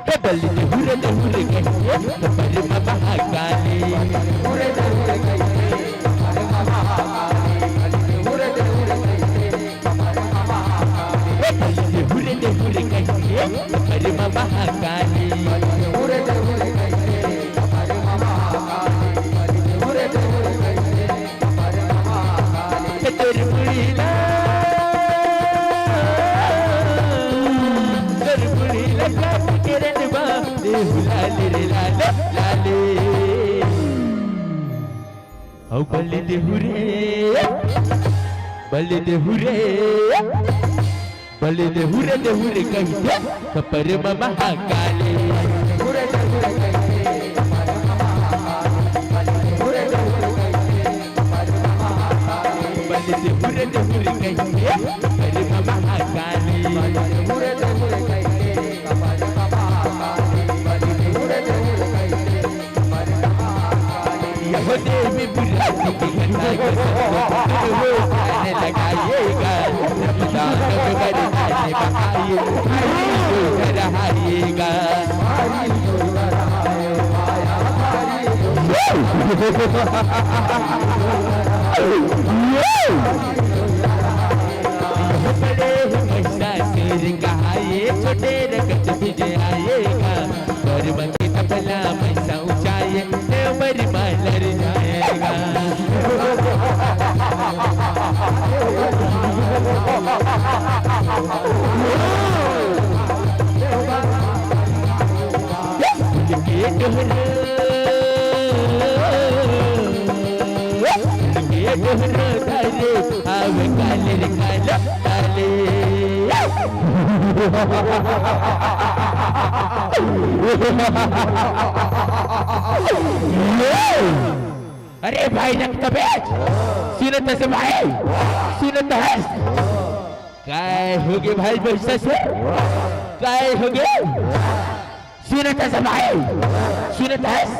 हे बलि देहु रे देहु रे कहिथे, खपर मा महाकाली। हे बलि देहु रे देहु रे कहिथे, खपर मा महाकाली। तोर मुड़ी ला, तोर मुड़ी ला काट के रनवा, देहु लाले रे लाले, लाले। हऊ बलि देहु रे, बलि देहु रे, बलि देहु रे देहु रे कहिथे, खपर मा महाकाली। बलि देहु रे देहु रे कहिथे, खपर मा महाकाली। यहो देवी बुढ़ारी के घटा के सबको दूर हो जाने लगाइएगा। रमजान में बड़ी जाने बहाइए, हरी जो कराइएगा। यहो बड़े ही महिषासुर कहाए, छोटे रगत विजय आएगा। पर्वत तपला महिषा ऊंचाए, देवर मालर जाएगा। के डोहर, के डोहर धरे, आवे काले रे काले, काले। अरे भाई रक्त बेच, सुनत हस भाई, सुनत हस। काय होगे भाई महिषासुर? काय होगे? सुनत हस भाई, सुनत हस?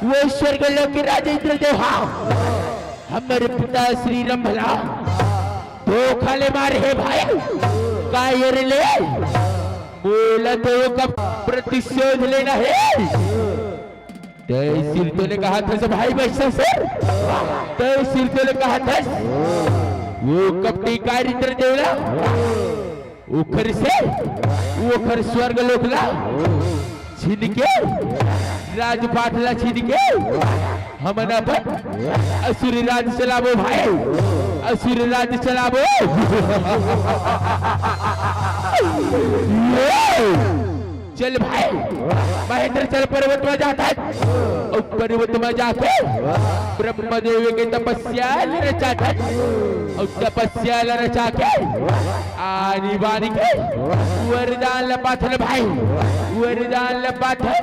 वो स्वर्ग लोक के राजा इंद्रदेव हा, हमर पिता श्री राम भला धोखा ले मारे हे भाई। काय रे ले? बोला तो कब प्रतिशोध लेना है? तय सिर तोले कहा था सब भाई महिषासुर, तय सिर तोले कहा था। वो कपटी काय इंद्रदेव ला, ओखर से, ओखर स्वर्ग लोक ला छीन के, राजपाट ला छीन के, हमन अपन असुर राज चलाबो भाई, असुर राज चलाबो। चल भाई, महेंद्र चल पर्वत में जात हन। अउ पर्वत में जाके ब्रह्मदेव के तपस्या ल रचाथन। अउ तपस्या ल रचा के आनी बानी के वरदान ल पाथन भाई, वरदान ल पाथन।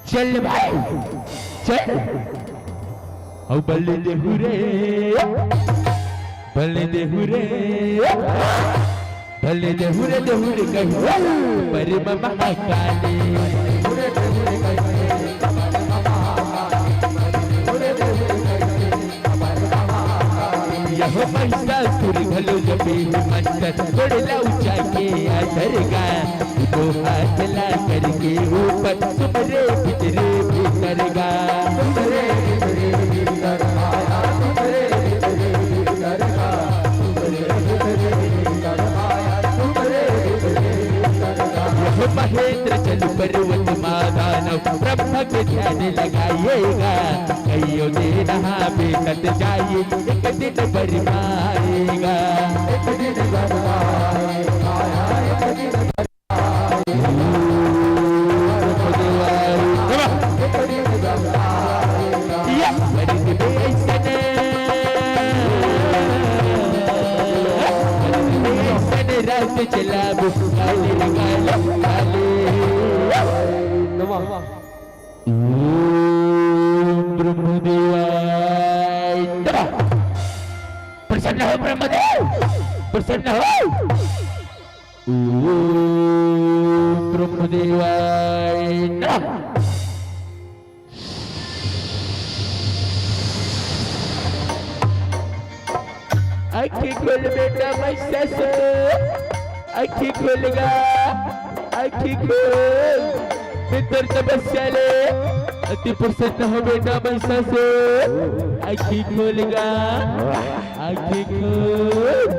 चल भाई, चल। अउ बल देहु रे, बल देहु रे, बल देहु रे, देहु रे कहि, परम महाकाली। यहो महिषासुर घलो जपे हे मंतर, गोड़ ला ऊंचा के आदर गा। दो हाथ ला करके ऊपर, तुमरे भीतरे भीतर गा। तुमरे भीतरे भीतर आया, तुमरे भीतरे भीतर गा। तुमरे भीतरे भीतर आया, तुमरे भीतरे भीतर गा। यहो महेंद्र चल पर्वत मा दानव, ब्रह्म के ध्यान लगाएगा। कइयो दिन हा बीतत जाई, एक दिन बरमाएगा। एक दिन बरमाएगा, एक दिन बरमाएगा। एक दिन बरमाएगा। या, बरस में ऐसन, बरस में ऐसन रात चलाबो, काले रे काले, काले। नमः। ओम ब्रह्मदेवाय नमः। प्रसन्न हो ब्रह्मदेव, प्रसन्न हो। ओम ब्रह्मदेवाय नमः। आँखी खोल बेटा महिषासुर, आँखी खोल गा, आँखी खोल। भीतर तपस्या ले, अति प्रसन्न हो बेटा महिषासुर, आँखी खोल गा, आँखी खोल।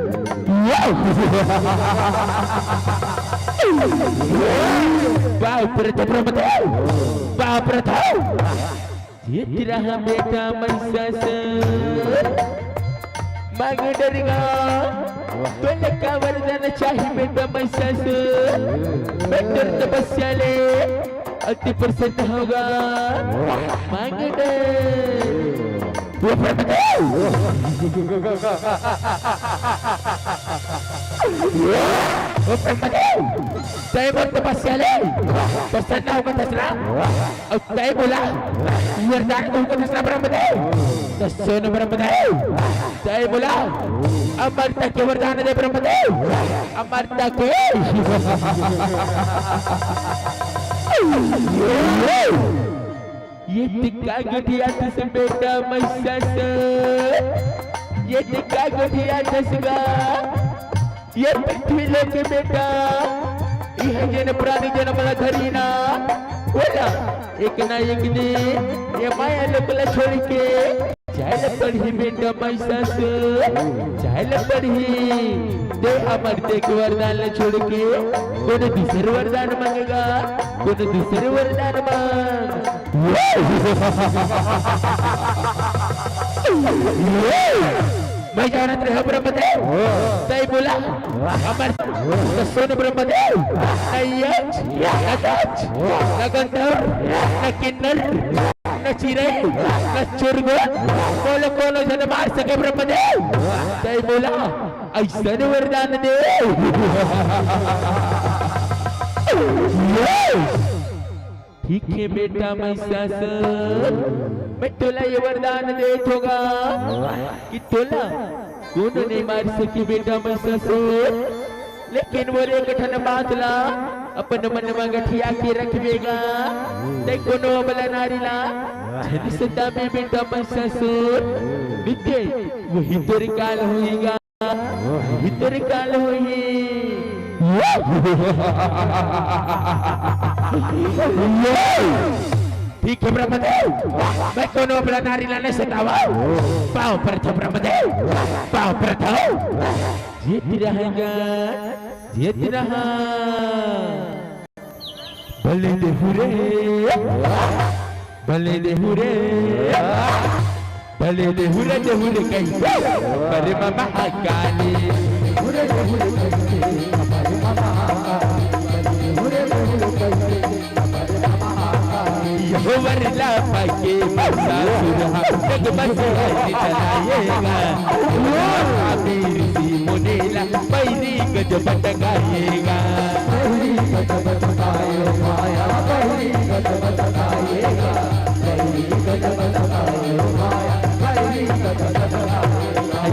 बाप रे, बाप रे, बाप रे। जीत रहा बेटा महिषासुर, मांग डर गा। तोला का वरदान चाही बेटा महिषासुर, बेटर तपस्या ले, अति प्रसन्न होगा, मांग डर। वो ब्रह्मदेव, वो ब्रह्मदेव, तय मोर तपस्या ले, प्रसन्न होगा दसरा। अउ तय मोला वरदान दे कथस ना ब्रह्मदेव, त सुन ब्रह्मदेव, तय मोला अमरता के वरदान दे ब्रह्मदेव, अमरता के। ये तिक्का गठिया थस बेटा महिषासुर, ये तिक्का गठिया थस गा। ये पृथ्वी लोक के बेटा, इह जेन प्राणी जनम ला धरी ना, ओला एक ना एक दिन ये माया लोक ला छोड़ के जाय ला पड़ही बेटा महिषासुर, जाय ला पड़ही। ते अमरता के वरदान ला छोड़ के कोनो दूसर वरदान मांगेगा, कोनो दूसर वरदान मांग। मैं जानत रहे ब्रह्मदेव, तय मोला अमर, त सुन ब्रह्मदेव, न यक्ष, न दक्ष, न गंधर्व, न किन्नर, न चिरई, न चुरगुन, कोनो कोनो झन मार सके ब्रह्मदेव, तय मोला अइसन वरदान दे। ठीक हे बेटा महिषासुर, मैं तोला ये वरदान देत हों गा कि तोला कोनो नइ मार सके बेटा महिषासुर, लेकिन मोर एक ठन बात ला अपन मन म गठिया के रखबे गा, तैं कोनो अबला नारी ला झन सताबे बेटा महिषासुर, नित्य वही तोर काल होही गा। भीतर काल होही। ठीक है ब्रह्मदेव, मैं कोनो अपना नारी ला नहीं सतावा। पाँव परथों ब्रह्मदेव, पाँव परथों। जीत रहेगा, जीत रहा। भले देहु रे, भले देहु रे, भले देहु रे, देहु रे कही, अरे मामा काली। यहो वरला पाके बसा सुरहा, जग बस हरि चलाएगा। अबीर सी मोनेला, पैरी गजब टकाएगा।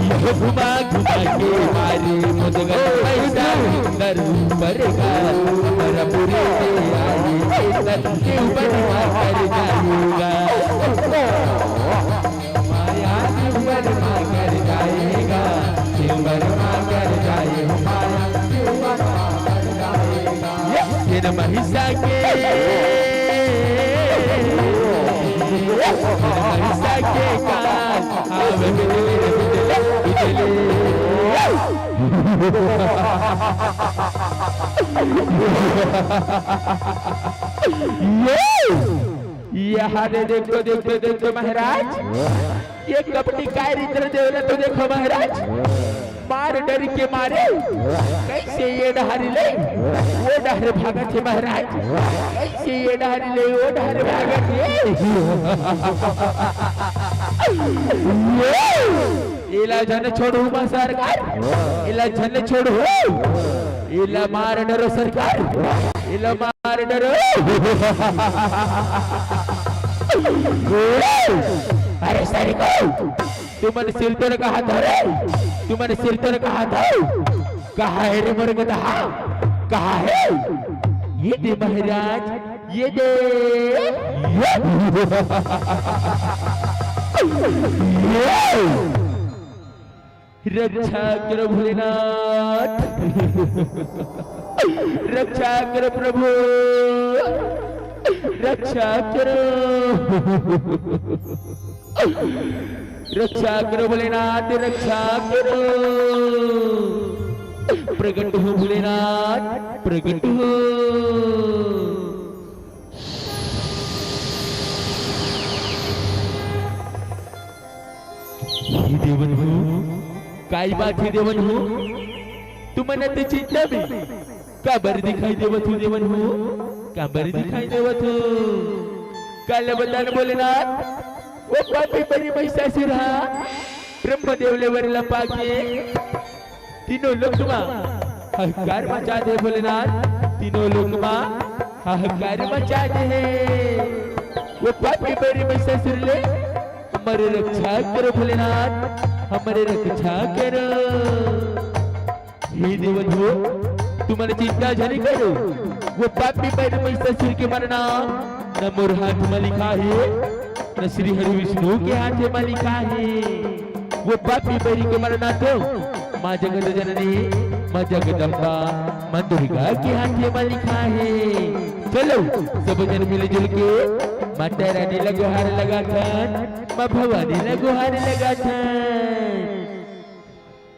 यह घुमा घुमा के मारे मुदगल पैसा सुंदर ऊपर का, हमारा पूरे पे आए, सुंदर के ऊपर मार कर जाएगा। माया शिव वर्मा कर जाएगा, शिव वर्मा कर जाए हो माया, शिव वर्मा कर जाएगा। तेरा महिषा के, तेरा महिषा के काल, आवे बिजली रे बिजली, बिजली। ये हारे देखो, देखो, देखो महाराज, ये कपटी काय रीत देवला तो देखो महाराज, मार डर के मारे कैसे ये डहरी ले वो डहर भागत हे महाराज, कैसे ये डहरी ले वो डहर भागत हे। एला झन छोड़हू मा सरकार, एला झन छोड़हू, एला मार डरो सरकार, एला मार डरो। अरे सरी को, तुमन सिरतोन कहा धरे, तुमन सिरतोन कहा धरे, कहा है रे मोर गदहा, कहा है? ये दे महाराज, ये दे। रक्षा करो भोलेनाथ, रक्षा करो प्रभु, रक्षा करो, रक्षा करो भोलेनाथ, रक्षा करो। प्रगट हो भोलेनाथ, प्रगट हो। हे देवन हो, काई बात हे देवन हो? तुमन अति चिंता में काबर दिखाई देवत हो देवन हो? काबर दिखाई देवत हो? काला बतान भोलेनाथ, वो पापी परी महिषासुर हा ब्रह्मदेव ले वर ला पाके तीनों लोक मा हाहाकार मचा दे भोलेनाथ, तीनों लोक मा हाहाकार मचा दे हे। वो पापी बैरी महिषासुर ले हमर रक्षा करो भोलेनाथ, हमर रक्षा करो। हे देवत हो, तुमन चिंता झन करो, वो पापी बैरी महिषासुर के मरना न मोर हाथ मा लिखा हे, न श्री हरि विष्णु के हाथ मा लिखा हे। वो पापी बैरी के मरना तो माँ जगत जननी, माँ जगदम्बा, माँ दुर्गा के हाथ मा लिखा हे। चलो, सब जन मिलजुल के माता रानी ला गुहार लगाथन, माँ भवानी ला गुहार लगाथन।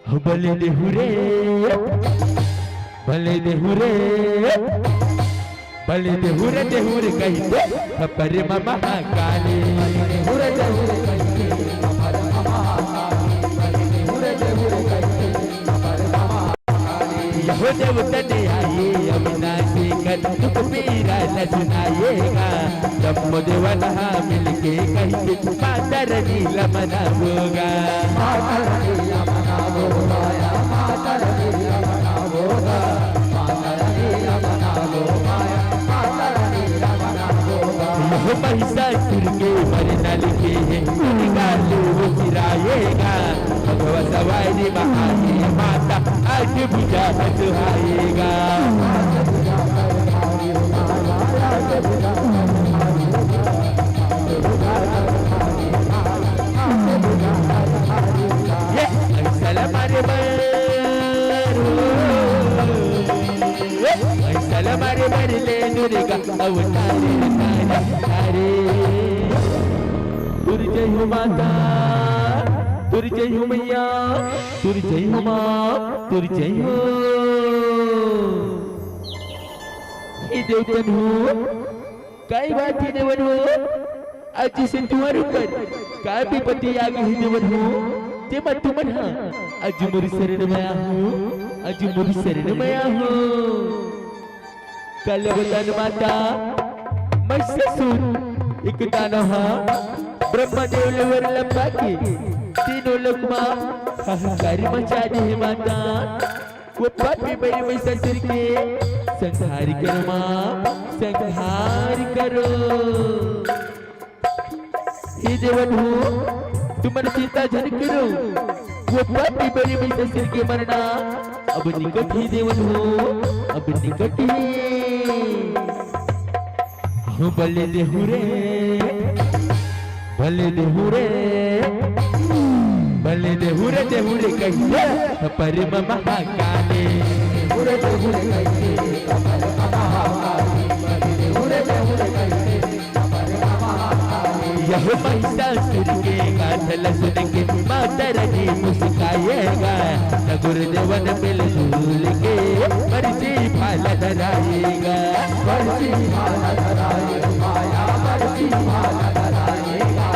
हो बले देहु रे, बले देहु रे, बले देहु रे, देहु रे कहिथे, खपर मा महाकाली। यहो देवतन आए अविनाशी कर, दुख पीरा न सुनाएगा। जम्मो देवन हा मिलके कहिथे, माता रानी ला मनावोगा। माता रानी ला मनावोगा, माता रानी ला मनावोगा, माता रानी ला मनावोगा, माता रानी ला मनावोगा। यह महिषासुर के मरना लिखे हे, निकालो वो सिराएगा। भगवा सवारी मा आए माता, आठ भुजा सुहाएगा। ये ऐसा मारे बर, ऐसा मारे बर ले दू रे गा, अवतारे, तारे, तारे। तोर जय हो माता, तोर जय हो मैया, तोर जय हो माँ, तोर जय हो। हे देवतन हो, काई बात हे देवन हो? आज जइसे तुंहर ऊपर का विपत्ति आ गे हे देवन हो, तेमा तुमन ह आज मोर शरण में आहू, आज मोर शरण में आहू। काला बरदान माता, महिषासुर एक दानव ह ब्रह्मा देव ले वर ल पाके तीनों लोक म हाहाकार मचा दे हे माता। वो पापी बलि महिषासुर के संहार करो माँ, संहार करो। हे देवन हो, तुमन चिंता झन करो, वो पापी बलि महिषासुर के मरना अब निकट हे देवन हो, अब निकट हे। हो बलि देहु रे, बलि देहु रे, बलि देहु रे, देहु रे कहिके परम महाकाली। यह महिषासुर के गाथा ल सुन के माता रानी मुस्काएगा, न गुरुदेवन मिल जुल के पर्ची भाला धराएगा। पर्ची भाला धराएगा, माया पर्ची भाला धराएगा,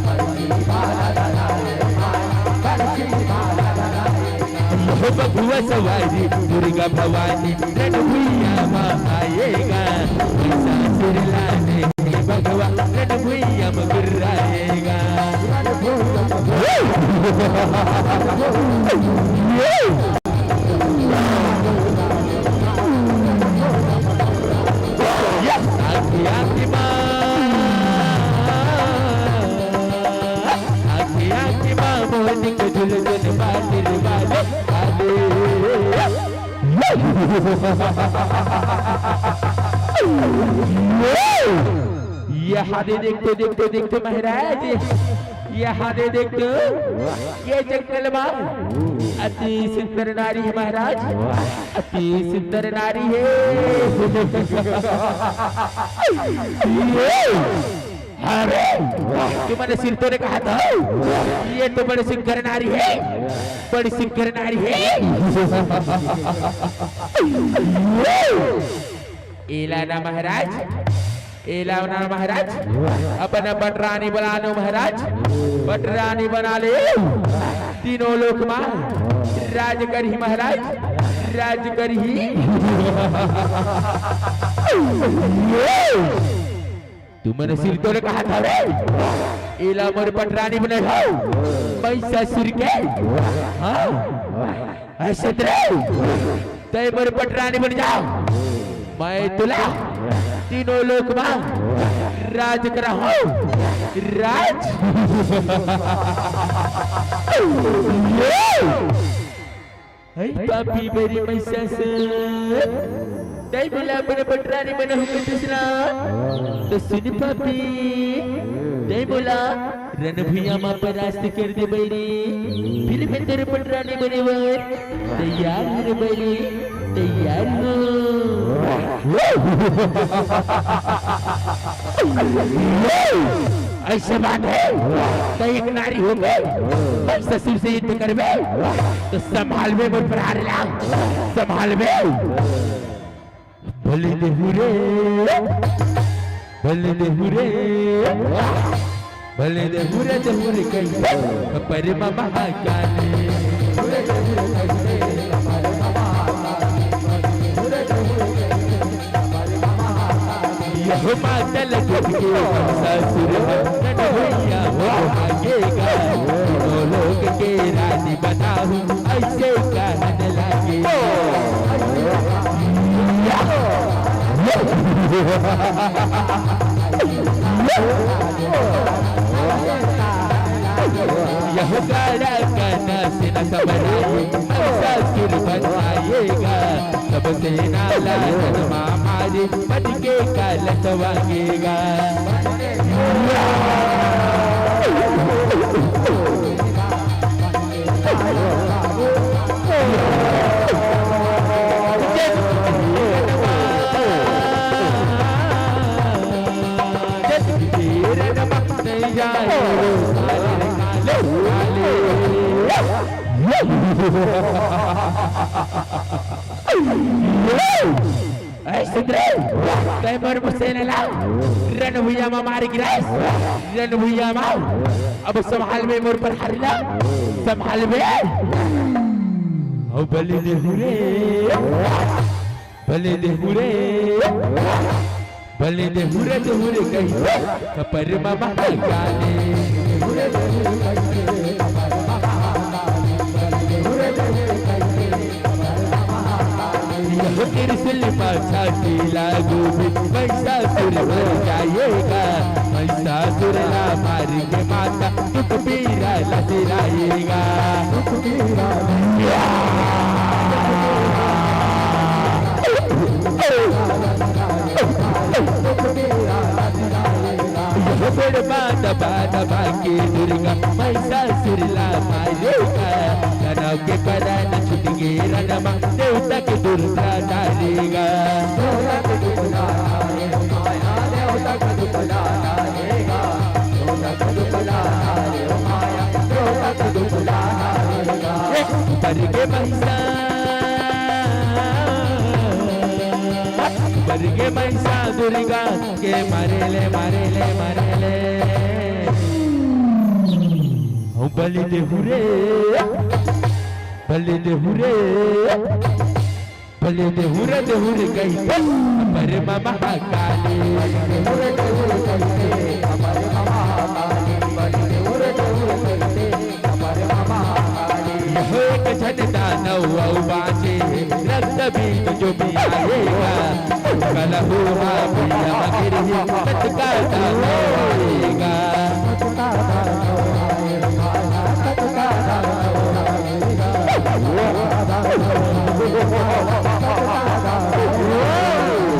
पर्ची भाला धराएगा, माया पर्ची भाला धराएगा। हो बघवा सवारी दुर्गा भवानी रण भुइया म आएगा, महिषासुर लाने हे बघवा रण भुइया म गुर्राएगा। आखी आखी माँ, आखी आखी माँ मोहनी के झुलझुल बादल वाले आले। ये हादे देखते देखते देखते महाराज, ये हादे देखते, ये जंगल में अति सुंदर नारी है महाराज, अति सुंदर नारी है। अरे, तुमन सिरतोर कहत हो, ये तो बड़ी सुंदर नारी है, बड़ी सुंदर नारी है। एला ना महाराज, एला ना महाराज, अपन पटरानी बना लो महाराज, पटरानी बना ले। तीनों लोक मा राज करही महाराज, राज करही। तुमन सिरतोर कहत हवे, एला मोर पटरानी बने हो, महिषासुर के। हाँ, अइसे त रे, तैं मोर पटरानी बन जा, मैं तुला तीनों लोक मा राज कराहूँ, राज। हे पापी बलि महिषासुर, तैं मोला अपन पटरानी बनाहूँ कहिथस ना, त सुन पापी, तैं मोला रण भुइयाँ म परास्त कर दे बइरी, फिर मैं तोर पटरानी बने बर तैयार हँव रे बइरी, तैयार हँव। अइसे बात हे, त एक नारी होके महिषासुर से युद्ध करबे, त संभालबे मोर परानी ला, संभालबे। बलि देहु रे, बलि देहु रे, बलि देहु रे, देहु रे कहिके, परमा महाकाली। यह मातल कहिके, ससुर नन भैया हो भागेगा। दोनों लोग के रानी बनाहूँ, अइसे कहन लागे। यह गाड़ा गाना से न खबर, ससुर बनाएगा। सबसे नाला जन्मा मारे, मन के कालत वागेगा। ए सुंदरे, तैं मोर मुसेना ला रण भुइयां म मार गिराएस, रण भुइयां म। अब संभालबे मोर प्रहरी ला, संभालबे। अउ बलि देहू रे, बलि देहू रे, बलि देहू रे, देहू रे कहिके, कपर म महाकाली। यह त्रिशूल पाछा की लागू भी, महिषासुर मर जाएगा। महिषासुर ला मार के माता दुख पीरा ला सिराएगा। यह बेड़मा दबा दबा के दुर्गा महिषासुर ला मारेगा। दानव के परान छूट गे रण मा, देवता के दुर्गा डारेगा। ऊपर के महिषा, ऊपर के महिषा दुर्गा के मारे ले, मारे ले, मारे ले। हो बलि देहु रे, बलि देहु रे। बलि देहु रे, देहु रे कहिके, कपर म महाकाली। यह एक झन दानव अउ बाँचे, रक्त बीज जो भी आएगा, कलहू हा भुइयां गिरही, ततका दानव आएगा।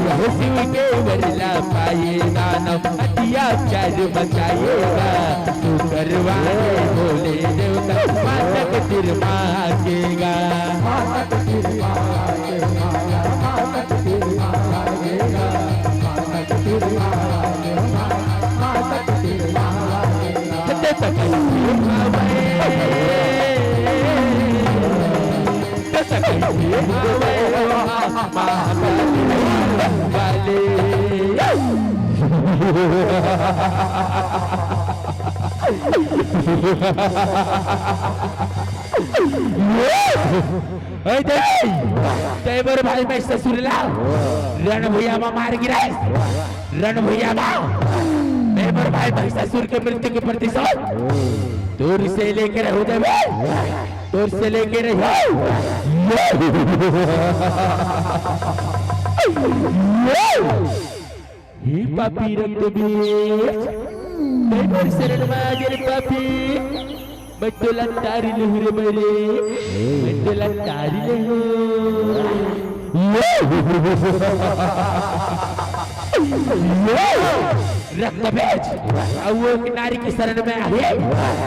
यह शिव के वर ला पाए दानव अत्याचार मचाएगा। तू करवाने भोले देवता मातक सिर मांगेगा। ए दे, तैं मोर भाई महिषासुर ला रण भुइयां म मार गिराएस। रण भुइयां म, ए मोर भाई महिषासुर के मृत्यु के प्रतिशोध तोर से लेके रहूं देबे, तोर से लेके रहूं। हे पापी रक्त बीज, तैं मोर शरण म आ गे रे पापी। मैं तोला तारी लेहूं रे मैं रे, मैं तोला तारी लेहूं। रक्त बीज, अउ वो एक नारी के शरण म आही,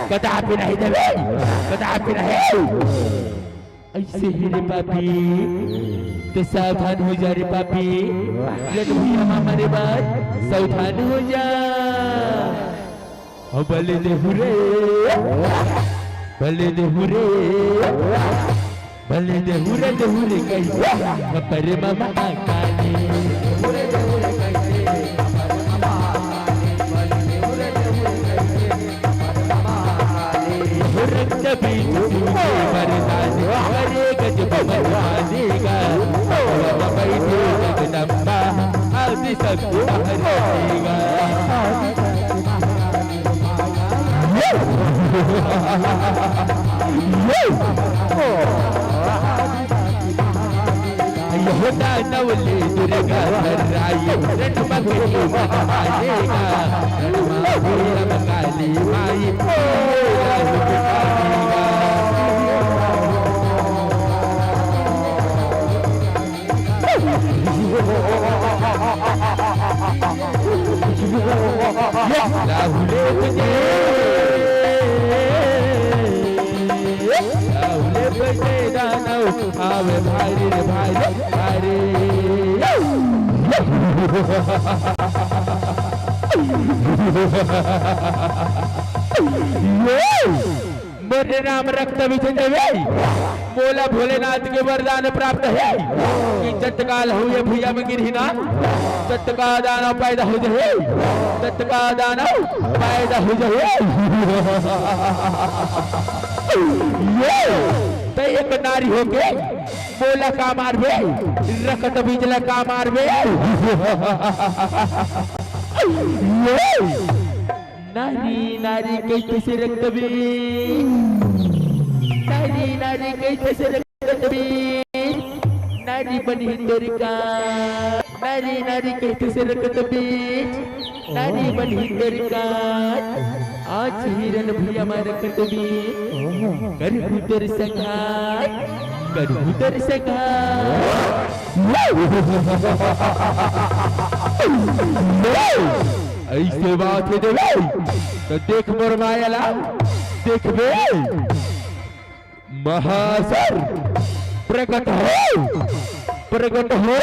कदापि नहीं देबे, कदापि नहीं। अइसे हे रे पापी, तैं सावधान हो जा रे पापी। रण भुइयां म मरे बर सावधान हो जा। ओ बलि देहु रे, बलि देहु रे, बलि देहु रे, देहु रे कहिके, कपर म महाकाली। रक्त बीज शिव के वरदान, करे गजब मन मानेगा। हवा में बैठे जगदम्बा, आदि शक्ति महारानी गा। यह दानव ले दुर्गा हराई, रण म गई मन मानेगा। रण म भैरव काली माई, राहु के मानेगा। राहुले बजे, राहुले बजे दानव, आवे भारी रे भारी, भारी। ये मोर नाम रक्त विजय देवे, मोला भोलेनाथ के वरदान प्राप्त हे कि जतका लहू ये भुइयां में गिरही ना, जतका दानव पैदा हो जाही, जतका दानव पैदा हो जाही। ये तैं एक नारी होके मोला का मारबे, रकत बीज ला का मारबे। ये नारी, नारी कहिथे से रक्त बीज, नारी, नारी कहिथे से रक्त बीज, नारी बनही तोर का, नारी, नारी कहिथे से रक्त बीज, नारी बनही तोर का। आज हिरन भुइयां मां रकत बीज, करहूं तोर संघार, करहूं तोर संघार। अइसे बात हे देवे, त देख मोर माया ला, देखबे। महासुर प्रकट हो, प्रकट हो।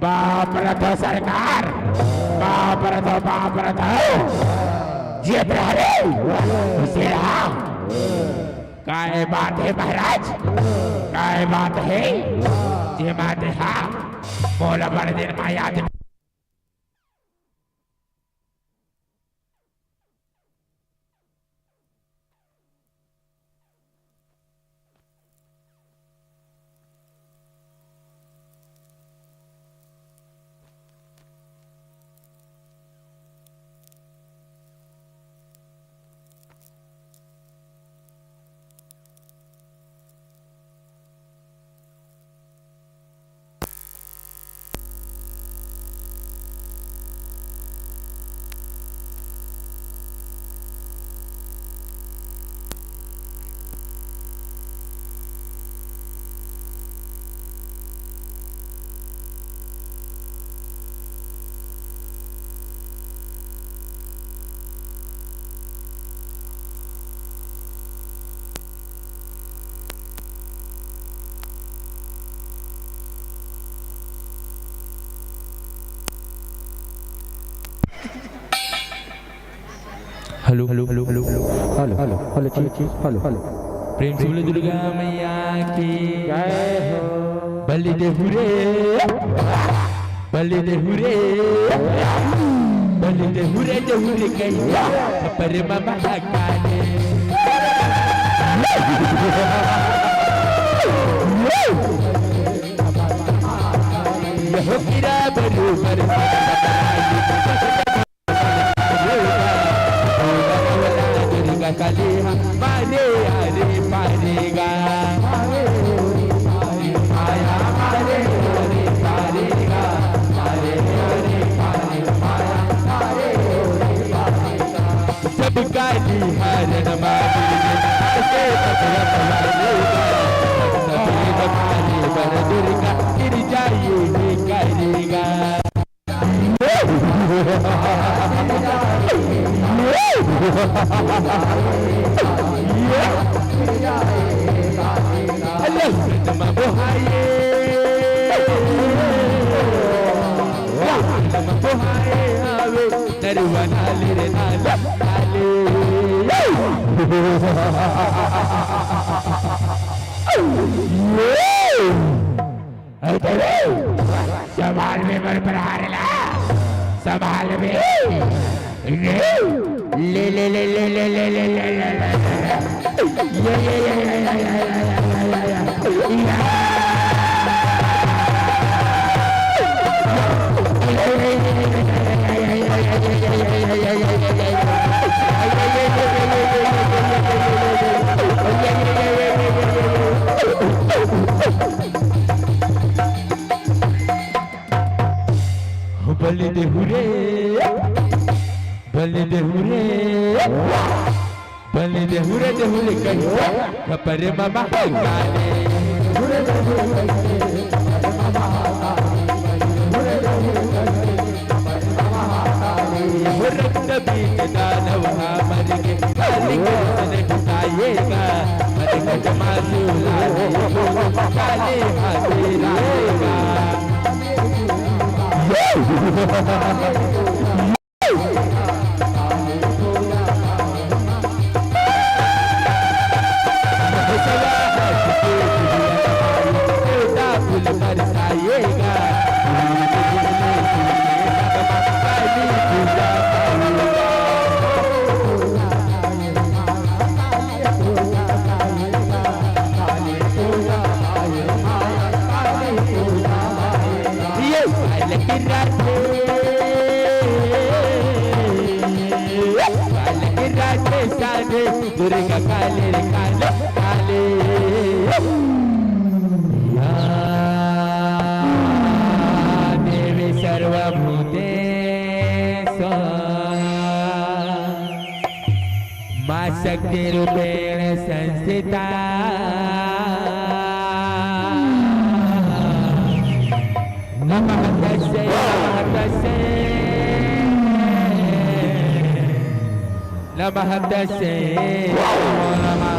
बाप रथो सरकार, बाप रथो, बाप रथो। जियत रह रे, खुशी रहा। काय बात हे महाराज, काय बात हे? जे बात हा, मोला बड़ दिन मा याद hello, hello, hello, hello, hello. Hello, hello, hello, ठीक, ठीक, हेलो, हेलो। प्रेम से बोलो दुर्गा मैया की जय हो। बलि देहु रे, बलि देहु रे, बलि देहु रे, देहु रे कहिया, पर ममा हकाने। यह गिरा बरोबर दुर्गा काली मारे आरे पारेगा। जब काली हरण मारे, ऐसे बदलत वाले का, सब काली बर दुर्गा गिर जाए ही करेगा। अरे, संभाल बे मोर प्रहार ला, संभाल बे। ले, ले, ले। ये, ये, ये। बलि देहु रे, बलि देहु रे, बलि देहु रे, देहु रे कहि खपर मम काले। हो रक्त बीज दानव हा मर गे, काली कृष्ण ढुकाएगा, मरकट मासु लाए, काली हाथी लाएगा। दुर्गा काली रे काली काली। या देवी सर्वभूतेषु मां शक्ति रूपेण संस्थिता। नमः तस्यै, नमः तस्यै, नमः तस्यै, नमो नमः।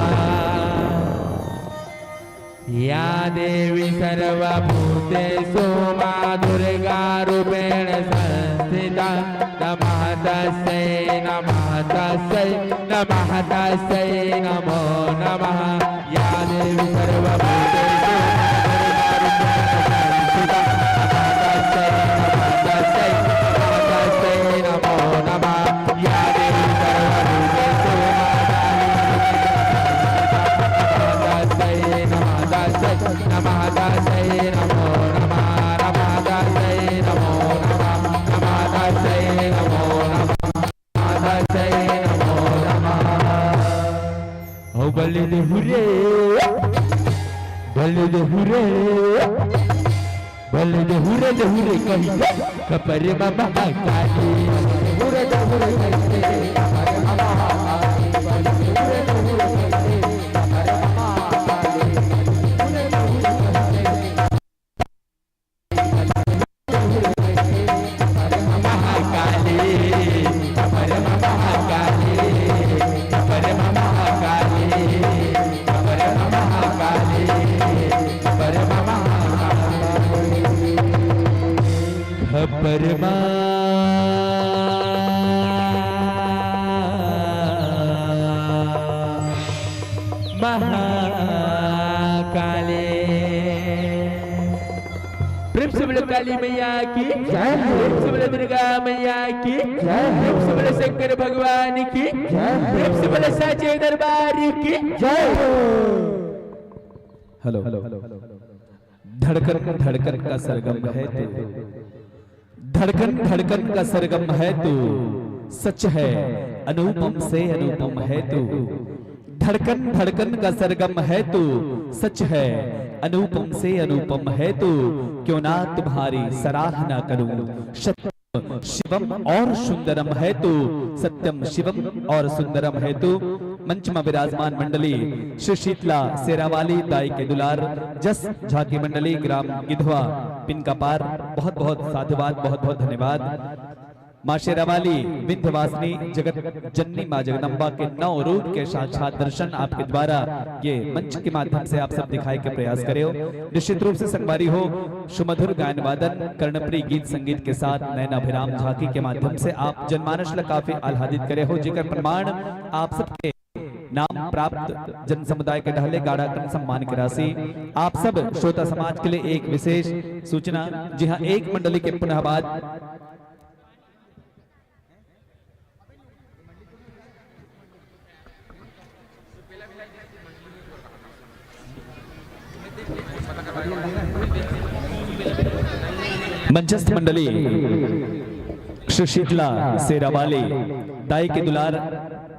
या देवी सर्वभूतेषु मां दुर्गा रूपेण संस्थिता। नमः तस्यै, नमः तस्यै, नमः तस्यै, नमो नमः। या देवी सर्वभूतेषु मां दुर्गा रूपेण संस्थिता। नमः तस्यै, नमः तस्यै, नमः तस्यै, नमो नमः। या देवी सर्वभूतेषु मां काली नमः तस्यै, नमः तस्यै, नमो नमः। नमः तस्यै, नमो नमः। नमः तस्यै, नमो नमः। नमः तस्यै, नमो नमः। ओ बलि देहु रे, बलि देहु रे, बलि देहु रे, देहु रे कहि खपर मम काली। महाकाली, खपर मम काली, खपर मम काली, खपर मम काली, खपर मम काली। खपर मम महाकाली। प्रेम से बोलो काली मैया की। जय हो। प्रेम से बोलो दुर्गा मैया की। जय हो। प्रेम से बोलो शंकर भगवान की। जय हो। प्रेम से बोलो साचे दरबार की। जय हो। हेलो। धड़कन धड़कन का सरगम है तू। धड़कन धड़कन का सरगम है तू, सच है अनुपम से अनुपम है तू। धड़कन धड़कन का सरगम है तू, सच है अनुपम से अनुपम है तू। क्यों ना तुम्हारी सराहना करूं, सत्यम शिवम और सुंदरम है तू, सत्यम शिवम और सुंदरम है तू। मंच में विराजमान मंडली श्री शीतला सेरावाली दाई के दुलार, जस झांकी मंडली ग्राम गिधवा पिनकापार, बहुत बहुत साधुवाद, बहुत बहुत धन्यवाद। माँ शेरावाली विंध्यवासिनी जगत जननी माँ जगदम्बा के नौ रूप के साक्षात दर्शन आपके द्वारा ये मंच के माध्यम से आप सब दिखाए के प्रयास करे हो। निश्चित रूप से संगवारी हो, सुमधुर गायन वादन, कर्णप्रिय गीत संगीत के साथ नयन अभिराम झांकी के माध्यम से आप जनमानस ला काफी आह्लादित करे हो, जेकर प्रमाण आप सबके नाम प्राप्त जन समुदाय के डहले गाड़ा कन सम्मान के राशि। आप सब श्रोता समाज के लिए एक विशेष सूचना। जी हाँ, एक मंडली के पुनः बाद मंचस्थ मंडली श्री शीतला सेरा वाले दाई के दुलार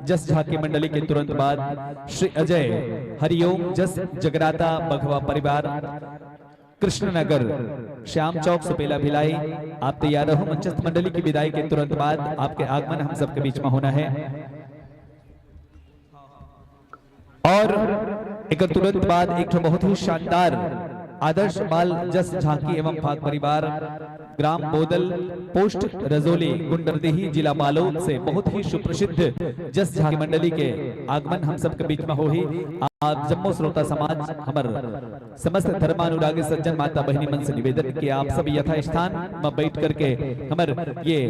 जस झांकी मंडली के तुरंत बाद श्री अजय हरिओम जस जगराता बघवा परिवार कृष्णनगर श्याम चौक सुपेला भिलाई, आप तैयार रहो। मंचस्थ मंडली की विदाई के तुरंत बाद आपके आगमन हम सबके बीच में होना है। और एकर तुरंत बाद एक ठो बहुत ही शानदार आदर्श बाल जस झांकी एवं फाग परिवार ग्राम बोदल पोस्ट रजोली गुंडरदेही जिला बालोद से बहुत ही सुप्रसिद्ध जस झांकी मंडली के आगमन हम सबके बीच में होही। आप जम्मो श्रोता समाज हमर समस्त धर्मानुरागी सज्जन माता बहिनी मन से निवेदन कि आप सब यथास्थान में बैठ करके हमर ये